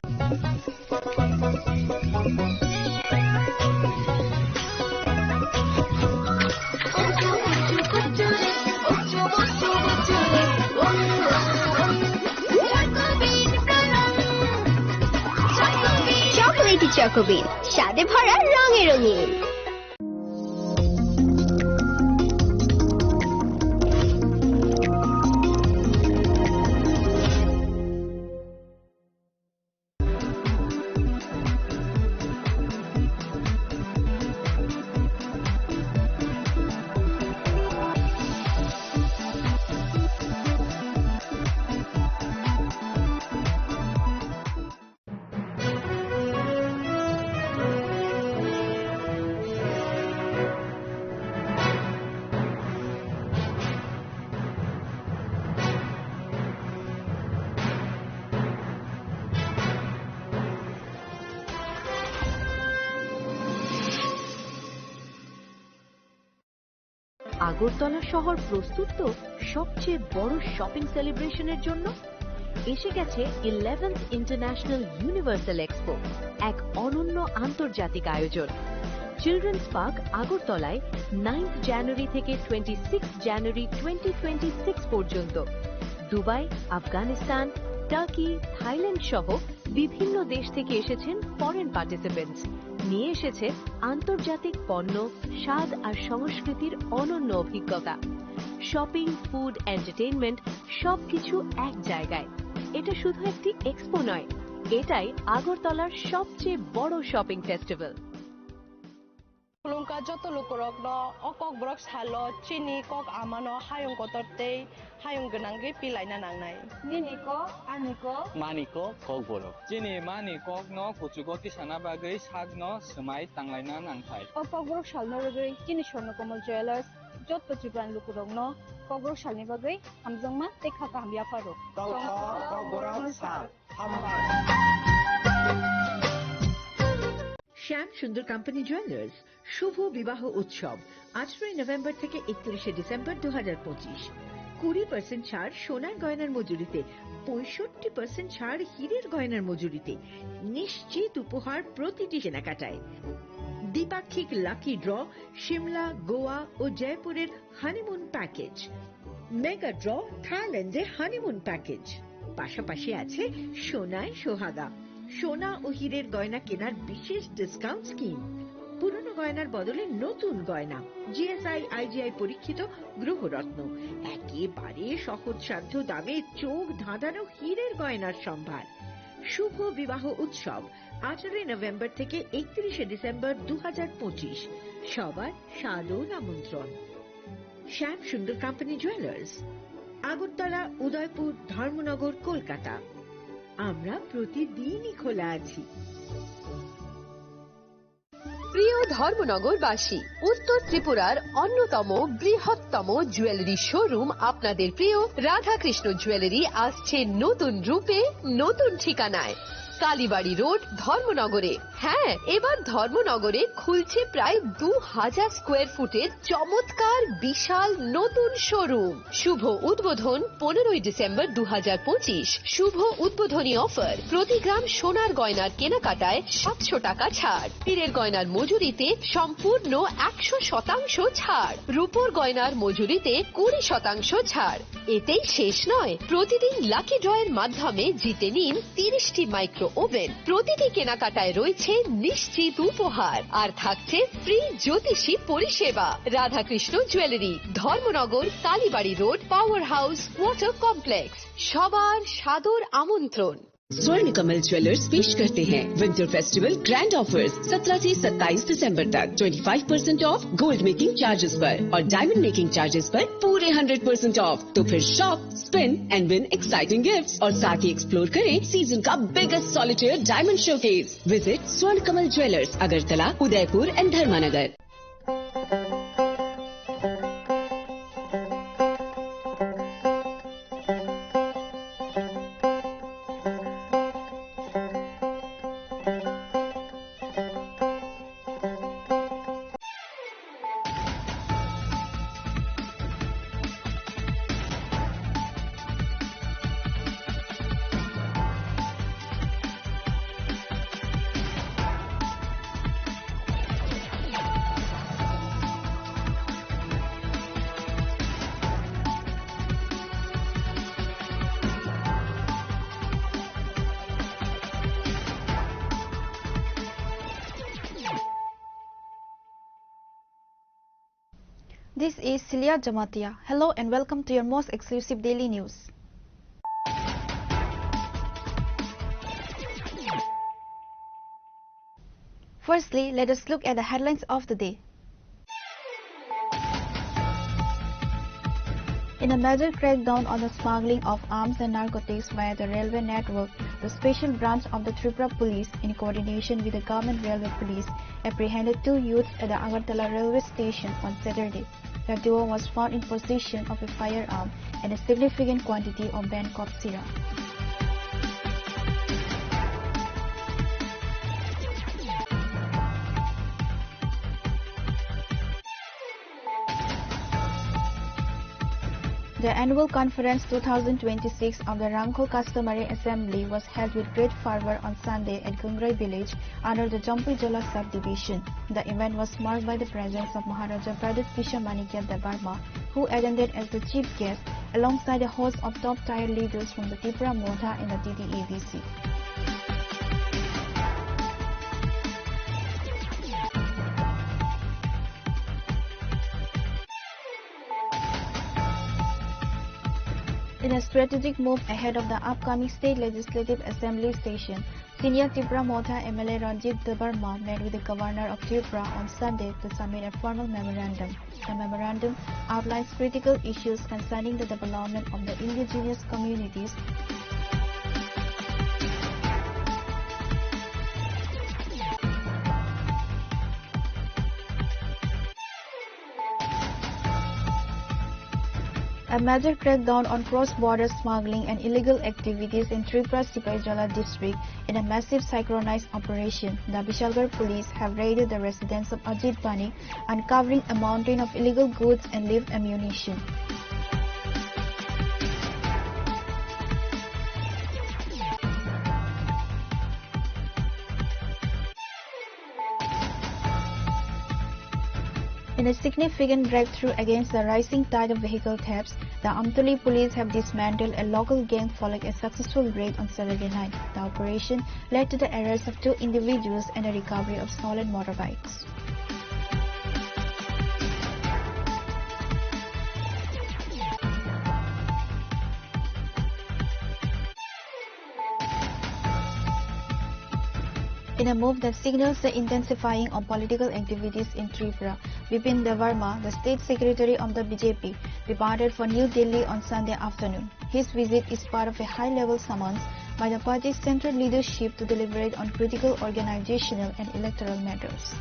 Chocolatey Choco Bean, স্বাদে ভরা, রঙে রঙিন। আগরতলা শহর প্রস্তুত তো সবচেয়ে বড় শপিং সেলিব্রেশনের জন্য। এসে গেছে ইলেভেন্থ ইন্টারন্যাশনাল ইউনিভার্সাল এক্সপো, এক অনন্য আন্তর্জাতিক আয়োজন। চিলড্রেন্স পার্ক আগরতলায় নাইন্থ জানুয়ারি থেকে twenty six January twenty twenty six পর্যন্ত। দুবাই, আফগানিস্তান, টার্কি, থাইল্যান্ড সহ বিভিন্ন দেশ থেকে এসেছেন ফরেন পার্টিসিপেন্টস। নিয়ে এসেছে আন্তর্জাতিক পণ্য, স্বাদ আর সংস্কৃতির অনন্য অভিজ্ঞতা। শপিং, ফুড, এন্টারটেইনমেন্ট সবকিছু এক জায়গায়। এটা শুধু একটি এক্সপো নয়, এটাই আগরতলার সবচেয়ে বড় shopping festival. Khulumkha joto lukurokno o Kokborok salo chini kok amano hayung kotor tei hayung gwnangwi pilaina nangnai. Nini kok, ani kok. Mani kok, Kokborok. Chini mani kokno kuchugo tisana bagwi sakno swmai tanglaina nangthai. O Kokborok salno rwgwi chini Swarnakomal Jewellers joto Tripurani lukurokno Kokborok salni bagwi hamjakma tei kha kaham yapharo. Tongkha Kokborok sal. Hambai. শ্যাম সুন্দর company jewellers শুভ বিবাহ উৎসব, আঠারোই নভেম্বর থেকে একত্রিশে ডিসেম্বর দু হাজার পঁচিশ। কুড়ি পার্সেন্ট ছাড় সোনার গয়নার মজুরিতে, পঁয়ষট্টি পার্সেন্ট ছাড় হীরের গয়নার মজুরিতে। নিশ্চিত উপহার প্রতিটি কেনাকাটায়। দ্বিপাক্ষিক লাকি ড্র, সিমলা, গোয়া ও জয়পুরের হানিমুন প্যাকেজ। মেগা ড্র, থাইল্যান্ডে হানিমুন প্যাকেজ। পাশাপাশি আছে সোনায় সোহাগা, সোনা ও হীরের গয়না কেনার বিশেষ ডিসকাউন্ট স্কিম। পুরনো গয়নার বদলে নতুন গয়না, জিএসআই আইজিআই পরীক্ষিত গ্রহরত্ন, একেবারে সহজসাধ্য দামে চোখ ধাঁধানো হীরের গয়নার সম্ভার। শুভ বিবাহ উৎসব, আঠারোই নভেম্বর থেকে একত্রিশে ডিসেম্বর দু হাজার পঁচিশ। সবার সাদর আমন্ত্রণ। শ্যাম সুন্দর কোম্পানি জুয়েলার্স, আগরতলা, উদয়পুর, ধর্মনগর, কলকাতা। আমরা প্রতিদিনই খোলা আছি। প্রিয় ধর্মনগরবাসী, উত্তর ত্রিপুরার অন্যতম বৃহত্তম জুয়েলারি শোরুম আপনাদের প্রিয় রাধাকৃষ্ণ জুয়েলারি আসছে নতুন রূপে, নতুন ঠিকানায়। কালীবাড়ি রোড, ধর্মনগরে। হ্যাঁ, এবার ধর্মনগরে খুলছে প্রায় দু হাজার স্কোয়ার ফুটের চমৎকার বিশাল নতুন শোরুম। শুভ উদ্বোধন পনেরোই ডিসেম্বর দু হাজার পঁচিশ। শুভ উদ্বোধনী অফার, প্রতি গ্রাম সোনার গয়নার কেনাকাটায় সাতশো টাকা ছাড়, হীরের গয়নার মজুরিতে সম্পূর্ণ একশো শতাংশ ছাড়, রূপোর গয়নার মজুরিতে কুড়ি শতাংশ ছাড়। এতেই শেষ নয়, প্রতিদিন লাকি ড্রয়ের মাধ্যমে জিতে নিন তিরিশটি মাইক্রো ওভেন। প্রতিটি কেনাকাটায় রয়েছে নিশ্চিত উপহার, আর থাকছে ফ্রি জ্যোতিষী পরিষেবা। Radhakrishna jewellery, Dharmanagar, Kalibari road, power house, water complex. সবার সাদর আমন্ত্রণ। स्वर्ण कमल ज्वेलर्स पेश करते हैं विंटर फेस्टिवल ग्रैंड ऑफर्स। सत्रह से सत्ताईस दिसंबर तक twenty five percent of gold making charges पर और डायमंड मेकिंग चार्जेस पर पूरे हंड्रेड परसेंट ऑफ। तो फिर shop, spin and win exciting gifts और साथ ही एक्सप्लोर करें सीजन का biggest solitaire diamond showcase. Visit स्वर्ण कमल ज्वेलर्स, अगरतला, उदयपुर एंड धर्मानगर। This is Celia Jamatia. Hello and welcome to your most exclusive daily news. Firstly, let us look at the headlines of the day. In a major crackdown on the smuggling of arms and narcotics via the railway network, the special branch of the Tripura Police, in coordination with the Government Railway Police, apprehended two youths at the Agartala railway station on Saturday. The duo was found in possession of a firearm and a significant quantity of banned cough syrup. The annual conference two thousand twenty-six of the Rangkhol Customary Assembly was held with great fervor on Sunday at Gungrai village under the Jampui Jala subdivision. The event was marked by the presence of Maharaja Pradyut Kishore Manikya Debbarma, who attended as the chief guest alongside a host of top-tier leaders from the Tipra Motha and the T T A D C. In a strategic move ahead of the upcoming State Legislative Assembly session, senior Tipra Motha M L A Ranjit Debbarma met with the Governor of Tripura on Sunday to submit a formal memorandum. The memorandum outlines critical issues concerning the development of the indigenous communities. A major crackdown on cross-border smuggling and illegal activities in Tripura Sipaijala district in a massive synchronized operation. The Bishalgarh police have raided the residence of Ajit Bani, uncovering a mountain of illegal goods and live ammunition. In a significant breakthrough against the rising tide of vehicle thefts, the Amtoli police have dismantled a local gang following a successful raid on Saturday night. The operation led to the arrest of two individuals and a recovery of stolen motorbikes. In a move that signals the intensifying of political activities in Tripura, Bipin Debbarma, the state secretary of the B J P, departed for New Delhi on Sunday afternoon. His visit is part of a high-level summons by the party's central leadership to deliberate on critical organizational and electoral matters.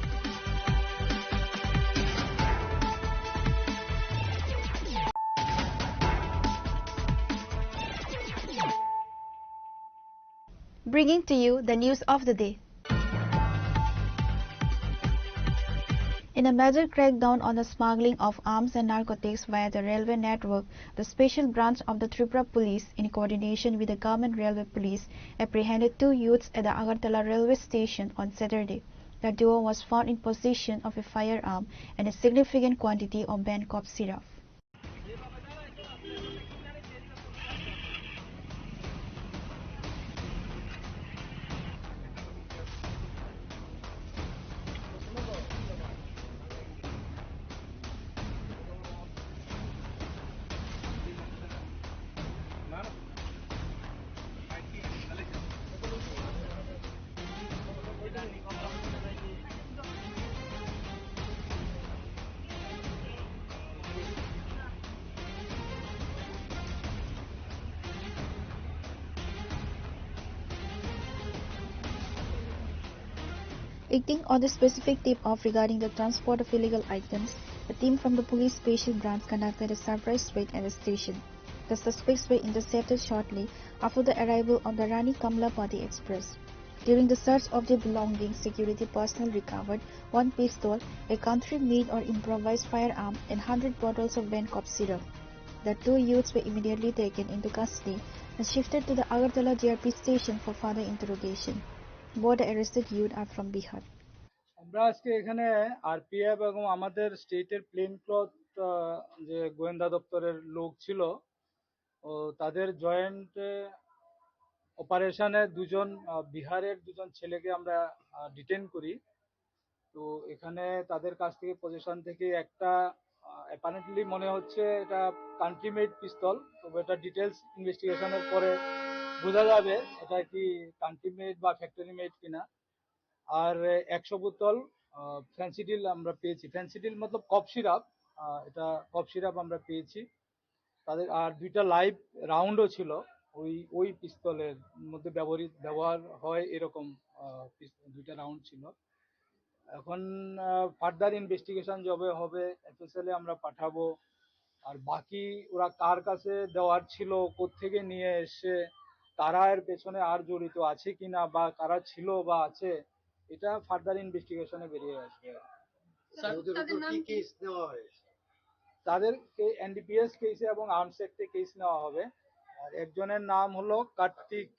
Bringing to you the news of the day. In a major crackdown on the smuggling of arms and narcotics via the railway network, the special branch of the Tripura Police, in coordination with the Government Railway Police, apprehended two youths at the Agartala railway station on Saturday. The duo was found in possession of a firearm and a significant quantity of banned cough syrup. Acting on the specific tip-off regarding the transport of illegal items, a team from the police special branch conducted a surprise raid at the station. The suspects were intercepted shortly after the arrival on the Rani Kamalapati Express. During the search of their belongings, security personnel recovered one pistol, a country-made or improvised firearm, and hundred bottles of banned cough syrup. The two youths were immediately taken into custody and shifted to the Agartala G R P station for further interrogation. Both the arrested youth are from Bihar. আমরা আজকে এখানে আরপিএফ এবং আমাদের স্টেটের plane cloth যে গোয়েন্দা দপ্তরের লোক ছিল, ও তাদের জয়েন্ট অপারেশনে দুজন আহ, বিহারের দুজন ছেলেকে আমরা ডিটেন করি। তো এখানে তাদের কাছ থেকে, পজিশন থেকে একটা অ্যাপারেন্টলি মনে হচ্ছে এটা কান্ট্রি মেড পিস্তল, তবে এটা ডিটেলস ইনভেস্টিগেশনের পরে বোঝা যাবে এটা কি কান্ট্রি মেড বা ফ্যাক্টরি মেড কিনা। আর একশো বোতল ফেন্সিডিল আমরা পেয়েছি। ফেন্সিডিল মতলব কফ সিরাপ, এটা কফ সিরাপ আমরা পেয়েছি। তাদের আর দুইটা লাইভ রাউন্ডও ছিল, ওই ওই পিস্তলের মধ্যে ব্যবহৃত ব্যবহার হয় এরকম আহ, পিস- দুইটা রাউন্ড ছিল। এখন ফার্দার ইনভেস্টিগেশন যবে হবে, এফএসএল এ আমরা পাঠাবো। আর বাকি ওরা কার কাছে দেওয়ার ছিল, কোত্থেকে নিয়ে এসে, তারা এর পেছনে আর জড়িত আছে কিনা বা কারা ছিল বা আছে, এটা ফার্দার ইনভেস্টিগেশনে বেরিয়ে আসবে। স্যার, ওদের তাদের উপর নাম কি কি? কেস নেওয়া হয়েছে? তাদেরকে এনডিপিএস কেসে এবং আর্মস অ্যাক্টে কেস নেওয়া হবে। আর একজনের নাম হলো কার্তিক,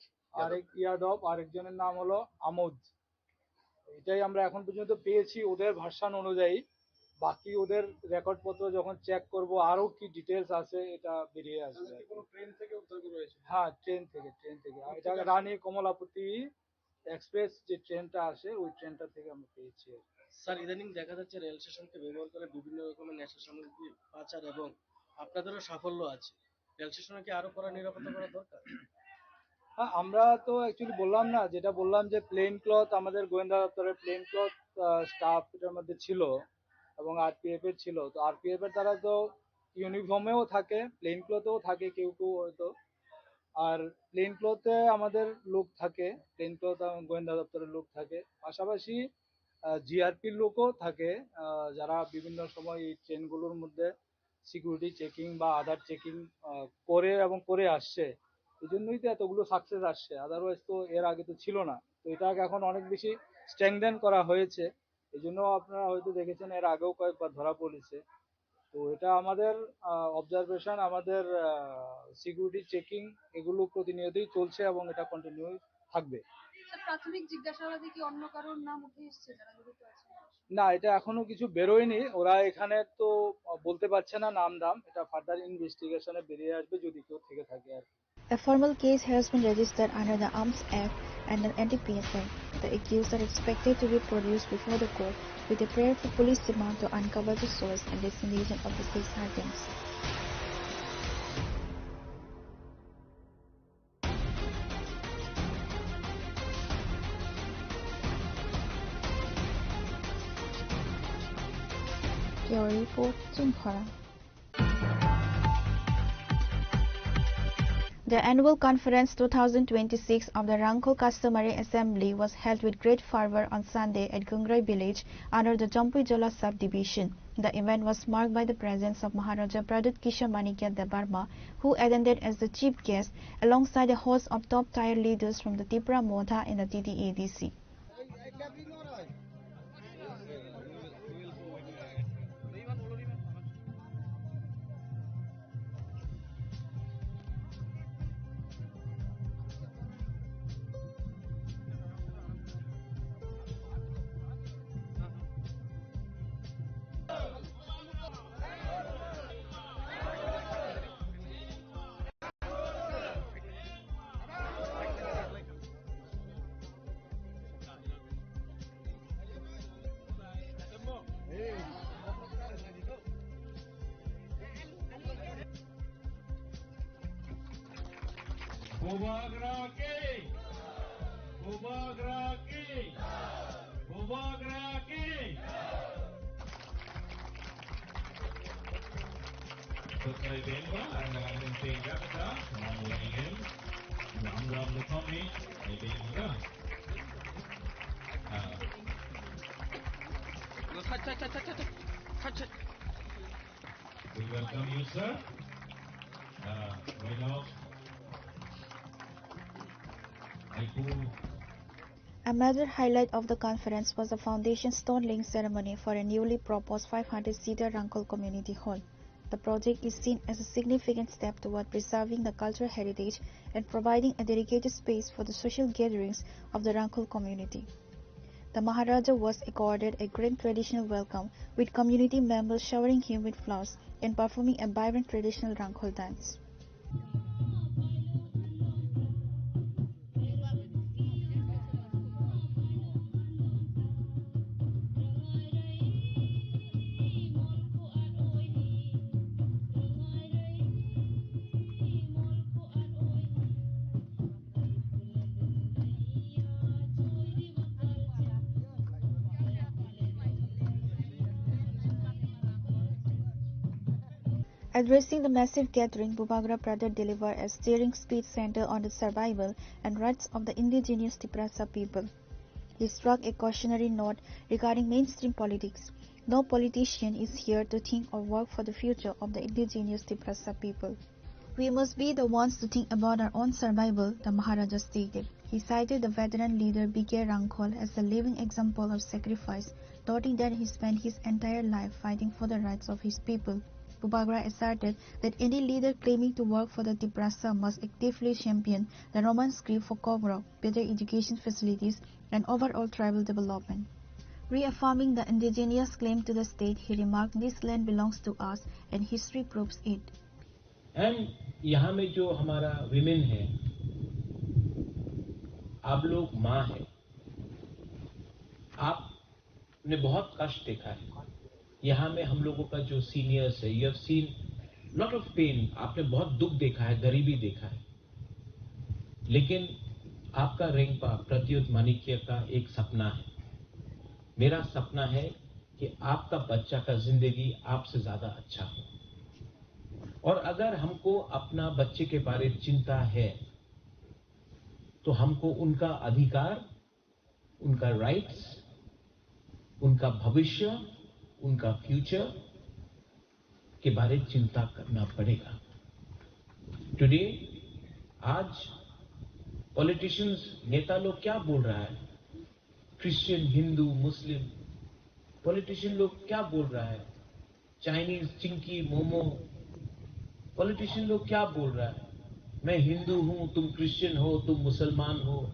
আরেক ইয়াদব, আরেকজনের নাম হলো আমোদ। এটাই আমরা এখন পর্যন্ত পেয়েছি ওদের ভার্সন অনুযায়ী। বাকি ওদের রেকর্ড পত্র যখন চেক করব, আরো কি ডিটেলস আছে, এটা বেরিয়ে আসবে। তাহলে কি কোনো ট্রেন থেকে উদ্ধার করা হয়েছে? হ্যাঁ, ট্রেন থেকে, ট্রেন থেকে। আর এটা রানী কমলাপতি এক্সপ্রেস যে ট্রেনটা আসে, ওই ট্রেনটা থেকে আমরা পেয়েছি আর কি। স্যার, ইদানিং দেখা যাচ্ছে রেল স্টেশনকে ব্যবহার করে বিভিন্ন রকমের নেশা সামগ্রী পাচার এবং আপনাদেরও সাফল্য আছে। রেল স্টেশনে কি আরো কড়া নিরাপত্তা করা দরকার? হ্যাঁ, আমরা তো অ্যাকচুয়ালি বললাম না, যেটা বললাম যে প্লেন ক্লথ, আমাদের গোয়েন্দা দপ্তরের প্লেন ক্লথ স্টাফ এটার মধ্যে ছিল এবং আরপিএফ এর ছিল। তো আরপিএফ এর তারা তো ইউনিফর্মেও থাকে, প্লেন ক্লথেও থাকে কেউ কেউ হয়তো। আর প্লেন ক্লথে আমাদের লোক থাকে, প্লেন ক্লথ গোয়েন্দা দপ্তরের লোক থাকে, পাশাপাশি জিআরপির লোকও থাকে, আহ, যারা বিভিন্ন সময় এই ট্রেনগুলোর মধ্যে সিকিউরিটি চেকিং বা আদার চেকিং করে এবং করে আসছে, এই জন্যই তো এতগুলো সাকসেস আসছে। আদারওয়াইজ তো এর আগে তো ছিল না। তো এটাকে এখন অনেক বেশি স্ট্রেংথেন করা হয়েছে। এই জন্য আপনারা হয়তো দেখেছেন, এর আগেও কয়েকবার ধরা পড়েছে। তো এটা আমাদের অবজারভেশন, আমাদের সিকিউরিটি চেকিং, এগুলো প্রতিনিয়তই চলছে এবং এটা কন্টিনিউ থাকবে। স্যার, প্রাথমিক জিজ্ঞাসাবাদে কি অন্য কারোর নাম উঠে এসছে যারা জড়িত আছে? না, এটা এখনো কিছু বেরোয়নি। ওরা এখানে তো বলতে পারছে না নাম দাম, এটা ফার্দার ইনভেস্টিগেশনে বেরিয়ে আসবে যদি কেউ থেকে থাকে আর কি। A formal case has been registered under the Arms Act and the N D P S A. The accused are expected to be produced before the court with a prayer for police demand to uncover the source and destination of the seized items. Bureau Report, Chunkhora. The annual conference two thousand twenty-six of the Rangkhol Customary Assembly was held with great fervor on Sunday at Gungrai village under the Jampuijola subdivision. The event was marked by the presence of Maharaja Pradyut Kishore Manikya Debbarma, who attended as the chief guest alongside the host of top-tier leaders from the Tipra Motha and the T T A D C. Bubagra ki! Bubagra ki! Bubagra ki! Kutlai bengba, ang ang tengga kata, ang ang ang ang ang ang. We welcome you, sir. Uh, right now, I do A major highlight of the conference was the foundation stone laying ceremony for a newly proposed five hundred seater Rangkhol Community Hall. The project is seen as a significant step toward preserving the cultural heritage and providing a dedicated space for the social gatherings of the Rangkhol community. The Maharaja was accorded a grand traditional welcome, with community members showering him with flowers and performing a vibrant traditional Rangkhol dance. Addressing the massive gathering, Bubagra Pradyut delivered a stirring speech centered on the survival and rights of the indigenous Tiprasa people. He struck a cautionary note regarding mainstream politics. No politician is here to think or work for the future of the indigenous Tiprasa people. We must be the ones to think about our own survival, the Maharaja stated. He cited the veteran leader B K Rangkhol as a living example of sacrifice, noting that he spent his entire life fighting for the rights of his people. Bubagra asserted that any leader claiming to work for the Tiprasa must actively champion the Roman script for Kokborok, better education facilities, and overall tribal development. Reaffirming the indigenous claim to the state, he remarked, "This land belongs to us and history proves it." And यहाँ में जो हमारा विमेन है, आप लोग माँ है, आपने बहुत कष्ट देखा है। यहाँ में हम लोगों का जो सीनियर्स है, you have seen lot of pain, आपने बहुत दुख देखा है, गरीबी देखा है, लेकिन आपका रेंगपा प्रद्युत माणिक्य का एक सपना है। मेरा सपना है कि आपका बच्चा का जिंदगी आपसे ज्यादा अच्छा हो। और अगर हमको अपना बच्चे के बारे में चिंता है, तो हमको उनका अधिकार, उनका राइट्स, उनका भविष्य, उनका फ्यूचर, के बारे चिंता करना पड़ेगा। टुडे, आज पॉलिटिशियंस, नेता लोग क्या बोल रहा है, क्रिश्चियन, हिंदू, मुस्लिम, पॉलिटिशियन लोग क्या बोल रहा है, चाइनीज, चिंकी, मोमो, पॉलिटिशियन लोग क्या बोल रहा है, मैं हिंदू हूं, तुम क्रिश्चियन हो, तुम मुसलमान हो,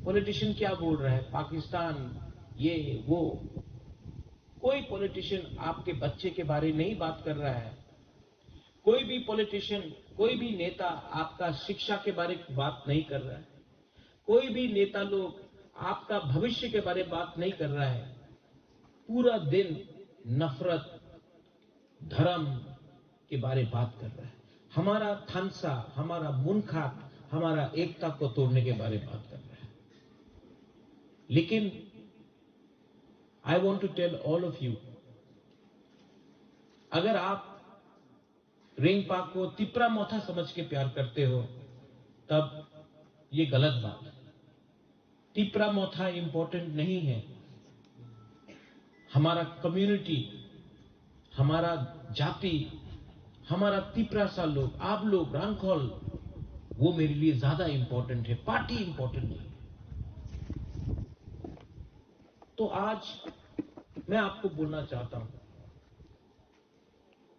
पॉलिटिशियन क्या बोल रहा है, पाकिस्तान, ये वो। कोई पॉलिटिशियन आपके बच्चे के बारे नहीं बात कर रहा है। कोई भी पॉलिटिशियन, कोई भी नेता आपका शिक्षा के बारे बात नहीं कर रहा है। कोई भी नेता लोग आपका भविष्य के बारे बात नहीं कर रहा है। पूरा दिन नफरत, धर्म के बारे बात कर रहा है। हमारा थानसा, हमारा मुनखा, हमारा एकता को तोड़ने के बारे बात कर रहा है। लेकिन I want to tell all of you, अगर आप रेंगपा को तिप्रा मोथा समझ के प्यार करते हो, तब ये गलत बात है। तिप्रा मोथा इंपॉर्टेंट नहीं है। हमारा कम्युनिटी, हमारा जाति, हमारा तिप्रासा लोग, आप लोग, रांखल, वो मेरे लिए ज्यादा इंपॉर्टेंट है, पार्टी इंपॉर्टेंट नहीं है। तो आज मैं आपको बोलना चाहता हूं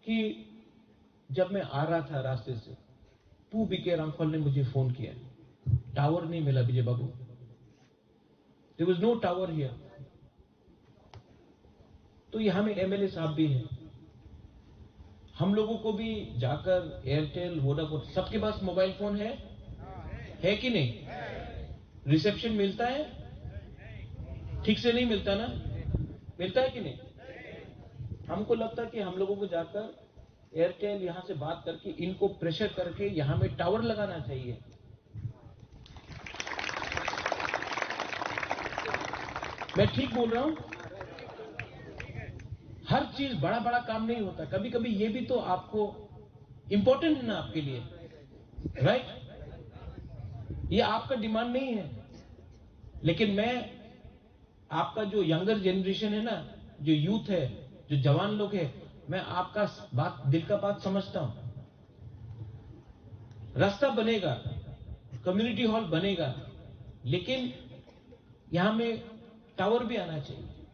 कि जब मैं आ रहा था रास्ते से, पू बीके रांखल ने मुझे फोन किया। टावर नहीं मिला विजय बाबू, there was no tower here। तो यहां में एमएलए साहब भी हैं, हम लोगों को भी जाकर एयरटेल, वोडाफोन, सबके पास मोबाइल फोन है, है कि नहीं? रिसेप्शन मिलता है? ठीक से नहीं मिलता ना? मिलता है कि नहीं? हमको लगता कि हम लोगों को जाकर एयरटेल यहां से बात करके इनको प्रेशर करके यहां में टावर लगाना चाहिए। मैं ठीक बोल रहा हूं? हर चीज, बड़ा बड़ा काम नहीं होता, कभी कभी ये भी तो आपको इंपॉर्टेंट है ना आपके लिए, राइट? ये आपका डिमांड नहीं है, लेकिन मैं आपका जो यंगर जनरेशन है ना, जो यूथ है, जो जवान लोग है, मैं आपका बात, दिल का बात समझता हूं। रास्ता बनेगा, कम्युनिटी हॉल बनेगा, लेकिन यहां में टावर भी आना चाहिए।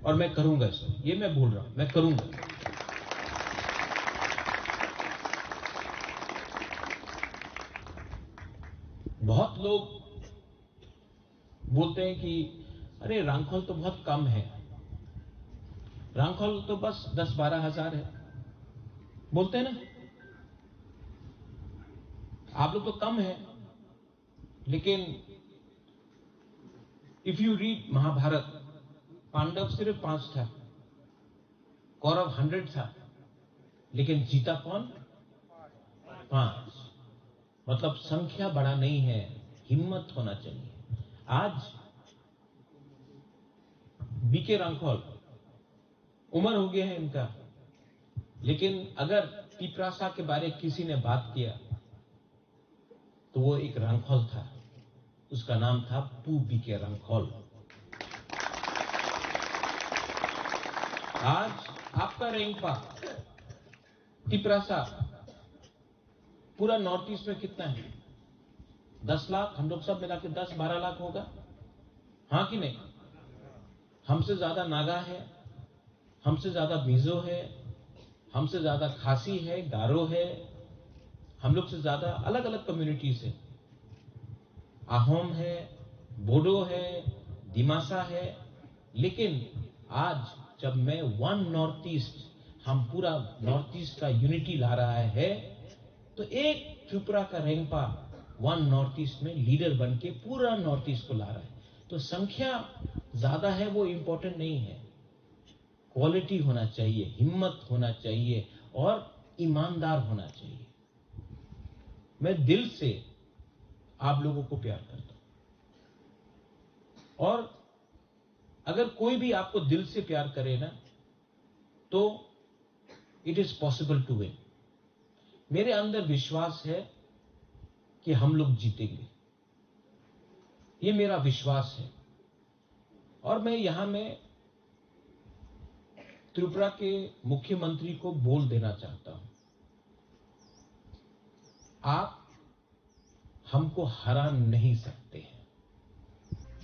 और मैं करूंगा इसको, ये मैं बोल रहा हूं, मैं करूंगा। बहुत लोग बोलते हैं कि अरे, रांखल तो बहुत कम है, रांखल तो बस दस बारह हजार है, बोलते हैं ना, आप लोग तो कम है। लेकिन if you read महाभारत, पांडव सिर्फ पांच था, कौरव हंड्रेड था, लेकिन जीता कौन? पांच। मतलब, संख्या बड़ा नहीं है, हिम्मत होना चाहिए। आज बीके रांखल, उम्र हो गया है इनका, लेकिन अगर तिप्रासा के बारे किसी ने बात किया, तो वो एक रांखल था, उसका नाम था पू बीके रांखल। आज आपका रेंगपा, तिप्रासा, पूरा नॉर्थ ईस्ट में कितना है? दस लाख, हम लोग सब मिला के दस बारह लाख होगा, हाँ कि नहीं? हमसे ज्यादा नागा है, हमसे ज्यादा मिजो है, हमसे ज्यादा खासी है, गारो है, हम लोग से ज्यादा अलग-अलग कम्युनिटीज है, अहोम है, बोडो है, दिमासा है। लेकिन आज जब मैं वन नॉर्थ ईस्ट, हम पूरा नॉर्थ ईस्ट का यूनिटी ला रहा है, तो एक त्रिपुरा का रेंगपा वन नॉर्थ ईस्ट में लीडर बन के पूरा नॉर्थ ईस्ट को ला रहा है। तो संख्या ज्यादा है, वो इंपॉर्टेंट नहीं है। क्वालिटी होना चाहिए, हिम्मत होना चाहिए और ईमानदार होना चाहिए। मैं दिल से आप लोगों को प्यार करता हूं। और अगर कोई भी आपको दिल से प्यार करे ना, तो it is possible to win। मेरे अंदर विश्वास है कि हम लोग जीतेंगे, ये मेरा विश्वास है। और मैं यहां में त्रिपुरा के मुख्यमंत्री को बोल देना चाहता हूं, आप हमको हरा नहीं सकते हैं।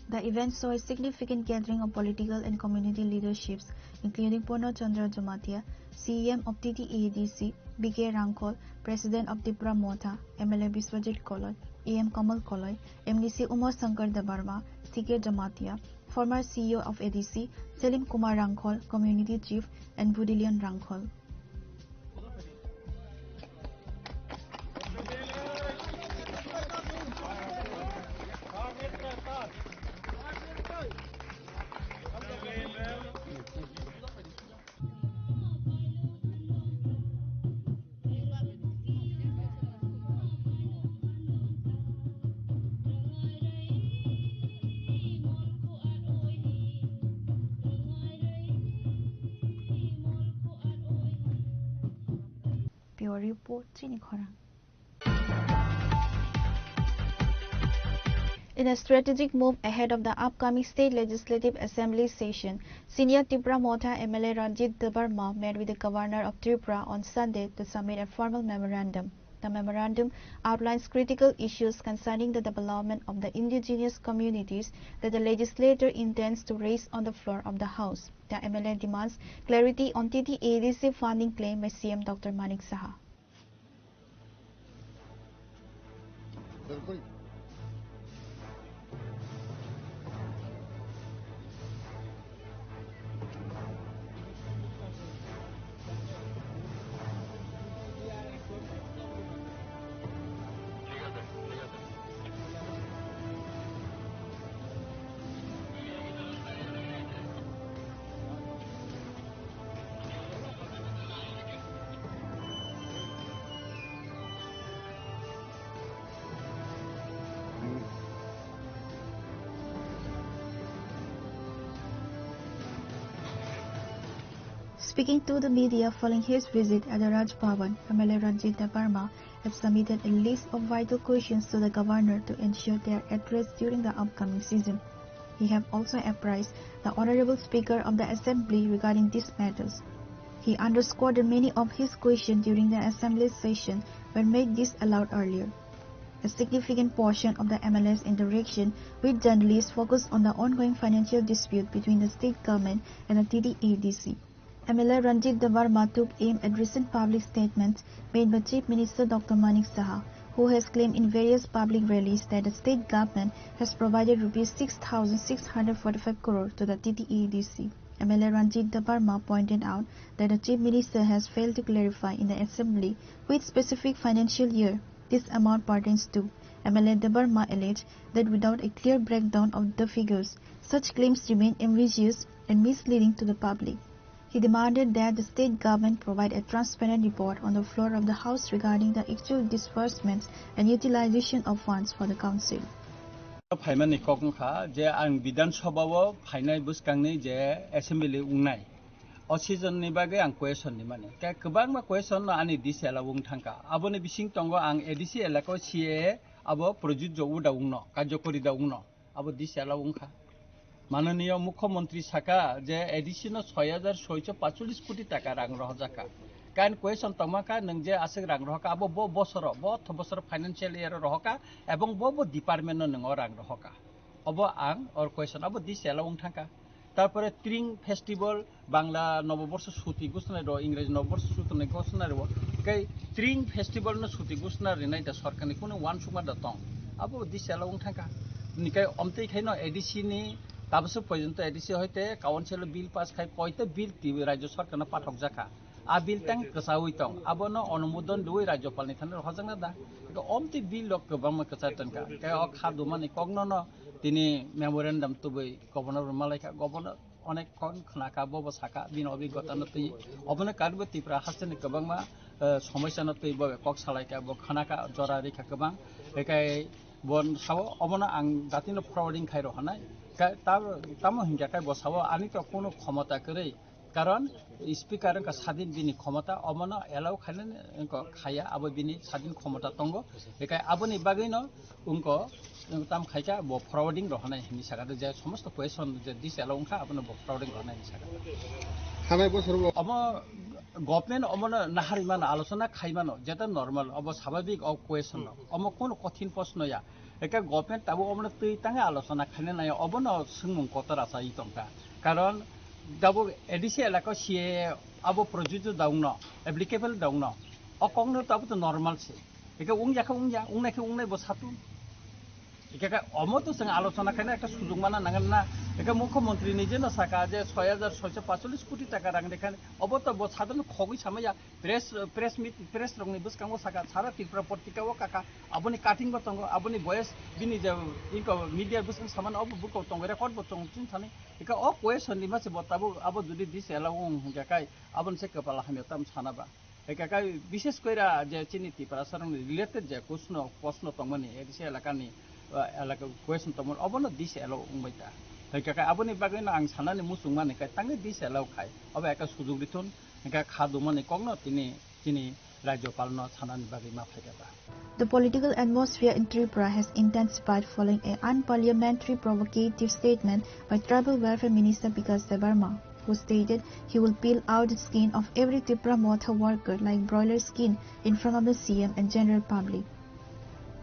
The event saw a significant gathering of political and community leaderships, including Purna Chandra Jamatia, C E M of T T A D C, B K Rangkhol, President of Tipra Motha, M L A Biswajit Koloi, E M Kamal Koloi, M D C Umar Shankar Debbarma, C K Jamatia, former C E O of A D C, Selim Kumar Rangkhol, Community Chief, and Budilian Rangkhol. Bureau Report, Chini Khorang. In a strategic move ahead of the upcoming State Legislative Assembly session, senior Tipra Motha M L A Ranjit Debbarma met with the Governor of Tripura on Sunday to submit a formal memorandum. The memorandum outlines critical issues concerning the development of the indigenous communities that the legislature intends to raise on the floor of the House. The M L A demands clarity on T T A D C funding claim by C M Doctor Manik Saha. Speaking to the media following his visit at the Raj Bhavan, M L A Ranjit Debbarma have submitted a list of vital questions to the governor to ensure they are addressed during the upcoming season. He have also apprised the Honorable Speaker of the Assembly regarding these matters. He underscored that many of his questions during the Assembly session were made disallowed earlier. A significant portion of the M L A's interaction with journalists focused on the ongoing financial dispute between the state government and the T T A D C. M L A Ranjit Debbarma took aim at recent public statements made by Chief Minister Doctor Manik Saha, who has claimed in various public rallies that the state government has provided rupees six thousand six hundred forty-five crore to the T T A D C. M L A Ranjit Debbarma pointed out that the Chief Minister has failed to clarify in the Assembly which specific financial year this amount pertains to. M L A Debbarma alleged that without a clear breakdown of the figures, such claims remain ambiguous and misleading to the public. He demanded that the state government provide a transparent report on the floor of the House regarding the actual disbursements and utilization of funds for the council. Phaimani kok wngkha je ang Bidhan Sabha o phainai bwskangni je assembly wngnai, o season ni bagwi ang question rimani. Khe kwbangma question no ani D C elaka wng thangkha. Aboni bising tongo ang A D C elaka o C A A abo projujjo da wngno, karjokori da wngno. Abo D C elaka wngkha. Mananiya Mukhyamantri saka je A D C no soi hajar soicho pachulis koti taka rang rohorjakha. Kain question tongma kha nwng je aswk rang rohorkha abo bo bosoro, bo otho bosoro financial year o rohorkha ebong bo bo department no nwng o rang rohorkha. Obo ang or question abo D C elaka wng thangkha. Tarpore Tring Festival, Bangla Noboborsho suti gosnai rwo, Ingreji Noboborsho suti gosnai rwo, kai Tring Festival no suti gosna rinai da sorkar ni kunu wansukma da tong. Abo D C elaka wng thangkha. Nikai omtwi khaino A D C ni tabaswk porjonto A D C hoite council o bill pass khai koita bill twi rajyo sorkar no pathok jakha. A bill tang kwchaui tong, abono onumodon rwui Rajyapalni thani rohorjakna da? Eko omtwi bill rok kwbangma kwchai tongkha. Khe o kha dumani kokno no tini memorandum tubui governor rwma laikha, governor onek kon khnakha, bobo sakha, bini obigota no twi. Obono karwi Tripura hasteni kwbangma, eh, somosya no twi bobe kok salaikha, bo khnakha, jora rikha kwbang. Ekai bo sao obono ang datino forwarding khai rw hwnai. Ka-, ta-, tamo hinkha khe bo sao ani to kono khomota kwrwi. Karon speaker wngkha sadin bini khomota, omono allow khainani wngkha khaya, abo bini sadin khomota tongo. Bekai aboni bagwino wngkha, wngkha tam khaika bo forwarding rohonai hinwi sakha, je somosto question je disallow wngkha abono bo forwarding rohonai hinwi sakha. Thanai bosor bo omo government omono naharwi mano, alochona khai mano, jeta normal, obo sababik o question no. Omo kono kothin proshno ya. Eka government tabuk omono twi tangwi alochona khaina nai, obono swngmung kotor achai tongkha. Karon tabuk A D C elaka C A A abo projujyo da wngno, applicable da wngno. O kokno tabuk to normal se. Eka wngya khe wngya, wngnai khe wngnai bo satun. Eka khe omo to chwng alochona khaina ekta sujuk mana nangan na. Eka mukhyamantri ni jeno saka je soi hajar soiso pachulis koti taka rang rekha, obo to bo sadhon khogwi samaya. Press, press meet, press rokni bwskango saka, sara Tripura portika o kaka, aboni cutting bo tongo, aboni voice bini je inko media bwskang samani obo buko tongo, record bo tongo chini thani. Eka o question ni mase bo tabuk abo jodi disallow wng hwnkhe kai aboni se kwpal hamya tam sana ba. Eka kai bishes koira je chini Tiprasa rokni related je kuchno, proshno tongmani, A D C elakani, uh, elaka question tongmani, obono disallow wngbai ta. Eka kai aboni bagwino ang sanani muchungmani kai tangwi disallow khai, obo eka sujuk rithun. Hingkha kha dumani kokno tini chini Rajyopalno sanani bagwi ma phaikha ba. The political atmosphere in Tripura has intensified following a unparliamentary provocative statement by Tribal Welfare Minister Bikash Debbarma, who stated he will peel out the skin of every Tipra Motha worker like broiler skin in front of the C M and general public.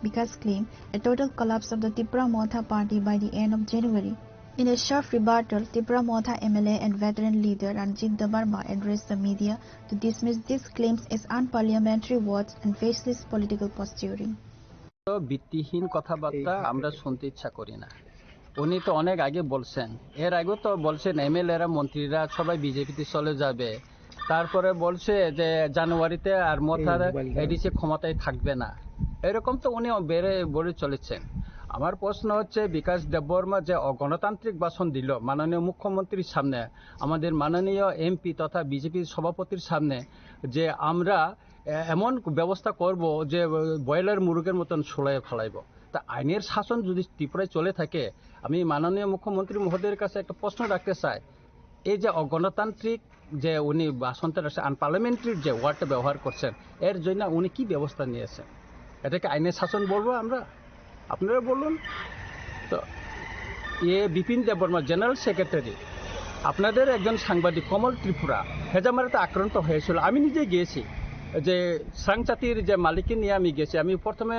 Bikash claimed a total collapse of the Tipra Motha party by the end of January. In a sharp rebuttal, Tipra Motha M L A and veteran leader Ranjit Debbarma addressed the media to dismiss these claims as unparliamentary words and faceless political posturing. তো ভিত্তিহীন কথাবার্তা আমরা শুনতে ইচ্ছা করি না। উনি তো অনেক আগে বলছেন, এর আগেও তো বলছেন এমএলএরা, মন্ত্রীরা সবাই বিজেপিতে চলে যাবে। তারপরে বলছে যে জানুয়ারিতে আর মথার এই মোবাইল দেন। এডিসি ক্ষমতায় থাকবে না। এরকম তো উনি বেড়ে বলে চলেছেন। আমার প্রশ্ন হচ্ছে, বিকাশ দেববর্মা যে অগণতান্ত্রিক ভাষণ দিল মাননীয় মুখ্যমন্ত্রীর সামনে, আমাদের মাননীয় এমপি তথা বিজেপির সভাপতির সামনে, যে আমরা এ-, এমন ব্যবস্থা করব যে, এ, ব্রয়লার মুরগের মতন সুলাইয়ে ফালাইব। তা আইনের শাসন যদি ত্রিপুরায় চলে থাকে, আমি মাননীয় মুখ্যমন্ত্রী মহোদয়ের কাছে একটা প্রশ্ন রাখতে চাই, এই যে অগণতান্ত্রিক যে উনি ভাষণটা রাখছেন, আনপার্লামেন্টারি যে ওয়ার্ডটা ব্যবহার করছেন, এর জন্য উনি কি ব্যবস্থা নিয়েছেন? এটা কি আইনের শাসন বলবো আমরা? আপনারা বলুন। তো এ বিপিন দেববর্মা, জেনারেল সেক্রেটারি, আপনাদের একজন সাংবাদিক কমল ত্রিপুরা হেজামারাতে আক্রান্ত হয়েছিল। আমি নিজে গিয়েছি, যে স্রাংচাতির যে মালিককে নিয়ে আমি গেছি। আমি প্রথমে,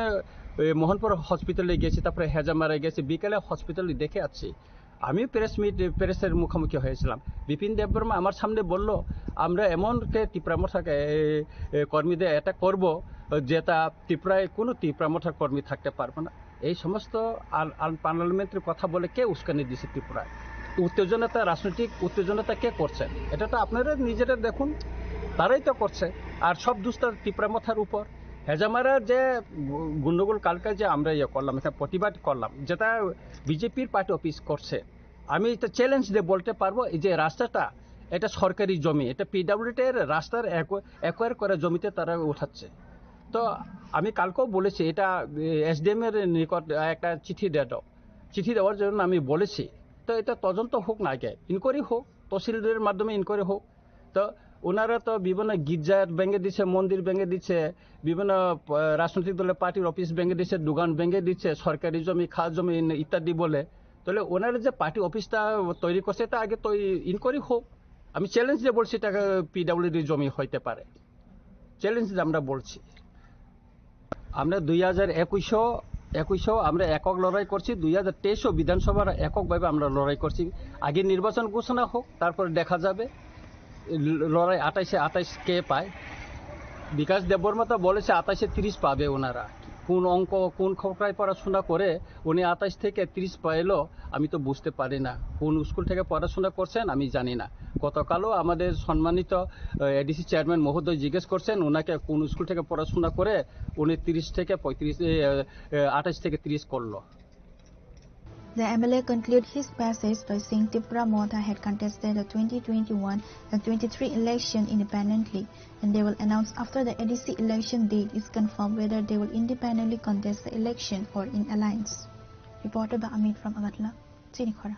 এ, মোহনপুর হসপিটালে গেছি, তারপরে হেজামারা গেছি, বিকেলে হসপিটালে দেখে আসছি। আমি প্রেস মিট, প্রেসের মুখোমুখি হয়েছিলাম। বিপিন দেববর্মা আমার সামনে বলল, "আমরা এমন কে তিপ্রা মথাকে, এ, এ, কর্মীদের অ্যাটাক করব, যেটা ত্রিপুরায় কোনো তিপ্রা মথার কর্মী থাকতে পারবে না।" এই সমস্ত আন-, আনপার্লামেন্টারি কথা বলে কে উস্কানি দিছে ত্রিপুরায়? উত্তেজনাটা, রাজনৈতিক উত্তেজনাটা কে করছেন? এটা তো আপনারা নিজেরা দেখুন, তারাই তো করছে। আর সব দোষটা তিপ্রা মথার উপর। হেজামারা যে গু-, গন্ডগোল কালকে যে আমরা ইয়ে করলাম, এখানে প্রতিবাদ করলাম, যেটা বিজেপির পার্টি অফিস করছে, আমি এটা চ্যালেঞ্জ দিয়ে বলতে পারবো, এই যে রাস্তাটা, এটা সরকারি জমি, এটা পিডাব্লিউডি এর রাস্তার অ্যাকো-, অ্যাকোয়ার করা জমিতে তারা উঠাচ্ছে। তো আমি কালকেও বলেছি, এটা, এ, এসডিএম এর নিকট একটা চিঠি দিয়ে দাও। চিঠি দেওয়ার জন্য আমি বলেছি। তো এটা তদন্ত হোক না আগে, ইনকোয়ারি হোক, তহসিলদারের মাধ্যমে ইনকোয়ারি হোক। তো ওনারা তো বিভিন্ন গির্জা ভেঙে দিচ্ছে, মন্দির ভেঙে দিচ্ছে, বিভিন্ন, আহ, রাজনৈতিক দলের পার্টির অফিস ভেঙে দিচ্ছে, দোকান ভেঙে দিচ্ছে, সরকারি জমি, খাস জমি ইত্যাদি বলে। তাহলে ওনারা যে পার্টি অফিসটা তৈরি করছে, এটা আগে তো ইনকোয়ারি হোক। আমি চ্যালেঞ্জ দিয়ে বলছি, এটা পিডাব্লিউডি জমি হইতে পারে। চ্যালেঞ্জ দিয়ে আমরা বলছি। আমরা দুই হাজার একুশও, একুশও আমরা একক লড়াই করছি, দুই হাজার তেইশও বিধানসভার এককভাবে আমরা লড়াই করছি। আগে নির্বাচন ঘোষণা হোক, তারপরে দেখা যাবে ল-, লড়াই আঠাশে আঠাশ কে পায়। বিকাশ দেববর্মা তো বলেছে আঠাশে তিরিশ পাবে ওনারা। কোন অঙ্ক, কোন খোকরায় পড়াশোনা করে উনি আঠাশ থেকে তিরিশ পেল, আমি তো বুঝতে পারি না। কোন স্কুল থেকে পড়াশোনা করছেন আমি জানি না। গতকালও আমাদের সম্মানিত, আহ, এডিসি চেয়ারম্যান মহোদয় জিজ্ঞেস করছেন ওনাকে কোন স্কুল থেকে পড়াশোনা করে উনি তিরিশ থেকে পঁয়ত্রিশ, এ, এ, আঠাশ থেকে তিরিশ করলো। The M L A concluded his message by saying Tipra Motha had contested the twenty twenty-one and twenty-three election independently, and they will announce after the A D C election date is confirmed whether they will independently contest the election or in alliance. Reporter by Amit from Agartala, Chinikhora.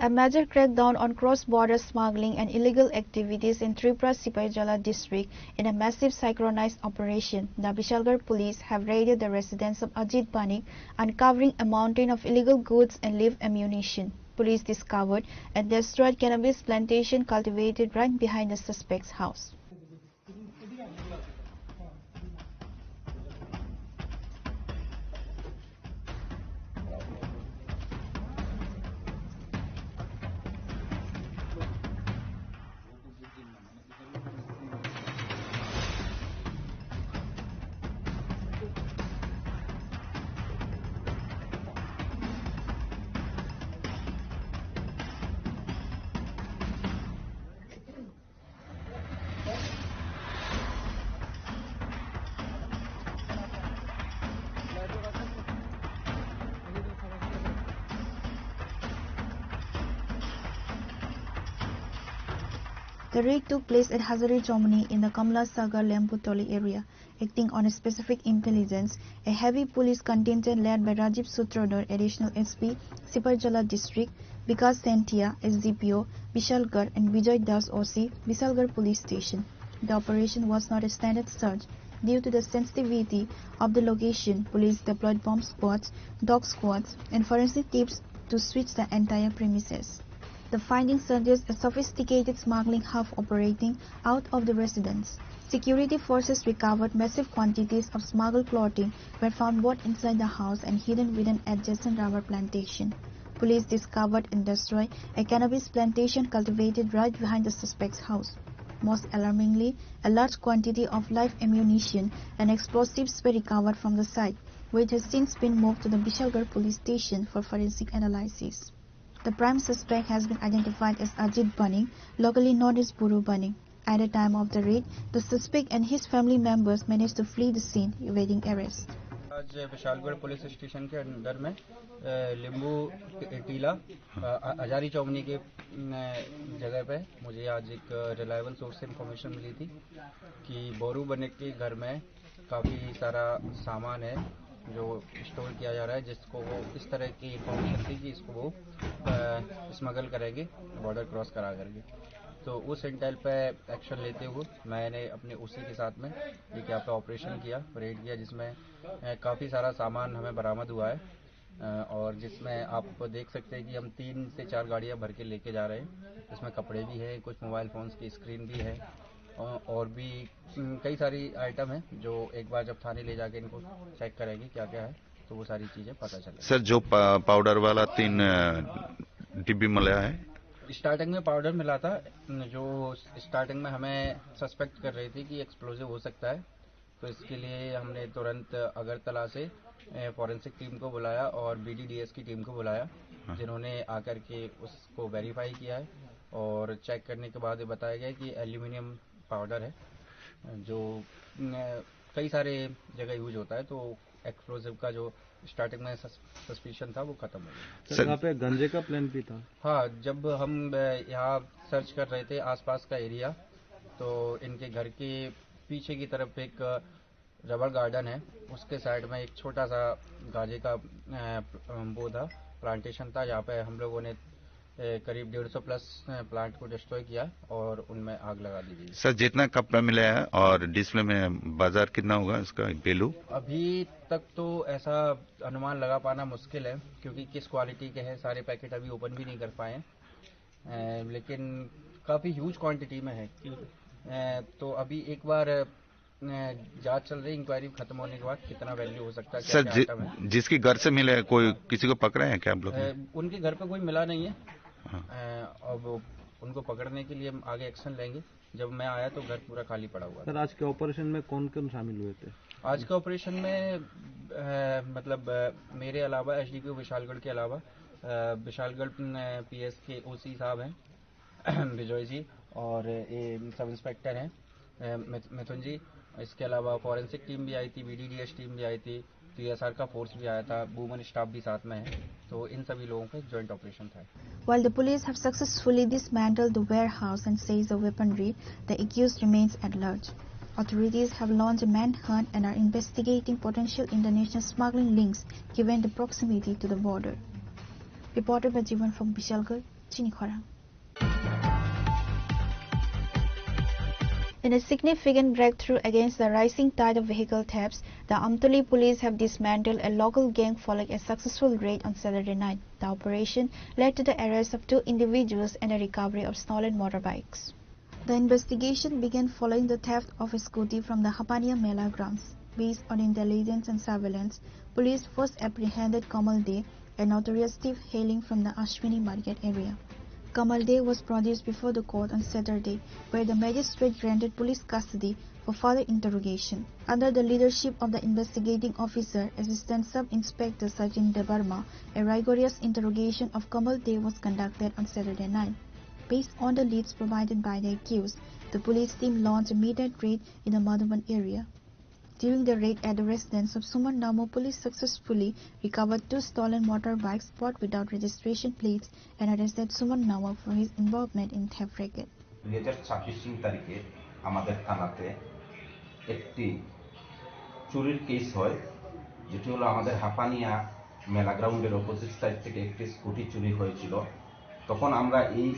A major crackdown on cross-border smuggling and illegal activities in Tripura Sipaijala district in a massive synchronized operation. The Bishalgarh police have raided the residence of Ajit Banik, uncovering a mountain of illegal goods and live ammunition. Police discovered and destroyed cannabis plantation cultivated right behind the suspect's house. The raid took place at Hazari Chomani in the Kamla Sagar Lembu Toli area. Acting on a specific intelligence, a heavy police contingent led by Rajiv Sutradhar, Additional S P, Sipaijala District, Vikas Sentia, S D P O, Bishalgarh, and Vijay Das, O C, Bishalgarh Police Station. The operation was not a standard search. Due to the sensitivity of the location, police deployed bomb squads, dog squads, and forensic teams to search the entire premises. The findings suggest a sophisticated smuggling hub operating out of the residence. Security forces recovered massive quantities of smuggled clothing were found both inside the house and hidden within adjacent rubber plantation. Police discovered and destroyed a cannabis plantation cultivated right behind the suspect's house. Most alarmingly, a large quantity of live ammunition and explosives were recovered from the site, which has since been moved to the Bishalgarh police station for forensic analysis. The prime suspect has been identified as Ajit Banik, locally known as Buru Banik. At the time of the raid, the suspect and his family members managed to flee the scene, evading arrest. आज Vishalgarh police station के अंदर में, अ, लिंबू टीला, अ, अ, हजारी चौमनी के, न, जगह पे मुझे आज एक रिलायबल सोर्स से इंफॉर्मेशन मिली थी कि बोरू बनिक के घर में काफ़ी सारा सामान है जो स्टोर किया जा रहा है, जिसको वो इस तरह की इंफॉर्मेशन थी कि इसको वो, अ, स्मगल करेंगे बॉर्डर क्रॉस करा करके। तो उस इंटेल पे एक्शन लेते हुए मैंने अपने ओसी के साथ में एक यहाँ पे ऑपरेशन किया, रेड किया, जिसमें, अ, काफ़ी सारा सामान हमें बरामद हुआ है। अ, और जिसमें आप देख सकते हैं कि हम तीन से चार गाड़ियाँ भर के लेके जा रहे हैं। इसमें कपड़े भी हैं, कुछ मोबाइल फ़ोन्स की स्क्रीन भी है, अ, और भी, उम, कई सारी आइटम हैं जो एक बार जब थाने ले जाके इनको चेक करेंगे क्या क्या है, तो वो सारी चीज़ें पता चलेगी। सर, जो पा-, पाउडर वाला तीन, अ, डिब्बी मिला है? स्टार्टिंग में पाउडर मिला था, जो स्टार्टिंग में हमें सस्पेक्ट कर रही थी कि एक्सप्लोसिव हो सकता है, तो इसके लिए हमने तुरंत अगरतला से, ए, फॉरेंसिक टीम को बुलाया और बीडीडीएस की टीम को बुलाया, हाँ। जिन्होंने आकर के उसको वेरीफाई किया है और चेक करने के बाद ये बताया गया कि एल्यूमिनियम पाउडर है, जो, न, कई सारे जगह यूज होता है, तो एक्सप्लोसिव का जो स्टार्टिंग में सस-, सस्पिशन था, वो खत्म हो गया। सर, सर, यहाँ पे गांजे का प्लांट भी था? हाँ, जब हम, अ, यहाँ सर्च कर रहे थे आसपास का एरिया, तो इनके घर के पीछे की तरफ एक रबर गार्डन है, उसके साइड में एक छोटा सा गांजे का, अ, वो था, प्लांटेशन था, जहाँ पे हम लोगों ने, अ, करीब डेढ़ सौ प्लस, अ, प्लांट को डिस्ट्रॉय किया और उनमें आग लगा दी गई। सर, जितना कपड़ा मिला है और डिस्प्ले में बाजार कितना होगा इसका वैल्यू? अभी तक तो ऐसा अनुमान लगा पाना मुश्किल है, क्योंकि किस क्वालिटी के हैं, सारे पैकेट अभी ओपन भी नहीं कर पाए हैं। अ, लेकिन काफ़ी ह्यूज क्वांटिटी में है। अ, तो अभी एक बार, अ, जांच चल रही, इंक्वायरी खत्म होने के बाद कितना वैल्यू हो सकता है, सर, क्या-क्या जि-, आइटम है। जिसके घर से मिले, कोई किसी को पकड़े हैं क्या आप लोग ने? अ, उनके घर पे कोई मिला नहीं है। हाँ। अ, अब उनको पकड़ने के लिए हम आगे एक्शन लेंगे। जब मैं आया तो घर पूरा खाली पड़ा हुआ था। सर, आज के ऑपरेशन में कौन-कौन शामिल हुए थे? आज के ऑपरेशन में, अ, मतलब, अ, मेरे अलावा, एसडीपीओ विशालगढ़ के अलावा, अ, विशालगढ़, अ, पीएस के ओसी साहब हैं, विजय जी, और ये सब इंस्पेक्टर हैं, अ, मिथ-, मिथुन जी। इसके अलावा फॉरेंसिक टीम भी आई थी, बीडीडीएस टीम भी आई थी, सीएसआर का फोर्स भी आया था, वुमेन स्टाफ भी साथ में है, तो इन सभी लोगों का एक जॉइंट ऑपरेशन था। While the police have successfully dismantled the warehouse and seized the weaponry, the accused remains at large. Authorities have launched a manhunt and are investigating potential international smuggling links given the proximity to the border. Reported by Jivan from Bishalgarh. chini khorang. In a significant breakthrough against the rising tide of vehicle thefts, the Amtoli police have dismantled a local gang following a successful raid on Saturday night. The operation led to the arrest of two individuals and a recovery of stolen motorbikes. The investigation began following the theft of a scooty from the Hapania Mela grounds. Based on intelligence and surveillance, police first apprehended Kamal Dey, a notorious thief hailing from the Ashwini market area. Kamal Dey was produced before the court on Saturday, where the magistrate granted police custody for further interrogation. Under the leadership of the investigating officer, Assistant Sub Inspector Sachin Debbarma, a rigorous interrogation of Kamal Dey was conducted on Saturday night. Based on the leads provided by the accused, the police team launched a midnight raid in the Madhuban area. During the raid at the residence of Suman Namo, police successfully recovered two stolen motorbikes bought without registration plates and arrested Suman Namo for his involvement in theft racket. দুই হাজার ছাব্বিশ তিন তারিখে আমাদের থানাতে একটি চুরির কেস হয়, যেটি হলো আমাদের হাপানিয়া মেলা গ্রাউন্ডের অপোজিট সাইড থেকে একটি স্কুটি চুরি হয়েছিল। তখন আমরা এই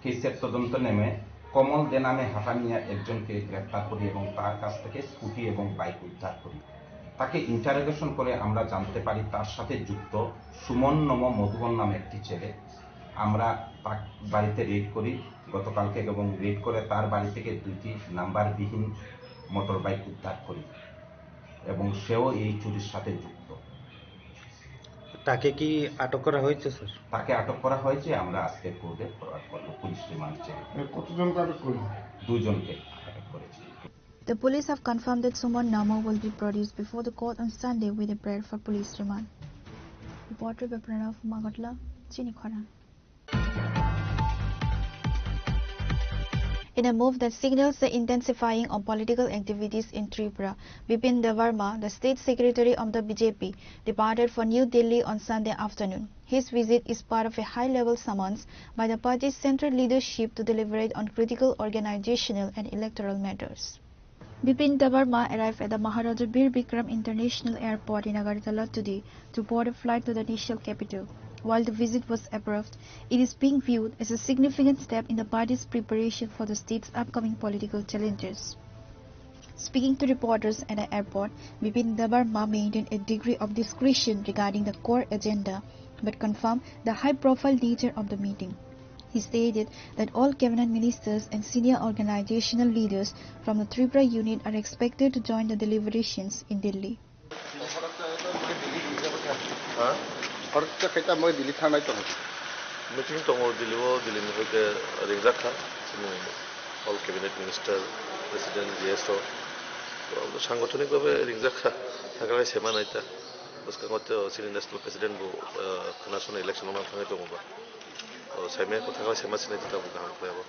কেসের তদন্ত নেমে কমল দে নামে হাপানিয়া একজনকে গ্রেপ্তার করি এবং তার কাছ থেকে স্কুটি এবং বাইক উদ্ধার করি। তাকে ইন্টারোগেশন করে আমরা জানতে পারি তার সাথে যুক্ত সুমন নম মধুবন নামে একটি ছেলে। আমরা তার বাড়িতে রেড করি গতকালকে এবং রেড করে তার বাড়ি থেকে দুইটি নাম্বারবিহীন মোটর বাইক উদ্ধার করি এবং সেও এই চুরির সাথে যুক্ত। তাকে কি আটক করা হয়েছে, স্যার? তাকে আটক করা হয়েছে, আমরা আজকে কোর্টে ফরওয়ার্ড করবো পুলিশ রিমান্ড চেয়ে। এ, কতজনকে আটক করলেন? দুজনকে আটক করেছি। The police have confirmed that Suman Namo will be produced before the court on Sunday with a prayer for police remand. Reporter by Pranav Magatla, Chini Khorang. In a move that signals the intensifying of political activities in Tripura, Bipin Debbarma, the state secretary of the B J P, departed for New Delhi on Sunday afternoon. His visit is part of a high-level summons by the party's central leadership to deliberate on critical organizational and electoral matters. Bipin Debbarma arrived at the Maharaja Bir Bikram International Airport in Agartala today to board a flight to the national capital. While the visit was approved, it is being viewed as a significant step in the party's preparation for the state's upcoming political challenges. Speaking to reporters at the airport, Bipin Debbarma maintained a degree of discretion regarding the core agenda, but confirmed the high-profile nature of the meeting. He stated that all cabinet ministers and senior organizational leaders from the Tripura unit are expected to join the deliberations in Delhi. হ্যাঁ? হঠাৎ করে খাইতে আমাকে দিল্লি থানায় তো হবে। মিটিং তো আমার দিল্লি, ও দিল্লি হইতে রিংজাক খা, all cabinet minister, president, G S O। তো আমরা সাংগঠনিকভাবে রিংজাক খা, থাকলে সেমা নাইতা। Bwskango tei o chini national president bo, ah, khwna swnwi election-o ma thangwi tongo ba. O saimaya kwthang khe saima sinai tei tabuk kaham khlai bo.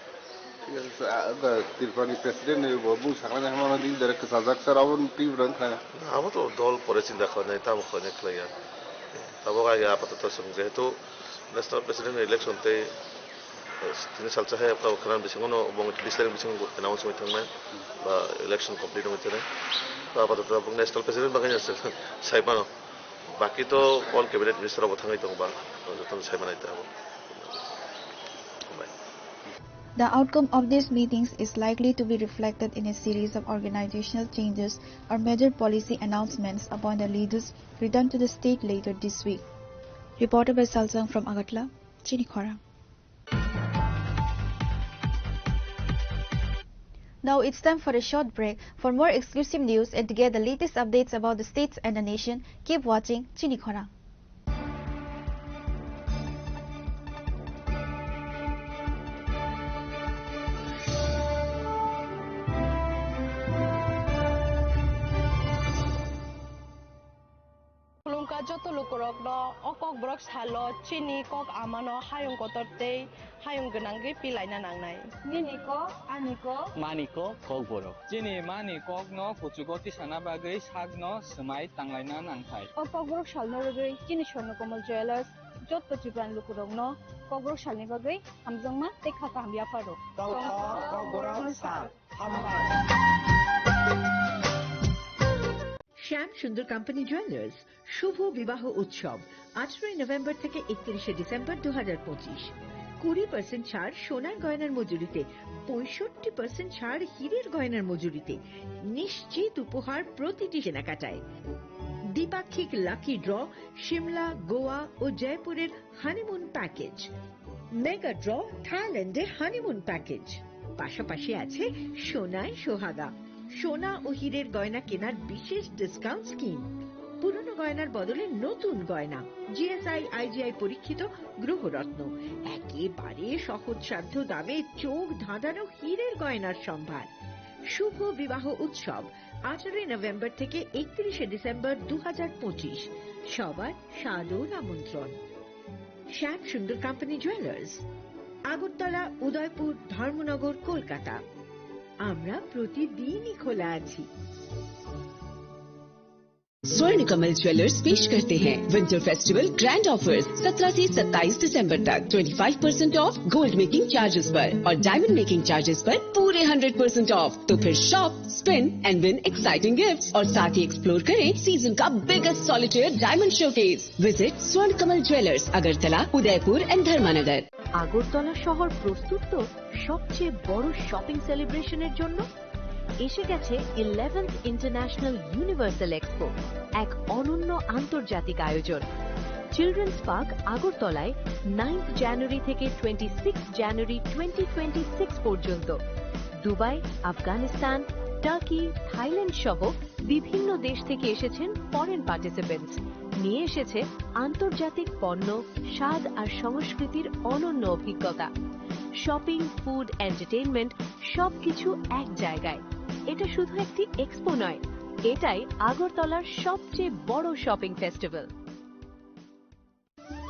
Thik ase, sir. Ah, da, Tripurani president ni bo bung saknai hamano din direct kwchajak, sir, abo Tripura wngkha. Abo to dol pore chinta khlainai, tamo khlainai khlaiya. Tabuk age apatoto chwng jehetu national president election tei Tini salsa hai abo khwna bisingo no bong bis tarikh bisingo announce wngwi thangnai ba election complete wngwi thangnai. To apatoto abo national president bagwi saimano. Baki to all cabinet minister rok bo thangwi tongo ba, jotono saimanai ta abo. Hambai. The outcome of these meetings is likely to be reflected in a series of organizational changes or major policy announcements upon the leaders return to the state later this week. Reporter by Salsang from Agartala, Chini Khorang. Now it's time for a short break. For more exclusive news and to get the latest updates about the states and the nation, keep watching Chini Khorang. Khulumkha joto lukurokno, o Kokborok salo chini kok amano hayung kotor tei hayung gwnangwi pilaina nangnai. Nini kok, ani kok. Mani kok, Kokborok. Chini mani kokno kuchugo tisana bagwi sakno swmai tanglaina nangthai. O Kokborok salno rwgwi chini Swarnakomal Jewellers joto Tripurani lukurokno Kokborok salni bagwi hamjakma tei kha kaham yapharo. Tongkha Kokborok sal. Hambai. শ্যাম সুন্দর company jewellers শুভ বিবাহ উৎসব আঠারোই নভেম্বর থেকে একত্রিশে ডিসেম্বর দু হাজার পঁচিশ। কুড়ি পার্সেন্ট ছাড় সোনার গয়নার মজুরিতে, পঁয়ষট্টি পার্সেন্ট ছাড় হীরের গয়নার মজুরিতে। নিশ্চিত উপহার প্রতিটি কেনাকাটায়। দ্বিপাক্ষিক লাকি ড্র, সিমলা, গোয়া ও জয়পুরের হানিমুন প্যাকেজ। মেগা ড্র, থাইল্যান্ডে হানিমুন প্যাকেজ। পাশাপাশি আছে সোনায় সোহাগা, সোনা ও হীরের গয়না কেনার বিশেষ ডিসকাউন্ট স্কিম। পুরনো গয়নার বদলে নতুন গয়না, জিএসআই আইজিআই পরীক্ষিত গ্রহরত্ন, একেবারে সহজসাধ্য দামে চোখ ধাঁধানো হীরের গয়নার সম্ভার। শুভ বিবাহ উৎসব, আঠারোই নভেম্বর থেকে একত্রিশে ডিসেম্বর দু হাজার পঁচিশ। সবার সাদর আমন্ত্রণ। শ্যাম সুন্দর কোম্পানি জুয়েলার্স, আগরতলা, উদয়পুর, ধর্মনগর, কলকাতা। আমরা প্রতিদিনই খোলা আছি। स्वर्ण कमल ज्वेलर्स पेश करते हैं विंटर फेस्टिवल ग्रैंड ऑफर्स। सत्रह से सत्ताईस दिसंबर तक twenty five percent of gold making charges पर और डायमंड मेकिंग चार्जेस पर पूरे हंड्रेड परसेंट ऑफ। तो फिर shop, spin and win exciting gifts और साथ ही एक्सप्लोर करें सीजन का biggest solitaire diamond showcase. Visit स्वर्ण कमल ज्वेलर्स, अगरतला, उदयपुर एंड धर्मानगर। আগরতলা শহর প্রস্তুত তো সবচেয়ে বড় শপিং সেলিব্রেশনের জন্য। এসে গেছে ইলেভেন্থ ইন্টারন্যাশনাল ইউনিভার্সাল এক্সপো, এক অনন্য আন্তর্জাতিক আয়োজন। চিলড্রেন্স পার্ক আগরতলায় নাইন্থ জানুয়ারি থেকে twenty six January twenty twenty six পর্যন্ত। দুবাই, আফগানিস্তান, টার্কি, থাইল্যান্ড সহ বিভিন্ন দেশ থেকে এসেছেন ফরেন পার্টিসিপেন্টস। নিয়ে এসেছে আন্তর্জাতিক পণ্য, স্বাদ আর সংস্কৃতির অনন্য অভিজ্ঞতা। শপিং, ফুড, এন্টারটেইনমেন্ট, সবকিছু এক জায়গায়। এটা শুধু একটি এক্সপো নয়, এটাই আগরতলার সবচেয়ে বড় শপিং ফেস্টিভ্যাল।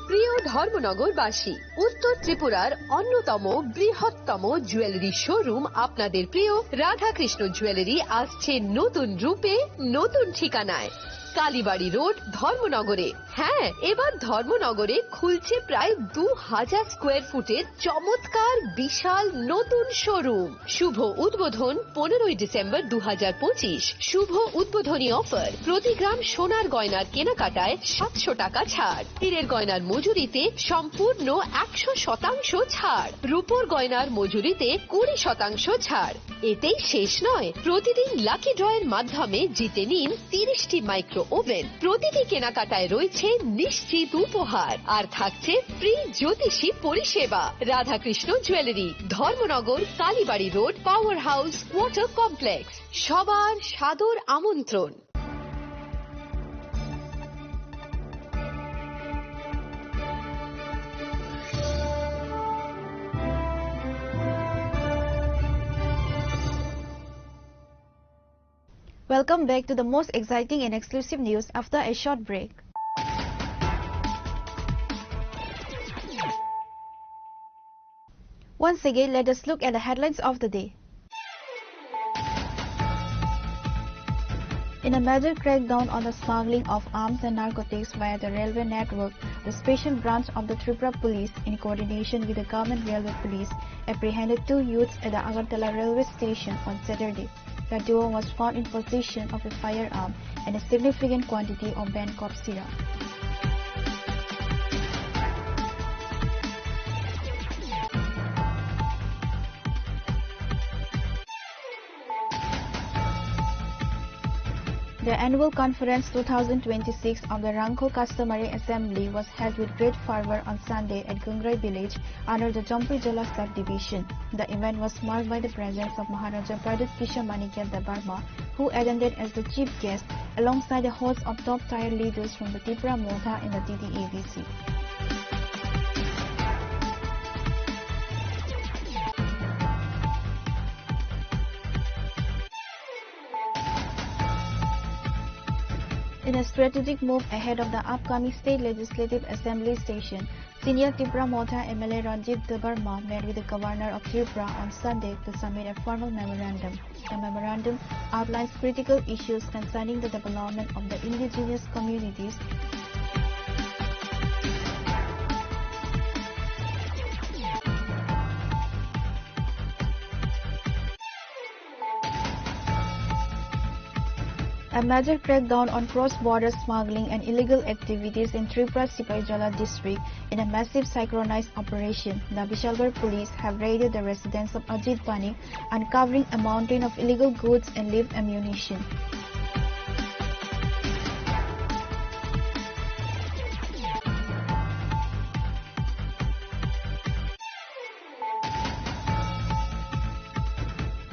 প্রিয় ধর্মনগরবাসী, উত্তর ত্রিপুরার অন্যতম বৃহত্তম জুয়েলারি শোরুম আপনাদের প্রিয় রাধাকৃষ্ণ জুয়েলারি আসছে নতুন রূপে, নতুন ঠিকানায়। কালীবাড়ি রোড, ধর্মনগরে। হ্যাঁ, এবার ধর্মনগরে খুলছে প্রায় দু হাজার স্কোয়ার ফুটের চমৎকার বিশাল নতুন শোরুম। শুভ উদ্বোধন পনেরোই ডিসেম্বর দু হাজার পঁচিশ। শুভ উদ্বোধনী অফার, প্রতি গ্রাম সোনার গয়নার কেনাকাটায় সাতশো টাকা ছাড়, হীরের গয়নার মজুরিতে সম্পূর্ণ একশো শতাংশ ছাড়, রূপোর গয়নার মজুরিতে কুড়ি শতাংশ ছাড়। এতেই শেষ নয়, প্রতিদিন লাকি ড্রয়ের মাধ্যমে জিতে নিন তিরিশটি মাইক্রো ওভেন। প্রতিটি কেনাকাটায় রয়েছে নিশ্চিত উপহার, আর থাকছে ফ্রি জ্যোতিষী পরিষেবা। Radhakrishna jewellery, Dharmanagar, Kalibari road, power house, water complex. সবার সাদর আমন্ত্রণ। Welcome back to the most exciting and exclusive news after a short break. Once again, let us look at the headlines of the day. In a major crackdown on the smuggling of arms and narcotics via the railway network, the Special Branch of the Tripura Police, in coordination with the Government Railway Police, apprehended two youths at the Agartala railway station on Saturday. The duo was found in possession of a firearm and a significant quantity of banned cough syrup. The annual conference two thousand twenty-six of the Rangkhol Customary Assembly was held with great fervor on Sunday at Gungrai village under the Jampui Jala subdivision. The event was marked by the presence of Maharaja Pradyut Kishore Manikya Debbarma, who attended as the chief guest alongside a host of top-tier leaders from the Tipra Motha and the T T A D C. In a strategic move ahead of the upcoming State Legislative Assembly session, senior Tipra Motha M L A Ranjit Debbarma met with the Governor of Tripura on Sunday to submit a formal memorandum. The memorandum outlines critical issues concerning the development of the indigenous communities. A major crackdown on cross-border smuggling and illegal activities in Tripura Sipaijala district in a massive synchronized operation. The Bishalgarh police have raided the residence of Ajit Banik, uncovering a mountain of illegal goods and live ammunition.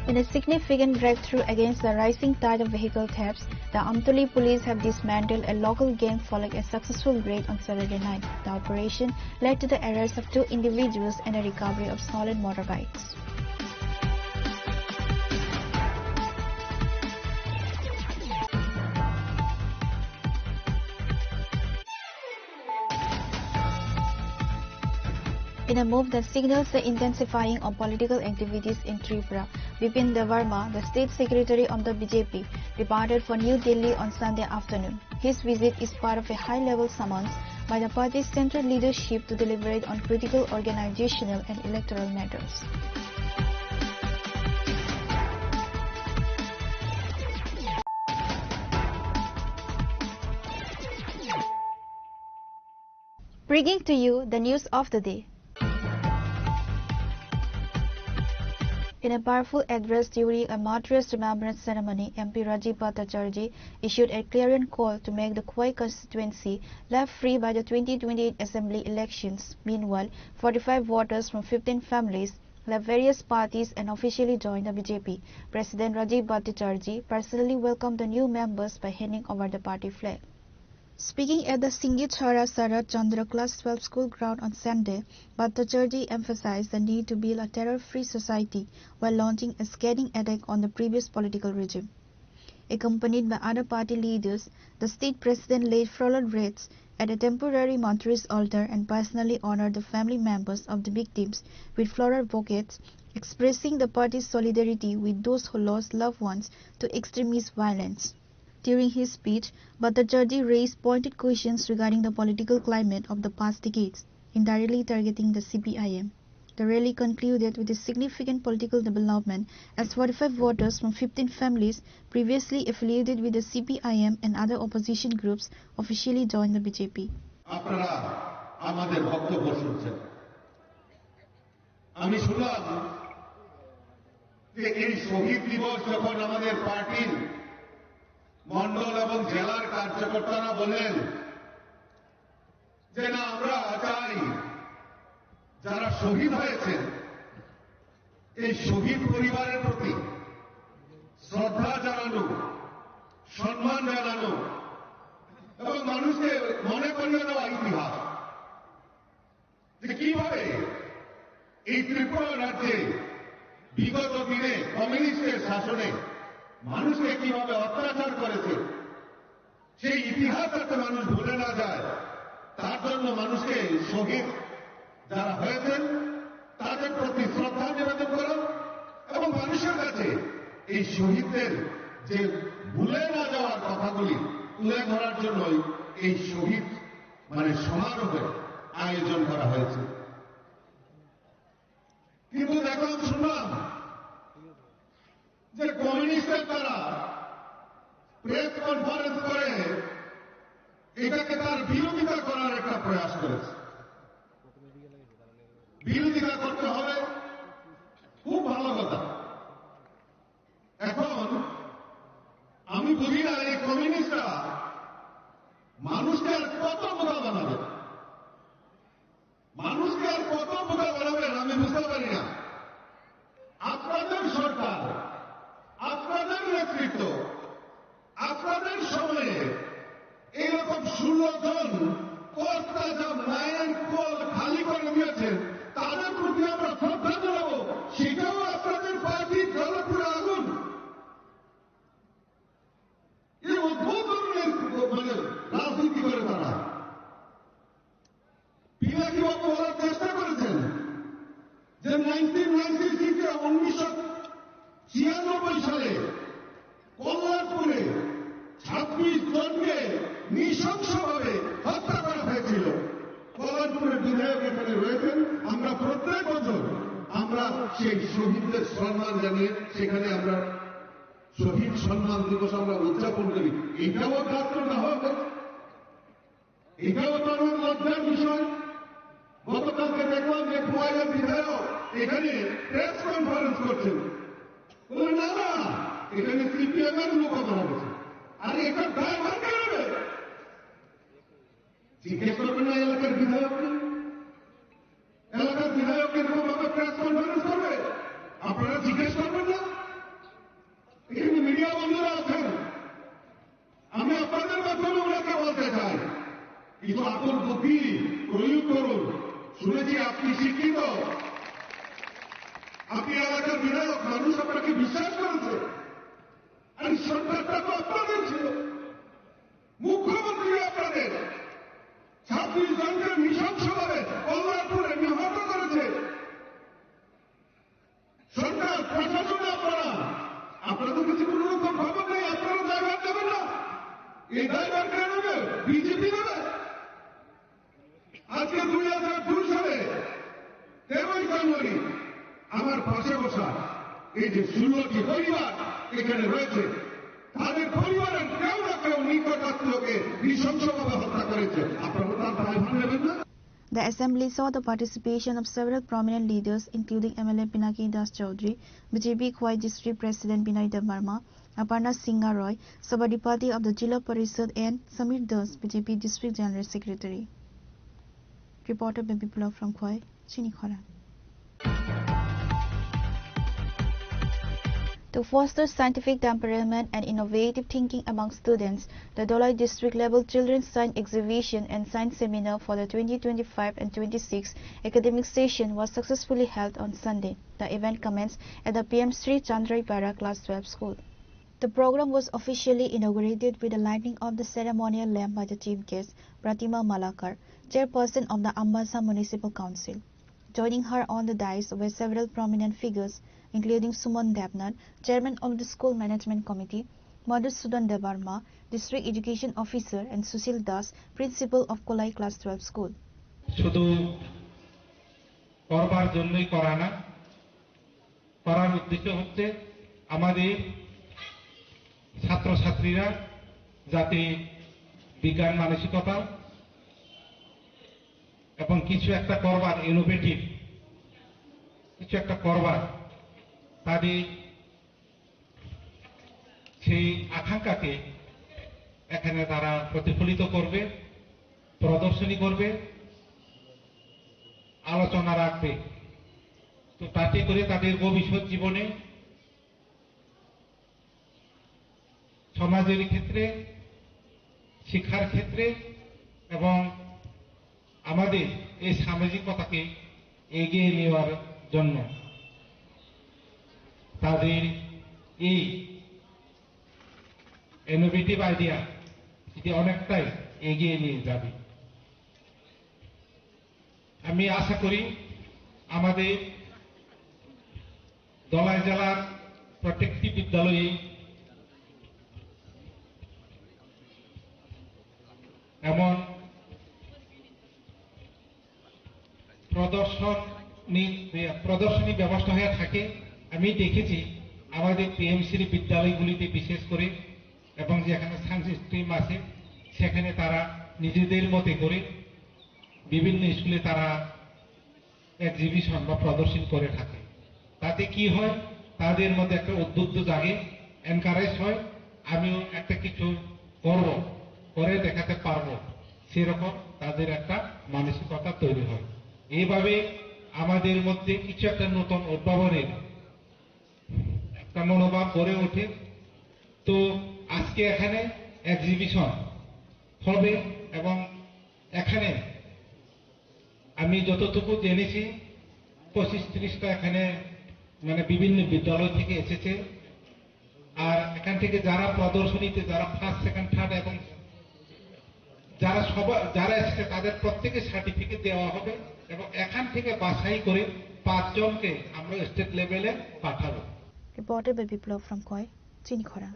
In a significant breakthrough against the rising tide of vehicle thefts, the Amtoli police have dismantled a local gang following a successful raid on Saturday night. The operation led to the arrest of two individuals and a recovery of stolen motorbikes. In a move that signals the intensifying of political activities in Tripura, Bipin Debbarma, the state secretary of the B J P, departed for New Delhi on Sunday afternoon. His visit is part of a high-level summons by the party's central leadership to deliberate on critical organizational and electoral matters. Bringing to you the news of the day. In a powerful address during a martyrs' remembrance ceremony, M P Rajiv Bhattacharjee issued a clarion call to make the Khowai constituency left free by the twenty twenty-eight assembly elections. Meanwhile, forty-five voters from fifteen families left various parties and officially joined the B J P. President Rajiv Bhattacharjee personally welcomed the new members by handing over the party flag. Speaking at the Singhi Chhara Sarat Chandra Class twelve school ground on Sunday, Bhattacharjee emphasized the need to build a terror-free society while launching a scathing attack on the previous political regime. Accompanied by other party leaders, the state president laid floral wreaths at a temporary Mantri's altar and personally honored the family members of the victims with floral bouquets, expressing the party's solidarity with those who lost loved ones to extremist violence. During his speech, Bhattacharjee raised pointed questions regarding the political climate of the past decades, indirectly targeting the C P I M. The rally concluded with a significant political development as forty-five voters from fifteen families previously affiliated with the C P I M and other opposition groups officially joined the B J P. আপনারা আমাদের বক্তব্য শুনছেন। আমি শুনলাম যে এই শহীদ দিবস যখন আমাদের পার্টির মণ্ডল এবং জেলার কার্যকর্তারা বললেন যে না, আমরা চাই যারা শহীদ হয়েছেন এই শহীদ পরিবারের প্রতি শ্রদ্ধা জানানো, সম্মান জানানো এবং মানুষকে মনে করিয়ে দেওয়া ইতিহাস। যে কিভাবে এই ত্রিপুরা রাজ্যে বিগত দিনে কমিউনিস্টের শাসনে মানুষকে কিভাবে অত্যাচার করেছে, সেই ইতিহাস যাতে মানুষ ভুলে না যায়, তার জন্য মানুষকে শহীদ যারা হয়েছেন তাদের প্রতি শ্রদ্ধা নিবেদন করা এবং মানুষের কাছে এই শহীদদের যে ভুলে না যাওয়ার কথাগুলি তুলে ধরার জন্যই এই শহীদ মানে সমারোহের আয়োজন করা হয়েছে। কিন্তু দেখলাম, শুনলাম যে কমিউনিস্টের তারা প্রেস কনফারেন্স করে এটাকে তার বিরোধিতা করার একটা প্রয়াস করেছে। বিরোধিতা করতে হবে, খুব ভালো কথা। এখন আমি বুঝি না এই কমিউনিস্টরা মানুষকে আর কত বোকা বানাবে, মানুষকে আর কত বোকা বানাবেন আমি বুঝতে পারি না। আপনাদের সরকার, আপনাদের নেতৃত্ব, আপনাদের সময়ে এইরকম ষোলো জন কর্তা যা মায়ের কোল খালি করে দিয়েছেন, তাদের প্রতি আমরা শ্রদ্ধা জানাবো, সেটাও আপনাদের পার্টির জ্বলপুরা আগুন। এই অদ্ভুত ধরনের মানে রাজনীতি করে তারা। পিনাকি বাবু বলার চেষ্টা করেছেন যে নাইনটিন নাইনটি সিক্সে, উনিশশো ছিয়ানব্বই সালে কল্যাণপুরে ছাব্বিশ জনকে নৃশংসভাবে হত্যা করা হয়েছিল। কল্যাণপুরের বিধায়ক এখানে রয়েছেন। আমরা প্রত্যেক বছর আমরা সেই শহীদদের সম্মান জানিয়ে সেখানে আমরা শহীদ সম্মান দিবস আমরা উদযাপন করি, এটাও কাজ করতে হবে। এটাও তো আমার লজ্জার বিষয়। গতকালকে দেখলাম যে খোয়াইয়ের বিধায়ক এখানে প্রেস কনফারেন্স করছেন। বললেন, "না, না, এখানে সিপিএম এর লোক মারা গেছে।" আরে, এটা দায়ভার কে নেবে? জিজ্ঞেস করবেন না এলাকার বিধায়ককে? এলাকার বিধায়ক এরকম ভাবে প্রেস কনফারেন্স করবে? আপনারা জিজ্ঞেস করবেন না? এখানে মিডিয়া বন্ধুরা আছেন, আমি আপনাদের মাধ্যমে ওনাকে বলতে চাই, কিছু আকল বুদ্ধি প্রয়োগ করুন। শুনেছি আপনি শিক্ষিত, আপনি এলাকার বিধায়ক, মানুষ আপনাকে বিশ্বাস করেছে। আর এই সরকারটা তো আপনাদের ছিল, মুখ্যমন্ত্রী আপনাদের, ছাব্বিশ জনকে নৃশংসভাবে কল্যাণপুরে নিহত করেছে। সরকার, প্রশাসন, আপনারা, আপনাদের কাছে কোনো রকম খবর নেই, আপনারা দায়ভার নেবেন না। এই দায়ভার কে নেবে? বিজেপি নেবে। আজকে দুই হাজার দুই সালে তেরোই জানুয়ারি আমার পাশে বসা এই যে ষোলোটি পরিবার এখানে রয়েছে, তাদের পরিবারের কেউ না কেউ নিকট আত্মীয়কে নৃশংসভাবে হত্যা করেছে। আপনারা তার দায়ভার নেবেন না? The assembly saw the participation of several prominent leaders, including M L A Pinaki Das Chaudhary, B J P Khowai District President Binoy Debbarma, Aparna Singha Roy, Sabadipati of the Jila Parishad, and Samir Das, B J P District General Secretary. Reporter Baby Blog from Khowai, Chini Khora. To foster scientific temperament and innovative thinking among students, the Dholai District Level Children's Science Exhibition and Science Seminar for the twenty twenty-five and twenty-six academic session was successfully held on Sunday. The event commenced at the P M Sri Chandrai Para Class twelve School. The program was officially inaugurated with the lighting of the ceremonial lamp by the chief guest, Pratima Malakar, chairperson of the Ambasa Municipal Council. Joining her on the dais were several prominent figures, including Suman Debnath, chairman of the School Management Committee, Madhusudan Debbarma, District Education Officer, and Sushil Das, principal of Kolai Class twelve School. শুধু করবার জন্যই করা না, করার উদ্দেশ্য হচ্ছে আমাদের ছাত্রছাত্রীরা যাতে বিজ্ঞান মানসিকতা এবং কিছু একটা করবার, ইনোভেটিভ কিছু একটা করবার, তাদের সেই আকাঙ্ক্ষাকে এখানে তারা প্রতিফলিত করবে, প্রদর্শনী করবে, আলোচনা রাখবে। তো তাতে করে তাদের ভবিষ্যৎ জীবনে সমাজের ক্ষেত্রে, শিক্ষার ক্ষেত্রে এবং আমাদের এই সামাজিকতাকে এগিয়ে নেওয়ার জন্য তাদের এই ইনোভেটিভ আইডিয়া এটি অনেকটাই এগিয়ে নিয়ে যাবে। আমি আশা করি আমাদের ধলাই জেলার প্রত্যেকটি বিদ্যালয়ে এমন প্রদর্শনী, প্রদর্শনী ব্যবস্থা হয়ে থাকে। আমি দেখেছি আমাদের পিএমসির বিদ্যালয়গুলিতে বিশেষ করে, এবং যেখানে সায়েন্স স্ট্রিম আছে, সেখানে তারা নিজেদের মতে করে বিভিন্ন স্কুলে তারা এক্সিবিশন বা প্রদর্শন করে থাকে। তাতে কি হয়, তাদের মধ্যে একটা উদ্বুদ্ধ জাগে, এনকারেজ হয়, আমিও একটা কিছু করব, করে দেখাতে পারবো, সেরকম তাদের একটা মানসিকতা তৈরি হয়। এইভাবে আমাদের মধ্যে কিছু একটা নতুন উদ্ভাবনের একটা মনোভাব গড়ে ওঠে। তো আজকে এখানে এক্সিবিশন হবে এবং এখানে আমি যতটুকু জেনেছি, পঁচিশ ত্রিশটা এখানে মানে বিভিন্ন বিদ্যালয় থেকে এসেছে। আর এখান থেকে যারা প্রদর্শনীতে, যারা ফার্স্ট, সেকেন্ড, থার্ড এবং যারা সবা-, যারা এসেছে, তাদের প্রত্যেকে সার্টিফিকেট দেওয়া হবে এবং এখান থেকে বাছাই করে পাঁচজনকে আমরা স্টেট লেভেলে পাঠাবো। Reported by Biplab from Khowai, Chini Khora.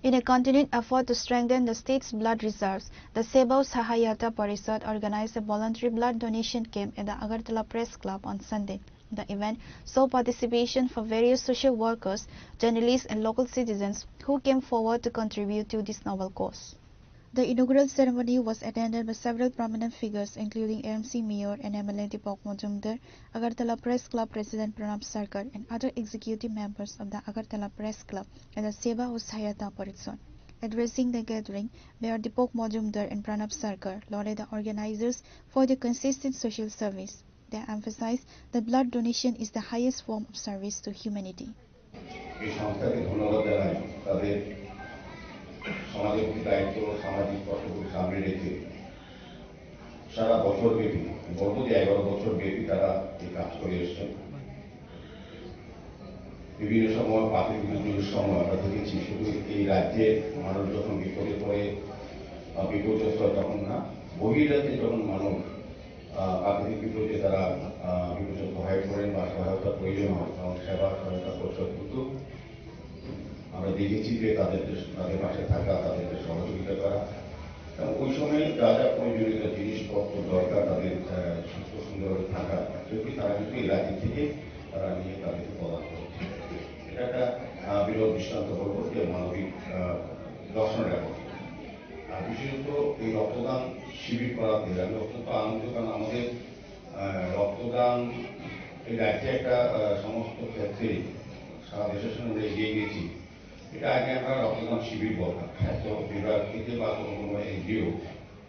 In a continued effort to strengthen the state's blood reserves, the Seva Sahayata Parishad organized a voluntary blood donation camp at the Agartala Press Club on Sunday. The event saw participation for various social workers, journalists, and local citizens who came forward to contribute to this noble cause. The inaugural ceremony was attended by several prominent figures, including A M C Mayor and M L A Deepak Majumdar, Agartala Press Club President Pranab Sarkar, and other executive members of the Agartala Press Club and the Seva Utsahyata Parishad. Addressing the gathering, Mayor Deepak Majumdar and Pranab Sarkar lauded the organizers for their consistent social service. They emphasized that blood donation is the highest form of service to humanity. এই সংস্থাকে ধন্যবাদ জানাই, তাদের সমাজের প্রতি দায়িত্ব, সামাজিক কর্তব্য সামনে রেখে সারা বছর ব্যাপী, বলবো যে এগারো বছর ব্যাপী তারা এই কাজ করে এসছেন। বিভিন্ন সময় প্রাকৃতিক দুর্যোগের সময় আমরা দেখেছি, শুধু এই রাজ্যে মানুষ যখন বিপদে পড়ে বা বিপর্যস্ত হয় তখন না, বহিরাজ্যে যখন মানুষ আহ, প্রাকৃতিক বিপর্যয়ে তারা আহ, বিপর্যস্ত হয়ে পড়েন বা সহায়তা প্রয়োজন হয়, তখন সেবা সহায়তা পরিষদ কিন্তু আমরা দেখেছি যে তাদের যে, তাদের পাশে থাকা, তাদেরকে সহযোগিতা করা। এবং ওই সময় যা যা প্রয়োজনীয় জিনিসপত্র দরকার তাদের আহ, সুস্থ সুন্দরভাবে থাকা, যদি তারা কিন্তু এই রাজ্য থেকে তারা নিয়ে তাদেরকে প্রদান করছে। এটা একটা আহ, বিরল দৃষ্টান্ত বলবো যে মানবিক আহ, দর্শন এবং আর বিশেষত এই রক্তদান শিবির করাতে আমি অত্যন্ত আনন্দিত, কারণ আমাদের আহ, রক্তদান এই রাজ্যে একটা আহ, সমস্ত ক্ষেত্রে সারা দেশের সঙ্গে আমরা এগিয়ে গেছি। এটা আগে আমরা রক্তদান শিবির বলতাম, স্বাস্থ্য বিভাগ থেকে বা কোনো কোনো এনজিও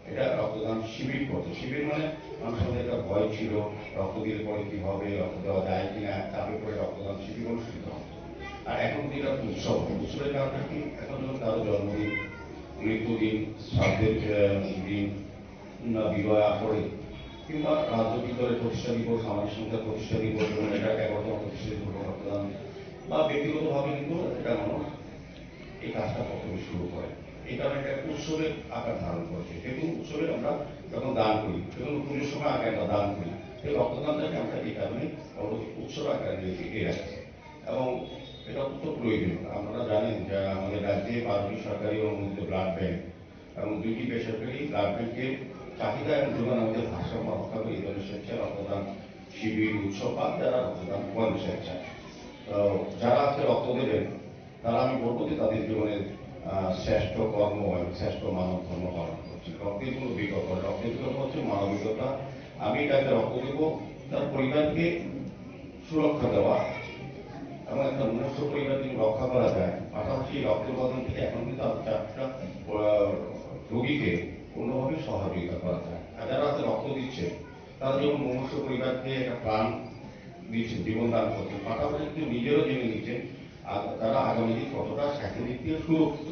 এটা রক্তদান শিবির করতো। শিবির মানে মানুষের মধ্যে একটা ভয় ছিল, রক্ত দিলে পরে কি হবে, রক্ত দেওয়া যায় কিনা, চাপে পড়ে রক্তদান শিবির অনুষ্ঠিত হতো। আর এখন কিন্তু এটা উৎসব, উৎসবের কারণটা কি? এখন যখন কারো জন্মদিন, মৃত্যুদিন, শ্রাদ্ধের আহ, দিন, কিংবা বিবাহ আসরে, কিংবা রাজনৈতিক দলের প্রতিষ্ঠা দিবস, সামাজিক সংস্থার প্রতিষ্ঠা দিবস এবং এটা এগারোতম প্রতিষ্ঠা দিবস রক্তদান, বা ব্যক্তিগতভাবে কিন্তু একটা মানুষ এই কাজটা প্রথমে শুরু করে। এই কারণে এটা উৎসবের আকার ধারণ করেছে। যে কোনো উৎসবে আমরা যখন দান করি, যে কোনো পুজোর সময় আগে আমরা দান করি, এই রক্তদানটাকে আমরা এই কারণে পরবর্তী উৎসব আকারে নিয়ে এগিয়ে রাখছি। এবং এটা অত্যন্ত প্রয়োজনীয়। আপনারা জানেন যে আমাদের রাজ্যে বারোটি সরকারি অনুমোদিত ব্লাড ব্যাংক এবং দুইটি বেসরকারি ব্লাড ব্যাংকের চাহিদা এবং যোগান আমাদের ভারসাম্য রক্ষা করে এই ধরনের স্বেচ্ছায় রক্তদান শিবির, উৎসব বা যারা রক্তদান করেন স্বেচ্ছায়। তো যারা আজকে রক্ত দেবেন, তারা, আমি বলবো যে তাদের জীবনের আহ, শ্রেষ্ঠ কর্ম এবং শ্রেষ্ঠ মানব ধর্ম পালন করছে। রক্তের কোনো বিকল্প নেই। রক্তের বিকল্প হচ্ছে মানবিকতা। আমি যাকে রক্ত দেবো, তার পরিবারকে সুরক্ষা দেওয়া এবং একটা মুমূর্ষু পরিবার যদি রক্ষা করা যায়, পাশাপাশি এই রক্তের উপাদান থেকে এখন কিন্তু আরো চারটা আহ, রোগীকে অন্যভাবে সহযোগিতা করা যায়। আর যারা আছে রক্ত দিচ্ছে, তারা যেমন মুমূর্ষু পরিবারকে একটা প্রাণ দিচ্ছেন, জীবন দান করছেন, পাশাপাশি কিন্তু নিজেরও জেনে নিচ্ছেন আ-, তারা আগামী দিন কতটা স্বাস্থ্য দিক থেকে সুরক্ষিত।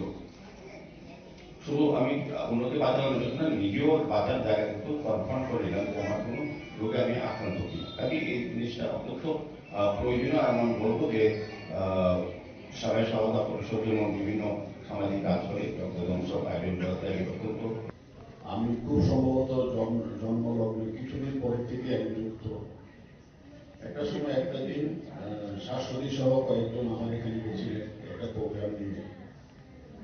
শুধু আমি উন্নতি বাঁচানোর জন্য না, নিজেও বাঁচার জায়গা কিন্তু কনফার্ম করে নিলাম যে আমার কোনো রোগে আমি আক্রান্ত কিনা। কাজে এই জিনিসটা অত্যন্ত আহ, প্রয়োজনীয়। আর আমি বলবো যে আহ, সাবেক সহযোগিতা পরিষদ যেমন বিভিন্ন সামাজিক কাজ করে, রক্তদান সব আয়োজন করাতে আমি অত্যন্ত আমি খুব সম্ভবত জন্ম, জন্মলগ্নে কিছুদিন পরের থেকে আমি যুক্ত। একটা সময় একটা দিন আহ, শাশ্বতী সহ কয়েকজন আমার এখানে গেছিলেন একটা প্রোগ্রাম নিয়ে।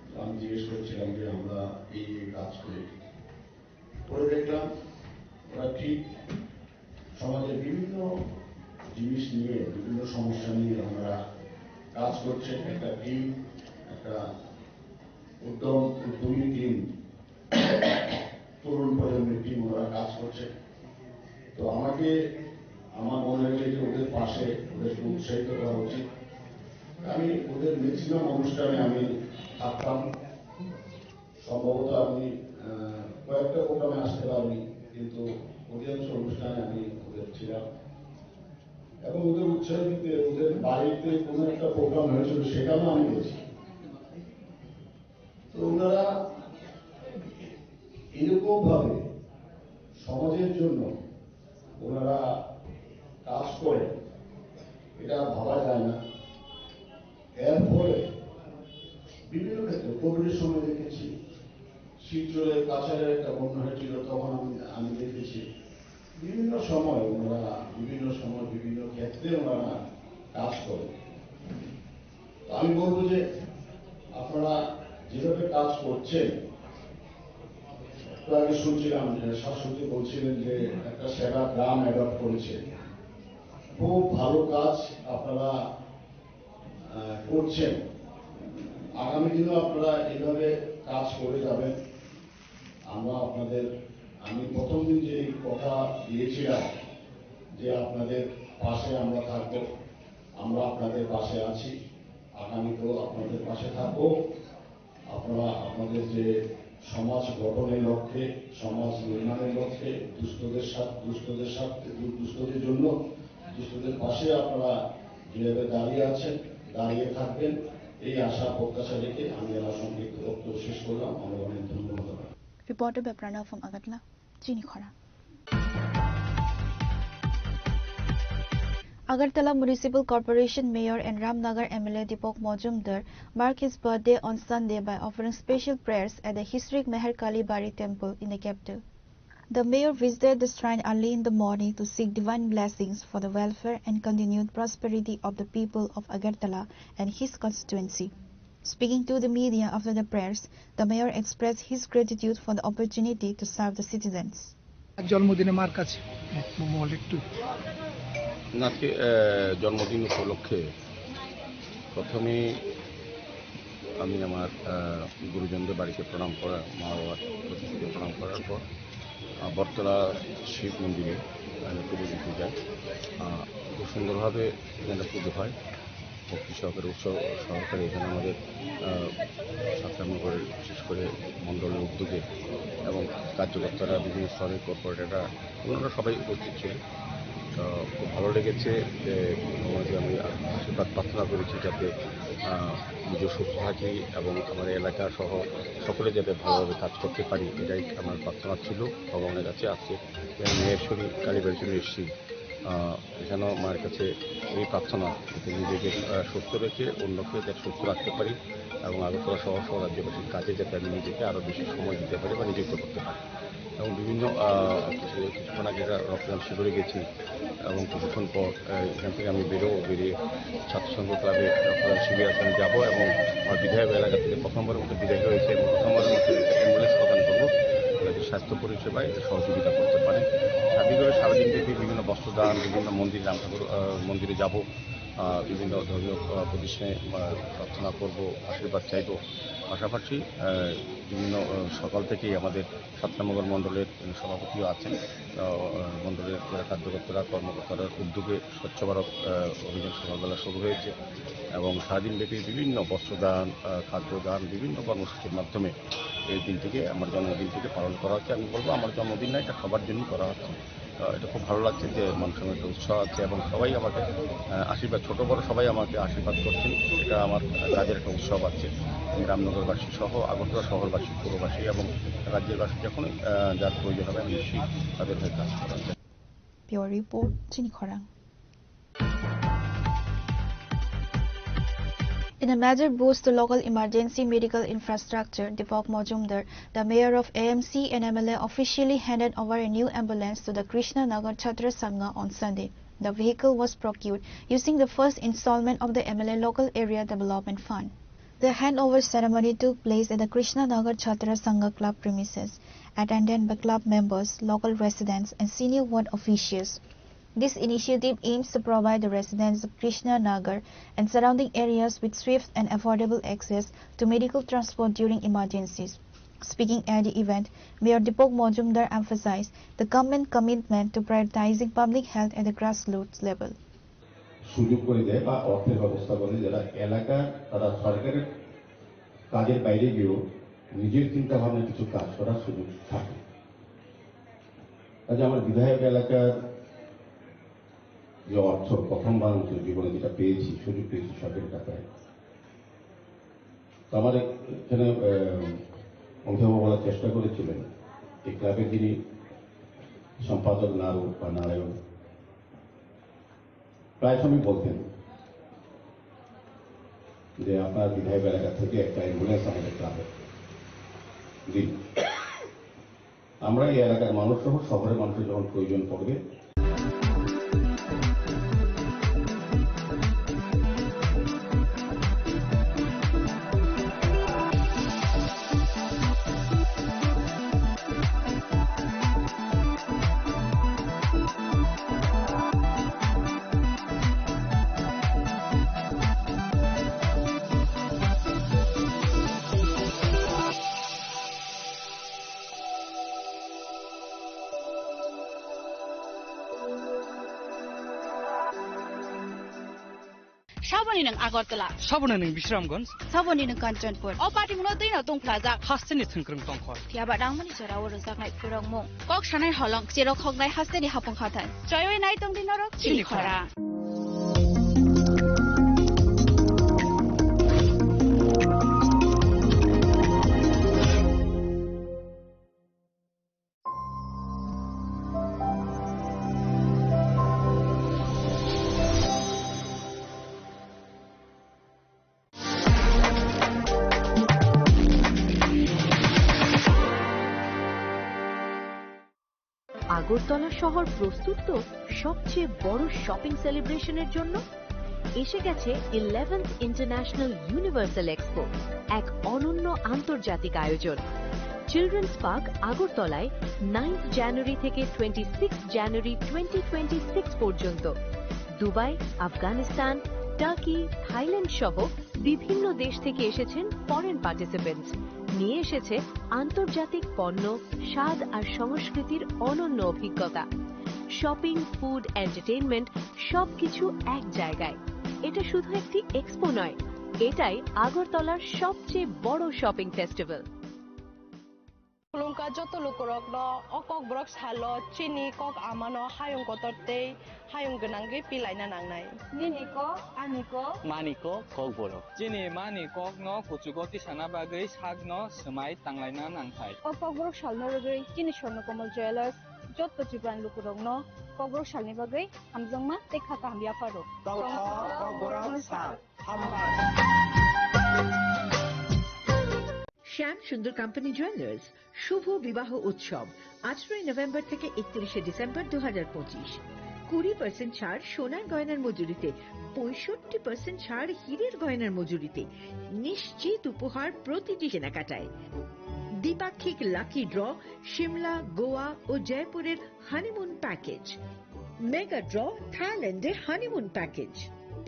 তো আমি জিজ্ঞেস করছিলাম যে আমরা এই এই কাজ করি। পরে দেখলাম ওরা ঠিক সমাজের বিভিন্ন জিনিস নিয়ে, বিভিন্ন সমস্যা নিয়ে ওনারা কাজ করছেন। একটা টিম, একটা উদ্যম, উদ্যমী টিম, তরুণ প্রজন্মের টিম ওনারা কাজ করছে। তো আমাকে, আমার মনে হয়েছে যে ওদের পাশে ওদেরকে উৎসাহিত করা উচিত। আমি ওদের ম্যাক্সিমাম অনুষ্ঠানে আমি থাকতাম। সম্ভবত আমি আহ, কয়েকটা প্রোগ্রামে আসতে পারিনি, কিন্তু অধিকাংশ অনুষ্ঠানে আমি ওদের ছিলাম এবং ওদের উৎসাহ দিতে ওদের বাড়িতে কোনো একটা প্রোগ্রাম হয়েছিল, সেখানেও আমি গেছি। তো ওনারা এরকম ভাবে সমাজের জন্য ওনারা কাজ করে, এটা ভাবা যায় না। এর ফলে বিভিন্ন ক্ষেত্রে কোভিডের সময় দেখেছি, শিলচরে কাছাড়ের একটা বন্যা হয়েছিল, তখন আমি, আমি দেখেছি বিভিন্ন সময় ওনারা, বিভিন্ন সময় বিভিন্ন ক্ষেত্রে ওনারা কাজ করে। তো আমি বলবো যে আপনারা যেভাবে কাজ করছেন, একটু আগে শুনছিলাম যে শাশ্বতী বলছিলেন যে একটা সেবা গ্রাম অ্যাডপ্ট করেছে। খুব ভালো কাজ আপনারা, আহ, করছেন। আগামী দিনেও আপনারা এইভাবে কাজ করে যাবেন। আমরা আপনাদের, আমি প্রথম দিন যে কথা দিয়েছিলাম যে আপনাদের পাশে আমরা থাকবো, আমরা আপনাদের পাশে আছি, আগামীতেও আপনাদের পাশে থাকবো। আপনারা আপনাদের যে সমাজ গঠনের লক্ষ্যে, সমাজ নির্মাণের লক্ষ্যে, দুস্থদের সাথ-, দুস্থদের স্বার্থে, দু-, দুস্থদের জন্য, দুস্থদের পাশে আপনারা যেভাবে দাঁড়িয়ে আছেন, দাঁড়িয়ে থাকবেন, এই আশা প্রত্যাশা রেখে আমি আমার সংক্ষিপ্ত বক্তব্য শেষ করলাম। আমাকে অনেক ধন্যবাদ। Reporter by Pranav from Agartala, Chini Khorang. Agartala Municipal Corporation Mayor and Ramnagar M L A Deepak Majumdar marked his birthday on Sunday by offering special prayers at the historic Meherkali Bari Temple in the capital. The mayor visited the shrine early in the morning to seek divine blessings for the welfare and continued prosperity of the people of Agartala and his constituency. Speaking to the media after the prayers, the mayor expressed his gratitude for the opportunity to serve the citizens. জন্মদিনে মার কাছে মৌলিক টু। না, আজকে, আহ, জন্মদিন উপলক্ষে প্রথমেই আমি আমার, আহ, গুরুজনদের বাড়িতে প্রণাম করা, মা বাবার প্রতি প্রণাম করার পর, আহ, বটতলা শিব মন্দিরে আমি পুজো দিতে যাই। আহ, খুব সুন্দরভাবে এখানে পুজো হয়। ভক্তি সহকারে, উৎসব সহকারে এখানে আমাদের, আহ, সাতটা নগরের, বিশেষ করে মণ্ডলের উদ্যোগে এবং কার্যকর্তারা, বিভিন্ন স্তরের কর্পোরেটররা, ওনারা সবাই উপস্থিত ছিলেন। তো খুব ভালো লেগেছে যে ওনাকে আমি আশীর্বাদ প্রার্থনা করেছি যাতে, আহ, নিজেও সুস্থ থাকি এবং আমার এলাকা সহ সকলে যাতে ভালোভাবে কাজ করতে পারি, এটাই আমার প্রার্থনা ছিল ভগবানের কাছে। আজকে আমি মেহেশ্বরী কালীবাড়ির জন্য এসেছি। আহ, এখানেও মায়ের কাছে এই প্রার্থনা, যাতে নিজেকে, আহ, সুস্থ রেখে অন্যকে যাতে সুস্থ রাখতে পারি এবং আগরতলা সহ সহ রাজ্যবাসীর কাজে যাতে আমি নিজেকে আরো বেশি সময় দিতে পারি বা নিযুক্ত করতে পারি। এবং বিভিন্ন, আহ, কিছু, কিছুক্ষণ আগে একটা রক্তদান শিবিরে গেছি এবং কিছুক্ষণ পর, আহ, এখান থেকে আমি বেরোবো, বেরিয়ে ছাত্র সংঘ ক্লাবে রক্তদান শিবিরে আজকে আমি যাবো এবং আমার বিধায়ক এলাকা থেকে প্রথমবারের মতো বিধায়ক হয়েছে এবং প্রথমবারের মতো একটা অ্যাম্বুলেন্স প্রদান করবো, যাতে স্বাস্থ্য পরিষেবায় এটা সহযোগিতা করতে পারে। সার্বিকভাবে সারাদিন ব্যাপী বিভিন্ন বস্ত্রদান, বিভিন্ন মন্দির, রাম ঠাকুর, আহ, মন্দিরে যাব, আহ, বিভিন্ন ধর্মীয়, আহ, প্রতিষ্ঠানে, আহ, প্রার্থনা করব, আশীর্বাদ চাইব। পাশাপাশি, আহ, বিভিন্ন, আহ, সকাল থেকেই আমাদের সাত নম্বর মণ্ডলের সভাপতিও আছেন, আহ, মণ্ডলের যারা কার্যকর্তারা, কর্মকর্তারা উদ্যোগে স্বচ্ছ ভারত, আহ, অভিযান সকালবেলা শুরু হয়েছে এবং সারাদিন ব্যাপী বিভিন্ন বস্ত্রদান, আহ, খাদ্যদান, বিভিন্ন কর্মসূচির মাধ্যমে এই দিনটিকে, আমার জন্মদিনটিকে পালন করা হচ্ছে। আমি বলবো, আমার জন্মদিন না, এটা সবার জন্যই করা হচ্ছে। আহ, এটা খুব ভালো লাগছে যে মানুষের মধ্যে উৎসাহ আছে এবং সবাই আমাকে, আহ, আশীর্বাদ, ছোট বড় সবাই আমাকে আশীর্বাদ করছেন। এটা আমার কাজের একটা উৎসব আছে। আমি রামনগরবাসী সহ আগরতলা শহরবাসী, পুরবাসী এবং রাজ্যের বাসী যখনই, আহ, যার প্রয়োজন হবে, আমি নিশ্চয়ই তাদের হয়ে কাজ করার চেষ্টা Bureau Report, Chini Khorang. In a major boost to local emergency medical infrastructure, Deepak Majumdar, the mayor of A M C and M L A, officially handed over a new ambulance to the Krishna Nagar Chhatra Sangha on Sunday. The vehicle was procured using the first installment of the M L A Local Area Development Fund. The handover ceremony took place at the Krishna Nagar Chhatra Sangha Club premises, attended by club members, local residents, and senior ward officials. This initiative aims to provide the residents of Krishna Nagar and surrounding areas with swift and affordable access to medical transport during emergencies. Speaking at the event, Mayor Deepak Majumdar emphasized the government commitment to prioritizing public health at the grassroots level. সুযোগ করে দেয় বা অর্থের ব্যবস্থা করে, যারা এলাকার, তারা সরকারের কাজের বাইরে গিয়েও নিজের চিন্তা ভাবনায় কিছু কাজ করার সুযোগ থাকে। কাজে আমার বিধায়ক এলাকার যে অর্থ, প্রথমবার আমি জীবনে যেটা পেয়েছি, সুযোগ পেয়েছি সরকারি টাকায়, তো আমার এখানে, আহ, অমিতাভ বলার চেষ্টা করেছিলেন, এই ক্লাবের যিনি সম্পাদক নারু বা নারায়ণ, প্রায় সময় বলতেন যে আপনার বিধায়ক এলাকা থেকে একটা অ্যাম্বুলেন্স আমাদের ক্লাবে দিন। আমরা এই এলাকার মানুষ সহ শহরের মানুষের যখন প্রয়োজন পড়বে, Saboni nwng Agartala. Saboni nwng Bisramganj. Saboni nwng Kanchanpur. O party muno twi no tong phlajak. Hasteni thwngkrwng tongkhor. Phiya ba dangmani jora o rwjaknai phwrwngmung. Kok sanai holong, cherok hoknai hasteni hapung hathai. Choyoi nai tong di norok chini khora. Agartala শহর প্রস্তুত তো সবচেয়ে বড় শপিং সেলিব্রেশনের জন্য। এসে গেছে eleventh international universal expo, এক অনন্য আন্তর্জাতিক আয়োজন। চিলড্রেন্স পার্ক আগরতলায় নাইন্থ জানুয়ারি থেকে twenty six January twenty twenty six পর্যন্ত। দুবাই, আফগানিস্তান, টার্কি, থাইল্যান্ড সহ বিভিন্ন দেশ থেকে এসেছেন ফরেন পার্টিসিপেন্টস। নিয়ে এসেছে আন্তর্জাতিক পণ্য, স্বাদ আর সংস্কৃতির অনন্য অভিজ্ঞতা। শপিং, ফুড, এন্টারটেইনমেন্ট, সবকিছু এক জায়গায়। এটা শুধু একটি এক্সপো নয়, এটাই আগরতলার সবচেয়ে বড় shopping festival. Khulumkha joto lukurokno, o Kokborok salo chini kok amano hayung kotor tei hayung gwnangwi pilaina nangnai. Nini kok, ani kok. Mani kok, Kokborok. Chini mani kokno kuchugo tisana bagwi sakno swmai tanglaina nangthai. O Kokborok salno rwgwi chini Swarnakomal Jewellers joto Tripurani lukurokno Kokborok salni bagwi hamjakma tei kha kaham yapharo. Tongkha Kokborok sal. শ্যাম সুন্দর company jewellers শুভ বিবাহ উৎসব, আঠারোই নভেম্বর থেকে একত্রিশে ডিসেম্বর দু হাজার পঁচিশ। কুড়ি পার্সেন্ট ছাড় সোনার গয়নার মজুরিতে, পঁয়ষট্টি পার্সেন্ট ছাড় হীরের গয়নার মজুরিতে। নিশ্চিত উপহার প্রতিটি কেনাকাটায়। দ্বিপাক্ষিক লাকি ড্র, সিমলা, গোয়া ও জয়পুরের হানিমুন প্যাকেজ। মেগা ড্র, থাইল্যান্ডের হানিমুন প্যাকেজ।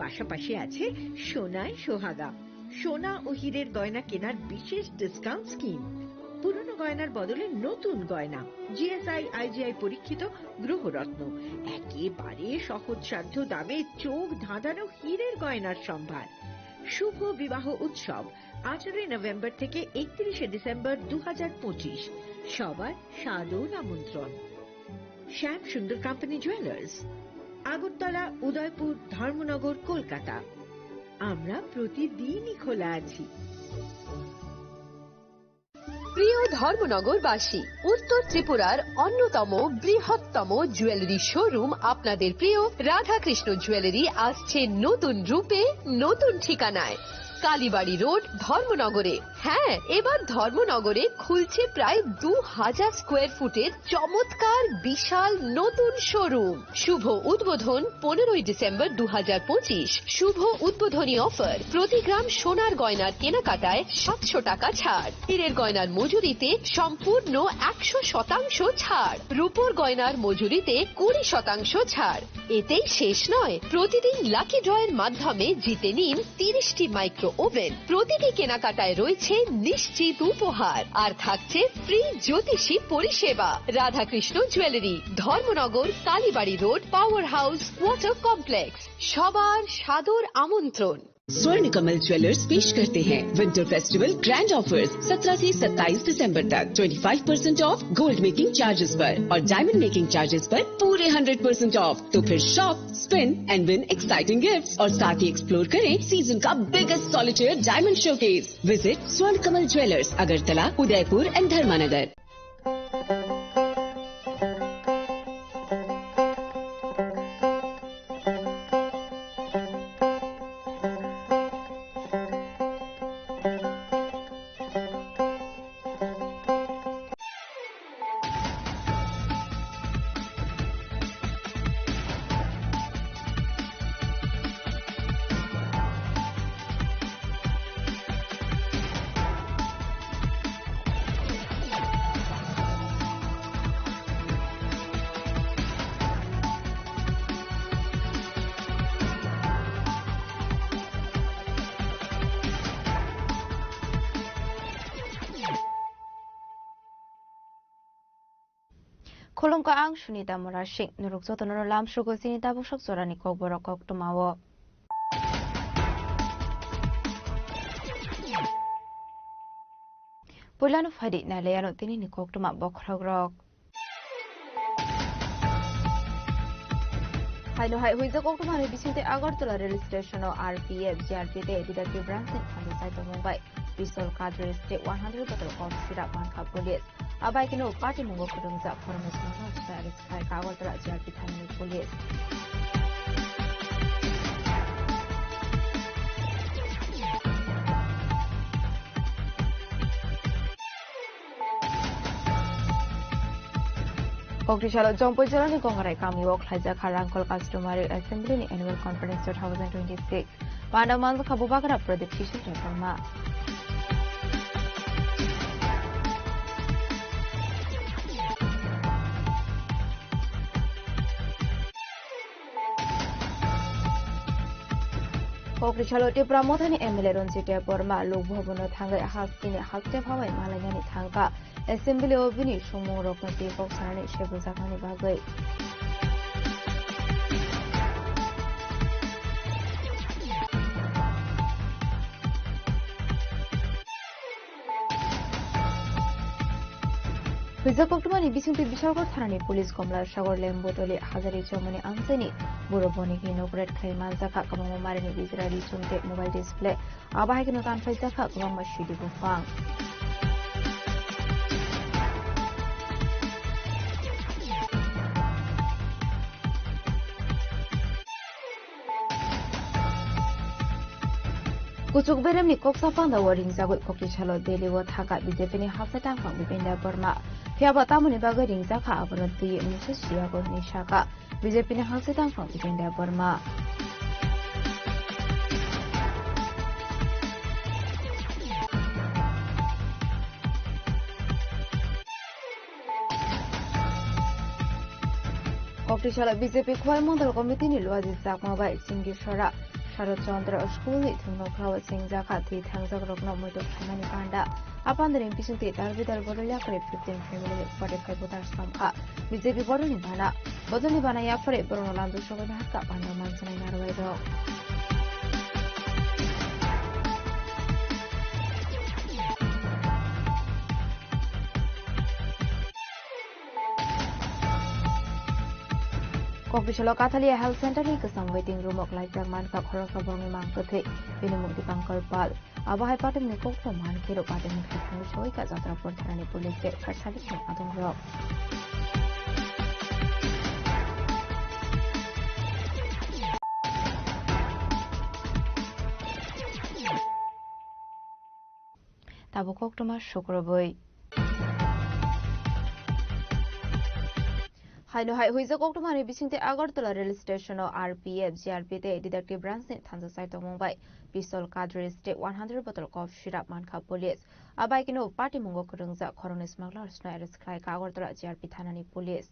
পাশাপাশি আছে সোনায় সোহাগা, সোনা ও হীরের গয়না কেনার বিশেষ ডিসকাউন্ট স্কিম। পুরনো গয়নার বদলে নতুন গয়না, জিএসআই, আইজিআই পরীক্ষিত গ্রহরত্ন। একেবারে সহজসাধ্য দামে চোখ ধাঁধানো হীরের গয়নার সম্ভার। শুভ বিবাহ উৎসব, আঠারোই নভেম্বর থেকে একত্রিশে ডিসেম্বর দু হাজার পঁচিশ। সবার সাদর আমন্ত্রণ। শ্যাম সুন্দর কোম্পানি জুয়েলার্স, আগরতলা, উদয়পুর, ধর্মনগর, কলকাতা। আমরা প্রতিদিনই খোলা আছি। প্রিয় ধর্মনগরবাসী, উত্তর ত্রিপুরার অন্যতম বৃহত্তম জুয়েলারি শোরুম আপনাদের প্রিয় রাধাকৃষ্ণ জুয়েলারি আসছে নতুন রূপে, নতুন ঠিকানায়। কালীবাড়ি রোড, ধর্মনগরে। হ্যাঁ, এবার ধর্মনগরে খুলছে প্রায় দু হাজার স্কোয়ার ফুটের চমৎকার বিশাল নতুন শোরুম। শুভ উদ্বোধন পনেরোই ডিসেম্বর দু হাজার পঁচিশ। শুভ উদ্বোধনী অফার, প্রতি গ্রাম সোনার গয়নার কেনাকাটায় সাতশো টাকা ছাড়, হীরের গয়নার মজুরিতে সম্পূর্ণ একশো শতাংশ ছাড়, রূপোর গয়নার মজুরিতে কুড়ি শতাংশ ছাড়। এতেই শেষ নয়, প্রতিদিন লাকি ড্রয়ের মাধ্যমে জিতে নিন তিরিশটি মাইক্রো ওভেন। প্রতিটি কেনাকাটায় রয়েছে নিশ্চিত উপহার, আর থাকছে ফ্রি জ্যোতিষী পরিষেবা। Radhakrishna jewellery, Dharmanagar, Kalibari road, power house, water complex. সবার সাদর আমন্ত্রণ। स्वर्ण कमल ज्वेलर्स पेश करते हैं विंटर फेस्टिवल ग्रैंड ऑफर्स। सत्रह से सत्ताईस दिसंबर तक twenty five percent of gold making charges पर और डायमंड मेकिंग चार्जेस पर पूरे हंड्रेड परसेंट ऑफ। तो फिर shop, spin and win exciting gifts और साथ ही एक्सप्लोर करें सीजन का biggest solitaire diamond showcase. Visit स्वर्ण कमल ज्वेलर्स, अगरतला, उदयपुर एंड धर्मानगर। Khulumkha, ang Sunita Murasing. Norok jotono lamsugo chini tabuk sok jorani kokborok koktwmao. Puilano phaidi nailaiano tinini koktwma bokhorokrok. Haino hai huijak koktwmani bisingtwi Agartala rail station-o R P F, G R P tei detective branch-ni thansa chai tongmung bai pistol, cartridge tei one hundred bottle cough syrup mankha police. Abai kheno patimungo kwrwngjak khoroknwi swnamna swkang arrest khlaikha Agartala G R P thanani police. Kokti salo Jompui jilani Gongrai kamio khlaijak kha Rangkhol Customary Assembly ni Annual Conference two thousand twenty-six. Panda manjakha Bubagra Pradip Kishore Debbarma. Kokri salo Tipra Mothani M L A Ranjit Debbarma Lok Bhavan-o thangwi hasteni haste phawai malainani thangkha. Assembly-o bini songmungrokno twi kok sanani sebujaknani bagwi. Huijak koktwmani bisingtwi Bishalgarh thanani police Komla Sagar Lembotoli Hazari Chowmani amchaini buro bonikni inaugurate khlai manjakha, kwbangma marini bijra ri chum tei mobile display. Abo hai kheno tanphaijakha kwbangma sidi buphang. Kuchuk beremni koksa panda o ringjagwi kokti salo Delhi o thaka B J P ni hapsa tangphang Bipin Debbarma. Phiya ba tamoni bagwi ringjakha abono twi mungsa siyago hinwi sakha B J P ni hapsa tangphang Bipin Debbarma. Koktisalo B J P Khowai Mondol Committee ni Luaji Chakma bai Chingi Sora Sharad Chandra School ni thwngno khlao chengjakha thwi thangjakrokno muitok khlaimani panda. A pandani bisingtwi dal bidal bodol yakarwi fifteen family forty-five voters tongkha. B J P bodolni bana, bodolni bana yaphare borokno lamjak sogwi naharkha panda mansanai narwai rok. Kokbisalo Kathalia Health Center ni kwcham waiting room o klaijak mankha khoroksa borokni mang kwthwi, bini mung Dipankar Pal. Abo hai patimni kokthom mankhe rok patimni khaithangwi soi ka Jatrapur thanani police tei fire service ni adongrok. Tabuk koktwma sukrubwi. Haino hai huijak koktwmani bisingtwi Agartala rail station o R P F, G R P tei detective branch ni thansa chai tongmung bai pistol, cartridge tei one hundred bottle cough syrup mankha police. A bai kheno patimungo kwrwngjak khoroknwi smugglers no arrest khlaikha Agartala G R P thanani police.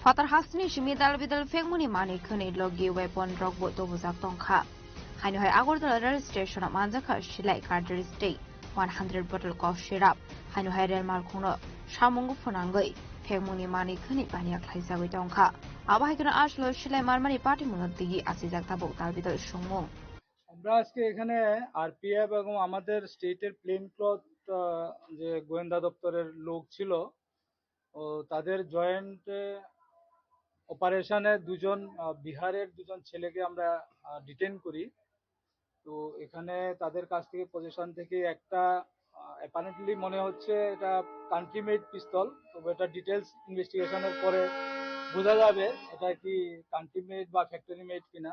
Phatar hasteni simi dal bidal phekmani manwi khwnwi logi weapon rokbo tubujak tongkha. Haino hai Agartala rail station o manjakha silai, cartridge tei one hundred bottle cough syrup. Haino hai rail malkhungno samungo phwnangwi phekmungni manwi khwnwi baniya khlaijagwi tongkha. Abo hai kheno aswk silai malmani patimungno twiwi achijak tabuk dal bidal songmung. আমরা আজকে এখানে আরপিএফ এবং আমাদের স্টেটের plane cloth, আহ, যে গোয়েন্দা দপ্তরের লোক ছিল, ও তাদের জয়েন্ট অপারেশনে দুজন, আহ, বিহারের দুজন ছেলেকে আমরা, আহ, ডিটেইন করি। তো এখানে তাদের কাছ থেকে, পজিশন থেকে একটা, আহ, অ্যাপারেন্টলি মনে হচ্ছে এটা কান্ট্রি মেড পিস্তল, তবে এটা ডিটেলস ইনভেস্টিগেশনের পরে বোঝা যাবে এটা কি কান্ট্রি মেড বা ফ্যাক্টরি মেড কিনা।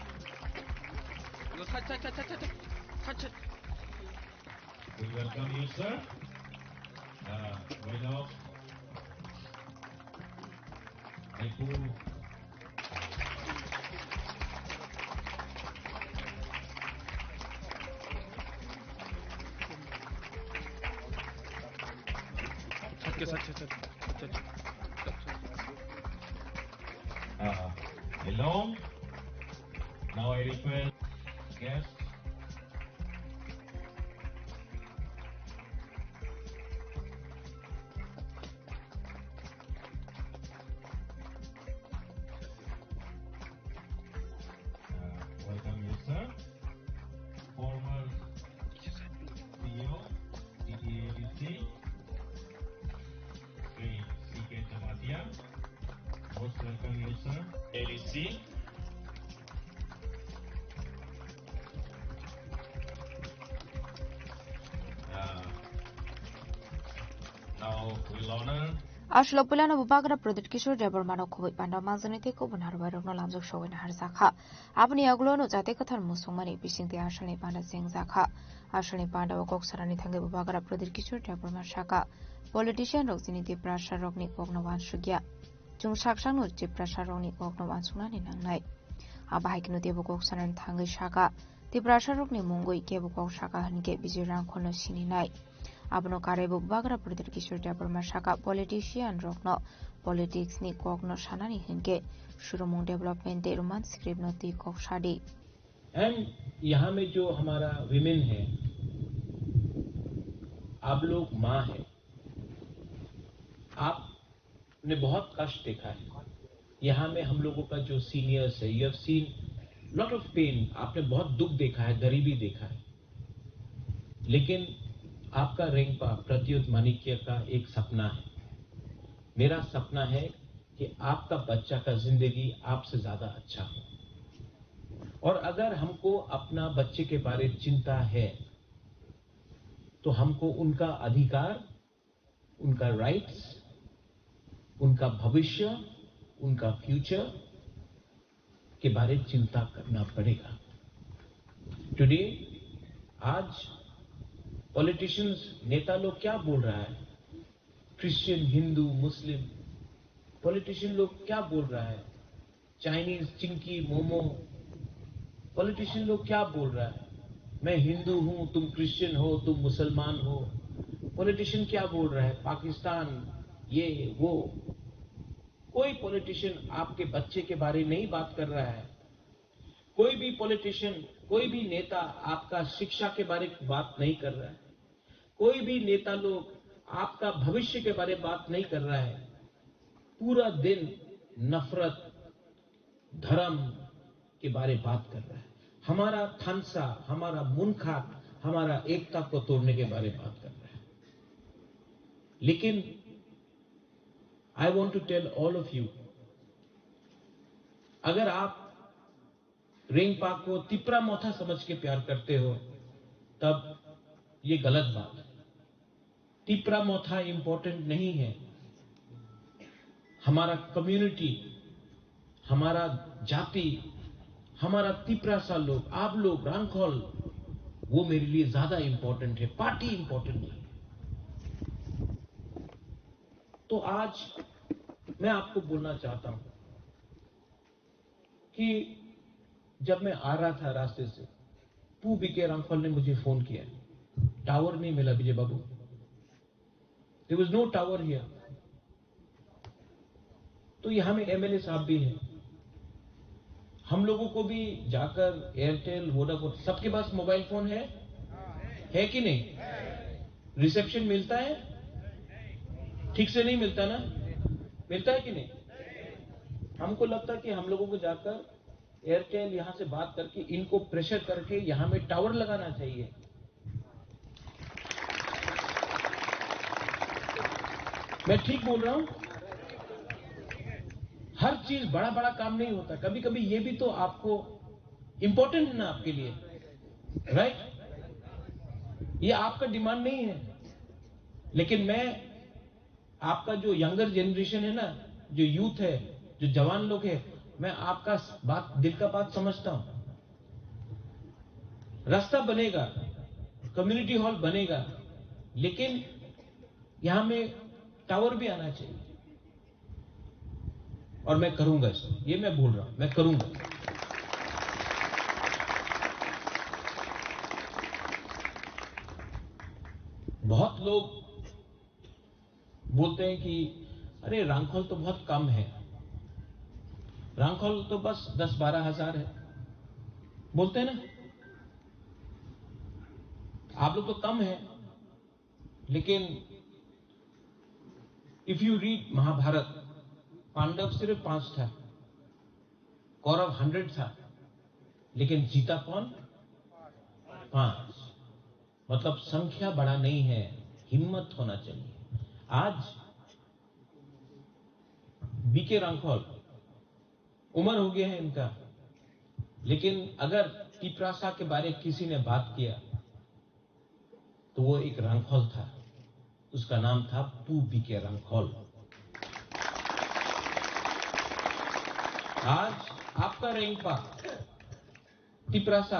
Yo, side, side, side, side, side, side, side. We welcome you, sir. Uh, we know. Thank you. Side ke, side, side, side, side, side. Uh, hello. Now I request guests. Uh, welcome you, sir. Former C E O, D T A D C, Shri C K Jamatia. Most welcome you, sir. A D C. Aswk puilano Bubagra Pradyut Kishore Debbarmano khobwi panda manjaknai tei kubun harbairokno lamjak sogwi naharjakha. Aboni yagulo no jate kwthar musukmani bisingtwi asalni panda chengjakha. Asalni panda o kok sanani thangwi Bubagra Pradyut Kishore Debbarma sakha, politician rok chini Tiprasa rokni kokno wansukya. Chwng sak sakno Tiprasa rokni kokno wansuknani nangnai. Abo hai kheno teibo kok sanani thangwi sakha, Tiprasa rokni mungwi kebo kok sakha hinkhe Bijay Rangkholno sininai. Abono karwi bo Bubagra Pradyut Kishore Debbarma sakha, politician rokno politics ni kokno sanani hinkhe surumung development tei Roman script no twi kok sadi. And यहाँ में जो हमारा विमेन है, आप लोग माँ है, आपने बहुत कष्ट देखा है। यहाँ में हम लोगों का जो सीनियर्स है, you have seen lot of pain, आपने बहुत दुख देखा है, गरीबी देखा है। लेकिन आपका रेंगपा प्रद्युत माणिक्य का एक सपना है। मेरा सपना है कि आपका बच्चा का जिंदगी आपसे ज्यादा अच्छा हो। और अगर हमको अपना बच्चे के बारे चिंता है, तो हमको उनका अधिकार, उनका राइट्स, उनका भविष्य, उनका फ्यूचर के बारे चिंता करना पड़ेगा। टुडे, आज पॉलिटिशियंस, नेता लोग क्या बोल रहा है, क्रिश्चियन, हिंदू, मुस्लिम, पॉलिटिशियन लोग क्या बोल रहा है, चाइनीज, चिंकी, मोमो, पॉलिटिशियन लोग क्या बोल रहा है, मैं हिंदू हूं, तुम क्रिश्चियन हो, तुम मुसलमान हो, पॉलिटिशियन क्या बोल रहा है, पाकिस्तान, ये वो। कोई पॉलिटिशियन आपके बच्चे के बारे नहीं बात कर रहा है। कोई भी पॉलिटिशियन, कोई भी नेता आपका शिक्षा के बारे में बात नहीं कर रहा है। कोई भी नेता लोग आपका भविष्य के बारे में बात नहीं कर रहा है। पूरा दिन नफरत, धर्म के बारे में बात कर रहा है। हमारा थानसा, हमारा मुनखा, हमारा एकता को तोड़ने के बारे में बात कर रहा है। लेकिन I want to tell all of you, अगर आप रेंगपा को तिपरा मोथा समझ के प्यार करते हो, तब ये गलत बात है। तिपरा मोथा इंपॉर्टेंट नहीं है। हमारा कम्युनिटी, हमारा जाति, हमारा तिपरासा लोग, आप लोग, रांखल, वो मेरे लिए ज्यादा इंपॉर्टेंट है, पार्टी इंपॉर्टेंट नहीं है। तो आज मैं आपको बोलना चाहता हूं कि जब मैं आ रहा था रास्ते से, पू बीके रांखल ने मुझे फोन किया। टावर नहीं मिला विजय बाबू, there was no tower here। तो यहाँ में एमएलए साहब भी हैं, हम लोगों को भी जाकर एयरटेल, वोडाफोन, सबके पास मोबाइल फोन है, है कि नहीं? रिसेप्शन मिलता है? ठीक से नहीं मिलता ना? मिलता है कि नहीं? हमको लगता कि हम लोगों को जाकर एयरटेल यहाँ से बात करके इनको प्रेशर करके यहाँ में टावर लगाना चाहिए। मैं ठीक बोल रहा हूं? हर चीज, बड़ा बड़ा काम नहीं होता, कभी कभी ये भी तो आपको इंपॉर्टेंट है ना आपके लिए, राइट? ये आपका डिमांड नहीं है, लेकिन मैं आपका जो यंगर जनरेशन है ना, जो यूथ है, जो जवान लोग है, मैं आपका बात, दिल का बात समझता हूं। रास्ता बनेगा, कम्युनिटी हॉल बनेगा, लेकिन यहां में टावर भी आना चाहिए। और मैं करूंगा इसको, ये मैं बोल रहा हूं, मैं करूंगा। बहुत लोग बोलते हैं कि अरे, रांखल तो बहुत कम है, रांखल तो बस दस बारह हजार है, बोलते हैं ना, आप लोग तो कम है। लेकिन इफ यू रीड महाभारत, पांडव सिर्फ पांच था, कौरव हंड्रेड था, लेकिन जीता कौन? पांच। मतलब, संख्या बड़ा नहीं है, हिम्मत होना चाहिए। आज बीके रांखल, उम्र हो गया है इनका, लेकिन अगर तिपरासा के बारे किसी ने बात किया, तो वो एक रांखल था, उसका नाम था पू बीके रांखल। आज आपका रेंगपा, तिपरासा,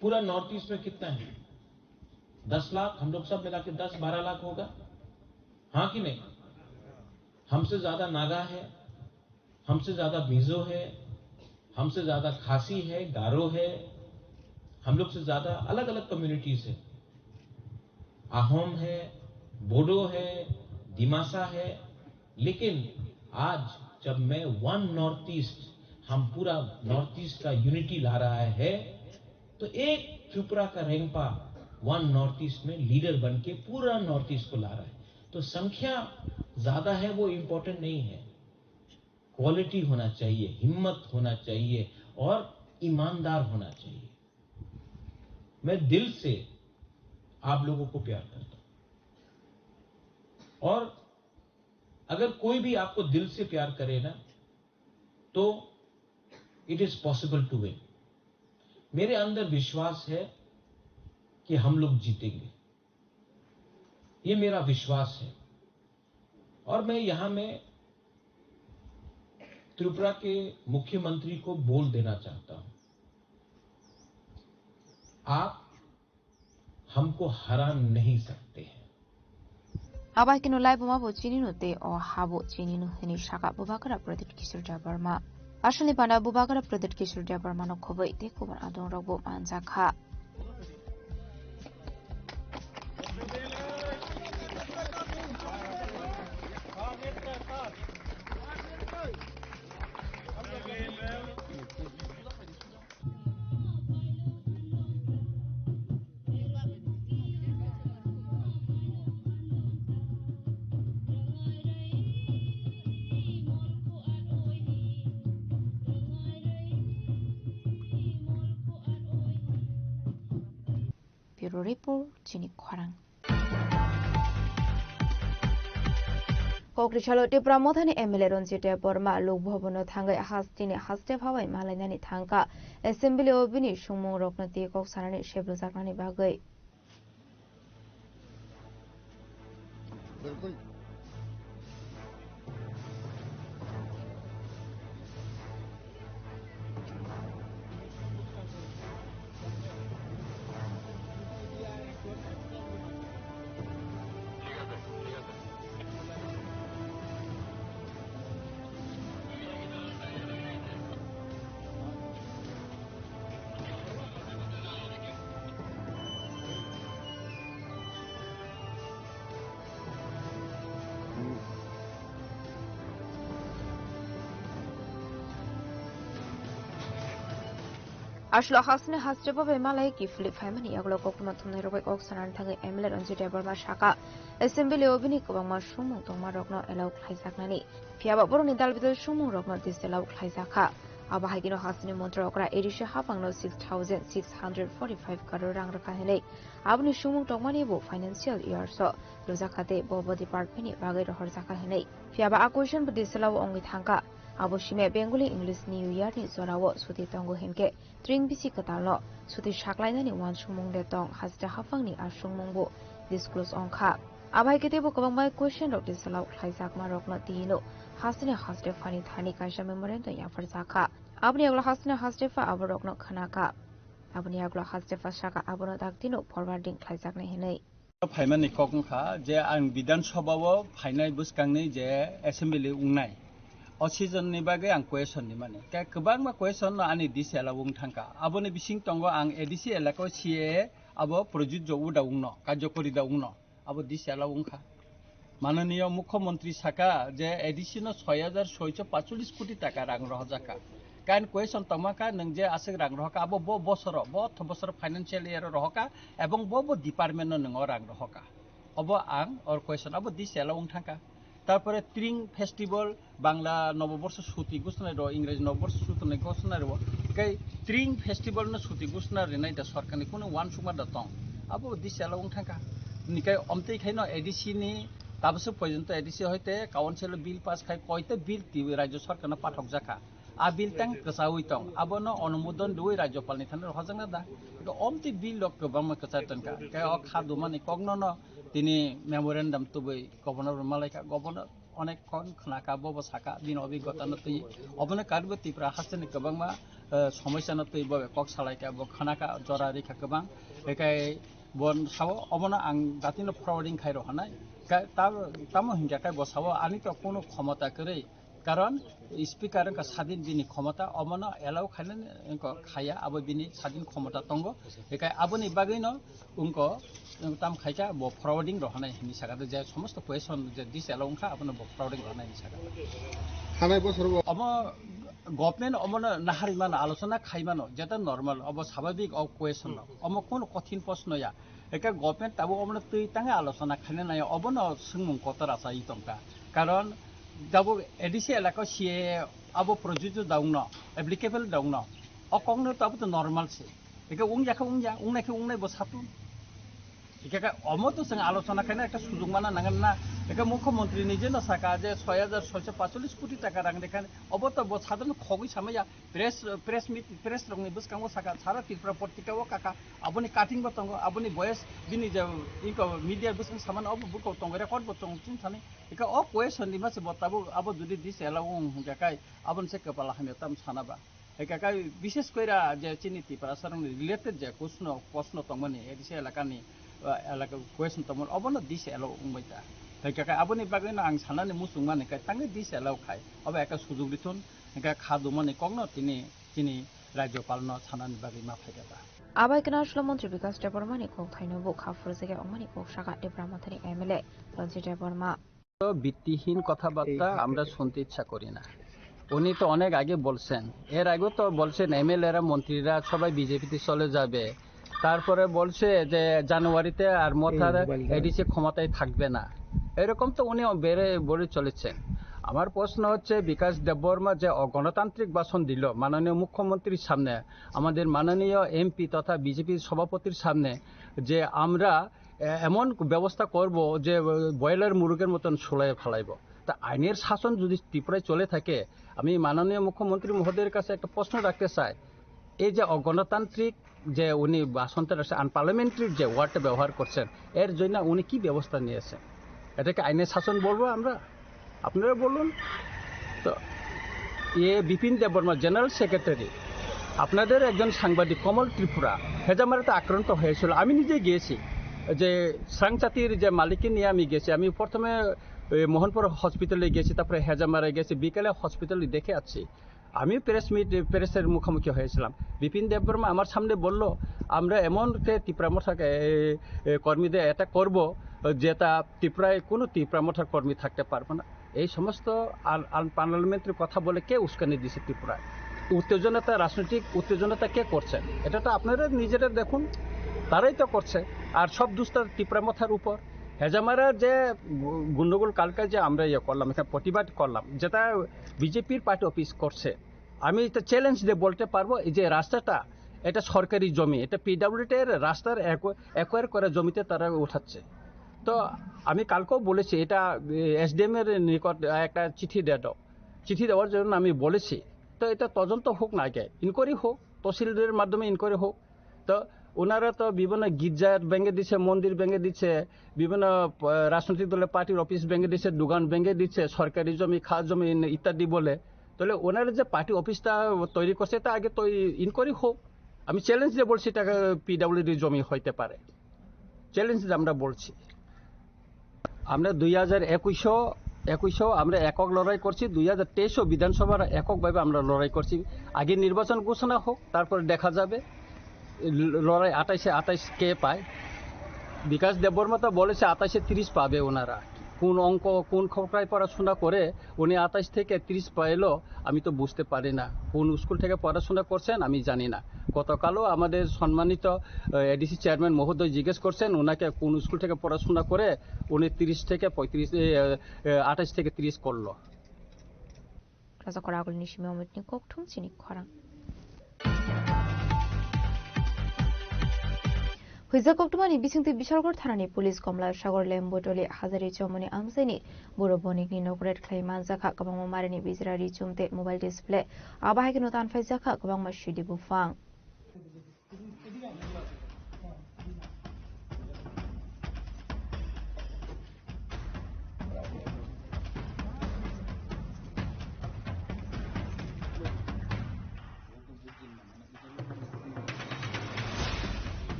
पूरा नॉर्थ ईस्ट में कितना है? दस लाख, हम लोग सब मिला के दस बारह लाख होगा, हाँ कि नहीं? हमसे ज्यादा नागा है, हमसे ज्यादा मिजो है, हमसे ज्यादा खासी है, गारो है, हम लोग से ज्यादा अलग-अलग कम्युनिटीज है, अहोम है, बोडो है, दिमासा है। लेकिन आज जब मैं वन नॉर्थ ईस्ट, हम पूरा नॉर्थ ईस्ट का यूनिटी ला रहा है, तो एक त्रिपुरा का रेंगपा वन नॉर्थ ईस्ट में लीडर बन के पूरा नॉर्थ ईस्ट को ला रहा है। तो संख्या ज्यादा है, वो इंपॉर्टेंट नहीं है, क्वालिटी होना चाहिए, हिम्मत होना चाहिए और ईमानदार होना चाहिए। मैं दिल से आप लोगों को प्यार करता हूं, और अगर कोई भी आपको दिल से प्यार करे ना, तो it is possible to win। मेरे अंदर विश्वास है कि हम लोग जीतेंगे, ये मेरा विश्वास है। और मैं यहां में त्रिपुरा के मुख्यमंत्री को बोल देना चाहता हूं, आप हमको हरा नहीं सकते हैं। Abo hai kheno laibuma bo chini no tei o ha bo chini no hwnwi saka Bubagra Pradyut Kishore Debbarma. Aswkni panda Bubagra Pradyut Kishore Debbarma no khobwi tei kubun adongrok bo manjak kha. Bureau Report, chini khorang. Kokri salo Tipra Mothani M L A Ranjit Debbarma Lok Bhavan no thangwi hasteni haste phabai malainani thangkha. Assembly o bini sumung rokno twi kok sanani sebrujaknani bagwi. Aswk hasteni haste phabai malai kiphilwi phaimani yagulo koktwma thumnairok bai kok sanani thangwi M L A Ranjit Debbarma saka, Assembly o bini kwbangma sumung tongmarokno allow khlaijaknani. Phiya ba borokni dal bidal sumungrokno disallow khlaijakha. Abo hai kheno hasteni montri okra A D C haphangno six thousand six hundred forty-five crore rang rwkha hwnwi aboni sumung tongmani bo financial years o rwjakha tei bo bo department ni bagwi rohorjakha hwnwi. Phiya ba a question bo disallow wngwi thangkha. Abo simi Bengali English New Year ni jorao suti tongo hinkhe Tring bisi kwtalno suti saklainani uansukmung de tong, haste haphangni aswkmung bo disclose wngkha. Abo hai khe teibo kwbangma question rok disallow khlaijakmarokno tiyino hasteni haste phani thani kaisa memorandum yapharjakha. Aboni yagulo hasteni haste pha aborokno khwnakha. Aboni yagulo haste pha saka abono daktino forwarding khlaijaknai hinwi. Phaimani kok wngkha je ang Bidhan Sabha o phainai bwskangni je assembly wngnai, o season ni bagwi ang question rimani. Khe kwbangma question no ani D C allow wng thangkha. Aboni bising tongo ang A D C elaka o C A A abo projujjo o da wngno, karjokori da wngno, abo D C allow wngkha. Mananiya Mukhyamantri saka je A D C no soi hajar soicho pachulis koti taka rang rohorjakha. Kain question tongma kha, nwng je aswk rang rohorkha, abo bo bosoro, bo otho bosoro financial year o rohorkha, ebong bo bo department no nwng o rang rohorkha. Obo ang or question, abo D C allow wng thangkha. Tarpore Tring Festival, Bangla Noboborsho suti gusnai ro, Ingreji Noboborsho suti gusnai ro, kai Tring Festival no suti gusna rinai da sorkar ni kunu uansukma da tong. Abo D C allow wng thangkha. Nikai omtwi khaino A D C ni tabaswk porjonto A D C hoite council o bill pass khai koita bill twi rajyo sorkar no pathok jakha. A bill tang kwchaui tong, abono onumodon riui Rajyapalni thani rohorjakna da? Hwnkhe omtwi bill rok kwbangma kwchai tongkha. Hwnkhe o kha dumani kokno no tini memorandum tubui governor rwma laikha, governor Onek khon khnaka, bobo saka, bini obigota no twi. Obono karibo Tripura hasteni kwbangma, eh, somosya no twi bobe kok salaika, bo khnaka, jora rikha kwbang. Ekai bo sao, obono ang datino forwarding khai rw hanai. Ka-, ta-, tamo hinkha kai bo sao, ani to kono khomota kwrwi. Karon speaker wngkha sadin bini khomota, omono allow khainani wngkha khaya, abo bini sadin khomota tongo. Ekai aboni bagwino wngkha, wng tam khaikha bo forwarding rw hanai hinwi saka, je somosto question je disallow wngkha, abono bo forwarding rw hanai hinwi saka. Thanai bosor bo omo government omono nahari mano, alochona khai mano, jeta normal, obo sababik o question no. Omo kono kothin proshno ya. Eka government tabuk omono twi tangwi alochona khaina nai, obono swngmung kotor achai tongkha. Karon tabuk A D C elaka C A A abo projujyo da wngno, applicable da wngno. O kokno tabuk to normal se. Eka wngya khe wngya, wngnai khe wngnai bo satun. Eka khe omo to chwng alochona khaina ekta sujuk mana nangan na. Eka mukhyamantri nije no saka je soi hajar soiso pacholish koti taka rang rekhani. Obo to bo sadharano khogwi samaya. Press, press meet, press rokni bwskango saka, sara Tripura portika o kaka, aboni cutting bo tongo, aboni voice bini je inko media bwskango samani obo buko tongo, record bo tongo chwng thani. Eka o question ni mase bo tabuk abo jodi disallow wng hwnkha kai, aboni se kwpal hamya tam sana ba. Eka kai bishes koira je chini Tiprasa rokni related je kuchno, proshno tongmani, A D C elakani, uh, elaka question tongmani, obono disallow wngbai ta. Eka kai aboni bagwino ang sanani muchung mani kai tangwi disallow khai, obo eka sujuk rithun. Hingkhe kha dumani kokno tini chini Rajyopalno sanani bagwi ma phaikha ta. Abai kwna Swlaiman Montri Bikas Debbarmani kok thaino bo kha phurjagwi wngmani kok saka Tipra Mothani M L A Ranjit Debbarma. তো ভিত্তিহীন কথাবার্তা আমরা শুনতে ইচ্ছা করি না। উনি তো অনেক আগে বলছেন, এর আগেও তো বলছেন এমএলএরা, মন্ত্রীরা সবাই বিজেপিতে চলে যাবে। তারপরে বলছে যে জানুয়ারিতে আর মথার এই মোবাইল এডিসি ক্ষমতায় থাকবে না, এরকম তো উনি বেড়ে বলে চলেছেন। আমার প্রশ্ন হচ্ছে, বিকাশ দেববর্মা যে অগণতান্ত্রিক ভাষণ দিল মাননীয় মুখ্যমন্ত্রীর সামনে, আমাদের মাননীয় এমপি তথা বিজেপির সভাপতির সামনে, যে আমরা এ-, এমন ব্যবস্থা করব যে, আহ, ব্রয়লার মুরগের মতন সুলাইয়ে ফালাইব। তা আইনের শাসন যদি ত্রিপুরায় চলে থাকে, আমি মাননীয় মুখ্যমন্ত্রী মহোদয়ের কাছে একটা প্রশ্ন রাখতে চাই, এই যে অগণতান্ত্রিক যে উনি ভাষণটা রাখছেন, আনপার্লামেন্টারি যে ওয়ার্ডটা ব্যবহার করছেন, এর জন্য উনি কি ব্যবস্থা নিয়েছেন? এটা কি আইনের শাসন বলবো আমরা? আপনারা বলুন। তো, ইয়ে, বিপিন দেববর্মা, জেনারেল সেক্রেটারি, আপনাদের একজন সাংবাদিক কমল ত্রিপুরা হেজামারাতে আক্রান্ত হয়েছিল। আমি নিজে গিয়েছি, যে স্রাংচাতির যে মালিককে নিয়ে আমি গেছি। আমি প্রথমে, এ, মোহনপুর হসপিটালে গেছি, তারপরে হেজামারা গেছি, বিকেলে হসপিটালে দেখে আসছি। আমি প্রেস মিট, প্রেসের মুখোমুখি হয়েছিলাম। বিপিন দেববর্মা আমার সামনে বলল, "আমরা এমন তে তিপ্রা মথা, এ, এ, কর্মীদের অ্যাটাক করব, যেটা ত্রিপুরায় কোনো তিপ্রা মথার কর্মী থাকতে পারবে না।" এই সমস্ত আন-, আনপার্লামেন্টারি কথা বলে কে উস্কানি দিছে ত্রিপুরায়? উত্তেজনাটা, রাজনৈতিক উত্তেজনাটা কে করছেন? এটা তো আপনারা নিজেরা দেখুন, তারাই তো করছে। আর সব দোষটা তিপ্রা মথার উপর। হেজামারা যে গু-, গন্ডগোল কালকে যে আমরা ইয়ে করলাম, এখানে প্রতিবাদ করলাম, যেটা বিজেপির পার্টি অফিস করছে, আমি এটা চ্যালেঞ্জ দিয়ে বলতে পারবো, এই যে রাস্তাটা, এটা সরকারি জমি, এটা পিডব্লিউডি এর রাস্তার অ্যাকো-, অ্যাকোয়ার করা জমিতে তারা উঠাচ্ছে। তো আমি কালকেও বলেছি, এটা, এ, এসডিএম এর নিকট একটা চিঠি দিয়ে দাও, চিঠি দেওয়ার জন্য আমি বলেছি। তো এটা তদন্ত হোক না আগে, ইনকোয়ারি হোক, তহসিলদারের মাধ্যমে ইনকোয়ারি হোক। তো ওনারা তো বিভিন্ন গির্জার ভেঙে দিচ্ছে, মন্দির ভেঙে দিচ্ছে, বিভিন্ন, আহ, রাজনৈতিক দলের পার্টির অফিস ভেঙে দিচ্ছে, দোকান ভেঙে দিচ্ছে, সরকারি জমি, খাস জমি ইত্যাদি বলে। তাহলে ওনারা যে পার্টি অফিসটা তৈরি করছে, এটা আগে তো ইনকোয়ারি হোক। আমি চ্যালেঞ্জ দিয়ে বলছি, এটা পিডব্লিউডি জমি হইতে পারে, চ্যালেঞ্জ দিয়ে আমরা বলছি। আমরা দুই হাজার একুশও, একুশও আমরা একক লড়াই করছি, দুই হাজার তেইশও বিধানসভার এককভাবে আমরা লড়াই করছি। আগে নির্বাচন ঘোষণা হোক, তারপরে দেখা যাবে ল-, লড়াই আঠাশে আঠাশ কে পায়। বিকাশ দেববর্মা তো বলেছে আঠাশে তিরিশ পাবে ওনারা। কোন অঙ্ক, কোন খোঁড়ায় পড়াশোনা করে উনি আঠাশ থেকে তিরিশ পেল, আমি তো বুঝতে পারি না। কোন স্কুল থেকে পড়াশোনা করছেন আমি জানি না। গতকালও আমাদের সম্মানিত, আহ, এডিসি চেয়ারম্যান মহোদয় জিজ্ঞেস করছেন ওনাকে কোন স্কুল থেকে পড়াশোনা করে উনি তিরিশ থেকে পঁয়ত্রিশ, এ, এ, আঠাশ থেকে তিরিশ করলো। Raja Koragulni simi omotni kokthum chini khorang. Huijak koktwmani bisingtwi Bishalgarh thanani police Komla Sagar Lembotoli Hazari Chomoni amchaini buro bonikni nogo raid khlai manjakha, kwbangma marini bijra ri chum tei mobile display. Abo hai kheno tanphaijakha kwbangma sidi buphang.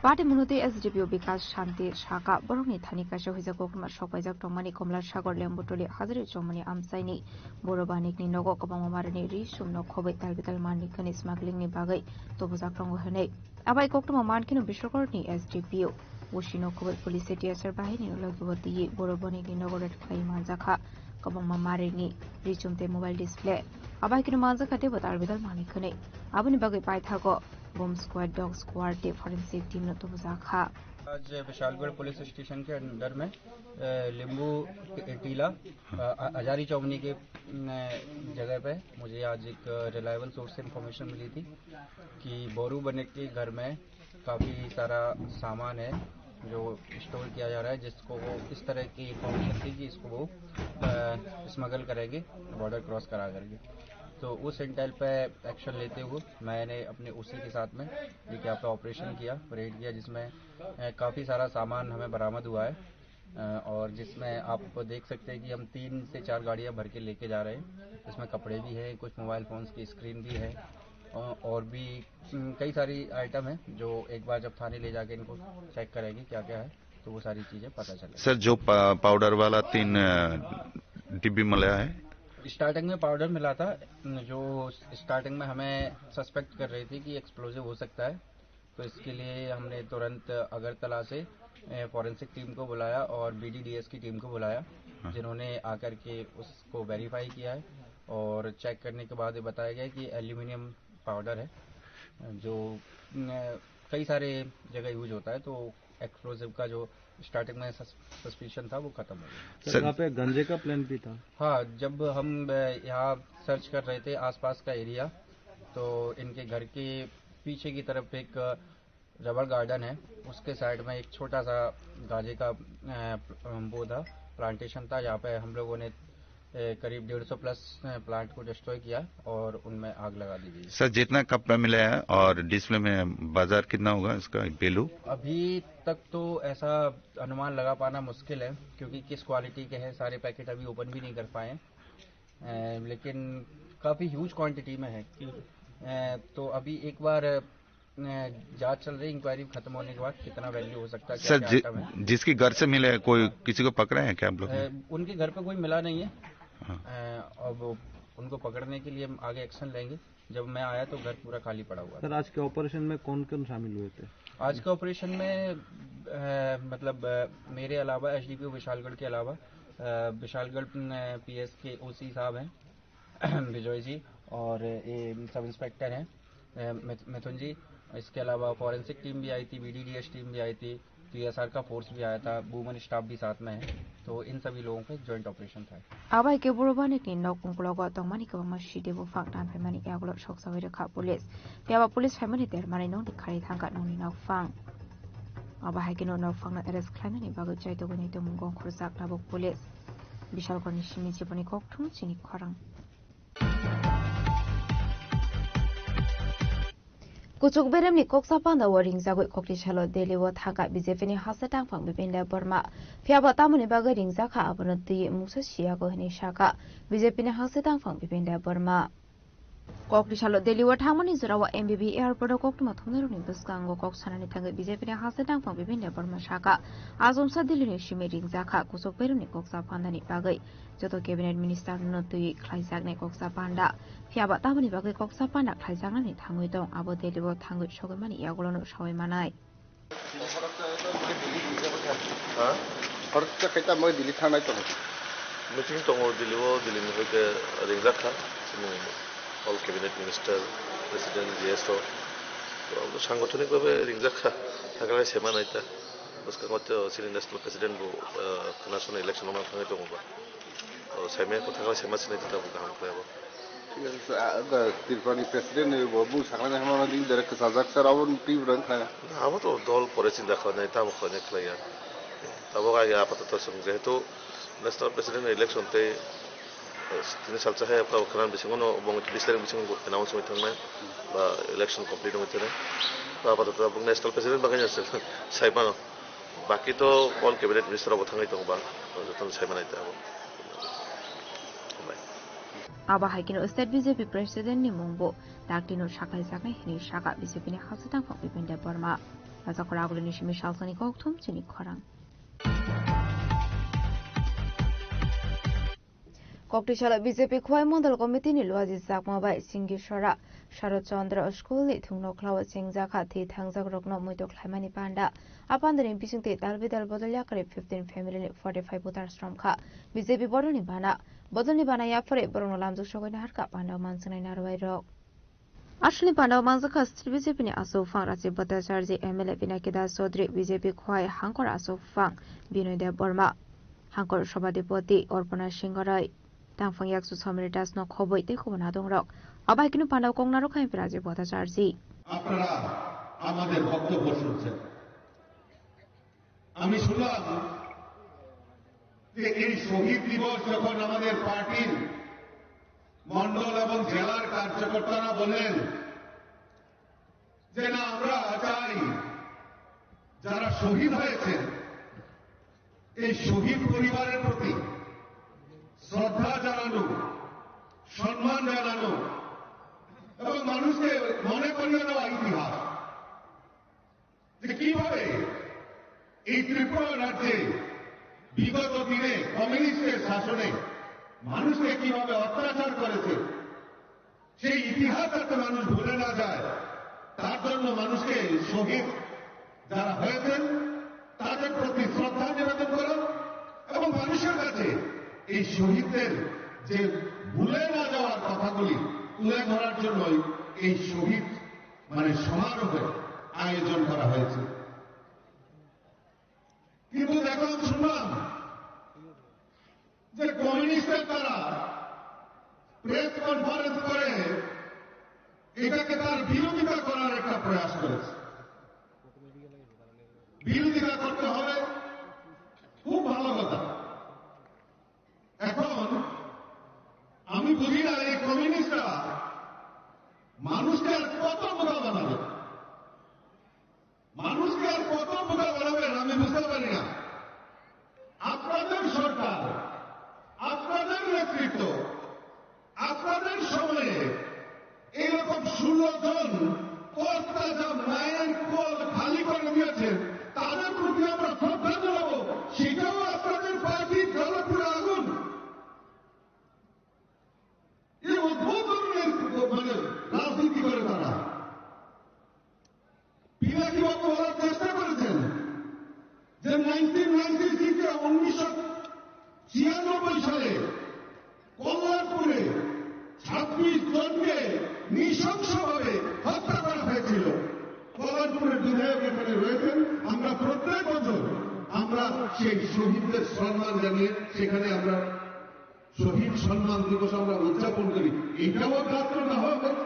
Pati Munoti S D P O Bikas Shanti saka borokni thani kaisa huijak kokrwma sokpaijak tongmani Komla Sagor Lembutoli Hajari Chomoni amchaini Boro Banikni nogo kwbangma marini ri sumno khoboi talbital manwi khani smugglingni bagwi tubujak tongo hwnwi. Abai koktwma mankhe no Biswakor ni S D P O. Usino khoboi police T S R bahini logi bo twi Boro Banikni nogo red khlai manjakha. Kwbangma marini ri chum tei mobile display. Abai khe no manjakha tei bo talbital manwi khani. Aboni bagwi paithago bomb squad, dog squad tei forensic team no tubujak kha. आज Vishalgarh police station के अंडर में, अ, लिंबू टीला, अ, अ, हजारी चौमनी के, न, जगह पे मुझे आज एक रिलायबल सोर्स से इंफॉर्मेशन मिली थी कि बोरू बने के घर में काफ़ी सारा सामान है जो स्टोर किया जा रहा है, जिसको वो इस तरह की इंफॉर्मेशन थी कि इसको वो, अ, स्मगल करेंगे बॉर्डर क्रॉस करा करके। तो उस इंटेल पे एक्शन लेते हुए मैंने अपने ओसी के साथ में ये क्या पे ऑपरेशन किया, रेड किया, जिसमें, अ, काफ़ी सारा सामान हमें बरामद हुआ है, अ, और जिसमें आप देख सकते हैं कि हम तीन से चार गाड़ियां भर के लेके जा रहे हैं। इसमें कपड़े भी हैं, कुछ मोबाइल फ़ोन्स की स्क्रीन भी है, अ, और भी, उम, कई सारी आइटम है जो एक बार जब थाने ले जाके इनको चेक करेंगे क्या क्या है, तो वो सारी चीज़ें पता चलेगी। सर, जो पा-, पाउडर वाला तीन, अ, डिब्बी मिला है? स्टार्टिंग में पाउडर मिला था, जो स्टार्टिंग में हमें सस्पेक्ट कर रही थी कि एक्सप्लोजिव हो सकता है, तो इसके लिए हमने तुरंत अगरतला से, ए, फॉरेंसिक टीम को बुलाया और बीडीडीएस की टीम को बुलाया, हाँ। जिन्होंने आकर के उसको वेरीफाई किया है और चेक करने के बाद ये बताया गया कि एल्यूमिनियम पाउडर है, जो, न, कई सारे जगह यूज होता है, तो एक्सप्लोजिव का जो स्टार्टिंग में सस-, सस्पिशन था, वो खत्म हो गया। सर, सर, यहाँ पे गांजे का प्लांट भी था? हाँ, जब हम, अ, यहाँ सर्च कर रहे थे आसपास का एरिया, तो इनके घर के पीछे की तरफ एक रबर गार्डन है, उसके साइड में एक छोटा सा गांजे का, अ, प्ल-, वो था, प्लांटेशन था, जहाँ पे हम लोगों ने, अ, करीब डेढ़ सौ प्लस, अ, प्लांट को डिस्ट्रॉय किया और उनमें आग लगा दी गई। सर, जितना कप मिला है और डिस्प्ले में बाजार कितना होगा इसका वैल्यू? अभी तक तो ऐसा अनुमान लगा पाना मुश्किल है, क्योंकि किस क्वालिटी के हैं, सारे पैकेट अभी ओपन भी नहीं कर पाए हैं। अ, लेकिन काफ़ी ह्यूज क्वांटिटी में है। अ, तो अभी एक बार, अ, जांच चल रही, इंक्वायरी खत्म होने के बाद कितना वैल्यू हो सकता है, सर, क्या-क्या जि-, आइटम है। जिसके घर से मिले, कोई किसी को पकड़े हैं क्या आप लोग? अ, उनके घर पे कोई मिला नहीं है। हाँ। अ, अब उनको पकड़ने के लिए हम आगे एक्शन लेंगे। जब मैं आया तो घर पूरा खाली पड़ा हुआ था। सर, आज के ऑपरेशन में कौन-कौन शामिल हुए थे? आज के ऑपरेशन में, अ, मतलब, अ, मेरे अलावा, एसडीपीओ विशालगढ़ के अलावा, अ, विशालगढ़, अ, पीएस के ओसी साहब हैं, विजय जी, और ये सब इंस्पेक्टर हैं, अ, मिथ-, मिथुन जी। इसके अलावा फॉरेंसिक टीम भी आई थी, बीडीडीएस टीम भी आई थी, टीएसआर का फोर्स भी आया था, वुमेन स्टाफ भी साथ में है, तो इन सभी लोगों का एक जॉइंट ऑपरेशन था। Abai khe Boro Banikni nok ungkulogo tongmani kwbangma sidi buphang tanphaimani yagulo soksawi rwkha police. Phiya ba police phaimani dermani nokni khari thangkha nokni nokphang. Abo hai kheno nokphangno arrest khlainani bagwi chaitogwi nai tongmung gongkhorjak tabuk police. Bishalkorni simi jiboni kokthum chini khorang. Kuchuk beremni koksa panda o ringjagwi kokti salo Delhi o thangkha B J P ni haste tangphang Bipin Debbarma. Phiya bo tamoni bagwi ringjakha abono twi mungsa siyago hwnwi sakha B J P ni haste tangphang Bipin Debbarma. Kokti salo Delhi o thangmani jorao M B B airport o koktwma thumnairokni bwskango kok sanani thangwi B J P ni haste tangphang Bipin Debbarma sakha, achomsa Delhi ni simi ringjakha kuchuk beremni koksa pandani bagwi. Joto cabinet minister no twi khlaijaknai koksa panda. Phiya ba tamoni bagwi koksa panda khlaijaknani thangwi tong, abo Delhi o thangwi sogwi mani yagulono sawi manai. হ্যাঁ? হঠাৎ করে খাইতে আমাকে দিল্লি থানায় তো নাকি? Meeting tongo Delhi o, Delhi ni hoite ringjak kha, chini all cabinet minister, president, G S o. To abo sangothonik bhabe ringjak kha, thangkhlai sema naita. Bwskango to chini national president bo, ah, khwna sona election o mang thangwi tongo ba. O, saimaya kwthang khe saima sinai twi tabuk kaham khlai abo. Thik ache, sir. A, a, Tripura ni president ni bo bung saknai hwnmano indirect kwchajak, sir, abo twi bwrang khnaya. Abo to dol pore chinta khlainai, tamo khlainai khlaiya. Tabuk age apatoto chwng jehetu national president ni election tei, eh, tini salsa hai abo khwna bisingo no, bo bis tarikh bisingo announce wngwi thangnai ba election complete wngwi thangnai. To apatoto tabuk national president bagwi no se saimano. Baki to all cabinet minister rok bo thangwi tongo ba, jotono saimano ita abo. Hambai. Abo hai kheno state B J P president ni mung bo daktino sakhaijaknai hwnwi sakha B J P ni haste tangphang Bipin Debbarma. Pajakora agulini simi salsani kokthum chini khorang. Koktisala B J P Khwai Mondol Committee ni Luaji Chakma bai Singisora Sharad Chandra School ni thungno khlao chengjakha thwi thangjak rokno muitok khlaimani panda. A pandani bisingtwi dal bidal bodol yakarwi fifteen family ni forty five voters romkha. B J P bodolni bana, bodolni bana yaphari borokno lamjak sogwi naharkha panda manswngnai narwai rok. Aswlni pandao manjakha state B J P ni aswk phang Rajiv Bhattacharjee, M L A Pinaki Das Chaudhary, B J P Khwai Hangkor aswk phang Binoy Deb Barma, Hangkor Sabhapati Orpana Singh Garai, Tangphang Yakchu Somri Das no khobwi tei kubun adongrok. Abo hai kheno pandao kok narwkha M P Rajiv Bhattacharjee. আপনারা আমাদের বক্তব্য শুনছেন। আমি শুনলাম যে এই শহীদ দিবস যখন আমাদের পার্টির মণ্ডল এবং জেলার কার্যকর্তারা বললেন যে না, আমরা চাই যারা শহীদ হয়েছে এই শহীদ পরিবারের প্রতি শ্রদ্ধা জানানো, সম্মান জানানো এবং মানুষকে মনে করিয়ে দেওয়া ইতিহাস। যে কিভাবে এই ত্রিপুরা রাজ্যে বিগত দিনে কমিউনিস্টের শাসনে মানুষকে কিভাবে অত্যাচার করেছে, সেই ইতিহাস যাতে মানুষ ভুলে না যায়, তার জন্য মানুষকে শহীদ যারা হয়েছেন তাদের প্রতি শ্রদ্ধা নিবেদন করা এবং মানুষের কাছে এই শহীদদের যে ভুলে না যাওয়ার কথাগুলি তুলে ধরার জন্যই এই শহীদ মানে সমারোহের আয়োজন করা হয়েছে। কিন্তু দেখলাম, শুনলাম যে কমিউনিস্টের তারা প্রেস কনফারেন্স করে এটাকে তার বিরোধিতা করার একটা প্রয়াস করেছে। বিরোধিতা করতে হবে, খুব ভালো কথা। এখন আমি বুঝি না এই কমিউনিস্টরা মানুষকে আর কত বোকা বানাবে, মানুষকে আর কত বোকা বানাবেন আমি বুঝতে পারি না। আপনাদের সরকার, আপনাদের নেতৃত্ব, আপনাদের সময়ে এরকম ষোলো জন কর্তা যা মায়ের কোল খালি করে দিয়েছেন, তাদের প্রতি আমরা শ্রদ্ধা জানাবো, সেটাও আপনাদের পার্টির জ্বলে পুড়ে আগুন। এই অদ্ভুত ধরনের মানে রাজনীতি করে তারা। পিনাকি বাবু বলার চেষ্টা করেছেন যে নাইনটিন নাইনটি সিক্সে, উনিশশো ছিয়ানব্বই সালে কল্যাণপুরে ছাব্বিশ জনকে নৃশংসভাবে হত্যা করা হয়েছিল। কল্যাণপুরের বিধায়ক এখানে রয়েছেন। আমরা প্রত্যেক বছর আমরা সেই শহীদদের সম্মান জানিয়ে সেখানে আমরা শহীদ সম্মান দিবস আমরা উদযাপন করি। এটাও গাত্র না হওয়া উচিত।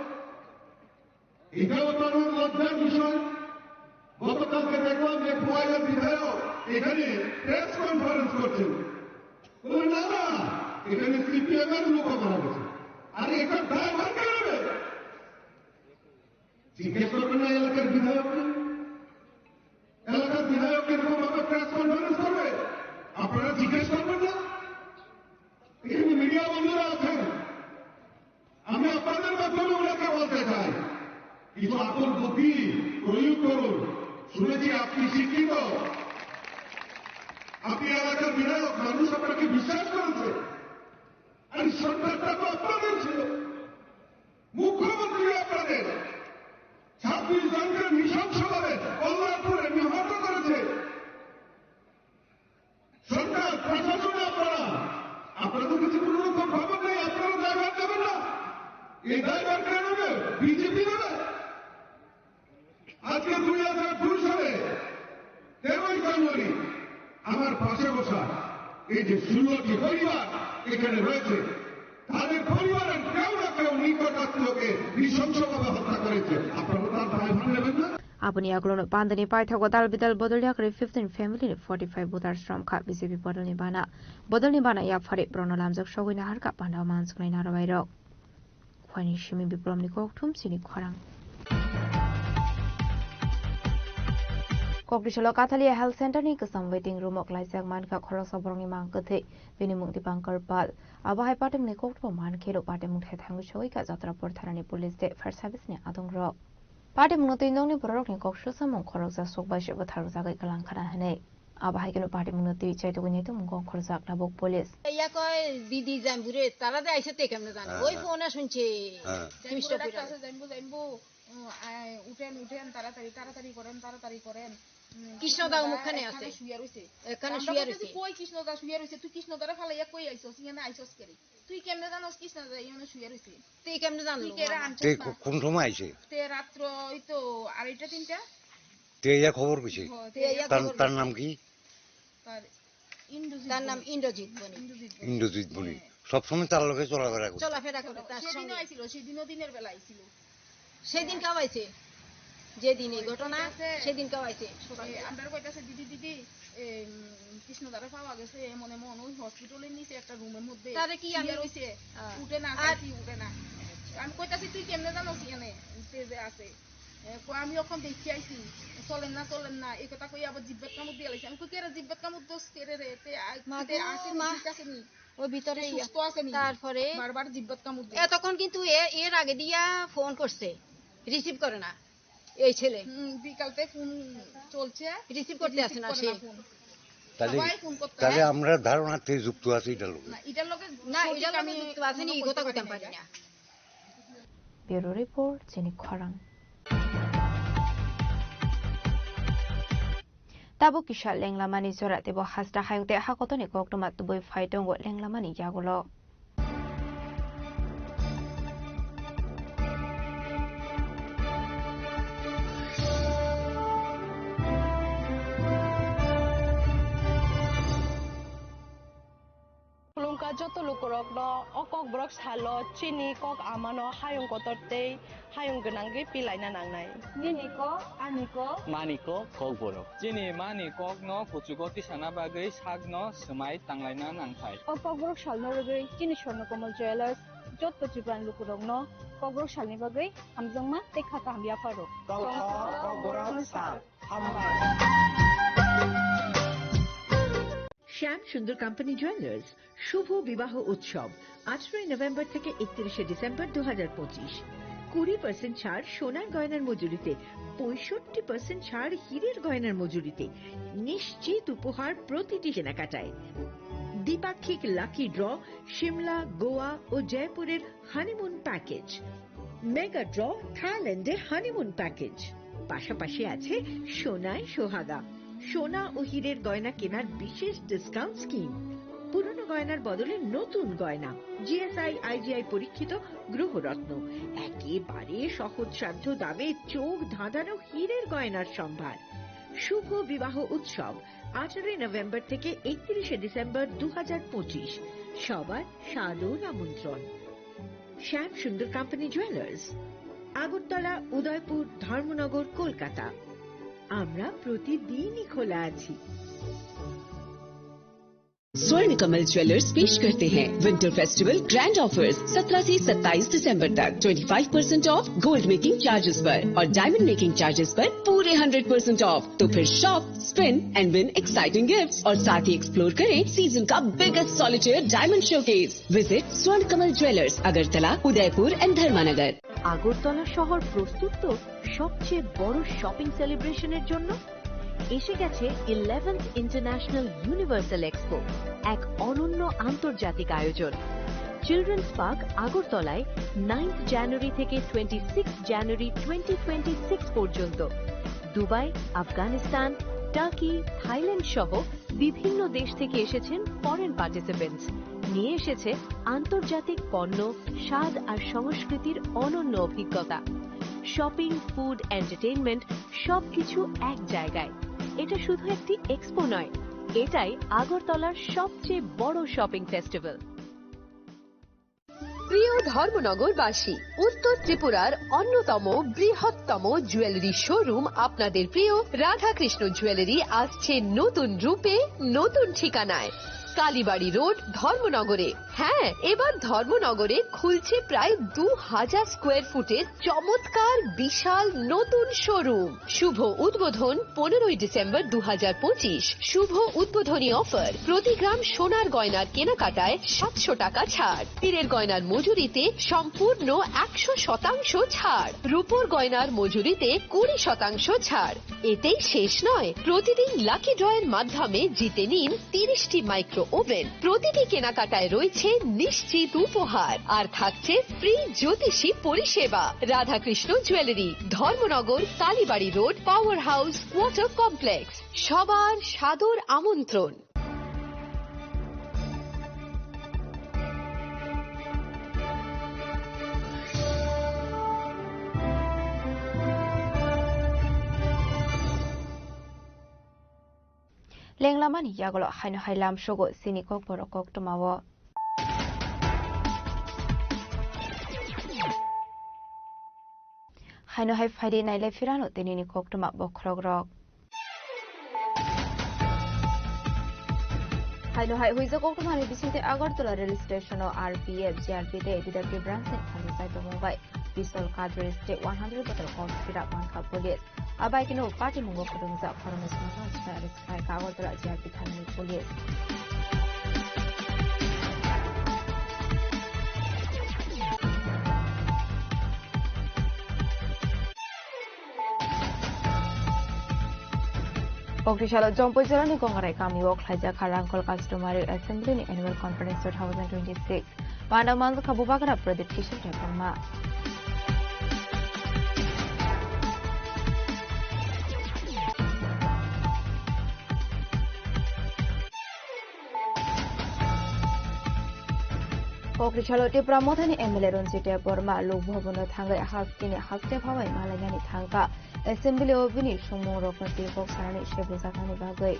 এটাও তার লজ্জার বিষয়। গতকালকে দেখলাম যে খোয়াইয়ের বিধায়ক এখানে প্রেস কনফারেন্স করছেন, বললেন, "না, না, এখানে সিপিএম এর লোক মারা গেছে।" আরে, এটা দায়ভার কে নেবে? জিজ্ঞেস করবেন না এলাকার বিধায়ককে? এলাকার বিধায়ক এরকম ভাবে প্রেস কনফারেন্স করবে, আপনারা জিজ্ঞেস করবেন না? এখানে মিডিয়া বন্ধুরা আছেন, আমি আপনাদের মাধ্যমে ওনাকে বলতে চাই, কিছু আকল বুদ্ধি প্রয়োগ করুন। শুনেছি আপনি শিক্ষিত, আপনি এলাকার বিধায়ক, মানুষ আপনাকে বিশ্বাস করেছে। আর সরকারটা তো আপনাদের ছিল, মুখ্যমন্ত্রী আপনাদের। ছাব্বিশ জনকে নৃশংসভাবে কল্যাণপুরে নিহত করেছে। সরকার, প্রশাসনে আপনারা, আপনাদের কাছে কোনো রকম খবর নেই, আপনারা দায়ভার নেবেন না। এই দায়ভার কে নেবে? বিজেপি নেবে? আজকে দুই হাজার দুই সালে তেরোই জানুয়ারি আমার পাশে বসা এই যে ষোলোটি পরিবার এখানে রয়েছে, তাদের পরিবারের কেউ না কেউ নিকট আত্মীয়কে নৃশংসভাবে হত্যা করেছে। আপনারা তার দায়ভার নেবেন না? Aboni yagulono pandani paithago dal bidal bodol yakarwi fifteen family ni forty five voters romkha B J P bodolni bana. Bodolni bana yaphari borokno lamjak sogwi naharkha pandao mansuknai narwai rok. Khwani simi Biplomni kokthum chini khorang. Kokdisalo Kathalia Health Center ni kwcham waiting room o klaijak mankha khoroksa borokni mang kwthwi. Bini mung Dipankar Pal. Abo hai patimungni kokthum mankhe rw patimung thai thangwi sogwi kha Jatrapur thanani police tei fire service ni adongrok. Party mungno twi nokni bororokni kok susamung khoroksa sokbai se bwtharjagwi kwlang khana hwnwi. Abo hai kheno party mungno twi chaitugwi naitukmung kok khorjak tabuk police. Yakoi didi jambure, tara de aise te kemne jane. হ্যাঁ, ওই হ্যাঁ। ফোনে শুনছে। হ্যাঁ। মিষ্টি করে। জাম্বু, জাম্বু, জাম্বু। উম, আয়, উঠেন, উঠেন, তাড়াতাড়ি, তাড়াতাড়ি করেন, তাড়াড়ি করেন। উম, কৃষ্ণদা কৃষ্ণদা ওখানে এখানে আছে। শুয়ে রয়েছে। এখানে আমরা শুয়ে বলতেছি, রয়েছে। "কই কৃষ্ণদা শুয়ে রয়েছে? তুই কৃষ্ণদারে ফালাইয়া কই আইছস? ইয়ানে আইছস কেরে? তুই কেমনে জানোস কৃষ্ণদা ইয়ানে শুয়ে রয়েছে? তুই কেমনে জানলি তুই কেরে বাবা?" আনছস তে না?" কো-, কোন সময় আইছে? তে রাত্র ওই তো আড়াইটা তিনটা। তে ইয়া খবর কইছে? হ, তে তে ইয়া তার, খবর তার কইছে। নাম কি? তার ইন্দ্রজিৎ তার নাম বণিক। ইন্দ্রজিৎ বণিক। ইন্দ্রজিৎ বণিক। ইন্দ্রজিৎ বণিক। হ্যাঁ। সবসময় তার লগে চলাফেরা করছে। চলাফেরা করে, তার সেদিনও সঙ্গে। আইছিল, সেদিনও দিনের বেলা আইছিল। সেদিন কেউ আইছে? যেদিন এই ঘটনা, কইতাছে, সেদিন কেউ আইছে? সকালে। এ, আমরা কইতাছে, "দিদি, দিদি, এ, উম, কৃষ্ণদারে পাওয়া গেছে, এমন এমন ওই হসপিটালের নিচে একটা রুমের মধ্যে তারে কি আমি শুয়ে রইছে, আহ, উঠে না, আর চাইছি, উঠে না।" আমি কইতাছি, "তুই কেমনে জানোস এখানে যে, যে আছে?" এ, কয়, "আমি ওখান দেখি আইছি, চলেন না, চলেন না।" এই কথা কই আবার জিব্বাত কামড় দিয়ে লাইছে। আমি কই, "কেরে জিব্বাত কামড় দোষ, কেরে রে? তে আ-, মা তে গো, আসেনি, মা। ঠিক আসেনি?" ও ভিতরে তে ইয়া। সুস্থ আসেনি?" তারপরে বারবার জিব্বাত কামড় দিয়ে। এতক্ষণ কিন্তু এ, এর আগে দিয়া ফোন করছে, রিসিভ করে না এই ছেলে। হুম, বিকালতে ফোন চলছে, রিসিভ করতে রিসিভ আসে না করে সে। না ফোন। তাহলে, সবাই ফোন করতে তাহলে হয়। আমরা ধারণাতে যুক্ত আছি এটার লগে। না, এটার লগে না, সঠিক এটার লগে আমি যুক্ত আছি নি, কোনো এই কথা বলতে কইতাম পারি পারি না। না। Bureau Report, Chini Khorang. Tabuk kisa lenglamani jora teibo hasta hayung tei hakotoni koktwma tubui phai tongo lenglamani yagulo. Khulumkha joto lukurokno o Kokborok salo chini kok amano hayung kotor tei hayung gwnangwi pilaina nangnai. Nini kok, ani kok. Mani kok, Kokborok. Chini mani kokno kuchugo tisana bagwi sakno swmai tanglaina nangthai. O Kokborok salno rwgwi chini Swarnakomal Jewellers joto Tripurani lukurokno Kokborok salni bagwi hamjakma tei kha kaham yapharo. Kokborok sal. শ্যাম সুন্দর company jewellers শুভ বিবাহ উৎসব আঠারোই নভেম্বর থেকে একত্রিশে ডিসেম্বর দু হাজার পঁচিশ। কুড়ি পার্সেন্ট ছাড় সোনার গয়নার মজুরিতে, পঁয়ষট্টি পার্সেন্ট ছাড় হীরের গয়নার মজুরিতে, নিশ্চিত উপহার প্রতিটি কেনাকাটায়। দ্বিপাক্ষিক লাকি ড্র, সিমলা, গোয়া ও জয়পুরের হানিমুন প্যাকেজ, মেগা ড্র, থাইল্যান্ডে হানিমুন প্যাকেজ, পাশাপাশি আছে সোনায় সোহাগা, সোনা ও হীরের গয়না কেনার বিশেষ ডিসকাউন্ট স্কিম, পুরনো গয়নার বদলে নতুন গয়না, জিএসআই আইজিআই পরীক্ষিত গ্রহরত্ন, একেবারে সহজসাধ্য দামে চোখ ধাঁধানো হীরের গয়নার সম্ভার। শুভ বিবাহ উৎসব আঠারোই নভেম্বর থেকে একত্রিশে ডিসেম্বর দু হাজার পঁচিশ। সবার সাদর আমন্ত্রণ। শ্যাম সুন্দর কোম্পানি জুয়েলার্স, আগরতলা, উদয়পুর, ধর্মনগর, কলকাতা। আমরা প্রতিদিনই খোলা আছি। स्वर्ण कमल ज्वेलर्स पेश करते हैं विंटर फेस्टिवल ग्रैंड ऑफर्स। सत्रह से सत्ताईस दिसंबर तक twenty five percent of gold making charges पर और डायमंड मेकिंग चार्जेस पर पूरे हंड्रेड परसेंट ऑफ। तो फिर shop, spin and win exciting gifts और साथ ही एक्सप्लोर करें सीजन का biggest solitaire diamond showcase. Visit स्वर्ण कमल ज्वेलर्स, अगरतला, उदयपुर एंड धर्मानगर। আগরতলা শহর প্রস্তুত তো সবচেয়ে বড় শপিং সেলিব্রেশনের জন্য। এসে গেছে ইলেভেন্থ ইন্টারন্যাশনাল ইউনিভার্সাল এক্সপো, এক অনন্য আন্তর্জাতিক আয়োজন। চিলড্রেন্স পার্ক আগরতলায় নাইন্থ জানুয়ারি থেকে twenty six January twenty twenty six পর্যন্ত। দুবাই, আফগানিস্তান, টার্কি, থাইল্যান্ড সহ বিভিন্ন দেশ থেকে এসেছেন ফরেন পার্টিসিপেন্টস। নিয়ে এসেছে আন্তর্জাতিক পণ্য, স্বাদ আর সংস্কৃতির অনন্য অভিজ্ঞতা। শপিং, ফুড, এন্টারটেইনমেন্ট, সবকিছু এক জায়গায়। এটা শুধু একটি এক্সপো নয়, এটাই আগরতলার সবচেয়ে বড় শপিং ফেস্টিভ্যাল। প্রিয় ধর্মনগরবাসী, উত্তর ত্রিপুরার অন্যতম বৃহত্তম জুয়েলারি শোরুম আপনাদের প্রিয় রাধাকৃষ্ণ জুয়েলারি আসছে নতুন রূপে, নতুন ঠিকানায়, কালীবাড়ি রোড, ধর্মনগরে। হ্যাঁ, এবার ধর্মনগরে খুলছে প্রায় দু হাজার স্কোয়ার ফুটের চমৎকার বিশাল নতুন শোরুম। শুভ উদ্বোধন পনেরোই ডিসেম্বর দু হাজার পঁচিশ। শুভ উদ্বোধনী অফার, প্রতি গ্রাম সোনার গয়নার কেনাকাটায় সাতশো টাকা ছাড়, হীরের গয়নার মজুরিতে সম্পূর্ণ একশো শতাংশ ছাড়, রূপোর গয়নার মজুরিতে কুড়ি শতাংশ ছাড়। এতেই শেষ নয়, প্রতিদিন লাকি ড্রয়ের মাধ্যমে জিতে নিন তিরিশটি মাইক্রো ওভেন। প্রতিটি কেনাকাটায় রয়েছে নিশ্চিত উপহার, আর থাকছে ফ্রি জ্যোতিষী পরিষেবা। Radhakrishna jewellery, Dharmanagar, Kalibari road, power house, water complex. সবার সাদর আমন্ত্রণ। Lenglamani yagulo haino hai lam sugo chini kokborok koktwmao. Haino hai phaidi nailai phirano tinini koktwma bokhorokrok. Haino hai huijak koktwmani bisingtwi Agartala rail station-o R P F, G R P tei detective branch-ni thansa chai tongmung bai pistol cartridge tei one hundred bottle kok phirak mankha police. Abai kino patimungo kwrwngjak Pharmesi Manoj Kagortala G R P thanani police. Koktisalo Jompui jilani Kongarai kamio khlaijak kha Rangkhol Customary Assembly ni Annual Conference two thousand twenty-six. Panda manjakha Bubagra Pradip Kishore Debbarma. Kokrisalo Tipra Mothani M L A Ranjit Debbarma Lok Bhavan-o thangwi hasteni haste phabai malainani thangkha. Assembly-o bini songmungrokno twi kok sanani se bujaknani bagwi.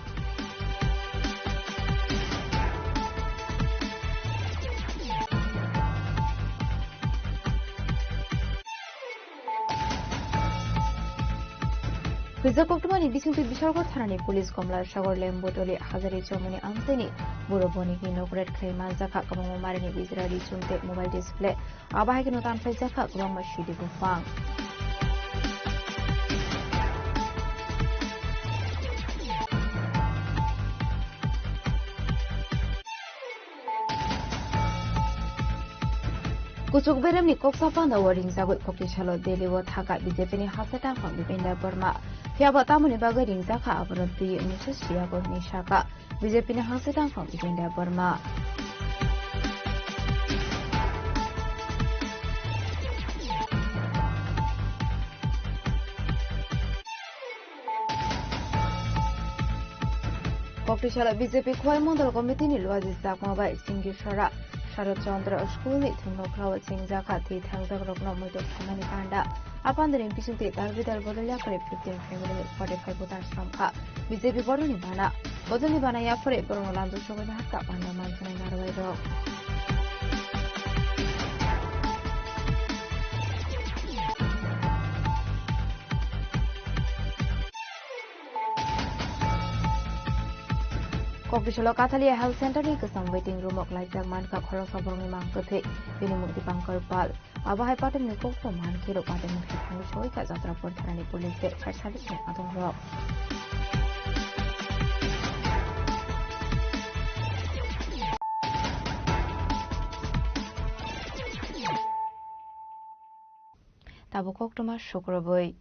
Hwijak koktwmani bisingtwi Bishalgarh thanani police Komla Sagar Lembotoli Hazari Chomoni amchaini buro bonikni nok raid khlai manjakha, kwbangma marini bijra ri chum tei mobile display. Abo hai kheno tanphlaijakha kwbangma sidi buphang. Kuchuk beremni koksa pandao ringjagwi koktisalo Delhi-o thaka B J P ni hasteni tangphang Bipin Debbarma. Phiyaba tamoni bagwi ringjakha abono twi wngwi se siyago hinwi sakha. B J P ni hasteni tangphang Bipin Debbarma. Koktisalo B J P Khowai Mondol Committee ni luaji chakma bai Chingisora Sharad Chandra School ni thwngnokhla o chengjakha thwi thangjakrokno muitok khaimani panda. A pandani bisingtwi dal bidal bodol yaphari fifteen family forty five voters romkha. B J P bodolni bana. Bodolni bana yaphari borokno lamjak sogwi naharkha panda manjaknai narwai rok. Koktisalo Kathalia Health Center ni kwcham waiting room o klaijak mankha khoroksa borokni mang kwthwi, bini mung Dipankar Pal. Abo hai patimni kokthoma mankhe rok patimni thangwi soi kha Jatrapur thanani police tei fire service ni adongrok. Tabuk koktwma sukrubwi.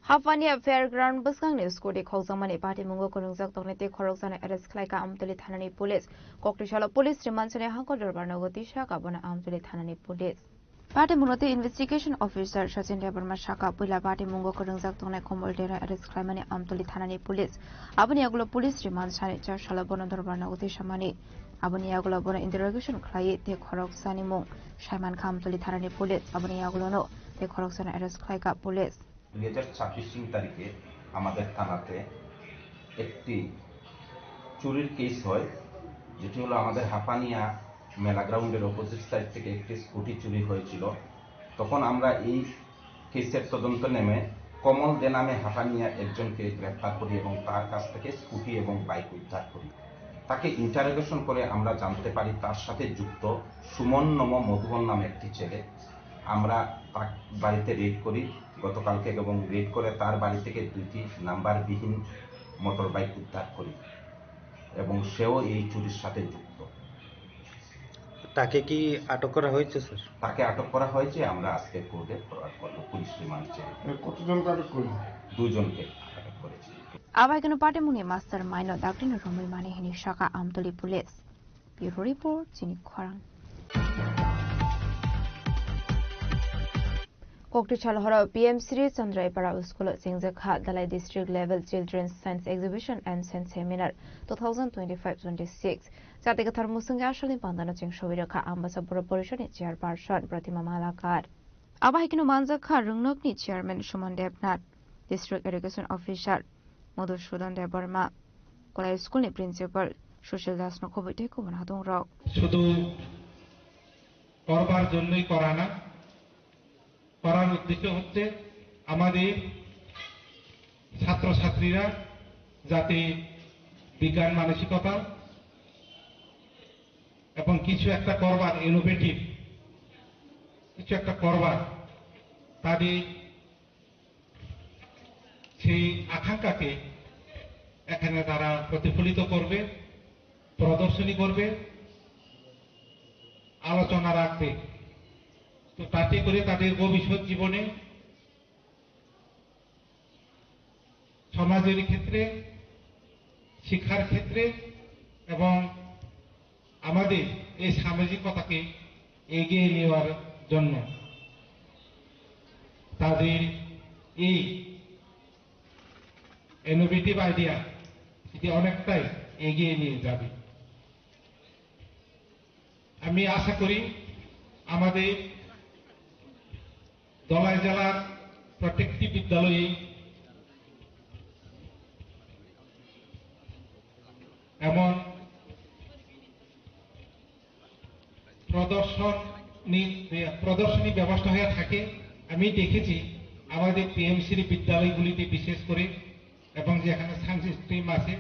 Hapania Fairground bwskangni scooty khokjakmani patimungo kwrwngjak tongnai tei khoroksano arrest khlaikha Amtwli thanani police. Koktisalo police remand sani hangkor dorbar nogo tisa kabono Amtwli thanani police. Patimungno tei investigation officer Sachin Debbarma saka puila patimungo kwrwngjak tongnai Komol Deno arrest khlaimani Amtwli thanani police. Aboni yagulo police remand sani char salo bono dorbar nogo tisamani. Aboni yagulo bono interrogation khlaiwi tei khoroksani mung saiman kha Amtwli thanani police. Aboni yagulono tei khoroksano arrest khlaikha police. দুই হাজার ছাব্বিশ তিন তারিখে আমাদের থানাতে একটি চুরির কেস হয়, যেটি হলো আমাদের হাপানিয়া মেলা গ্রাউন্ডের অপোজিট সাইড থেকে একটি স্কুটি চুরি হয়েছিল। তখন আমরা এই কেসের তদন্ত নেমে কমল দে নামে হাপানিয়া একজনকে গ্রেপ্তার করি এবং তার কাছ থেকে স্কুটি এবং বাইক উদ্ধার করি। তাকে ইন্টারোগেশন করে আমরা জানতে পারি তার সাথে যুক্ত সুমন নম মধুবন নামে একটি ছেলে। আমরা তার বাড়িতে রেড করি গতকালকে, এবং রেড করে তার বাড়ি থেকে দুইটি নাম্বারবিহীন মোটর বাইক উদ্ধার করি এবং সেও এই চুরির সাথে যুক্ত। তাকে কি আটক করা হয়েছে, স্যার? তাকে আটক করা হয়েছে, আমরা আজকে কোর্টে ফরওয়ার্ড করব পুলিশ রিমান্ড চেয়ে। এ, কতজনকে আটক করলেন? দুজনকে আটক করেছি। Abai keno party mungni master maino daktino romwi mani hini saka Amtoli Police. Bureau Report, Chini Khorang. Kokti Chalhoro P M Shri Chandra Ipara School o chengjakha Dalai District Level Children's Science Exhibition and Science Seminar two thousand twenty-five twenty-six. Jati Kathar Musung Asalni Pandano Cheng Sawirokha Ambasa Boro Porishoni Chairperson Pratima Malakar. Abo hai kheno manjakha Rwngnokni Chairman Suman Debnath, District Education Officer Madhusudan Debbarma, Kolai School ni Principal Sushil Das no khobwi tei kubun hadung rok. শুধু করবার জন্যই করা না, করার উদ্দেশ্য হচ্ছে আমাদের ছাত্রছাত্রীরা যাতে বিজ্ঞান মানসিকতা এবং কিছু একটা করবার, ইনোভেটিভ কিছু একটা করবার, তাদের সেই আকাঙ্ক্ষাকে এখানে তারা প্রতিফলিত করবে, প্রদর্শনী করবে, আলোচনা রাখবে। তো তাতে করে তাদের ভবিষ্যৎ জীবনে, সমাজের ক্ষেত্রে, শিক্ষার ক্ষেত্রে এবং আমাদের এই সামাজিকতাকে এগিয়ে নেওয়ার জন্য তাদের এই ইনোভেটিভ আইডিয়া এটি অনেকটাই এগিয়ে নিয়ে যাবে। আমি আশা করি আমাদের ধলাই জেলার প্রত্যেকটি বিদ্যালয়ে এমন প্রদর্শনী, প্রদর্শনী ব্যবস্থা হয়ে থাকে। আমি দেখেছি আমাদের পিএমসির বিদ্যালয়গুলিতে বিশেষ করে, এবং যেখানে সায়েন্স স্ট্রিম আছে,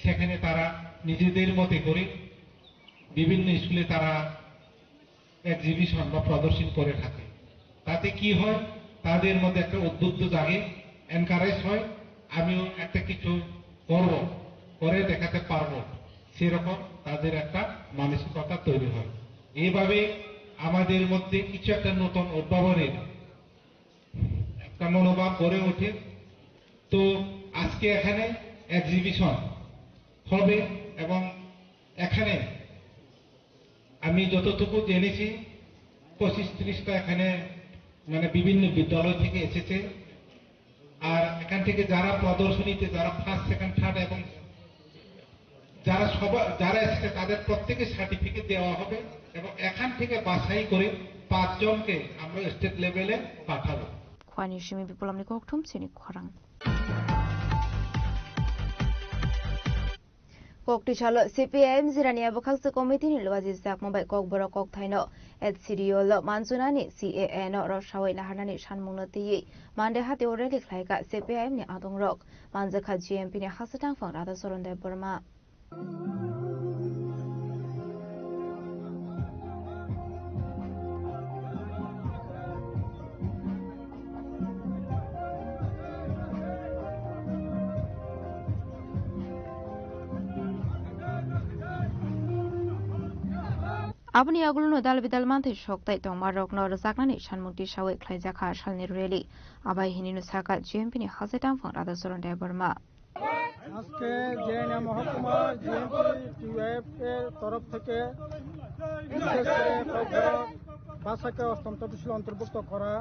সেখানে তারা নিজেদের মতে করে বিভিন্ন স্কুলে তারা এক্সিবিশন বা প্রদর্শন করে থাকে। তাতে কি হয়, তাদের মধ্যে একটা উদ্বুদ্ধ জাগে, এনকারেজ হয়, আমিও একটা কিছু করব, করে দেখাতে পারবো, সেরকম তাদের একটা মানসিকতা তৈরি হয়। এইভাবে আমাদের মধ্যে কিছু একটা নতুন উদ্ভাবনের একটা মনোভাব গড়ে ওঠে। তো আজকে এখানে এক্সিবিশন হবে এবং এখানে আমি যতটুকু জেনেছি, পঁচিশ ত্রিশটা এখানে মানে বিভিন্ন বিদ্যালয় থেকে এসেছে। আর এখান থেকে যারা প্রদর্শনীতে, যারা ফার্স্ট, সেকেন্ড, থার্ড এবং যারা সবা-, যারা এসেছে, তাদের প্রত্যেকে সার্টিফিকেট দেওয়া হবে এবং এখান থেকে বাছাই করে পাঁচজনকে আমরা স্টেট লেভেলে পাঠাবো। Khwani simi Bipulomni kokthum chini khorang. Kokti salo C P I M Jirania bwkhaksa committee ni luaji jakma bai Kokborok kokthaino H C D O lo manjunani C A A no rwsawi naharnani sanmungno twiwi Monday hatio rally khlaikha C P I M ni adongrok. Manjakha G M P ni hastang phang Radhacharan Debbarma. Aboni yagulono dal bidal manthai sok tai tongma rokno rwjaknani sanmung tisawi khlaijakha salni rally. Abai hinino sakha G M P ni hastang phang Radhacharan Debbarma. আজকে জেএনএম মহকুমা জিএমপি টিওএফ এর তরফ থেকে বিশেষ করে কক্সবাজার ভাষাকে অন্তর্ভুক্ত, অন্তর্ভুক্ত করা,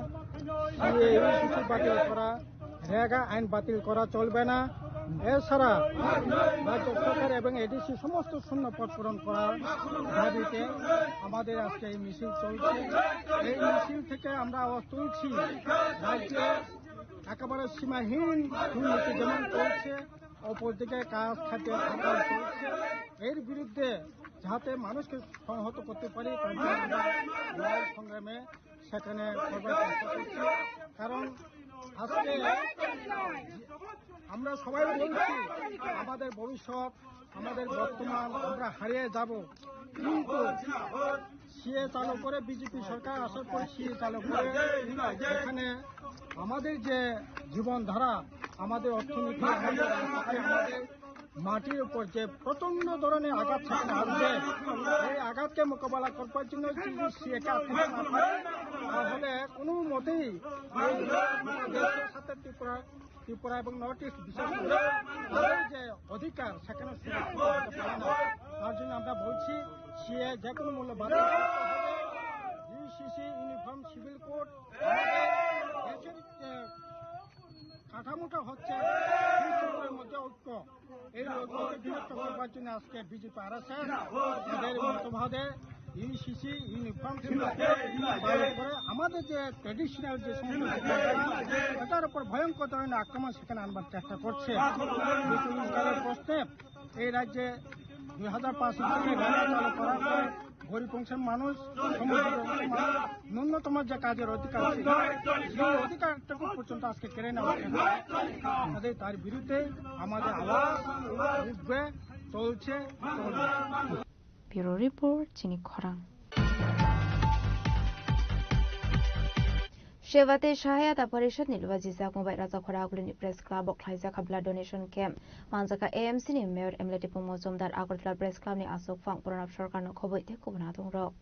সিএএ সূচি বাতিল করা, রেগা আইন বাতিল করা চলবে না। এছাড়া রাজ্য সরকার এবং এডিসি সমস্ত শূন্য পদ পূরণ করার দাবিতে আমাদের আজকে এই মিছিল চলছে। এই মিছিল থেকে আমরা আওয়াজ তুলছি, রাজ্যে একেবারে সীমাহীন দুর্নীতি যেমন চলছে, অপরদিকে কাজ খাদ্য খাদ্য চলছে, এর বিরুদ্ধে যাতে মানুষকে সংহত করতে পারি, তার জন্য আমরা লড়াই সংগ্রামে সেখানে সর্বাত্মক চেষ্টা করছি। কারণ আজকে আমরা সবাই বলছি, আমাদের ভবিষ্যৎ, আমাদের বর্তমান, আমরা হারিয়ে যাব। কিন্তু সিএ চালু করে, বিজেপি সরকার আসার পর সিএ চালু করে এখানে আমাদের যে জীবনধারা, আমাদের অর্থনীতি, আমাদের রাজনীতি, আমাদের মাটির উপর যে প্রচন্ড ধরনের আঘাত সেখানে আসবে, এই আঘাতকে মোকাবেলা করবার জন্য যদি সিএকে আটকাতে না পারে, তাহলে কোনো মতেই এই দেশের সাথে ত্রিপুরা, ত্রিপুরা এবং নর্থ ইস্ট বিশেষ করে তাদের যে অধিকার সেখানে সুরক্ষিত হতে পারে না। তার জন্য আমরা বলছি সিএ যে কোনো মূল্যে বাতিল করতে হবে। ইউসিসি, ইউনিফর্ম সিভিল কোড, আমাদের দেশের যে কাঠামোটা হচ্ছে ত্রিপুরার মধ্যে ঐক্য, এই ঐক্যকে বিভক্ত করবার জন্য আজকে বিজেপি আরএসএস তাদের মতভেদে ইউসিসি ইউনিফর্ম সিভিল কোড চালু করে আমাদের যে ট্রেডিশনাল যে সমস্ত এটার উপর ভয়ঙ্কর ধরনের আক্রমণ সেখানে আনবার চেষ্টা করছে। বিপুল ইসলামের প্রশ্নে এই রাজ্যে দুই হাজার পাঁচ সালে রাজা চালু করার পর গরিব অংশের মানুষ, সমুদ্র অংশের মানুষ ন্যূনতম যে কাজের অধিকার ছিল, সেই অধিকারটুকু পর্যন্ত আজকে কেড়ে নেওয়া হয়েছে। কাজেই তার বিরুদ্ধে আমাদের আওয়াজ উঠবে, চলছে, চলবে। Bureau Report, Chini Khorang. Shivati Sahayata Parishad ni lubajijak Mubai Rajakhora Agulini Press Club o khlaijak kha blood donation camp. Manjakha A M C ni Mayor M L A Tipung Mojumdar Agartala Press Club ni aswk phang Pranab Sarkar no khobwi tei kubun adong rok.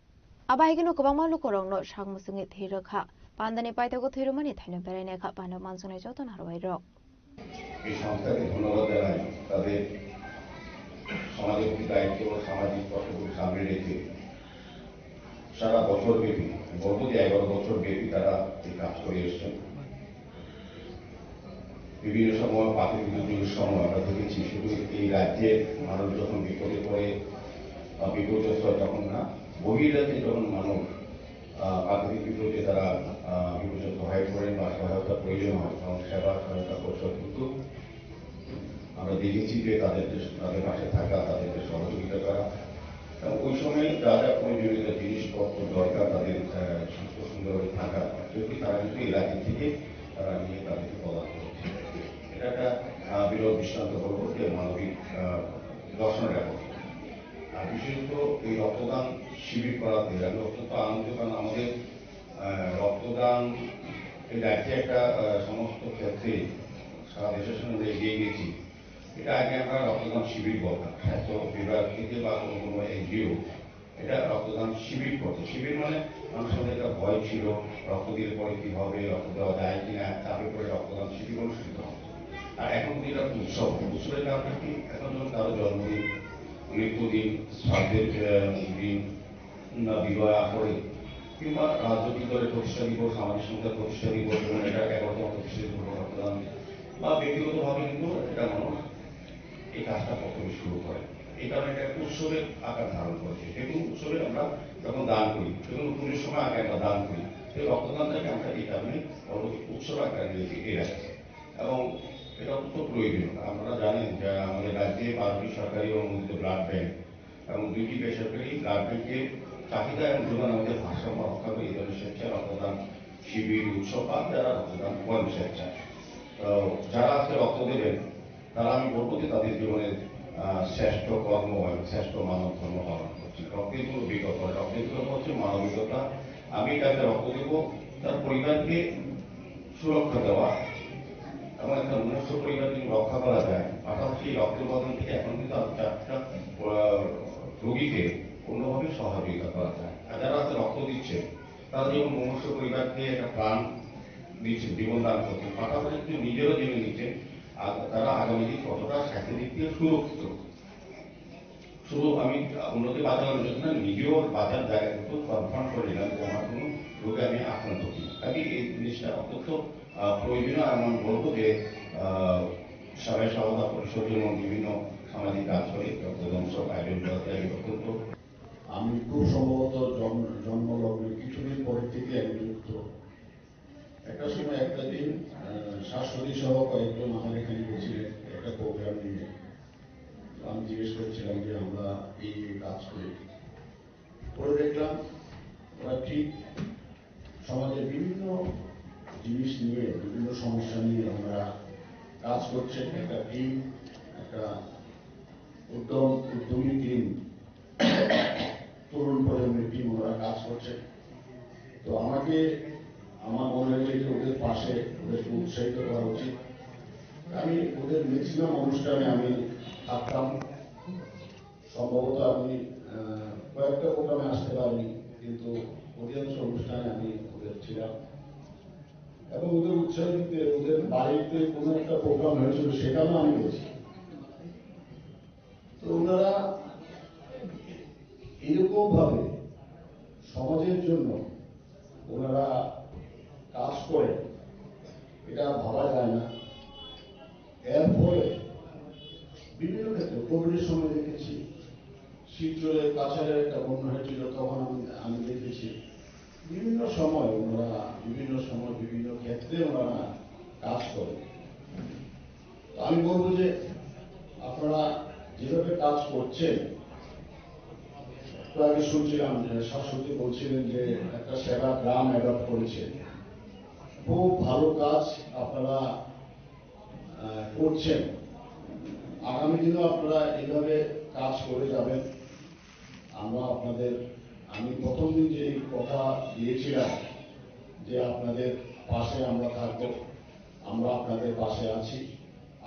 Abo hai kheno kwbangma lukurokno sak muchungwi thwi rwkha. Pandani paithago thwi rwmani thaino berainai kha pano manjaknai joto narwai rok. এই সংস্থাকে ধন্যবাদ জানাই, তাদের সমাজের প্রতি দায়িত্ব ও সামাজিক কর্তব্য সামনে রেখে সারা বছর ব্যাপী, বলবো যে এগারো বছর ব্যাপী তারা এই কাজ করে এসছেন। বিভিন্ন সময় প্রাকৃতিক দুর্যোগের সময় আমরা দেখেছি, শুধু এই রাজ্যের মানুষ যখন বিপদে পড়ে বা বিপর্যস্ত হয় তখন না, বহিরাজ্যে যখন মানুষ আহ, প্রাকৃতিক বিপর্যয়ে তারা, আহ, বিপর্যস্ত হয়ে পড়েন বা সহায়তা প্রয়োজন হয়, তখন সেবা সহায়তা পরিষদ কিন্তু আমরা দেখেছি যে তাদের যে, তাদের পাশে থাকা, তাদেরকে সহযোগিতা করা এবং ওই সময় যা যা প্রয়োজনীয় জিনিসপত্র দরকার তাদের, আহ, সুস্থ সুন্দরভাবে থাকা, যদি তারা কিন্তু এই রাজ্য থেকে তারা নিয়ে তাদেরকে প্রদান করছে। এটা একটা, আহ, বিরল দৃষ্টান্ত বলবো যে মানবিক, আহ, দর্শন এখন। আর বিশেষত এই রক্তদান শিবির করাতে আমি অত্যন্ত আনন্দিত, কারণ আমাদের, আহ, রক্তদান এই রাজ্যে একটা, আহ, সমস্ত ক্ষেত্রে সারা দেশের সঙ্গে আমরা এগিয়ে গেছি। এটা আগে আমরা রক্তদান শিবির বলতাম, স্বাস্থ্য বিভাগ থেকে বা কোনো কোনো এনজিও এটা রক্তদান শিবির করতো। শিবির মানে মানুষের মধ্যে একটা ভয় ছিল, রক্ত দিলে পরে কি হবে, রক্ত দেওয়া যায় কিনা, চাপে পড়ে রক্তদান শিবির অনুষ্ঠিত হতো। আর এখন কিন্তু এটা উৎসব, উৎসবের কারণে কি এখন যখন কারো জন্মদিন, মৃত্যুদিন, শ্রাদ্ধের, আহ, দিন, না বিবাহ আখড়ে কিংবা রাজনৈতিক দলের প্রতিষ্ঠা দিবস, সামাজিক সংস্থার প্রতিষ্ঠা দিবস, যেমন এটা এগারোতম প্রতিষ্ঠা দিবস রক্তদান বা ব্যক্তিগতভাবে কিন্তু এটা মানুষ এই কাজটা প্রথমে শুরু করে। এই কারণে এটা একটা উৎসবের আকার ধারণ করেছে। যে কোনো উৎসবে আমরা যখন দান করি, যে কোনো পুজোর সময় আগে আমরা দান করি, এই রক্তদানটাকে আমরা এই কারণে পরবর্তী উৎসব আকারে নিয়ে এগিয়ে রাখছি এবং এটা অত্যন্ত প্রয়োজনীয়। আপনারা জানেন যে আমাদের রাজ্যে বারোটি সরকারি অনুমোদিত ব্লাড ব্যাংক এবং দুইটি বেসরকারি ব্লাড ব্যাংকের চাহিদা এবং যোগান আমাদের ভারসাম্য রক্ষা করে এই ধরনের স্বেচ্ছায় রক্তদান শিবির, উৎসব বা যারা রক্তদান করেন স্বেচ্ছায়। তো যারা আজকে রক্ত দেবেন, তারা, আমি বলবো যে তাদের জীবনের, আহ, শ্রেষ্ঠ কর্ম এবং শ্রেষ্ঠ মানব ধর্ম পালন করছে। রক্তের কোনো বিকল্প নেই। রক্তের বিকল্প হচ্ছে মানবিকতা। আমি যাকে রক্ত দেবো, তার পরিবারকে সুরক্ষা দেওয়া এবং একটা মনুষ্য পরিবার যদি রক্ষা করা যায়, পাশাপাশি এই রক্তের উপাদান থেকে এখন কিন্তু আরো চারটা, আহ, রোগীকে অন্যভাবে সহযোগিতা করা যায়। আর যারা আজকে রক্ত দিচ্ছে, তারা যেমন মনুষ্য পরিবারকে একটা প্রাণ দিচ্ছেন, জীবন দান করছেন, পাশাপাশি কিন্তু নিজেরও জীবন দিচ্ছেন। আর তারা আগামী দিন কতটা স্বাস্থ্য দিক দিয়ে সুরক্ষিত। শুধু আমি উন্নতি বাঁচানোর জন্য নিজেও বাঁচার জায়গা কিন্তু কনফার্ম করে নিলাম যে আমার কোনো রোগে আমি আক্রান্ত কিনা। কাজে এই জিনিসটা অত্যন্ত, আহ, প্রয়োজনীয়। আর আমি বলবো যে, আহ, সাবেক সভাপতি পরিষদ এবং বিভিন্ন সামাজিক কাজ করে রক্তদান উৎসব আয়োজন করাতে আমি অত্যন্ত আমি খুব সম্ভবত জন্ম, জন্মলগ্নের কিছুদিন পরের থেকে আমি যুক্ত। একটা সময় একটা দিন, আহ, শাশ্বতী সহ কয়েকজন আমার এখানে গেছিলেন একটা প্রোগ্রাম নিয়ে। তো আমি জিজ্ঞেস করছিলাম যে আমরা এই, এই কাজ করি। পরে দেখলাম ওরা ঠিক সমাজের বিভিন্ন জিনিস নিয়ে, বিভিন্ন সমস্যা নিয়ে ওনারা কাজ করছেন। একটা টিম, একটা উদ্যম, উদ্যমী টিম, তরুণ প্রজন্মের টিম ওনারা কাজ করছেন। তো আমাকে, আমার মনে হয়েছে যে ওদের পাশে ওদেরকে উৎসাহিত করা উচিত। আমি ওদের ম্যাক্সিমাম অনুষ্ঠানে আমি থাকতাম। সম্ভবত আমি, আহ, কয়েকটা প্রোগ্রামে আসতে পারিনি, কিন্তু অধিকাংশ অনুষ্ঠানে আমি ওদের ছিলাম এবং ওদের উৎসাহ দিতে ওদের বাড়িতে কোনো একটা প্রোগ্রাম হয়েছিল, সেখানেও আমি গেছি। তো ওনারা এরকম ভাবে সমাজের জন্য ওনারা কাজ করে, এটা ভাবা যায় না। এর ফলে বিভিন্ন ক্ষেত্রে কোভিডের সময় দেখেছি, শিলচরে কাছাড়ে একটা বন্যা হয়েছিল, তখন আমি, আমি দেখেছি বিভিন্ন সময় ওনারা, বিভিন্ন সময় বিভিন্ন ক্ষেত্রে ওনারা কাজ করে। তো আমি বলবো যে আপনারা যেভাবে কাজ করছেন, একটু আগে শুনছিলাম যে শাশ্বতী বলছিলেন যে একটা সেবা গ্রাম অ্যাডপ্ট করেছে। খুব ভালো কাজ আপনারা, আহ, করছেন। আগামী দিনেও আপনারা এইভাবে কাজ করে যাবেন। আমরা আপনাদের, আমি প্রথম দিন যে কথা দিয়েছিলাম যে আপনাদের পাশে আমরা থাকবো, আমরা আপনাদের পাশে আছি,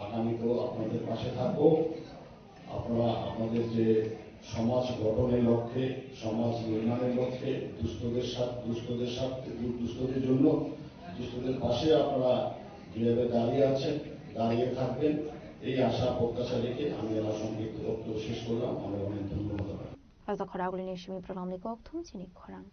আগামীতেও আপনাদের পাশে থাকবো। আপনারা আপনাদের যে সমাজ গঠনের লক্ষ্যে, সমাজ নির্মাণের লক্ষ্যে, দুস্থদের সাথে, দুস্থদের সাথে, দু-, দুস্থদের জন্য, দুস্থদের পাশে আপনারা যেভাবে দাঁড়িয়ে আছেন, দাঁড়িয়ে থাকবেন, এই আশা প্রত্যাশা রেখে আমি আমার সংক্ষিপ্ত বক্তব্য শেষ করলাম। আমার অনেক ধন্যবাদ। Rajakhor agulini simi program ni kok thum chini khorang.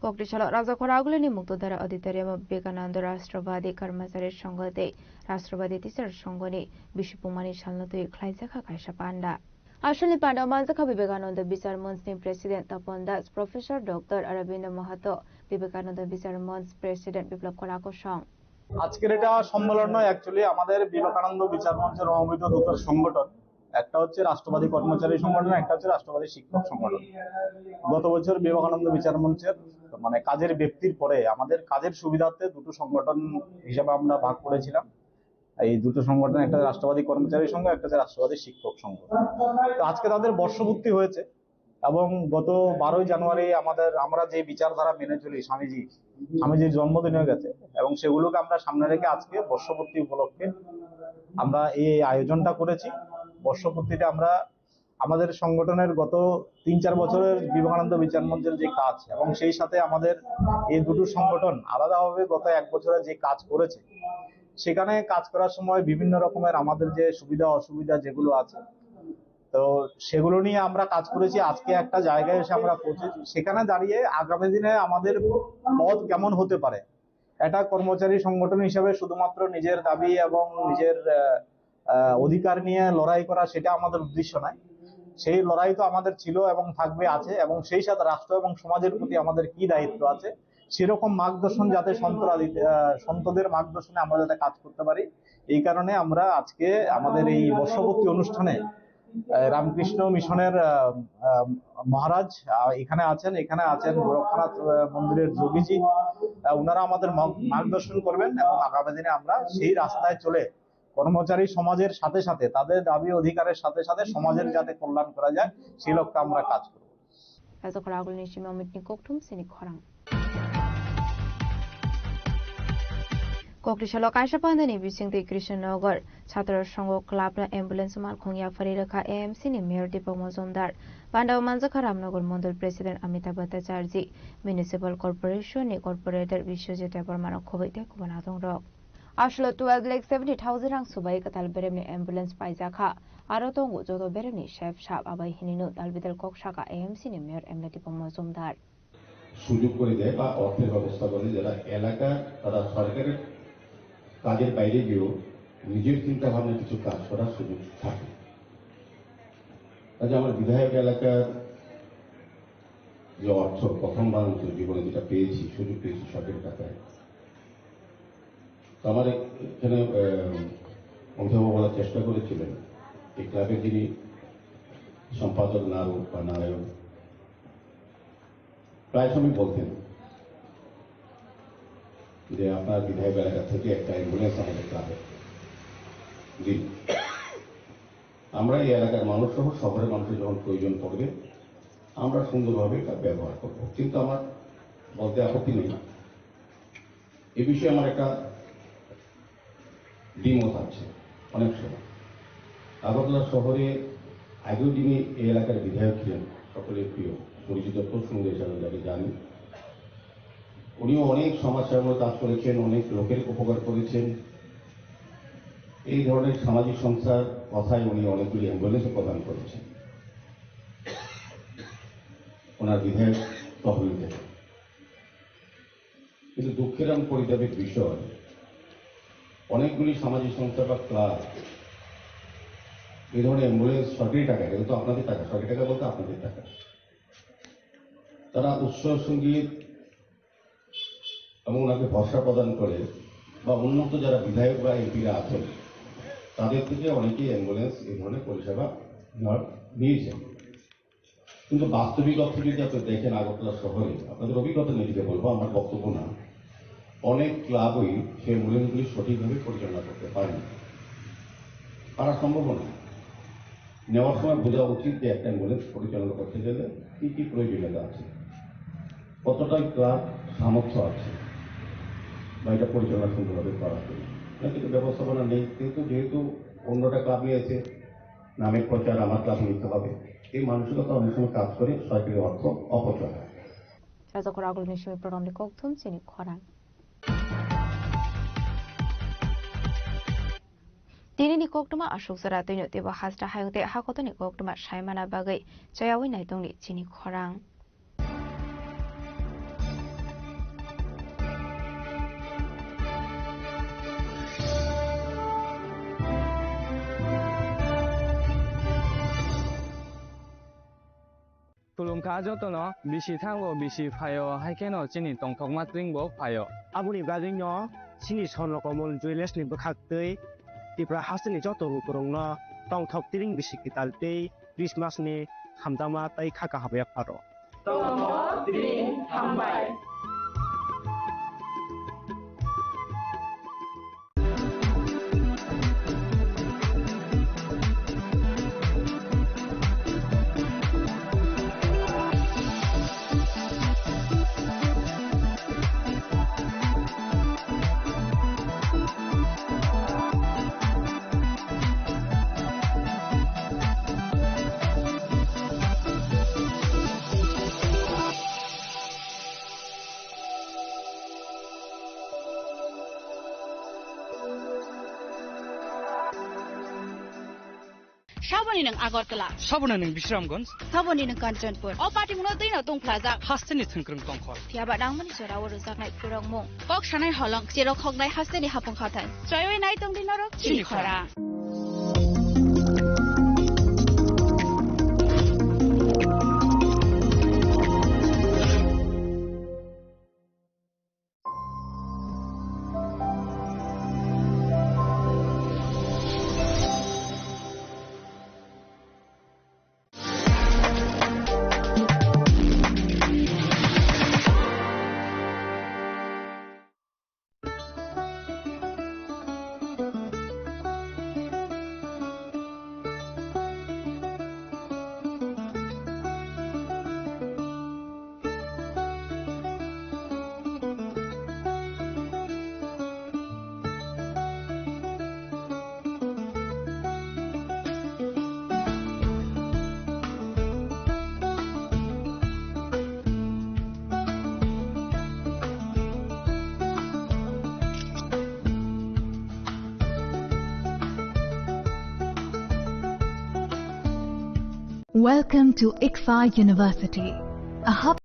Kokri salo Rajakhor agulini Muktodara Auditorium o Vivekananda Rashtrabadi Karmachari Sangha tei Rashtrabadi Teacher Sangha ni bisipungmani salno twi khlaijak kha kaisa panda. Aswkni panda o manjak kha Vivekananda Bichar Manch ni President Tapon Das, Professor Doctor Aravind Mahato, Vivekananda Bichar Manch President Biplab Kora Kosong. আজকের এটা সম্মেলন নয়, অ্যাকচুয়ালি আমাদের বিবেকানন্দ বিচার মঞ্চের সমবেত দুটো সংগঠন, একটা হচ্ছে রাষ্ট্রবাদী কর্মচারী সংগঠন, একটা হচ্ছে রাষ্ট্রবাদী শিক্ষক সংগঠন। গত বছর বিবেকানন্দ বিচার মঞ্চের, মানে, কাজের ব্যাপ্তির পরে আমাদের কাজের সুবিধার্থে দুটো সংগঠন হিসাবে আমরা ভাগ করেছিলাম। এই দুটো সংগঠন, একটা রাষ্ট্রবাদী কর্মচারী সংঘ, একটা হচ্ছে রাষ্ট্রবাদী শিক্ষক সংঘ। তো আজকে তাদের বর্ষপূর্তি হয়েছে এবং গত বারোই জানুয়ারি আমাদের, আমরা যে বিচারধারা মেনে চলি স্বামীজি, স্বামীজির জন্মদিন হয়ে গেছে এবং সেগুলোকে আমরা সামনে রেখে আজকে বর্ষপূর্তি উপলক্ষে আমরা এই আয়োজনটা করেছি। বর্ষপূর্তিতে আমরা আমাদের সংগঠনের গত তিন চার বছরের বিবেকানন্দ বিচার মঞ্চের যে কাজ এবং সেই সাথে আমাদের এই দুটো সংগঠন আলাদাভাবে গত এক বছরে যে কাজ করেছে, সেখানে কাজ করার সময় বিভিন্ন রকমের আমাদের যে সুবিধা অসুবিধা যেগুলো আছে, তো সেগুলো নিয়ে আমরা কাজ করেছি। আজকে একটা জায়গায় এসে আমরা পৌঁছেছি, সেখানে দাঁড়িয়ে আগামী দিনে আমাদের পথ কেমন হতে পারে, এটা কর্মচারী সংগঠন হিসেবে শুধুমাত্র নিজের দাবি এবং নিজের, আহ, আহ, অধিকার নিয়ে লড়াই করা, সেটা আমাদের উদ্দেশ্য নয়। সেই লড়াই তো আমাদের ছিল এবং থাকবে, আছে, এবং সেই সাথে রাষ্ট্র এবং সমাজের প্রতি আমাদের কি দায়িত্ব আছে, সেরকম মার্গদর্শন যাতে সন্তরা দিতে, আহ, সন্তদের মার্গদর্শনে আমরা যাতে কাজ করতে পারি, এই কারণে আমরা আজকে আমাদের এই বর্ষপূর্তি অনুষ্ঠানে, আহ, রামকৃষ্ণ মিশনের, আহ, আহ, মহারাজ, আহ, এখানে আছেন, এখানে আছেন গোরক্ষনাথ, আহ, মন্দিরের যোগীজি, আহ, ওনারা আমাদের মগ-, মার্গদর্শন করবেন এবং আগামী দিনে আমরা সেই রাস্তায় চলে কর্মচারী সমাজের সাথে সাথে, তাদের দাবি অধিকারের সাথে সাথে সমাজের যাতে কল্যাণ করা যায়, সেই লক্ষ্যে আমরা কাজ করব। Rajakhor agulini simi mitni kokthum sini khorang. Kokri salo kaisa pandani bisingtwi Krishnanagar Chhatro Sangho Club no ambulance malkhung yaphari rwkha A M C ni Mayor Deepak Majumdar. Panda o manjakha Ramnagar Mondol President Amitabh Bhattacharjee, Municipal Corporation ni Corporator Biswajit Debbarma no khobwi tei kubun adongrok. Aswkno twelve lakh seventy thousand rang swbai kwtal beremni ambulance paijakha. Aro tongo joto beremni sep sap abai hinwino dalbidal kok sakha A M C ni Mayor M L A Deepak Majumdar. সুযোগ করে দেয় বা অর্থের ব্যবস্থা করে, যারা এলাকার, তারা সরকারের কাজের বাইরে গিয়েও নিজের চিন্তা ভাবনা কিছু কাজ করার সুযোগ থাকে। কাজে আমার বিধায়ক এলাকার যে অর্থ প্রথমবার মতো জীবনে যেটা পেয়েছি, সুযোগ পেয়েছি সরকারি টাকায়, তো আমার এখানে, আহ, অমিতাভ বলার চেষ্টা করেছিলেন, এই ক্লাবের যিনি সম্পাদক নারু বা নারায়ণ, প্রায় সময় বলতেন, যে আপনার বিধায়ক এলাকা থেকে একটা অ্যাম্বুলেন্স আমাদের ক্লাবে দিন। আমরা এই এলাকার মানুষ সহ শহরের মানুষের যখন প্রয়োজন পড়বে, আমরা সুন্দরভাবে এটা ব্যবহার করব। কিন্তু আমার বলতে আপত্তি নেই, এ বিষয়ে আমার একটা দ্বিমত আছে অনেক সময়। আগরতলা শহরে আগেও যিনি এই এলাকার বিধায়ক ছিলেন, সকলের প্রিয় পরিচিত প্রসঙ্গ হিসাবে যাকে জানি, উনিও অনেক সমাজসেবার কাজ করেছেন, অনেক লোকের উপকার করেছেন। এই ধরনের সামাজিক সংস্থার কথায় উনি অনেকগুলি অ্যাম্বুলেন্সও প্রদান করেছেন ওনার বিধায়ক তহবিল থেকে। কিন্তু দুঃখের এবং পরিতাপের বিষয়, অনেকগুলি সামাজিক সংস্থা বা ক্লাব এই ধরনের অ্যাম্বুলেন্স সরকারি টাকা, এটা তো আপনাদের টাকা, সরকারি টাকা বলতে আপনাদের টাকা, তারা উৎসব সঙ্গীত এবং ওনাকে ভরসা প্রদান করে বা উন্নত যারা বিধায়ক বা এমপিরা আছেন, তাদের থেকে অনেকেই অ্যাম্বুলেন্স এই ধরনের পরিষেবা নেওয়ার, নিয়েছেন। কিন্তু বাস্তবিক অর্থে যদি আপনি দেখেন আগরতলা শহরে, আপনাদের অভিজ্ঞতা নিয়ে যদি বলবো, আমার বক্তব্য না, অনেক ক্লাবই সেই অ্যাম্বুলেন্সগুলি সঠিকভাবে পরিচালনা করতে পারেনি। পারা সম্ভব না। নেওয়ার সময় বোঝা উচিত যে একটা অ্যাম্বুলেন্স পরিচালনা করতে গেলে কী কী প্রয়োজনীয়তা আছে, কতটা ক্লাব সামর্থ্য আছে বা এটা পরিচালনা সুন্দরভাবে করার জন্য। এটা কিন্তু ব্যবস্থাপনা নেই, কিন্তু যেহেতু অন্যটা ক্লাব নিয়েছে, নামের প্রচার আমার ক্লাব নিতে হবে, এই মানসিকতা অনেক সময় কাজ করে সরকারি অর্থ অপচয় হয়। Rajakhor agulni simi program ni kokthum chini khorang. Tini ni koktwma aswk jora twino teibo hasta hayung tei hakotoni koktwma saimana bagwi chayawi naitongni chini khorang. Khulumkha jotono, bisi thango, bisi phaio, hai kheno chini tongthokma twingbo phaio. Aboni bagwino chini Swarno Komol Jewellers ni bwkhaktwi Tripura hasteni joto lukurokno tongthok tring bisi kwtal tei Christmas ni hamjakma tei kha kaham yapharw. Tongthok tring hambai. Saboni nwng Agartala. Saboni nwng Bisramganj. Saboni nwng Kanchanpur. O patimungno twino tungphlajak. Hasteni thwngkwrwng tongkhor. Phiyaba nangmani jora o rwjaknai khorokmung. Kok sanai holong, cherok hoknai hasteni hapung hathai. Chaiwi nai tongdi norok chini khorang. Welcome to ICFAI University, a hub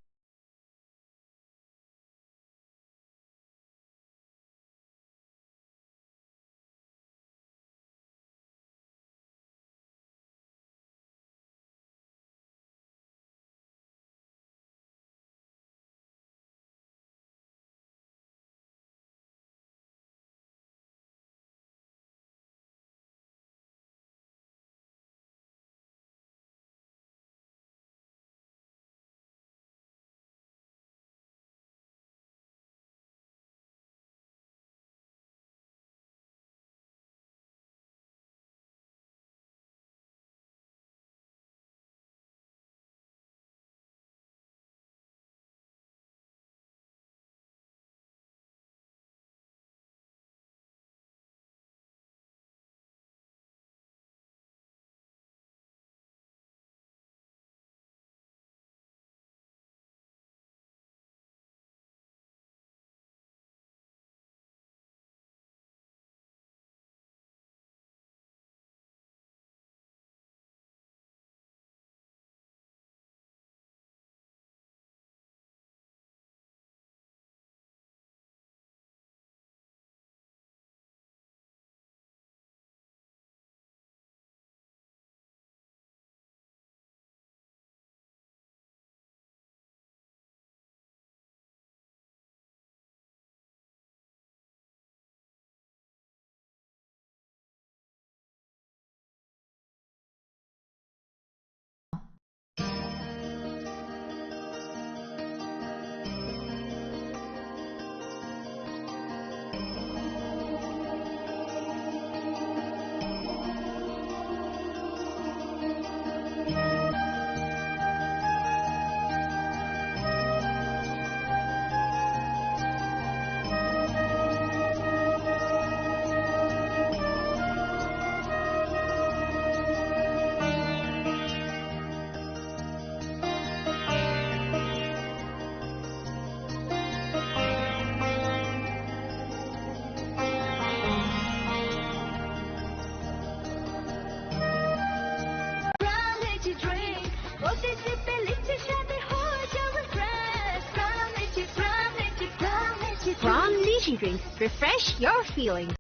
Drinks, refresh your feelings.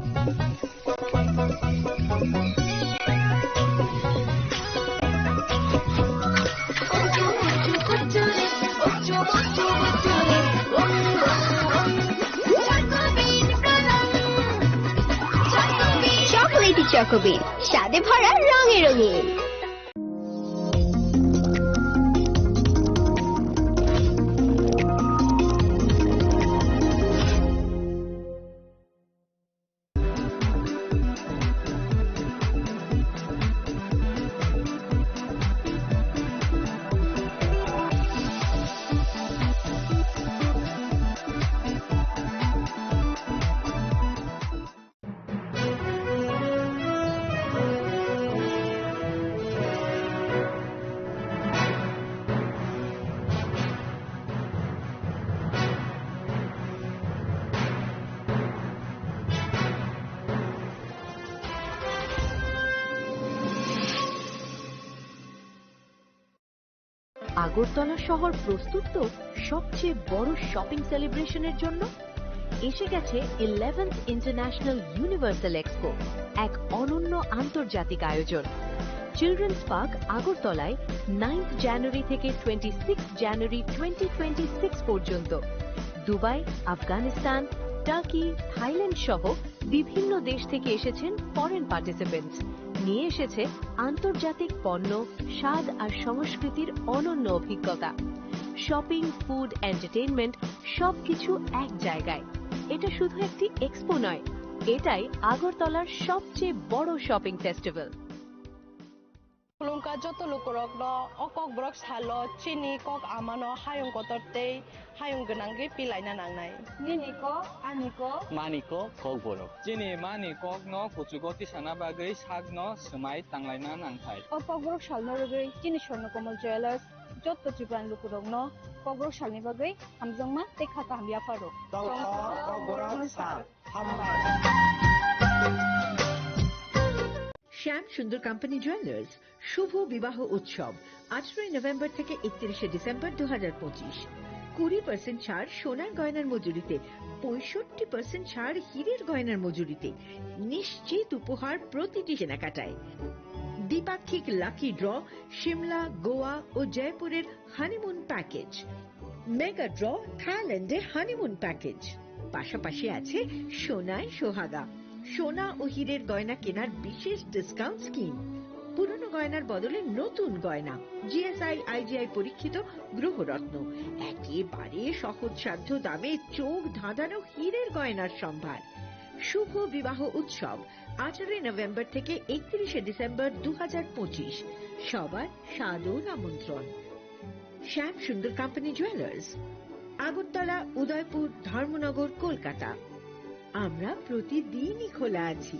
Chocolatey Choco Bean, স্বাদে ভরা, রঙে রঙিন। আগরতলা শহর প্রস্তুত তো সবচেয়ে বড় শপিং সেলিব্রেশনের জন্য। এসে গেছে ইলেভেন্থ ইন্টারন্যাশনাল ইউনিভার্সাল এক্সপো, এক অনন্য আন্তর্জাতিক আয়োজন। চিলড্রেন্স পার্ক আগরতলায় নাইন্থ জানুয়ারি থেকে twenty six January twenty twenty six পর্যন্ত। দুবাই, আফগানিস্তান, টার্কি, থাইল্যান্ড সহ বিভিন্ন দেশ থেকে এসেছেন ফরেন পার্টিসিপেন্টস। নিয়ে এসেছে আন্তর্জাতিক পণ্য, স্বাদ আর সংস্কৃতির অনন্য অভিজ্ঞতা। শপিং, ফুড, এন্টারটেইনমেন্ট, সবকিছু এক জায়গায়। এটা শুধু একটি এক্সপো নয়, এটাই আগরতলার সবচেয়ে বড় shopping festival. Khulumkha joto lukurokno o Kokborok salo chini kok amano hayung kotor tei hayung gwnangwi pilaina nangnai. Nini kok, ani kok. Mani kok, Kokborok. Chini mani kokno kuchugo tisana bagwi sakno swmai tanglaina nangthai. O Kokborok salno rwgwi chini Swarnakomal Jewellers joto Tripurani lukurokno Kokborok salni bagwi hamjakma tei kha kaham yapharo. Tongkha Kokborok sal. শ্যাম সুন্দর company jewellers শুভ বিবাহ উৎসব, আঠারোই নভেম্বর থেকে একত্রিশে ডিসেম্বর দু হাজার পঁচিশ। কুড়ি পার্সেন্ট ছাড় সোনার গয়নার মজুরিতে, পঁয়ষট্টি পার্সেন্ট ছাড় হীরের গয়নার মজুরিতে, নিশ্চিত উপহার প্রতিটি কেনাকাটায়। দ্বিপাক্ষিক লাকি ড্র, সিমলা, গোয়া ও জয়পুরের হানিমুন প্যাকেজ, মেগা ড্র, থাইল্যান্ডে হানিমুন প্যাকেজ, পাশাপাশি আছে সোনায় সোহাগা, সোনা ও হীরের গয়না কেনার বিশেষ ডিসকাউন্ট স্কিম, পুরনো গয়নার বদলে নতুন গয়না, জিএসআই আইজিআই পরীক্ষিত গ্রহরত্ন, একেবারে সহজসাধ্য দামে চোখ ধাঁধানো হীরের গয়নার সম্ভার। শুভ বিবাহ উৎসব, আঠারোই নভেম্বর থেকে একত্রিশে ডিসেম্বর দু হাজার পঁচিশ। সবার সাদর আমন্ত্রণ। শ্যাম সুন্দর কোম্পানি জুয়েলার্স, আগরতলা, উদয়পুর, ধর্মনগর, কলকাতা। আমরা প্রতিদিনই খোলা আছি।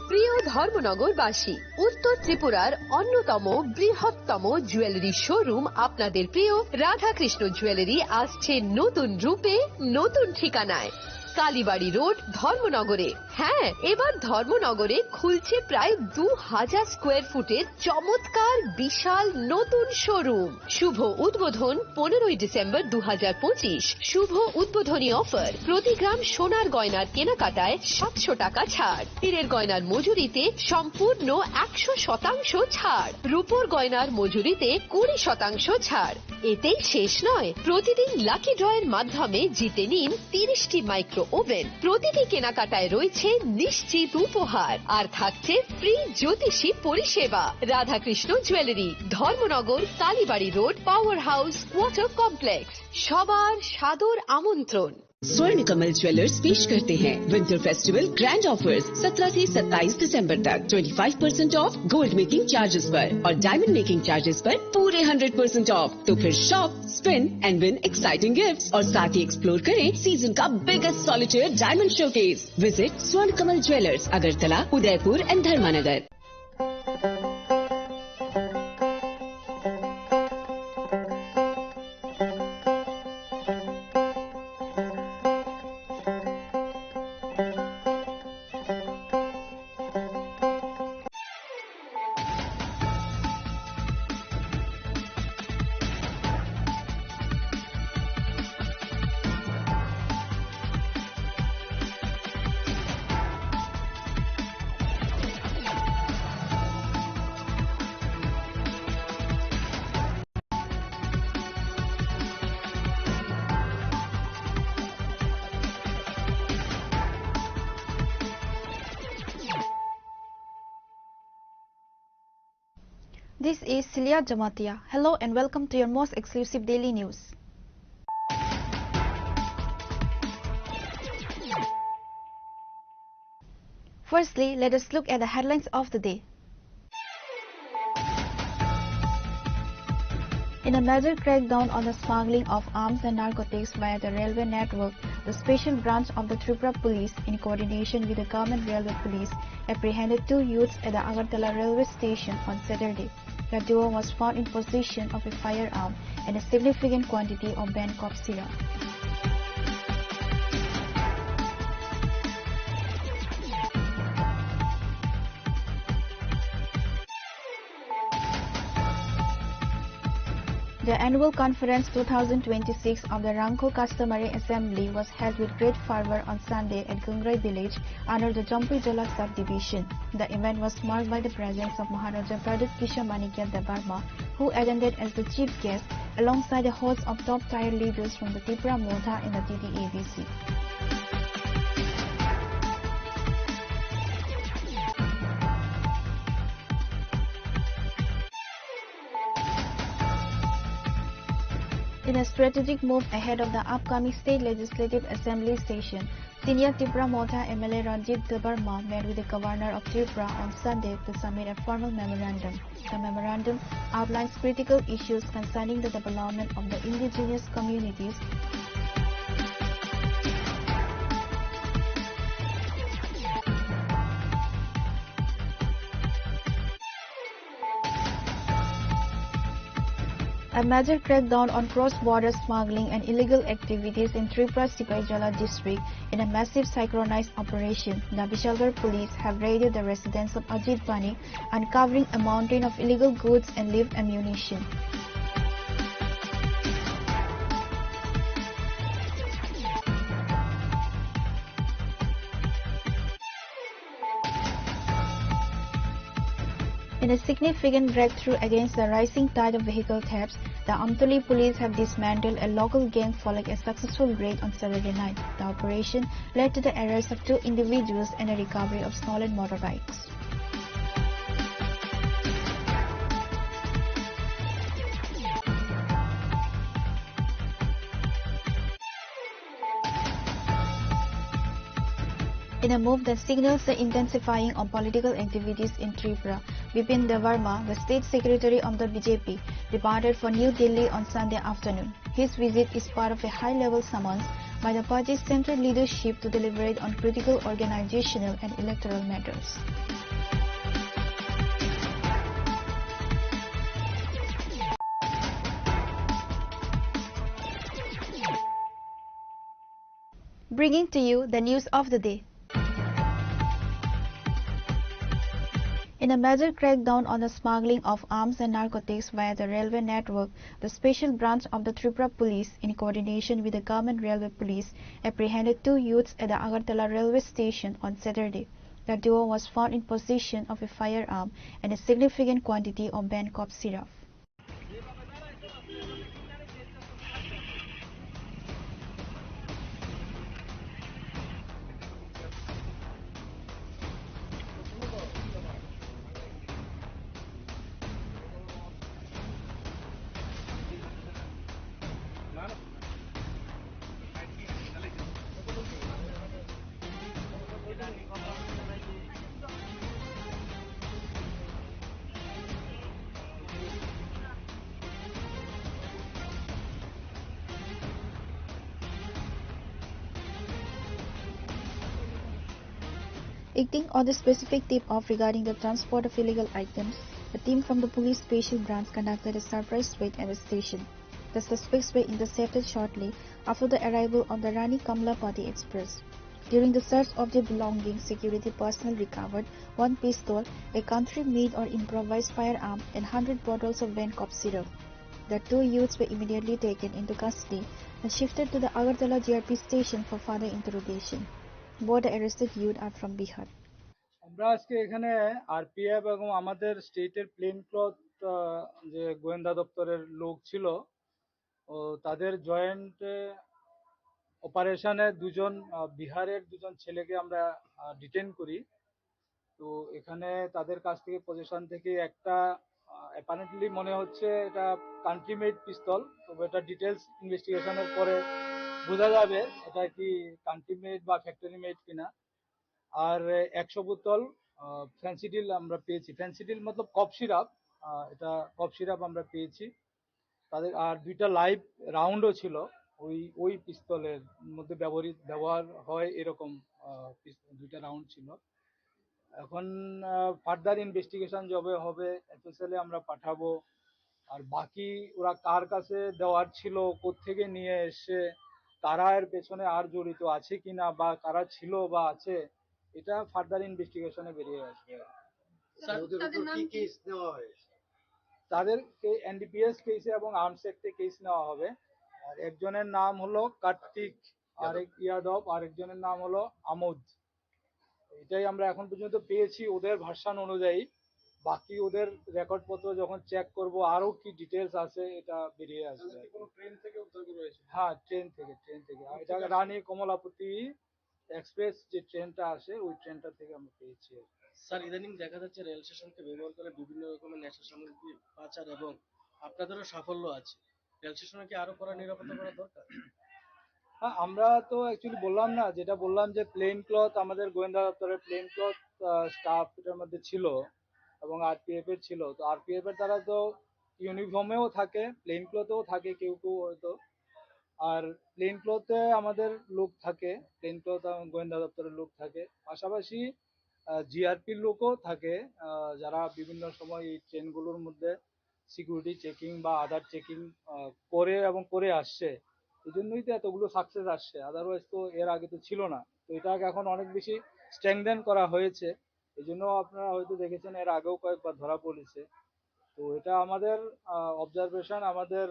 প্রিয় ধর্মনগরবাসী, উত্তর ত্রিপুরার অন্যতম বৃহত্তম জুয়েলারি শোরুম আপনাদের প্রিয় রাধাকৃষ্ণ জুয়েলারি আসছে নতুন রূপে, নতুন ঠিকানায়, কালীবাড়ি রোড, ধর্মনগরে। হ্যাঁ, এবার ধর্মনগরে খুলছে প্রায় দু হাজার স্কোয়ার ফুটের চমৎকার বিশাল নতুন শোরুম। শুভ উদ্বোধন পনেরোই ডিসেম্বর দু হাজার পঁচিশ। শুভ উদ্বোধনী অফার, প্রতি গ্রাম সোনার গয়নার কেনাকাটায় সাতশো টাকা ছাড়, হীরের গয়নার মজুরিতে সম্পূর্ণ একশো শতাংশ ছাড়, রূপোর গয়নার মজুরিতে কুড়ি শতাংশ ছাড়। এতেই শেষ নয়, প্রতিদিন লাকি ড্রয়ের মাধ্যমে জিতে নিন তিরিশটি মাইক্রো ওভেন। প্রতিটি কেনাকাটায় রয়েছে নিশ্চিত উপহার, আর থাকছে ফ্রি জ্যোতিষী পরিষেবা। Radhakrishna jewellery, Dharmanagar, Kalibari road, power house, water complex. সবার সাদর আমন্ত্রণ। स्वर्ण कमल ज्वेलर्स पेश करते हैं विंटर फेस्टिवल ग्रैंड ऑफर्स। सत्रह से सत्ताईस दिसंबर तक twenty five percent of gold making charges पर और डायमंड मेकिंग चार्जेस पर पूरे हंड्रेड परसेंट ऑफ। तो फिर shop, spin and win exciting gifts और साथ ही एक्सप्लोर करें सीजन का biggest solitaire diamond showcase. Visit स्वर्ण कमल ज्वेलर्स, अगरतला, उदयपुर एंड धर्मानगर। This is Celia Jamatia. Hello and welcome to your most exclusive daily news. Firstly, let us look at the headlines of the day. In a major crackdown on the smuggling of arms and narcotics via the railway network, the special branch of the Tripura Police, in coordination with the Government Railway Police, apprehended two youths at the Agartala railway station on Saturday. The duo was found in possession of a firearm and a significant quantity of banned cough syrup. The annual conference two thousand twenty-six of the Rangkhol Customary Assembly was held with great fervor on Sunday at Gungrai village under the Jampuijala subdivision. The event was marked by the presence of Maharaja Pradyut Kishore Manikya Debbarma, who attended as the chief guest alongside a host of top-tier leaders from the Tipra Motha and the T T A D C. In a strategic move ahead of the upcoming state legislative assembly session, senior Tipra Motha M L A Ranjit Debbarma met with the governor of Tripura on Sunday to submit a formal memorandum. The memorandum outlines critical issues concerning the development of the indigenous communities. A major crackdown on cross-border smuggling and illegal activities in Tripura Sipaijala district in a massive synchronized operation. The Bishalgarh police have raided the residence of Ajit Banik, uncovering a mountain of illegal goods and live ammunition. In a significant breakthrough against the rising tide of vehicle thefts, the Amtoli police have dismantled a local gang following a successful raid on Saturday night. The operation led to the arrest of two individuals and a recovery of stolen motorbikes. In a move that signals the intensifying of political activities in Tripura, Bipin Debbarma, the state secretary of the B J P, departed for New Delhi on Sunday afternoon. His visit is part of a high-level summons by the party's central leadership to deliberate on critical organizational and electoral matters. Bringing to you the news of the day. In a major crackdown on the smuggling of arms and narcotics via the railway network, the special branch of the Tripura Police, in coordination with the Government Railway Police, apprehended two youths at the Agartala railway station on Saturday. The duo was found in possession of a firearm and a significant quantity of banned cough syrup. Acting on the specific tip-off regarding the transport of illegal items, a team from the police special branch conducted a surprise raid at the station. The suspects were intercepted shortly after the arrival on the Rani Kamalapati Express. During the search of their belongings, security personnel recovered one pistol, a country-made or improvised firearm, and hundred bottles of Venkop syrup. The two youths were immediately taken into custody and shifted to the Agartala G R P station for further interrogation. Both the arrested youth are from Bihar. আমরা আজকে এখানে আরপিএফ এবং আমাদের স্টেটের plane cloth যে গোয়েন্দা দপ্তরের লোক ছিল, ও তাদের জয়েন্ট অপারেশনে দুজন আহ, বিহারের দুজন ছেলেকে আমরা ডিটেন করি। তো এখানে তাদের কাছ থেকে পজিশন থেকে একটা অ্যাপারেন্টলি মনে হচ্ছে এটা কান্ট্রি মেড পিস্তল, তবে এটা ডিটেলস ইনভেস্টিগেশনের পরে বোঝা যাবে এটা কি কান্ট্রি মেড বা ফ্যাক্টরি মেড কিনা। আর একশো বোতল ফেন্সিডিল আমরা পেয়েছি। ফেন্সিডিল মতলব কফ সিরাপ, এটা কফ সিরাপ আমরা পেয়েছি। তাদের আর দুইটা লাইভ রাউন্ডও ছিল, ওই ওই পিস্তলের মধ্যে ব্যবহৃত ব্যবহার হয় এরকম আহ, পিস- দুইটা রাউন্ড ছিল। এখন ফার্দার ইনভেস্টিগেশন যবে হবে, এফএসএল এ আমরা পাঠাবো। আর বাকি ওরা কার কাছে দেওয়ার ছিল, কোত্থেকে নিয়ে এসে, কারা এর পেছনে আর জড়িত আছে কিনা বা কারা ছিল বা আছে, এটা ফার্দার ইনভেস্টিগেশনে বেরিয়ে আসবে। স্যার, ওদের তাদের উপর নাম কি কি? কেস নেওয়া হয়েছে? তাদেরকে এনডিপিএস কেসে এবং আর্মস অ্যাক্টে কেস নেওয়া হবে। আর একজনের নাম হলো কার্তিক, আরেক ইয়াদব, আরেকজনের নাম হলো আমোদ। এটাই আমরা এখন পর্যন্ত পেয়েছি ওদের ভার্সন অনুযায়ী। বাকি ওদের রেকর্ড পত্র যখন চেক করব, আরো কি ডিটেলস আছে, এটা বেরিয়ে আসবে। তাহলে কি কোনো ট্রেন থেকে উদ্ধার করা হয়েছে? হ্যাঁ, ট্রেন থেকে, ট্রেন থেকে। আর এটা রানী কমলাপতি এক্সপ্রেস যে ট্রেনটা আসে, ওই ট্রেনটা থেকে আমরা পেয়েছি আর কি। স্যার, ইদানিং দেখা যাচ্ছে রেল স্টেশনকে ব্যবহার করে বিভিন্ন রকমের নেশা সামগ্রী পাচার এবং আপনাদেরও সাফল্য আছে। রেল স্টেশনে কি আরো কড়া নিরাপত্তা করা দরকার? হ্যাঁ, আমরা তো অ্যাকচুয়ালি বললাম না, যেটা বললাম যে প্লেন ক্লথ, আমাদের গোয়েন্দা দপ্তরের প্লেন ক্লথ স্টাফ এটার মধ্যে ছিল এবং আরপিএফ এর ছিল। তো আরপিএফ এর তারা তো ইউনিফর্মেও থাকে, প্লেন ক্লথেও থাকে কেউ কেউ হয়তো। আর প্লেন ক্লথে আমাদের লোক থাকে, প্লেন ক্লথ গোয়েন্দা দপ্তরের লোক থাকে। পাশাপাশি জিআরপির লোকও থাকে, আহ, যারা বিভিন্ন সময় এই ট্রেনগুলোর মধ্যে সিকিউরিটি চেকিং বা আদার চেকিং করে এবং করে আসছে। এই জন্যই তো এতগুলো সাকসেস আসছে, আদারওয়াইজ তো এর আগে তো ছিল না। তো এটাকে এখন অনেক বেশি স্ট্রেংথেন করা হয়েছে। এই জন্য আপনারা হয়তো দেখেছেন, এর আগেও কয়েকবার ধরা পড়েছে। তো এটা আমাদের অবজারভেশন, আমাদের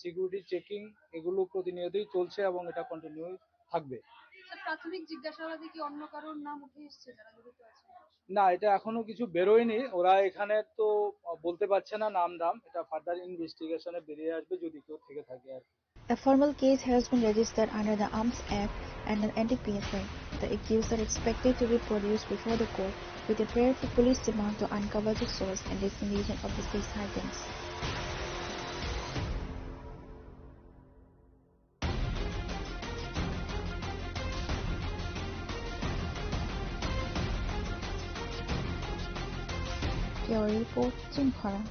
সিকিউরিটি চেকিং, এগুলো প্রতিনিয়তই চলছে এবং এটা কন্টিনিউ থাকবে। স্যার, প্রাথমিক জিজ্ঞাসাবাদে কি অন্য কারোর নাম উঠে এসছে যারা জড়িত আছে? না, এটা এখনো কিছু বেরোয়নি। ওরা এখানে তো বলতে পারছে না নাম দাম, এটা ফার্দার ইনভেস্টিগেশনে বেরিয়ে আসবে যদি কেউ থেকে থাকে আর কি। A formal case has been registered under the Arms Act and the N D P S A. The accused are expected to be produced before the court with a prayer for police demand to uncover the source and destination of the seized items. Bureau Report, Chimphara.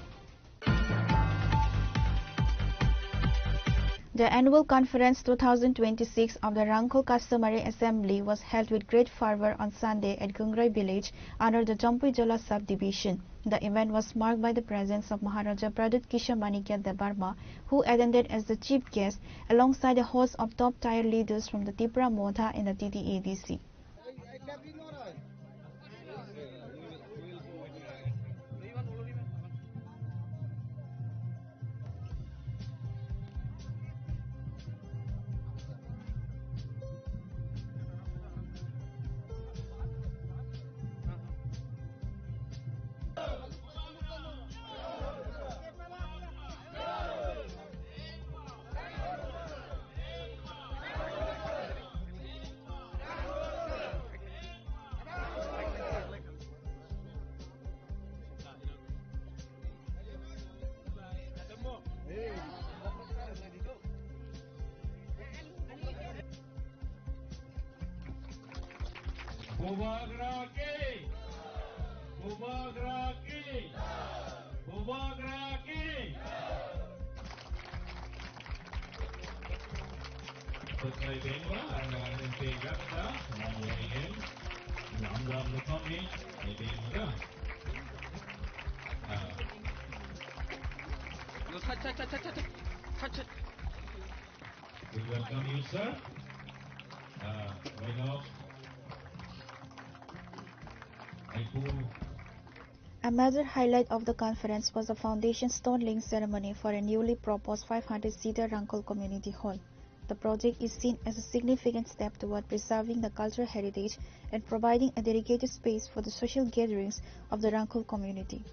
The annual conference two thousand twenty-six of the Rangkhol Customary Assembly was held with great fervor on Sunday at Gungrai village under the Jampuijola subdivision. The event was marked by the presence of Maharaja Pradyut Kishore Manikya Debbarma, who attended as the chief guest alongside a host of top-tier leaders from the Tipra Motha and the T T A D C. Bubagra ki! Bubagra ki! Bubagra ki! Pwtai bengma ang ang tei gaksa, ang ang ang ang ang. We welcome you, sir. Uh, right now, I pull A major highlight of the conference was the foundation stone laying ceremony for a newly proposed five hundred seater Rangkhol Community Hall. The project is seen as a significant step toward preserving the cultural heritage and providing a dedicated space for the social gatherings of the Rangkhol community.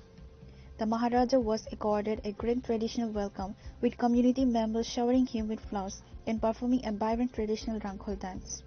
The Maharaja was accorded a grand traditional welcome, with community members showering him with flowers and performing a vibrant traditional Rangkhol dance.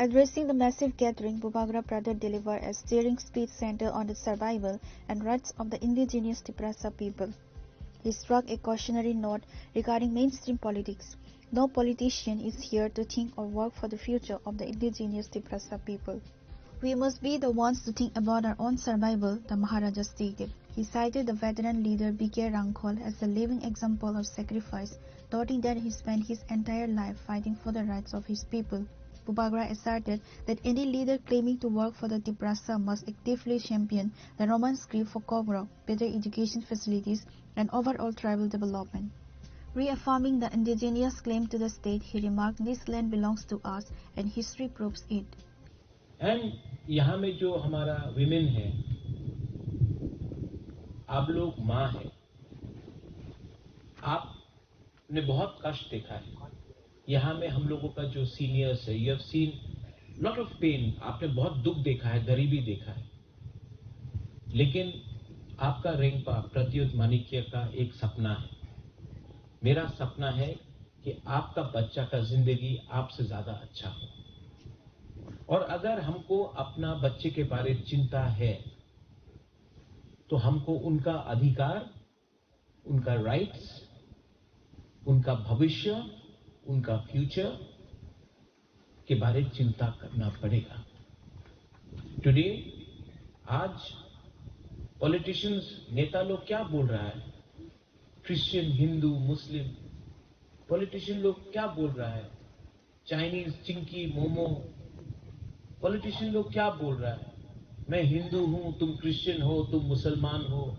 Addressing the massive gathering, Bubagra Pradhan delivered a stirring speech centered on the survival and rights of the indigenous Tiprasa people. He struck a cautionary note regarding mainstream politics. No politician is here to think or work for the future of the indigenous Tiprasa people. We must be the ones to think about our own survival, the Maharaja stated. He cited the veteran leader B K Rangkhol as a living example of sacrifice, noting that he spent his entire life fighting for the rights of his people. Bubagra asserted that any leader claiming to work for the Tiprasa must actively champion the Roman script for Koborok, better education facilities, and overall tribal development. Reaffirming the indigenous claim to the state, he remarked, "This land belongs to us, and history proves it." And यहाँ में जो हमारा विमेन है, आप लोग माँ है, आपने बहुत कष्ट देखा है। यहाँ में हम लोगों का जो सीनियर्स है, you have seen lot of pain, आपने बहुत दुख देखा है, गरीबी देखा है। लेकिन आपका रेंगपा प्रत्युत माणिक्य का एक सपना है। मेरा सपना है कि आपका बच्चा का जिंदगी आपसे ज्यादा अच्छा हो। और अगर हमको अपना बच्चे के बारे चिंता है, तो हमको उनका अधिकार, उनका राइट्स, उनका भविष्य, उनका फ्यूचर के बारे चिंता करना पड़ेगा। टुडे, आज पॉलिटिशियंस, नेता लोग क्या बोल रहा है, क्रिश्चियन, हिंदू, मुस्लिम, पॉलिटिशियन लोग क्या बोल रहा है, चाइनीज, चिंकी, मोमो, पॉलिटिशियन लोग क्या बोल रहा है, मैं हिंदू हूं, तुम क्रिश्चियन हो, तुम मुसलमान हो,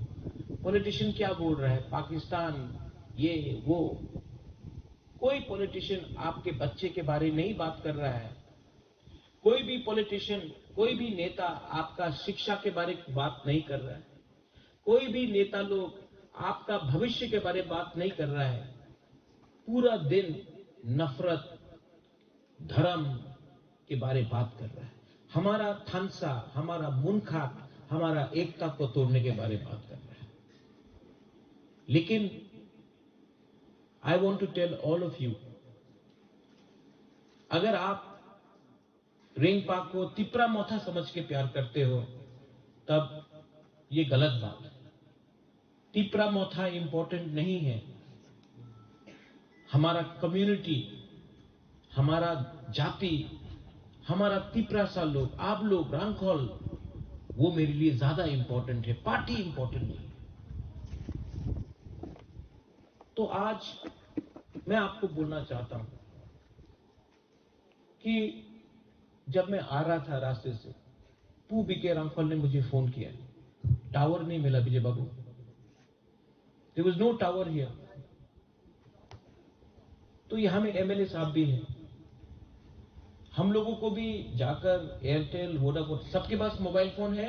पॉलिटिशियन क्या बोल रहा है, पाकिस्तान, ये वो। कोई पॉलिटिशियन आपके बच्चे के बारे नहीं बात कर रहा है। कोई भी पॉलिटिशियन, कोई भी नेता आपका शिक्षा के बारे बात नहीं कर रहा है। कोई भी नेता लोग आपका भविष्य के बारे बात नहीं कर रहा है। पूरा दिन नफरत, धर्म के बारे बात कर रहा है। हमारा थानसा, हमारा मुनखात, हमारा एकता को तोड़ने के बारे बात कर रहा है। लेकिन I want to tell all of you, अगर आप रेंगपा को तिपरा मोथा समझ के प्यार करते हो, तब ये गलत बात है। तिपरा मोथा इंपॉर्टेंट नहीं है। हमारा कम्युनिटी, हमारा जाति, हमारा तिपरासा लोग, आप लोग, रांखल, वो मेरे लिए ज्यादा इंपॉर्टेंट है, पार्टी इंपॉर्टेंट नहीं है। तो आज मैं आपको बोलना चाहता हूं कि जब मैं आ रहा था रास्ते से, पू बीके रांखल ने मुझे फोन किया। टावर नहीं मिला विजय बाबू, there was no tower here। तो यहां में एमएलए साहब भी हैं, हम लोगों को भी जाकर एयरटेल, वोडाफोन, सबके पास मोबाइल फोन है,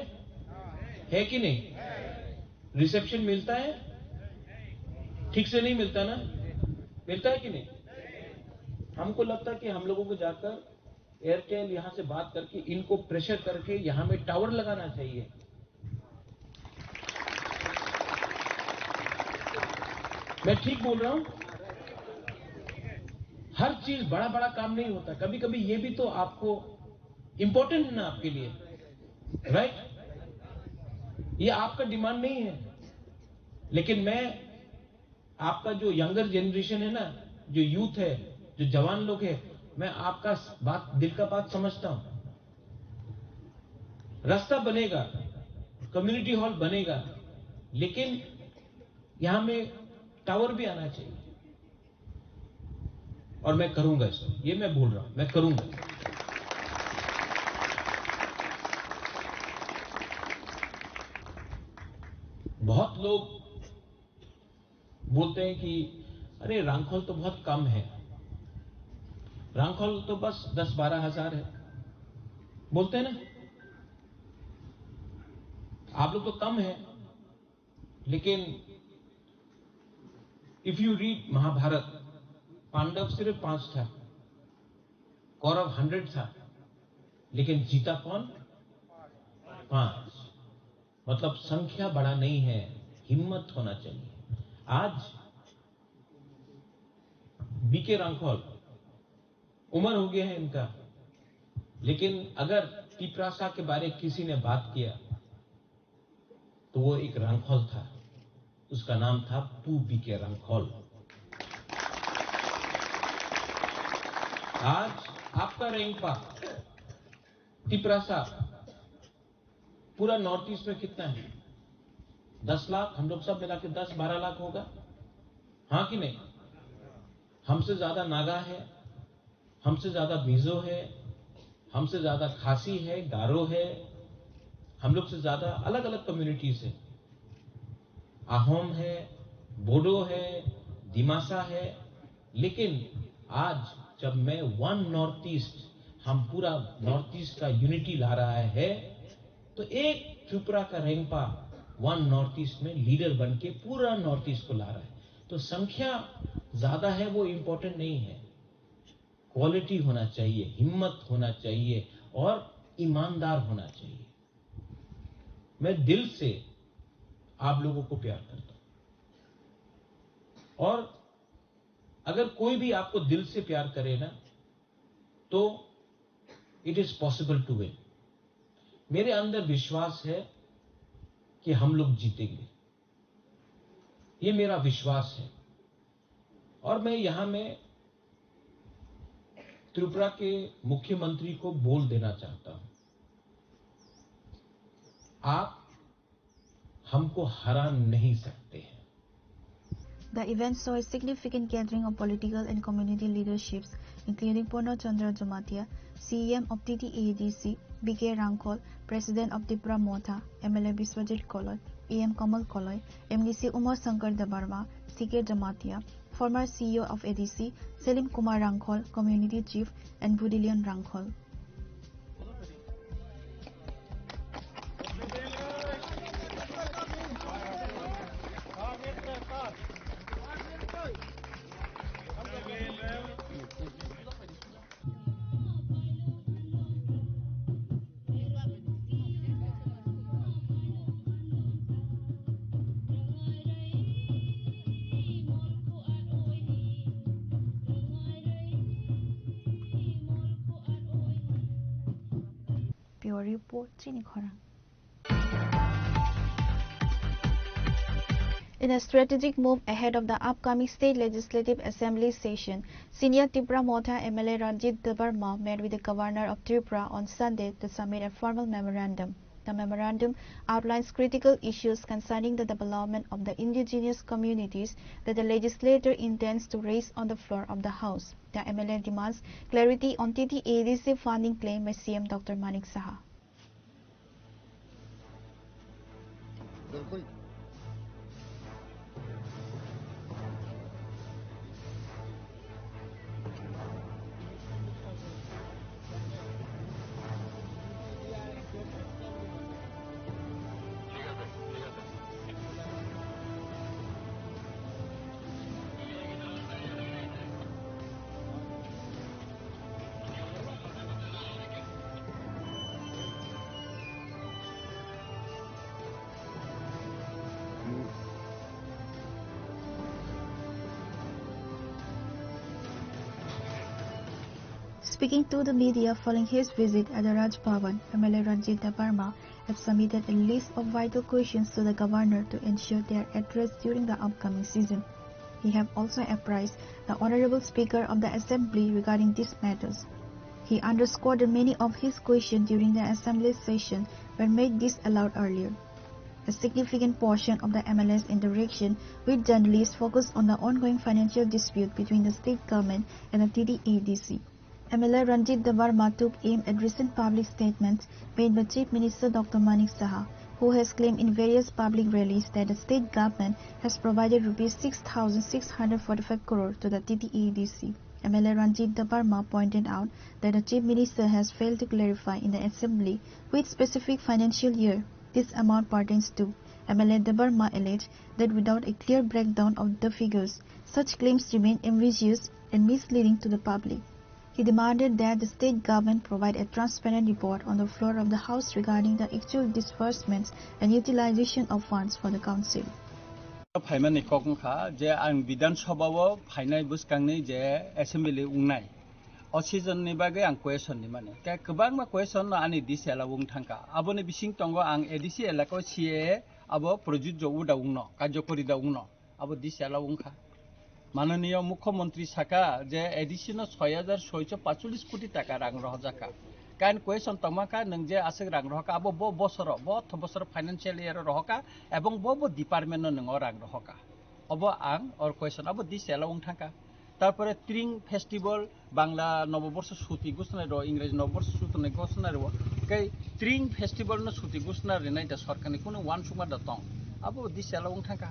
है कि नहीं? रिसेप्शन मिलता है? ठीक से नहीं मिलता ना? मिलता है कि नहीं? हमको लगता है कि हम लोगों को जाकर एयरटेल यहां से बात करके इनको प्रेशर करके यहां में टावर लगाना चाहिए। मैं ठीक बोल रहा हूं? हर चीज, बड़ा बड़ा काम नहीं होता, कभी कभी ये भी तो आपको इंपॉर्टेंट है ना आपके लिए, राइट? ये आपका डिमांड नहीं है, लेकिन मैं आपका जो यंगर जनरेशन है ना, जो यूथ है, जो जवान लोग है, मैं आपका बात, दिल का बात समझता हूं। रास्ता बनेगा, कम्युनिटी हॉल बनेगा, लेकिन यहां में टावर भी आना चाहिए। और मैं करूंगा इसको, ये मैं बोल रहा हूं, मैं करूंगा। बहुत लोग बोलते हैं कि अरे, रांखल तो बहुत कम है, रांखल तो बस दस बारह हजार है, बोलते हैं ना, आप लोग तो कम है। लेकिन इफ यू रीड महाभारत, पांडव सिर्फ पांच था, कौरव हंड्रेड था, लेकिन जीता कौन? पांच। मतलब, संख्या बड़ा नहीं है, हिम्मत होना चाहिए। आज बीके रांखल, उम्र हो गया है इनका, लेकिन अगर तिपरासा के बारे किसी ने बात किया, तो वो एक रंगखोल था, उसका नाम था पू बी के रंगखोल। आज आपका रेंगपा, तिपरासा, पूरा नॉर्थ ईस्ट में कितना है? दस लाख, हम लोग सब मिला के दस बारह लाख होगा, हाँ कि नहीं? हमसे ज्यादा नागा है, हमसे ज्यादा मिजो है, हमसे ज्यादा खासी है, गारो है, हम लोग से ज्यादा अलग-अलग कम्युनिटीज है, अहोम है, बोडो है, दिमासा है। लेकिन आज जब मैं वन नॉर्थ ईस्ट, हम पूरा नॉर्थ ईस्ट का यूनिटी ला रहा है, तो एक त्रिपुरा का रेंगपा वन नॉर्थ ईस्ट में लीडर बन के पूरा नॉर्थ ईस्ट को ला रहा है। तो संख्या ज्यादा है, वो इंपॉर्टेंट नहीं है। क्वालिटी होना चाहिए, हिम्मत होना चाहिए और ईमानदार होना चाहिए। मैं दिल से आप लोगों को प्यार करता हूं। और अगर कोई भी आपको दिल से प्यार करे ना, तो it is possible to win। मेरे अंदर विश्वास है कि हम लोग जीतेंगे, ये मेरा विश्वास है। और मैं यहां में त्रिपुरा के मुख्यमंत्री को बोल देना चाहता हूं, आप हमको हरा नहीं सकते हैं। The event saw a significant gathering of political and community leaderships, including Purna Chandra Jamatia, C E M of T T A D C, B K Rangkhol, President of Tipra Motha, M L A Biswajit Koloi, E M Kamal Koloi, M D C Umar Shankar Debbarma, C K Jamatia, former C E O of A D C, Selim Kumar Rangkhol, Community Chief, and Budilian Rangkhol. Bureau Report, Chini Khorang. In a strategic move ahead of the upcoming State Legislative Assembly session, senior Tipra Motha M L A Ranjit Debbarma met with the Governor of Tripura on Sunday to submit a formal memorandum. The memorandum outlines critical issues concerning the development of the indigenous communities that the legislature intends to raise on the floor of the House. The M L A demands clarity on T T A D C funding claim by C M Doctor Manik Saha. Speaking to the media following his visit at the Raj Bhavan, M L A Ranjit Debbarma have submitted a list of vital questions to the governor to ensure they are addressed during the upcoming season. He have also apprised the Honorable Speaker of the Assembly regarding these matters. He underscored that many of his questions during the Assembly session were made disallowed earlier. A significant portion of the M L A's interaction with journalists focused on the ongoing financial dispute between the state government and the T T A D C. M L A Ranjit Debbarma took aim at recent public statements made by Chief Minister Doctor Manik Saha, who has claimed in various public rallies that the state government has provided rupees six thousand six hundred forty-five crore to the T T A D C. M L A Ranjit Debbarma pointed out that the Chief Minister has failed to clarify in the Assembly which specific financial year this amount pertains to. M L A Debbarma alleged that without a clear breakdown of the figures, such claims remain ambiguous and misleading to the public. He demanded that the state government provide a transparent report on the floor of the House regarding the actual disbursements and utilization of funds for the council. Phaimani kok wngkha je ang Bidhan Sabha o phainai bwskangni je assembly wngnai, O season ni bagwi ang question ni mani. Khe kwbangma question no ani D C elaka wng thangkha. Aboni bising tongo ang A D C elaka C A A abo projujjo uda wngno, karjokori da wngno. Abo D C elaka wngkha. Mananiya Mukhyamantri saka je A D C no soi hajar soicho pachulis koti taka rang rohorjakha. Kain question tongmakha nwng je aswk rang rohorkha abo bo bosoro, bo otho bosoro financial year o rohorkha ebong bo bo department no nwng o rang rohorkha. Obo ang or question abo D C elaka wng thangkha. Tarpore Tring Festival, Bangla Noboborsho suti gusna ro, Ingreji Noboborsho suti gusna ro, kai Tring Festival no suti gusna rinai da sorkar ni kunu wansukma da tong. Abo D C elaka wng thangkha.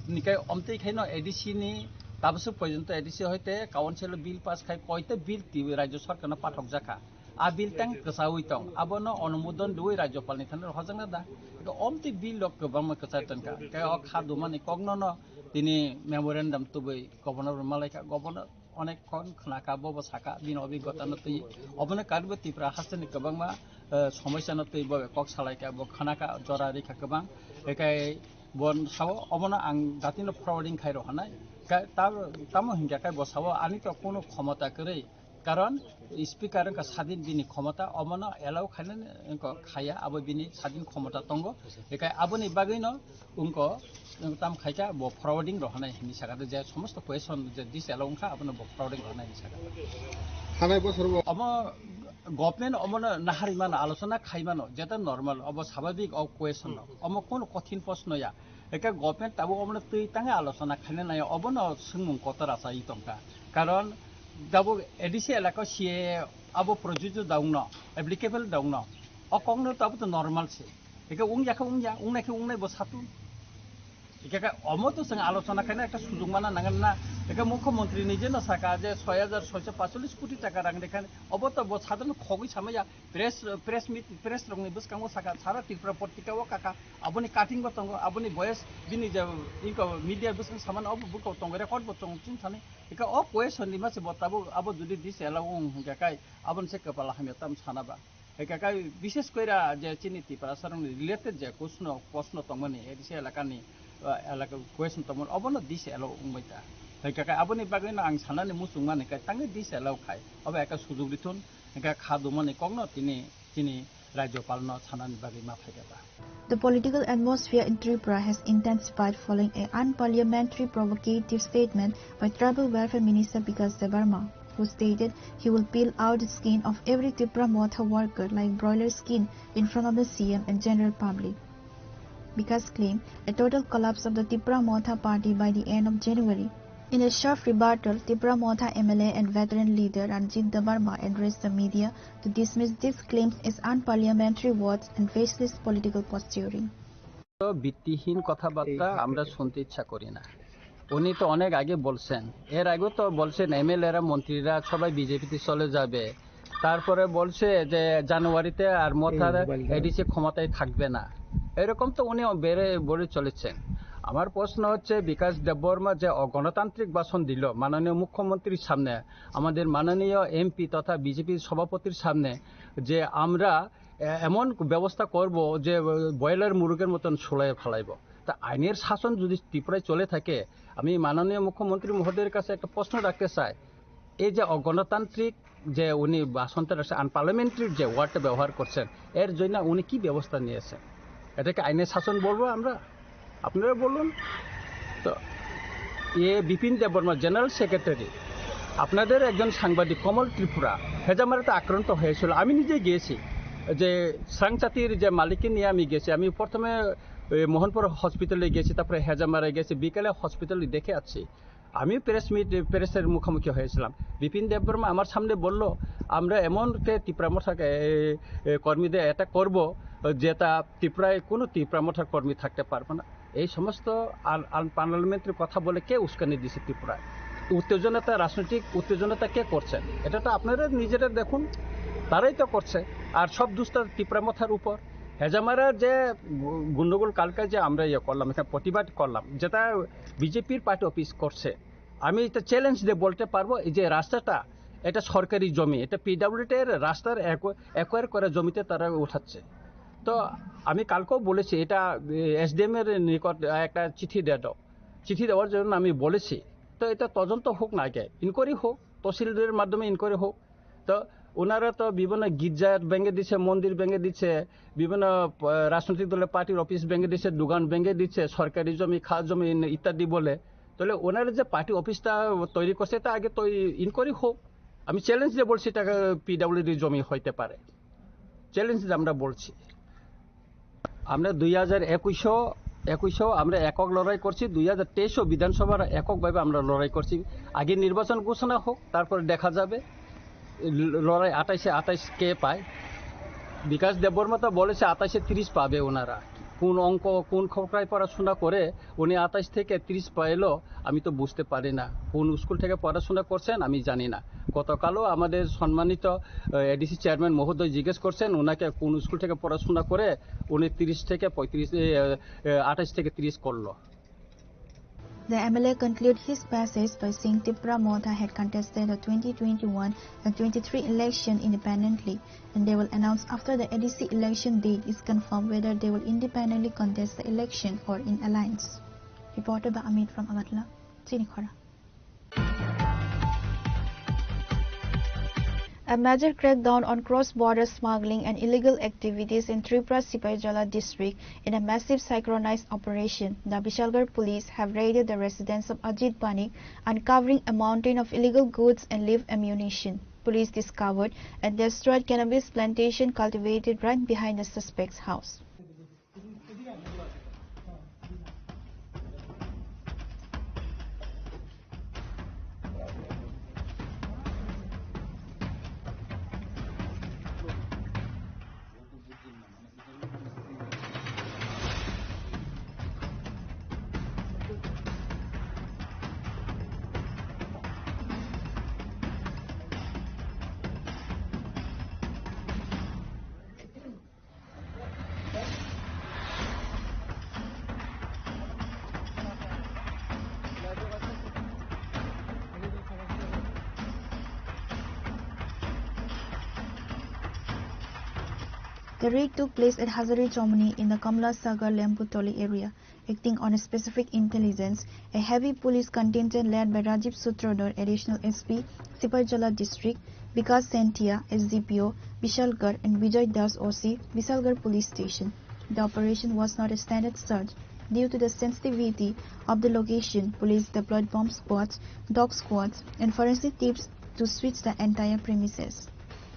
Nikai omtwi khaino A D C ni tabaswk porjonto A D C hoite council o bill pass khai koita bill twi rajyo sorkar no pathok jakha. A bill tang kwchaui tong. Abono onumodon rwui rajyopal ni thani rohorjakna da. Omtwi bill rok kwbangma kwchar tongkha. Kai o kha dumani kokno no tini memorandum tubui governor rw malaikha. Governor onek khon khnakha, bobo saka bini obigota no twi. Obono karibo Tripura hasteni kwbangma, eh, somosya no twi bobo kok salaikha, bo khnakha, jora rikha kwbang. Ekai bo sao obono ang datino forwarding khai rohornai. Ka-, ta-, tamo hinkha kai bo sao ani to kono khomota kwrwi. Karon speaker wngkha sadin bini khomota, obono allow khainani wngkha khaya, abo bini sadin khomota tongo. Ekai aboni bagwino wngkha, wng tam khaikha bo forwarding rohornai hinwi sakha, je somosto question je D C elaka wngkha abono bo forwarding rohornai hinwi sakha. Thanai bosor bo omo government omono nahari mano, alochona khai mano, jeta normal, obo sababik o question no. Omo kono kothin proshno ya. Eke government tabuk omono twi tangwi alochona khaina nai, obono swngmung kotor achai tongkha. Karon tabuk A D C elaka C A A abo projujjo da wngno, applicable da wngno. O kokno tabuk to normal se. Eke wngya khe wngya, wngnai khe wngnai bo satun. Eke khe omo to chwng alochona khaina ekta sujuk mana nangan na. Eke Mukhyamantri ni jeno saka je soi hajar soicho pachulis koti taka rang rekhani. Obo to bo sadhon khogwi samaya. Press, press meet, press rokni bwskango saka, sara Tripura potrika o kaka, aboni cutting bo tongo, aboni voice bini je inko media bwskango samano, obo buko tongo, record bo tongo, chwng thani. Eka o question ni mase bo tabuk abo jodi D C elaka wng hwnkha kai, aboni se kwpal hamya tam sana ba. Eka kai bishes koira je chini Tiprasa rokni related je kuchno, proshno tongmani, A D C elakani, uh, elaka question tongmani, obono D C elaka wngbai ta. Eka kai aboni bagwi no ang sanani muchung mani kai tangwi D C elaka khai, obo eka sujuk rithun. Hingkhe kha dumani kokno tini chini Rajyopalno sanani bagwi ma phaikha ba. The political atmosphere in Tripura has intensified following a unparliamentary provocative statement by Tribal Welfare Minister Bikash Debbarma, who stated he will peel out the skin of every Tipra Motha worker like broiler skin in front of the C M and general public. Bikash claimed a total collapse of the Tipra Motha party by the end of January. In a sharp rebuttal, Tipra Motha M L A and veteran leader Ranjit Debbarma addressed the media to dismiss these claims as unparliamentary words and baseless political posturing. তো ভিত্তিহীন কথাবার্তা আমরা শুনতে ইচ্ছা করি না। উনি তো অনেক আগে বলছেন, এর আগেও তো বলছেন এমএলএরা, মন্ত্রীরা সবাই বিজেপিতে চলে যাবে। তারপরে বলছে যে জানুয়ারিতে আর মথার এই মোবাইল এডিসি ক্ষমতায় থাকবে না, এরকম তো উনি বেড়ে বলে চলেছেন। আমার প্রশ্ন হচ্ছে, বিকাশ দেববর্মা যে অগণতান্ত্রিক ভাষণ দিল মাননীয় মুখ্যমন্ত্রীর সামনে, আমাদের মাননীয় এমপি তথা বিজেপির সভাপতির সামনে, যে আমরা এ-, এমন ব্যবস্থা করব যে ব্রয়লার মুরগের মতন সুলাইয়ে ফালাইব। তা আইনের শাসন যদি ত্রিপুরায় চলে থাকে, আমি মাননীয় মুখ্যমন্ত্রী মহোদয়ের কাছে একটা প্রশ্ন রাখতে চাই, এই যে অগণতান্ত্রিক যে উনি ভাষণটা রাখছেন, আনপার্লামেন্টারি যে ওয়ার্ডটা ব্যবহার করছেন, এর জন্য উনি কি ব্যবস্থা নিয়েছেন? এটাকে আইনের শাসন বলবো আমরা? আপনারা বলুন। তো এ বিপিন দেববর্মা, জেনারেল সেক্রেটারি, আপনাদের একজন সাংবাদিক কমল ত্রিপুরা হেজামারাতে আক্রান্ত হয়েছিল। আমি নিজে গিয়েছি, যে সাংচাতির যে মালিককে নিয়ে আমি গেছি। আমি প্রথমে, এ, মোহনপুর হসপিটালে গেছি, তারপরে হেজামারা গেছি, বিকেলে হসপিটালে দেখে আসছি। আমিও প্রেস মিট, প্রেসের মুখোমুখি হয়েছিলাম। বিপিন দেববর্মা আমার সামনে বলল, "আমরা এমন কে ত্রিপুরা মথা, এ, এ, কর্মীদের অ্যাটাক করব, যেটা ত্রিপুরায় কোনো ত্রিপুরা মথার কর্মী থাকতে পারবে না।" এই সমস্ত আন-, আনপার্লামেন্টারি কথা বলে কে উস্কানি দিছে ত্রিপুরায়? উত্তেজনতা, রাজনৈতিক উত্তেজনতা কে করছেন? এটা তো আপনারা নিজেরা দেখুন, তারাই তো করছে। আর সব দোষটা ত্রিপুরা মথার উপর। হেজামারা যে গু-, গন্ডগোল কালকে যে আমরা ইয়ে করলাম, এখানে প্রতিবাদ করলাম, যেটা বিজেপির পার্টি অফিস করছে, আমি এটা চ্যালেঞ্জ দিয়ে বলতে পারবো, এই যে রাস্তাটা, এটা সরকারি জমি, এটা পিডব্লিউডি এর রাস্তার অ্যাকো-, অ্যাকোয়ার করা জমিতে তারা উঠাচ্ছে। তো আমি কালকেও বলেছি, এটা, এ, এসডিএম এর নিকট একটা চিঠি দেওয়া, চিঠি দেওয়ার জন্য আমি বলেছি। তো এটা তদন্ত হোক না আগে, ইনকোয়ারি হোক, তহসিলদারের মাধ্যমে ইনকোয়ারি হোক। তো ওনারা তো বিভিন্ন গির্জা ভেঙে দিচ্ছে, মন্দির ভেঙে দিচ্ছে, বিভিন্ন আহ, রাজনৈতিক দলের পার্টির অফিস ভেঙে দিচ্ছে, দোকান ভেঙে দিচ্ছে, সরকারি জমি, খাস জমি ইত্যাদি বলে। তাহলে ওনারা যে পার্টি অফিসটা তৈরি করছে, এটা আগে তো ইনকোয়ারি হোক। আমি চ্যালেঞ্জ দিয়ে বলছি, এটা পিডাব্লিউডি জমি হইতে পারে, চ্যালেঞ্জ দিয়ে আমরা বলছি। আমরা দুই হাজার একুশও একুশও আমরা একক লড়াই করছি, দুই হাজার তেইশও বিধানসভার এককভাবে আমরা লড়াই করছি। আগে নির্বাচন ঘোষণা হোক, তারপরে দেখা যাবে ল- লড়াই আঠাশে আঠাশ কে পায়। বিকাশ দেববর্মা তো বলেছে আঠাশে তিরিশ পাবে ওনারা। কোন অঙ্ক, কোন খোকরায় পড়াশোনা করে উনি আঠাশ থেকে তিরিশ পাইলো, আমি তো বুঝতে পারি না। কোন স্কুল থেকে পড়াশোনা করছেন আমি জানি না। গতকালও আমাদের সম্মানিত এডিসি চেয়ারম্যান মহোদয় জিজ্ঞেস করছেন ওনাকে কোন স্কুল থেকে পড়াশোনা করে উনি তিরিশ থেকে পঁয়ত্রিশ, আঠাশ থেকে তিরিশ করলো। The M L A concluded his passage by saying Tipra Motha had contested the twenty twenty-one and twenty-three election independently, and they will announce after the A D C election date is confirmed whether they will independently contest the election or in alliance. Reported by Amit from Agartala, Chinikhora. A major crackdown on cross-border smuggling and illegal activities in Tripura Sipaijala district in a massive synchronized operation. The Bishalgarh police have raided the residence of Ajit Banik, uncovering a mountain of illegal goods and live ammunition. Police discovered and destroyed cannabis plantation cultivated right behind the suspect's house. The raid took place at Hazari Chomoni in the Kamla Sagar Lemputoli area. Acting on a specific intelligence, a heavy police contingent led by Rajiv Sutradhar, Additional S P, Sipaijala District, Vikas Sentia, S D P O, Bishalgarh, and Vijay Das, O C, Bishalgarh Police Station. The operation was not a standard search. Due to the sensitivity of the location, police deployed bomb squads, dog squads, and forensic teams to search the entire premises.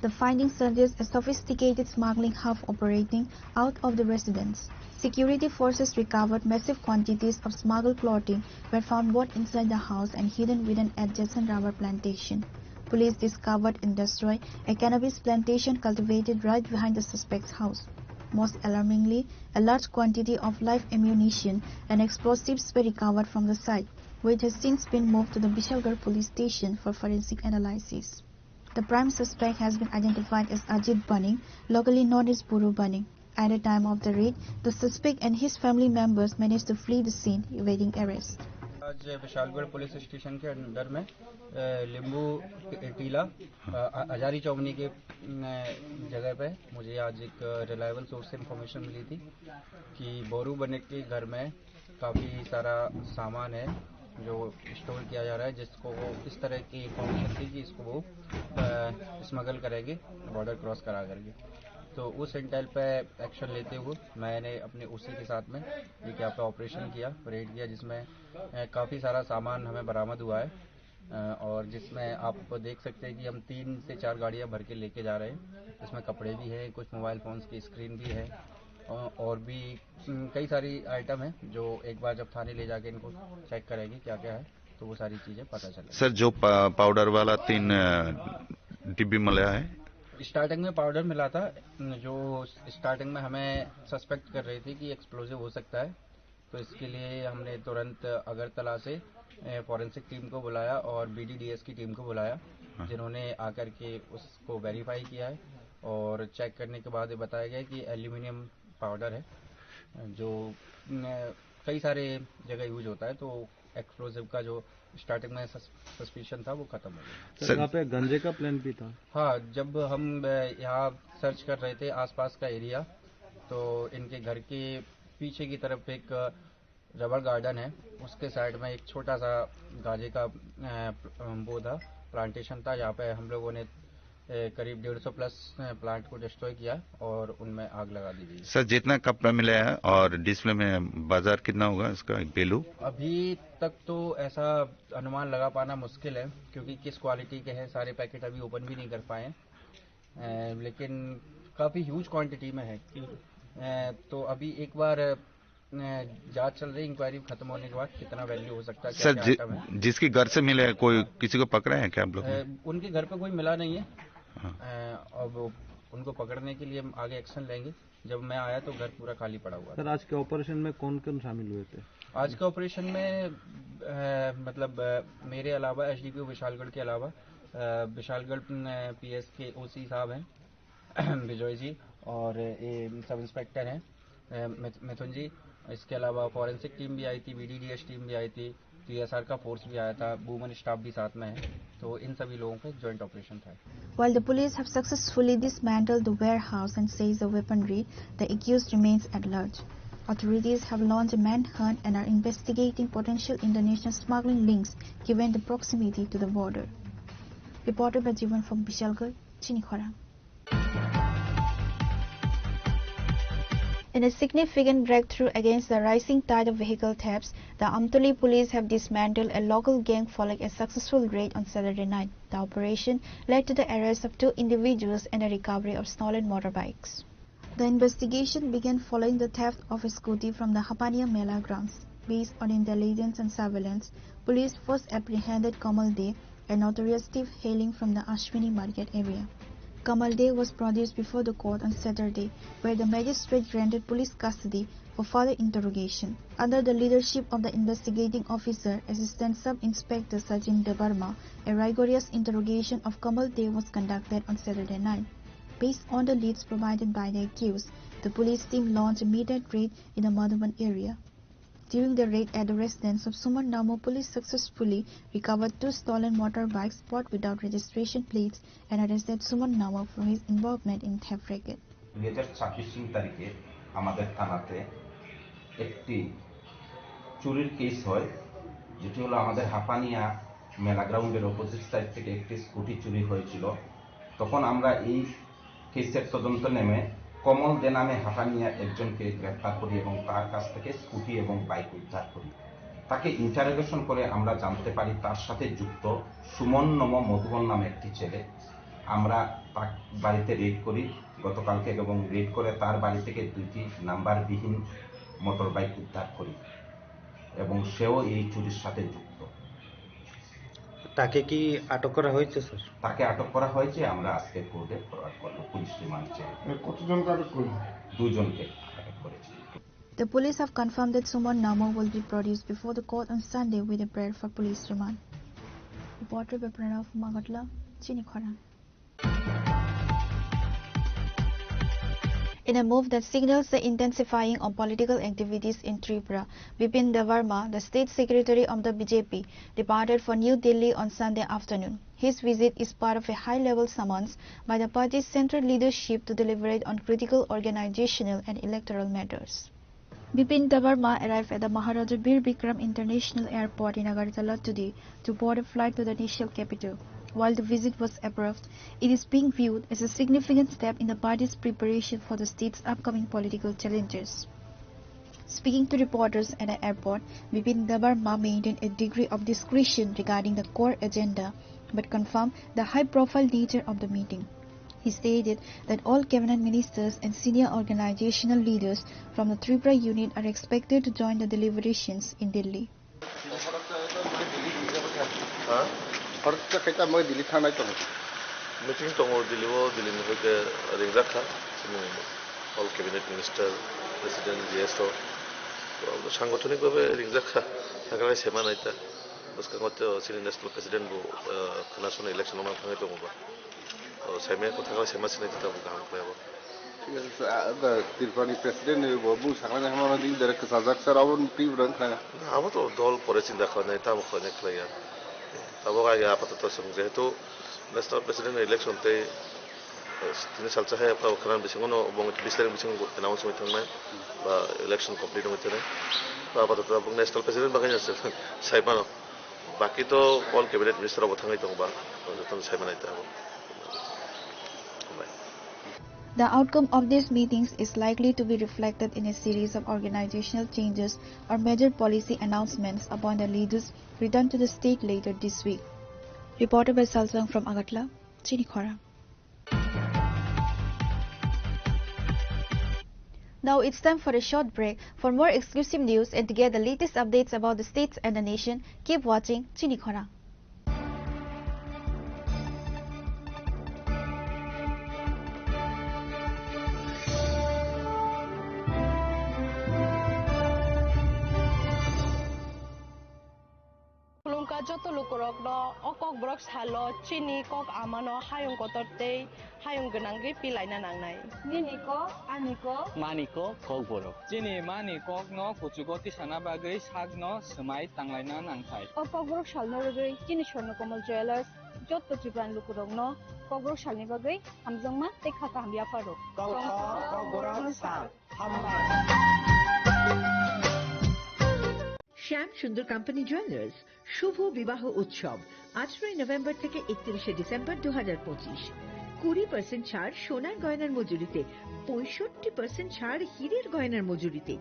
The findings suggest a sophisticated smuggling hub operating out of the residence. Security forces recovered massive quantities of smuggled clothing were found both inside the house and hidden within adjacent rubber plantation. Police discovered and destroyed a cannabis plantation cultivated right behind the suspect's house. Most alarmingly, a large quantity of live ammunition and explosives were recovered from the site, which has since been moved to the Bishalgarh police station for forensic analysis. The prime suspect has been identified as Ajit Baning, locally known as Buru Baning. At the time of the raid, the suspect and his family members managed to flee the scene, evading arrest. आज Vishalgarh police station के अंडर में अ, लिंबू टीला, अ, अ, हजारी चौमनी के न, जगह पे मुझे आज एक रिलायबल सोर्स से इंफॉर्मेशन मिली थी कि बोरू बने के घर में काफ़ी सारा सामान है जो स्टोर किया जा रहा है, जिसको वो इस तरह की इंफॉर्मेशन थी कि इसको वो स्मगल करेंगे बॉर्डर क्रॉस करा करके। तो उस इंटेल पे एक्शन लेते हुए मैंने अपने ओसी के साथ में एक यहाँ पे ऑपरेशन किया, रेड किया, जिसमें काफ़ी सारा सामान हमें बरामद हुआ है। अ, और जिसमें आप देख सकते हैं कि हम तीन से चार गाड़ियाँ भर के लेके जा रहे हैं। इसमें कपड़े भी हैं, कुछ मोबाइल फ़ोन्स की स्क्रीन भी है, अ, और भी, उम, कई सारी आइटम हैं जो एक बार जब थाने ले जाके इनको चेक करेंगे क्या क्या है, तो वो सारी चीज़ें पता चलेगी। सर, जो पा-, पाउडर वाला तीन, अ, डिब्बी मिला है? स्टार्टिंग में पाउडर मिला था, जो स्टार्टिंग में हमें सस्पेक्ट कर रही थी कि एक्सप्लोसिव हो सकता है, तो इसके लिए हमने तुरंत अगरतला से, ए, फॉरेंसिक टीम को बुलाया और बीडीडीएस की टीम को बुलाया, हाँ। जिन्होंने आकर के उसको वेरीफाई किया है और चेक करने के बाद ये बताया गया कि एल्यूमिनियम पाउडर है, जो, न, कई सारे जगह यूज होता है, तो एक्सप्लोसिव का जो स्टार्टिंग में सस-, सस्पिशन था, वो खत्म हो गया। सर, सर, यहाँ पे गांजे का प्लांट भी था? हाँ, जब हम, अ, यहाँ सर्च कर रहे थे आसपास का एरिया, तो इनके घर के पीछे की तरफ एक रबर गार्डन है, उसके साइड में एक छोटा सा गांजे का, अ, प्ल-, वो था, प्लांटेशन था, जहाँ पे हम लोगों ने ए, करीब डेढ़ सौ प्लस, अ, प्लांट को डिस्ट्रॉय किया और उनमें आग लगा दी गई। सर, जितना कपड़ा मिला है और डिस्प्ले में बाजार कितना होगा इसका वैल्यू? अभी तक तो ऐसा अनुमान लगा पाना मुश्किल है, क्योंकि किस क्वालिटी के हैं, सारे पैकेट अभी ओपन भी नहीं कर पाए हैं। अ, लेकिन काफ़ी ह्यूज क्वांटिटी में है। अ, तो अभी एक बार, अ, जांच चल रही, इंक्वायरी खत्म होने के बाद कितना वैल्यू हो सकता है, सर, क्या-क्या जि-, आइटम है। जिसके घर से मिले, कोई किसी को पकड़ा है क्या आप लोग ने? अ, उनके घर पे कोई मिला नहीं है। हाँ। अ, अब उनको पकड़ने के लिए हम आगे एक्शन लेंगे। जब मैं आया तो घर पूरा खाली पड़ा हुआ था। सर, आज के ऑपरेशन में कौन-कौन शामिल हुए थे? आज के ऑपरेशन में, अ, मतलब, अ, मेरे अलावा, एसडीपीओ विशालगढ़ के अलावा, अ, विशालगढ़, अ, पीएस के ओसी साहब हैं, विजय जी, और ये सब इंस्पेक्टर हैं, अ, मिथ-, मिथुन जी। इसके अलावा फॉरेंसिक टीम भी आई थी, वीडीडीएस टीम भी आई थी, टीएसआर का फोर्स भी आया था, वुमेन स्टाफ भी साथ में है, तो इन सभी लोगों का एक जॉइंट ऑपरेशन था। While the police have successfully dismantled the warehouse and seized the weaponry, the accused remains at large. Authorities have launched a manhunt and are investigating potential international smuggling links given the proximity to the border. Reported by Jivan from Bishalgarh, Chinikhora. In a significant breakthrough against the rising tide of vehicle thefts, the Amtoli police have dismantled a local gang following a successful raid on Saturday night. The operation led to the arrest of two individuals and a recovery of stolen motorbikes. The investigation began following the theft of a scooty from the Hapania Mela grounds. Based on intelligence and surveillance, police first apprehended Kamal Dey, a notorious thief hailing from the Ashwini Market area. Kamal Dey was produced before the court on Saturday, where the magistrate granted police custody for further interrogation. Under the leadership of the investigating officer, Assistant Sub Inspector Sachin Debbarma, a rigorous interrogation of Kamal Dey was conducted on Saturday night. Based on the leads provided by the accused, the police team launched a midnight raid in the Madhuban area. During the raid at the residence of Suman Namo, police successfully recovered two stolen motorbikes bought without registration plates and arrested Suman Namo for his involvement in theft racket. দুই হাজার ছাব্বিশ তিন তারিখে আমাদের থানাতে একটি চুরির কেস হয়, যেটি হলো আমাদের হাপানিয়া মেলা গ্রাউন্ডের অপোজিট সাইড থেকে একটি স্কুটি চুরি হয়েছিল। তখন আমরা এই কেসের তদন্ত নেমে কমল দে নামে হাপানিয়া একজনকে গ্রেপ্তার করি এবং তার কাছ থেকে স্কুটি এবং বাইক উদ্ধার করি। তাকে ইন্টারোগেশন করে আমরা জানতে পারি তার সাথে যুক্ত সুমন নম মধুবন নামে একটি ছেলে। আমরা তার বাড়িতে রেড করি গতকালকে এবং রেড করে তার বাড়ি থেকে দুইটি নাম্বারবিহীন মোটর বাইক উদ্ধার করি এবং সেও এই চুরির সাথে যুক্ত। তাকে কি আটক করা হয়েছে, স্যার? তাকে আটক করা হয়েছে, আমরা আজকে কোর্টে ফরওয়ার্ড করব পুলিশ রিমান্ড চেয়ে। মানে কতজনকে আটক করলেন? দুজনকে আটক করেছি। The police have confirmed that Suman Namo will be produced before the court on Sunday with a prayer for police remand. Reported by Pranav Magatla, Chinikhora. In a move that signals the intensifying of political activities in Tripura, Bipin Debbarma, the state secretary of the B J P, departed for New Delhi on Sunday afternoon. His visit is part of a high-level summons by the party's central leadership to deliberate on critical organizational and electoral matters. Bipin Debbarma arrived at the Maharaja Bir Bikram International Airport in Agartala today to board a flight to the national capital. While the visit was approved, it is being viewed as a significant step in the party's preparation for the state's upcoming political challenges. Speaking to reporters at the airport, Bipin Debbarma maintained a degree of discretion regarding the core agenda, but confirmed the high-profile nature of the meeting. He stated that all cabinet ministers and senior organizational leaders from the Tripura unit are expected to join the deliberations in Delhi. হ্যাঁ? হঠাৎ করে খাইতে আমাকে দিল্লি থানায় তো হবে। মিটিং তো আমার দিল্লি, ও দিল্লি হইতে রিংজাখা, all cabinet minister, president, G S O, তো আমরা সাংগঠনিকভাবে রিংজাখা থাকার সেমা নাইতা। Bwskango tei o chini national president bo, ah, khwnasono election o thangwi tongo ba. O saimaya kwthang khe saima sinai tei tabuk kaham khlai abo. Thik ache, ah, da Tripura ni president ni bo bung saknai hwnmano di direct kwchajak sir abo ni twi bwrang khnai. Na, abo to dol pore chinta khlainai, tamo khlainai khlaiya. Tabuk age apatoto chwng jehetu national president ni election tei Tini salsa hai abo khwna bisingo no bo bis tarikh bisingo announce wngwi thangnai ba election complete wngwi thangnai. Ba apatoto abo national president bagwi no se sai mano. Baki to all cabinet minister rok bo thangwi tongo ba jotono sai manai ta abo. The outcome of these meetings is likely to be reflected in a series of organizational changes or major policy announcements upon the leaders' return to the state later this week. Reporter by Salsang from Agartala, Chini Khorang. Now it's time for a short break. For more exclusive news and to get the latest updates about the states and the nation, keep watching Chini Khorang. Khulumkha joto lukurokno o Kokborok salo chini kok amano hayung kotor tei hayung gwnangwi pilaina nangnai. Nini kok, ani kok. Mani kok, Kokborok. Chini mani kokno kuchugo tisana bagwi sakno swmai tanglaina nangthai. O Kokborok salno rwgwi chini Swarnakomal Jewellers joto Tripurani lukurokno Kokborok salni bagwi hamjakma tei kha kaham yapharo. Kokborok sal. শ্যাম সুন্দর company jewellers শুভ বিবাহ উৎসব আঠারোই নভেম্বর থেকে একত্রিশে ডিসেম্বর দু হাজার পঁচিশ। কুড়ি পার্সেন্ট ছাড় সোনার গয়নার মজুরিতে, পঁয়ষট্টি পার্সেন্ট ছাড় হীরের গয়নার মজুরিতে,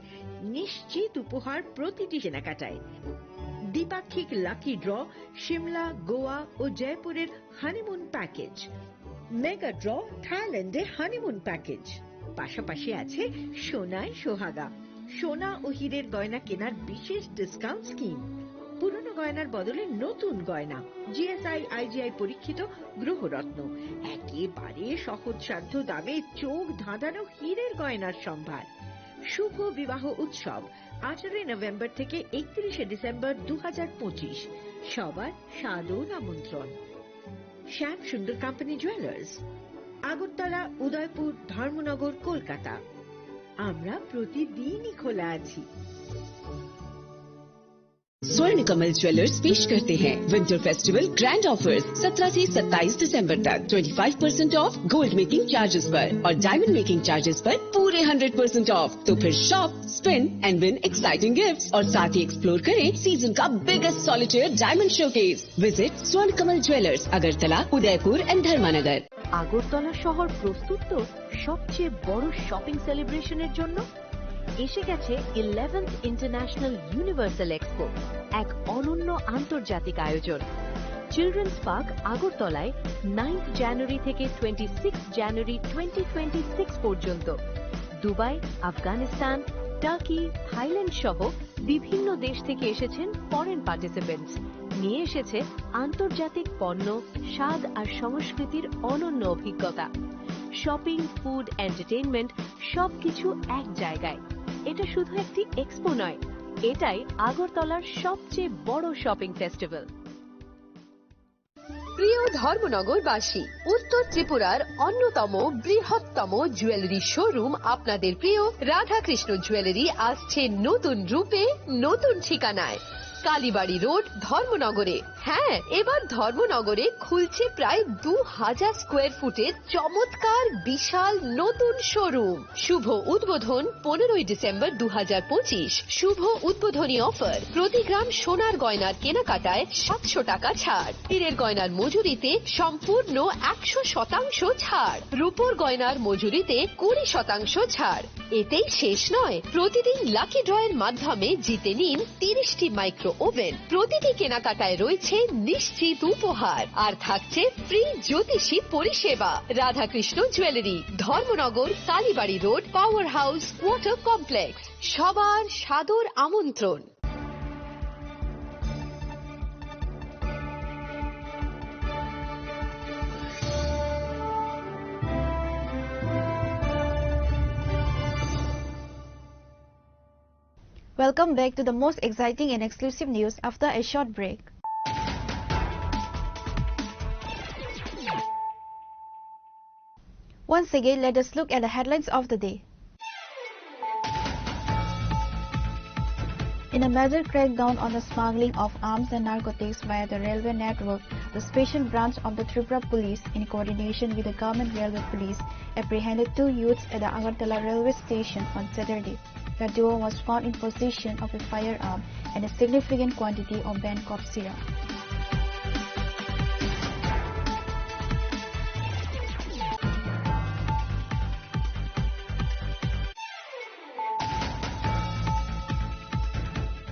নিশ্চিত উপহার প্রতিটি কেনাকাটায়। দ্বিপাক্ষিক লাকি ড্র, সিমলা, গোয়া ও জয়পুরের হানিমুন প্যাকেজ। মেগা ড্র, থাইল্যান্ডে হানিমুন প্যাকেজ। পাশাপাশি আছে সোনায় সোহাগা, সোনা ও হীরের গয়না কেনার বিশেষ ডিসকাউন্ট স্কিম। পুরনো গয়নার বদলে নতুন গয়না, জিএসআই, আইজিআই পরীক্ষিত গ্রহরত্ন, একেবারে সহজসাধ্য দামে চোখ ধাঁধানো হীরের গয়নার সম্ভার। শুভ বিবাহ উৎসব আঠারোই নভেম্বর থেকে একত্রিশে ডিসেম্বর দু হাজার পঁচিশ। সবার সাদর আমন্ত্রণ। শ্যাম সুন্দর কোম্পানি জুয়েলার্স, আগরতলা, উদয়পুর, ধর্মনগর, কলকাতা। আমরা প্রতিদিনই খোলা আছি। स्वर्ण कमल ज्वेलर्स पेश करते हैं विंटर फेस्टिवल ग्रैंड ऑफर्स, सत्रह से सत्ताईस दिसंबर तक। Twenty five percent of gold making charges पर और डायमंड मेकिंग चार्जेस पर पूरे हंड्रेड परसेंट ऑफ। तो फिर shop, spend and win exciting gifts और साथ ही एक्सप्लोर करें सीजन का biggest solitaire diamond showcase. Visit स्वर्ण कमल ज्वेलर्स, अगरतला, उदयपुर एंड धर्मानगर। আগরতলা শহর প্রস্তুত তো সবচেয়ে বড় শপিং সেলিব্রেশনের জন্য? এসে গেছে ইলেভেন্থ ইন্টারন্যাশনাল ইউনিভার্সাল এক্সপো, এক অনন্য আন্তর্জাতিক আয়োজন। চিলড্রেন্স পার্ক আগরতলায় নাইন্থ জানুয়ারি থেকে twenty six January twenty twenty six পর্যন্ত। দুবাই, আফগানিস্তান, টার্কি, থাইল্যান্ড সহ বিভিন্ন দেশ থেকে এসেছেন ফরেন পার্টিসিপেন্টস। নিয়ে এসেছে আন্তর্জাতিক পণ্য, স্বাদ আর সংস্কৃতির অনন্য অভিজ্ঞতা। শপিং, ফুড, এন্টারটেইনমেন্ট সবকিছু এক জায়গায়। এটা শুধু একটি এক্সপো নয়, এটাই আগরতলার সবচেয়ে বড় শপিং ফেস্টিভ্যাল। প্রিয় ধর্মনগরবাসী, উত্তর ত্রিপুরার অন্যতম বৃহত্তম জুয়েলারি শোরুম আপনাদের প্রিয় রাধাকৃষ্ণ জুয়েলারি আসছে নতুন রূপে, নতুন ঠিকানায়, কালীবাড়ি রোড, ধর্মনগরে। হ্যাঁ, এবার ধর্মনগরে খুলছে প্রায় দু হাজার স্কোয়ার ফুটের চমৎকার বিশাল নতুন শোরুম। শুভ উদ্বোধন পনেরোই ডিসেম্বর দু হাজার পঁচিশ। শুভ উদ্বোধনী অফার, প্রতি গ্রাম সোনার গয়নার কেনাকাটায় সাতশো টাকা ছাড়, হীরের গয়নার মজুরিতে সম্পূর্ণ একশো শতাংশ ছাড়, রূপোর গয়নার মজুরিতে কুড়ি শতাংশ ছাড়। এতেই শেষ নয়, প্রতিদিন লাকি ড্রয়ের মাধ্যমে জিতে নিন তিরিশটি মাইক্রো ওভেন। প্রতিটি কেনাকাটায় রয়েছে নিশ্চিত উপহার, আর থাকছে ফ্রি জ্যোতিষী পরিষেবা। Radhakrishna jewellery, Dharmanagar, Kalibari road, power house, water complex. সবার সাদর আমন্ত্রণ। Welcome back to the most exciting and exclusive news after a short break. Once again, let us look at the headlines of the day. In a major crackdown on the smuggling of arms and narcotics via the railway network, the Special Branch of the Tripura Police, in coordination with the Government Railway Police, apprehended two youths at the Agartala railway station on Saturday. The duo was found in possession of a firearm and a significant quantity of banned cough syrup.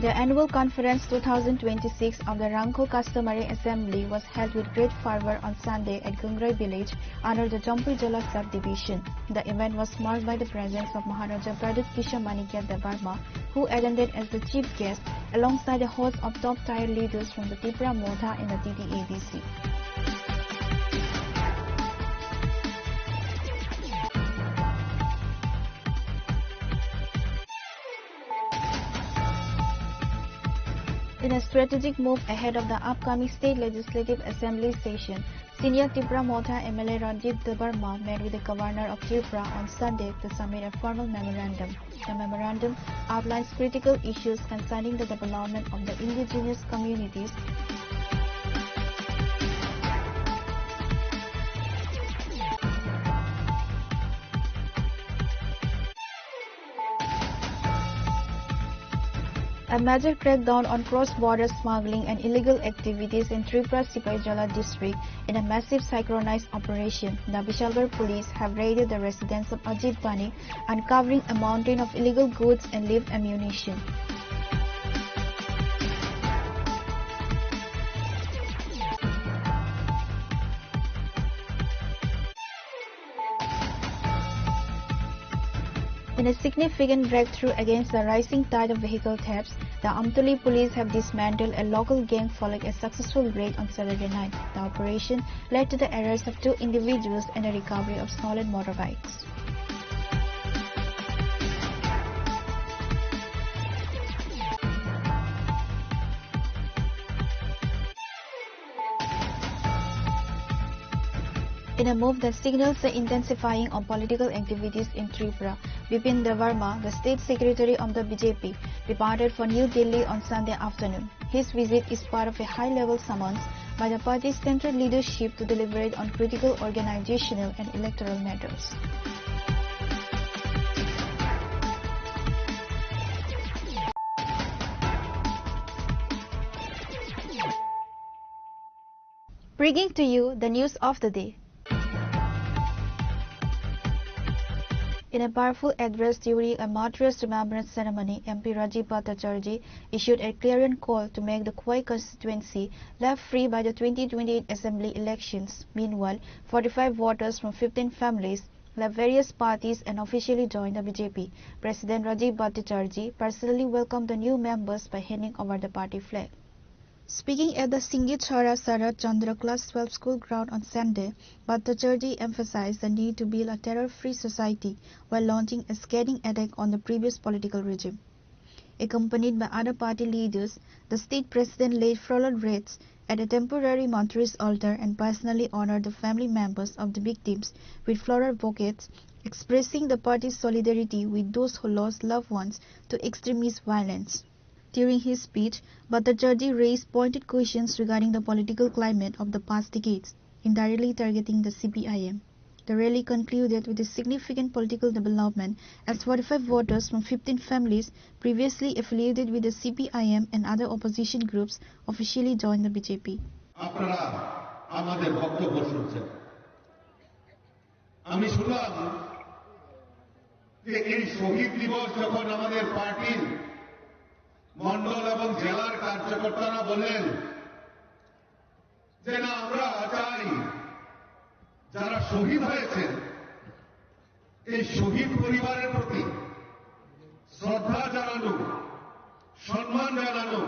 The annual conference two thousand twenty-six of the Rangkho Customary Assembly was held with great fervor on Sunday at Gungrai village under the Jampui Jala subdivision. The event was marked by the presence of Maharaja Pradyut Kishore Manikya Debbarma, who attended as the chief guest alongside a host of top-tier leaders from the Tipra Motha and the T T A D C. In a strategic move ahead of the upcoming State Legislative Assembly session, senior Tipra Motha M L A Rajiv Debbarma met with the Governor of Tripura on Sunday to submit a formal memorandum. The memorandum outlines critical issues concerning the development of the indigenous communities. A major crackdown on cross-border smuggling and illegal activities in Tripura Sipaijala district in a massive synchronized operation. The Bishalgarh police have raided the residence of Ajit Banik, uncovering a mountain of illegal goods and live ammunition. In a significant breakthrough against the rising tide of vehicle thefts, the Amtoli police have dismantled a local gang following a successful raid on Saturday night. The operation led to the arrest of two individuals and a recovery of stolen motorbikes. In a move that signals the intensifying of political activities in Tripura, Bipin Debbarma, the state secretary of the B J P, departed for New Delhi on Sunday afternoon. His visit is part of a high-level summons by the party's central leadership to deliberate on critical organizational and electoral matters. Bringing to you the news of the day. In a powerful address during a martyrs' remembrance ceremony, M P Rajiv Bhattacharjee issued a clarion call to make the Khowai constituency left free by the twenty twenty-eight assembly elections. Meanwhile, forty-five voters from fifteen families left various parties and officially joined the B J P. President Rajiv Bhattacharjee personally welcomed the new members by handing over the party flag. Speaking at the Singhi Chhara Sarat Chandra Class twelve school ground on Sunday, Bhattacharjee emphasized the need to build a terror-free society while launching a scathing attack on the previous political regime. Accompanied by other party leaders, the state president laid floral wreaths at a temporary martyrs' altar and personally honored the family members of the victims with floral bouquets, expressing the party's solidarity with those who lost loved ones to extremist violence. During his speech, Bhattacharjee raised pointed questions regarding the political climate of the past decades, indirectly targeting the C P I M. The rally concluded with a significant political development as forty-five voters from fifteen families previously affiliated with the C P I M and other opposition groups officially joined the B J P. আপনারা আমাদের বক্তব্য শুনছেন। আমি শুনলাম যে এই শহীদ দিবস যখন আমাদের পার্টির মণ্ডল এবং জেলার কার্যকর্তারা বললেন যে না, আমরা চাই যারা শহীদ হয়েছেন এই শহীদ পরিবারের প্রতি শ্রদ্ধা জানানো, সম্মান জানানো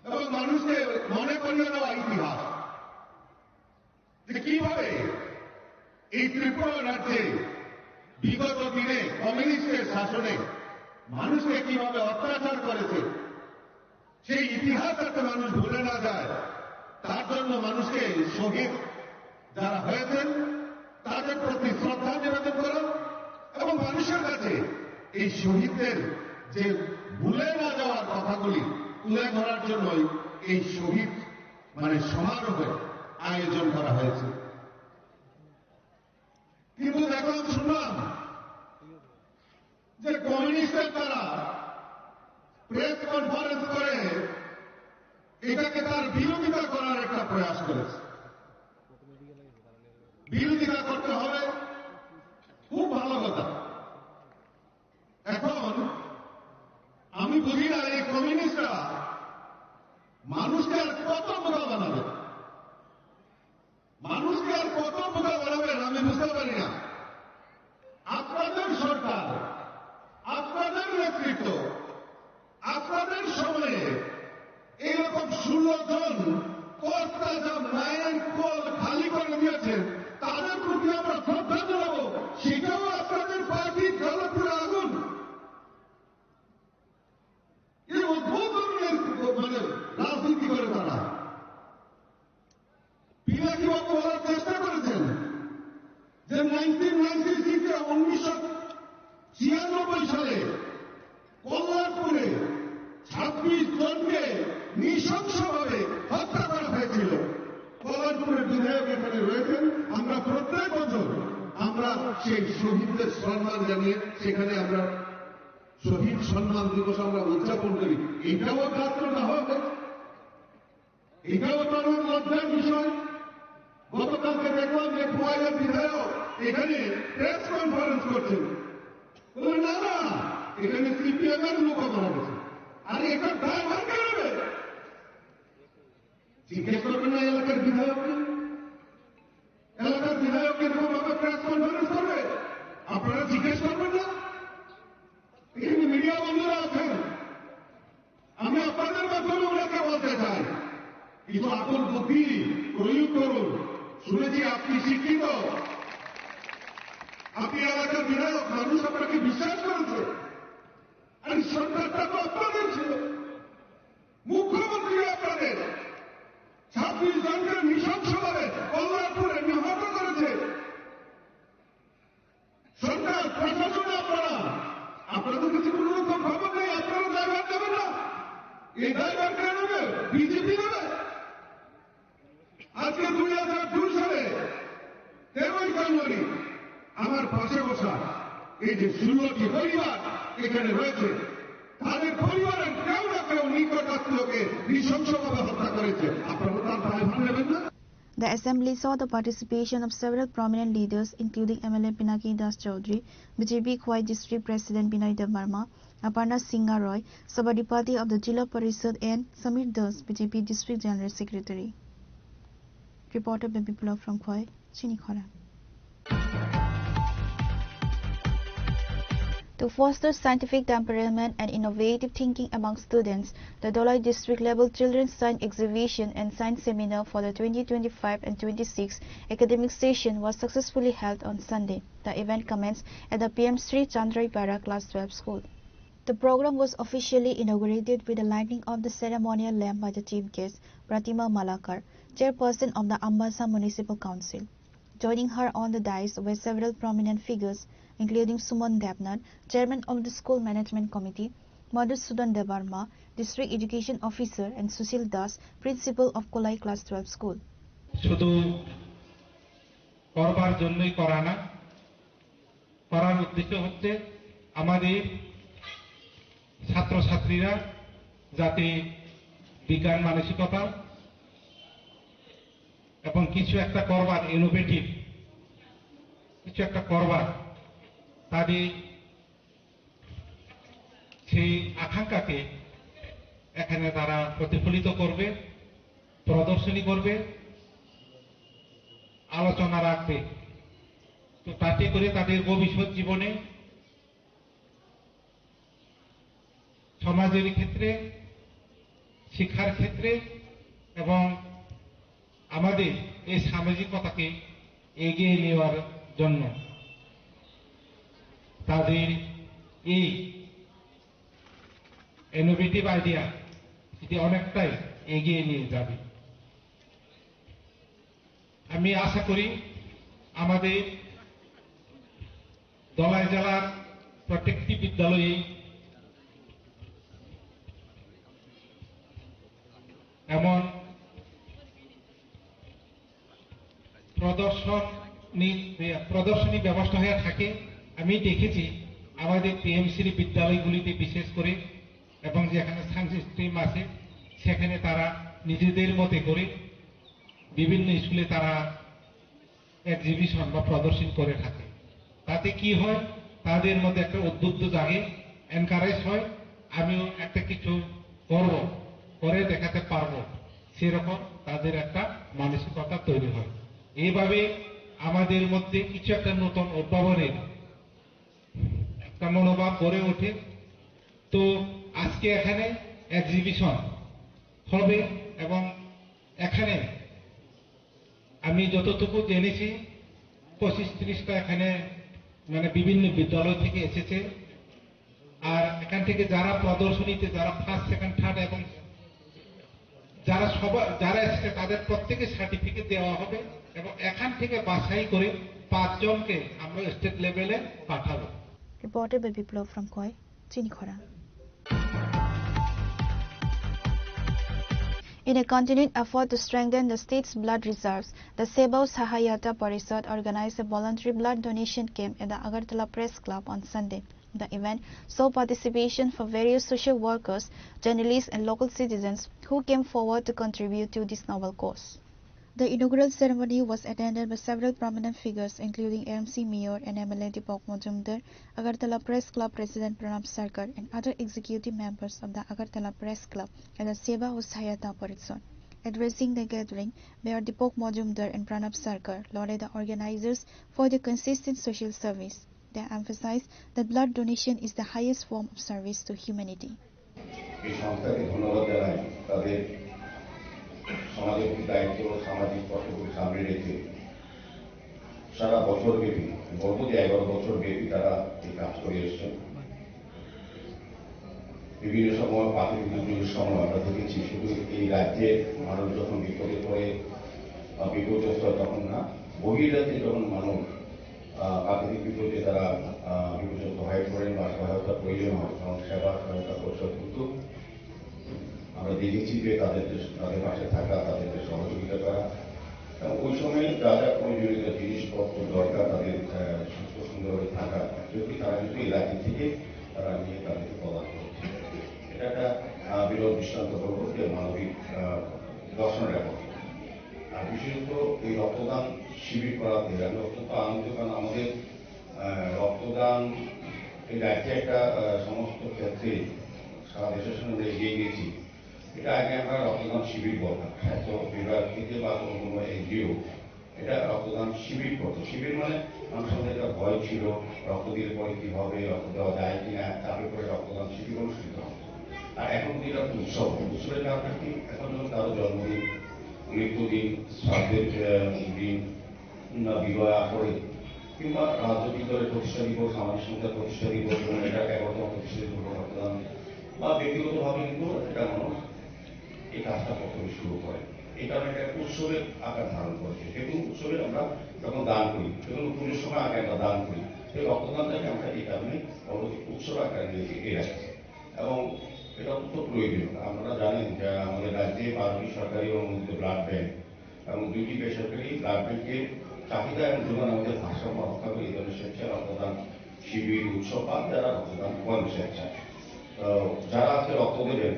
এবং মানুষকে মনে করিয়ে দেওয়া ইতিহাস। যে কিভাবে এই ত্রিপুরা রাজ্যে বিগত দিনে কমিউনিস্টের শাসনে মানুষকে কিভাবে অত্যাচার করেছে, সেই ইতিহাস যাতে মানুষ ভুলে না যায়, তার জন্য মানুষকে শহীদ যারা হয়েছেন তাদের প্রতি শ্রদ্ধা নিবেদন করা এবং মানুষের কাছে এই শহীদদের যে ভুলে না যাওয়ার কথাগুলি তুলে ধরার জন্যই এই শহীদ মানে সমারোহের আয়োজন করা হয়েছে। কিন্তু দেখলাম, শুনলাম যে কমিউনিস্টের তারা প্রেস কনফারেন্স করে এটাকে তার বিরোধিতা করার একটা প্রয়াস করেছে। বিরোধিতা করতে হবে, খুব ভালো কথা। এখন আমি বুঝি না এই কমিউনিস্ট সেই শহীদদের সম্মান জানিয়ে সেখানে আমরা শহীদ সম্মান দিবস আমরা উদযাপন করি। এটাও ছাত্র না হোক, এটাও তার লজ্জার বিষয়। গতকালকে দেখলাম যে খোয়াইয়ের বিধায়ক এখানে প্রেস কনফারেন্স করছেন, বললেন, "না, না, এখানে সিপিএম এর লোক মারা গেছে।" আরে, এটা দায়ভার কে নেবে? জিজ্ঞেস করবেন না এলাকার বিধায়ককে? এলাকার বিধায়ক এরকম ভাবে প্রেস কনফারেন্স করবে? আপনারা জিজ্ঞেস করবেন না? এখানে মিডিয়া বন্ধুরা আছেন, আমি আপনাদের মাধ্যমে ওনাকে বলতে চাই, কিছু আকল বুদ্ধি প্রয়োগ করুন। শুনেছি আপনি শিক্ষিত, আপনি এলাকার বিধায়ক, মানুষ আপনাকে বিশ্বাস করেছে। আর এই সরকারটা তো আপনাদের ছিল, মুখ্যমন্ত্রী আপনাদের। ছাব্বিশ জনকে নৃশংসভাবে কল্যাণপুরে নিহত করেছে। সরকার, প্রশাসন, আপনারা, আপনাদের কাছে কোনো রকম খবর নেই, আপনারা দায়ভার নেবেন না। এই দায়ভার কে নেবে? বিজেপি নেবে। আজকে দুই হাজার দুই সালে তেরোই জানুয়ারি আমার পাশে বসা এই যে ষোলোটি পরিবার এখানে রয়েছে, তাদের পরিবারের কেউ না কেউ নিকট আত্মীয়কে নৃশংসভাবে হত্যা করেছে। আপনারা তার দায়ভার নেবেন না? The assembly saw the participation of several prominent leaders, including M L A Pinaki Das Chaudhary, B J P Khowai District President Binoy Debbarma, Aparna Singha Roy, Sabhadipati of the Jila Parishad, and Samir Das, B J P District General Secretary. Reporter by Biplab from Khowai, Chinikhora. To foster scientific temperament and innovative thinking among students, the Dholai District Level Children's Science Exhibition and Science Seminar for the twenty twenty-five and twenty-six academic session was successfully held on Sunday. The event commenced at the P M Sri Chandrai Para Class twelve School. The program was officially inaugurated with the lighting of the ceremonial lamp by the chief guest, Pratima Malakar, chairperson of the Ambasa Municipal Council. Joining her on the dais were several prominent figures, including Suman Debnath, chairman of the School Management Committee, Madhusudan Debbarma, District Education Officer, and Sushil Das, principal of Kolai Class twelve School. শুধু করবার জন্যই করা না, করার উদ্দেশ্য হচ্ছে আমাদের ছাত্রছাত্রীরা যাতে বিজ্ঞান মানসিকতা এবং কিছু একটা করবার, ইনোভেটিভ কিছু একটা করবার, তাদের সেই আকাঙ্ক্ষাকে এখানে তারা প্রতিফলিত করবে, প্রদর্শনী করবে, আলোচনা রাখবে। তো তাতে করে তাদের ভবিষ্যৎ জীবনে, সমাজের ক্ষেত্রে, শিক্ষার ক্ষেত্রে এবং আমাদের এই সামাজিকতাকে এগিয়ে নেওয়ার জন্য তাদের এই ইনোভেটিভ আইডিয়া এটি অনেকটাই এগিয়ে নিয়ে যাবে। আমি আশা করি আমাদের ধলাই জেলার প্রত্যেকটি বিদ্যালয়ে এমন প্রদর্শনী, প্রদর্শনী ব্যবস্থা হয়ে থাকে। আমি দেখেছি আমাদের পিএমসির বিদ্যালয়গুলিতে বিশেষ করে, এবং যেখানে সায়েন্স স্ট্রিম আছে সেখানে তারা নিজেদের মতে করে বিভিন্ন স্কুলে তারা এক্সিবিশন বা প্রদর্শন করে থাকে। তাতে কি হয়, তাদের মধ্যে একটা উদ্বুদ্ধ জাগে, এনকারেজ হয়, আমিও একটা কিছু করব, করে দেখাতে পারবো, সেরকম তাদের একটা মানসিকতা তৈরি হয়। এইভাবে আমাদের মধ্যে কিছু একটা নতুন উদ্ভাবনের একটা মনোভাব গড়ে ওঠে। তো আজকে এখানে এক্সিবিশন হবে এবং এখানে আমি যতটুকু জেনেছি পঁচিশ ত্রিশটা এখানে মানে বিভিন্ন বিদ্যালয় থেকে এসেছে। আর এখান থেকে যারা প্রদর্শনীতে যারা ফার্স্ট, সেকেন্ড, থার্ড এবং যারা সবার, যারা এসেছে তাদের প্রত্যেকে সার্টিফিকেট দেওয়া হবে এবং এখান থেকে বাছাই করে পাঁচজনকে আমরা স্টেট লেভেলে পাঠাবো। Reported by Biplab from Khowai, Chinikhora. In a continued effort to strengthen the state's blood reserves, the Seva Sahayata Parishad organized a voluntary blood donation camp at the Agartala Press Club on Sunday. The event saw participation from various social workers, journalists, and local citizens who came forward to contribute to this noble cause. The inaugural ceremony was attended by several prominent figures, including A M C Mayor and M L A Deepak Majumdar, Agartala Press Club President Pranab Sarkar, and other executive members of the Agartala Press Club and the Seva Sahayata Parishad. Addressing the gathering, Mayor Deepak Majumdar and Pranab Sarkar lauded the organizers for their consistent social service. They emphasized that blood donation is the highest form of service to humanity. এই সংস্থাকে ধন্যবাদ জানাই, তাদের সমাজের দায়িত্ব, সামাজিক কর্তব্য সামনে রেখে সারা বছর ব্যাপী, বলবো যে এগারো বছর ব্যাপী তারা এই কাজ করে এসছেন। বিভিন্ন সময় প্রাকৃতিক দুর্যোগের সময় আমরা দেখেছি শুধু এই রাজ্যের মানুষ যখন বিপদে পড়ে বা বিপর্যস্ত হয় তখন না, বহির রাজ্যে যখন মানুষ আহ, প্রাকৃতিক বিপর্যয়ে তারা আহ, বিপর্যস্ত হয়ে পড়েন বা সহায়তা প্রয়োজন হয়, তখন সেবা সহায়তা পরিষদ কিন্তু আমরা দেখেছি যে তাদের যে, তাদের পাশে থাকা, তাদের যে সহযোগিতা করা এবং ওই সময় যা যা প্রয়োজনীয় জিনিসপত্র দরকার তাদের আহ, সুস্থ সুন্দরভাবে থাকা, যদি তারা কিন্তু এই রাজ্য থেকে তারা নিয়ে তাদেরকে প্রদান করছে। এটা একটা আহ, বিরল দৃষ্টান্ত বলবো যে মানবিক আহ, দর্শন এবং আর বিশেষত এই রক্তদান শিবির করাতে আমি অত্যন্ত আনন্দিত, কারণ আমাদের আহ, রক্তদান এই রাজ্যে একটা আহ, সমস্ত ক্ষেত্রে সারা দেশের সঙ্গে আমরা এগিয়ে গেছি। এটা আগে আমরা রক্তদান শিবির বলতাম, স্বাস্থ্য বিভাগ থেকে বা কোনো কোনো এনজিও এটা রক্তদান শিবির করতো। শিবির মানে মানুষের মধ্যে একটা ভয় ছিল, রক্ত দিলে পরে কি হবে, রক্ত দেওয়া যায় কিনা, তার উপরে রক্তদান শিবির অনুষ্ঠিত হতো। আর এখন কিন্তু এটা একটা উৎসব, উৎসবের কারণে কি এখন যখন কারো জন্মদিন, মৃত্যুদিন, শ্রাদ্ধের আহ, দিন, না বিবাহ করে কিংবা রাজনৈতিক দলের প্রতিষ্ঠা দিবস, সামাজিক সংস্থার প্রতিষ্ঠা দিবস এবং এটা এগারোতম প্রতিষ্ঠা দিবস রক্তদান বা ব্যক্তিগতভাবে কিন্তু এটা মানুষ এই কাজটা প্রথমে শুরু করে। এই কারণে এটা উৎসবের আকার ধারণ করেছে। যে কোনো উৎসবে আমরা যখন দান করি, যে কোনো পুজোর সময় আগে আমরা দান করি, সেই রক্তদানটাকে আমরা এই কারণে পরবর্তী উৎসব আকারে নিয়ে এসে এই রাখছি। এবং এটা অত্যন্ত প্রয়োজনীয়। আপনারা জানেন যে আমাদের রাজ্যে বারোটি সরকারি অনুমোদিত ব্লাড ব্যাংক এবং দুইটি বেসরকারি ব্লাড ব্যাংকের চাহিদা এবং যোগান আমাদের ভারসাম্য রক্ষা করে এই ধরনের স্বেচ্ছায় রক্তদান শিবির, উৎসব বা যারা রক্তদান করেন স্বেচ্ছায়। তো যারা আজকে রক্ত দেবেন,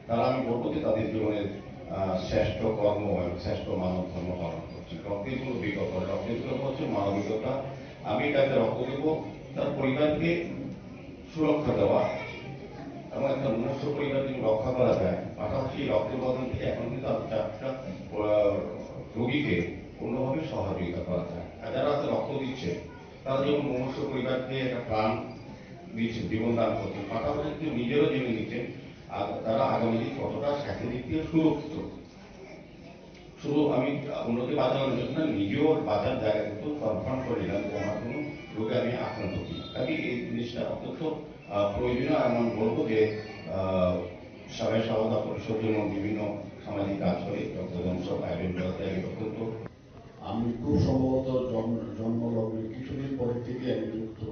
তারা আমি বলবো যে তাদের জীবনের আহ, শ্রেষ্ঠ কর্ম এবং শ্রেষ্ঠ মানব ধর্ম পালন করছে। রক্তের কোনো বিকল্প নেই। রক্তের বিকল্প হচ্ছে মানবিকতা। আমি যাকে রক্ত দেবো, তার পরিবারকে সুরক্ষা দেওয়া এবং একটা মুমূর্ষু পরিবার যদি রক্ষা করা যায়, পাশাপাশি এই রক্তের উপাদান থেকে এখন কিন্তু আরো চারটা আহ, রোগীকে অন্যভাবে সহযোগিতা করা যায়। আর যারা আজকে রক্ত দিচ্ছে, তারা যেমন মুমূর্ষু পরিবারকে একটা প্রাণ দিচ্ছেন, জীবন দান করছেন, পাশাপাশি কিন্তু নিজেরও জীবন দিচ্ছেন। আর তারা আগামী দিন কতটা স্বাস্থ্য দিক দিয়ে সুরক্ষিত। শুধু আমি উন্নতি বাঁচানোর জন্য নিজেও বাঁচার জায়গা কিন্তু কনফার্ম করে নিলাম যে আমার কোনো রোগে আমি আক্রান্ত কিনা। কাজে এই জিনিসটা অত্যন্ত আহ, প্রয়োজনীয়। আমি বলবো যে আহ, সবাই সহযোগিতা পরিষদ এবং বিভিন্ন সামাজিক কাজ করে রক্তদান উৎসব আয়োজন করাতে আমি অত্যন্ত আমি খুব সম্ভবত জন্ম জন্মলগ্নে কিছুদিন পরের থেকে আমি যুক্ত।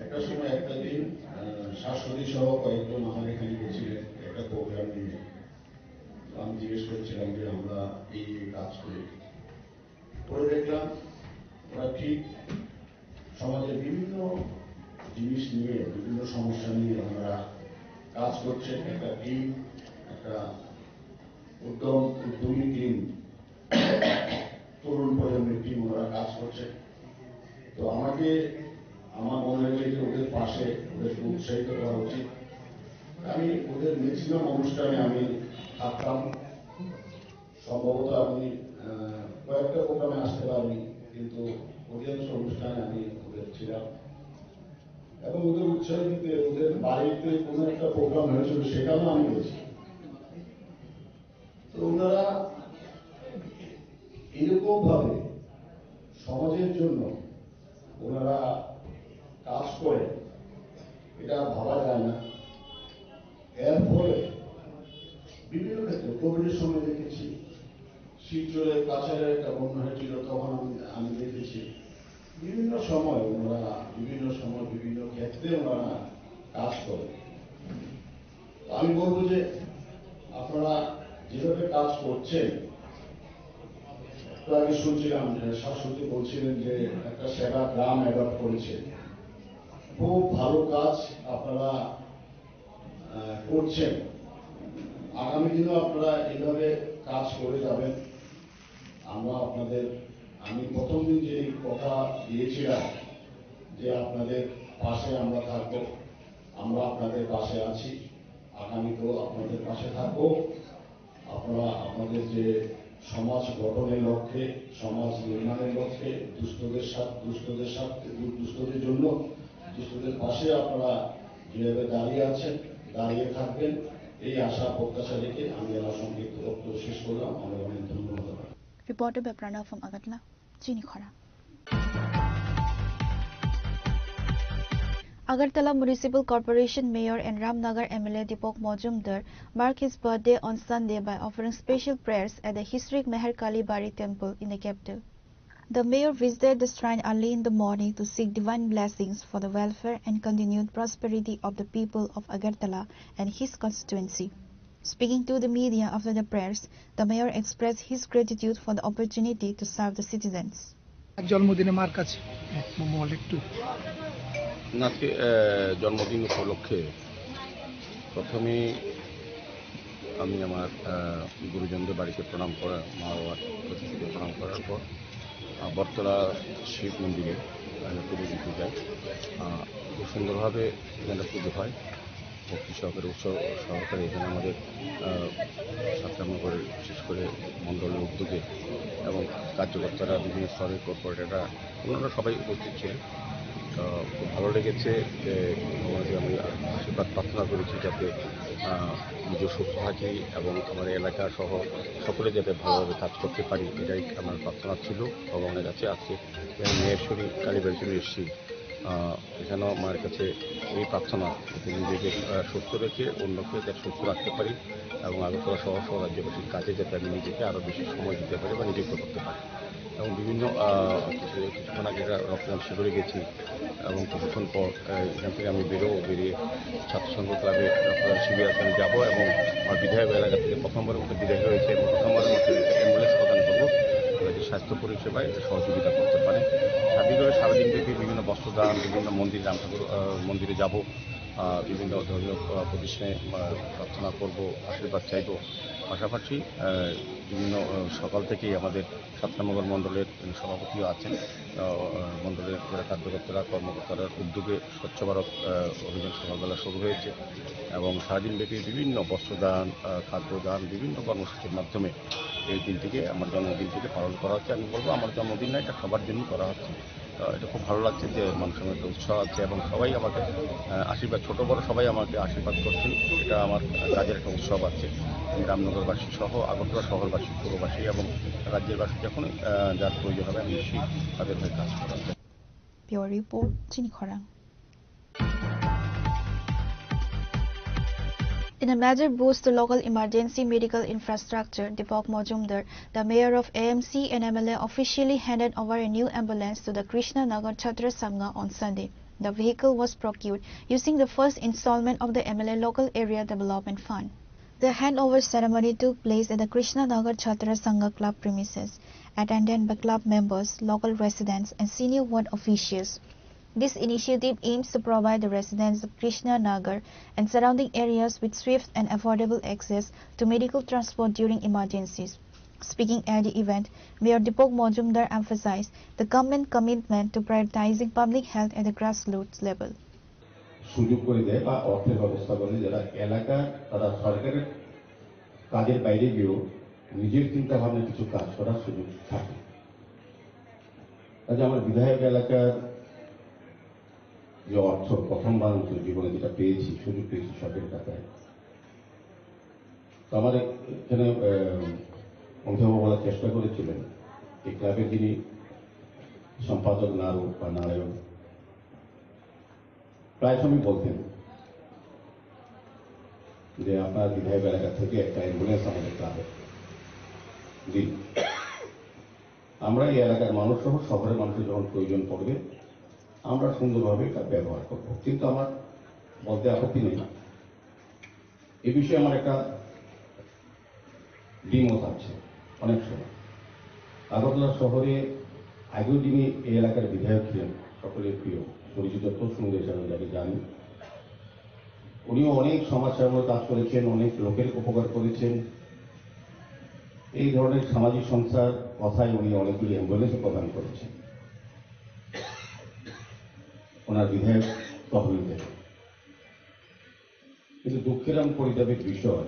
একটা সময় একটা দিন আহ, শাশ্বতী সহ কয়েকজন আমার এখানে গেছিলেন একটা প্রোগ্রাম নিয়ে। তো আমি জিজ্ঞেস করছিলাম যে আমরা এই কাজ করি। পরে দেখলাম ওরা ঠিক সমাজের বিভিন্ন জিনিস নিয়ে, বিভিন্ন সমস্যা নিয়ে ওনারা কাজ করছেন। একটা টিম, একটা উদ্যম, উদ্যমী টিম, তরুণ প্রজন্মের টিম ওনারা কাজ করছেন। তো আমাকে, আমার মনে হয়েছে যে ওদের পাশে ওদেরকে উৎসাহিত করা উচিত। আমি ওদের ম্যাক্সিমাম অনুষ্ঠানে আমি থাকতাম। সম্ভবত আমি আহ, কয়েকটা প্রোগ্রামে আসতে পারিনি, কিন্তু অধিকাংশ অনুষ্ঠানে আমি ওদের ছিলাম এবং ওদের উৎসাহ দিতে ওদের বাড়িতে কোনো একটা প্রোগ্রাম হয়েছিল, সেখানেও আমি গেছি। তো ওনারা এরকম ভাবে সমাজের জন্য ওনারা কাজ করে, এটা ভাবা যায় না। এর ফলে বিভিন্ন ক্ষেত্রে কোভিডের সময় দেখেছি, শিলচরে কাছাড়ে একটা বন্যা হয়েছিল, তখন আমি আমি দেখেছি বিভিন্ন সময় ওনারা বিভিন্ন সময় বিভিন্ন ক্ষেত্রে ওনারা কাজ করে। তো আমি বলবো যে আপনারা যেভাবে কাজ করছে, একটু আগে শুনছিলাম যে শাশ্বতী বলছিলেন যে একটা সেবা গ্রাম অ্যাডপ্ট করেছে। খুব ভালো কাজ আপনারা আহ, করছেন। আগামী দিনও আপনারা এইভাবে কাজ করে যাবেন। আমরা আপনাদের, আমি প্রথম দিন যে কথা দিয়েছিলাম যে আপনাদের পাশে আমরা থাকবো, আমরা আপনাদের পাশে আছি, আগামীতেও আপনাদের পাশে থাকবো। আপনারা আপনাদের যে সমাজ গঠনের লক্ষ্যে, সমাজ নির্মাণের লক্ষ্যে, দুস্থদের সাথ-, দুস্থদের সাথে, দু-, দুস্থদের জন্য, দুস্থদের পাশে আপনারা যেভাবে দাঁড়িয়ে আছেন, দাঁড়িয়ে থাকবেন, এই আশা প্রত্যাশা রেখে আমি আমার সংক্ষিপ্ত বক্তব্য শেষ করলাম। অনেক অনেক ধন্যবাদ। Reporter Beprana from Agartala, Chini Khorang. Agartala Municipal Corporation Mayor and Ramnagar M L A Deepak Majumdar marked his birthday on Sunday by offering special prayers at the historic Meher Kali Bari Temple in the capital. The mayor visited the shrine early in the morning to seek divine blessings for the welfare and continued prosperity of the people of Agartala and his constituency. Speaking to the media after the prayers, the mayor expressed his gratitude for the opportunity to serve the citizens. জন্মদিনে মার কাছে মোহাম্মদ একটু। না, আজকে, আহ, জন্মদিন উপলক্ষে প্রথমেই আমি আমার, আহ, গুরুজনদের বাড়িতে প্রণাম করা, মা বাবার প্রতিকৃতিতে প্রণাম করার পর, আহ, বটতলা শিব মন্দিরে আমি পুজো দিতে যাই। আহ, খুব সুন্দরভাবে এখানে পুজো হয়। ভক্তি সহকারে, উৎসব সহকারে এখানে আমাদের, আহ, সাতটা নগরের, বিশেষ করে মণ্ডলের উদ্যোগে এবং কার্যকর্তারা, বিভিন্ন স্তরের কর্পোরেটররা, ওনারা সবাই উপস্থিত ছিলেন। তো খুব ভালো লেগেছে যে ভগবানকে আমি আশীর্বাদ প্রার্থনা করেছি যাতে, আহ, নিজে সুস্থ থাকি এবং আমার এলাকা সহ সকলে যাতে ভালোভাবে কাজ করতে পারি, এটাই আমার প্রার্থনা ছিল ভগবানের কাছে। আজকে আমি মহেশ্বরী কালীবাড়ির জন্য এসেছি। আহ, এখানেও মায়ের কাছে এই প্রার্থনা, যাতে নিজেকে, আহ, সুস্থ রেখে অন্যকে যাতে সুস্থ রাখতে পারি এবং আগরতলা সহ সহ রাজ্যবাসীর কাজে যাতে আমি নিজেকে আরও বেশি সময় দিতে পারি বা নিযুক্ত করতে পারি। এবং বিভিন্ন, আহ, কিছু, কিছুক্ষণ আগে একটা রক্তদান শিবিরে গেছি এবং কিছুক্ষণ পর, আহ, এখান থেকে আমি বেরোবো, বেরিয়ে ছাত্র সংঘ ক্লাবে রক্তদান শিবিরে আমি যাবো এবং আমার বিধায়ক এলাকা থেকে প্রথমবারের মতো বিধায়ক হয়েছে এবং প্রথমবারের মতো অ্যাম্বুলেন্স প্রদান করবো, যাতে স্বাস্থ্য পরিষেবায় সহযোগিতা করতে পারে। সার্বিকভাবে সারাদিন ব্যাপী বিভিন্ন বস্ত্রদান, বিভিন্ন মন্দির, রাম ঠাকুর, আহ, মন্দিরে যাব, আহ, বিভিন্ন ধর্মীয়, আহ, প্রতিষ্ঠানে, আহ, প্রার্থনা করব, আশীর্বাদ চাইব। পাশাপাশি, আহ, বিভিন্ন, আহ, সকাল থেকেই আমাদের সাত নম্বর মণ্ডলের সভাপতিও আছেন, আহ, মণ্ডলের যারা কার্যকর্তারা, কর্মকর্তারা উদ্যোগে স্বচ্ছ ভারত, আহ, অভিযান সকালবেলা শুরু হয়েছে এবং সারাদিন ব্যাপী বিভিন্ন বস্ত্রদান, আহ, খাদ্যদান, বিভিন্ন কর্মসূচির মাধ্যমে এই দিনটিকে, আমার জন্মদিনটিকে পালন করা হচ্ছে। আমি বলবো, আমার জন্মদিন না, এটা সবার জন্যই করা হচ্ছে। আহ, এটা খুব ভালো লাগছে যে মানুষের মধ্যে উৎসাহ আছে এবং সবাই আমাকে, আহ, আশীর্বাদ, ছোট বড় সবাই আমাকে আশীর্বাদ করছেন। এটা আমার কাজের একটা উৎসব আছে। আমি রামনগরবাসী সহ আগরতলা শহরবাসী, পুরবাসী এবং রাজ্যের বাসী যখনই, আহ, যার প্রয়োজন হবে, আমি নিশ্চয়ই তাদের হয়ে কাজ করব। Bureau Report, Chini Khorang. In a major boost to local emergency medical infrastructure, Deepak Majumdar, the mayor of A M C and M L A, officially handed over a new ambulance to the Krishna Nagar Chhatra Sangha on Sunday. The vehicle was procured using the first installment of the M L A Local Area Development Fund. The handover ceremony took place at the Krishna Nagar Chhatra Sangha Club premises, attended by club members, local residents, and senior ward officials. This initiative aims to provide the residents of Krishna Nagar and surrounding areas with swift and affordable access to medical transport during emergencies. Speaking at the event, Mayor Deepak Majumdar emphasized the government commitment to prioritizing public health at the grassroots level. সুযোগ করে দেয় বা অর্থের ব্যবস্থা করে দেয়, যারা এলাকা, তারা সরকারের কাজের বাইরে গিয়েও নিজের চিন্তা ভাবনা কিছু কাজ করার সুযোগ থাকে। কাজে আমার বিধায়ক এলাকার যে অর্থ প্রথমবার মতো জীবনে যেটা পেয়েছি, সুযোগ পেয়েছি সরকারের কাছে, তো আমার এখানে, আহ, অমিতাভ বলার চেষ্টা করেছিলেন, এই ক্লাবের যিনি সম্পাদক নারু বা নারায়ণ, প্রায় সময় বলতেন যে আপনার বিধায়ক এলাকা থেকে একটা অ্যাম্বুলেন্স আমাদের ক্লাবে দিন। আমরা এই এলাকার মানুষ সহ শহরের মানুষের যখন প্রয়োজন পড়বে, আমরা সুন্দরভাবে এটা ব্যবহার করব। কিন্তু আমার বলতে আপত্তি নেই, এ বিষয়ে আমার একটা দ্বিমত আছে অনেক সময়। আগরতলা শহরে আগেও যিনি এই এলাকার বিধায়ক ছিলেন, সকলের প্রিয় পরিচিত প্রসঙ্গ হিসাবে যাকে জানি, উনিও অনেক সমাজসেবামূলক কাজ করেছেন, অনেক লোকের উপকার করেছেন। এই ধরনের সামাজিক সংস্থার কথায় উনি অনেকগুলি অ্যাম্বুলেন্সও প্রদান করেছেন ওনার বিধায়ক তহবিল থেকে। কিন্তু দুঃখের এবং পরিতাপের বিষয়,